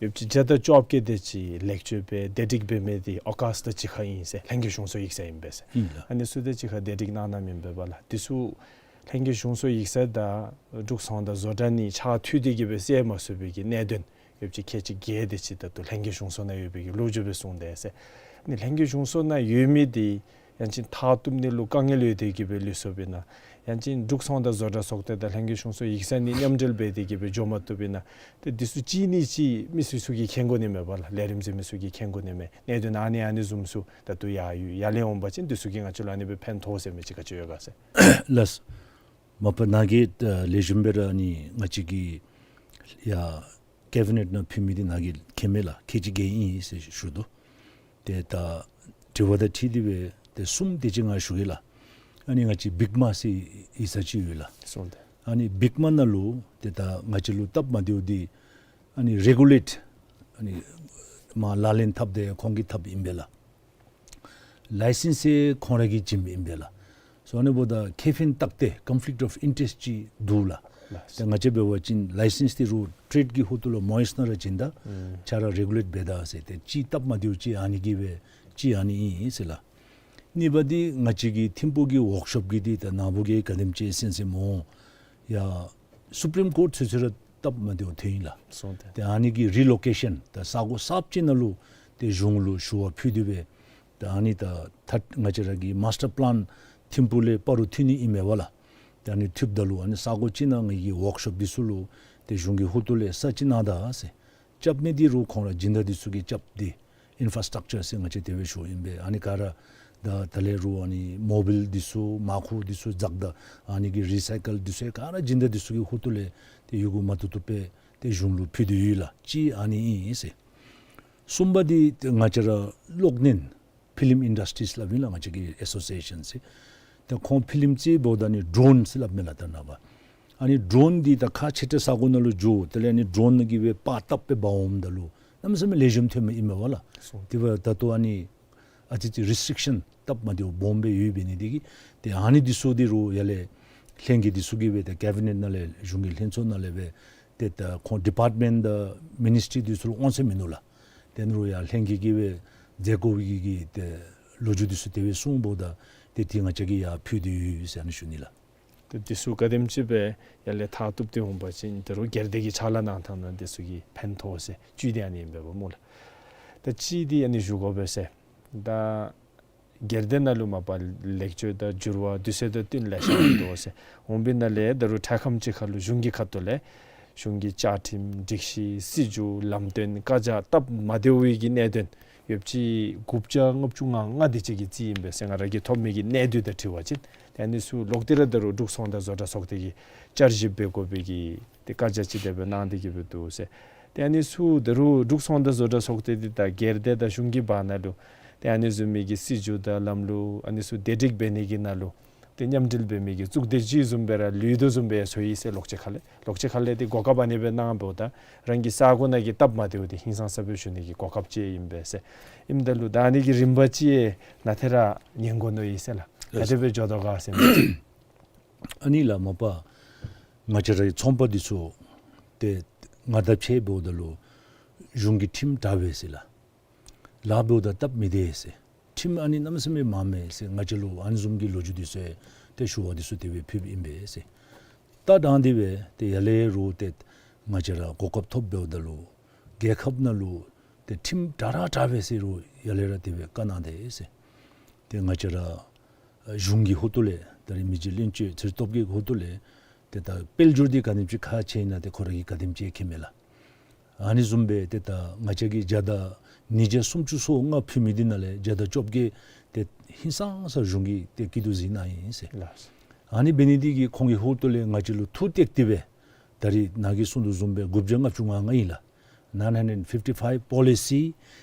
ཡོདཔ་ཅིག་བརྒྱ་དང་བཅོ་བརྒྱད་དེ་ཅིག་ལེགས་བཅོས་འབད་བདེ་སྒྲིག་འབད་མི་འདི་ཨོ་ཀཱས་དང་གཅིག་ཁར་ཨིན་ཟེར། ལྷན་རྒྱས་གཞུང་ཚོགས་ཡིག་ཚང་ཨིན་པས་ཟེར། ཨིན་ལགས། ཨ་ནི་ཚུ་དང་གཅིག་ཁར་བདེ་སྒྲིག་གནང་གནངམ་ཨིན་པས་པ་ལགས། འདི་ཚུ་ལྷན་རྒྱས་གཞུང་ཚོགས་ཡིག་ཚང་དང་འབྲུག་ཚོང་དང་བཟོ་གྲྭ་གཉིས་ཕྱག་མཐུད་དེ་གིས་སྦེ་སེལ་མ་ཚུགས་པའི་གི་གནད་དོན་ཡོདཔ་ཅིག་ཁལ་གཅིག་བརྒྱད་དེ་ཅིག་ད་ལྟོ་ལྷན་རྒྱས་གཞུང་ཚོགས་ནང་ཡོད་པའི་གི་ལོ་རྒྱུས་སྦེ་གསུངས་དེས་ཟེར། ཨ་ནི་ལྷན་རྒྱས་གཞུང་ཚོགས་ནང་ཡོད་མི་འདི་ཡང་ཅིན་མཐར་གཏུགས་ནི་ལུ་དཀའ་ངལ་ཡོད་དེ་གིས་སྦེ་ལུས་སོཔ་ཨིན་ན། ཡང་ཅིན་འབྲུག་ཚོང་དང་བཟོ་གྲྭ་ཚོགས་སྡེ་དང་ལྷན་རྒྱས་གཞུང་ཚོགས་ཡིག་ཚང་གཉིས་མཉམ་འབྲེལ་འབད་དེ་གིས་སྦེ་འགྱོ་མ་བཏུབ་ཨིན་ན། ཏེ་འདི་ཚུ་གཅིག་ནི་གཅིག་མི་སེར་ཚུ་གིས་མཁྱེན་དགོ་ནི་མས་པ་ལགས། ལས་རིམ་འཛིན་མི་ཚུ་གིས་མཁྱེན་དགོ་ནི་མས། གནད་དོན་ཨ་ནི་ཨ་ནི་བཟུམ་ཚུ་ད་ལྟོ་ཡར་ཡོད། ཡར་ལས་འོང་པ་ཅིན་འདི་ཚུ་གིས་ང་བཅས་ལུ་ཨ་ནི་སྦེ་ཕན་ཐོགས་ཟེར་མི་ཅིག་ག་ཅི་ཡོད་ག་ཟེར། ལགས། མ་པ་ནཱ་གིས་ད་ལེགས་ཤོམ་སྦེ་ར་ཨ་ནི་ང་བཅས་ཀྱི་ཡ་ཀེ་བི་ནེཊ་ནང་ཕུལ་མི་འདི་ནཱ་གིས་མཁྱེན་མས་ལགས། ཁལ་གཅིག་བརྒྱད་ཨིན་ཟེར་ཞུ་དོ། ཏེ་ད་དྲི་བ་དང་འཁྲིལ་ཏེ་སྦེ་ཏེ་གསུམ་དེ་ཅིག་ང་ཞུ་གེ་ལགས། ཨ་ནི་ང་བཅས་བིག་མ་ཟེར་ཡིག་ཚང་ཅིག་ཡོད་ལགས། སོང་སྟེ། ཨ་ནི་བིག་མ་ནང་ལུ་ཏེ་ད་ང་བཅས་ལུ་སྟབས་མ་བདེཝ་འདི་ཨ་ནི་རེ་གུ་ལེཊ་ཨ་ནི་མ་ལག་ལེན་འཐབ་འདི་ཁོང་གིས་འཐབ་ཨིན་པས་ལགས། ལའི་སེནསི་ཡང་ཁོང་ར་གིས་བྱིནམ་ཨིན་པས་ལགས། སོ་ཨ་ནི་འབདཝ་ད་ཁེ་ཕན་བརྟག་དེ་ཀོན་ཕི་ལིཀཊ་ཨོཕ་ཨིན་ཊེ་རེསཊ་ཅིག་འདུག་ལགས། ལགས། ཏེ་ང་བཅས་འབད་བ་ཅིན་ལའི་སེནསི་འདི་རུང་ཊེཌ་ཀྱི་ཧོངས་ལུ་མོ་ཡེས་ནང་ར་བྱིན་ད་ཨུམ་ཆ་ར་རེ་གུ་ལེཊ་འབད་ད་ཟེར། ཏེ་གཅིག་སྟབས་མ་བདེཝ་ཅིག་ཨ་ནི་གིས་སྦེ་གཅིག་ཨ་ནི་ཨིན་ཟེར་ལགས། གཉིས་པ་འདི་ང་བཅས་ཀྱི་ཐིམ་ཕུག་གི་ཝོརཀ་ཤོབ་ཀྱི་འདི་ད་ནཱ་བུ་གིས་ག་དེམ་ཅིག་གསན་གསནམ་འོང་ཡ། སུ་པྲིམ་ཀོརཊ་ཚུན་ཚོད་ར་སྟབས་མ་བདེཝ་ཐོན་ཡི་ལགས། སོང་སྟེ། ཏེ་ཨ་ནི་གི་རི་ལོ་ཀེ་ཤཱན་ད་ས་གོ་གསརཔ་ཅིག་ནང་ལུ་ཏེ་གཞུང་ལུ་ཞུ་བ་ཕུལ་ཏེ་སྦེ་ད་ཨ་ནི་ད་ད་ང་བཅས་ར་གི་མཱས་ཊར་པི་ལཱན་ཐིམ་ཕུག་ལས་སྤ་རོ་མཐུད་ནི་ཨིན་མས་པ་ལགས། ཏེ་ཨ་ནི་མཐུདཔ་ད་ལུ་ཨ་ནི་ས་གོ་ཅིག་ནང་ངེ་གི་ཝོརཀ་ཤོབ་འདི་ཚུ་ལུ་ཏེ་གཞུང་གི་ཧོངས་ལས་ས་ཅིག་གནང་ད་ཟེར། རྐྱབ་ནི་འདི་རུང་ཁོང་ར་སྦྱིན་བདག་འདི་ཚུ་གིས་རྐྱབ་སྟེ་ཨིན་ཕ་ར་སི་ཊག་ཅར་ཟེར་ང་བཅས་དེ་སྦེ་ཞུཝ་ཨིན་པས། ཨ་ནི་ག་ར་ད་ད་ལས་རུང་ཨ་ནི་མོ་བིལ་འདི་ཚུ་མར་ཁུ་འདི་ཚུ་འཛག་ད་ཨ་ནི་གི་རི་སའི་ཀལ་འདི་ཚུ་ག་ར་སྦྱིན་བདག་འདི་ཚུ་གི་ཧོངས་ལས་ཏེ་ཡོད་དགུ་མ་བཏུབ་བཏུབ་སྦེ་ཏེ་གཞུང་ལུ་ཕུལ་ཏེ་ཡོད་ལགས། གཅིག་ཨ་ནི་ཨིན་ཟེར། གསུམ་པ་འདི་ཏེ་ང་བཅས་ར་གློག་བརྙན་ཕི་ལིམ་ཨིན་ཌསི་ཊི་རིསཊ་སླབ་ཨིན་ལགས། ང་བཅས་ཀྱི་ཨེ་སོ་སི་ཨེ་ཤཱན་ཟེར། ཏེ་ཁོང་ཕི་ལིམ་རྩེད་འབདཝ་ད་ཨ་ནི་ཌོ་རོན་ཟེར་སླབ་མས་ལགས་ད་ནངས་པ། ཨ་ནི་ཌོ་རོན་འདི་ད་ཁག་ཆེ་ཏོག་ས་གོ་ནང་ལུ་འགྱོ། དེ་ལས་ཨ་ནི་ཌོ་རོན་ནང་གི་སྦེ་པར་བཏབ་སྦེ་འབག་འོངམ་ད་ལུ་གནམ་མེད་ས་མེད་ལེགས་ཤོམ་ཐོནམ་ཨིན་མས་པ་ལགས། སོ། དེ་འབདཝ་ད་ད་ལྟོ་ཨ་ནི་ཨ་ཙི་ཅིག་རི་སི་ཊིག་ཤཱན་སྟབས་མ་བདེཝ་སྦོམ་སྦེ་ཡོདཔ་འབད་ནི་འདི་གིས་ཏེ་ཨ་ནི་འདི་ཚུ་འདི་རུང་ཡར་ལས་ལྷན་རྒྱས་འདི་ཚུ་གིས་སྦེ་ཏེ་ཀེ་བི་ནེཊ་ནང་ལས་གཞུང་གི་ལྷན་ཚོགས་ནང་ལས་སྦེ་ཏེ་ད་ཁོང་ཌི་པཱརཊ་མེནཊ་དང་མི་ནིསི་ཊི་རི་འདི་ཚུ་ལུ་དབང་ཚད་མིན་ནུག་ལགས། དེ་ནང་ལུ་ཡང་ལྷན་རྒྱས་ཀྱིས་སྦེ་མཛད་དགོ་པའི་གི་ཏེ་ལོ་རྒྱུས་འདི་ཚུ་དེ་སྦེ་གསུངས་འབདཝ་ད་ཏེ་འདི་ང་བཅས་ཀྱིས་ཡར་ཕུལ་ཏེ་ཡོད་ཟེར་ཨ་ནི་ཞུ་ནི་ལགས། ཏེ་འདི་ཚུ་ག་དེམ་ཅིག་སྦེ་ཡར་ལས་མཐར་གཏུགས་ཏེ་འོང་པ་ཅིན་ད་རུང་སྒེར་སྡེ་གི་ཕྱག་ལཱ་གནང་ཐངས་ནང་འདི་ཚུ་གིས་ཕན་ཐོགས་ཟེར་བཅུད་འདི་ཨ་ནི་ཨིན་པས་པ་སྨོ་ལགས། ད་གཅིག་འདི་ཨ་ནི་ཞུ་དགོ་པས་ཟེར། ད་སྒེར་སྡེ་ནང་ལུ་མ་པ་ལེགས་བཅོས་དང་འགྱུར་བ་དུས་ཚོད་དང་བསྟུན་ལེ་ཤ་ཡོད་དོ་ཟེར། འོང་པའི་ནང་ལས་ད་རུང་འཕྲལ་ཁམས་ཅིག་ཁར་ལུ་གཞུང་གི་ཁ་ཐུག་ལས་གཞུང་གི་བཅའ་ཁྲིམས་སྒྲིག་གཞི་སྲིད་བྱུས་ལམ་སྟོན་བཀའ་རྒྱ་སྟབས་མ་བདེ་བའི་གི་གནད་དོན་ཡོདཔ་ཅིག་དགུ་བརྒྱ་ལྔ་བཅུ་ང་ལྔ་དེ་ཅིག་གི་རྩིས་ཨིན་པས་ཟེར། ང་ར་གིས་ཐོབ་མི་གི་གནས་སྡུད་དང་འཁྲིལ་བ་ཅིན་ཏེ་ཨ་ནི་ཚུ་ལོག་སྟེ་ར་ད་རུང་འབྲུག་ཚོང་དང་བཟོ་གྲྭ་ཚོགས་སྡེ་གིས་བསྐྱར་ཞིབ་འབད་དགོ་པའི་གི་ཏེ་བཀའ་རྒྱ་ཅིག་དེ་སྦེ་གནང་སྟེ་གི་སྦེ་འདུག་ཟེར། ཏེ་ཨ་ནི་ཚུ་ད་རུང་འབྲུག་ཚོང་དང་བཟོ་གྲྭ་ཚོགས་སྡེ་འདི་དང་སྒེར་སྡེ་དང་གཞུང་གི་བར་ན་ལུ་ཏེ་ཨ་ནི་བཟུམ་མའི་གི་སྲིད་བྱུས་དང་ལམ་ལུགས་ཨ་ནི་ཚུ་བདེ་སྒྲིག་འབད་ནི་གི་ནང་ལུ་ཏེ་མཉམ་འབྲེལ་འབད་མི་གི་གཙུག་སྡེ་ཅིག་བཟུམ་སྦེ་ར་ལུས་དོ་བཟུམ་སྦེ་བཟོ་ཡི་ཟེར། ལོག་ཅི་ཁ་ལས་ལོག་ཅི་ཁ་ལས་ཏེ་གོ་སྐབས་ཨ་ནི་སྦེ་གནང་འབདཝ་ད་རང་གི་ས་གོ་ནང་གི་སྟབས་མ་བདེཝ་འདི་ཧིང་སངས་ས་སྦེ་ཞུ་ནི་གི་གོ་སྐབས་ཅིག་ཨིན་པས་ཟེར། ཨིནམ་ད་ལུ་ད་ཨ་ནི་གི་རིམ་པ་ཅིག་ནཱ་ཏེ་ར་ཉན་དགོ་མནོ་ཡི་ཟེར་ལགས། ག་དེ་སྦེ་འགྱོ་དོ་ག་ཟེར་ཨིན་ན། ཨ་ནི་ལགས་མ་པ་ང་བཅས་རའི་ཚོང་པ་འདི་ཚུ་ཏེ་ང་དང་ཕྱད་འབདཝ་ད་ལུ་གཞུང་གི་ཁྲིམས་དྲག་པས་ཟེར་ལགས། ལཱ་འབདཝ་ད་སྟབས་མི་བདེ་ཟེར། ཁྲིམས་ཨ་ནི་གནམ་མེད་ས་མེད་མང་མས་ཟེར། ང་བཅས་ལུ་ཨ་ནི་བཟུམ་གྱི་ལོ་རྒྱུས་འདི་ཚུ་ཏེ་ཞུ་བ་འདི་ཚུ་དེ་སྦེ་ཕུལཝ་ཨིན་པས་ཟེར། ད་དང་དེ་སྦེ་ཏེ་ཡར་ལས་རུང་ཏེ་ང་བཅས་ར་གོ་སྐབས་ཐོབ་འབདཝ་ད་ལུ་རྒྱལ་ཁབ་ནང་ལུ་ཏེ་ཁྲིམས་དྲག་ར་དྲག་པས་ཟེར་རུང་ཡར་ལས་ར་དེ་སྦེ་བཀའ་གནང་དེས་ཟེར། ཏེ་ང་བཅས་ར་གཞུང་གི་ཧོངས་ལས་ད་རིས་མི་རྗེ་བློན་ཆེན་ཚེ་རིང་སྟོབས་རྒྱས་ཀྱི་ཧོངས་ལས་ཏེ་ད་དཔལ་འབྱོར་འདི་ག་དེམ་ཅིག་ཁག་ཆེ་ཨིན་ན་ཏེ་ཁོ་ར་གིས་ག་དེམ་ཅིག་མཁྱེན་མས་ལགས། ཨ་ནི་བཟུམ་སྦེ་ཏེ་ད་ང་བཅས་ཀྱིས་བརྒྱ་དང་ཉིས་བརྒྱ་སུམ་ཅུ་སོ་ལྔ་ཕུལ་མི་འདི་ནང་ལས་བརྒྱ་དང་བཅོ་བརྒྱད་ཏེ་ཧིང་སངས་ས་གཞུང་གིས་ཏེ་སྐྱིད་སྡུག་གཟིགས་གནང་ཡི་ཟེར། ལགས། ཨ་ནི་འབད་ནི་འདི་གིས་ཁོང་གི་ཧོངས་ལས་ང་བཅས་ལུ་ཐུགས་གཏད་དེ་སྦེ་ད་རིས་ནཱ་གིས་གསུངས་དོ་བཟུམ་སྦེ་དགུ་བརྒྱ་ལྔ་བཅུ་ང་ལྔ་ཨིན་ལགས། Nine hundred fifty-five policy,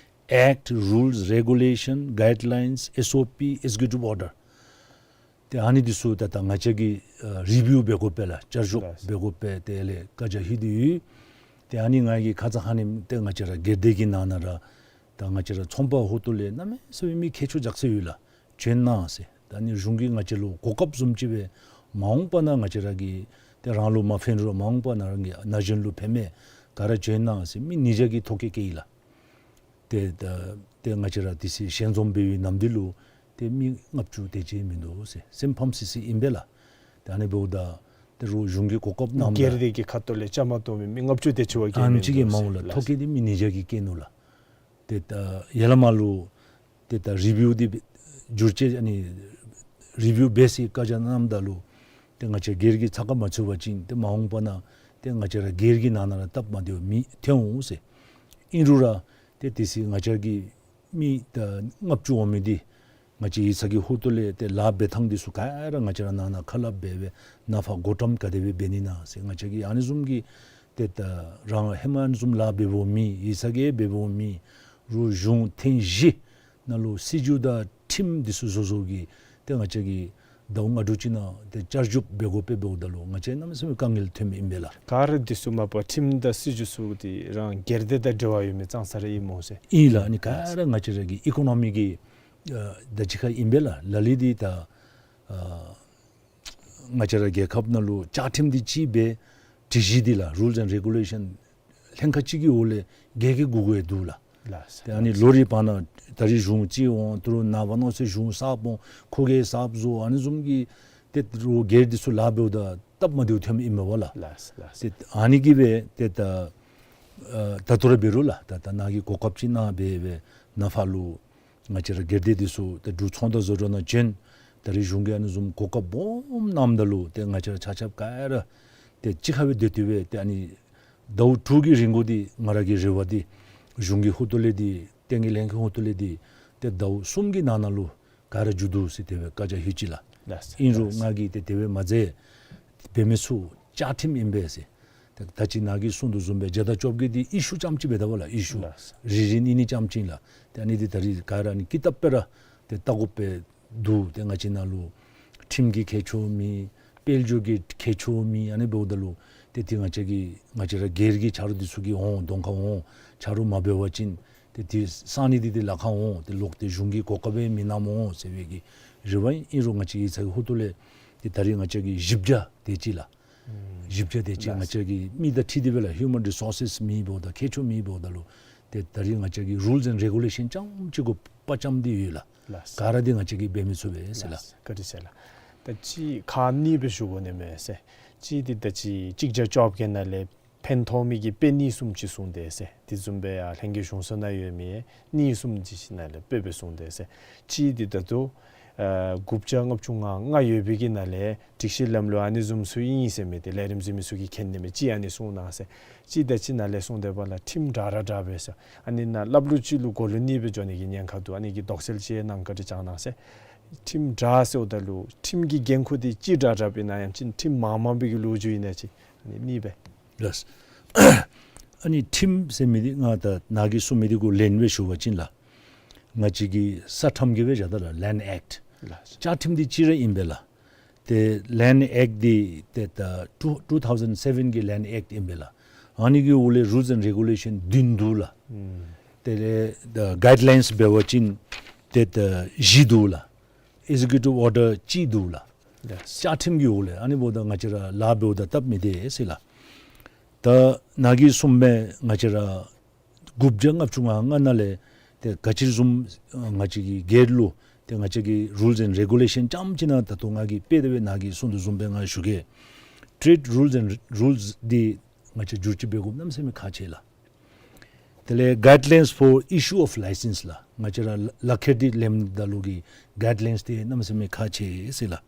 act, rules, regulation, guidelines, S O P, executive order. ཏེ་ཨ་ནི་འདི་ཚུ་ད་ད་ང་བཅས་ཀྱིས་ཨ་རི་བིའུ་འབད་དགོ་པས་ལགས། བསྐྱར་ཞིབ་ལགས། འབད་དགོ་པས། དེ་ལས་བཀའ་རྒྱ་ཕུལ་དེས། ཏེ་ཨ་ནི་ང་གིས་ཁ་ཙ་ཁ་ཉིནམ་ཏེ་ང་བཅས་ར་སྒེར་སྡེ་གི་ནང་ན་ར་ད་ང་བཅས་ར་ཚོང་པ་ཧོངས་ལས་གནམ་མེད་ས་མེད་མི་མཁས་མཆོག་རྒྱ་ཆེ་ཡོད་ལགས། བྱོན་གནང་ཟེར། ད་ཨ་ནི་གཞུང་གིས་ང་བཅས་ལུ་གོ་སྐབས་བཟུམ་ཅིག་སྦེ་མ་འོངས་པ་ནང་ང་བཅས་ར་གིས་ཏེ་རང་ལུ་མ་ཕན་རུང་མ་འོངས་པ་ནང་རང་གི་ན་གཞོན་ལུ་ཕན་མས། ག་ར་བྱོན་གནང་ཟེར་མི་ཉིས་བརྒྱ་གི་ཐོ་བཀོད་བཀལ་ཡི་ལགས། ཏེ་ད་ཏེ་ང་བཅས་ར་དེ་ཚེ་ཞལ་འཛོམས་འབད་བའི་ནམ་དུས་ལུ་ཏེ་མི་ལྔ་བཅུ་དེ་ཅིག་མིན་འདུག་ཟེར། སེམས་ཕམ་སི་སི་ཨིན་པས་ལགས། ཏེ་ཨ་ནི་འབདཝ་ད་ཏེ་རུང་གཞུང་གི་གོ་སྐབས་གནངམ་ད་སྒེར་སྡེ་གི་ཁ་ཐུག་ལས་བཅའ་མར་གཏོགས་མི་མི་ལྔ་བཅུ་དེ་ཅིག་བ་ཨ་ནི་ཅིག་གིས་མ་འོང་ལགས། ཐོ་བཀོད་འདི་མི་ཉིས་བརྒྱ་གིས་བཀལ་ནུག་ལགས། ཏེ་ད་ཡར་ལས་མར་ལུ་ཏེ་ད་རི་བིའུ་འདི་འགྱུར་བཅོས་ཨ་ནི་རི་བིའུ་འབད་ཟེར་བཀའ་རྒྱ་གནངམ་ད་ལུ་ཏེ་ང་བཅས་སྒེར་གྱི་ཚགས་ཁར་མ་ཚུད་པ་ཅིན་ཏེ་མ་འོངས་པ་ནང་ཏེ་ང་བཅས་ར་སྒེར་གྱི་ནང་ན་ར་སྟབས་མ་བདེཝ་མི་ཐོན་འོང་ཟེར། ཨིན་རུང་ར་ཏེ་དེ་ཚེ་ང་བཅས་ཀྱི་མི་ད་ལྔ་བཅུ་འོང་མི་འདི་ང་བཅས་ཡིག་ཚང་གི་ཧོངས་ལས་ཏེ་ལཱ་འབད་ཐངས་འདི་ཚུ་ག་ར་ང་བཅས་ར་ནང་ན་ཁ་སླབ་འབད་སྦེ་ནང་ཕར་བགོ་བཀྲམ་ག་དེ་སྦེ་འབད་ནི་ན་ཟེར། ང་བཅས་ཀྱིས་ཨ་ནི་བཟུམ་གྱི་ཏེ་ད་རང་ཧེ་མ་ཨ་ནི་བཟུམ་ལཱ་འབདཝ་མེད། ཡིག་ཚང་གིས་འབདཝ་མེད། རུང་གཞུང་ཐེངས་བཞི་ནང་ལུ་སྲིད་བྱུས་དང་ཁྲིམས་འདི་ཚུ་བཟོ་བཟོཝ་གི་ཏེ་ང་བཅས་ཀྱིས་ཟླཝ་ལྔ་དྲུག་ཅིག་ནང་ཏེ་བསྐྱར་ཞིབ་འབད་དགོ་པས། འབདཝ་ད་ལུ་ང་བཅས་གནམ་མེད་ས་མེད་དཀའ་ངལ་ཐོན་མི་ཨིན་པས་ལགས། ག་ར་འདི་ཚུ་མ་པ་ཁྲིམས་དང་སྲིད་བྱུས་ཚུ་འདི་རང་སྒེར་སྡེ་དང་འབྲེལ་བ་ཡོད་མི་ཙང་ཙ་ར་ཨིན་སྨོ་ཟེར། ཨིན་ལགས། ཨ་ནི་ག་ར་ང་བཅས་ར་གི་ཨི་ཀོ་ནོ་མི་གི་ཨ་ད་ཅི་ཁ་ཨིན་པས་ལགས། ལ་ལུ་འདི་ད་ཨ་ང་བཅས་ར་རྒྱལ་ཁབ་ནང་ལུ་བཅའ་ཁྲིམས་འདི་གཅིག་སྦེ་སྒྲིག་གཞི་འདི་ལགས་རུལས་ཨེནཌ་རེ་གུ་ལེ་ཤཱན་ལྷན་ཁག་གཅིག་གི་འོག་ལས་རྒྱལ་ཁབ་གུ་གུ་ཡང་འདུག་ལགས། ལགས། ཏེ་ཨ་ནི་ལོ་རེ་བར་ན་ད་རིས་གཞུང་གཅིག་འོང་། ད་རུང་ནངས་པ་གནངས་ཚེ་གཞུང་གསརཔ་འོང་། ཁོ་གིས་གསརཔ་བཟོ། ཨ་ནི་བཟུམ་གྱི་ཏེ་རུང་སྒེར་འདི་ཚུ་ལཱ་འབདཝ་ད་སྟབས་མ་བདེཝ་ཐོནམ་ཨིན་མས་པ་ལགས། ལགས་ལགས། ཏེ་ཨ་ནི་གིས་སྦེ་ཏེ་ད་ཨ་ད་ལྟོ་ར་འབད་རུང་ལགས་ད་ད་ནཱ་གིས་གོ་སྐབས་ཅིག་གནང་སྦེ་སྦེ་ནཱ་ཕར་ལུ་ང་བཅས་ར་སྒེར་སྡེ་འདི་ཚུ་ཏེ་འབྲུག་ཚོང་དང་བཟོ་གྲྭ་ནང་བྱོན། ད་རིས་གཞུང་གིས་ཨ་ནི་བཟུམ་གོ་སྐབས་སྦོམ་གནངམ་ད་ལུ་ཏེ་ང་བཅས་ར་ཆ་ཁྱབ་ག་ར་ཏེ་གཅིག་ཁར་སྦེ་སྡོད་དེ་སྦེ་ཏེ་ཨ་ནི་ཟླཝ་དྲུག་གི་རིང་གུ་འདི་ང་ར་གི་རེ་བ་འདི་གཞུང་གི་ཧོངས་ལས་འདི་བསྟན་རྒྱས་ལྷན་ཁག་གི་ཧོངས་ལས་འདི་ཏེ་ཟླཝ་གསུམ་གྱི་ནང་ན་ལུ་ག་ར་མཇུག་བསྡུ་ཟེར་དེ་སྦེ་བཀའ་རྒྱ་ཕུལ་ཅི་ལགས། ལགས། ཨིན་རུང་ལགས། ང་གིས་ཏེ་དེ་སྦེ་མ་མཛད། འབད་མི་ཚུ་བཅའ་ཁྲིམས་ཨིན་པས་ཟེར། ད་ད་ཅི་ནཱ་གིས་གསུངས་དོ་བཟུམ་སྦེ་བརྒྱ་དང་བཅོ་བརྒྱད་འདི་ཨི་ཤུ་ཙམ་ཅིག་འབད་དོ་བ་ལགས། ཨི་ཤུ། ལགས། རེ་རེ་གཉིས་གཉིས་ཙམ་ཅིག་ལགས། ཏེ་ཨ་ནི་འདི་ད་རིས་ག་ར་ཨ་ནི་ཀི་ཏབ་སྦེ་ར་ཏེ་བལྟ་དགོ་པས་འདུག། ཏེ་ང་བཅས་ནང་ལུ་ཁྲིམས་ཀྱི་ཁྱད་ཆོས་མེད། དཔལ་འབྱོར་གྱི་ཁྱད་ཆོས་མེད། ཨ་ནི་འབདཝ་ད་ལུ་ཏེ་ཏེ་ང་བཅས་ཀྱི་ང་བཅས་ར་སྒེར་གྱི་ཆ་རོགས་འདི་ཚུ་གིས་འོང་གདོང་ཁར་འོང་ཆ་རོགས་མ་འབད་བ་ཅིན་ཏེ་ཏེ་གསང་གནས་འདི་ཏེ་ལཱ་ཁག་འོང་། ཏེ་ལོག་སྟེ་གཞུང་གིས་གོ་སྐབས་སྦེ་མི་གནངམ་འོང་ཟེར་བའི་གི་རེ་བ་ཨིན། ཨིན་རུང་ང་བཅས་ཡིག་ཚང་གི་ཧོངས་ལས་ཏེ་ད་རིས་ང་བཅས་ཀྱིས་བཞི་བརྒྱ་དེ་ཅིག་ལགས། ཨུམ། བཞི་བརྒྱ་དེ་ཅིག་ལགས། ང་བཅས་ཀྱི་མི་དང་འཁྲིལ་ཏེ་སྦེ་ལགས། ཧིའུ་མཱན་རི་སོར་སེས་མེད་འབདཝ་ད་ཁྱད་ཆོས་མེད་འབདཝ་ད་ལུ་ཏེ་ད་རིས་ང་བཅས་ཀྱིས་རུལས་ཨེནཌ་རེ་གུ་ལེ་ཤཱན་རྐྱངམ་ཅིག་གུ་དཔའ་བཅམ་སྟེ་ཡོད་ལགས། ལགས། ག་ར་འདི་ང་བཅས་ཀྱིས་འབད་མི་ཚུགས་པས་ཟེར་ལགས། ལགས། བཀའ་དྲིན་ཆེ་ལགས། ད་ཅི་ཁག་གཉིས་སྦེ་ཞུ་དགོ་ནི་མས་ཟེར། གཅིག་འདི་ད་ཅི་གཅིག་བརྒྱ་བཅོ་བརྒྱད་ནང་ལས་ཕན་ཐོགས་མི་གི་དཔེ་གནས་གསུམ་ཅིག་གསུངས་དེས་ཟེར། དེ་བཟུམ་སྦེ་ཡང་ལྷན་རྒྱས་གཞུང་ཚོགས་ནང་ཡོད་མི་གནས་གསུམ་ཅིག་ནང་ལས་དཔེ་སྦེ་གསུངས་དེས་ཟེར། གཅིག་འདི་ད་ལྟོ་ཨ་དགུ་བརྒྱ་ལྔ་བཅུ་ང་ལྔ་ཡོད་པའི་གི་ནང་ལས་སྒྲིག་གཞི་ལམ་ལུགས་ཨ་ནི་བཟུམ་ཚུ་ཨིན་ཟེར་མི་འདི་ལས་རིམ་འཛིན་མི་ཚུ་གིས་མཁྱེན་ནི་མས། གཅིག་ཨ་ནི་གསུངས་གནང་ཟེར། གཅིག་ད་ཅི་ནཱ་ལས་གསུངས་དེ་སྦེ་ལགས་ཁྲིམས་དྲག་ར་དྲག་པས་ཟེར། ཨ་ནི་ནཱ་སླབ་ལུགས་ཅིག་ལུ་གོ་ལུ་གཉིས་སྦེ་འགྱོ་ནི་གི་ཉེན་ཁ་འདུག། ཨ་ནི་གི་དོགས་སེལ་ཅིག་གནང་བཀའ་དྲིན་བསྐྱང་གནང་ཟེར། ཁྲིམས་དྲག་ཟེརཝ་ད་ལུ་ཁྲིམས་ཀྱི་འགན་ཁུར་འདི་ཅིག་དྲག་དྲགཔ་ཨིན་ན་ཡང་ཅིན་ཁྲིམས་མང་མང་པའི་གི་ལོ་རྒྱུས་ཨིན་ན་ཅིག། ཨ་ནི་གཉིས་སྦེ། ལགས། ཨ་ནི་ཁྲིམས་ཟེར་མི་འདི་ང་ད་ནཱ་གིས་གསུང་མི་འདི་གུ་ལན་སྦེ་ཞུ་བ་ཅིན་ལགས། ང་བཅས་ཀྱི་ས་ཁྲམ་གྱི་སྦེ་བཞག་ད་ལགས་Land Act། ལགས། བཅའ་ཁྲིམས་འདི་གཅིག་ར་ཨིན་པས་ལགས། ཏེ་Land Act འདི་ཏེ་ད་two- two thousand seven གྱི་Land Act ཨིན་པས་ལགས། ཨ་ནི་གི་འོག་ལས་rules and regulation བདུན་འདུག་ལགས། ཨུམ། དེ་ལས་ད་guidelines འབད་བ་ཅིན་ཏེ་ད་བཞི་འདུག་ལགས། Executive Order གཅིག་འདུག་ལགས། ལགས། བཅའ་ཁྲིམས་ཀྱི་འོག་ལས་ཨ་ནི་འབདཝ་ད་ང་བཅས་ར་ལཱ་འབདཝ་ད་སྟབས་མི་བདེ་ཟེར་ལགས། ད་ནཱ་གིས་གསུངས་མི་ང་བཅས་ར་དགུ་བརྒྱ་ལྔ་བཅུ་ང་ལྔ་ནང་ལས་ཏེ་ག་ཅི་བཟུམ་ང་བཅས་ཀྱི་སྒེར་ལུ་ཏེ་ང་བཅས་ཀྱི་rules and regulation རྐྱངམ་ཅིག་ནང་ད་ལྟོ་ང་གིས་དཔེ་དེ་སྦེ་ནཱ་གིས་གསུངས་དོ་བཟུམ་སྦེ་ང་ཞུ་གེ། Trade rules and rules འདི་ང་བཅས་བསྒྱུར་བཅོས་འབད་དགོཔ་གནམ་མེད་ས་མེད་ཁག་ཆེ་ལགས། དེ་ལས་guidelines for issue of licence ལགས། ང་བཅས་ར་ལག་ཁྱེར་འདི་ལེནམ་ད་ལུ་གི་guidelines འདི་གནམ་མེད་ས་མེད་ཁག་ཆེ་ཟེར་ལགས།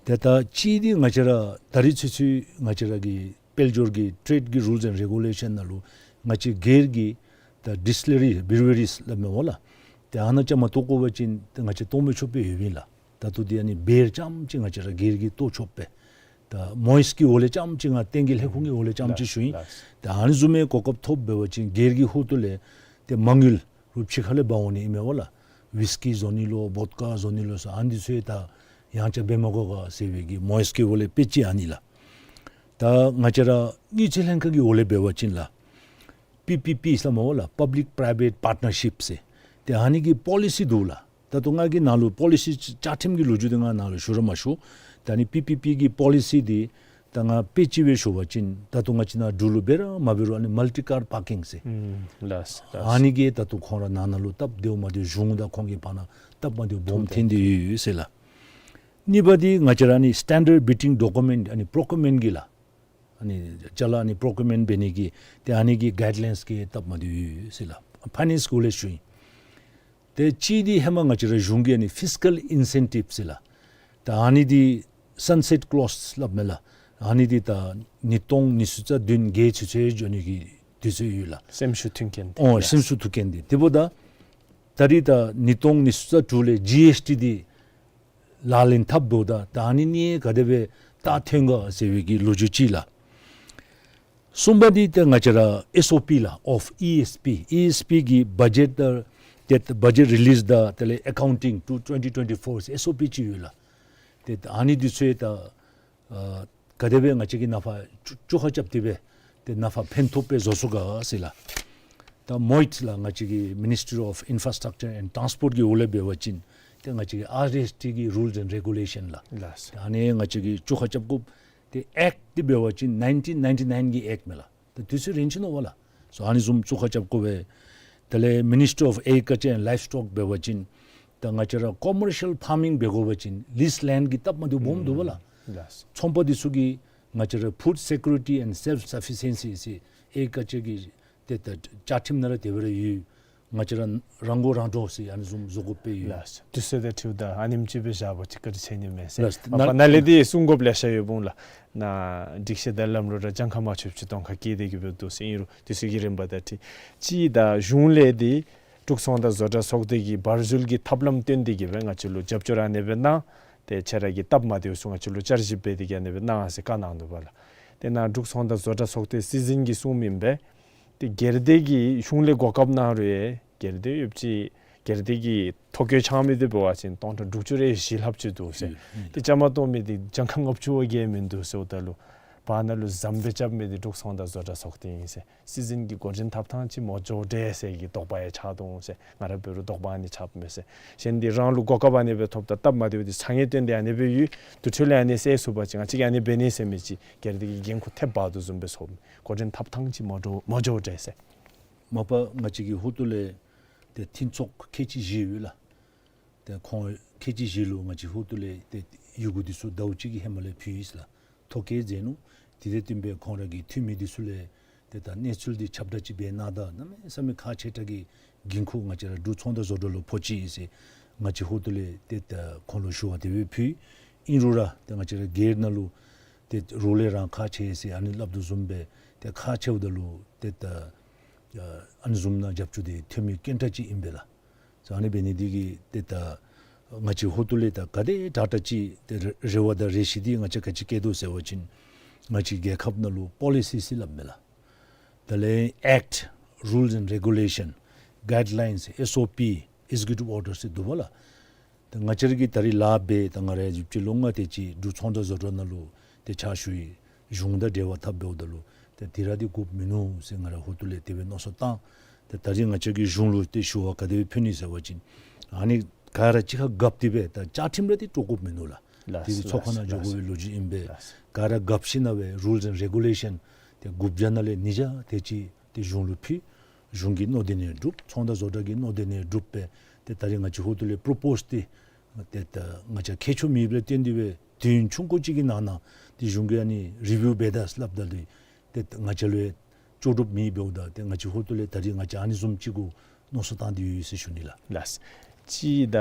ཏེ་ད་གཅིག་འདི་ང་བཅས་ར་ད་རིས་ཚུན་ཚོད་ང་བཅས་ར་གི་དཔལ་འབྱོར་གྱི་trade གྱི་rules and regulation ནང་ལུ་ང་བཅས་སྒེར་གྱི་ད་distillery breweries སླབ་མས་པ་ལགས། ཏེ་ཨ་ནཱ་བཅའ་མར་གཏོགས་དགོ་པ་ཅིན་ཏེ་ང་བཅས་གཏོགས་མི་ཆོགཔ་སྦེ་ཡོདཔ་ཨིན་ལགས། ད་ལྟོ་འདི་ཨ་ནི་beer རྐྱངམ་ཅིག་ང་བཅས་ར་སྒེར་གྱིས་གཏོགས་ཆོགཔ་སྦེ། ད་མོས་ཀྱི་འོག་ལས་རྐྱངམ་ཅིག་ང་བསྟན་རྒྱས་ལྷ་ཁང་གི་འོག་ལས་རྐྱངམ་ཅིག་ཞུ་ཡི། ལགས། ད་ཨ་ནི་བཟུམ་མའི་གོ་སྐབས་ཐོབ་འབད་བ་ཅིན་སྒེར་གྱི་ཧོངས་ལས་ཏེ་མ་དངུལ་རུ་ཕྱི་ཁ་ལས་འབག་འོང་ནི་ཨིན་མས་པ་ལགས། ཝིས་ཀི་བཟོ་ནི་ལོ་བོཌ་ཀ་བཟོ་ནི་ལོ་ཟེར་ཨ་ནི་ཚུ་ད་ཡང་ཅིན་འབད་མ་དགོ་ག་ཟེར་བའི་གི་མོས་ཀྱི་འོག་ལས་དཔེ་ཅིག་ཨ་ནི་ལགས། ད་ང་བཅས་ར་དངུལ་རྩིས་ལྷན་ཁག་གི་འོག་ལས་འབད་བ་ཅིན་ལགས། པི་པི་པི་ཟེར་མས་པ་ལགས། Public Private Partnership ཟེར། ཏེ་ཨ་ནི་གི་པོ་ལི་སི་འདུག་ལགས། ད་ལྟོ་ང་གིས་ནཱ་ལུ་པོ་ལི་སི་བཅའ་ཁྲིམས་ཀྱི་ལོ་རྒྱུས་འདི་ང་ནཱ་ལུ་ཞུ་ར་མ་ཞུ། ད་ཨ་ནི་པི་པི་པི་གི་པོ་ལི་སི་འདི་ད་ང་དཔེ་ཅིག་སྦེ་ཞུ་བ་ཅིན་ད་ལྟོ་ང་བཅས་ནཱ་འབྲུག་ལུ་འབད་ར་མ་འབད་རུང་ཨ་ནི་multi car parking ཟེར། ཨུམ། ལགས་ལགས། ཨ་ནི་གིས་ད་ལྟོ་ཁོང་ར་ནང་ན་ལུ་སྟབས་བདེཝ་མ་བདེཝ་གཞུང་དང་ཁོང་གི་བར་ན་སྟབས་མ་བདེཝ་སྦོམ་ཐོན་ཐོན་ཏེ་ཡོད་ཟེར་ལགས། གཉིས་པ་འདི་ང་བཅས་ར་ཨ་ནི་standard bidding document ཨ་ནི་procurement གི་ལགས། ཨ་ནི་ཅ་ལ་ཨ་ནི་procurement འབད་ནི་གི་ཏེ་ཨ་ནི་གི་guidelines གི་སྟབས་མ་བདེཝ་ཡོད་ཟེར་ལགས། ཕའི་ནཱནསི་གི་འོག་ལས་ཞུ་ཡི། ཏེ་གཅིག་འདི་ཧེ་མ་ང་བཅས་ར་གཞུང་གི་ཨ་ནི་fiscal incentive ཟེར་ལགས། ད་ཨ་ནི་འདི་sunset clause སླབ་མས་ལགས། ཨ་ནི་འདི་ད་ཉིས་སྟོང་ཉི་ཤུ་རྩ་བདུན་གྱ་ཚུན་ཚོད་འགྱོ་ནི་གི་དུས་ཚོད་ཡོད་ལགས། སེམས་ཤུགས་མཐུན་རྐྱེན་འདི། ཨོ་ལགས། སེམས་ཤུགས་མཐུན་རྐྱེན་འདི། དེ་འབདཝ་ད་ད་རིས་ད་ཉིས་སྟོང་ཉི་ཤུ་རྩ་དྲུག་ལས་ཇི་ཨེསི་ཊི་འདི་ལག་ལེན་འཐབ་འབདཝ་ད་ད་ཨ་ནི་ནི་ག་དེ་སྦེ་རྟགས་ཐོན་ག་ཟེར་བའི་གི་ལོ་རྒྱུས་ཅིག་ལགས། གསུམ་པ་འདི་ཏེ་ང་བཅས་ར་ཨེསི་ཨོ་པི་ལགས། of ཨི་ཨེསི་པི། ཨི་ཨེསི་པི་གི་budget དང་ཏེ་budget release དང་དེ་ལས་accounting to twenty twenty-four ཨེསི་ཨོ་པི་ཅིག་ཡོད་ལགས། ཏེ་ཨ་ནི་འདི་ཚུ་ད་ཨ་ག་དེ་སྦེ་ང་བཅས་ཀྱིས་ནང་ཕར་བཅོ་བཅོ་ཁ་རྐྱབ་སྟེ་སྦེ་ཏེ་ནང་ཕར་ཕན་ཐོགས་སྦེ་བཟོ་ཚུགས་ག་ཟེར་ལགས། ད་མོ་ཨིཊ་ལགས། ང་བཅས་ཀྱི་Ministry of Infrastructure and Transport གི་འོག་ལས་འབད་བ་ཅིན་ཏེ་ང་བཅས་ཀྱི་ཨར་ཨེསི་ཊི་གི་rules and regulation ལགས། ལགས། ད་ཨ་ནི་ང་བཅས་ཀྱིས་བཅོ་ཁ་རྐྱབ་དགོཔ་ཏེ་ཨེཀཊ་འདི་འབད་བ་ཅིན་nineteen ninety-nine གི་ཨེཀཊ་མས་ལགས། ད་དུས་ཚོད་རན་ཅི་ནུག་པ་ལགས། སོ་ཨ་ནི་བཟུམ་བཅོ་ཁ་རྐྱབ་དགོ་པས། དེ་ལས་Ministry of Agriculture and Livestock འབད་བ་ཅིན་ད་ང་བཅས་ར་commercial farming འབད་དགོ་པ་ཅིན་ལིསི་ལེནཌ་གི་སྟབས་མ་བདེཝ་སྦོམ་འདུག་པ་ལགས། ལགས། ཚོང་པ་འདི་ཚུ་གིས་ང་བཅས་ར་food security and self sufficiency ཟེར་ཨེག་རི་ཀལ་ཅར་གྱི་ཏེ་ད་བཅའ་ཁྲིམས་ནང་ར་དེ་སྦེ་ར་ཡོད། ང་བཅས་ར་རང་མགོ་རང་འདྲོངས་ཟེར་ཨ་ནི་བཟུམ་བཟོ་དགོཔ་སྦེ་ཡོད། ལགས། དུས་ཚོད་དང་འཁྲིལཝ་ད་ཨ་ནེམ་ཅིག་སྦེ་བཞག་པ་ཅིན་བཀའ་དྲིན་ཆེ་ནི་མས་ཟེར། ལགས། མ་པ་ནཱ་ལས་འདི་གསུང་དགོཔ་ལེ་ཤ་ཡོདཔ་འོང་ལགས། ནཱ་སྒྲིག་གཞི་དང་ལམ་ལུགས་ར་གྱངས་ཁ་མ་ཆོདཔ་ཅིག་གདོང་ཁར་བཀལ་ཏེ་གི་སྦེ་འདུག་ཟེར། ཨིན་རུང་དུས་ཚོད་ཀྱི་རིམ་པ་དང་འཁྲིལ། གཅིག་ད་གཞུང་ལས་འདི་འབྲུག་ཚོང་དང་བཟོ་གྲྭ་ཚོགས་སྡེ་གིས་འབར་འཛུལ་གྱི་ཐབས་ལམ་བཏོན་ཏེ་གི་སྦེ་ང་བཅས་ལུ་རྒྱབ་སྐྱོར་ཨ་ནེ་སྦེ་གནང་། ཏེ་ཁྱེད་ར་གི་སྟབས་མ་བདེཝ་ཚུ་ང་བཅས་ལུ་བསྐྱར་ཞིབ་འབད་དེ་གི་ཨ་ནེ་སྦེ་གནང་ཟེར་བཀའ་གནང་འདུག་པ་ལགས། ཏེ་ནཱ་འབྲུག་ཚོང་དང་བཟོ་གྲྭ་ཚོགས་སྡེ་སྲིད་འཛིན་གྱིས་གསུངས་མི་ཨིན་པས། ཏེ་སྒེར་སྡེ་གིས་གཞུང་ལས་གོ་སྐབས་གནང་རུང་ཡང་སྒེར་སྡེ་ཡོདཔ་ཅིག་སྒེར་སྡེ་གི་ཐོ་བཀོད་ཆགས་མི་འདི་འབད་བ་ཅིན་སྟོང་ཕྲག་དྲུག་ཅུ་རེ་བཞི་ལྷགཔ་ཅིག་འདུག་ཟེར། ཨུམ། ཏེ་བཅའ་མར་གཏོགས་མི་འདི་གྱངས་ཁ་ལྔ་བཅུ་བ་བརྒལ་མིན་འདུག་ཟེརཝ་ད་ལུ་བར་ན་ལུ་ཟམ་སྦེ་རྐྱབ་མི་འདི་འབྲུག་ཚོང་དང་བཟོ་གྲྭ་ཚོགས་སྡེ་ཨིན་ཟེར། སྲིད་འཛིན་གྱི་འགོ་འདྲེན་ཐོབ་ཐངས་ཅིག་མོ་འགྱོ་འདྲས་ཟེར་གྱི་དོགས་པ་ཡང་ཆགས་དོ་འོང་ཟེར། ང་ར་འབད་རུང་དོགས་པ་ཨ་ནི་ཆགསཔ་མས་ཟེར། གཞན་འདི་རང་ལུ་གོ་སྐབས་ཨ་ནེ་སྦེ་ཐོབ་ད་སྟབས་མ་བདེཝ་འདི་ཚ་ངེས་བཏོན་ཏེ་ཨ་ནེ་སྦེ་ཡོད། དུས་ཚོད་ལས་ཨ་ནེ་སེལ་ཚུགས་པ་ཅིན་ང་བཅས་ཀྱིས་ཨ་ནེ་འབད་ནི་ཟེར་མི་ཅིག་སྒེར་སྡེ་གི་འགན་ཁུར་ཐེབས་འབག་དོ་བཟུམ་སྦེ་ཚོར། འགོ་འདྲེན་ཐོབ་ཐངས་ཅིག་མོ་འགྱོ་མོ་འགྱོ་འདྲས་ཟེར། མ་པ་ང་བཅས་ཀྱི་ཧོངས་ལས་ཏེ་མཐུན་ཚོགས་ཁལ་གཅིག་བཞི་ཡོད་ལགས། ཏེ་ཁོང་ཁལ་གཅིག་བཞི་ལུ་ང་བཅས་ཧོངས་ལས་ཏེ་ཡི་གུ་འདི་ཚུ་ཟླཝ་གཅིག་གི་ཧེ་མ་ལས་ཕུལ་ཡི་ཟེར་ལགས། ཐོ་བཀོད་མཛད་ནུག། དེ་དང་བསྟུན་པའི་ཁོང་ར་གི་འཐུས་མི་འདི་ཚུ་ལས་ཏེ་ད་གནས་ཚུལ་འདི་ཁྱབ་བསྒྲགས་ཅིག་འབད་གནང་ད་གནམ་མེད་ས་མེད་ཁག་ཆེ་དྲགས་ཀྱི་འགན་ཁུར་ང་བཅས་ར་འབྲུག་ཚོང་དང་བཟོ་གྲྭ་ལུ་ཕོག་ཅི་ཟེར་ང་བཅས་ཧོངས་ལས་ཏེ་ད་ཁོང་ལུ་ཞུ་བ་དེ་སྦེ་ཕུལ། ཨིན་རུང་ར་ཏེ་ང་བཅས་ར་སྒེར་ནང་ལུ་ཏེ་རོགས་ལས་རང་ཁག་ཆེ་ཟེར་ཨ་ནི་སླབ་དོ་བཟུམ་སྦེ་ཏེ་ཁག་ཆེཝ་ད་ལུ་ཏེ་ད་ཨ་ནི་བཟུམ་ནང་རྒྱབ་སྐྱོར་འདི་ཐོན་མི་སྐྱོན་དྲགས་ཅིག་ཨིན་པས་ལགས། ཟེར་ཨ་ནི་འབད་ནི་འདི་གིས་ཏེ་ད་ང་བཅས་ཧོངས་ལས་ད་ག་དེ་དྲག་དྲགས་ཅིག་ཏེ་རེ་རེ་བ་དང་རེ་ཞིག་འདི་ང་བཅས་ག་ཅི་བསྐྱེད་དོ་ཟེར་བ་ཅིན་ང་བཅས་རྒྱལ་ཁབ་ནང་ལུ་པོ་ལི་སི་ཟེར་སླབ་མས་ལགས། དེ་ལས་ཨེཀཊ་རུལས་ཨེནཌ་རེ་གུ་ལེ་ཤཱན་གའིཌ་ལའིནསི་ཨེསི་ཨོ་པི་ཨེག་ཛི་ཀིའུ་ཊིབ་ཨོར་ཌར་ཟེར་འདུག་པ་ལགས། ད་ང་བཅས་ར་གིས་ད་རིས་ལཱ་འབད་ད་ང་ར་ཡང་ཡོདཔ་ཅིག་ལོ་ལྔ་དེ་ཅིག་འབྲུག་ཚོང་དང་བཟོ་གྲྭ་ནང་ལུ་ཏེ་ཕྱག་ཞུ་ཡི། གཞུང་དང་འབྲེལ་བ་འཐབ་འབདཝ་ད་ལུ་ཏེ་དེ་ར་འདི་དགོཔ་མིན་ནུག་ཟེར་ང་ར་ཧོ་ཏུ་ལས་དེ་སྦེ་མནོ་བསམ་བཏང་། ཏེ་ད་རིས་ང་བཅས་ཀྱིས་གཞུང་ལུ་ཏེ་ཞུ་བ་ག་དེ་སྦེ་ཕུལ་ནི་ཟེར་བ་ཅིན་ཨ་ནི་ག་ར་གཅིག་ཁར་རྒཔ་སྟེ་སྦེ་ད་བཅའ་ཁྲིམས་ར་འདི་དཀྲོག་དགོཔ་མིན་ནུག་ལགས། ལགས། དེ་གི་ཚོགས་ཁང་ནང་ལགས། འགྱོ་དགོ་པའི་ལོ་རྒྱུས་ཨིན་པས། ལགས། ག་ར་རྒཔ་ཞིནམ་ལས་རུལས་ཨེནཌ་རེ་གུ་ལེ་ཤཱན་ཏེ་དགུ་བརྒྱ་ནང་ལས་ཉིས་བརྒྱ་དེ་ཅིག་ཏེ་གཞུང་ལུ་ཕུལ། གཞུང་གིས་མནོ་དོ་ནང་སྒྲུབ། ཚོང་དང་བཟོ་གྲྭ་གིས་མནོ་དོ་ནང་སྒྲུབ་སྦེ་ཏེ་ད་རིས་ང་བཅས་ཧོ་ཏུ་ལས་པོརོ་པོསི་ཏེ་ཏེ་ད་ང་བཅས་མཁས་མཆོག་མེདཔ་ལས་བརྟེན་ཏེ་སྦེ་དུས་ཆུང་ཀུ་ཅིག་གི་ནང་ན་ཏེ་གཞུང་གིས་ཨ་ནི་རི་བིའུ་འབད་ད་སླབ་ད་ལུ་ཏེ་ང་བཅས་ལུ་ཡང་ལྕོགས་གྲུབ་མེད་འབདཝ་ད་ཏེ་ང་བཅས་ཧོ་ཏུ་ལས་ད་རིས་ང་བཅས་ཨ་ནི་བཟུམ་ཅིག་གུ་མནོ་བསམ་བཏང་སྟེ་ཡོད་ཟེར་ཞུ་ནི་ལགས། ལགས། ཅིག་ད་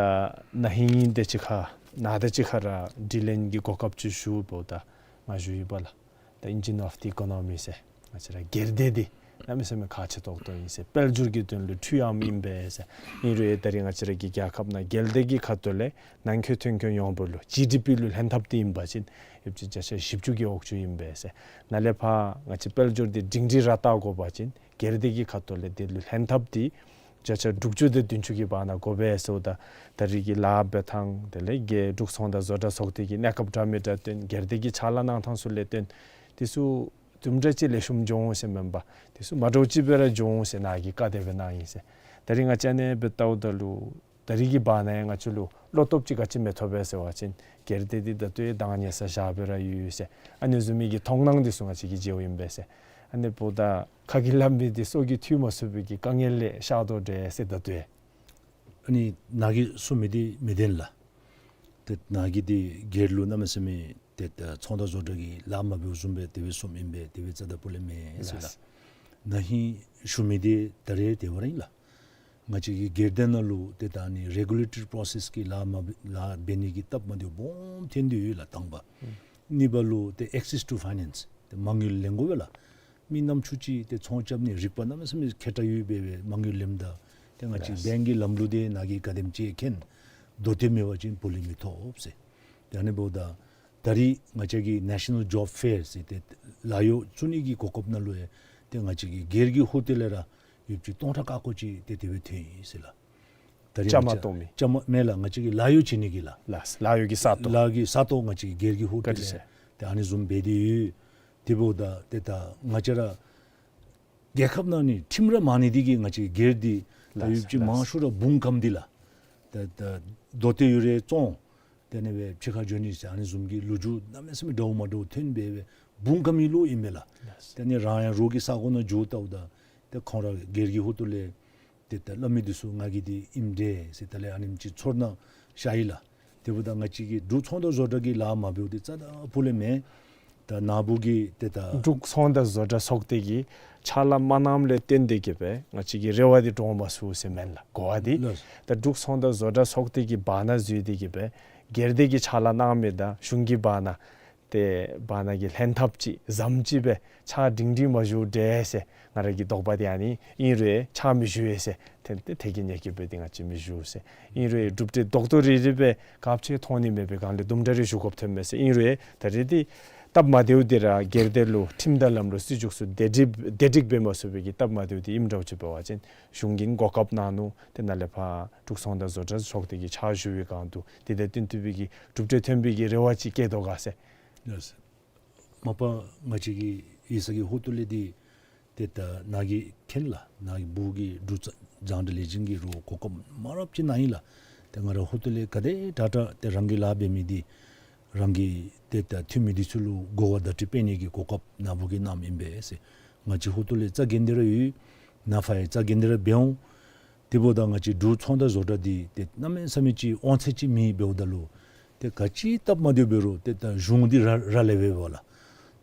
ན་ཧིང་དེ་ཅིག་ཁར་ནཱ་དང་གཅིག་ཁར་ར་དྲི་ལན་གྱི་གོ་སྐབས་ཅིག་ཞུཝ་ད་ང་ཞུ་ཡི་པ་ལགས། ད་ཨིན་ཇིན་ཨོཕ་ཌི་ཨི་ཀོ་ནོ་མི་ཟེར་ང་བཅས་ར་སྒེར་སྡེ་འདི་གནམ་མེད་ས་མེད་ཁག་ཆེ་ཏོག་ཏོ་ཨིན་ཟེར། དཔལ་འབྱོར་གྱི་དོན་ལུ་འཕྲུལ་གཡམ་ཨིན་པས་ཟེར། ཨིན་རུང་ད་རིས་ང་བཅས་ར་གི་རྒྱལ་ཁབ་ནང་སྒེར་སྡེ་གི་ཁ་ཐུག་ལས་ནང་འཁོད་ཐོན་ཁྱོན་ཡོངས་པ་ལུ་ཇི་ཌི་པི་ལུ་ལྷན་ཐབས་འདི་ཨིན་པ་ཅིན་ཡོདཔ་ཅིག་བརྒྱ་ཆ་བཞི་བཅུ་གི་འོག་ཅུ་ཨིན་པས་ཟེར། ནཱ་ལས་ཕར་ང་བཅས་དཔལ་འབྱོར་འདི་སྒྲིང་སྒྲིང་ར་བལྟ་དགོ་པ་ཅིན་སྒེར་སྡེ་གི་ཁ་ཐུག་ལས་དེ་ལུ་ལྷན་ཐབས་འདི་བརྒྱ་ཆ་དྲུག་ཅུ་དང་བདུན་ཅུ་གི་བར་ན་དགོ་པས་ཟེརཝ་ད་ད་རིས་ཀྱི་ལཱ་འབད་ཐངས་དེ་ལས་འབྲུག་ཚོང་དང་བཟོ་གྲྭ་ཚོགས་སྡེ་གི་གནས་སྐབས་འདྲ་མི་འདྲ་བཏོན། སྒེར་སྡེ་གི་ཕྱག་ལཱ་གནང་ཐངས་ཚུ་ལས་བཏོན། དེ་ཚུ་དུམ་གྲ་ཅིག་ལེགས་ཤོམ་འགྱོ་འོང་ཟེར་མེན་པར་དེ་ཚུ་མ་འདྲཝ་ཅིག་སྦེ་ར་འགྱོ་འོང་ཟེར་ནཱ་གིས་བཀའ་དེ་སྦེ་གནང་ཡི་ཟེར། ད་རིས་ང་བཅས་ཨ་ནེ་སྦེ་བལྟཝ་ད་ལུ་ད་རིས་ཀྱི་བར་ན་ཡང་ང་བཅས་ལུ་བློ་སྟོབས་ཅིག་ག་ཅི་མི་ཐོབ་པས་ཟེར་བ་ཅིན་སྒེར་སྡེ་འདི་ད་ལྟོ་ཡང་བདག་ཉར་ས་བཞག་སྦེ་ར་ཡོད་ཟེར། ཨ་ནི་བཟུམ་མའི་གི་མཐོང་སྣང་འདི་ཚུ་ང་བཅས་ཀྱིས་མཇལཝ་ཨིན་པས་ཟེར། ཨ་ནི་འབདཝ་ད་ཁ་གིས་སླབ་མི་འདི་སོ་གིས་ཐོས་མ་ཚུགས་པའི་གི་དཀའ་ངལ་ལས་ཤར་དོ་འདྲས་ཟེར་ད་ལྟོ་ཡང་ཨ་ནི་ནཱ་གིས་གསུང་མི་འདི་མི་བདེན་ལགས། ཏེ་ནཱ་གིས་འདི་སྒེར་ལུ་གནམ་མེད་ས་མེད་ཏེ་ད་ཚོང་དང་བཟོ་གྲྭ་གིས་ལཱ་མ་འབདཝ་བཟུམ་སྦེ་དེ་སྦེ་གསུངམ་ཨིན་པས། དེ་སྦེ་རྩ་དང་སྤུ་ལས་མེན་ཟེར་ལགས། ལགས། ན་ཧིང་ཞུ་མི་འདི་ད་རེས་དེ་བ་ར་ཨིན་ལགས། ང་བཅས་ཀྱི་སྒེར་སྡེ་ནང་ལུ་ཏེ་ད་ཨ་ནི་རེ་གུ་ལེ་ཊོ་རི་པོརོ་སེསི་གི་ལཱ་མ་འབད་ལཱ་འབད་ནི་གི་སྟབས་མ་བདེཝ་སྦོམ་ཐོན་ཏེ་ཡོད་ལགས་དང་པ། གཉིས་པ་ལུ་ཏེ་ཨེག་སེསི་ཊུ་ཕའི་ནེནསི་ཏེ་མ་དངུལ་ལེན་དགོ་པས་ལགས། མི་ནམ་ཚུ་ཅིག་ཏེ་ཚོང་རྐྱབ་ནི་རིག་པ་གནམ་མེད་ས་མེད་མཁས་དྲགས་ཡོད་པས་སྦེ་མ་དངུལ་ལེནམ་ད་ཏེ་ང་བཅས་ལགས། བེངཀ་གི་ལམ་ལུགས་འདི་ནཱ་གིས་ག་དེམ་ཅིག་མཁྱེན། མདོ་སྟོད་མེད་པ་ཅིན་བུ་ལོན་མི་ཐོབ་ཟེར། ཏེ་ཨ་ནི་འབདཝ་ད་ད་རིས་ང་བཅས་ཀྱི་ནེ་ཤ་ནཱལ་ཇོབ་ཕེར་ཟེར་ཏེ་ལཱ་གཡོག་བཙུགས་ནི་གི་གོ་སྐབས་ནང་ལུ་ཡང་ཏེ་ང་བཅས་ཀྱི་སྒེར་གྱི་ཧོ་ཏེལ་ལས་ར་ཡོདཔ་ཅིག་སྟོང་ཕྲག་ཀ་ཀོ་ཅིག་ཏེ་དེ་སྦེ་ཐོན་ཡི་ཟེར་ལགས། ད་རིས་བཅའ་མར་ང་བཅས་གཏོགས་མི་བཅའ་མར་མེན་ལགས། ང་བཅས་ཀྱི་ལཱ་གཡོག་བྱིན་ནི་གི་ལགས། ལགས། ལཱ་གཡོག་གི་ས་སྟོང་། ལཱ་གི་ས་སྟོང་ང་བཅས་ཀྱི་སྒེར་གྱི་ཧོ་ཏེལ་ལས་ཏེ་ཨ་ནི་བཟུམ་འབད་དེ་ཡོད། དེ་འབདཝ་ད་ཏེ་ད་ང་བཅས་ར་རྒྱལ་ཁབ་ནང་ནི་ཁྲིམས་ར་མང་ནི་འདི་གིས་ང་བཅས་སྒེར་འདི་ད་ལགས། ཡོདཔ་ཅིག་ལགས། མང་ཤོས་ར་འབུངམ་གམ་འདི་ལགས། ད་ད་མདོ་སྟོད་ཡུལ་རེ་བཙོང་། ཏེ་ཨ་ནི་སྦེ་ཕྱི་ཁར་འགྱོ་ནི་ཟེར་ཨ་ནི་བཟུམ་གྱི་ལོ་རྒྱུས་གནམ་མེད་ས་མེད་འདྲཝ་མ་འདྲཝ་ཐོན་སྦེ་སྦེ་འབུངམ་གམ་ཨིན་ལོ་ཨིན་མས་ལགས། ལགས། ཏེ་ཨ་ནི་རང་ཡང་རོགས་ཀྱི་ས་གོ་ནང་འགྱོ་བལྟཝ་ད་ཏེ་ཁོང་ར་སྒེར་གྱི་ཧོ་ཏེལ་ལས་ཏེ་ད་སླབ་མི་འདི་ཚུ་ང་གིས་འདི་ཨིནམ་འདྲས་ཟེར་ད་ལས་ཨ་ནེམ་ཅིག་ཚོར་སྣང་ཤར་ཡི་ལགས། དེ་འབདཝ་ད་ང་བཅས་ཀྱི་འབྲུག་ཚོང་དང་བཟོ་གྲྭ་གི་ལཱ་མ་འབདཝ་འདི་རྩ་དང་སྤུ་ལས་མེན། ད་ནཱ་བུ་གིས་ཏེ་ད་འབྲུག་ཚོང་དང་བཟོ་གྲྭ་ཚོགས་སྡེ་གིས་ཕྱག་ལཱ་མ་གནངམ་ལས་བརྟེན་ཏེ་གིས་སྦེ་ང་བཅས་ཀྱི་རེ་བ་འདི་འགྲུབ་མ་ཚུགས་ཟེར་མེན་ལགས། གོ་བ་འདི། ལགས། ད་འབྲུག་ཚོང་དང་བཟོ་གྲྭ་ཚོགས་སྡེ་གི་བར་ན་འཛུལ་ཏེ་གིས་སྦེ་སྒེར་སྡེ་གིས་ཕྱག་ལཱ་གནང་མི་དང་གཞུང་གི་བར་ན་ཏེ་བར་ན་གི་ལྷན་ཐབས་ཅིག་ཟམ་ཅིག་སྦེ་ཕྱག་སྒྲིང་སྒྲིང་མ་ཞུ་འདྲས་ཟེར་ང་ར་གི་དོགས་པ་འདི་ཨ་ནི་ཨིན་རུང་ཕྱག་མི་ཞུ་བས་ཟེར། ཏེ་ཏེ་ཐད་ཀྱི་ཉེས་སྐྱོན་འབད་དེ་ང་བཅས་མི་ཞུ་ཟེར། ཨིན་རུང་གྲུབ་འབྲས་རྡོག་རྡོག་རིལ་རིལ་སྦེ་ག་ཅི་མཐོང་ནི་མེད་པའི་སྒང་ལས་དུམ་གྲ་རེ་ཞུ་དགོཔ་ཐོན་མས་ཟེར། ཨིན་རུང་ད་རེས་འདི་སྟབས་མ་བདེཝ་འདི་ར་སྒེར་སྡེ་ལུ་ཁྲིམས་དང་ལམ་ལུགས་སྲིད་བྱུས་ཚུ་བདེ་སྒྲིག་བདེ་སྒྲིག་འབད་མ་ཚུགས་པའི་གི་སྟབས་མ་བདེཝ་འདི་ཨིནམ་འདྲཝ་ཅིག་འབད་བ་ཅིན་གཞུང་གིས་གོ་སྐབས་གནང་ནུག། ཏེ་ནཱ་ལས་ཕར་འབྲུག་ཚོང་དང་བཟོ་གྲྭ་ཚོགས་སྡེ་གིས་ཕྱག་ཞུ་བའི་སྒང་དུ་དེ་དང་བསྟུན་ཐུབ་པའི་གི་གྲུབ་འབྲས་ཐོན་པའི་གི་རེ་བ་ཅིག་བསྐྱེད་དོ་ག་ཟེར། ལགས། མ་པ་ང་བཅས་ཀྱི་ཡིག་ཚང་གི་ཧོ་ཏེལ་ལས་འདི་ཏེ་ད་ནཱ་གིས་མཁྱེན་ལགས། ནཱ་གི་བུ་གིས་འབྲུག་རྫོང་འབྲེལ་ལས་འཛིན་གྱི་རོགས་གོ་སྐབས་མང་རབས་ཅིག་གནང་ཡི་ལགས། ཏེ་ང་ར་ཧོ་ཏེལ་ལས་ག་དེ་དྲག་དྲག་ཏེ་རང་གི་ལཱ་འབད་མི་འདི་རང་གི་ཏེ་ད་འཐུས་མི་འདི་ཚུ་ལུ་གོ་བ་བརྡ་སྤྲོད་འབད་ནི་གི་གོ་སྐབས་ནཱ་བུ་གིས་གནངམ་ཨིན་པས་ཟེར། ང་བཅས་ཧོ་ཏེལ་ལས་རྩ་འགེངས་ཏེ་ར་ཡོད། ནཱ་ཕར་ཡང་རྩ་འགེངས་ཏེ་ར་འབད་འོང་། དེ་འབདཝ་ད་ང་བཅས་འབྲུག་ཚོང་དང་བཟོ་གྲྭ་འདི་ཏེ་གནམ་མེད་ས་མེད་ཅིག་དབང་ཚད་ཅིག་མེད་འབདཝ་ད་ལུ་ཏེ་ག་ཅི་སྟབས་མ་བདེཝ་འབད་རུང་ཏེ་ད་གཞུང་འདི་ར་ར་ལས་འབདཝ་ལགས།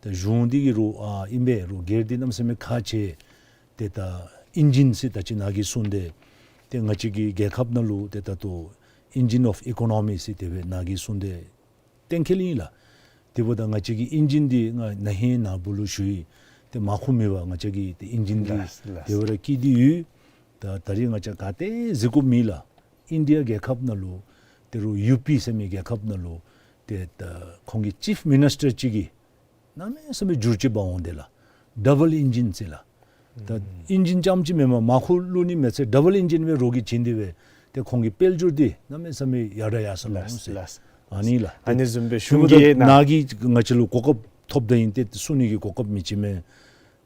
ཏེ་གཞུང་འདི་གིས་རོགས་ཨ་ཨིན་པས་རོགས་སྒེར་འདི་གནམ་མེད་ས་མེད་ཁག་ཆེ། ཏེ་ད་ཨིན་ཇིན་ཟེར་ད་ཅི་ནཱ་གིས་གསུངས་ཏེ་ཏེ་ང་བཅས་ཀྱི་རྒྱལ་ཁབ་ནང་ལུ་ཏེ་ད་ལྟོ་ཨིན་ཇིན་ཨོཕ་ཨི་ཀོ་ནོ་མི་ཟེར་དེ་སྦེ་ནཱ་གིས་གསུངས་ཏེ་གཏན་འཁེལ་ཨིན་ལགས། དེ་འབདཝ་ད་ང་བཅས་ཀྱི་ཨིན་ཇིན་འདི་ང་ན་ཧིང་ནཱ་བུ་ལུ་ཞུ་ཡི། ཏེ་མ་ཁུངས་མེད་པར་ང་བཅས་ཀྱི་ཏེ་ཨིན་ཇིན་འདི་ལགས་ལགས། དེ་སྦེ་ར་སྐྱིད་དེ་ཡོད། ད་ད་རིས་ང་བཅས་ག་ཏེ་གཟིགས་དགོཔ་མེད་ལགས། ཨིན་ཌི་ཡ་རྒྱལ་ཁབ་ནང་ལུ་ཏེ་རོགས་ཡུ་པི་ཟེར་མི་རྒྱལ་ཁབ་ནང་ལུ་ཏེ་ད་ཁོང་གི་ཅིཕ་མི་ནིས་ཊར་ཅིག་གིས་གནམ་མེད་ས་མེད་འགྱུར་བཅོས་འབག་འོང་དེས་ལགས། ཌབ་བཱལ་ཨིན་ཇིན་ཟེར་ལགས། ད་ཨིན་ཇིན་རྐྱངམ་ཅིག་མེན་པར་མར་ཁུ་བླུག་ནི་མེད་ཚེ་ཌབ་བཱལ་ཨིན་ཇིན་སྦེ་རོགས་ཀྱིས་བྱིན་ཏེ་སྦེ་ཏེ་ཁོང་གི་དཔལ་འབྱོར་འདི་གནམ་མེད་ས་མེད་ཡར་དྲག་ཡར་སོ་ལོ་ཟེར། ལགས། ཨ་ནི་ལགས། ཨ་ནི་བཟུམ་སྦེ་གཞུང་གིས་ནཱ་གིས་ང་བཅས་ལུ་གོ་སྐབས་ཐོབ་ད་ཨིན་ཏེ་གསུང་ནི་གི་གོ་སྐབས་མི་བྱིན་མས།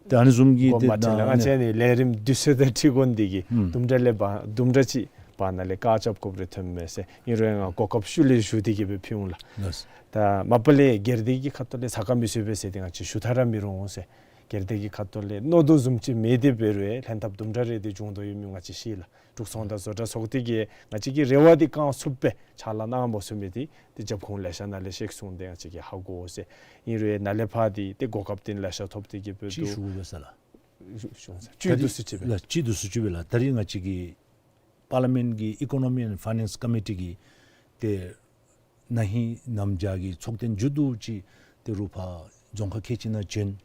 ཏེ་ཨ་ནི་བཟུམ་གྱི་ཏེ་ད་ང་བཅས་ནི་ལས་རིམ་དུས་ཚོད་དང་འཁྲིལ་དགོ་ནི་དེ་གིས་དུམ་གྲ་ལས་འབད་དུམ་གྲ་ཅིག་བར་ན་ལས་བཀག་རྐྱབ་དགོཔ་རེ་ཐོནམ་མས་ཟེར། ཨིན་རུང་ཡང་ང་གོ་སྐབས་ཤུལ་ལས་ཞུ་སྟེ་གི་སྦེ་ཕུལ་འོང་ལགས། ལགས། ད་མ་པ་ལས་སྒེར་སྡེ་གི་ཁ་ཐུག་ལས་ས་ཁ་མི་སོ་བས་ཟེར་ཏེ་ང་བཅས་ཞུ་ཐག་ར་མི་རིང་འོང་ཟེར། སྒེར་སྡེ་གི་ཁ་ཐུག་ལས་མནོ་དོ་བཟུམ་ཅིག་མེད་དེ་འབད་རུང་ལྷན་ཐབས་དུམ་གྲ་རེ་འདི་བྱུང་དོ་ཡོད་མི་ང་བཅས་ཤེས་ལགས། འབྲུག་ཚོང་དང་བཟོ་གྲྭ་ཚོགས་སྡེ་གིས་ང་བཅས་ཀྱི་རེ་བ་འདི་བསྐང་ཚུགསཔ་སྦེ་ཕྱག་ལཱ་གནང་མ་ཚུགས་མི་འདི་ཏེ་རྒྱབ་ཁུངས་ལེ་ཤ་ནང་ལས་ཤེས་སོང་སྟེ་ང་བཅས་ཀྱིས་ཧ་གོ་ཟེར། ཨིན་རུང་ནཱ་ལས་ཕར་འདི་ཏེ་གོ་སྐབས་འདི་ལེ་ཤ་ཐོབ་སྟེ་གི་སྦེ་ཅིག་འདུག། ཞུ་དགོ་པས་ལགས། ཞུ་ཞུ་ཟེར། ད་ཅིག་རིང་འདུག་སུ་ཅིག་སྦེ་ལགས། ཅིག་འདུག་སུ་ཅིག་སྦེ་ལགས། ད་རིས་ང་བཅས་ཀྱི་པར་ལི་མེནཊ་ཀྱི་ཨི་ཀོ་ནོ་མི་ཨེནཌ་ཕའི་ནེནསི་ཀོ་མི་ཊི་གི་ཏེ་ན་ཧིང་གནམ་བྱཱར་གྱི་ཚོགས་ཐེངས་མཇུག་བསྡུ་ཅིག་ཏེ་རུང་ཕར་རྫོང་ཁག་ཁལ་གཅིག་ནང་བྱོན།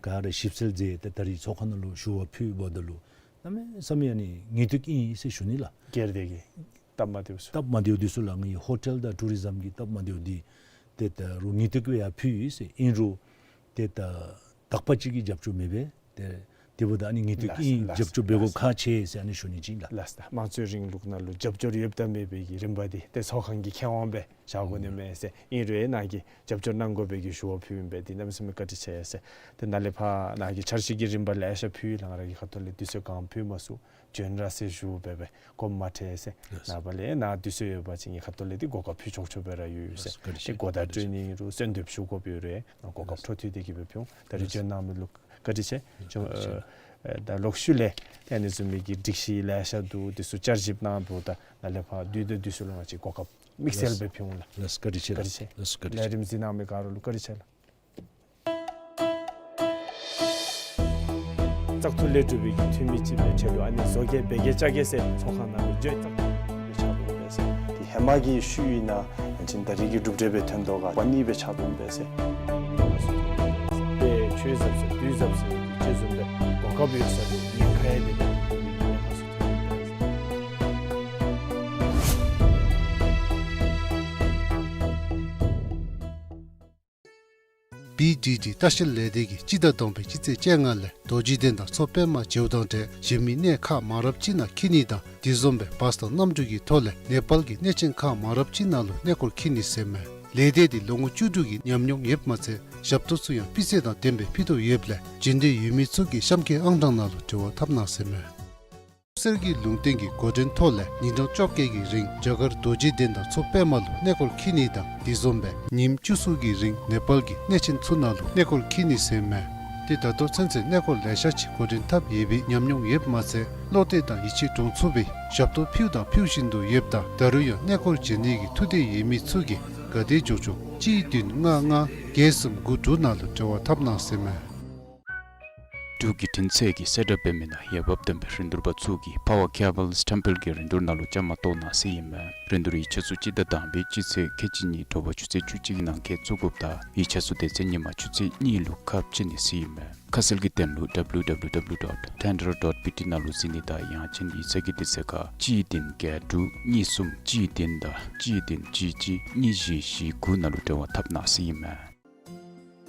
ག་ར་ཞིབ་འཚོལ་མཛད་དེ་ད་རིས་ཚོགས་ཁང་ནང་ལུ་ཞུ་བ་ཕུལ་བ་ད་ལུ་གནམ་མེད་ས་མེད་ཨ་ནི་ངལ་དུབ་ཨིན་ཟེར་ཞུ་ནི་ལགས། སྒེར་སྡེ་གི་སྟབས་མ་བདེཝ་ཚུ། སྟབས་མ་བདེཝ་འདི་ཚུ་ལགས། ངེའི་ཧོ་ཊེལ་དང་ཊུ་རི་ཛམ་གྱི་སྟབས་མ་བདེཝ་འདི་ཏེ་ད་རུང་ངལ་དུབ་ཡང་ཕུལ་ཡི་ཟེར། ཨིན་རུང་ཏེ་ད་དག་པ་ཅིག་གིས་རྒྱབ་སྐྱོར་མེད་པས། ཏེ་དེ་འབདཝ་ད་ཨ་ནི་ངལ་དུབ་ཨིན། ལགས་ལགས། རྒྱབ་སྐྱོར་འབད་དགོཔ་ཁག་ཆེ་ཟེར་ཨ་ནི་ཞུ་ནི་ཅིག་ལགས། ལགས། དམངས་གཙོའི་རིང་ལུགས་ནང་ལུ་རྒྱབ་སྐྱོར་ཡོདཔ་དང་མེད་པའི་གི་རིམ་པ་འདི་ཏེ་ཚོགས་ཁང་གི་ཁེ་དབང་སྦེ་བཞག་དགོ་ནི་མས་ཟེར། ཨིན་རུང་ནཱ་གིས་རྒྱབ་སྐྱོར་གནང་དགོ་པའི་གི་ཞུ་བ་ཕུལཝ་ཨིན་པས། འདི་གནམ་མེད་ས་མེད་བཀའ་དྲིན་ཆེ་ཟེར། ཏེ་ནཱ་ལས་ཕར་ནཱ་གིས་འཆར་གཞི་གི་རིམ་པ་ལེ་ཤ་ཕུལ་ཡི་ལགས། ང་ར་གི་ཁ་ཐུག་ལས་དུས་ཚོད་གང་ཕུལ་མ་ཚུགས། བྱོན་ར་ཟེར་ཞུ་འབད་བས་གོ་མ་ཐོས་ཟེར། ལགས། ནངས་པ་ལས་ནཱ་དུས་ཚོད་ཡོད་པ་ཅིན་ངེའི་ཁ་ཐུག་ལས་འདི་གོ་སྐབས་ཕུལ་ཆོག་ཆོག་སྦེ་ར་ཡོད་ཡོད་ཟེར། ལགས། བཀའ་དྲིན་ཆེ། ཏེ་གོ་བརྡ་སྤྲོད་ནི་ཨིན་རུང་གསོལ་འདེབས་ཞུ་དགོཔ་ཡོད་རུང་ང་གོ་སྐབས་འཕྲོ་མཐུད་དེ་གི་སྦེ་ཕུལ་འོང་། ད་རིས་བྱོན་གནང་མི་ལུ་བཀའ་དྲིན་ཆེ། ལགས། བཀའ་དྲིན་ཆེ། ཨེ་ད་ལོག་ཤུལ་ལས་ཏེ་ཨ་ནི་བཟུམ་མའི་གི་སྒྲིག་གཞི་ལེ་ཤ་འདུག། འདི་ཚུ་བསྐྱར་ཞིབ་གནང་འབདཝ་ད་ནཱ་ལས་ཕར་དུས་དང་དུས་སུ་ལུ་ང་བཅས་གོ་སྐབས་དམིགས་བསལ་སྦེ་ཕུལ་འོང་ལགས། ལགས། བཀའ་དྲིན་ཆེ་ལགས། བཀའ་དྲིན་ཆེ། ལགས། བཀའ་དྲིན་ཆེ། ལས་རིམ་གཟིགས་གནང་མི་ག་ར་ལུ་བཀའ་དྲིན་ཆེ་ལགས། བཙག་འཐུ་ལས་གྲུབ་པའི་གི་འཐུས་མི་ཅིག་སྦེ་ཆ་ལུ་ཨ་ནི་བཟོ་གེ་འབད་གེ་བཅའ་གེ་ཟེར་ཚོགས་ཁང་ནང་ལུ་འགྱོ། བཙག་འཐུ་སྦེ་ཆགས་འོང་པས་ཟེར། ཏེ་ཧེ་མ་གི་ཤུལ་ཨིན་ན་ཡང་ཅིན་ད་རིས་ཀྱི་གྲུབ་འབྲས་སྦེ་ཐོན་དོ་ག་པ་ནི་སྦེ་ཆགས་འོང་པས་ཟེར། ཏེ་ཆོས་ཟབ་ཟེར་དུས་ཟབ་ཟེར་ཅིག་བཟུམ་སྦེ་གོ་སྐབས་ཡོད་ས་ལུ་ཉེན་ཁ་ཡང་མེད་པའི་གི་ཉེན་ཁ་ཚུ་ཐོན་འོང་པས་ཟེར། བི་ཌི་ཌི་ལྟ་བཤལ་ལས་སྡེ་གིས་སྤྱི་ཟླ་དང་པའི་སྤྱི་ཚེས་བཅོ་ལྔ་ལས་རྡོ་རྗེ་གདན་དང་མཚོ་པདྨ་མཇལཝ་དང་འབྲེལ་གཞན་མི་གནས་ཁག་མང་རབས་ཅིག་ནང་འཁྱིད་ནི་དང་དེ་བཟུམ་སྦེ་བཱས་དང་གནམ་གྲུ་གི་ཐོག་ལས་ནེ་པཱལ་གྱི་གནས་ཆེན་ཁག་མང་རབས་ཅིག་ནང་ལུ་གནས་སྐོར་འཁྱིད་ནི་ཟེར་མས། ལས་སྡེ་འདི་ལོ་ངོ་བཅུ་དྲུག་གི་ཉམས་མྱོང་ཡོདཔ་མ་ཚད་ཞབས་ཏོག་ཚུ་ཡང་སྤུས་ཚད་དང་ལྡནམ་སྦེ་ཕུལ་དོ་ཡོདཔ་ལས་འབྱོན་འདོད་ཡོད་མི་ཚུ་གིས་གཤམ་འཁོད་ཨང་གྲངས་ནང་ལུ་འབྲེལ་བ་འཐབ་གནང་ཟེར་མས། སེར་གྱི་ལུང་བསྟན་གྱི་འགོ་འདྲེན་ཐོག་ལས་ཉིན་གྲངས་བཅོ་བརྒྱད་ཀྱི་རིང་རྒྱ་གར་རྡོ་རྗེ་གདན་དང་མཚོ་པདྨ་ལུ་གནས་སྐོར་འཁྱིད་ནི་དང་དེ་བཟུམ་སྦེ་ཉིནམ་བཅུ་གསུམ་གྱི་རིང་ནེ་པཱལ་གྱི་གནས་ཆེན་ཚུ་ནང་ལུ་གནས་སྐོར་འཁྱིད་ནི་ཟེར་མས། ཏེ་ད་ལྟོ་ཚུན་ཚོད་གནས་སྐོར་ལེ་ཤ་ཅིག་འགོ་འདྲེན་འཐབ་ཡོད་པའི་ཉམས་མྱོང་ཡོདཔ་མ་ཚད་བློ་གཏད་དང་ཡིད་ཆེས་འདྲོངས་ཚུགས་པའི་ཞབས་ཏོག་ཕུལ་དང་ཕུལ་བཞིན་དུ་ཡོདཔ་ད་ད་རུང་ཡང་གནས་སྐོར་བྱོན་ནི་གི་ཐུགས་འདོད་ཡོད་མི་ཚུ་གིས་ག་དེ་མགྱོགས་མགྱོགས་གཅིག་བདུན་ལྔ་ལྔ་བརྒྱད་གསུམ་དགུ་དྲུག་ནང་ལུ་འབྲེལ་བ་འཐབ་གནང་ཟེར་མས། འབྲུག་གི་འཕྲིན་ཚད་ཀྱིས་གསལ་བསྒྲགས་འབད་མི་ནང་འོས་འབབ་ལྡན་པའི་རིན་བསྡུར་པ་ཚུ་གིས་Power Cables Temple གྱི་རིན་བསྡུར་ནང་ལུ་བཅའ་མར་གཏོགས་གནང་ཟེར་ཨིན་མས། རིན་བསྡུར་ཡིག་ཆ་ཚུ་སྤྱི་ཟླ་དང་པའི་སྤྱི་ཚེས་ཁལ་གཅིག་གཉིས་དྲོ་པ་ཆུ་ཚོད་བཅུ་གཅིག་གི་ནང་འཁོད་བཙུགས་དགོཔ་ད་ཡིག་ཆ་ཚུ་སྡེ་ཚན་ཉིན་མ་ཆུ་ཚོད་གཉིས་ལུ་ཁ་ཕྱེ་ནི་ཟེར་ཨིན་མས། ཁ་གསལ་གྱི་དོན་ལུ་www dot tender dot bt ནང་ལུ་གཟིགས་ནི་དང་ཡང་ཅིན་ཡིག་ཚང་གི་དུས་ཚོད་ཁར་གཅིག་བདུན་བརྒྱད་དྲུག་གཉིས་གསུམ་གཅིག་བདུན་དང་གཅིག་བདུན་གཅིག་གཅིག་གཉིས་བཞི་བཞི་དགུ་ནང་ལུ་འབྲེལ་བ་འཐབ་གནང་ཟེར་ཨིན་མས།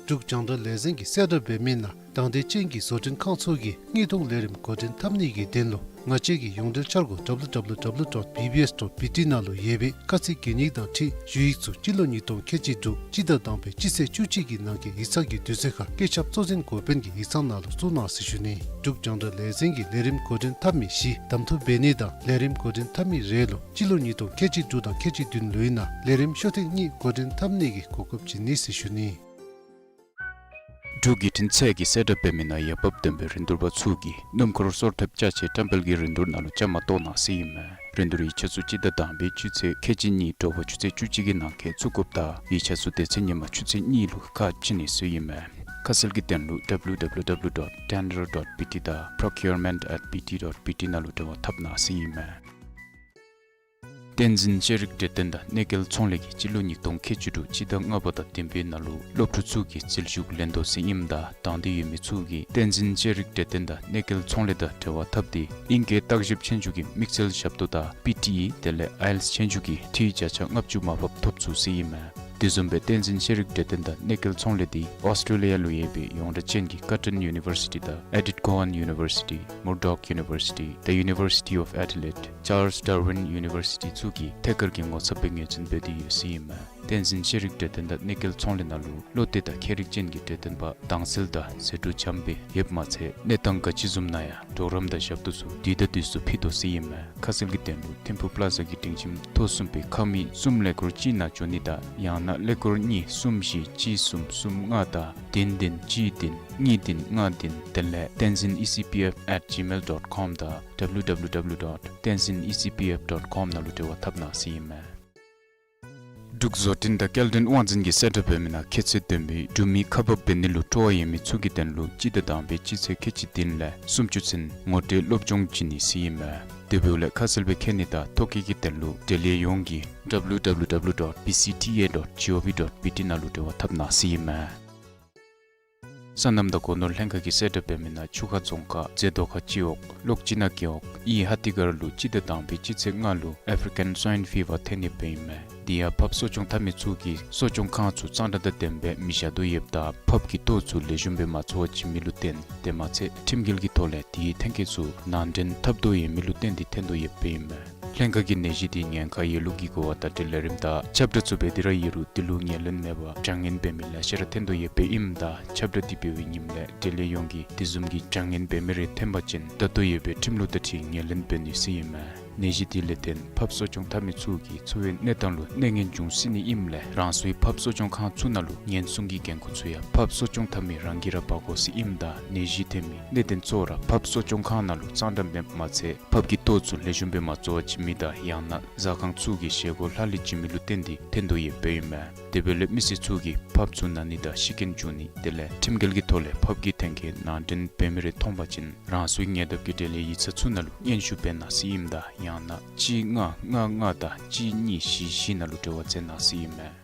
འབྲུག་རྒྱང་བསྒྲགས་ལས་འཛིན་གྱིས་གསལ་བསྒྲགས་འབད་མི་ནང་དང་འདོད་ཅན་གྱི་བཟོ་སྐྲུན་ཁང་ཚུ་གིས་དངོས་སྒྲུབ་ལས་རིམ་འགོ་འདྲེན་འཐབ་ནི་གི་དོན་ལུ་ང་བཅས་ཀྱི་ཡོངས་འབྲེལ་འཆར་སྒོ་www dot bbs dot bt ནང་ལུ་ཡོད་པའི་ཁ་ཚིག་གན་ཡིག་དང་འཁྲིལ་ཞུ་ཡིག་ཚུ་སྤྱི་ལོ་ཉིས་སྟོང་ཁལ་གཅིག་དྲུག་སྤྱི་ཟླ་དང་པའི་སྤྱི་ཚེས་བཅུ་གཅིག་གི་ནང་འཁོད་ཡིག་ཚང་གི་དུས་ཚོད་ཁར་བཀོད་ཁྱབ་གཙོ་འཛིན་འགོ་དཔོན་གྱི་ཡིག་ཚང་ནང་ལུ་བཙུགས་གནང་ཟེར་ཞུ་ནི། འབྲུག་རྒྱང་བསྒྲགས་ལས་འཛིན་གྱིས་ལས་རིམ་འགོ་འདྲེན་འཐབ་མི་བཞི་གདམ་འཐུ་འབད་ནི་དང་ལས་རིམ་འགོ་འདྲེན་འཐབ་མི་རེ་ལུ་སྤྱི་ལོ་ཉིས་སྟོང་ཁལ་གཅིག་དྲུག་དང་ཁལ་གཅིག་བདུན་ལོའི་ནང་ལས་རིམ་ཤོག་ཐེངས་གཉིས་འགོ་འདྲེན་འཐབ་ནི་གི་གོ་སྐབས་བྱིན་ནི་ཟེར་ཞུ་ནི། འབྲུག་གི་འཕྲིན་ཚད་ཀྱིས་གསལ་བསྒྲགས་འབད་མི་ནང་འོས་འབབ་ལྡན་པའི་རིན་བསྡུར་པ་ཚུ་གིས་སྣུམ་འཁོར་གསོལ་ཐབ་ཅ་ཆས་བཀྲམ་སྤེལ་གྱི་རིན་བསྡུར་ནང་ལུ་བཅའ་མར་གཏོགས་གནང་ཟེར་ཨིན་མས། རིན་བསྡུར་ཡིག་ཆ་ཚུ་སྤྱི་ཟླ་དང་པའི་སྤྱི་ཚེས་ཁལ་གཅིག་གཉིས་དྲོ་པ་ཆུ་ཚོད་བཅུ་གཅིག་གི་ནང་འཁོད་བཙུགས་དགོཔ་ད་ཡིག་ཆ་ཚུ་སྡེ་ཚན་ཉིན་མ་ཆུ་ཚོད་གཉིས་ལུ་ཁ་ཕྱེ་ནི་ཟེར་ཨིན་མས། ཁ་གསལ་གྱི་དོན་ལུ www dot tender dot bt དང་procurement at bt dot bt ནང་ལུ་འབྲེལ་བ་འཐབ་གནང་ཟེར་ཨིན་མས། བསྟན་འཛིན་ཤེས་རིག་གྲོས་སྟོན་དང་གནས་སྐལ་ཚོང་ལས་ཀྱིས་སྤྱི་ལོ་ཉིས་སྟོང་ཁལ་གཅིག་དྲུག་སྤྱི་ཟླ་ལྔ་པ་དང་བདུན་པའི་ནང་ལུ་སློབ་ཕྲུག་ཚུ་གི་འཛུལ་ཞུགས་ལེན་དོ་ཟེར་ཨིནམ་ད་དང་འདོད་ཡོད་མི་ཚུ་གིས་བསྟན་འཛིན་ཤེས་རིག་གྲོས་སྟོན་དང་གནས་སྐལ་ཚོང་ལས་དང་འབྲེལ་བ་འཐབ་སྟེ་ཨིང་སྐད་བརྟག་ཞིབ་ཆོས་རྒྱུགས་ཀྱི་དམིགས་བསལ་ཞབས་ཏོག་དང་པི་ཊི་ཨི་དེ་ལས་ཨའི་ཨེལ་ཊི་ཨེསི་ཆོས་རྒྱུགས་ཀྱི་འཕྲུལ་བརྒྱ་ཆ་ལྔ་བཅུ་མར་ཕབ་ཐོབ་ཚུགས་ཟེར་ཨིན་མས། དེ་བཟུམ་སྦེ་བསྟན་འཛིན་ཤེས་རིག་གྲོས་སྟོན་དང་གནས་སྐལ་ཚོང་ལས་འདི་ཨོསི་ཊྲེ་ལི་ཡ་ལུ་ཡོད་པའི་ཡོངས་གྲགས་ཅན་གྱི་ཀོ་ཊོན་ཡུ་ནི་བར་སི་ཊི་དང་ཨེ་ཌིཐ་ཀོ་ཝཱན་ཡུ་ནི་བར་སི་ཊི། མུར་ཌོག་ཡུ་ནི་བར་སི་ཊི། The University of Adelaide། ཅཱརལསི་ཌར་ཝིན་ཡུ་ནི་བར་སི་ཊི་ཚུ་གིས་ཐད་ཀར་གྱི་ངོ་ཚབ་སྦེ་ངོས་འཛིན་འབད་དེ་ཡོད་ཟེར་ཨིན་མས། བསྟན་འཛིན་ཤེས་རིག་གྲོས་སྟོན་དང་གནས་སྐལ་ཚོང་ལས་ནང་ལུ་བློ་གཏད་དང་མཁས་རིག་ཅན་གྱི་གྲོས་སྟོན་པ་དྭངས་གསལ་དང་ཟད་འགྲོ་འཇམ་སྦེ་ཡོདཔ་མ་ཚད་གནས་སྟངས་ག་ཅི་བཟུམ་ནང་ཡང་གྲོགས་རམ་དང་ཞབས་ཏོག་ཚུ་དུས་དང་དུས་སུ་ཕུལ་དོ་ཟེར་ཨིན་མས། ཁ་གསལ་གྱི་དོན་ལུ་ཐིམ་ཕུག་པླ་ཛ་གི་སྒྲིང་ཁྱིམ་ཐོག་གསུམ་པའི་ཁང་མིག་གསུམ་ཀླད་ཀོར་གཅིག་ནང་འབྱོན་ནི་དང་ཡང་ན་ཀླད་ཀོར་གཉིས་གསུམ་བཞི་གཅིག་གསུམ་གསུམ་ལྔ་དང་བདུན་བདུན་གཅིག་བདུན་གཉིས་བདུན་ལྔ་བདུན། དེ་ལས་tenzin E C P F at gmail dot com དང་W W W dot tenzin E C P F dot com ནང་ལུ་འབྲེལ་བ་འཐབ་གནང་ཟེར་ཨིན་མས། འབྲུག་བཟོ་སྐྲུན་དང་སྐྱེལ་འདྲེན་དབང་འཛིན་གྱིས་གསལ་བསྒྲགས་འབད་མི་ནང་ཁྱད་ཚད་ལྡན་པའི་འབྲུག་མི་ཁ་འབབ་འབད་ནི་ལུ་སྤྲོ་བ་ཡོད་མི་ཚུ་གི་དོན་ལུ་སྤྱི་ཟླ་དང་པའི་སྤྱི་ཚེས་ཁལ་གཅིག་བདུན་ལས་སུམ་ཅུ་ཚུན་ངོ་སྤྲོད་སློབ་སྦྱོང་བྱིན་ནི་ཟེར་ཨིན་མས། དེ་འབདཝ་ལས་ཁ་གསལ་སྦེ་མཁྱེན་ནི་དང་ཐོ་བཀོད་ཀྱི་དོན་ལུ་འབྲེལ་ཡོད་ཡོངས་ཀྱིས W W W dot B C T A dot G O V dot B T ནང་ལུ་འབྲེལ་བ་འཐབ་གནང་ཟེར་ཨིན་མས། སོ་ནམ་དང་སྒོ་ནོར་ལྷན་ཁག་གིས་གསལ་བསྒྲགས་འབད་མི་ནང་ཆུ་ཁ་རྫོང་ཁག་རྫེ་རྡོ་ཁ་སྤྱི་འོག་གློག་སྤྱི་ནག་རྒེད་འོག་ཨི་ཧ་ཏི་སྒར་ལུ་སྤྱི་ཟླ་དང་པའི་སྤྱི་ཚེས་ལྔ་ལུ་ཨེ་ཕི་རི་ཀཱན་སུའིན་ཕི་བར་ཐོན་ནི་སྦེ་ཨིན་མས། དེ་ཡང་ཕགཔ་གསོ་སྐྱོང་འཐབ་མི་ཚུ་གིས་གསོ་སྐྱོང་ཁང་ཚུ་གཙང་སྦྲ་དང་ལྡནམ་སྦེ་མི་བཞག་དོ་ཡོདཔ་ད་ཕགཔ་གི་ལྟོ་ཚུ་ལེགས་ཤོམ་སྦེ་མ་འཚོ་བར་བྱིན་མི་ལུ་བརྟེན་དེ་མ་ཚད་ཁྲིམས་འགལ་གྱི་ཐོག་ལས་དེའི་ཐོན་སྐྱེད་ཚུ་ནང་འདྲེན་འཐབ་དོ་ཡོད་མི་ལུ་བརྟེན་ཏེ་ཐོན་དོ་ཡོདཔ་སྦེ་ཨིན་མས། ལྷན་ཁག་གིས་ནད་གཞི་དེ་ཉེན་ཁ་ཡོད་ལུགས་ཀྱི་གོ་བ་དང་འབྲེལ་ལས་རིམ་དང་ཁྱབ་བསྒྲགས་ཚུ་འབད་དེ་ར་ཡོད་རུང་དེ་ལུ་ངོས་ལེན་མེད་པར་དྲང་ངན་འབད་མི་ལེ་ཤ་ར་ཐོན་དོ་ཡོདཔ་སྦེ་ཨིནམ་ད་ཁྱབ་བསྒྲགས་དེ་འབད་བའི་ཉིནམ་ལས་འབྲེལ་ལས་ཡོངས་ཀྱིས་དེ་བཟུམ་གྱི་དྲང་ངན་འབད་མི་རེ་ཐོན་པ་ཅིན་ད་ལྟོ་ཡོད་པའི་ཁྲིམས་ལུགས་དང་འཁྲིལ་ངོས་ལེན་འབད་ནི་ཟེར་ཨིན་མས། ནད་གཞི་དེ་ལས་བརྟེན་ཕགཔ་གསོ་སྐྱོང་འཐབ་མི་ཚུ་གི་འཚོ་བའི་གནས་སྟངས་ལུ་གནོད་ངན་འབྱུང་སྲིད་ནི་ཨིནམ་ལས་རང་སོའི་ཕགཔ་གསོ་སྐྱོང་ཁང་ཚུ་ནང་ལུ་ཉེན་སྲུང་གི་འགན་ཁུར་ཚུ་ཡང་ཕགཔ་གསོ་སྐྱོང་འཐབ་མི་རང་གིས་ར་འབག་དགོ་ཟེར་ཨིནམ་ད་ནད་གཞི་ཐོན་མི་གནད་དོན་གཙོ་བོ་ར་ཕགཔ་གསོ་སྐྱོང་ཁང་ནང་ལུ་གཙང་སྦྲ་མེདཔ་མ་ཚད་ཕགཔ་གི་ལྟོ་ཚུ་ལེགས་ཤོམ་སྦེ་མ་འཚོ་བར་བྱིན་མི་དང་ཡང་ན་ཟ་ཁང་ཚུ་གི་བཞེས་སྒོ་ལྷག་ལུས་བྱིན་མི་ལུ་བརྟེན་ཏེ་ཐོན་དོ་ཡོདཔ་སྦེ་ཨིན་མས། དེ་འབདཝ་ལས་མི་སེར་ཚུ་གིས་ཕགཔ་ཚུ་ན་ནི་དང་ཤི་རྐྱེན་འབྱུང་ནི་དེ་ལས་ཁྲིམས་འགལ་གྱི་ཐོག་ལས་ཕགཔ་གི་ཐོན་སྐྱེད་ནང་འདྲེན་འབད་མི་རེ་མཐོང་པ་ཅིན་རང་སོའི་ཉེ་འདབས་ཀྱི་འབྲེལ་ཡོད་ཡིག་ཚང་ཚུ་ནང་ལུ་སྙན་ཞུ་འབད་གནང་ཟེར་ཨིནམ་ད་ཡང་ན་གཅིག་ལྔ་ལྔ་ལྔ་དང་གཅིག་གཉིས་བཞི་བཞི་ནང་ལུ་འབྲེལ་བ་མཛད་གནང་ཟེར་ཨིན་མས།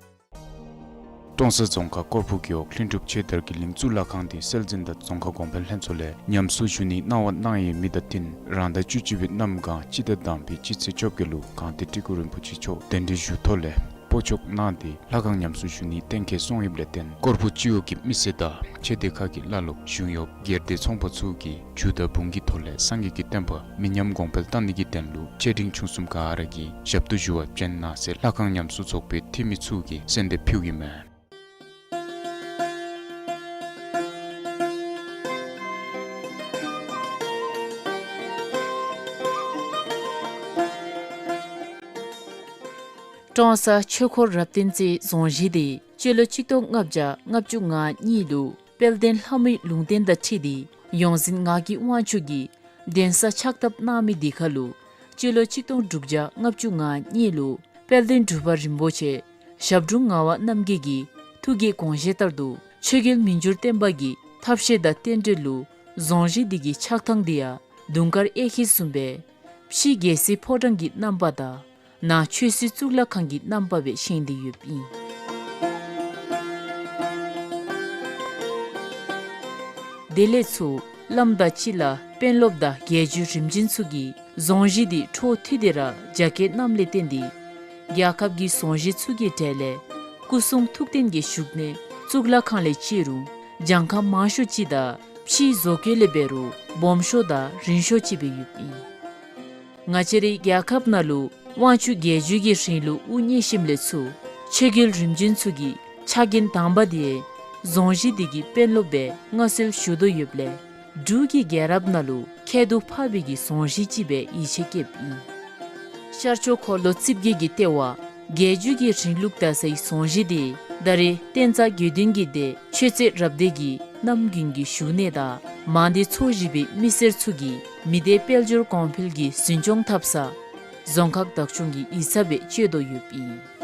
ཀྲོང་གསར་རྫོང་ཁག་སྐོར་ཕུག་རྒེད་འོག་ལྷུན་གྲུབ་ཆོས་དར་གྱི་གླིང་གཙུག་ལག་ཁང་དེ་སྲོལ་འཛིན་དང་རྫོང་ཁ་གོང་འཕེལ་ལྷན་ཚོགས་ལས་ཉམས་གསོ་ཞུ་ནིའི་གནང་བ་གནང་ཡོད་མི་དང་བསྟུན་རང་ཟླ་བཅུ་གཅིག་པའི་གནམ་གང་སྤྱི་ཟླ་དང་པའི་སྤྱི་ཚེས་བཅོ་བརྒྱད་ལུ་གངས་ཏི་སྤྲུལ་སྐུ་རིན་པོ་ཆེ་མཆོག་གདན་འདྲེན་ཞུ་ཐོག་ལས་སྤོ་ཆོག་གནང་སྟེ་ལྷ་ཁང་ཉམས་གསོ་ཞུ་ནི་གཏན་འཁེལ་སོང་ཡོདཔ་ལས་བརྟེན་སྐོར་ཕུག་སྤྱི་འོག་གི་མི་སེར་དང་ཆོས་སྡེ་ཁག་གི་བླ་སློབ་གཞུང་གཡོགཔ་སྒེར་སྡེ་ཚོང་པ་ཚུ་གིས་རྒྱུ་དང་འབུངས་ཀྱི་ཐོག་ལས་སངས་རྒྱས་ཀྱི་བསྟན་པ་མི་ཉམས་གོང་འཕེལ་གཏང་ནི་གི་དོན་ལུ་ཆེ་འབྲིང་ཆུང་གསུམ་ག་ར་གིས་ཞབས་ཏོག་ཞུ་བར་བྱོན་གནང་ཟེར་ལྷ་ཁང་ཉམས་གསོ་ཚོགས་པའི་འཐུས་མི་ཚུ་གིས་གསོལ་འདེབས་ཕུལཝ་ཨིན་མས། ཀྲོང་གསར་ཆོས་འཁོར་རབ་བརྟན་རྩེའི་རྫོང་གཞིས་དེ་སྤྱི་ལོ་ཆིག་སྟོང་ལྔ་བརྒྱ་ལྔ་བཅུ་ང་གཉིས་ལུ་དཔལ་ལྡན་ལྷ་མོའི་ལུང་བསྟན་དང་འཁྲིལ་ཏེ་ཡོངས་འཛིན་ངག་གི་དབང་ཕྱུག་གིས་གདན་ས་ཕྱག་བཏབ་གནང་མི་དེ་ཁར་ལུ་སྤྱི་ལོ་ཆིག་སྟོང་དྲུག་བརྒྱ་ལྔ་བཅུ་ང་གཉིས་ལུ་དཔལ་ལྡན་འབྲུག་པ་རིན་པོ་ཆེ་ཞབས་དྲུང་ངག་དབང་རྣམ་རྒྱལ་གྱི་ཐུགས་ཀྱི་དགོངས་བཞེད་ལྟར་དུ་ཆོས་རྒྱལ་མི་འགྱུར་བརྟན་པ་གི་ཐབས་ཤེས་དང་རྟེན་འབྲེལ་ལུ་རྫོང་གཞིས་དེ་གི་ཆགས་ཐངས་དེ་ཡང་དུང་དཀར་གཡས་འཁྱིལ་བཟུམ་སྦེ་ཕྱི་རྒྱལ་སྲིད་ཕོ་བྲང་གི་རྣམ་པ་དང་ནང་ཆོས་སྲིད་གཙུག་ལག་ཁང་གི་རྣམ་པ་སྦེ་བཞེངས་ཏེ་ཡོདཔ་ཨིན། དེ་ལས་ཚུར་བླམ་དང་སྤྱི་བླ་དཔོན་སློབ་དང་རྒྱལ་བརྒྱུད་རིམ་བྱོན་ཚུ་གིས་རྫོང་གཞིས་དེ་འཕྲོ་མཐུད་དེ་ར་རྒྱ་བསྐྱེད་གནངམ་ལས་བརྟེན་ཏེ་རྒྱལ་ཁབ་ཀྱི་རྫོང་གཞིས་ཚུ་གི་གྲས་ལས་སྐུ་གསུང་ཐུགས་རྟེན་གྱི་བཞུགས་གནས་གཙུག་ལག་ཁང་ལས་བཅད་རུང་གྱངས་ཁ་མང་ཤོས་ཅིག་དང་ཕྱིའི་བཟོ་བཀོད་ལས་འབད་རུང་སྦོམ་ཤོས་དང་རིང་ཤོས་ཅིག་སྦེ་ཡོདཔ་ཨིན། ང་བཅས་རའི་རྒྱལ་ཁབ་ནང་ལུ་དབང་ཕྱུག་རྒྱལ་བརྒྱུད་ཀྱི་རིང་ལུགས་དབུ་བརྙེས་ཞིནམ་ལས་ཚུར་ཆོས་རྒྱལ་རིམ་བྱོན་ཚུ་གི་ཕྱག་འགན་དང་པ་དེ་རྫོང་གཞིས་དེ་གི་དཔོན་སློབ་སྦེ་མངའ་གསོལ་ཞུ་དོ་ཡོདཔ་ལས་འབྲུག་གི་རྒྱལ་རབས་ནང་ལུ་ཁྱད་དུ་འཕགས་པའི་གི་རྫོང་གཞིས་ཅིག་སྦེ་ཡིད་ཆེས་བསྐྱེདཔ་ཨིན། ཤར་ཕྱོགས་འཁོར་ལོ་རྩིབས་བརྒྱད་ཀྱི་ལྟེ་བ་རྒྱལ་བརྒྱུད་ཀྱི་རིང་ལུགས་དར་སའི་རྫོང་གཞིས་དེ་ད་རེས་བསྟན་རྩ་དགེ་འདུན་གྱི་སྡེ་ཆོས་རྩེ་རབ་སྡེ་གི་རྣམ་རྒྱུན་གྱི་བཞུགས་གནས་དང་མང་སྡེ་ཚོ་བཞི་པའི་མི་སེར་ཚུ་གིས་མི་སྡེ་དཔལ་འབྱོར་གོང་འཕེལ་གྱི་འཛིན་སྐྱོང་འཐབ་ས་རྫོང་ཁག་བདག་སྐྱོང་གི་ཡིག་ཚང་སྦེ་སྤྱོད་དོ་ཡོདཔ་ཨིན།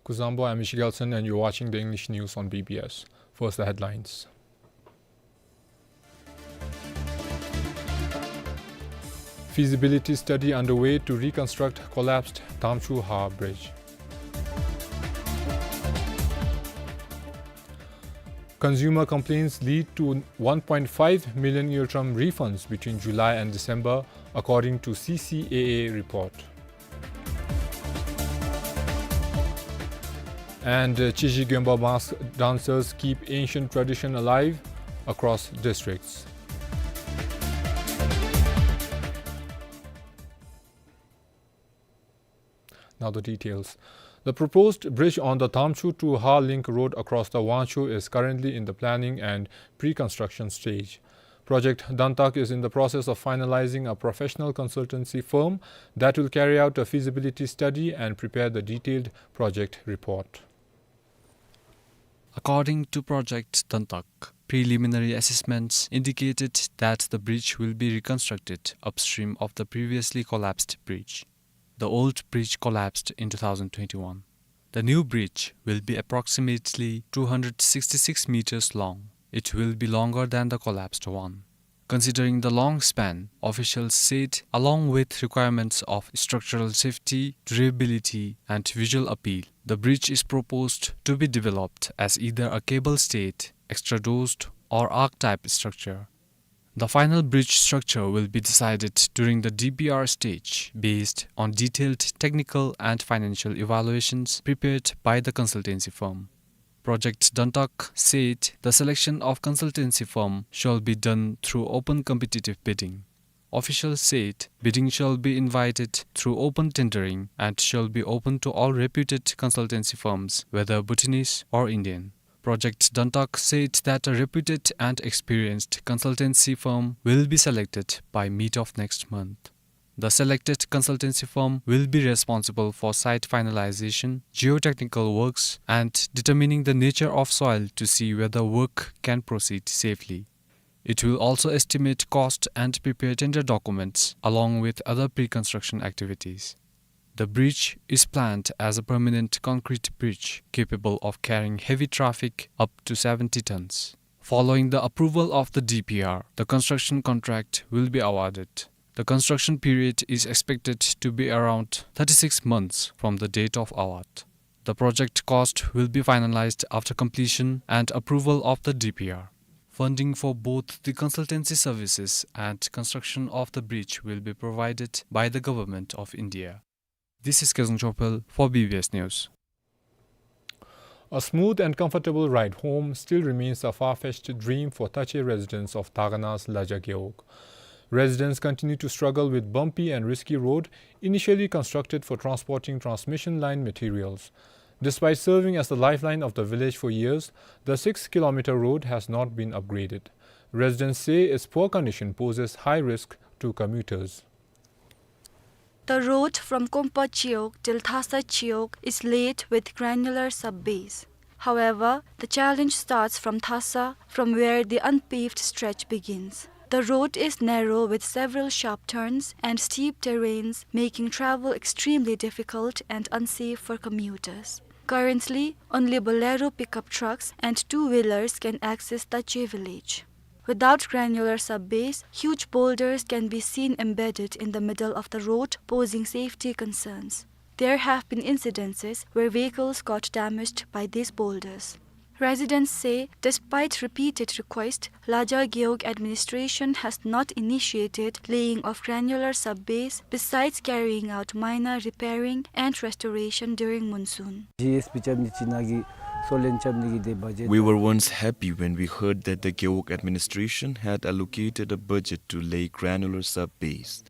Kuzuzangpo, I'm Michiel Gelson, and you're watching the English news on B B S. First, the headlines. Feasibility study underway to reconstruct collapsed Tamchu Ha Bridge. Consumer complaints lead to one point five million ngultrum refunds between July and December, according to C C A A report. And, uh, Chizhi Gyonpa mask dancers keep ancient tradition alive across districts. Now the details. The proposed bridge on the Tamchu to Ha Link Road across the Wangchhu is currently in the planning and pre-construction stage. Project Dantak is in the process of finalizing a professional consultancy firm that will carry out a feasibility study and prepare the detailed project report. According to Project Dantak, preliminary assessments indicated that the bridge will be reconstructed upstream of the previously collapsed bridge. The old bridge collapsed in two thousand twenty-one. The new bridge will be approximately two hundred sixty-six meters long. It will be longer than the collapsed one. Considering the long span, officials said, along with requirements of structural safety, durability, and visual appeal, the bridge is proposed to be developed as either a cable stayed, extradosed, or arch-type structure. The final bridge structure will be decided during the D P R stage, based on detailed technical and financial evaluations prepared by the consultancy firm. Project Dantak said the selection of consultancy firm shall be done through open competitive bidding. Officials said bidding shall be invited through open tendering and shall be open to all reputed consultancy firms, whether Bhutanese or Indian. Project Dantak said that a reputed and experienced consultancy firm will be selected by mid of next month. The selected consultancy firm will be responsible for site finalization, geotechnical works, and determining the nature of soil to see whether work can proceed safely. It will also estimate cost and prepare tender documents, along with other pre-construction activities. The bridge is planned as a permanent concrete bridge capable of carrying heavy traffic up to seventy tons. Following the approval of the D P R, the construction contract will be awarded. The construction period is expected to be around thirty-six months from the date of award. The project cost will be finalized after completion and approval of the D P R. Funding for both the consultancy services and construction of the bridge will be provided by the Government of India. This is Kezang Chopel for B B S News. A smooth and comfortable ride home still remains a far-fetched dream for Tache residents of Tagana's Laja Gewog. Residents continue to struggle with bumpy and risky road, initially constructed for transporting transmission line materials. Despite serving as the lifeline of the village for years, the six-kilometer road has not been upgraded. Residents say its poor condition poses high risk to commuters. The road from Kompa Chiwog till Thasa Chiwog is laid with granular sub-base. However, the challenge starts from Thasa, from where the unpaved stretch begins. The road is narrow with several sharp turns and steep terrains, making travel extremely difficult and unsafe for commuters. Currently, only Bolero pickup trucks and two-wheelers can access Tache village. Without granular sub-base, huge boulders can be seen embedded in the middle of the road, posing safety concerns. There have been incidences where vehicles got damaged by these boulders. Residents say, despite repeated requests, Laja Gewog administration has not initiated laying of granular sub-base, besides carrying out minor repairing and restoration during monsoon. We were once happy when we heard that the Gewog administration had allocated a budget to lay granular sub-base.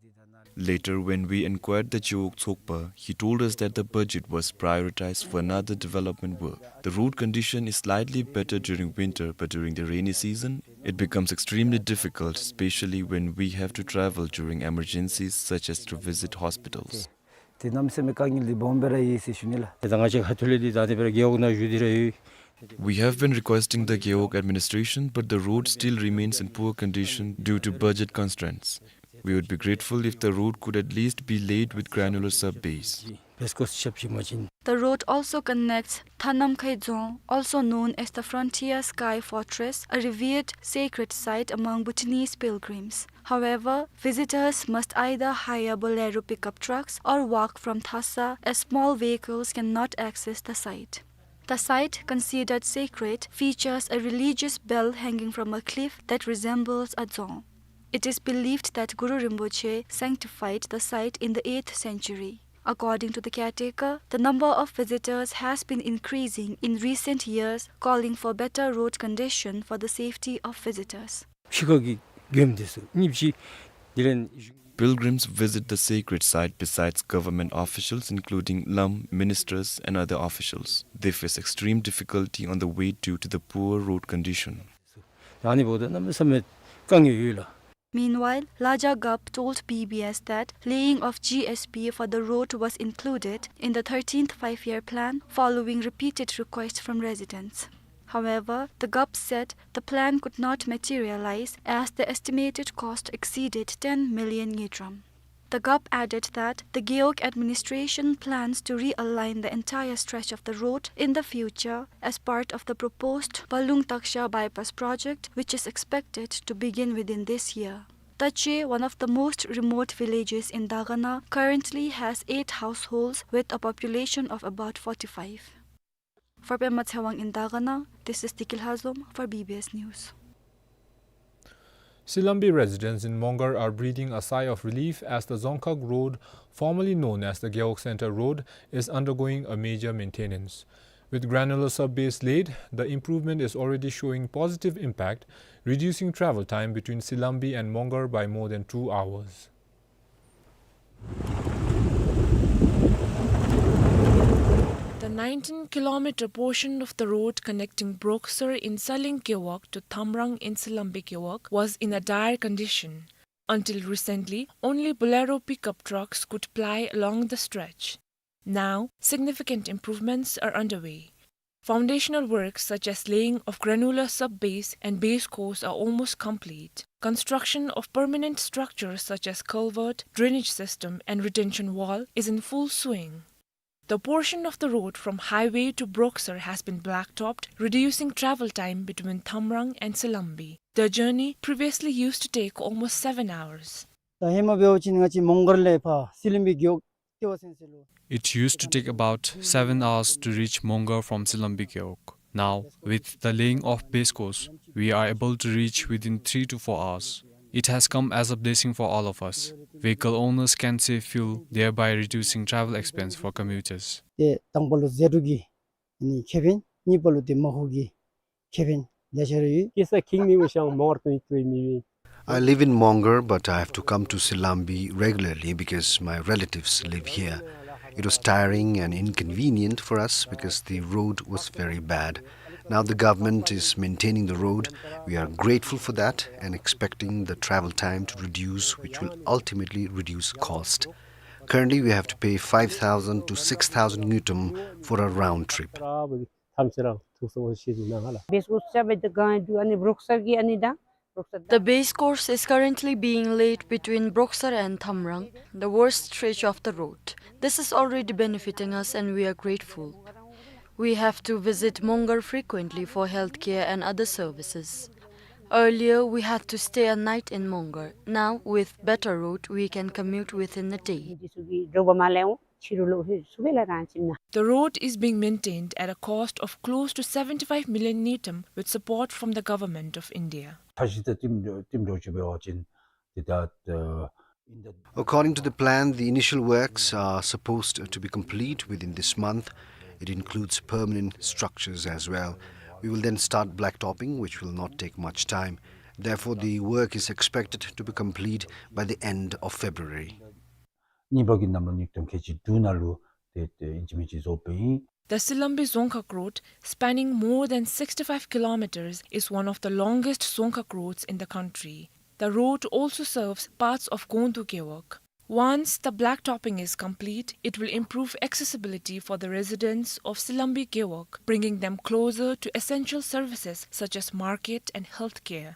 Later, when we inquired the Gewog Tsokpa, he told us that the budget was prioritized for another development work. The road condition is slightly better during winter, but during the rainy season, it becomes extremely difficult, especially when we have to travel during emergencies such as to visit hospitals. ཏེ་གནམ་མེད་ས་མེད་དཀའ་ངལ་འདི་སྦོམ་སྦེ་ར་ཡོད་ཟེར་ཞུ་ནི་ལགས། ཏེ་ད་ང་བཅས་ཁ་ཐུག་ལས་འདི་ད་ཨ་ནི་སྦེ་ར་རྒེད་འོག་ནང་བཞུགས་ཏེ་ར་ཡོད། We have been requesting the Gewog administration, but the road still remains in poor condition due to budget constraints. We would be grateful if the road could at least be laid with granular sub-base. race course ཞབས་ཕྱི་མ་བྱིན། The road also connects Thanamkhai Dzong, also known as the Frontier Sky Fortress, a revered sacred site among Bhutanese pilgrims. However, visitors must either hire Bolero pickup trucks or walk from Thasa, as small vehicles cannot access the site. The site, considered sacred, features a religious bell hanging from a cliff that resembles a dzong. It is believed that Guru Rinpoche sanctified the site in the eighth century. According to the caretaker, the number of visitors has been increasing in recent years, calling for better road condition for the safety of visitors. ཕྱི་ཁ་གི་མགྱོནམ་འདི་ཚུ་གཉིས་ཅིག་འདི་ལས། Pilgrims visit the sacred site besides government officials, including lam, ministers, and other officials. They face extreme difficulty on the way due to the poor road condition. ད་ཨ་ནི་འབདཝ་ད་གནམ་མེད་ས་མེད་དཀའ་ངལ་ཡོད་ལགས། Meanwhile, Laja Gap told B B S that laying of G S B for the road was included in the thirteenth Five-Year Plan following repeated requests from residents. However, the Gap said the plan could not materialize as the estimated cost exceeded ten million ngultrum. The Gap added that the Gewog administration plans to realign the entire stretch of the road in the future as part of the proposed Balung Taksha bypass project, which is expected to begin within this year. Tache, one of the most remote villages in Dagana, currently has eight households with a population of about forty-five. For Pema Tshewang in Dagana, this is Dikil Hazom for B B S News. Silambey residents in Mongar are breathing a sigh of relief as the Dzongkhag Road, formerly known as the Gewog Center Road, is undergoing a major maintenance. With granular sub-base laid, the improvement is already showing positive impact, reducing travel time between Silambey and Mongar by more than two hours. The nineteen kilometer portion of the road connecting Broksar in Saling Gewog to Thamrang in Silambey Gewog was in a dire condition. Until recently, only Bolero pickup trucks could ply along the stretch. Now, significant improvements are underway. Foundational works such as laying of granular sub-base and base course are almost complete. Construction of permanent structures such as culvert, drainage system, and retention wall is in full swing. The portion of the road from highway to Broksar has been blacktopped, reducing travel time between Thamrang and Silambey. The journey previously used to take almost seven hours. ད་ཧེ་མ་འབད་བ་ཅིན་ང་བཅས་མོང་སྒར་ལས་ཕར་སི་ལིམ་པི་གེའོ་ཏེ་བ་སེང་སེ་ལུ། It used to take about seven hours to reach Mongar from Silambey Gewog. Now, with the laying of base course, we are able to reach within three to four hours. It has come as a blessing for all of us. Vehicle owners can save fuel, thereby reducing travel expense for commuters. ཏེ་དང་པ་ལུ་ཟད་འགྲོ་གི་ཨ་ནི་ཁེ་ཕན། གཉིས་པ་ལུ་ཏེ་མ་ཧུ་གི་ཁེ་ཕན་ལེ་ཤ་ར་ཡོད། ཀེ་ས་ཁིང་ནི་ཝ་ཤང་མོང་སྒར་ཏུ་ཡིག་ཏུ་མི་ཝི། I live in Mongar, but I have to come to Silambey regularly because my relatives live here. It was tiring and inconvenient for us because the road was very bad. Now the government is maintaining the road. We are grateful for that and expecting the travel time to reduce, which will ultimately reduce cost. Currently, we have to pay five thousand to six thousand ngultrum for a round trip. ཐམས་ཅད་རང་ཐུགས་སུ་འོང་ཤེས་ནི་ནང་ཧ་ལ། བེས་ཀོརསི་ཅ་བེ་ཏེ་གང་དུ་ཨ་ནི་བྲོག་སར་གྱི་ཨ་ནི་དང་བྲོག་སར། The base course is currently being laid between Broksar and Thamrang, the worst stretch of the road. This is already benefiting us and we are grateful. We have to visit Mongar frequently for healthcare and other services. Earlier, we had to stay a night in Mongar. Now, with better road, we can commute within a day. The road is being maintained at a cost of close to seventy-five million ngultrum with support from the Government of India. According to the plan, the initial works are supposed to be complete within this month. It includes permanent structures as well. We will then start blacktopping, which will not take much time. Therefore, the work is expected to be complete by the end of February. གཉིས་པ་གི་གནམ་ལོ་ཉིས་སྟོང་ཁལ་གཅིག་དྲུག་ནང་ལུ་ཏེ་ཏེ་ཨིན་ཅི་མིན་ཅི་བཟོ་སྦེ་ཨིན། The Silambey Dzongkhag Road, spanning more than sixty-five kilometers, is one of the longest Dzongkhag roads in the country. The road also serves parts of Gondu Gewog. Once the blacktopping is complete, it will improve accessibility for the residents of Silambey Gewog, bringing them closer to essential services such as market and healthcare.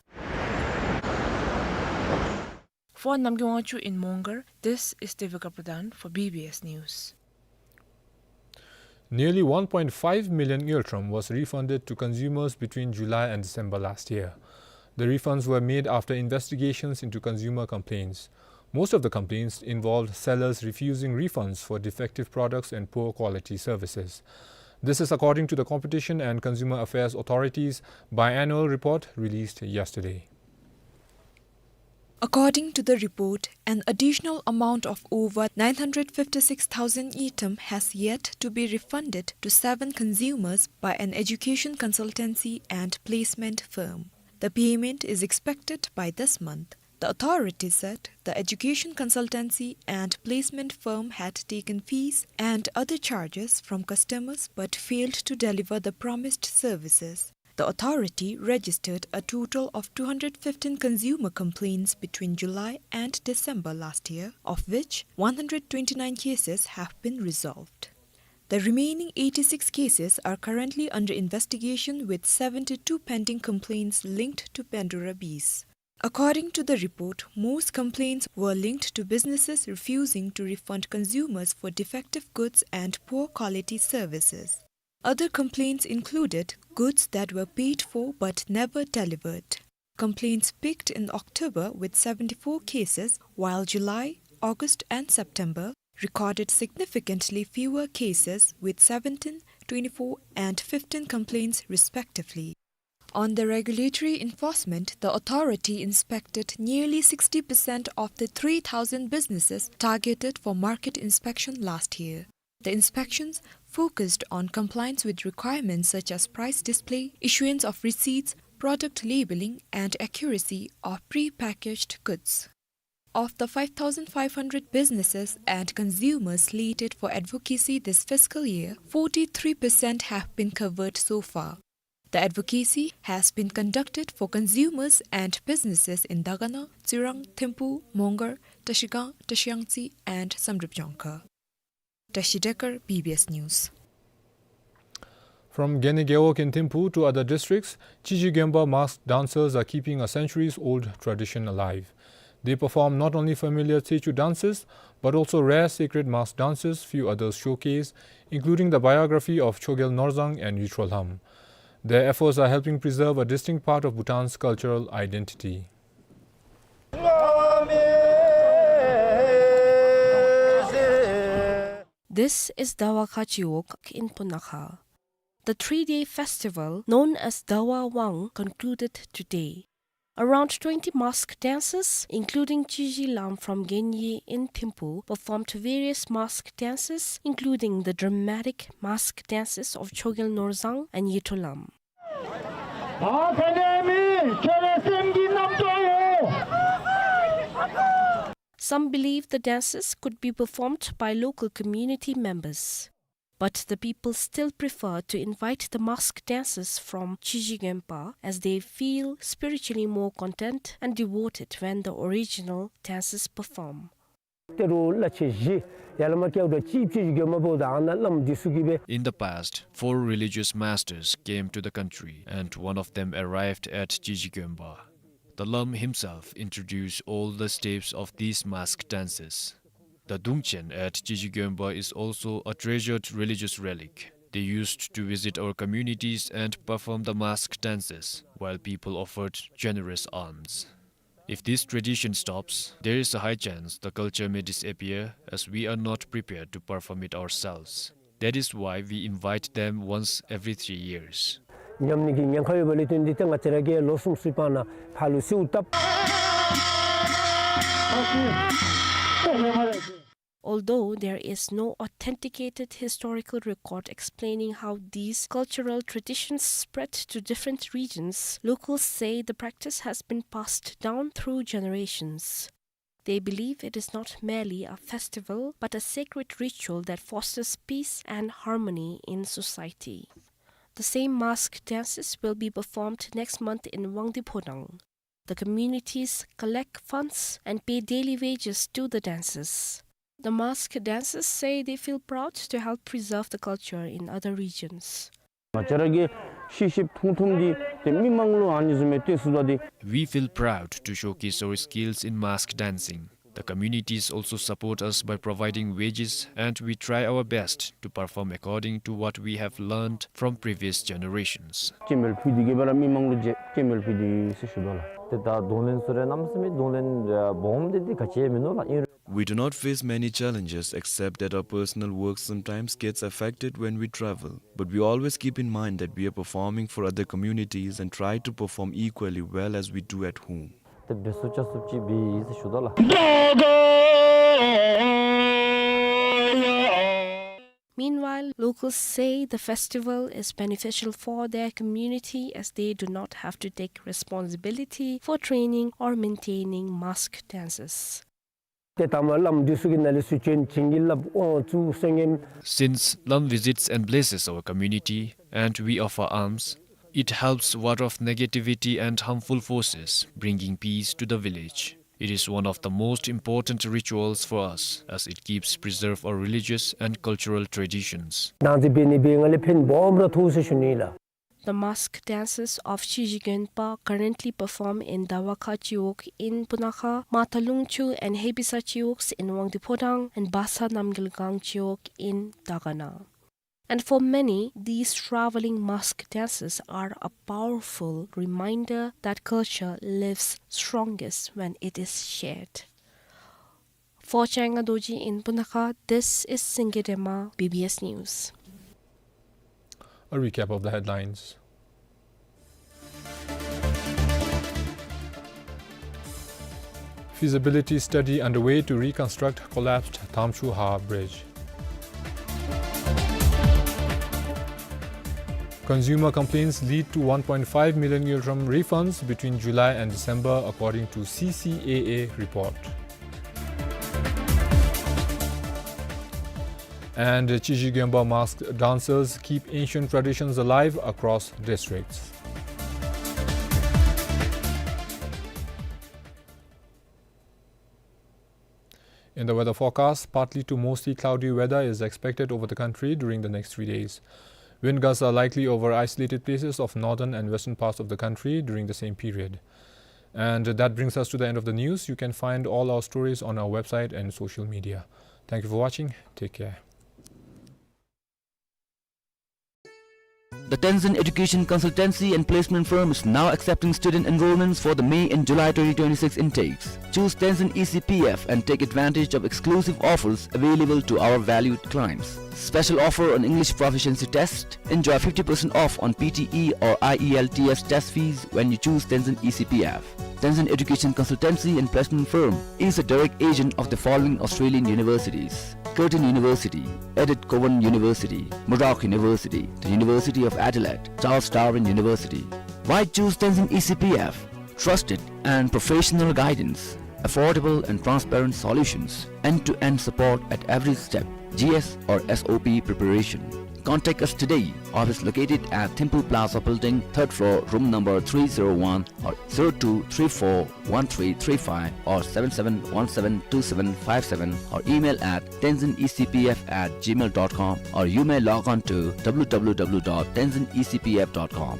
For Namgay Wangchuk in Mongar, this is Devika Pradhan for B B S News. Nearly one point five million Ngultrum was refunded to consumers between July and December last year. The refunds were made after investigations into consumer complaints. Most of the complaints involved sellers refusing refunds for defective products and poor quality services. This is according to the Competition and Consumer Affairs Authority's biannual report released yesterday. According to the report, an additional amount of over nine hundred fifty-six thousand ngultrum has yet to be refunded to seven consumers by an education consultancy and placement firm. The payment is expected by this month. The authority said the education consultancy and placement firm had taken fees and other charges from customers but failed to deliver the promised services. The authority registered a total of two hundred fifteen consumer complaints between July and December last year, of which one hundred twenty-nine cases have been resolved. The remaining eighty-six cases are currently under investigation, with seventy-two pending complaints linked to Pandora bees. According to the report, most complaints were linked to businesses refusing to refund consumers for defective goods and poor quality services. Other complaints included goods that were paid for but never delivered. Complaints peaked in October with seventy-four cases, while July, August, and September recorded significantly fewer cases, with seventeen, twenty-four, and fifteen complaints respectively. On the regulatory enforcement, the authority inspected nearly sixty percent of the three thousand businesses targeted for market inspection last year. The inspections focused on compliance with requirements such as price display, issuance of receipts, product labeling, and accuracy of pre-packaged goods. Of the five thousand five hundred businesses and consumers slated for advocacy this fiscal year, forty-three percent have been covered so far. The advocacy has been conducted for consumers and businesses in Dagana, Tsirang, Thimphu, Mongar, Trashigang, Trashiyangtse, and Samdrup Jongkhar. Tashi Dekar, B B S News. From Gene Gewog in Thimphu to other districts, Chiji Gempa masked dancers are keeping a centuries-old tradition alive. They perform not only familiar Tsechu dances, but also rare sacred masked dances few others showcase, including the biography of Chogyal Norzang and Yitro Lham. Their efforts are helping preserve a distinct part of Bhutan's cultural identity. This is Dawa Khachi Wok in Punakha. The three-day festival known as Dawa Wang concluded today. Around twenty masked dancers, including Chiji Lam from Genyi in Thimphu, performed various masked dances, including the dramatic masked dances of Chogyal Norzang and Yitro Lam. Some believe the dances could be performed by local community members. But the people still prefer to invite the masked dancers from Chiji Gempa, as they feel spiritually more content and devoted when the original dancers perform. ཏེ་རུ་ལ་ཆེ་བཞི་ཡ་ལ་མ་ཀྱའུ་ད་ཅིབ་ཅིབ་གྱོ་མ་བོ་ད་ཨ་ན་ལམ་འདི་སུ་གི་བེ། In the past, four religious masters came to the country, and one of them arrived at Chiji Gempa. The Lam himself introduced all the steps of these mask dances. The Dungchen at Chiji Gempa is also a treasured religious relic. They used to visit our communities and perform the mask dances, while people offered generous alms. If this tradition stops, there is a high chance the culture may disappear, as we are not prepared to perform it ourselves. That is why we invite them once every three years. ཉམས་ནི་གི་ཉེན་ཁ་ཡོད་པ་ལས་བརྟེན་ཏེ་ང་བཅས་ར་གིས་ལོ་གསུམ་ཚུན་པ་ན་ཕར་ལུ་སེའུ་བཏབ། Although there is no authenticated historical record explaining how these cultural traditions spread to different regions, locals say the practice has been passed down through generations. They believe it is not merely a festival, but a sacred ritual that fosters peace and harmony in society. The same mask dances will be performed next month in Wangdue Phodrang. The communities collect funds and pay daily wages to the dancers. The mask dancers say they feel proud to help preserve the culture in other regions. ང་བཅས་ར་གི་ཤེས་ཤེསཔ་མཐོང་མཐོངམ་འདི་ཏེ་མི་མང་ལུ་ཨ་ནི་བཟུམ་མའི་སྟོན་ཚུགསཔ་འདི། We feel proud to showcase our skills in mask dancing. The communities also support us by providing wages, and we try our best to perform according to what we have learned from previous generations. སྤྱན་མེད་ཕུལ་ཏེ་གི་སྦེ་ར་མི་མང་ལུ་མཇལ། སྤྱན་མེད་ཕུལ་ཏེ་གི་ཟེར་ཞུ་དོ་ལགས། ཏེ་ད་གདོང་ལེན་ཚུ་ར་གནམ་མེད་ས་མེད་གདོང་ལེན་སྦོམ་འདི་འདི་ག་ཅི་ཡང་མིན་ནུག་ལགས། ཨིན་རུང་། We do not face many challenges except that our personal work sometimes gets affected when we travel. But we always keep in mind that we are performing for other communities and try to perform equally well as we do at home. ཏེ་འབད་ཚུགས་རྐྱབ་ཚུགསཔ་ཅིག་འབད་ཡི་ཟེར་ཞུ་དོ་ལགས། Meanwhile, locals say the festival is beneficial for their community as they do not have to take responsibility for training or maintaining masked dances. ཏེ་ད་མ་བླམ་འདི་ཚུ་གི་ནང་ལས་ཚུ་བྱོན་བྱིན་གྱིས་བརླབས་དབང་བཙུགས་གསན་ཉན། Since Lam visits and blesses our community and we offer alms, it helps ward off negativity and harmful forces, bringing peace to the village. It is one of the most important rituals for us as it keeps preserve our religious and cultural traditions. ནང་འཛིང་འབད་ནི་འབད་ང་ལས་ཕན་སྦོམ་ར་ཐོགས་ཟེར་ཞུ་ནི་ལགས། The mask dances of Chiji Gönpa currently perform in Dawakha Chiwog in Punakha, Mathalung Chu and Hebisa Chiwogs in Wangdue Phodrang, and Basa Namgyal Gang Chiwog in Dagana. And for many, these traveling mask dances are a powerful reminder that culture lives strongest when it is shared. For Changa Dorji in Punakha, this is Singye Dema, B B S News. A recap of the headlines. Feasibility study underway to reconstruct collapsed Thamshuha Bridge. Consumer complaints lead to one point five million ngultrum refunds between July and December, according to C C A A report. And Chiji Gönpa masked dancers keep ancient traditions alive across districts. In the weather forecast, partly to mostly cloudy weather is expected over the country during the next three days. Wind gusts are likely over isolated places of northern and western parts of the country during the same period. And that brings us to the end of the news. You can find all our stories on our website and social media. Thank you for watching. Take care. The Tenzin Education Consultancy and Placement Firm is now accepting student enrollments for the May and July twenty twenty-six intakes. Choose Tenzin E C P F and take advantage of exclusive offers available to our valued clients. Special offer on English proficiency test. Enjoy fifty percent off on P T E or I E L T S test fees when you choose Tenzin E C P F. Tenzin Education Consultancy and Placement Firm is a direct agent of the following Australian universities: Curtin University, Edith Cowan University, Murdoch University, the University of Adelaide, Charles Darwin University. Why choose Tenzin E C P F? Trusted and professional guidance, affordable and transparent solutions, end-to-end support at every step, G S or S O P preparation. Contact us today. Office located at Thimphu Plaza Building, third floor, room number three zero one, or zero two three four one three three five or seven seven one seven two seven five seven, or email at tenzin E C P F at gmail dot com, or you may log on to W W W dot tenzin E C P F dot com.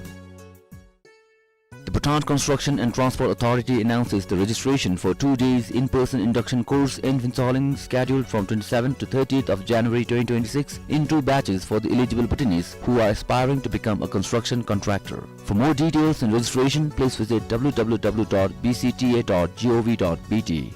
The Bhutan Construction and Transport Authority announces the registration for two days in-person induction course in Phuentsholing, scheduled from twenty-seventh to thirtieth of January twenty twenty-six, in two batches for the eligible Bhutanese who are aspiring to become a construction contractor. For more details and registration, please visit W W W dot B C T A dot gov dot B T.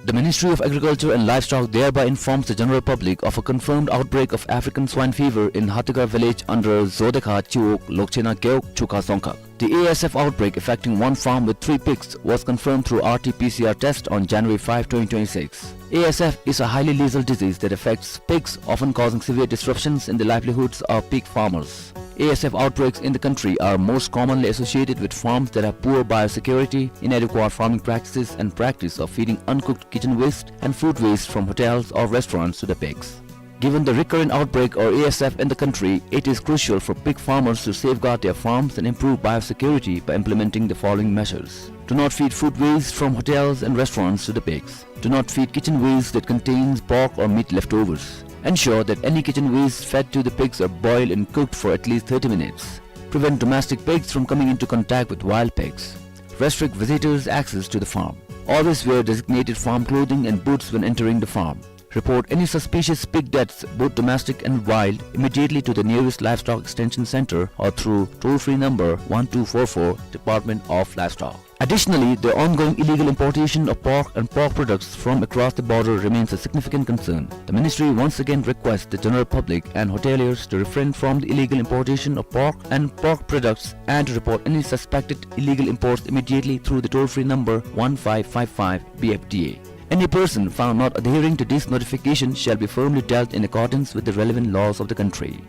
The Ministry of Agriculture and Livestock thereby informs the general public of a confirmed outbreak of African swine fever in Hatigar village under Zodekha Chiwog, Lokchena Gewog, Chukha Dzongkhag. The A S F outbreak affecting one farm with three pigs was confirmed through R T P C R test on January five, twenty twenty-six. A S F is a highly lethal disease that affects pigs, often causing severe disruptions in the livelihoods of pig farmers. A S F outbreaks in the country are most commonly associated with farms that have poor biosecurity, inadequate farming practices, and practice of feeding uncooked kitchen waste and food waste from hotels or restaurants to the pigs. Given the recurrent outbreak or A S F in the country, it is crucial for pig farmers to safeguard their farms and improve biosecurity by implementing the following measures. Do not feed food waste from hotels and restaurants to the pigs. Do not feed kitchen waste that contains pork or meat leftovers. Ensure that any kitchen waste fed to the pigs are boiled and cooked for at least thirty minutes. Prevent domestic pigs from coming into contact with wild pigs. Restrict visitors' access to the farm. Always wear designated farm clothing and boots when entering the farm. Report any suspicious pig deaths, both domestic and wild, immediately to the nearest Livestock Extension Center or through toll-free number one two four four, Department of Livestock. Additionally, the ongoing illegal importation of pork and pork products from across the border remains a significant concern. The ministry once again requests the general public and hoteliers to refrain from the illegal importation of pork and pork products and to report any suspected illegal imports immediately through the toll-free number one five five five B F D A. Any person found not adhering to this notification shall be firmly dealt in accordance with the relevant laws of the country.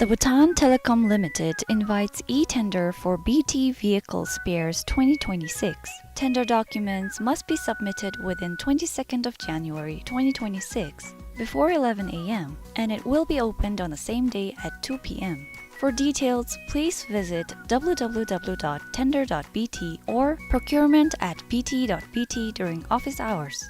The Bhutan Telecom Limited invites e-tender for B T Vehicle Spares twenty twenty-six. Tender documents must be submitted within twenty-second of January twenty twenty-six before eleven a m, and it will be opened on the same day at two p m. For details, please visit w w w dot tender dot b t or procurement at b t dot b t during office hours.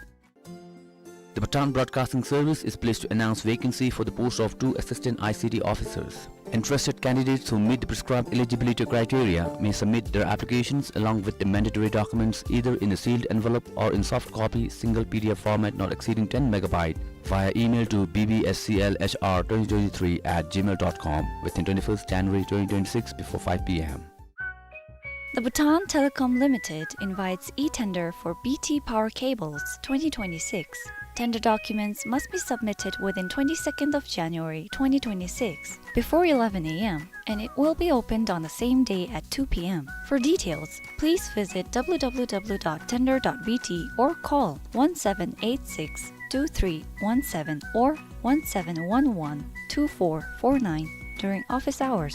The Bhutan Broadcasting Service is pleased to announce vacancy for the post of two assistant I C T officers. Interested candidates who meet the prescribed eligibility criteria may submit their applications along with the mandatory documents either in a sealed envelope or in soft copy, single P D F format not exceeding ten megabyte, via email to b b s c l h r twenty twenty-three at gmail dot com within twenty-first January twenty twenty-six before five p m. The Bhutan Telecom Limited invites e-tender for B T Power Cables twenty twenty-six. Tender documents must be submitted within twenty-second of January twenty twenty-six before eleven a m, and it will be opened on the same day at two p m. For details, please visit w w w dot tender dot b t or call one seven eight six two three one seven or one seven one one two four four nine during office hours.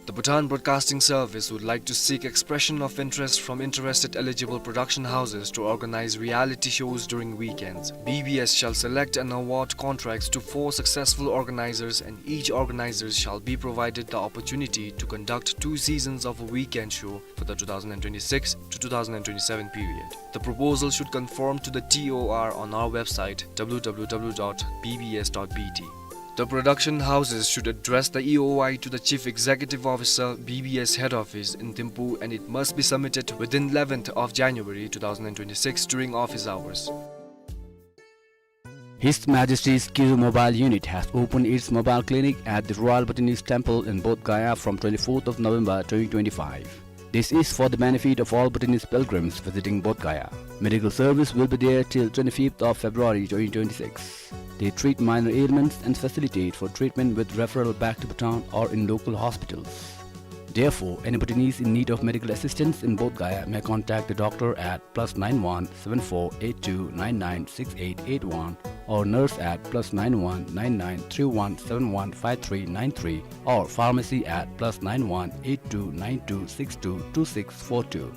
The Bhutan Broadcasting Service would like to seek expression of interest from interested eligible production houses to organize reality shows during weekends. B B S shall select and award contracts to four successful organizers, and each organizer shall be provided the opportunity to conduct two seasons of a weekend show for the two thousand twenty-six to two thousand twenty-seven period. The proposal should conform to the T O R on our website, w w w dot b b s dot b t. The production houses should address the E O I to the Chief Executive Officer, B B S Head Office in Thimphu, and it must be submitted within eleventh of January two thousand twenty-six during office hours. His Majesty's Kizu Mobile Unit has opened its mobile clinic at the Royal Bhutanese Temple in Bodh Gaya from twenty-fourth of November twenty twenty-five. This is for the benefit of all Bhutanese pilgrims visiting Bodh Gaya. Medical service will be there till twenty-fifth of February twenty twenty-six. They treat minor ailments and facilitate for treatment with referral back to Bhutan or in local hospitals. Therefore, any Bhutanese in need of medical assistance in Bodh Gaya may contact the doctor at plus nine one seven four eight two nine nine six eight eight one or nurse at plus nine one nine nine three one seven one five three nine three or pharmacy at plus nine one eight two nine two six two two six four two.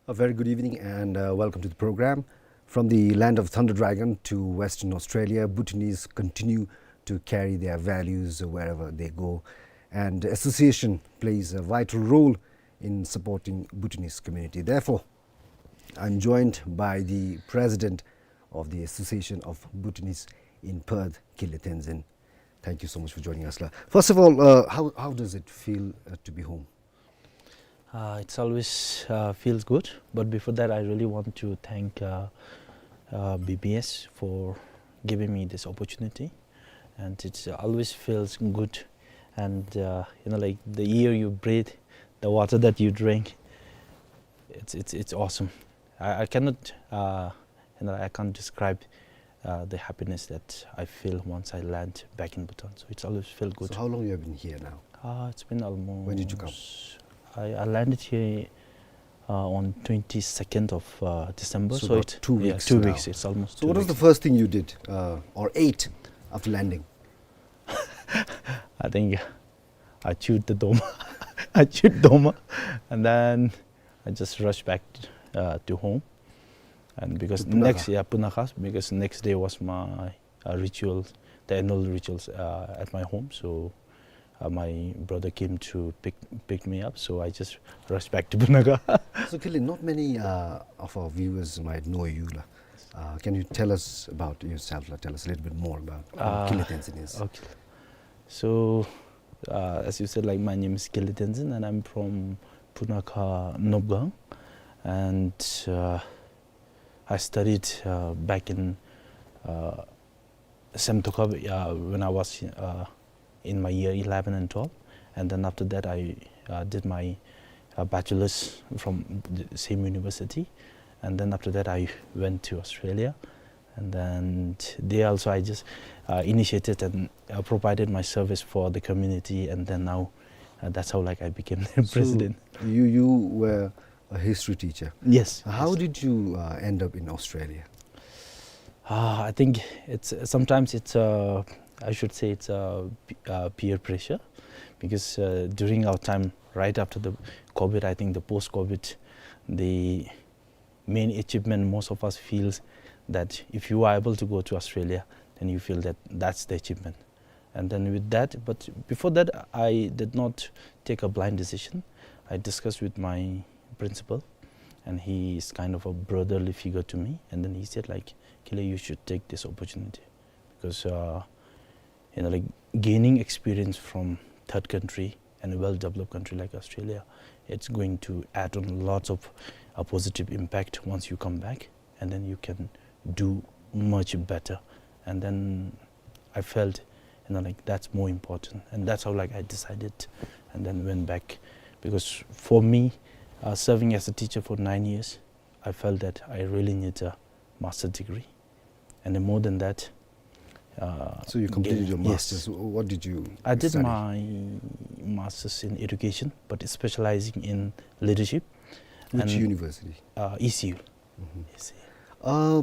A very good evening and, uh, welcome to the program. From the land of Thunder Dragon to Western Australia, Bhutanese continue to carry their values wherever they go, and association plays a vital role in supporting Bhutanese community. Therefore, I'm joined by the president of the Association of Bhutanese in Perth, Kinley Tenzin. Thank you so much for joining us, la. First of all, uh, how, how does it feel, uh, to be home? Uh, it's always, uh, feels good, but before that, I really want to thank, uh, uh, B B S for giving me this opportunity, and it always feels good. And, uh, you know, like, the air you breathe, the water that you drink, it's, it's, it's awesome. I, I cannot, uh, you know, I can't describe, uh, the happiness that I feel once I land back in Bhutan. So it's always feel good. So how long you have been here now? Uh, it's been almost... When did you come? I, I landed here, uh, on twenty-second of, uh, December. So... So about it's two, yeah, weeks two now. Weeks. It's almost two weeks now. So what was the first thing you did, uh, or ate after landing? I think I chewed the doma. I chewed doma, and then I just rushed back, uh, to home. And because... To Punakha? Next, yeah, Punakha, because next day was my, uh, ritual, the annual rituals, uh, at my home. So, uh, my brother came to pick, pick me up. So I just rushed back to Punakha. So, Kinley, not many, uh, of our viewers might know you, la. Uh, can you tell us about yourself, la? Tell us a little bit more about who, uh, Kinley Tenzin is. Okay. So, uh, as you said, like, my name is Kinley Tenzin, and I'm from Punakha Nopgang, and, uh, I studied, uh, back in, uh, Semtoka, uh, when I was, uh, in my year eleven and twelve. And then after that, I, uh, did my, uh, bachelor's from the same university. And then after that, I went to Australia. And then there also, I just, uh, initiated and, uh, provided my service for the community. And then now, uh, that's how, like, I became the president. So you, you were a history teacher. Yes, yes. How did you, uh, end up in Australia? Uh, I think it's, sometimes it's, uh, I should say it's, uh, p-, uh, peer pressure, because, uh, during our time, right after the COVID, I think the post-COVID, the main achievement most of us feels that if you are able to go to Australia, then you feel that that's the achievement. And then with that, but before that, I did not take a blind decision. I discussed with my principal, and he is kind of a brotherly figure to me. And then he said, like, "Kile, you should take this opportunity, because, uh, you know, like, gaining experience from third country and a well-developed country like Australia, it's going to add on lots of, uh, positive impact once you come back, and then you can do much better." And then I felt, you know, like, that's more important, and that's how, like, I decided and then went back, because for me, uh, serving as a teacher for nine years, I felt that I really need a master degree. And then more than that, uh, So you completed your master's. Yes. What did you I did study? My master's in education, but specializing in leadership. Which university? Uh, E C U. Mm-hmm. E C U. Uh,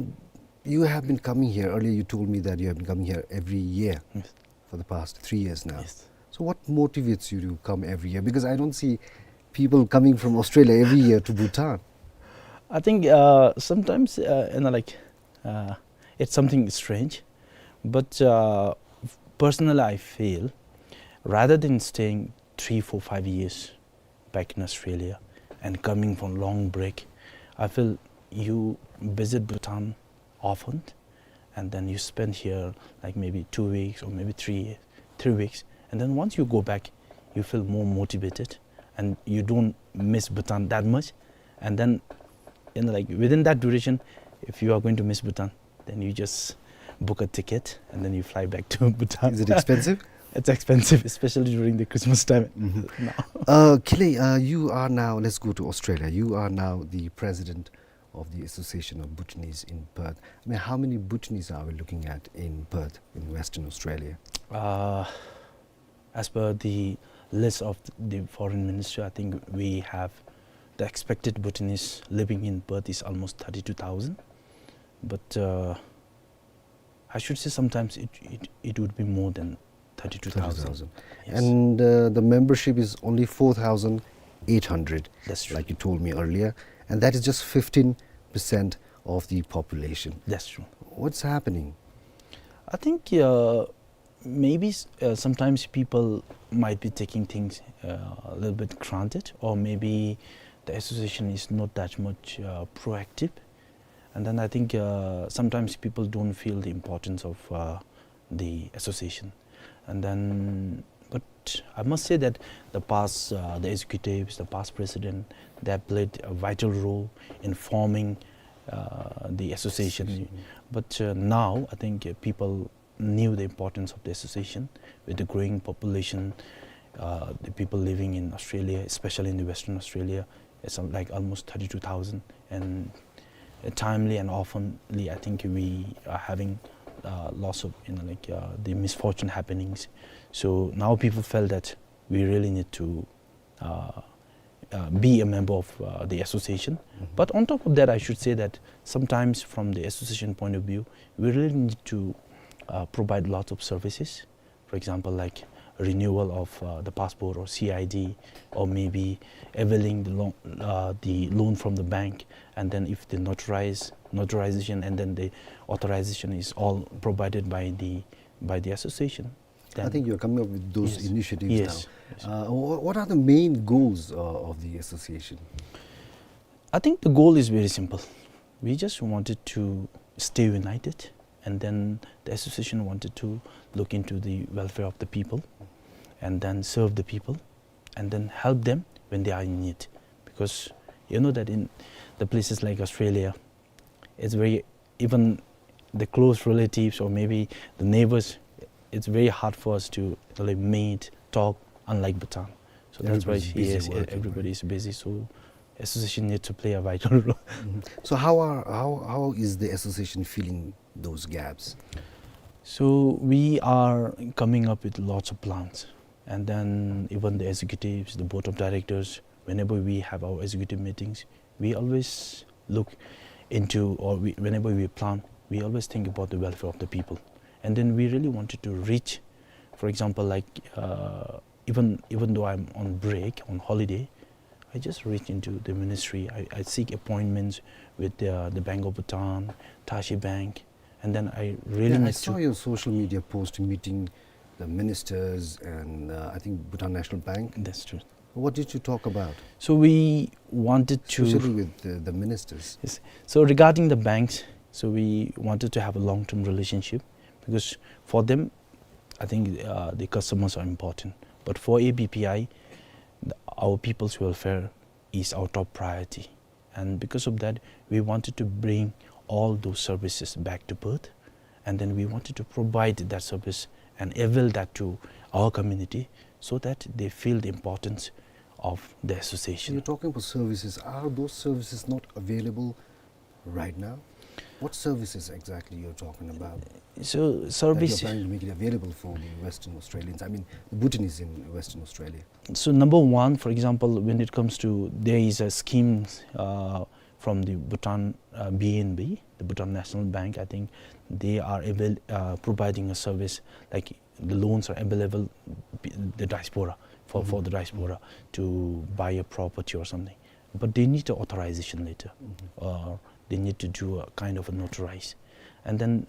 you have been coming here. Earlier you told me that you have been coming here every year. Yes. For the past three years now. Yes. So what motivates you to come every year? Because I don't see people coming from Australia every year to Bhutan. I think, uh, sometimes, uh, you know, like, uh, it's something strange, but, uh, personally, I feel rather than staying three, four, five years back in Australia and coming for long break, I feel you visit Bhutan often, and then you spend here, like, maybe two weeks or maybe three, three weeks, and then once you go back, you feel more motivated, and you don't miss Bhutan that much. And then, in, like, within that duration, if you are going to miss Bhutan, then you just book a ticket and then you fly back to Bhutan. Is it expensive? It's expensive, especially during the Christmas time. Mm-hmm. No. Uh, Kile, uh, you are now, let's go to Australia. You are now the president of the Association of Bhutanese in Perth. I mean, how many Bhutanese are we looking at in Perth, in Western Australia? Uh, as per the list of the foreign ministry, I think we have the expected Bhutanese living in Perth is almost thirty-two thousand. But, uh, I should say sometimes it, it, it would be more than thirty-two thousand. Thirty-two thousand. Yes. And, uh, the membership is only four thousand eight hundred, That's true. like you told me earlier, and that is just fifteen percent of the population. That's true. What's happening? I think, uh, maybe s-, uh, sometimes people might be taking things, uh, a little bit granted, or maybe the association is not that much, uh, proactive. And then I think, uh, sometimes people don't feel the importance of, uh, the association. And then, but I must say that the past, uh, the executives, the past president, they have played a vital role in forming, uh, the association. Association. But, uh, now I think, uh, people knew the importance of the association. With the growing population, uh, the people living in Australia, especially in the Western Australia, it's, uh, like, almost thirty-two thousand, and, uh, timely and oftenly, I think we are having, uh, lots of, you know, like, uh, the misfortune happenings. So now people felt that we really need to, uh, uh, be a member of, uh, the association. Mm-hmm. But on top of that, I should say that sometimes from the association point of view, we really need to, uh, provide lots of services. For example, like, renewal of, uh, the passport or C I D, or maybe availing the loan, uh, the loan from the bank, and then if the notarize, notarization, and then the authorization is all provided by the, by the association. I think you're coming up with those initiatives now. Yes. Yes. Uh, wha-, what are the main goals, uh, of the association? I think the goal is very simple. We just wanted to stay united, and then the association wanted to look into the welfare of the people, and then serve the people, and then help them when they are in need. Because you know that in the places like Australia, it's very, even the close relatives or maybe the neighbors, it's very hard for us to really meet, talk, unlike Bhutan. So that's why, yes, everybody is working, right? Everybody is busy. So association need to play a vital role. Mhm. So how are, how, how is the association filling those gaps? So we are coming up with lots of plans, and then even the executives, the board of directors, whenever we have our executive meetings, we always look into, or we, whenever we plan, we always think about the welfare of the people. And then we really wanted to reach, for example, like, uh, even, even though I'm on break, on holiday, I just reach into the ministry. I, I seek appointments with the, the Bank of Bhutan, Tashi Bank, and then I really need to. Yeah, I saw your social media post meeting the ministers and, uh, I think Bhutan National Bank. That's true. What did you talk about? So we wanted to. Especially with the, the ministers. Yes. So regarding the banks, so we wanted to have a long-term relationship, because for them, I think, uh, the customers are important. But for A B P I, the, our people's welfare is our top priority. And because of that, we wanted to bring all those services back to Perth. And then we wanted to provide that service and avail that to our community so that they feel the importance of the association. You're talking about services. Are those services not available right now? What services exactly you're talking about? So that you're service planning to make it available for the Western Australians? I mean, the Bhutanese in Western Australia. So number one, for example, when it comes to, there is a scheme, uh, from the Bhutan, uh, B N B, the Bhutan National Bank. I think they are avail-, uh, providing a service, like, the loans are available, b-, the diaspora, for, for the diaspora to buy a property or something. But they need an authorization letter, or they need to do a kind of a notarize. And then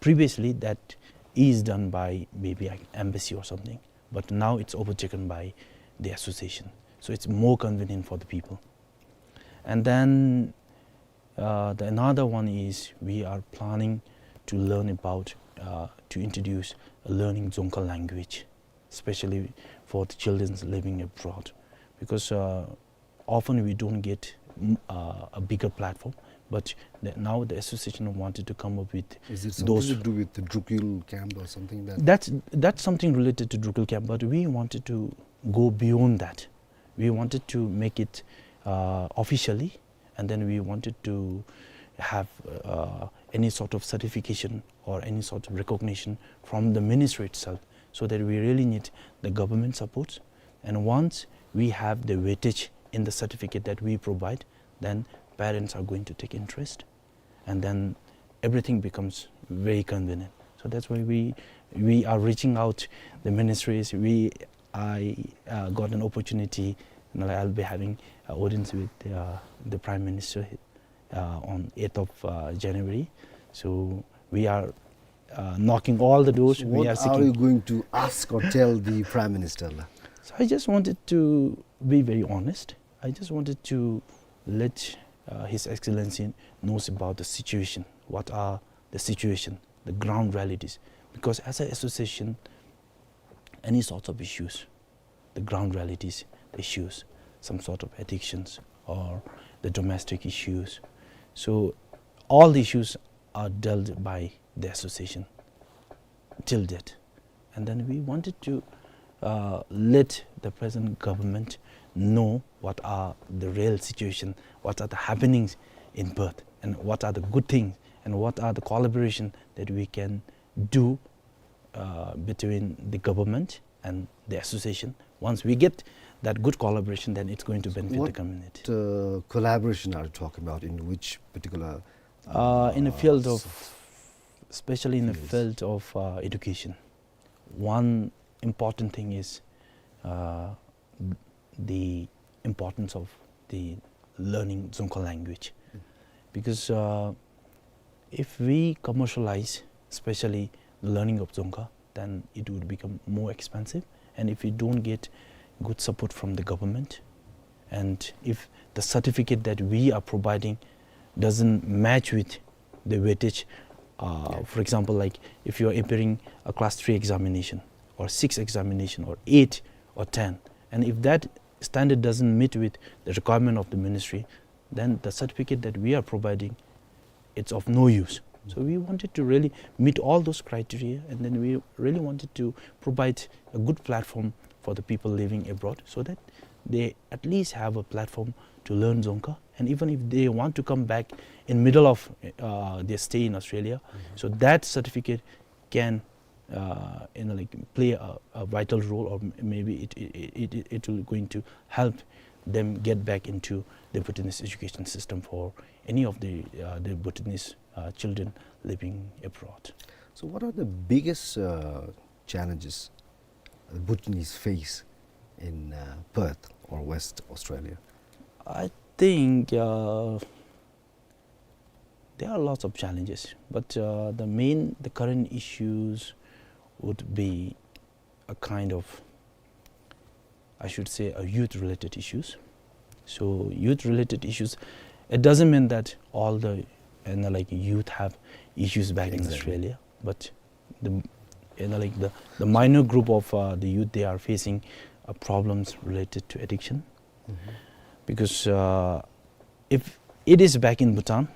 previously that is done by maybe an embassy or something, but now it's overtaken by the association. So it's more convenient for the people. And then, uh, the another one is we are planning to learn about, uh, to introduce a learning Dzongkha language, especially for the children living abroad, because, uh, often we don't get, mm, uh, a bigger platform. But the, now the association wanted to come up with. Is it something to do with the Drukyul camp or something that? That's, that's something related to Drukyul camp, but we wanted to go beyond that. We wanted to make it, uh, officially, and then we wanted to have, uh, any sort of certification or any sort of recognition from the ministry itself, so that we really need the government support. And once we have the weightage in the certificate that we provide, then parents are going to take interest, and then everything becomes very convenient. So that's why we, we are reaching out the ministries. We, I, uh, got an opportunity, and I'll be having an audience with, uh, the Prime Minister, uh, on eighth of, uh, January. So we are, uh, knocking all the doors. So what are you going to ask or tell the Prime Minister, la? So I just wanted to be very honest. I just wanted to let, uh, His Excellency knows about the situation. What are the situation, the ground realities? Because as an association, any sorts of issues, the ground realities, the issues, some sort of addictions or the domestic issues. So all the issues are dealt by the association till date. And then we wanted to, uh, let the present government know what are the real situation, what are the happenings in Perth, and what are the good things, and what are the collaboration that we can do, uh, between the government and the association. Once we get that good collaboration, then it's going to benefit the community. What, uh, collaboration are you talking about? In which particular, uh, in the field of, especially in the field of, uh, education. One important thing is, uh, the importance of the learning Dzongkha language. Because, uh, if we commercialize, especially the learning of Dzongkha, then it would become more expensive. And if we don't get good support from the government, and if the certificate that we are providing doesn't match with the weightage, uh, for example, like, if you are appearing a class three examination, or six examination, or eight, or ten, and if that standard doesn't meet with the requirement of the ministry, then the certificate that we are providing, it's of no use. So we wanted to really meet all those criteria, and then we really wanted to provide a good platform for the people living abroad, so that they at least have a platform to learn Dzongkha. And even if they want to come back in middle of, uh, their stay in Australia, so that certificate can, uh, you know, like, play a, a vital role, or m-, maybe it, it, it, it, it will going to help them get back into the Bhutanese education system for any of the, uh, the Bhutanese, uh, children living abroad. So what are the biggest, uh, challenges Bhutanese face in, uh, Perth or West Australia? I think, uh, there are lots of challenges, but, uh, the main, the current issues would be a kind of, I should say, a youth-related issues. So youth-related issues, it doesn't mean that all the, you know, like, youth have issues back in Australia, but the, you know, like, the, the minor group of, uh, the youth, they are facing, uh, problems related to addiction. Because, uh, if it is back in Bhutan,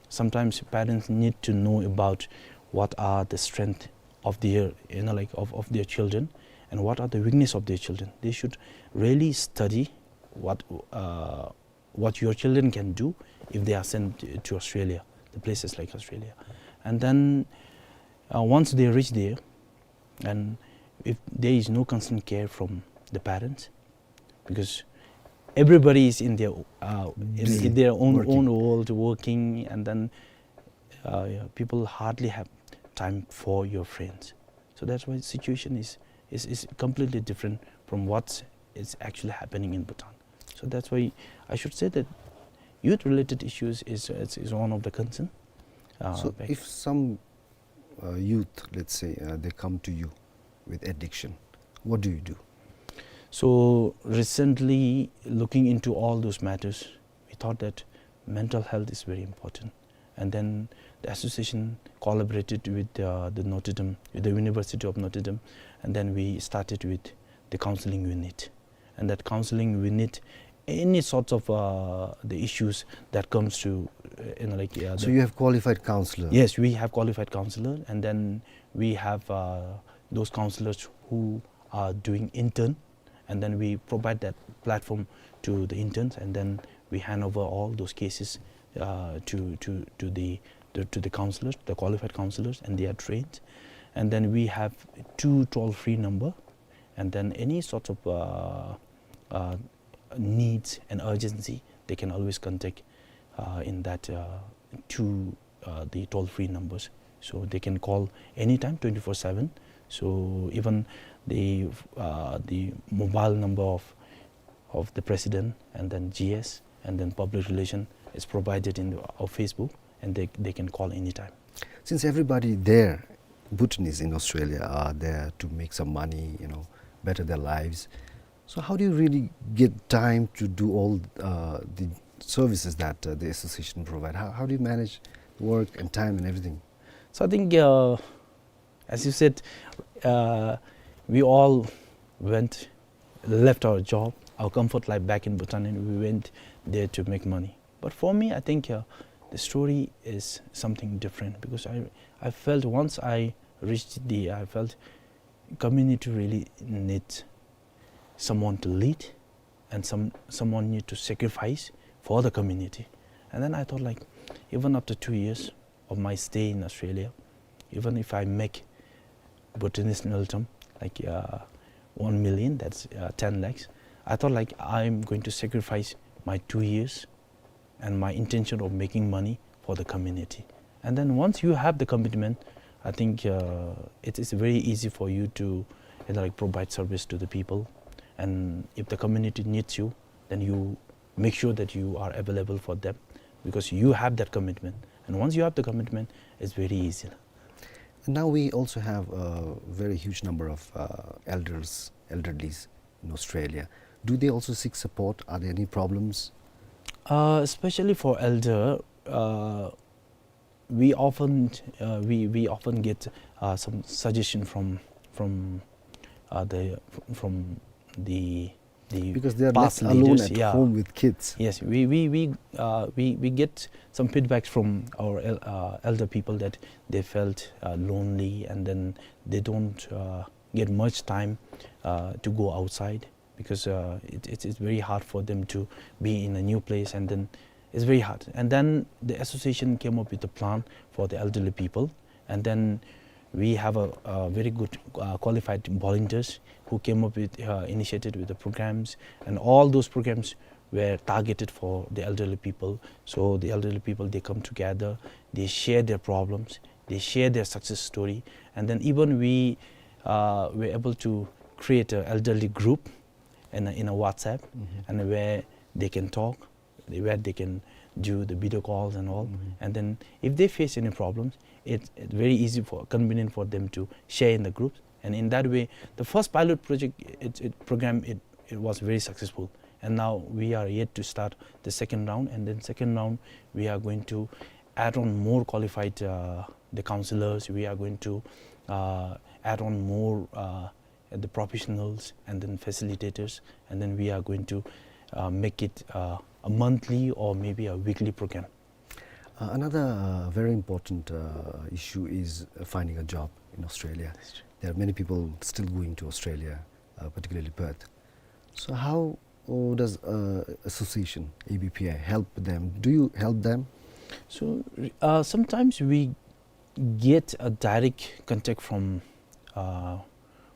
sometimes parents need to know about what are the strength of their, you know, like, of, of their children, and what are the weakness of their children. They should really study what, uh, what your children can do if they are sent to Australia, the places like Australia. And then, uh, once they reach there, and if there is no constant care from the parents, because everybody is in their, uh, in, in their own, own world, working, and then, uh, yeah, people hardly have time for your friends. So that's why the situation is, is, is completely different from what is actually happening in Bhutan. So that's why I should say that youth-related issues is, is, is one of the concern. Uh, so back if some, uh, youth, let's say, uh, they come to you with addiction, what do you do? So recently, looking into all those matters, we thought that mental health is very important. And then the association collaborated with, uh, the Notre Dame, with the University of Notre Dame, and then we started with the counseling unit. And that counseling unit, any sorts of, uh, the issues that comes to, uh, you know, like, uh, so the you have qualified counselor? Yes, we have qualified counselor, and then we have, uh, those counselors who are doing intern, and then we provide that platform to the interns, and then we hand over all those cases, uh, to, to, to the, to, to the counselors, the qualified counselors, and they are trained. And then we have two toll-free number, and then any sort of, uh, uh, needs and urgency, they can always contact, uh, in that, uh, two, uh, the toll-free numbers. So they can call anytime, twenty-four seven. So even the, uh, the mobile number of, of the president, and then G S, and then public relation is provided in our Facebook, and they, they can call anytime. Since everybody there, Bhutanese in Australia, are there to make some money, you know, better their lives, so how do you really get time to do all, uh, the services that, uh, the association provide? How, how do you manage work and time and everything? So I think, uh, as you said, uh, we all went, left our job, our comfort life back in Bhutan, and we went there to make money. But for me, I think, uh, the story is something different, because I, I felt once I reached the, I felt community really needs someone to lead, and some, someone need to sacrifice for the community. And then I thought, like, even after two years of my stay in Australia, even if I make Bhutanese ngultrum, like, uh, one million, that's, uh, ten lakhs, I thought, like, I'm going to sacrifice my two years and my intention of making money for the community. And then once you have the commitment, I think, uh, it is very easy for you to, you know, like, provide service to the people. And if the community needs you, then you make sure that you are available for them, because you have that commitment. And once you have the commitment, it's very easy. And now we also have a very huge number of, uh, elders, elderlies in Australia. Do they also seek support? Are there any problems? Uh, especially for elder, uh, we often, uh, we, we often get, uh, some suggestion from, from, uh, the, from the the Because they are past left alone leaders, at yeah. home with kids. Yes, we, we, we, uh, we, we get some feedback from our el-, uh, elder people that they felt, uh, lonely, and then they don't, uh, get much time, uh, to go outside because, uh, it, it's, it's very hard for them to be in a new place, and then it's very hard. And then the association came up with a plan for the elderly people, and then we have a, a very good, uh, qualified volunteers who came up with, uh, initiated with the programs, and all those programs were targeted for the elderly people. So the elderly people, they come together, they share their problems, they share their success story, and then even we, uh, were able to create an elderly group in a, in a WhatsApp, Mhm. and where they can talk, where they can do the video calls and all. Mhm. And then if they face any problems, it's, it's very easy for, convenient for them to share in the groups. And in that way, the first pilot project, it, it program, it, it was very successful. And now we are yet to start the second round. And then second round, we are going to add on more qualified, uh, the counselors. We are going to, uh, add on more, uh, the professionals and then facilitators, and then we are going to, uh, make it, uh, a monthly or maybe a weekly program. Uh, another, uh, very important, uh, issue is, uh, finding a job in Australia. That's true. There are many people still going to Australia, uh, particularly Perth. So how, uh, does, uh, association A B P I help them? Do you help them? So, uh, sometimes we get a direct contact from, uh,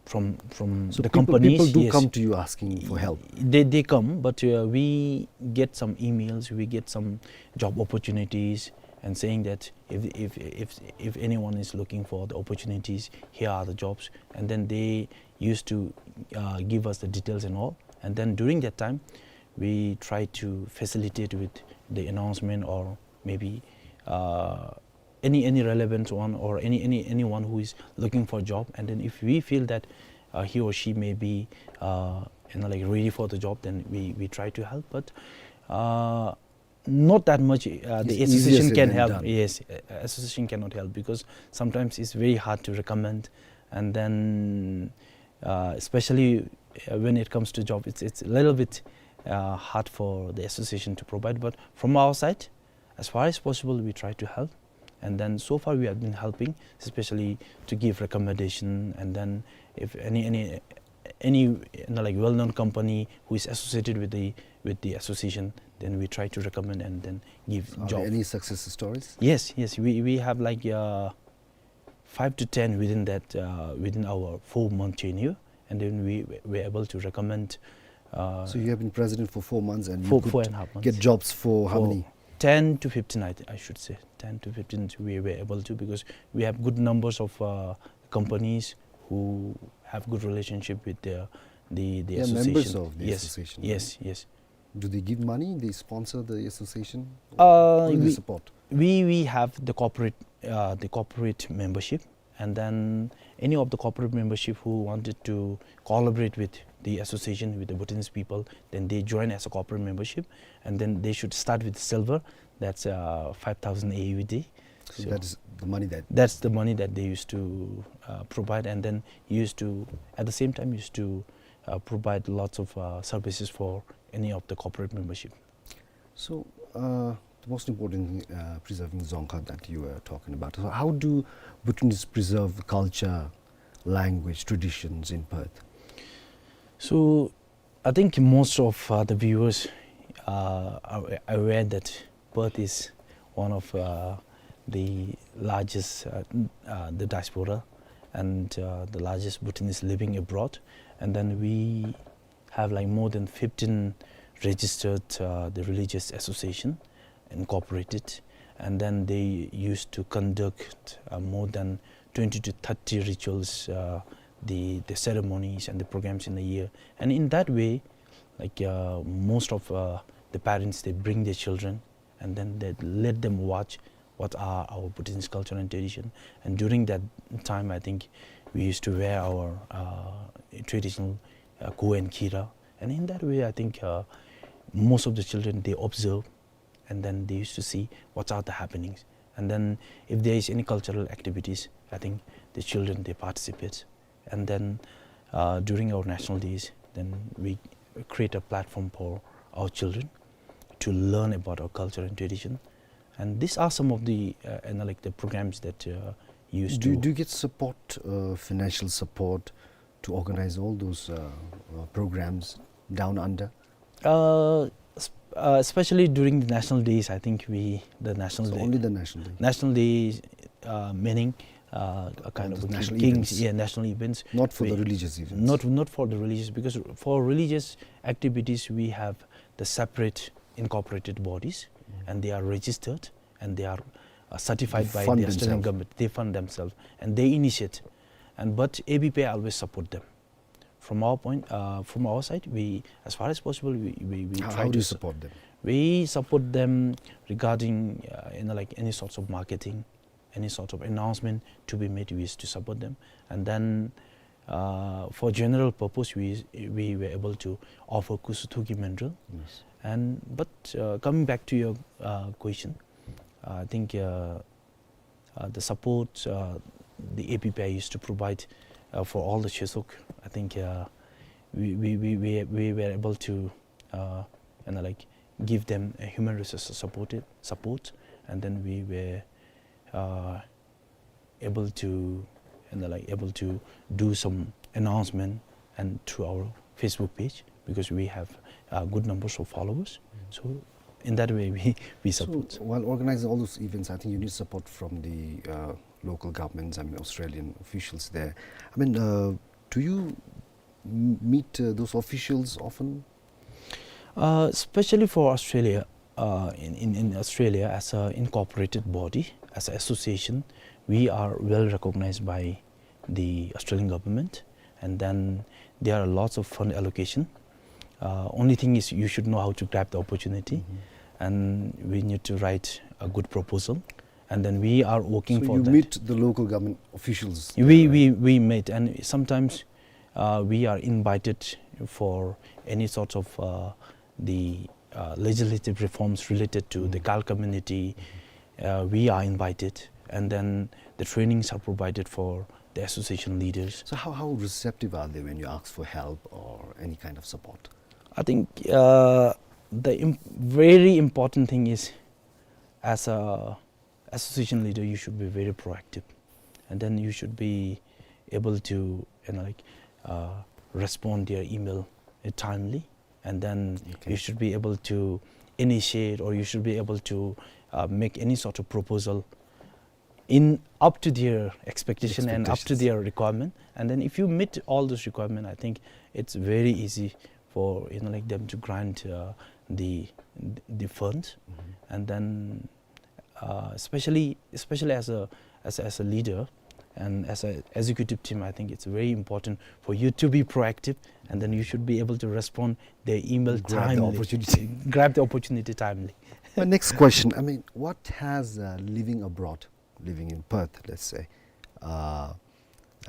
from, from So the people, companies, people do yes. come to you asking for help? They, they come, but, uh, we get some emails, we get some job opportunities, and saying that if, if, if, if anyone is looking for the opportunities, here are the jobs. And then they used to, uh, give us the details and all. And then during that time, we try to facilitate with the announcement or maybe, uh, any, any relevant one or any, any, anyone who is looking for a job. And then if we feel that, uh, he or she may be, uh, you know, like, ready for the job, then we, we try to help. But, uh, not that much, uh, the It's easier association said can than help. done. Yes, uh, association cannot help because sometimes it's very hard to recommend. And then, uh, especially, uh, when it comes to job, it's, it's a little bit, uh, hard for the association to provide. But from our side, as far as possible, we try to help. And then so far we have been helping, especially to give recommendation. And then if any, any, any, you know, like, well-known company who is associated with the, with the association, then we try to recommend and then give Are job. there any success stories? Yes, yes. We, we have, like, uh, five to ten within that, uh, within our four-month tenure, and then we were able to recommend, uh, So you have been president for four months and you four, could four and a half months. get jobs for how For many? ten to fifteen, I th-, I should say. Ten to fifteen we were able to, because we have good numbers of, uh, companies who have good relationship with the, the, the They are association. members of the Yes, association, yes, right? yes. Do they give money? They sponsor the association? Uh, What do they we, support? we, we have the corporate, uh, the corporate membership, and then any of the corporate membership who wanted to collaborate with the association, with the Bhutanese people, then they join as a corporate membership, and then they should start with silver. That's, uh, five thousand A U D. So So that is the money that that's the money that they used to, uh, provide, and then used to, at the same time, used to, uh, provide lots of, uh, services for any of the corporate membership. So, uh, the most important thing, uh, preserving Dzongkha that you were talking about. So how do Bhutanese preserve culture, language, traditions in Perth? So, I think most of, uh, the viewers, uh, are aware that Perth is one of, uh, the largest, uh, n-, uh, the diaspora and, uh, the largest Bhutanese living abroad. And then we have, like, more than fifteen registered, uh, the religious association incorporated, and then they used to conduct, uh, more than twenty to thirty rituals, uh, the, the ceremonies and the programs in a year. And in that way, like, uh, most of, uh, the parents, they bring their children and then they let them watch what are our Bhutanese culture and tradition. And during that time, I think we used to wear our, uh, traditional, uh, go and kira. And in that way, I think, uh, most of the children, they observe and then they used to see what are the happenings. And then if there is any cultural activities, I think the children, they participate. And then, uh, during our national days, then we, create a platform for our children to learn about our culture and tradition. And these are some of the, uh, you know, like, the programs that, uh, used Do, to do you get support, uh, financial support to organize all those, uh, uh, programs down under? Uh, s-, uh, especially during the national days, I think we, the national So day, only the national day? national days, uh, meaning, uh, a kind All of those a national king-, events. yeah, national events. Not for the We, religious events? not, not for the religious, because for religious activities we have the separate incorporated bodies, Mm. and they are registered, and they are, uh, certified They by fund the Australian themselves. government. They fund themselves, and they initiate. And, but A B P I always support them. From our point, uh, from our side, we, as far as possible, we, we, we How, try how to do you su-, support them? we support them regarding, uh, you know, like, any sorts of marketing, any sort of announcement to be made, we used to support them. And then, uh, for general purpose, we, we were able to offer Khusu Thukey Mindrag. Yes. And, but, uh, coming back to your, uh, question, I think, uh, uh, the support, uh, the A B P I used to provide, uh, for all the Chesok, I think, uh, we, we, we, we, we were able to, uh, you know, like, give them a human resource support, support, and then we were, uh, able to, you know, like, able to do some announcement and through our Facebook page, because we have, uh, good numbers of followers. Mm. So in that way, we, we So, support. while organizing all those events, I think you need support from the, uh, local governments, I mean, Australian officials there. I mean, uh, do you m-, meet, uh, those officials often? Uh, especially for Australia, uh, in, in, in Australia, as an incorporated body, as an association, we are well recognized by the Australian government, and then there are lots of fund allocation. Uh, only thing is you should know how to grab the opportunity, Mm-hmm. and we need to write a good proposal, and then we are working So for you that. meet the local government officials We, there, we, right? we meet, and sometimes, uh, we are invited for any sort of, uh, the, uh, legislative reforms related to the Mm. Kayal community. Mm-hmm. Uh, we are invited, and then the trainings are provided for the association leaders. So how, how receptive are they when you ask for help or any kind of support? I think, uh, the im-, very important thing is, as a association leader, you should be very proactive, and then you should be able to, you know, like, uh, respond their email, uh, timely, and then Okay. you should be able to initiate, or you should be able to, uh, make any sort of proposal in up to their expectation and up to Expectations. their requirement. And then if you meet all those requirements, I think it's very easy for, you know, like, them to grant, uh, the, the fund. Mm-hmm. And then, uh, especially, especially as a, as, as a leader and as an executive team, I think it's very important for you to be proactive, and then you should be able to respond their email Grab the timely. opportunity. Grab the opportunity timely. My next question, I mean, what has, uh, living abroad, living in Perth, let's say, uh,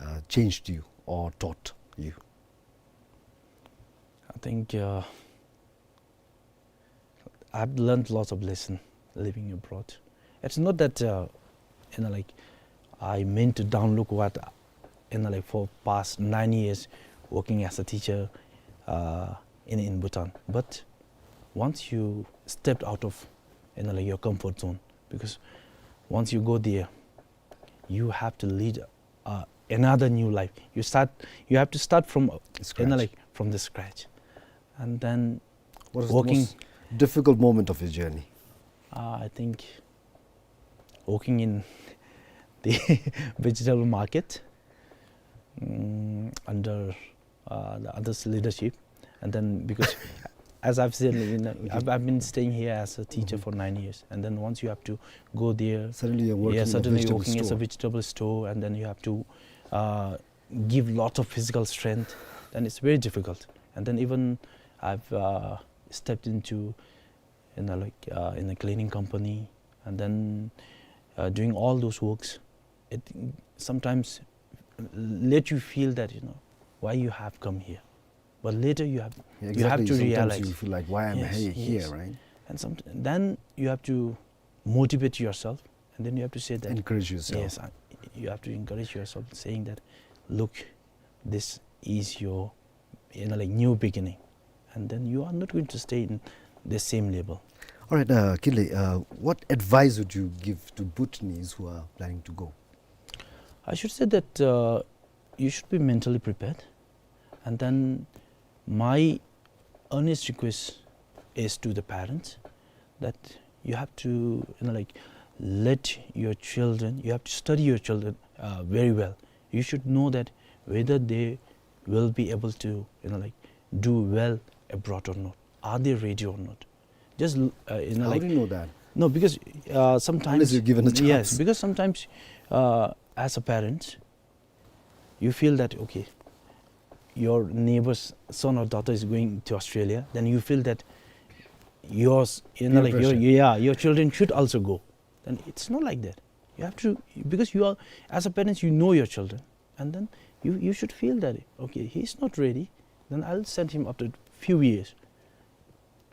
uh, changed you or taught you? I think, uh, I've learned lots of lesson living abroad. It's not that, uh, you know, like, I meant to downlook what, you know, like, for past nine years working as a teacher, uh, in, in Bhutan. But once you stepped out of, you know, like, your comfort zone, because once you go there, you have to lead, uh, another new life. You start, you have to start from, uh, you know, Scratch. like, from the scratch. And then What was the working most difficult moment of your journey? Uh, I think working in the vegetable market, mm, under, uh, the others' leadership. And then because, as I've said, you know, I've, I've been staying here as a teacher Mm-hmm. for nine years. And then once you have to go there, Suddenly you're working yeah, in a suddenly you're vegetable working as a store. vegetable store, and then you have to, uh, give lot of physical strength, then it's very difficult. And then even I've, uh, stepped into, you know, like, uh, in a cleaning company, and then, uh, doing all those works, it sometimes let you feel that, you know, why you have come here. But later you have, Yeah, you have exactly. to Sometimes realize. you feel like, "Why am I Yes, he-, here," yes. right? And some, then you have to motivate yourself, and then you have to say that Encourage yourself. Yes, I, you have to encourage yourself, saying that, "Look, this is your, you know, like, new beginning." and then you are not going to stay in the same level. All right, uh, Kinley, uh, what advice would you give to Bhutanese who are planning to go? I should say that, uh, you should be mentally prepared. And then my earnest request is to the parents that you have to, you know, like, let your children, you have to study your children, uh, very well. You should know that whether they will be able to, you know, like, do well abroad or not. Are they ready or not? Just, uh, you know, How like, do you know that? No, because, uh, sometimes Unless you're given a chance. Yes, because sometimes, uh, as a parent, you feel that, okay, your neighbor's son or daughter is going to Australia, then you feel that yours, you know, Peer like, your, pressure. Yeah, your children should also go. Then it's not like that. You have to, because you are, as a parent, you know your children, and then you, you should feel that, okay, he's not ready, then I'll send him after few years.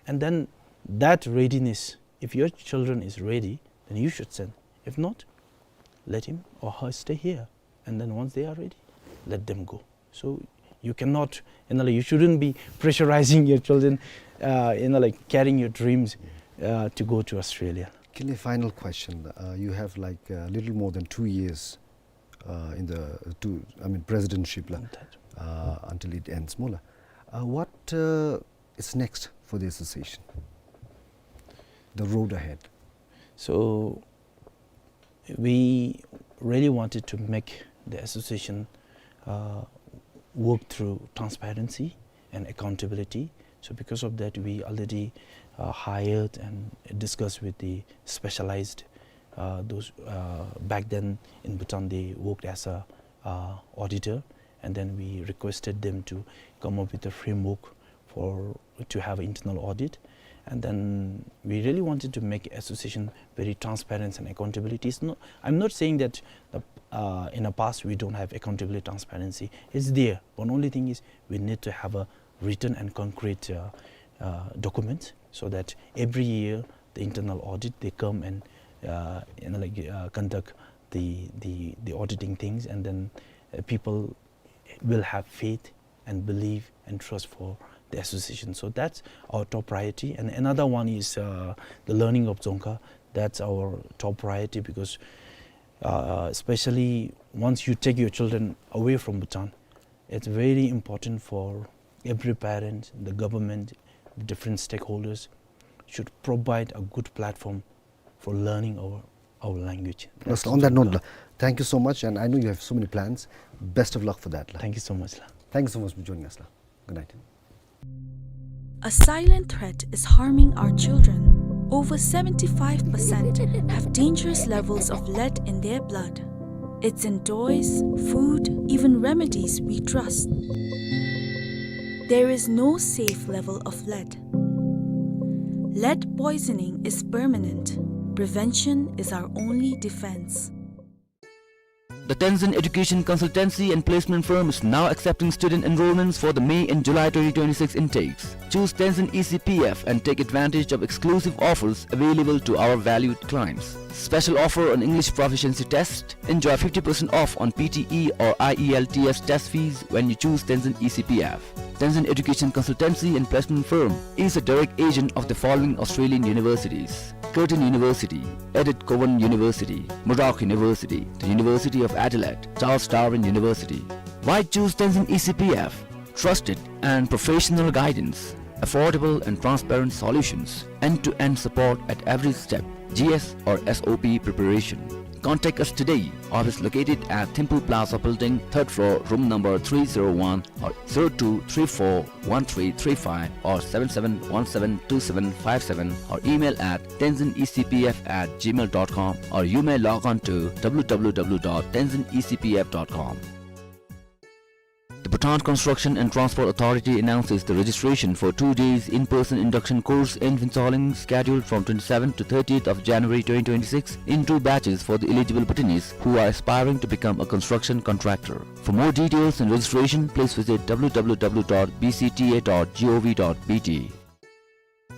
And then that readiness, if your children is ready, then you should send. If not, let him or her stay here. And then once they are ready, let them go. So you cannot, you know, like, you shouldn't be pressurizing your children, uh, you know, like, carrying your dreams, uh, to go to Australia. Kinley, final question. Uh, you have, like, a little more than two years, uh, in the, uh, two, I mean, presidentship, la, That. uh, until it ends, mo la. Uh, what, uh, is next for the association? The road ahead. So we really wanted to make the association, uh, work through transparency and accountability. So because of that, we already, uh, hired and discussed with the specialized, uh, those, uh, back then in Bhutan, they worked as a, uh, auditor, and then we requested them to come up with a framework for, to have internal audit. And then we really wanted to make association very transparent and accountability. It's not, I'm not saying that the, uh, in the past we don't have accountability, transparency. It's there. But only thing is we need to have a written and concrete, uh, uh, document so that every year the internal audit, they come and, uh, you know, like, uh, conduct the, the, the auditing things, and then, uh, people will have faith and belief and trust for the association. So that's our top priority. And another one is, uh, the learning of Dzongkha. That's our top priority because, uh, especially once you take your children away from Bhutan, it's very important for every parent, the government, the different stakeholders should provide a good platform for learning our, our language. That's on that note, la, thank you so much, and I know you have so many plans. Best of luck for that, la. Thank you so much, la. Thank you so much for joining us, la. Good night. A silent threat is harming our children. Over seventy-five percent have dangerous levels of lead in their blood. It's in toys, food, even remedies we trust. There is no safe level of lead. Lead poisoning is permanent. Prevention is our only defense. The Tenzin Education Consultancy and Placement Firm is now accepting student enrollments for the May and July twenty twenty-six intakes. Choose Tenzin E C P F and take advantage of exclusive offers available to our valued clients. Special offer on English proficiency test. Enjoy fifty percent off on P T E or I E L T S test fees when you choose Tenzin E C P F. Tenzin Education Consultancy and Placement Firm is a direct agent of the following Australian universities: Curtin University, Edith Cowan University, Murdoch University, the University of Adelaide, Charles Darwin University. Why choose Tenzin E C P F? Trusted and professional guidance, affordable and transparent solutions, end-to-end support at every step, G S or S O P preparation. Contact us today. Office located at Thimphu Plaza Building, third floor, room number three zero one, or zero two three four one three three five or seven seven one seven two seven five seven, or email at tenzin E C P F at gmail dot com, or you may log on to W W W dot tenzin E C P F dot com. The Bhutan Construction and Transport Authority announces the registration for two days in-person induction course in Phuentsholing, scheduled from twenty-seventh to thirtieth of January twenty twenty-six, in two batches for the eligible Bhutanese who are aspiring to become a construction contractor. For more details and registration, please visit W W W dot B C T A dot gov dot B T.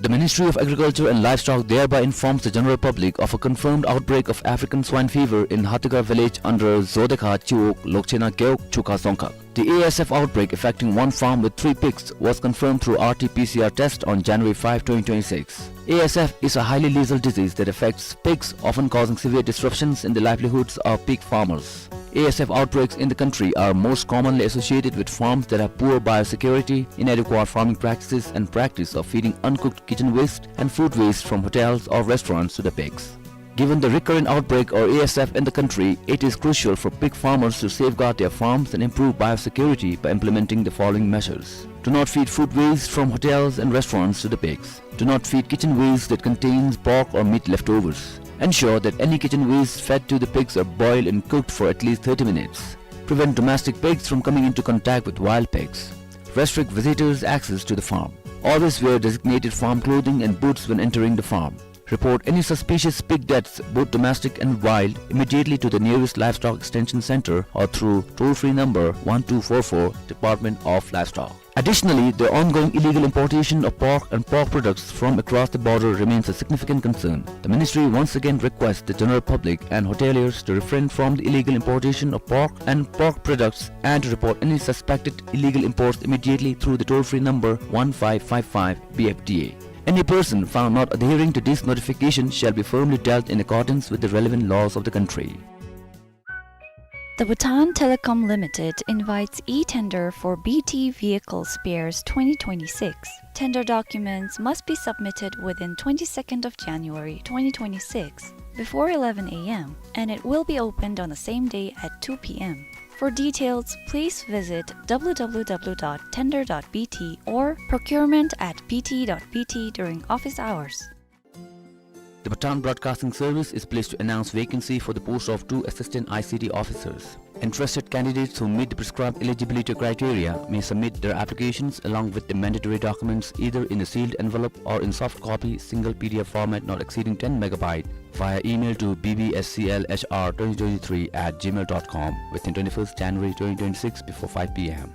The Ministry of Agriculture and Livestock thereby informs the general public of a confirmed outbreak of African swine fever in Hatigar village under Zodekha Chiwog, Lokchena Gewog, Chukha Dzongkhag. The A S F outbreak affecting one farm with three pigs was confirmed through R T P C R test on January five, twenty twenty-six. A S F is a highly lethal disease that affects pigs, often causing severe disruptions in the livelihoods of pig farmers. A S F outbreaks in the country are most commonly associated with farms that have poor biosecurity, inadequate farming practices, and practice of feeding uncooked kitchen waste and food waste from hotels or restaurants to the pigs. Given the recurrent outbreak or A S F in the country, it is crucial for pig farmers to safeguard their farms and improve biosecurity by implementing the following measures. Do not feed food waste from hotels and restaurants to the pigs. Do not feed kitchen waste that contains pork or meat leftovers. Ensure that any kitchen waste fed to the pigs are boiled and cooked for at least thirty minutes. Prevent domestic pigs from coming into contact with wild pigs. Restrict visitors' access to the farm. Always wear designated farm clothing and boots when entering the farm. Report any suspicious pig deaths, both domestic and wild, immediately to the nearest livestock extension center or through toll-free number one two four four, Department of Livestock. Additionally, the ongoing illegal importation of pork and pork products from across the border remains a significant concern. The ministry once again requests the general public and hoteliers to refrain from the illegal importation of pork and pork products and to report any suspected illegal imports immediately through the toll-free number one five five five B F D A. Any person found not adhering to this notification shall be firmly dealt in accordance with the relevant laws of the country. The Bhutan Telecom Limited invites e-tender for B T Vehicle Spares twenty twenty-six. Tender documents must be submitted within twenty-second of January twenty twenty-six before eleven A M, and it will be opened on the same day at two P M. For details, please visit W W W dot tender dot B T or procurement at B T dot B T during office hours. The Bhutan Broadcasting Service is pleased to announce vacancy for the post of two assistant I C T officers. Interested candidates who meet the prescribed eligibility criteria may submit their applications along with the mandatory documents either in a sealed envelope or in soft copy, single P D F format not exceeding ten megabyte, via email to B B S C L H R twenty twenty-three at gmail dot com within twenty-first January twenty twenty-six before five P M.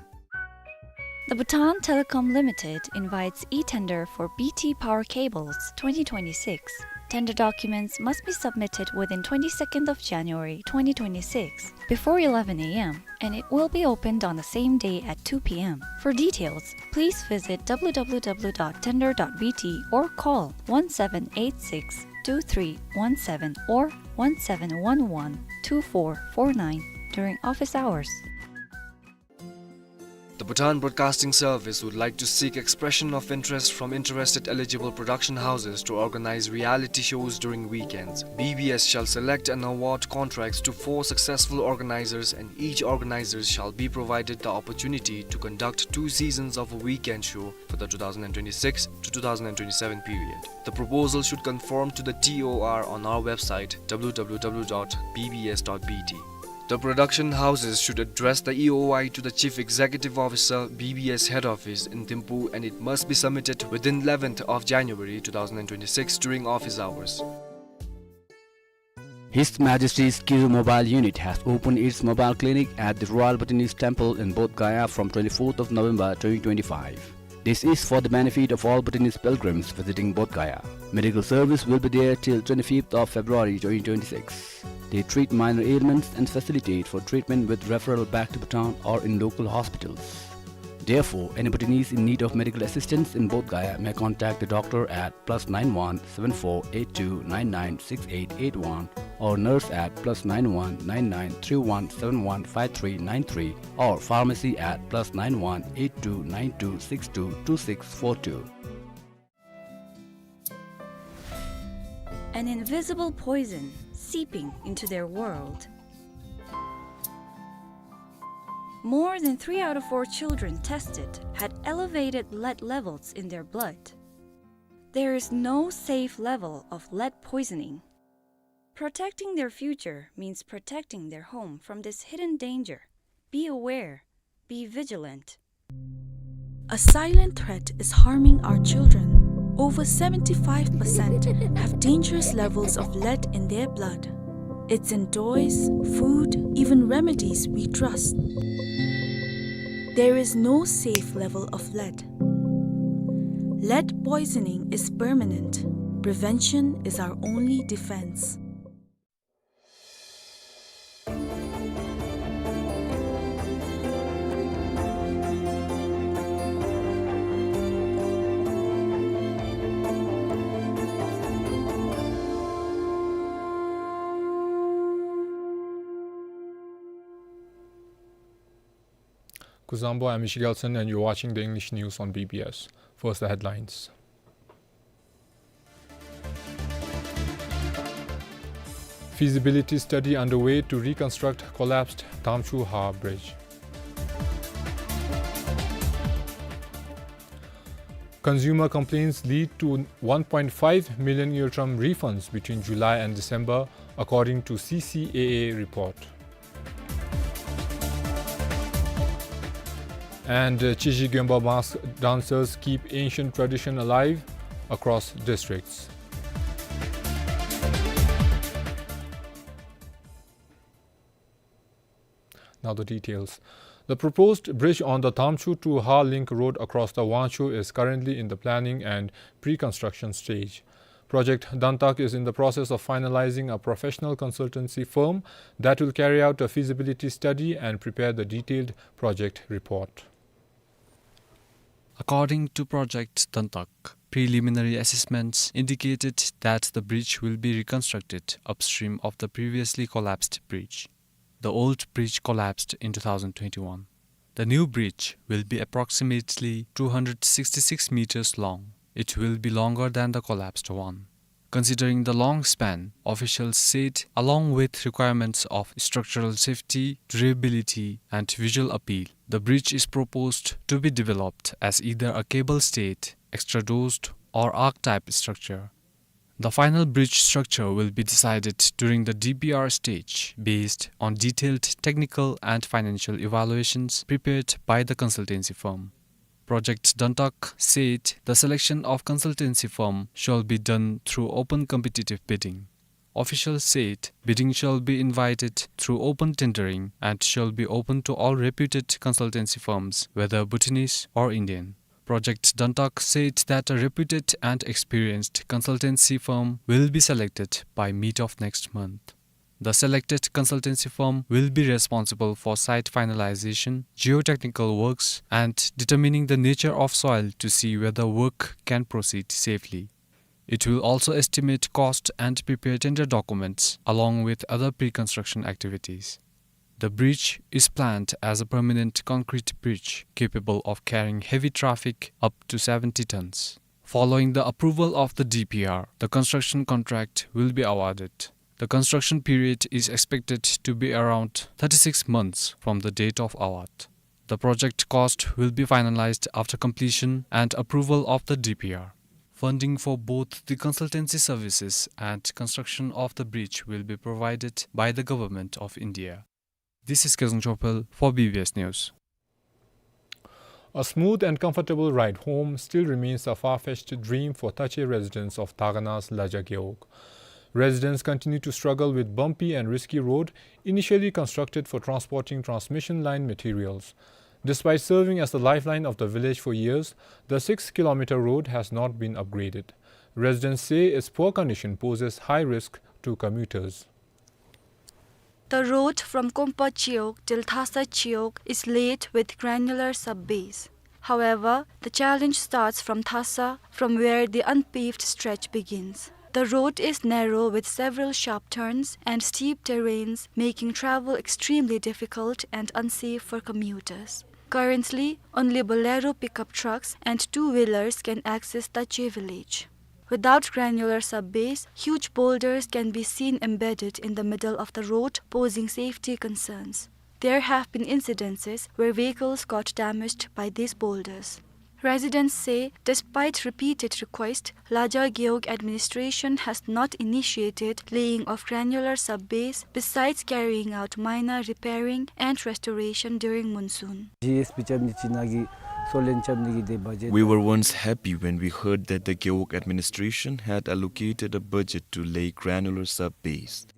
The Bhutan Telecom Limited invites e-tender for B T Power Cables twenty twenty-six. Tender documents must be submitted within twenty-second of January twenty twenty-six before eleven A M, and it will be opened on the same day at two P M. For details, please visit W W W dot tender dot B T or call one seven eight six two three one seven or one seven one one two four four nine during office hours. The Bhutan Broadcasting Service would like to seek expression of interest from interested eligible production houses to organize reality shows during weekends. B B S shall select and award contracts to four successful organizers, and each organizer shall be provided the opportunity to conduct two seasons of a weekend show for the two thousand twenty-six to two thousand twenty-seven period. The proposal should conform to the T O R on our website, W W W dot B B S dot B T. The production houses should address the E O I to the Chief Executive Officer, B B S Head Office in Thimphu, and it must be submitted within eleventh of January two thousand twenty-six during office hours. His Majesty's Kiru Mobile Unit has opened its mobile clinic at the Royal Bhutanese Temple in Bodh Gaya from twenty-fourth of November twenty twenty-five. This is for the benefit of all Bhutanese pilgrims visiting Bodh Gaya. Medical service will be there till twenty-fifth of February twenty twenty-six. They treat minor ailments and facilitate for treatment with referral back to Bhutan or in local hospitals. Therefore, any Bhutanese in need of medical assistance in Bodh Gaya may contact the doctor at plus nine one seven four eight two nine nine six eight eight one or nurse at plus nine one nine nine three one seven one five three nine three or pharmacy at plus nine one eight two nine two six two two six four two. An invisible poison seeping into their world. More than three out of four children tested had elevated lead levels in their blood. There is no safe level of lead poisoning. Protecting their future means protecting their home from this hidden danger. Be aware. Be vigilant. A silent threat is harming our children. Over seventy-five percent have dangerous levels of lead in their blood. It's in toys, food, even remedies we trust. There is no safe level of lead. Lead poisoning is permanent. Prevention is our only defense. Kuzuzangpo, I'm Michiel Gelson, and you're watching the English news on B B S. First, the headlines. Feasibility study underway to reconstruct collapsed Damchung-Har Bridge. Consumer complaints lead to one point five million ngultrum refunds between July and December, according to C C A A report. And, uh, Chizhi Gönba mask dancers keep ancient tradition alive across districts. Now the details. The proposed bridge on the Damchung to Har link road across the Wangchuk is currently in the planning and pre-construction stage. Project Dantak is in the process of finalizing a professional consultancy firm that will carry out a feasibility study and prepare the detailed project report. According to Project Dantak, preliminary assessments indicated that the bridge will be reconstructed upstream of the previously collapsed bridge. The old bridge collapsed in two thousand twenty-one. The new bridge will be approximately two hundred sixty-six meters long. It will be longer than the collapsed one. Considering the long span, officials said, along with requirements of structural safety, durability, and visual appeal, the bridge is proposed to be developed as either a cable stayed, extradosed, or arch-type structure. The final bridge structure will be decided during the D P R stage, based on detailed technical and financial evaluations prepared by the consultancy firm. Project Dantak said the selection of consultancy firm shall be done through open competitive bidding. Officials said bidding shall be invited through open tendering and shall be open to all reputed consultancy firms, whether Bhutanese or Indian. Project Dantak said that a reputed and experienced consultancy firm will be selected by mid of next month. The selected consultancy firm will be responsible for site finalization, geotechnical works, and determining the nature of soil to see whether work can proceed safely. It will also estimate cost and prepare tender documents along with other pre-construction activities. The bridge is planned as a permanent concrete bridge capable of carrying heavy traffic up to seventy tons. Following the approval of the D P R, the construction contract will be awarded. The construction period is expected to be around thirty-six months from the date of award. The project cost will be finalized after completion and approval of the D P R. Funding for both the consultancy services and construction of the bridge will be provided by the Government of India. This is Kezang Chopel for B B S News. A smooth and comfortable ride home still remains a far-fetched dream for Tache residents of Dagana's Laja Gewog. Residents continue to struggle with bumpy and risky road initially constructed for transporting transmission line materials. Despite serving as the lifeline of the village for years, the six-kilometer road has not been upgraded. Residents say its poor condition poses high risk to commuters. The road from Kompa Cheok till Thasa Cheok is laid with granular sub-base. However, the challenge starts from Thasa, from where the unpaved stretch begins. The road is narrow with several sharp turns and steep terrains, making travel extremely difficult and unsafe for commuters. Currently, only Bolero pickup trucks and two-wheelers can access Tache village. Without granular sub-base, huge boulders can be seen embedded in the middle of the road, posing safety concerns. There have been incidences where vehicles got damaged by these boulders. Residents say, despite repeated requests, Laja Gewog administration has not initiated laying of granular sub-base, besides carrying out minor repairing and restoration during monsoon. G S P chapni china ki solen chapni ki de budget. We were once happy when we heard that the Gewog administration had allocated a budget to lay granular sub-base.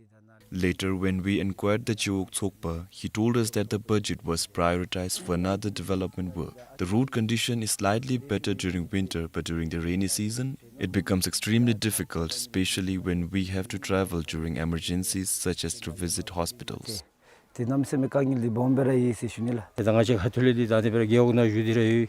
Later, when we inquired the Chewok Tsokpa, he told us that the budget was prioritized for another development work. The road condition is slightly better during winter, but during the rainy season, it becomes extremely difficult, especially when we have to travel during emergencies such as to visit hospitals. དེ་གནམ་མེད་ས་མེད་དཀའ་ངལ་འདི་སྦོམ་སྦེ་ར་ཡོད་ཟེར་ཞུ་ནི་ལགས། དེ་ད་ང་བཅས་ཁ་ཐུག་ལས་འདི་ད་དེ་སྦེ་ར་རྒེད་འོག་ནང་བཞུགས་ཏེ་ར་ཡོད།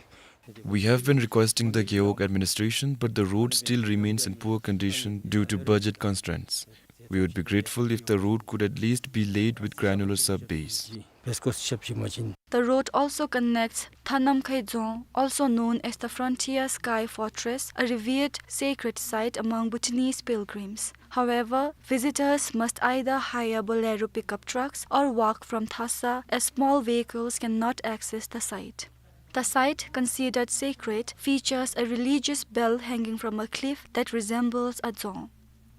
We have been requesting the Gewog administration, but the road still remains in poor condition due to budget constraints. We would be grateful if the road could at least be laid with granular sub-base. བེས་ཀོརསི་ཞབས་ཕྱི་མ་བྱིན། The road also connects Thanamkhai Dzong, also known as the Frontier Sky Fortress, a revered sacred site among Bhutanese pilgrims. However, visitors must either hire Bolero pickup trucks or walk from Thasa, as small vehicles cannot access the site. The site, considered sacred, features a religious bell hanging from a cliff that resembles a dzong.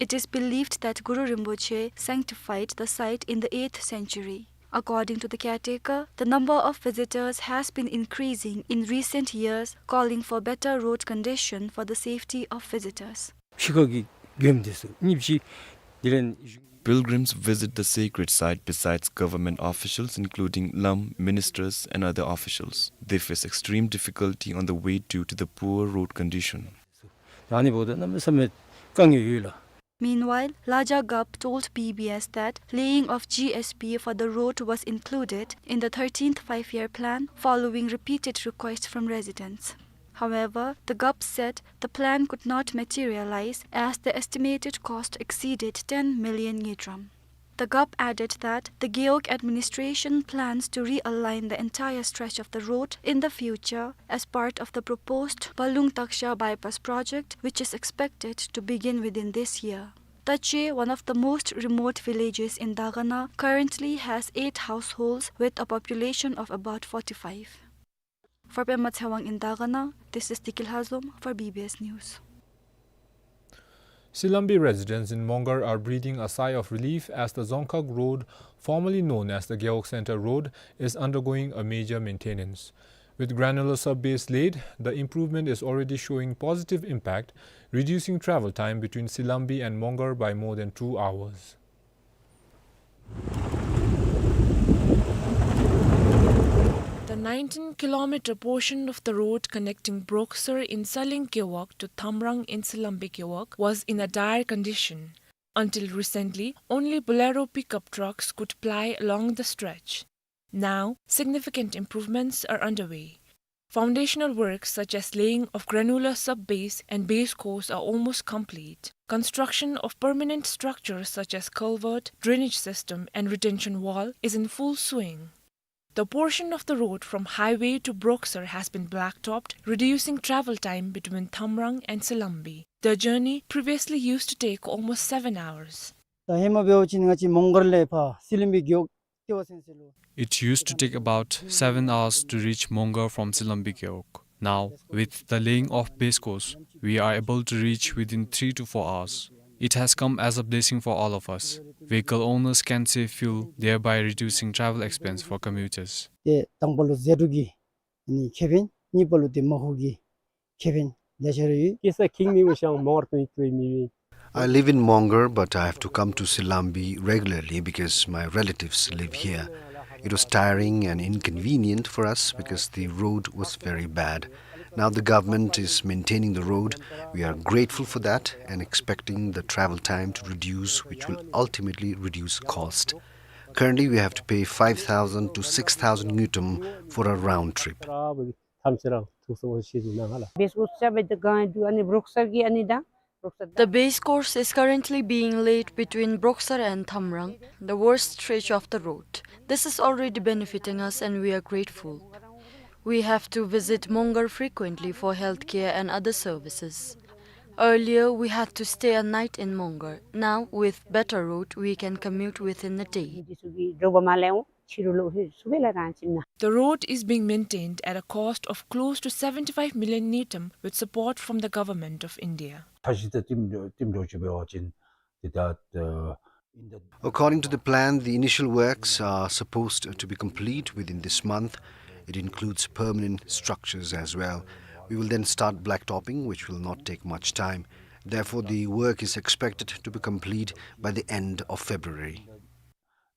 It is believed that Guru Rinpoche sanctified the site in the eighth century. According to the caretaker, the number of visitors has been increasing in recent years, calling for better road condition for the safety of visitors. ཕྱི་ཁ་གི་མགྱོནམ་འདི་ཚུ་གཉིས་ཅིག་འདི་ལས། Pilgrims visit the sacred site besides government officials, including ལམ་ministers and other officials. They face extreme difficulty on the way due to the poor road condition. ཨ་ནི་འབདཝ་ད་གནམ་མེད་ས་མེད་དཀའ་ངལ་ཡོད་ལགས། Meanwhile, Laja Gap told B B S that laying of G S B for the road was included in the thirteenth Five-Year Plan following repeated requests from residents. However, the Gap said the plan could not materialize as the estimated cost exceeded ten million ngultrum. The Gap added that the Gewog administration plans to realign the entire stretch of the road in the future as part of the proposed Balung Taksha bypass project, which is expected to begin within this year. Tache, one of the most remote villages in Dagana, currently has eight households with a population of about forty-five. For Pema Tshewang in Dagana, this is Diki Lhazom for B B S News. Silambi residents in Mongar are breathing a sigh of relief as the Dzongkhag Road, formerly known as the Gewog Center Road, is undergoing a major maintenance. With granular sub-base laid, the improvement is already showing positive impact, reducing travel time between Silambi and Mongar by more than two hours. The nineteen kilometer portion of the road connecting Broksar in Saling Gewog to Thamrang in Silambi Gewog was in a dire condition. Until recently, only Bolero pickup trucks could ply along the stretch. Now, significant improvements are underway. Foundational works such as laying of granular sub-base and base course are almost complete. Construction of permanent structures such as culvert, drainage system, and retention wall is in full swing. The portion of the road from highway to Broksar has been blacktopped, reducing travel time between Thamrang and Silambi. The journey previously used to take almost seven hours. ད་ཧེ་མ་འབད་བ་ཅིན་ང་བཅས་མོང་སྒར་ལས་ཕར་སི་ལིམ་བི་རྒེད་འོག་ལྟེ་བ་ཚུན་ཚོད་ལུ། It used to take about seven hours to reach Mongar from Silambi Gewog. Now, with the laying of base course, we are able to reach within three to four hours. It has come as a blessing for all of us. Vehicle owners can save fuel, thereby reducing travel expense for commuters. ཏེ་དང་པ་ལུ་ཟད་འགྲོ་གི་ཨ་ནི་ཁེ་ཕན། གཉིས་པ་ལུ་ཏེ་མ་ཧུ་གི་ཁེ་ཕན་ལེ་ཤ་ར་ཡོད། I live in Mongar, but I have to come to Silambi regularly because my relatives live here. It was tiring and inconvenient for us because the road was very bad. Now the government is maintaining the road. We are grateful for that and expecting the travel time to reduce, which will ultimately reduce cost. Currently, we have to pay five thousand to six thousand ngultrum for a round trip. ཐམས་ཅད་རང་ཐུགས་སུ་འོང་ཤེས་འདུག་ན་ཧ་ལ། བེས་ཀོརསི་ཅ་བེ་ཏེ་གང་འདུག། ཨ་ནི་བྲོག་སར་གྱི་ཨ་ནི་དང་བྲོག་སར། The base course is currently being laid between Broksar and Thamrang, the worst stretch of the road. This is already benefiting us and we are grateful. We have to visit Mongar frequently for healthcare and other services. Earlier, we had to stay a night in Mongar. Now, with better road, we can commute within a day. The road is being maintained at a cost of close to seventy-five million ngultrum with support from the Government of India. According to the plan, the initial works are supposed to be complete within this month. It includes permanent structures as well. We will then start blacktopping, which will not take much time. Therefore, the work is expected to be complete by the end of February.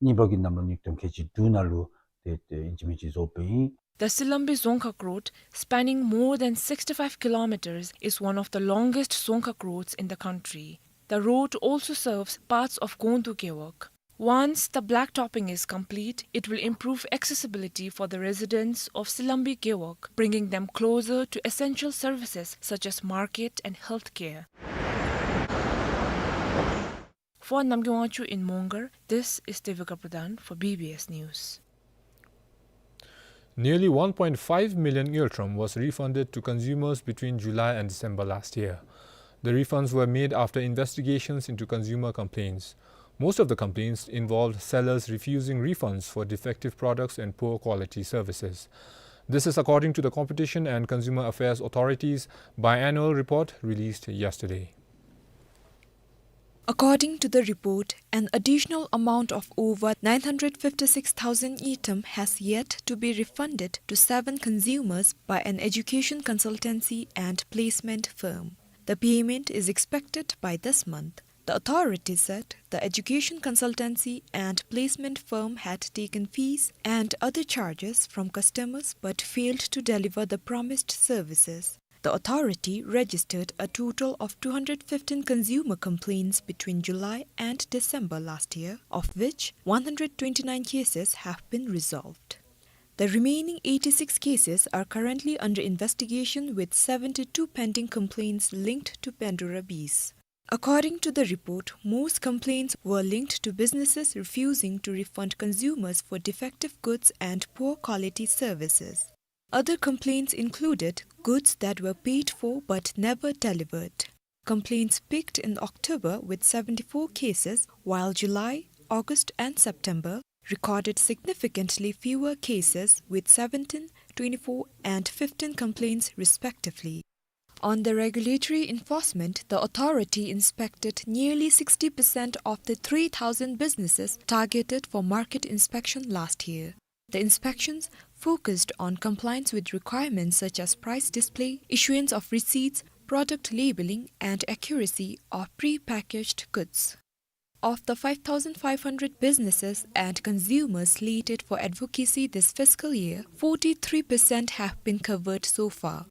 གཉིས་པ་གི་ནམ་ལུ་ཉིག་སྟོང་ཁལ་གཅིག་དྲུག་ནང་ལུ་ཏེ་ཏེ་ཨིན་ཅི་མིན་ཅི་བཟོ་སྦེ་ཨིན། The Silambi Dzongkhag Road, spanning more than sixty-five kilometers, is one of the longest Dzongkhag roads in the country. The road also serves parts of Gondu Gewog. Once the blacktopping is complete, it will improve accessibility for the residents of Silambi Gewog, bringing them closer to essential services such as market and healthcare. For Namgay Wangchuk in Mongar, this is Devika Pradhan for B B S News. Nearly one point five million ngultrum was refunded to consumers between July and December last year. The refunds were made after investigations into consumer complaints. Most of the complaints involved sellers refusing refunds for defective products and poor quality services. This is according to the Competition and Consumer Affairs Authority's biannual report released yesterday. According to the report, an additional amount of over nine hundred fifty-six thousand ngultrum has yet to be refunded to seven consumers by an education consultancy and placement firm. The payment is expected by this month. The authority said the education consultancy and placement firm had taken fees and other charges from customers but failed to deliver the promised services. The authority registered a total of two hundred fifteen consumer complaints between July and December last year, of which one hundred twenty-nine cases have been resolved. The remaining eighty-six cases are currently under investigation, with seventy-two pending complaints linked to Pandura bees. According to the report, most complaints were linked to businesses refusing to refund consumers for defective goods and poor quality services. Other complaints included goods that were paid for but never delivered. Complaints peaked in October with seventy-four cases, while July, August, and September recorded significantly fewer cases, with seventeen, twenty-four, and fifteen complaints respectively. On the regulatory enforcement, the authority inspected nearly sixty percent of the three thousand businesses targeted for market inspection last year. The inspections focused on compliance with requirements such as price display, issuance of receipts, product labeling, and accuracy of pre-packaged goods. Of the five thousand five hundred businesses and consumers slated for advocacy this fiscal year, forty-three percent have been covered so far.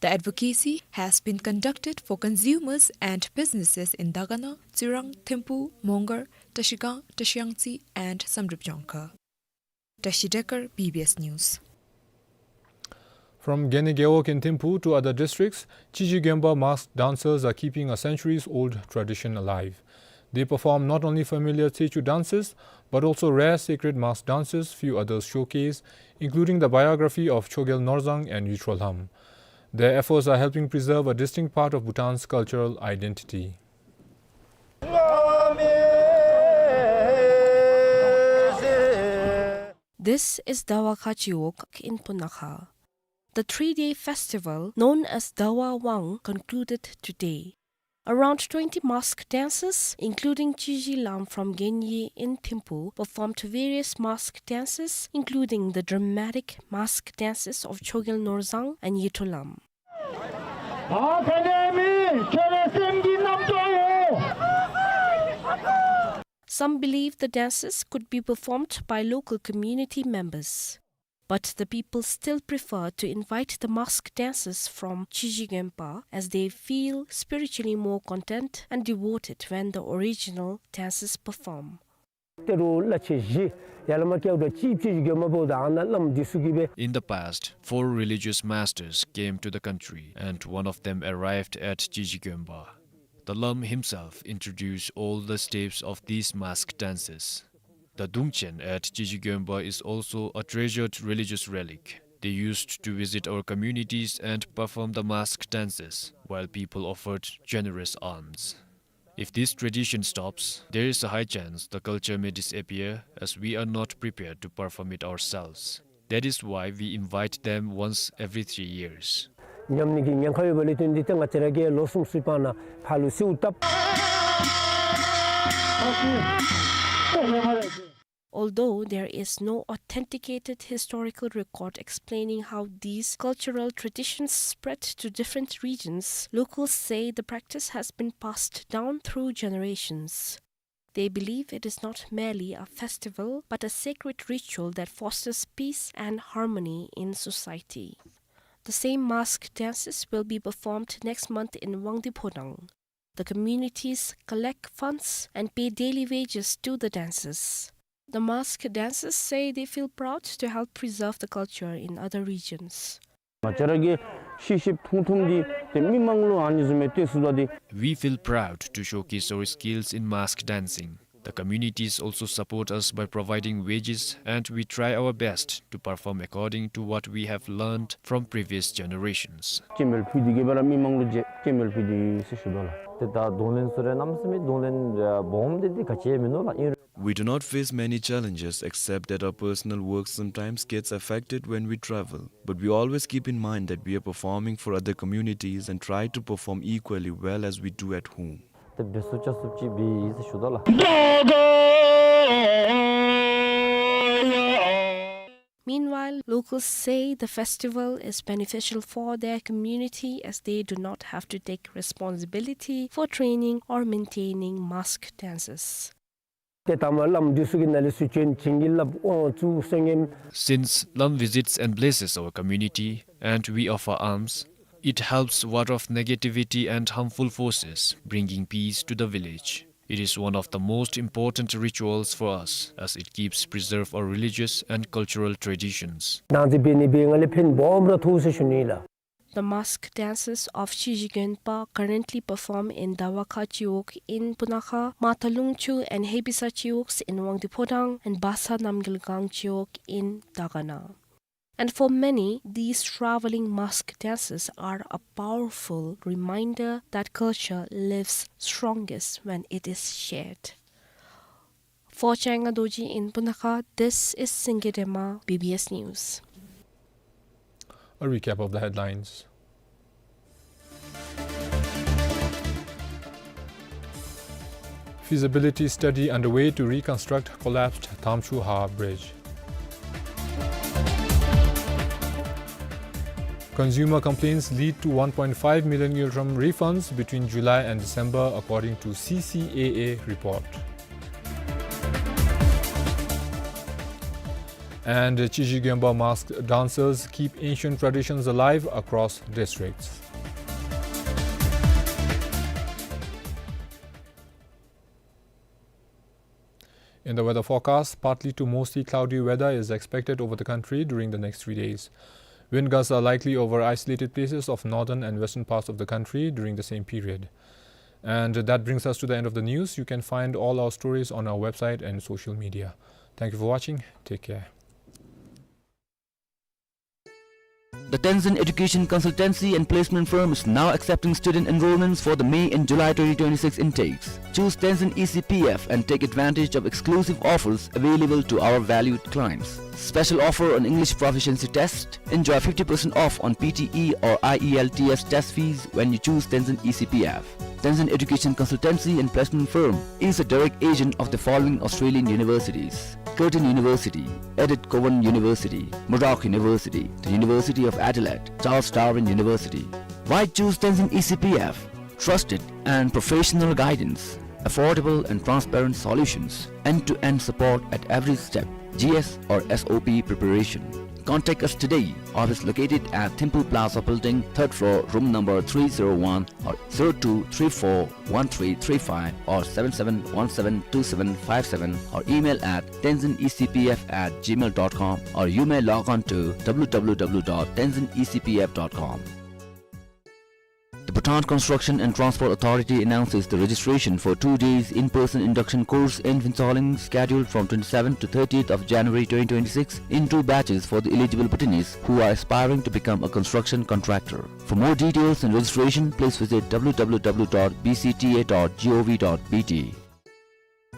The advocacy has been conducted for consumers and businesses in Dagana, Tsirang, Thimphu, Mongar, Trashigang, Trashiyangtse, and Samdrup Jongkhar. Tashi Dekar, B B S News. From Gene Gewog in Thimphu to other districts, Chiji Gemba masked dancers are keeping a centuries-old tradition alive. They perform not only familiar Tsechu dances, but also rare sacred masked dances few others showcase, including the biography of Chogyal Norzang and Yutro Lham. Their efforts are helping preserve a distinct part of Bhutan's cultural identity. This is Dawa Khachi Wok in Punakha. The three-day festival known as Dawa Wang concluded today. Around twenty mask dancers, including Chiji Lam from Genyi in Thimphu, performed various mask dances, including the dramatic mask dances of Chogyal Norzang and Yutro Lam. Some believe the dances could be performed by local community members. But the people still prefer to invite the mask dancers from Chiji Gempa, as they feel spiritually more content and devoted when the original dancers perform. ཏེ་རུ་ལ་ཆེ་བཞི་ཡ་ལ་མ་ཀྱའུ་ད་ཅིབ་ཅིབ་གྱོ་མ་བོ་ད་ཨ་ན་ལམ་འདི་སུ་གི་བེ། In the past, four religious masters came to the country, and one of them arrived at Chiji Gempa. The Lam himself introduced all the steps of these mask dances. The Dungchen at Chiji Gempa is also a treasured religious relic. They used to visit our communities and perform the mask dances, while people offered generous alms. If this tradition stops, there is a high chance the culture may disappear, as we are not prepared to perform it ourselves. That is why we invite them once every three years. ཉམས་ནི་གི་ཉེན་ཁ་ཡོད་པ་ལས་བརྟེན་ཏེ་ང་བཅས་ར་གིས་ལོ་གསུམ་སུ་པ་ན་ཕར་ལུ་སེའུ་བཏབ། Although there is no authenticated historical record explaining how these cultural traditions spread to different regions, locals say the practice has been passed down through generations. They believe it is not merely a festival, but a sacred ritual that fosters peace and harmony in society. The same mask dances will be performed next month in Wangdue Phodrang. The communities collect funds and pay daily wages to the dancers. The mask dancers say they feel proud to help preserve the culture in other regions. ང་བཅས་ར་གི་ཤེས་ཤེསཔ་ཐུང་ཐུང་འདི་ཏེ་མི་མང་ལུ་ཨ་ནི་བཟུམ་མའི་སྟོན་ཚུགསཔ་འདི། We feel proud to showcase our skills in mask dancing. The communities also support us by providing wages, and we try our best to perform according to what we have learned from previous generations. སྐྱེད་མེད་ཕུད་དེ་གི་བར་མི་མང་ལུ་ཇེ་སྐྱེད་མེད་ཕུད་དེ་ཟེར་ཞུ་དོ་ལགས། ཏེ་ད་གདོང་ལེན་ཚུ་ར་གནམ་མེད་ས་མེད་གདོང་ལེན་སྦོམ་དེ་དེ་ག་ཅི་ཡང་མིན་ནུག་ལགས། ཨིན། We do not face many challenges except that our personal work sometimes gets affected when we travel. But we always keep in mind that we are performing for other communities and try to perform equally well as we do at home. ཏེ་འབད་ཚུགས་རྐྱབ་ཚུགསཔ་ཅིག་འབད་ཡི་ཟེར་ཞུ་དོ་ལགས། Meanwhile, locals say the festival is beneficial for their community as they do not have to take responsibility for training or maintaining masked dances. ཏེ་ད་མ་བླམ་འདི་ཚུ་གི་ནང་ལས་ཚུ་བྱོན་བྱིན་གྱིས་བརླབས་དབང་བཙུགས་གསན་ཉན། Since Lam visits and blesses our community and we offer alms, it helps ward off negativity and harmful forces, bringing peace to the village. It is one of the most important rituals for us as it keeps preserve our religious and cultural traditions. ནང་འཛིང་འབད་ནི་འབད་ང་ལས་ཕན་སྦོམ་ར་ཐོགས་ཟེར་ཞུ་ནི་ལགས། The mask dances of Chiji Genpa currently perform in Dawakha Chiwog in Punakha, Mathalung Chu and Hebisa Chiwogs in Wangdue Phodrang, and Basa Namgyal Gang Chiwog in Dagana. And for many, these traveling mask dances are a powerful reminder that culture lives strongest when it is shared. For Changa Dorji in Punakha, this is Singye Dema, B B S News. A recap of the headlines. Feasibility study underway to reconstruct collapsed Thamshuha Bridge. Consumer complaints lead to one point five million ngultrum refunds between July and December, according to C C A A report. And Chiji Genpa masked dancers keep ancient traditions alive across districts. In the weather forecast, partly to mostly cloudy weather is expected over the country during the next three days. Wind gusts are likely over isolated places of northern and western parts of the country during the same period. And that brings us to the end of the news. You can find all our stories on our website and social media. Thank you for watching. Take care. The Tenzin Education Consultancy and Placement Firm is now accepting student enrollments for the May and July twenty twenty-six intakes. Choose Tenzin E C P F and take advantage of exclusive offers available to our valued clients. Special offer on English proficiency test. Enjoy fifty percent off on P T E or I E L T S test fees when you choose Tenzin E C P F. Tenzin Education Consultancy and Placement Firm is a direct agent of the following Australian universities: Curtin University, Edith Cowan University, Murdoch University, the University of Adelaide, Charles Darwin University. Why choose Tenzin E C P F? Trusted and professional guidance, affordable and transparent solutions, end-to-end support at every step, G S or S O P preparation. Contact us today. Office located at Thimphu Plaza Building, third floor, room number three zero one, or zero two three four one three three five or seven seven one seven two seven five seven, or email at tenzin E C P F at gmail dot com, or you may log on to W W W dot tenzin E C P F dot com. The Bhutan Construction and Transport Authority announces the registration for two days in-person induction course in Phuentsholing, scheduled from twenty-seventh to thirtieth of January twenty twenty-six, in two batches for the eligible Bhutanese who are aspiring to become a construction contractor. For more details and registration, please visit W W W dot B C T A dot gov dot B T.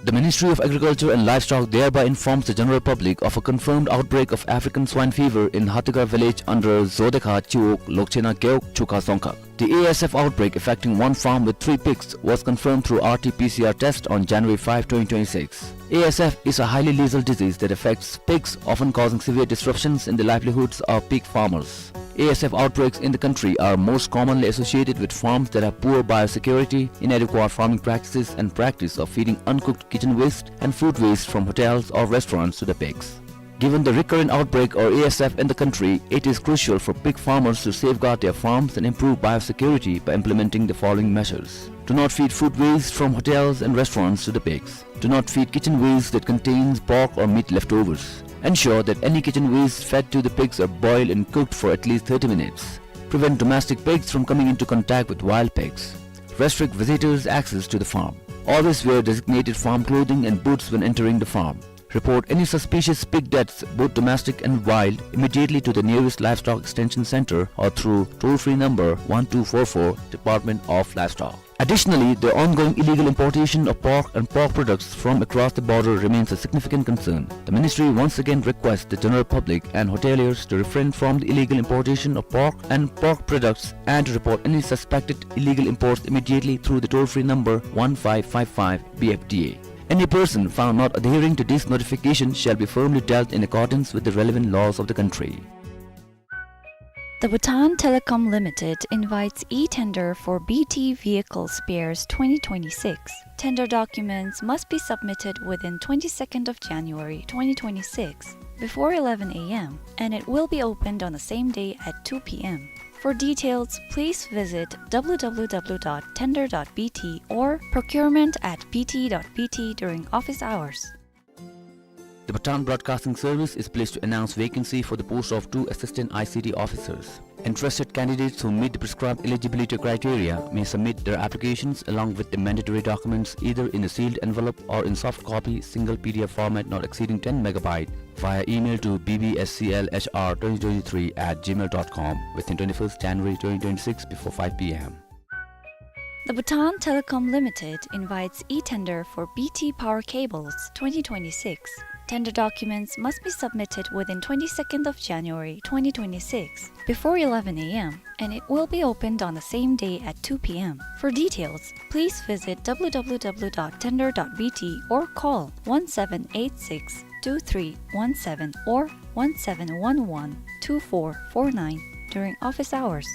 The Ministry of Agriculture and Livestock thereby informs the general public of a confirmed outbreak of African swine fever in Hatigar village under Zodekha Chiwog, Lokchena Gewog, Chukha Dzongkhag. The A S F outbreak affecting one farm with three pigs was confirmed through R T P C R test on January five, twenty twenty-six. A S F is a highly lethal disease that affects pigs, often causing severe disruptions in the livelihoods of pig farmers. A S F outbreaks in the country are most commonly associated with farms that have poor biosecurity, inadequate farming practices, and practice of feeding uncooked kitchen waste and food waste from hotels or restaurants to the pigs. Given the recurrent outbreak or A S F in the country, it is crucial for pig farmers to safeguard their farms and improve biosecurity by implementing the following measures. Do not feed food waste from hotels and restaurants to the pigs. Do not feed kitchen waste that contains pork or meat leftovers. Ensure that any kitchen waste fed to the pigs are boiled and cooked for at least thirty minutes. Prevent domestic pigs from coming into contact with wild pigs. Restrict visitors' access to the farm. Always wear designated farm clothing and boots when entering the farm. Report any suspicious pig deaths, both domestic and wild, immediately to the nearest livestock extension center or through toll-free number one two four four, Department of Livestock. Additionally, the ongoing illegal importation of pork and pork products from across the border remains a significant concern. The ministry once again requests the general public and hoteliers to refrain from the illegal importation of pork and pork products and to report any suspected illegal imports immediately through the toll-free number one five five five B F D A. Any person found not adhering to this notification shall be firmly dealt in accordance with the relevant laws of the country. The Bhutan Telecom Limited invites e-tender for B T Vehicle Spares twenty twenty-six. Tender documents must be submitted within twenty-second of January twenty twenty-six before eleven a m, and it will be opened on the same day at two p m. For details, please visit w w w dot tender dot b t or procurement at b t dot b t during office hours. The Bhutan Broadcasting Service is pleased to announce vacancy for the post of two assistant I C T officers. Interested candidates who meet the prescribed eligibility criteria may submit their applications along with the mandatory documents either in a sealed envelope or in soft copy, single P D F format not exceeding ten megabyte, via email to b b s c l h r twenty twenty-three at gmail dot com within twenty-first January twenty twenty-six before five p m. The Bhutan Telecom Limited invites e-tender for B T Power Cables twenty twenty-six. Tender documents must be submitted within twenty-second of January twenty twenty-six before eleven a m, and it will be opened on the same day at two p m. For details, please visit w w w dot tender dot b t or call one seven eight six two three one seven or one seven one one two four four nine during office hours.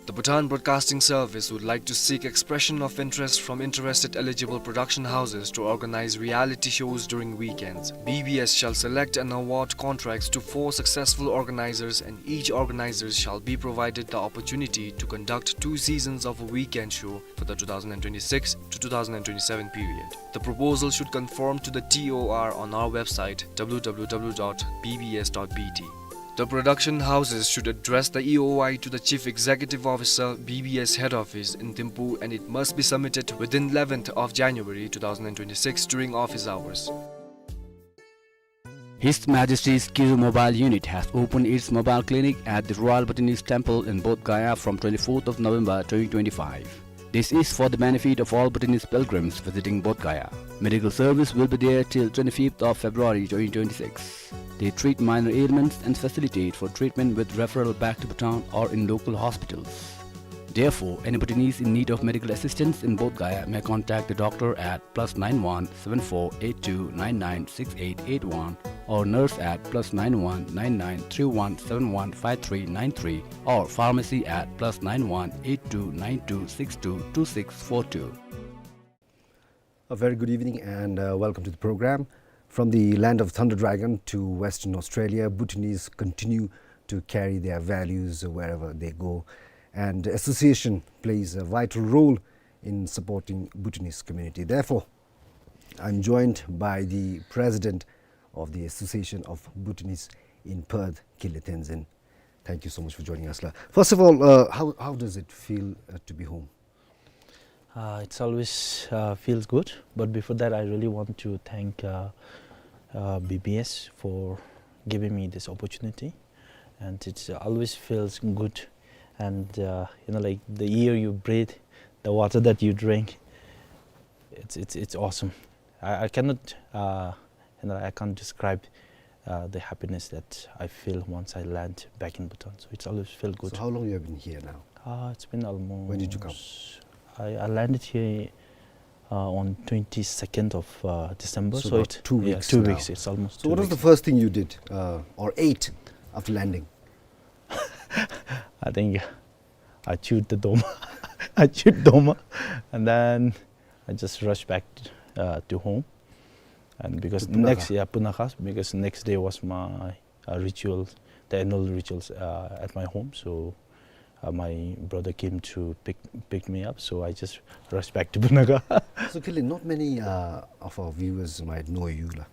The Bhutan Broadcasting Service would like to seek expression of interest from interested eligible production houses to organize reality shows during weekends. B B S shall select and award contracts to four successful organizers, and each organizer shall be provided the opportunity to conduct two seasons of a weekend show for the two thousand twenty-six to two thousand twenty-seven period. The proposal should conform to the T O R on our website, w w w dot b b s dot b t. The production houses should address the E O I to the Chief Executive Officer, B B S Head Office in Thimphu, and it must be submitted within eleventh of January two thousand twenty-six during office hours. His Majesty's Kizu Mobile Unit has opened its mobile clinic at the Royal Bhutanese Temple in Bodh Gaya from twenty-fourth of November twenty twenty-five. This is for the benefit of all Bhutanese pilgrims visiting Bodh Gaya. Medical service will be there till twenty-fifth of February twenty twenty-six. They treat minor ailments and facilitate for treatment with referral back to Bhutan or in local hospitals. Therefore, any Bhutanese in need of medical assistance in Bodh Gaya may contact the doctor at plus nine one seven four eight two nine nine six eight eight one or nurse at plus nine one nine nine three one seven one five three nine three or pharmacy at plus nine one eight two nine two six two two six four two. A very good evening and, uh, welcome to the program. From the land of Thunder Dragon to Western Australia, Bhutanese continue to carry their values wherever they go, and association plays a vital role in supporting Bhutanese community. Therefore, I'm joined by the president of the Association of Bhutanese in Perth, Kinley Tenzin. Thank you so much for joining us, la. First of all, uh, how, how does it feel, uh, to be home? Uh, it's always, uh, feels good, but before that, I really want to thank, uh, uh, B B S for giving me this opportunity, and it always feels good, and, uh, you know, like, the air you breathe, the water that you drink, it's, it's, it's awesome. I, I cannot, uh, you know, I can't describe, uh, the happiness that I feel once I land back in Bhutan. So it's always feel good. So how long you have been here now? Uh, it's been almost... When did you come? I, I landed here, uh, on twenty-second of, uh, December. So So about it, two yeah, weeks two now. Weeks. It's almost So two what was the weeks. First thing you did, uh, or ate after landing? I think I chewed the doma. I chewed doma, and then I just rushed back, uh, to home. And because To Punakha? Next, yeah, Punakha, because next day was my, uh, ritual, the annual rituals, uh, at my home. So, uh, my brother came to pick, pick me up, so I just rushed back to Punakha. So, Kinley, not many, uh, of our viewers might know you, la.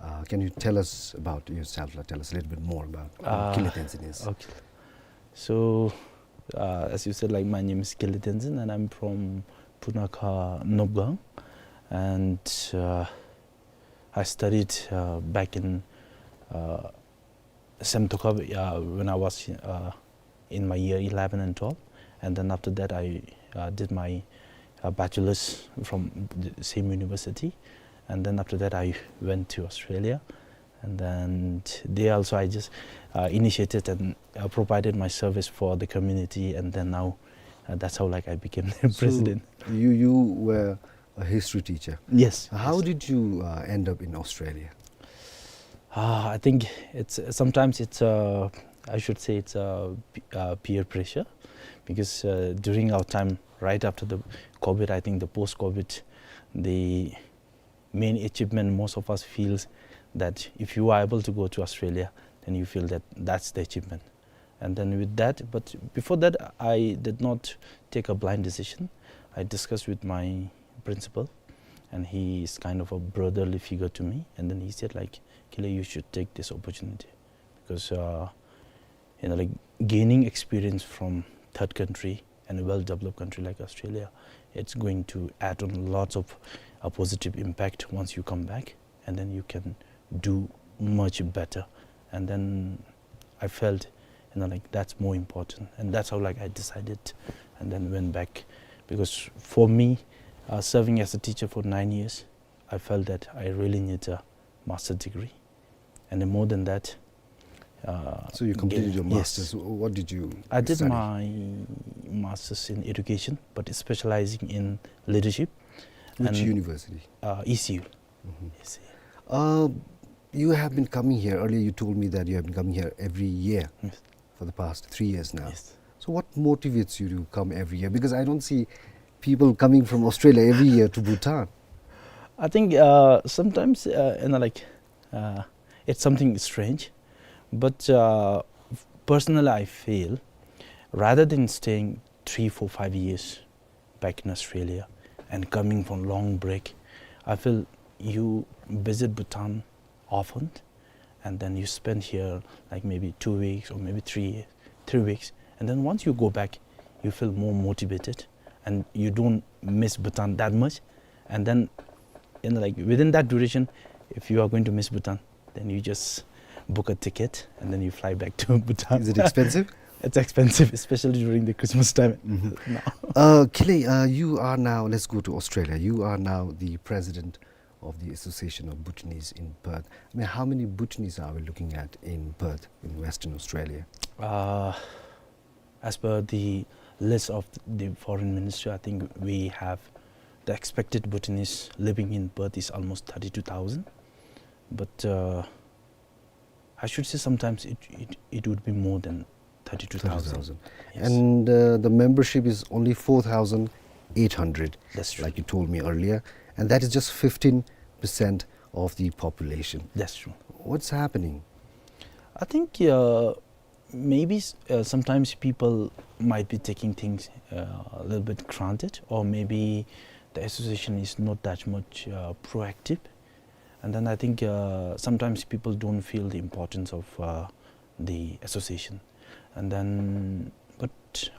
Uh, can you tell us about yourself, la? Tell us a little bit more about who Uh, Kinley Tenzin is. Okay. So, uh, as you said, like, my name is Kinley Tenzin, and I'm from Punakha Nopgang, and uh, I studied uh, back in uh, Semtoka, uh, when I was uh, in my year eleven and twelve. And then after that, I uh, did my uh, bachelor's from the same university. And then after that, I went to Australia. And then there also, I just uh, initiated and uh, provided my service for the community. And then now, uh, that's how, like, I became the president. You, you were a history teacher. Yes. How did you uh, end up in Australia? Uh, I think it's sometimes it's uh, I should say it's uh, p- uh, peer pressure, because uh, during our time, right after the COVID, I think the post-COVID, the main achievement most of us feels that if you are able to go to Australia, then you feel that that's the achievement. And then with that, but before that, I did not take a blind decision. I discussed with my principal, and he is kind of a brotherly figure to me. And then he said, like, "Kile, you should take this opportunity, because uh, you know, like, gaining experience from third country and a well-developed country like Australia, it's going to add on lots of a positive impact once you come back, and then you can do much better." And then I felt, you know, like, that's more important, and that's how, like, I decided and then went back, because for me, uh, serving as a teacher for nine years, I felt that I really need a master degree, and then more than that. Uh, So you completed your yes. Masters. What did you I did study? My master's in education, but specializing in leadership. Which and- university? Uh, E C U. Mhm. E C U. Uh, you have been coming here. Earlier, you told me that you have been coming here every year Yes. for the past three years now. Yes. So, what motivates you to come every year? Because I don't see people coming from Australia every year to Bhutan. I think uh, sometimes, uh, you know, like, uh, it's something strange, but uh, personally, I feel rather than staying three, four, five years back in Australia and coming for a long break, I feel you visit Bhutan often, and then you spend here, like, maybe two weeks or maybe three, three weeks, and then once you go back, you feel more motivated, and you don't miss Bhutan that much. And then, you know, like, within that duration, if you are going to miss Bhutan, then you just book a ticket and then you fly back to Bhutan. Is it expensive? It's expensive, especially during the Christmas time. Mhm. No. Uh, Kile, uh, you are now, let's go to Australia. You are now the president of the Association of Bhutanese in Perth. I mean, how many Bhutanese are we looking at in Perth, in Western Australia? Uh, as per the list of the foreign ministry, I think we have the expected Bhutanese living in Perth is almost thirty-two thousand. But uh, I should say sometimes it, it, it would be more than thirty-two thousand. Thirty thousand. Yes. And uh, the membership is only four thousand eight hundred, That's true. like you told me earlier. And that is just fifteen percent of the population. That's true. What's happening? I think uh, maybe s- uh, sometimes people might be taking things uh, a little bit granted, or maybe the association is not that much uh, proactive. And then I think uh, sometimes people don't feel the importance of uh, the association. And then, but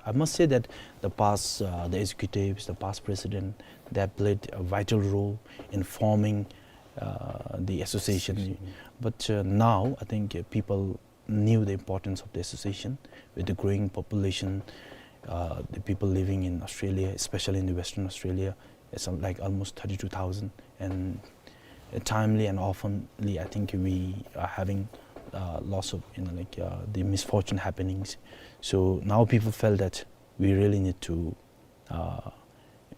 I must say that the past, uh, the executives, the past president, they have played a vital role in forming uh, the association. But uh, now, I think uh, people knew the importance of the association. With the growing population, uh, the people living in Australia, especially in the Western Australia, it's uh, like almost thirty-two thousand. And uh, timely and oftenly, I think we are having uh, lots of, you know, like, uh, the misfortune happenings. So now people felt that we really need to uh,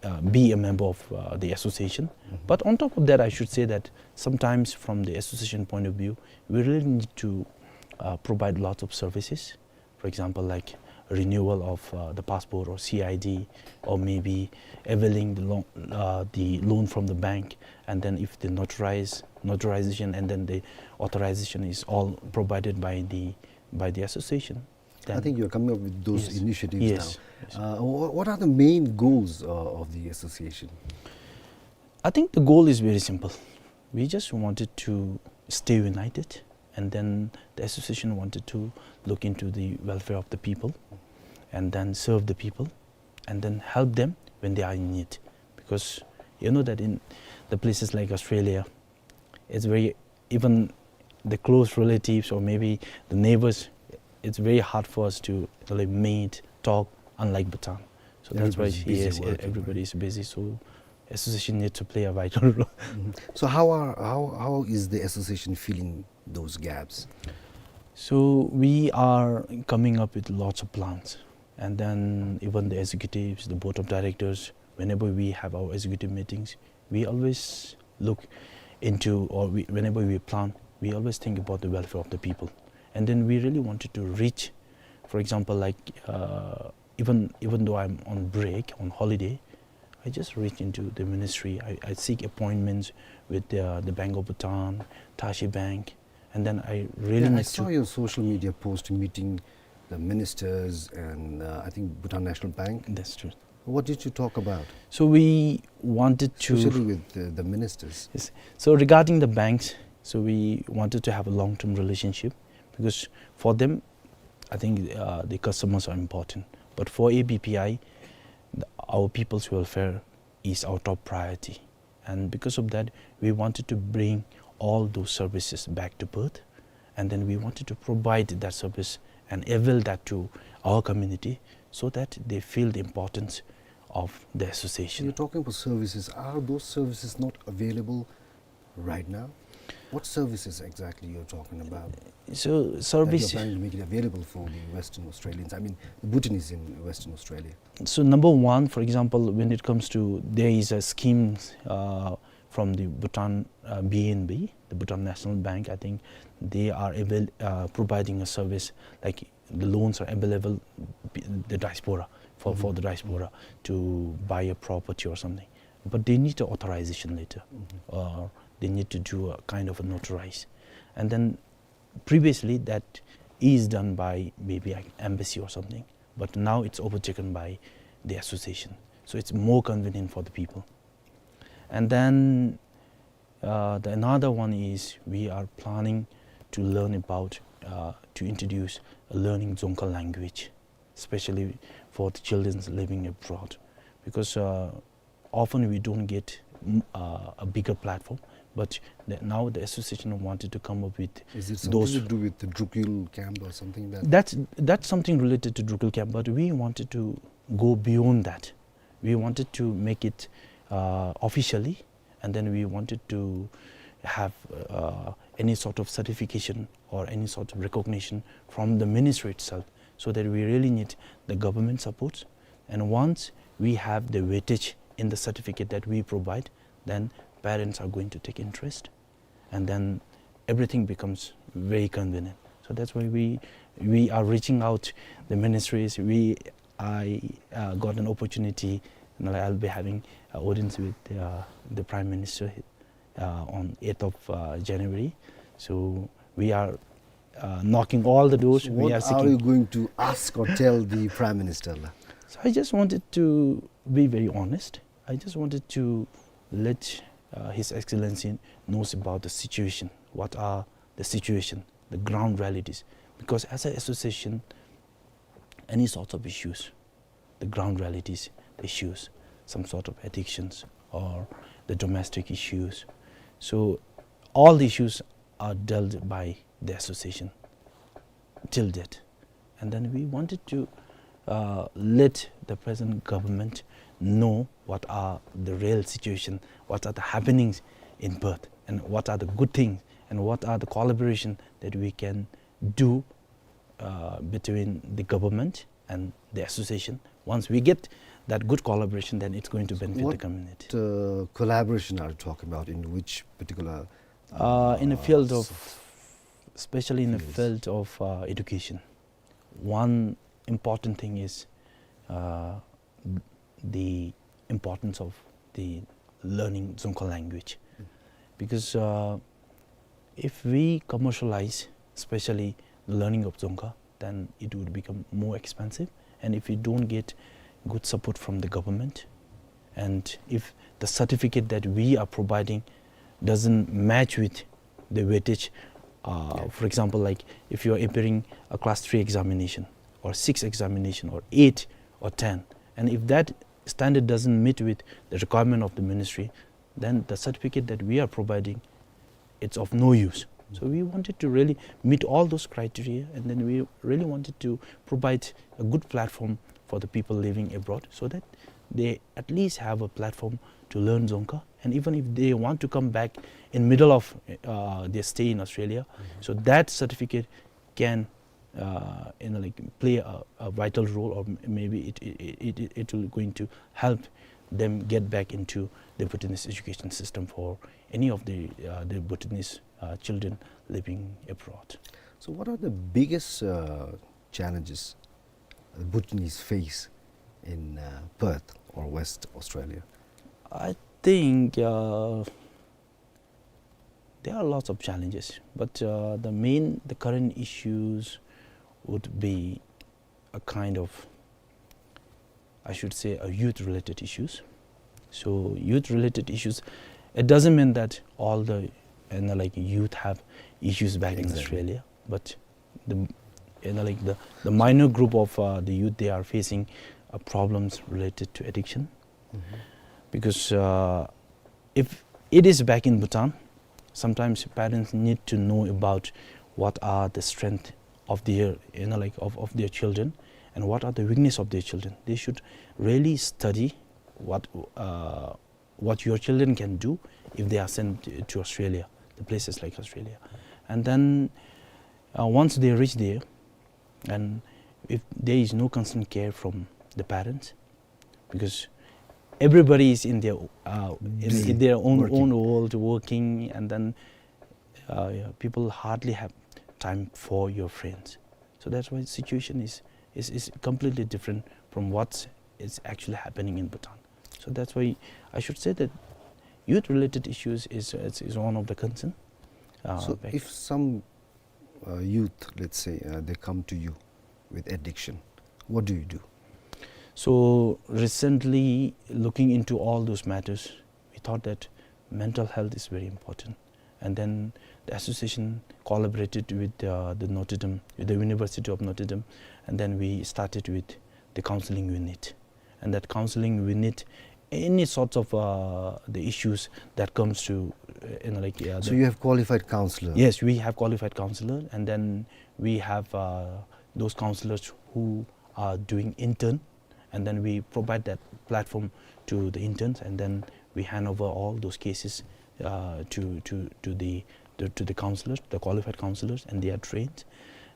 uh, be a member of uh, the association. But on top of that, I should say that sometimes from the association point of view, we really need to uh, provide lots of services. For example, like renewal of uh, the passport or C I D, or maybe availing the loan, uh, the loan from the bank, and then if the notarize, notarization, and then the authorization is all provided by the by the association. I think you're coming up with those Yes. initiatives Yes. now. Uh, wha- what are the main goals uh, of the association? I think the goal is very simple. We just wanted to stay united, and then the association wanted to look into the welfare of the people, and then serve the people, and then help them when they are in need. Because you know that in the places like Australia, it's very, even the close relatives or maybe the neighbors, it's very hard for us to, like, meet, talk, unlike Bhutan. So that's why, everybody's busy, yes, e-, working, everybody is busy. So association need to play a vital role. Mhm. So how are, how, how is the association filling those gaps? So we are coming up with lots of plans, and then even the executives, the board of directors, whenever we have our executive meetings, we always look into, or we, whenever we plan, we always think about the welfare of the people. And then we really wanted to reach, for example, like, uh, even, even though I'm on break, on holiday, I just reach into the ministry. I, I seek appointments with the, the Bank of Bhutan, Tashi Bank, and then I really, yeah, I need saw to your social media post meeting the ministers and, uh, I think Bhutan National Bank. That's true. What did you talk about? So we wanted to, especially with the, the ministers. Yes. So regarding the banks, so we wanted to have a long-term relationship because for them, I think, uh, the customers are important. But for A B P I, the, our people's welfare is our top priority. And because of that, we wanted to bring all those services back to Perth. And then we wanted to provide that service and avail that to our community so that they feel the importance of the association. You're talking about services. Are those services not available right now? What services exactly you're talking about? So that you're service planning to make it available for the Western Australians? I mean, the Bhutanese in Western Australia. So number one, for example, when it comes to, there is a scheme, uh, from the Bhutan, uh, B N B, the Bhutan National Bank. I think they are avail-, uh, providing a service, like, the loans are available, b-, the diaspora, for, for the diaspora to buy a property or something. But they need an authorization letter, or they need to do a kind of a notarize. And then previously that is done by maybe an embassy or something, but now it's overtaken by the association. So it's more convenient for the people. And then, uh, the another one is we are planning to learn about, uh, to introduce a learning Dzongkha language, especially for the children living abroad, because, uh, often we don't get, mm, uh, a bigger platform. But the, now the association wanted to come up with those. Is it something to do with the Drukyul camp or something that? That's, that's something related to Drukyul camp, but we wanted to go beyond that. We wanted to make it, uh, officially, and then we wanted to have, uh, any sort of certification or any sort of recognition from the ministry itself, so that we really need the government support. And once we have the weightage in the certificate that we provide, then parents are going to take interest, and then everything becomes very convenient. So that's why we, we are reaching out the ministries. We, I, uh, got an opportunity, and I'll be having an audience with, uh, the Prime Minister, uh, on eighth of, uh, January. So we are, uh, knocking all the doors. So we what are seeking, you going to ask or tell the Prime Minister, la? So I just wanted to be very honest. I just wanted to let, uh, His Excellency knows about the situation. What are the situation, the ground realities? Because as an association, any sorts of issues, the ground realities, the issues, some sort of addictions or the domestic issues. So all the issues are dealt by the association till date. And then we wanted to, uh, let the present government know what are the real situation, what are the happenings in Perth, and what are the good things, and what are the collaboration that we can do, uh, between the government and the association. Once we get that good collaboration, then it's going to benefit the community. What, uh, collaboration are you talking about? In which particular, uh, in the field of, especially in the field of, uh, education? One important thing is, uh, the importance of the learning Dzongkha language. Because, uh, if we commercialize, especially the learning of Dzongkha, then it would become more expensive. And if we don't get good support from the government, and if the certificate that we are providing doesn't match with the weightage, uh, for example, like, if you are appearing a class three examination, or six examination, or eight, or ten, and if that standard doesn't meet with the requirement of the ministry, then the certificate that we are providing, it's of no use. So we wanted to really meet all those criteria, and then we really wanted to provide a good platform for the people living abroad so that they at least have a platform to learn Dzongkha. And even if they want to come back in middle of, uh, their stay in Australia, so that certificate can, uh, you know, like, play a, a vital role, or m-, maybe it, it, it, it, it will going to help them get back into the Bhutanese education system for any of the, uh, the Bhutanese, uh, children living abroad. So what are the biggest, uh, challenges Bhutanese face in, uh, Perth or West Australia? I think, uh, there are lots of challenges, but, uh, the main, the current issues would be a kind of, I should say, a youth-related issues. So youth-related issues, it doesn't mean that all the, you know, like, youth have issues back in Australia, but the, you know, like, the, the minor group of, uh, the youth, they are facing, uh, problems related to addiction. Because, uh, if it is back in Bhutan, sometimes parents need to know about what are the strength of their, you know, like, of, of their children, and what are the weakness of their children. They should really study what, uh, what your children can do if they are sent to Australia, the places like Australia. And then, uh, once they reach there, and if there is no constant care from the parents, because everybody is in their, uh, in, in their own, own world, working, and then, uh, yeah, people hardly have time for your friends. So that's why the situation is, is, is completely different from what is actually happening in Bhutan. So that's why I should say that youth-related issues is, is, is one of the concern. Uh, so if some, uh, youth, let's say, uh, they come to you with addiction, what do you do? So recently, looking into all those matters, we thought that mental health is very important. And then the association collaborated with, uh, the Notre Dame, with the University of Notre Dame, and then we started with the counseling unit. And that counseling unit, any sorts of, uh, the issues that comes to, uh, you know, like, uh, so you have qualified counselor? Yes, we have qualified counselor, and then we have, uh, those counselors who are doing intern, and then we provide that platform to the interns, and then we hand over all those cases, uh, to, to, to the, to, to the counselors, the qualified counselors, and they are trained.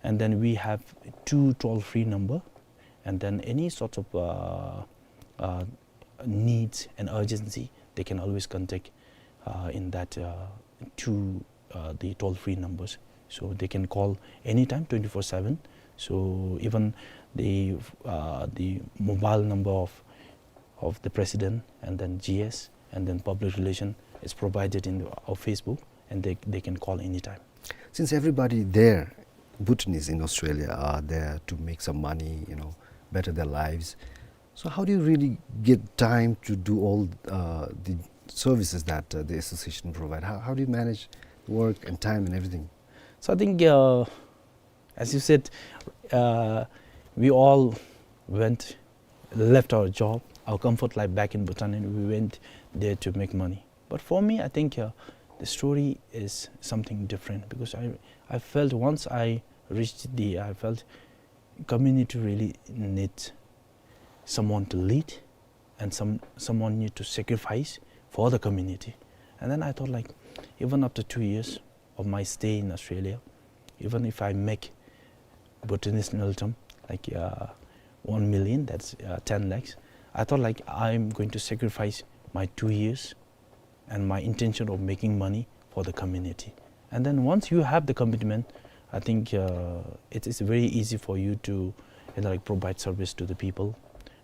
And then we have two toll-free number, and then any sort of, uh, uh, needs and urgency, they can always contact, uh, in that, uh, two, uh, the toll-free numbers. So they can call anytime, twenty-four seven. So even the, uh, the mobile number of, of the president, and then G S, and then public relation is provided in our Facebook, and they, they can call anytime. Since everybody there, Bhutanese in Australia, are there to make some money, you know, better their lives, so how do you really get time to do all, uh, the services that, uh, the association provide? How, how do you manage work and time and everything? So I think, uh, as you said, uh, we all went, left our job, our comfort life back in Bhutan, and we went there to make money. But for me, I think, uh, the story is something different, because I, I felt once I reached the, I felt community really need someone to lead, and some, someone need to sacrifice for the community. And then I thought, like, even after two years of my stay in Australia, even if I make Bhutanese ngultrum, like, uh, one million, that's, uh, ten lakhs, I thought, like, I'm going to sacrifice my two years and my intention of making money for the community. And then once you have the commitment, I think, uh, it is very easy for you to, you know, like, provide service to the people.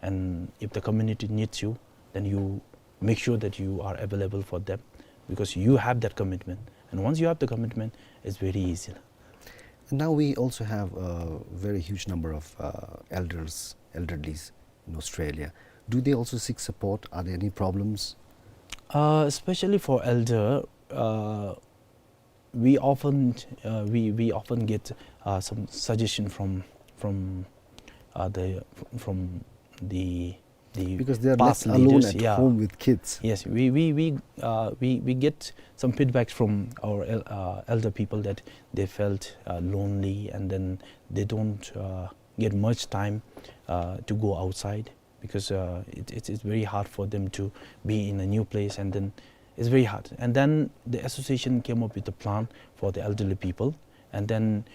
And if the community needs you, then you make sure that you are available for them, because you have that commitment. And once you have the commitment, it's very easy. And now we also have a very huge number of, uh, elders, elderlies in Australia. Do they also seek support? Are there any problems? Uh, especially for elder, uh, we often, uh, we, we often get, uh, some suggestion from, from, uh, the, from the the Because they are past left alone leaders, at yeah. home with kids. Yes, we, we, we, uh, we, we get some feedback from our el-, uh, elder people that they felt, uh, lonely, and then they don't, uh, get much time, uh, to go outside because, uh, it, it's, it's very hard for them to be in a new place, and then it's very hard. And then the association came up with a plan for the elderly people, and then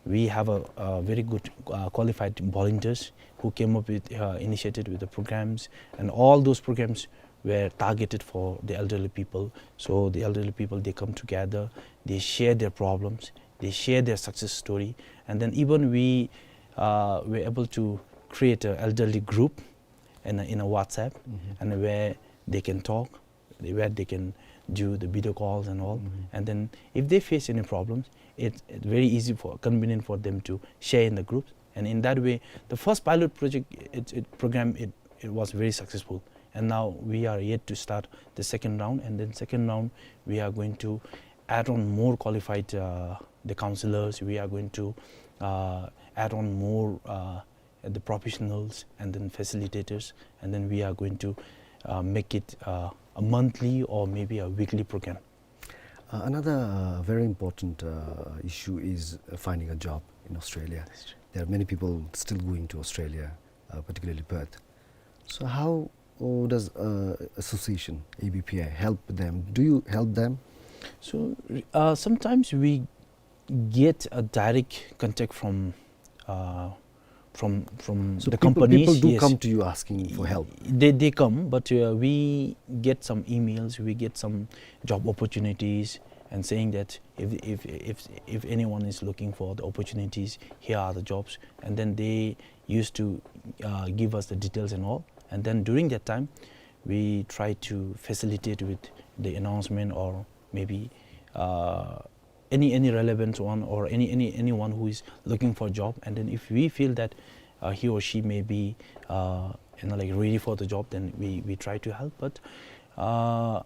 we have a, a very good, uh, qualified volunteers who came up with, uh, initiated with the programs, and all those programs were targeted for the elderly people. So the elderly people, they come together, they share their problems, they share their success story, and then even we, uh, were able to create an elderly group in a, in a WhatsApp, Mm-hmm. and where they can talk, where they can do the video calls and all. Mm-hmm. And then if they face any problems, it's, it's very easy for, convenient for them to share in the groups. And in that way, the first pilot project, it, it program, it, it was very successful. And now we are yet to start the second round. And then second round, we are going to add on more qualified, uh, the counselors. We are going to, uh, add on more, uh, the professionals and then facilitators, and then we are going to, uh, make it, uh, a monthly or maybe a weekly program. Uh, another, uh, very important, uh, issue is, uh, finding a job in Australia. That's true. There are many people still going to Australia, uh, particularly Perth. So how, uh, does, uh, association A B P I help them? Do you help them? So, uh, sometimes we get a direct contact from, uh, from, from So the people, companies, people do yes. come to you asking for help? They, they come, but, uh, we get some emails, we get some job opportunities, and saying that if, if, if, if anyone is looking for the opportunities, here are the jobs. And then they used to, uh, give us the details and all. And then during that time, we try to facilitate with the announcement or maybe, uh, any, any relevant one or any, any, anyone who is looking for a job. And then if we feel that, uh, he or she may be, uh, you know, like, ready for the job, then we, we try to help. But, uh,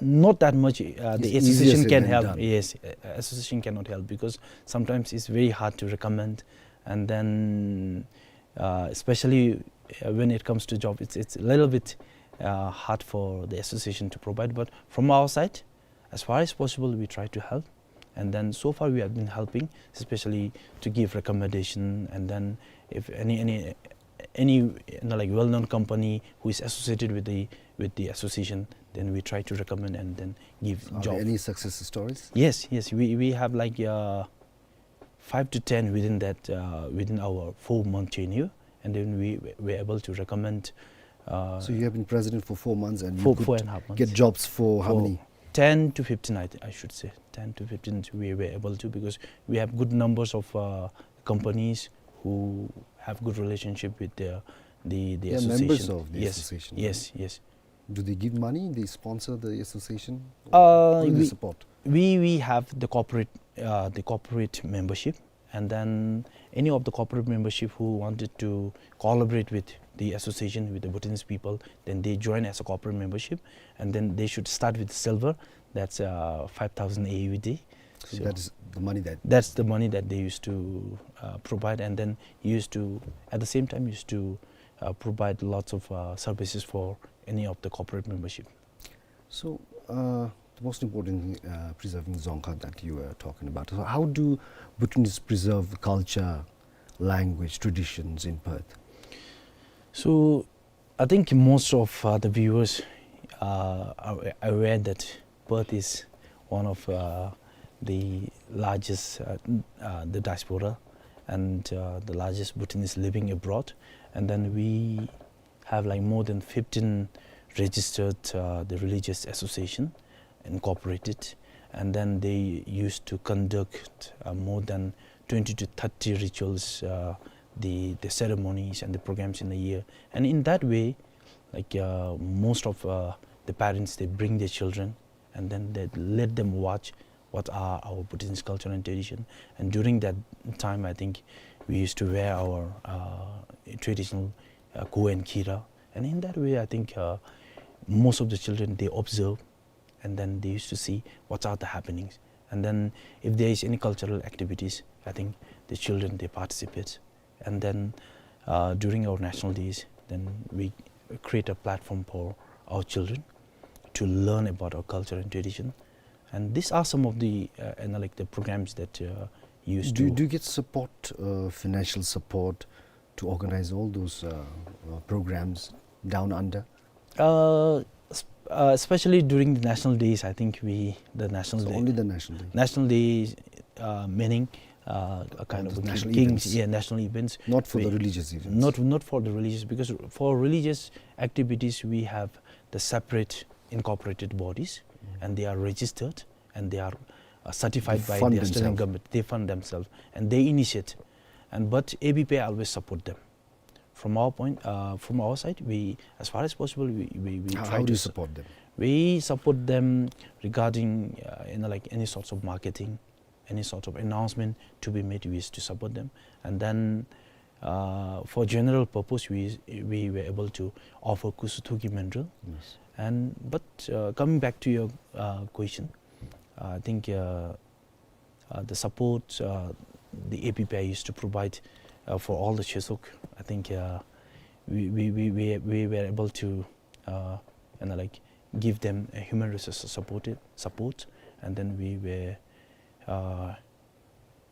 not that much, uh, the It's easier association said can than help. done. Yes, uh, association cannot help because sometimes it's very hard to recommend. And then, uh, especially, uh, when it comes to job, it's, it's a little bit, uh, hard for the association to provide. But from our side, as far as possible, we try to help. And then so far we have been helping, especially to give recommendation. And then if any, any, any, you know, like, well-known company who is associated with the, with the association, then we try to recommend and then give Are job. there any success stories? Yes, yes. We, we have, like, uh, five to ten within that, uh, within our four-month tenure, and then we were able to recommend, uh, So you have been president for four months and you four, could four and a half months. get jobs for how For many? ten to fifteen, I th-, I should say. Ten to fifteen we were able to, because we have good numbers of, uh, companies who have good relationship with the, the, the They are members association. of the Yes, association, yes, right? yes. Do they give money? They sponsor the association? Uh, Who do they we, support? we, we have the corporate, uh, the corporate membership, and then any of the corporate membership who wanted to collaborate with the association, with the Bhutanese people, then they join as a corporate membership, and then they should start with silver. That's, uh, five thousand A U D. So So that is the money that that's the money that they used to, uh, provide, and then used to, at the same time, used to, uh, provide lots of, uh, services for any of the corporate membership. So, uh, the most important thing, uh, preserving Dzongkha that you were talking about. So how do Bhutanese preserve culture, language, traditions in Perth? So, I think most of, uh, the viewers, uh, are aware that Perth is one of, uh, the largest, uh, n-, uh, the diaspora and, uh, the largest Bhutanese living abroad. And then we have, like, more than fifteen registered, uh, the religious association incorporated, and then they used to conduct, uh, more than twenty to thirty rituals, uh, the, the ceremonies and the programs in a year. And in that way, like, uh, most of, uh, the parents, they bring their children and then they let them watch what are our Bhutanese culture and tradition. And during that time, I think we used to wear our, uh, traditional, uh, go and kira. And in that way, I think, uh, most of the children, they observe and then they used to see what are the happenings. And then if there is any cultural activities, I think the children, they participate. And then, uh, during our national days, then we, create a platform for our children to learn about our culture and tradition. And these are some of the, uh, you know, like, the programs that, uh, used Do, to do you get support, uh, financial support to organize all those, uh, uh, programs down under? Uh, s-, uh, especially during the national days, I think we, the national So day, only the national day? national days, uh, meaning, uh, a kind And of the a national king-, events? yeah, national events. Not for the We, religious events? not, not for the religious, because for religious activities we have the separate incorporated bodies, Mm. and they are registered, and they are, uh, certified They by fund the Australian themselves. government. They fund themselves, and they initiate. And, but A B P I always support them. From our point, uh, from our side, we, as far as possible, we, we, we How, try how to do you su-, support them? we support them regarding, uh, you know, like, any sorts of marketing, any sort of announcement to be made, we used to support them. And then, uh, for general purpose, we, we were able to offer Kusu Toki Mindrang. Yes. And, but, uh, coming back to your, uh, question, I think, uh, uh, the support, uh, the A B P I used to provide, uh, for all the Chesok, I think, uh, we, we, we, we, we were able to, uh, you know, like, give them a human resource support, support, and then we were, uh,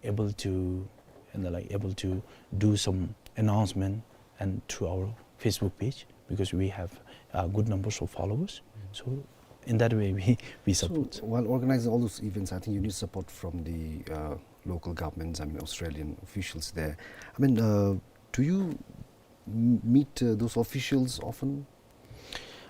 able to, you know, like, able to do some announcement and through our Facebook page, because we have, uh, good numbers of followers. Mm. So in that way, we, we So support. while organizing all those events, I think you need support from the, uh, local governments, I mean, Australian officials there. I mean, uh, do you m-, meet, uh, those officials often?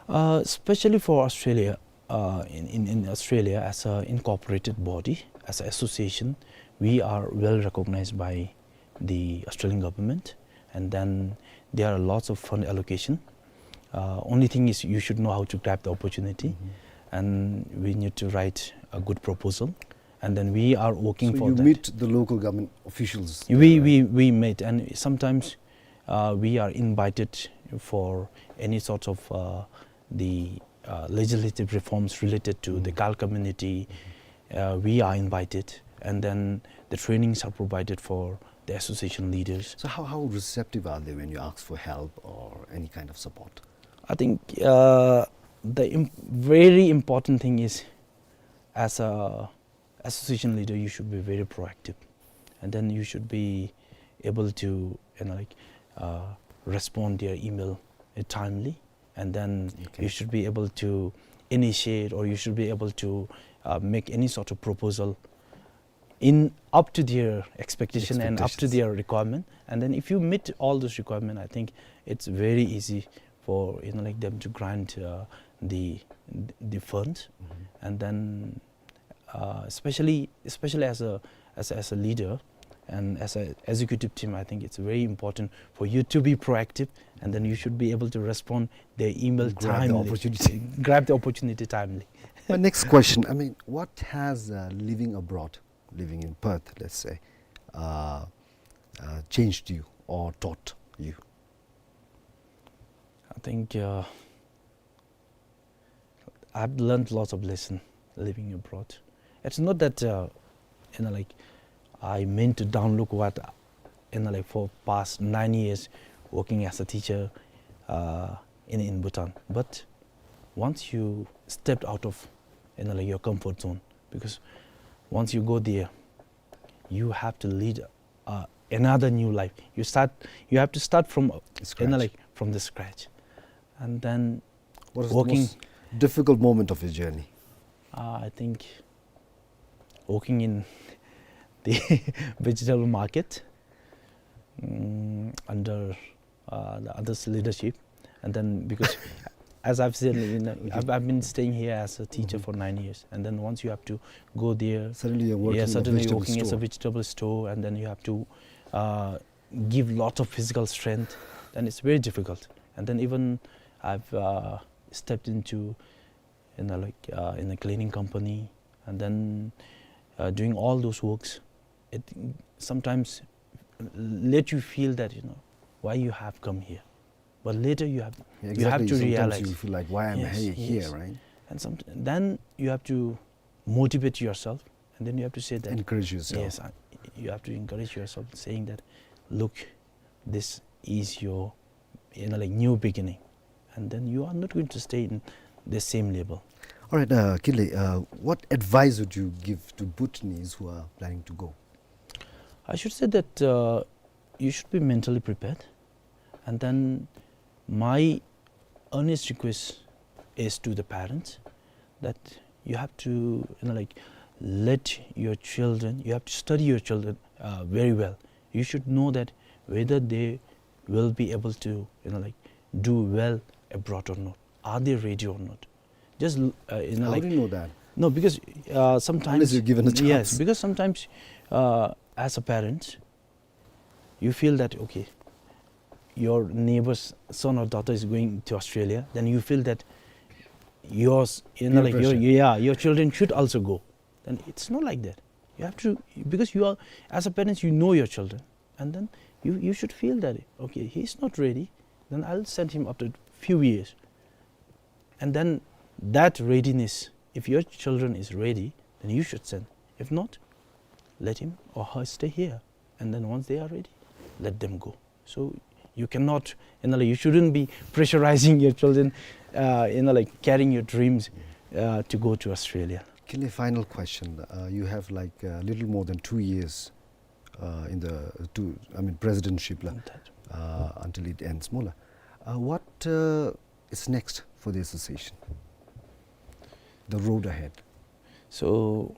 Uh, especially for Australia, uh, in, in, in Australia, as an incorporated body, as an association, we are well recognized by the Australian government, and then there are lots of fund allocation. Uh, only thing is you should know how to grab the opportunity, Mm-hmm. and we need to write a good proposal, and then we are working So for you that. meet the local government officials We, there, we, right? we meet, and sometimes, uh, we are invited for any sort of, uh, the, uh, legislative reforms related to the Mm. Gal community. Mm-hmm. Uh, we are invited, and then the trainings are provided for the association leaders. So how, how receptive are they when you ask for help or any kind of support? I think, uh, the im-, very important thing is, as a association leader, you should be very proactive, and then you should be able to, you know, like, uh, respond their email, uh, timely, and then Okay. you should be able to initiate, or you should be able to, uh, make any sort of proposal in up to their expectation and up to Expectations. their requirement. And then if you meet all those requirements, I think it's very easy for, you know, like, them to grant, uh, the, the funds. Mm-hmm. And then, uh, especially, especially as a, as a, as a leader and as an executive team, I think it's very important for you to be proactive, and then you should be able to respond their email Grab the timely. opportunity. Grab the opportunity timely. My next question, I mean, what has, uh, living abroad, living in Perth, let's say, uh, uh, changed you or taught you? I think, uh, I've learned lots of lesson living abroad. It's not that, uh, you know, like, I meant to downlook what, you know, like, for past nine years working as a teacher, uh, in, in Bhutan. But once you stepped out of, you know, like, your comfort zone, because once you go there, you have to lead, uh, another new life. You start, you have to start from, uh, you know, Scratch. like, from the scratch. And then What was the working most difficult moment of your journey? Uh, I think working in the vegetable market, mm, under, uh, the others' leadership. And then because, as I've said, you know, I've, I've been staying here as a teacher Mm-hmm. for nine years. And then once you have to go there, Suddenly you're working yeah, in a suddenly vegetable working as a store. vegetable store, and then you have to, uh, give lot of physical strength, then it's very difficult. And then even I've, uh, stepped into, you know, like, uh, in a cleaning company, and then, uh, doing all those works, it sometimes let you feel that, you know, why you have come here. But later you have, Yeah, you have exactly. to Sometimes realize. you feel like, "Why am I Yes, he-, here," yes. right? And some, then you have to motivate yourself, and then you have to say that Encourage yourself. Yes, I, you have to encourage yourself, saying that, "Look, this is your, you know, like, new beginning." and then you are not going to stay in the same level. All right, uh, Kinley, uh, what advice would you give to Bhutanese who are planning to go? I should say that, uh, you should be mentally prepared. And then my earnest request is to the parents that you have to, you know, like, let your children, you have to study your children, uh, very well. You should know that whether they will be able to, you know, like, do well abroad or not. Are they ready or not? Just, uh, you know, How like, do you know that? No, because, uh, sometimes Unless you're given a chance. Yes, because sometimes, uh, as a parent, you feel that, okay, your neighbor's son or daughter is going to Australia, then you feel that yours, you know, Peer like, your, pressure. Yeah, your children should also go. Then it's not like that. You have to, because you are, as a parent, you know your children, and then you, you should feel that, okay, he's not ready, then I'll send him after few years. And then that readiness, if your children is ready, then you should send. If not, let him or her stay here. And then once they are ready, let them go. So you cannot, you know, like, you shouldn't be pressurizing your children, uh, you know, like, carrying your dreams, uh, to go to Australia. Kinley, final question. Uh, you have, like, a little more than two years, uh, in the, uh, two, I mean, presidentship, la, That. uh, until it ends, maw la. Uh, what, uh, is next for the association? The road ahead. So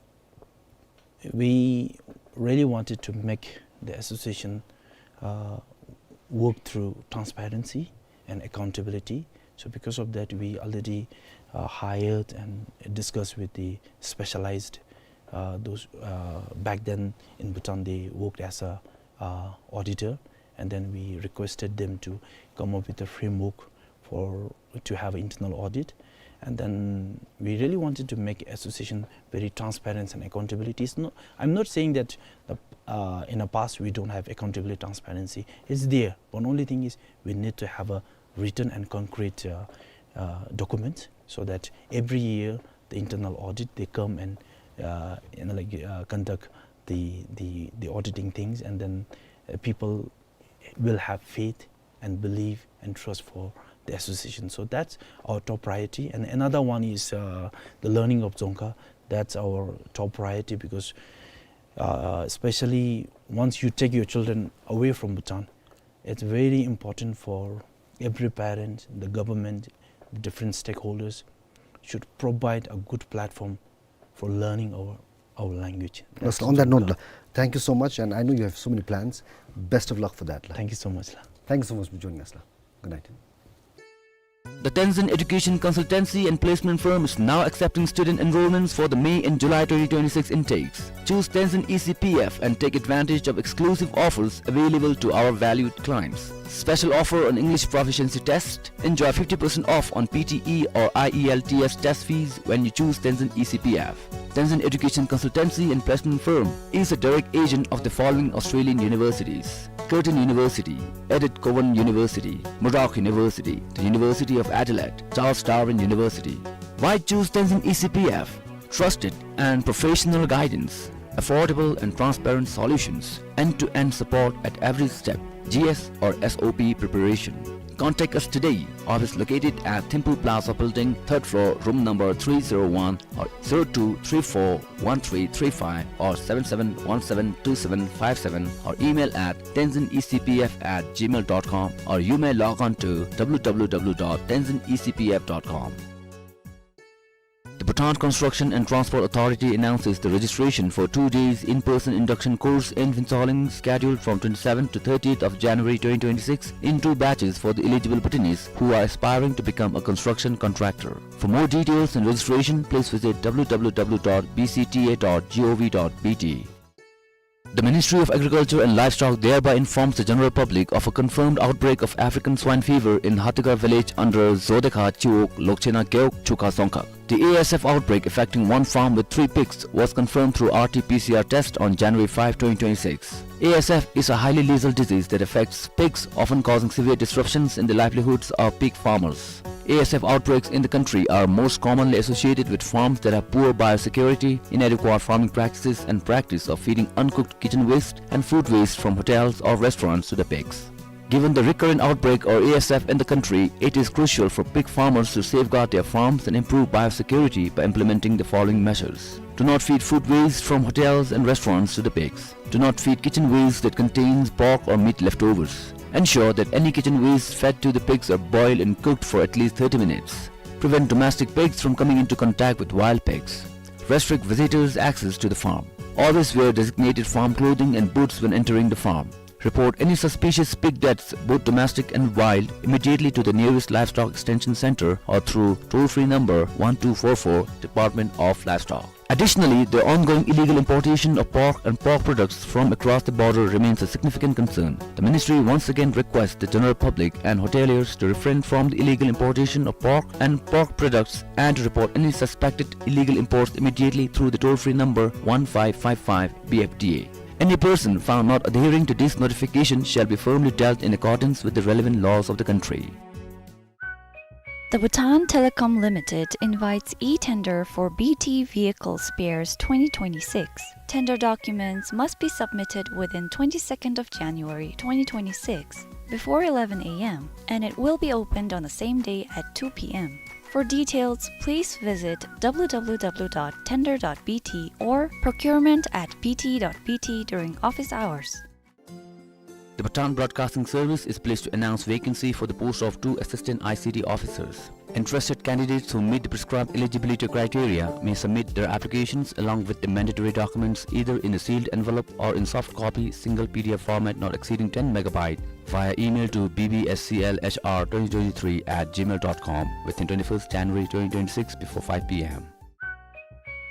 we really wanted to make the association, uh, work through transparency and accountability. So because of that, we already, uh, hired and discussed with the specialized, uh, those, uh, back then in Bhutan, they worked as a, uh, auditor, and then we requested them to come up with a framework for, to have an internal audit. And then we really wanted to make association very transparent and accountability. It's not, I'm not saying that the, uh, in the past we don't have accountability, transparency. It's there. But only thing is we need to have a written and concrete, uh, uh, document so that every year the internal audit, they come and, uh, you know, like, uh, conduct the, the, the auditing things, and then, uh, people will have faith and belief and trust for the association. So that's our top priority. And another one is, uh, the learning of Dzongkha. That's our top priority because, uh, especially once you take your children away from Bhutan, it's very important for every parent, the government, the different stakeholders should provide a good platform for learning our, our language. That's Master, on that note, la, thank you so much, and I know you have so many plans. Best of luck for that, la. Thank you so much, la. Thank you so much for joining us, la. Good night. The Tenzin Education Consultancy and Placement Firm is now accepting student enrollments for the May and July twenty twenty-six intakes. Choose Tenzin E C P F and take advantage of exclusive offers available to our valued clients. Special offer on English proficiency test. Enjoy fifty percent off on P T E or I E L T S test fees when you choose Tenzin E C P F. Tenzin Education Consultancy and Placement Firm is a direct agent of the following Australian universities: Curtin University, Edith Cowan University, Murdoch University, the University of Adelaide, Charles Darwin University. Why choose Tenzin E C P F? Trusted and professional guidance, affordable and transparent solutions, end-to-end support at every step, G S or S O P preparation. Contact us today. Office located at Thimphu Plaza Building, third floor, room number three zero one, or zero two three four one three three five or seven seven one seven two seven five seven, or email at tenzin E C P F at gmail dot com, or you may log on to W W W dot tenzin E C P F dot com. The Bhutan Construction and Transport Authority announces the registration for two days in-person induction course in Phuentsholing, scheduled from twenty-seventh to thirtieth of January twenty twenty-six, in two batches for the eligible Bhutanese who are aspiring to become a construction contractor. For more details and registration, please visit W W W dot B C T A dot gov dot B T. The Ministry of Agriculture and Livestock thereby informs the general public of a confirmed outbreak of African swine fever in Hatigar village under Zodekha Chiwog, Lokchena Gewog, Chukha Dzongkhag. The A S F outbreak affecting one farm with three pigs was confirmed through R T P C R test on January five, twenty twenty-six. A S F is a highly lethal disease that affects pigs, often causing severe disruptions in the livelihoods of pig farmers. A S F outbreaks in the country are most commonly associated with farms that have poor biosecurity, inadequate farming practices, and practice of feeding uncooked kitchen waste and food waste from hotels or restaurants to the pigs. Given the recurrent outbreak or A S F in the country, it is crucial for pig farmers to safeguard their farms and improve biosecurity by implementing the following measures. Do not feed food waste from hotels and restaurants to the pigs. Do not feed kitchen waste that contains pork or meat leftovers. Ensure that any kitchen waste fed to the pigs are boiled and cooked for at least thirty minutes. Prevent domestic pigs from coming into contact with wild pigs. Restrict visitors' access to the farm. Always wear designated farm clothing and boots when entering the farm. Report any suspicious pig deaths, both domestic and wild, immediately to the nearest Livestock Extension Center or through toll-free number one two four four, Department of Livestock. Additionally, the ongoing illegal importation of pork and pork products from across the border remains a significant concern. The ministry once again requests the general public and hoteliers to refrain from the illegal importation of pork and pork products and to report any suspected illegal imports immediately through the toll-free number one five five five B F D A. Any person found not adhering to this notification shall be firmly dealt in accordance with the relevant laws of the country. The Bhutan Telecom Limited invites e-tender for B T Vehicle Spares twenty twenty-six. Tender documents must be submitted within twenty-second of January twenty twenty-six before eleven a m, and it will be opened on the same day at two p m. For details, please visit w w w dot tender dot b t or procurement at b t dot b t during office hours. The Bhutan Broadcasting Service is pleased to announce vacancy for the post of two assistant I C T officers. Interested candidates who meet the prescribed eligibility criteria may submit their applications along with the mandatory documents either in a sealed envelope or in soft copy, single P D F format not exceeding ten megabyte, via email to b b s c l h r twenty twenty-three at gmail dot com within twenty-first January twenty twenty-six before five p m.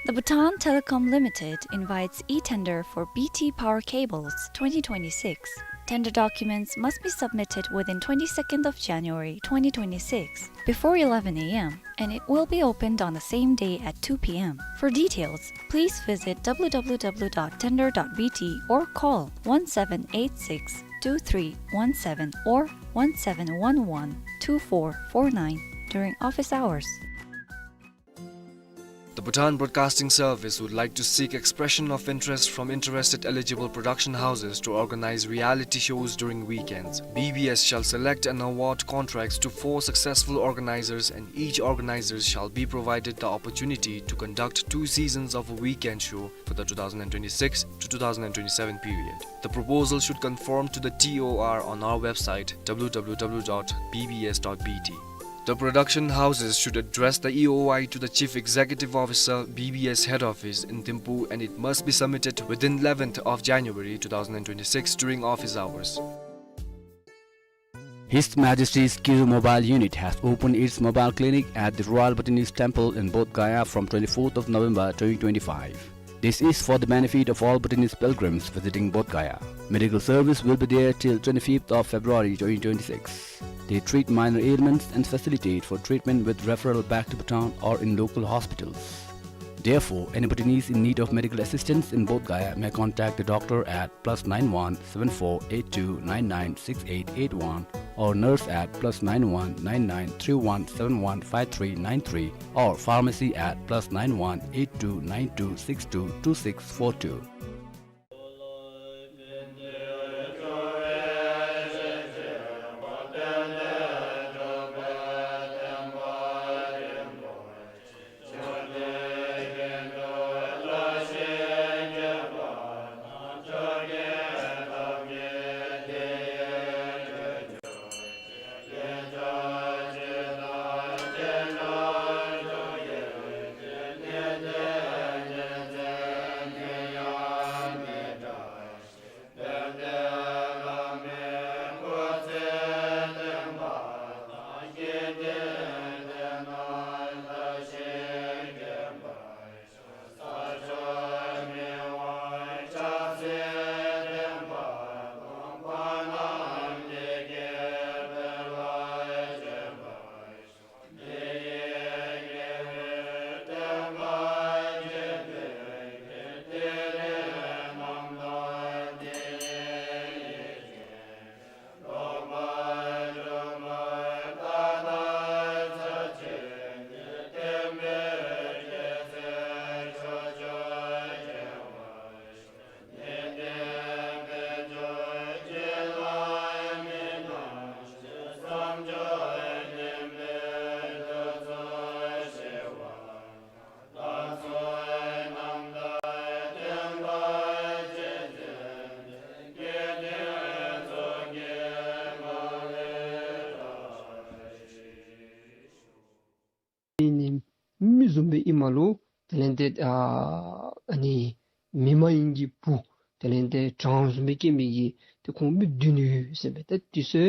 The Bhutan Telecom Limited invites e-tender for B T Power Cables twenty twenty-six. Tender documents must be submitted within twenty-second of January twenty twenty-six before eleven a m, and it will be opened on the same day at two p m. For details, please visit w w w dot tender dot b t or call one seven eight six two three one seven or one seven one one two four four nine during office hours. The Bhutan Broadcasting Service would like to seek expression of interest from interested eligible production houses to organize reality shows during weekends. B B S shall select and award contracts to four successful organizers, and each organizer shall be provided the opportunity to conduct two seasons of a weekend show for the two thousand and twenty-six to two thousand and twenty-seven period. The proposal should conform to the T O R on our website, w w w dot b b s dot b t. The production houses should address the E O I to the Chief Executive Officer, B B S Head Office in Thimphu, and it must be submitted within eleventh of January two thousand and twenty-six during office hours. His Majesty's Kiru Mobile Unit has opened its mobile clinic at the Royal Bhutanese Temple in Bodh Gaya from twenty-fourth of November twenty twenty-five. This is for the benefit of all Bhutanese pilgrims visiting Bodh Gaya. Medical service will be there till twenty-fifth of February twenty twenty-six. They treat minor ailments and facilitate for treatment with referral back to Bhutan or in local hospitals. Therefore, any Bhutanese in need of medical assistance in Bodh Gaya may contact the doctor at plus nine one seven four eight two nine nine six eight eight one or nurse at plus nine one nine nine three one seven one five three nine three or pharmacy at plus nine one eight two nine two six two two six four two. ཨིན་ནི་མི་བཟུམ་སྦེ་ཨིནམ་ལུ་དེ་ལས་ཏེ་ཨ་ཨ་ནི་མི་མ་ཡིན་གྱི་བུ་དེ་ལས་ཏེ་དྲང་བཟུམ་སྦེ་སྐྱེ་མི་གི་ཏེ་ཁོང་མི་བདུན་ཡོད་ཟེར་མས། ཏེ་དེ་ཚུ་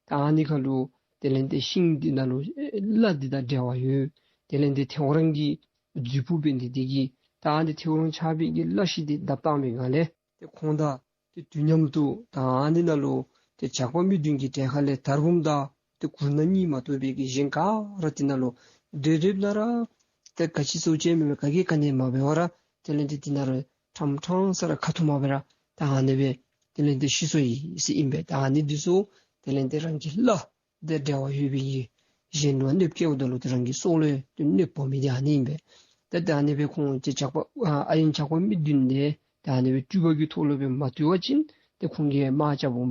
ད་ཨ་ནི་ཁར་ལུ་དེ་ལས་ཏེ་ཤིང་འདི་ནང་ལུ་ཨེ་ལྷ་འདི་དང་འབྲེལ་བ་ཡོད། དེ་ལས་ཏེ་ཐེའུ་རང་གི་རྫུས་ཕུག་འབད་ནི་འདི་གིས་ད་ཨ་ནི་ཐེའུ་རང་ཆགས་པའི་གི་བླ་ཤིང་འདི་བརྡབ་བཏང་བའི་སྒང་ལས་ཏེ་ཁོང་དང་ཏེ་དུས་མཉམ་དུ་ད་ཨ་ནི་ནང་ལུ་ཏེ་ཇག་པ་མི་བདུན་གྱི་གྲལ་ཁ་ལས་དར་འབུམ་དང་ཏེ་གུར་ནག་གཉིས་མ་གཏོགས་པའི་གི་གཞན་ག་ར་དེ་ནང་ལུ་སྡོད་སྡོདཔ་ད་ར་ཏེ་ག་ཅི་ཚུ་ཅིག་མེད་པར་ག་གིས་ག་ནི་མ་འབད་བར་དེ་ལས་ཏེ་དེ་ནང་ར་ཁྲམ་ཁྲང་ས་ར་ཁ་ཐུག་མ་འབད་ར་ད་ཨ་ནི་སྦེ་དེ་ལས་ཏེ་ཤི་སོ་ཡི་ཟེར་ཨིན་པས། ད་ཨ་ནི་འདི་ཚུ་དེ་ལས་ཏེ་རང་གི་བླ་དང་འབྲེལ་བ་ཡོད་པའི་གཞན་ལུ་གནོདཔ་བཀལཝ་ད་ལུ་ཏེ་རང་གི་སྲོག་ལུ་ཏེ་གནོདཔ་འབད་མི་འདི་ཨ་ནི་ཨིན་པས། ཏེ་ད་ཨ་ནི་སྦེ་ཁོང་ཏེ་ཇག་པ་ཨ་ཨ་ཡོན་ཇག་པ་མི་བདུན་འདི་ད་ཨ་ནི་སྦེ་སྤྲུལ་པ་གི་ཐོག་ལུ་སྦེ་མ་བཏུལ་བ་ཅིན་ཏེ་ཁོང་གིས་དམག་རྐྱབ་འོང་པ་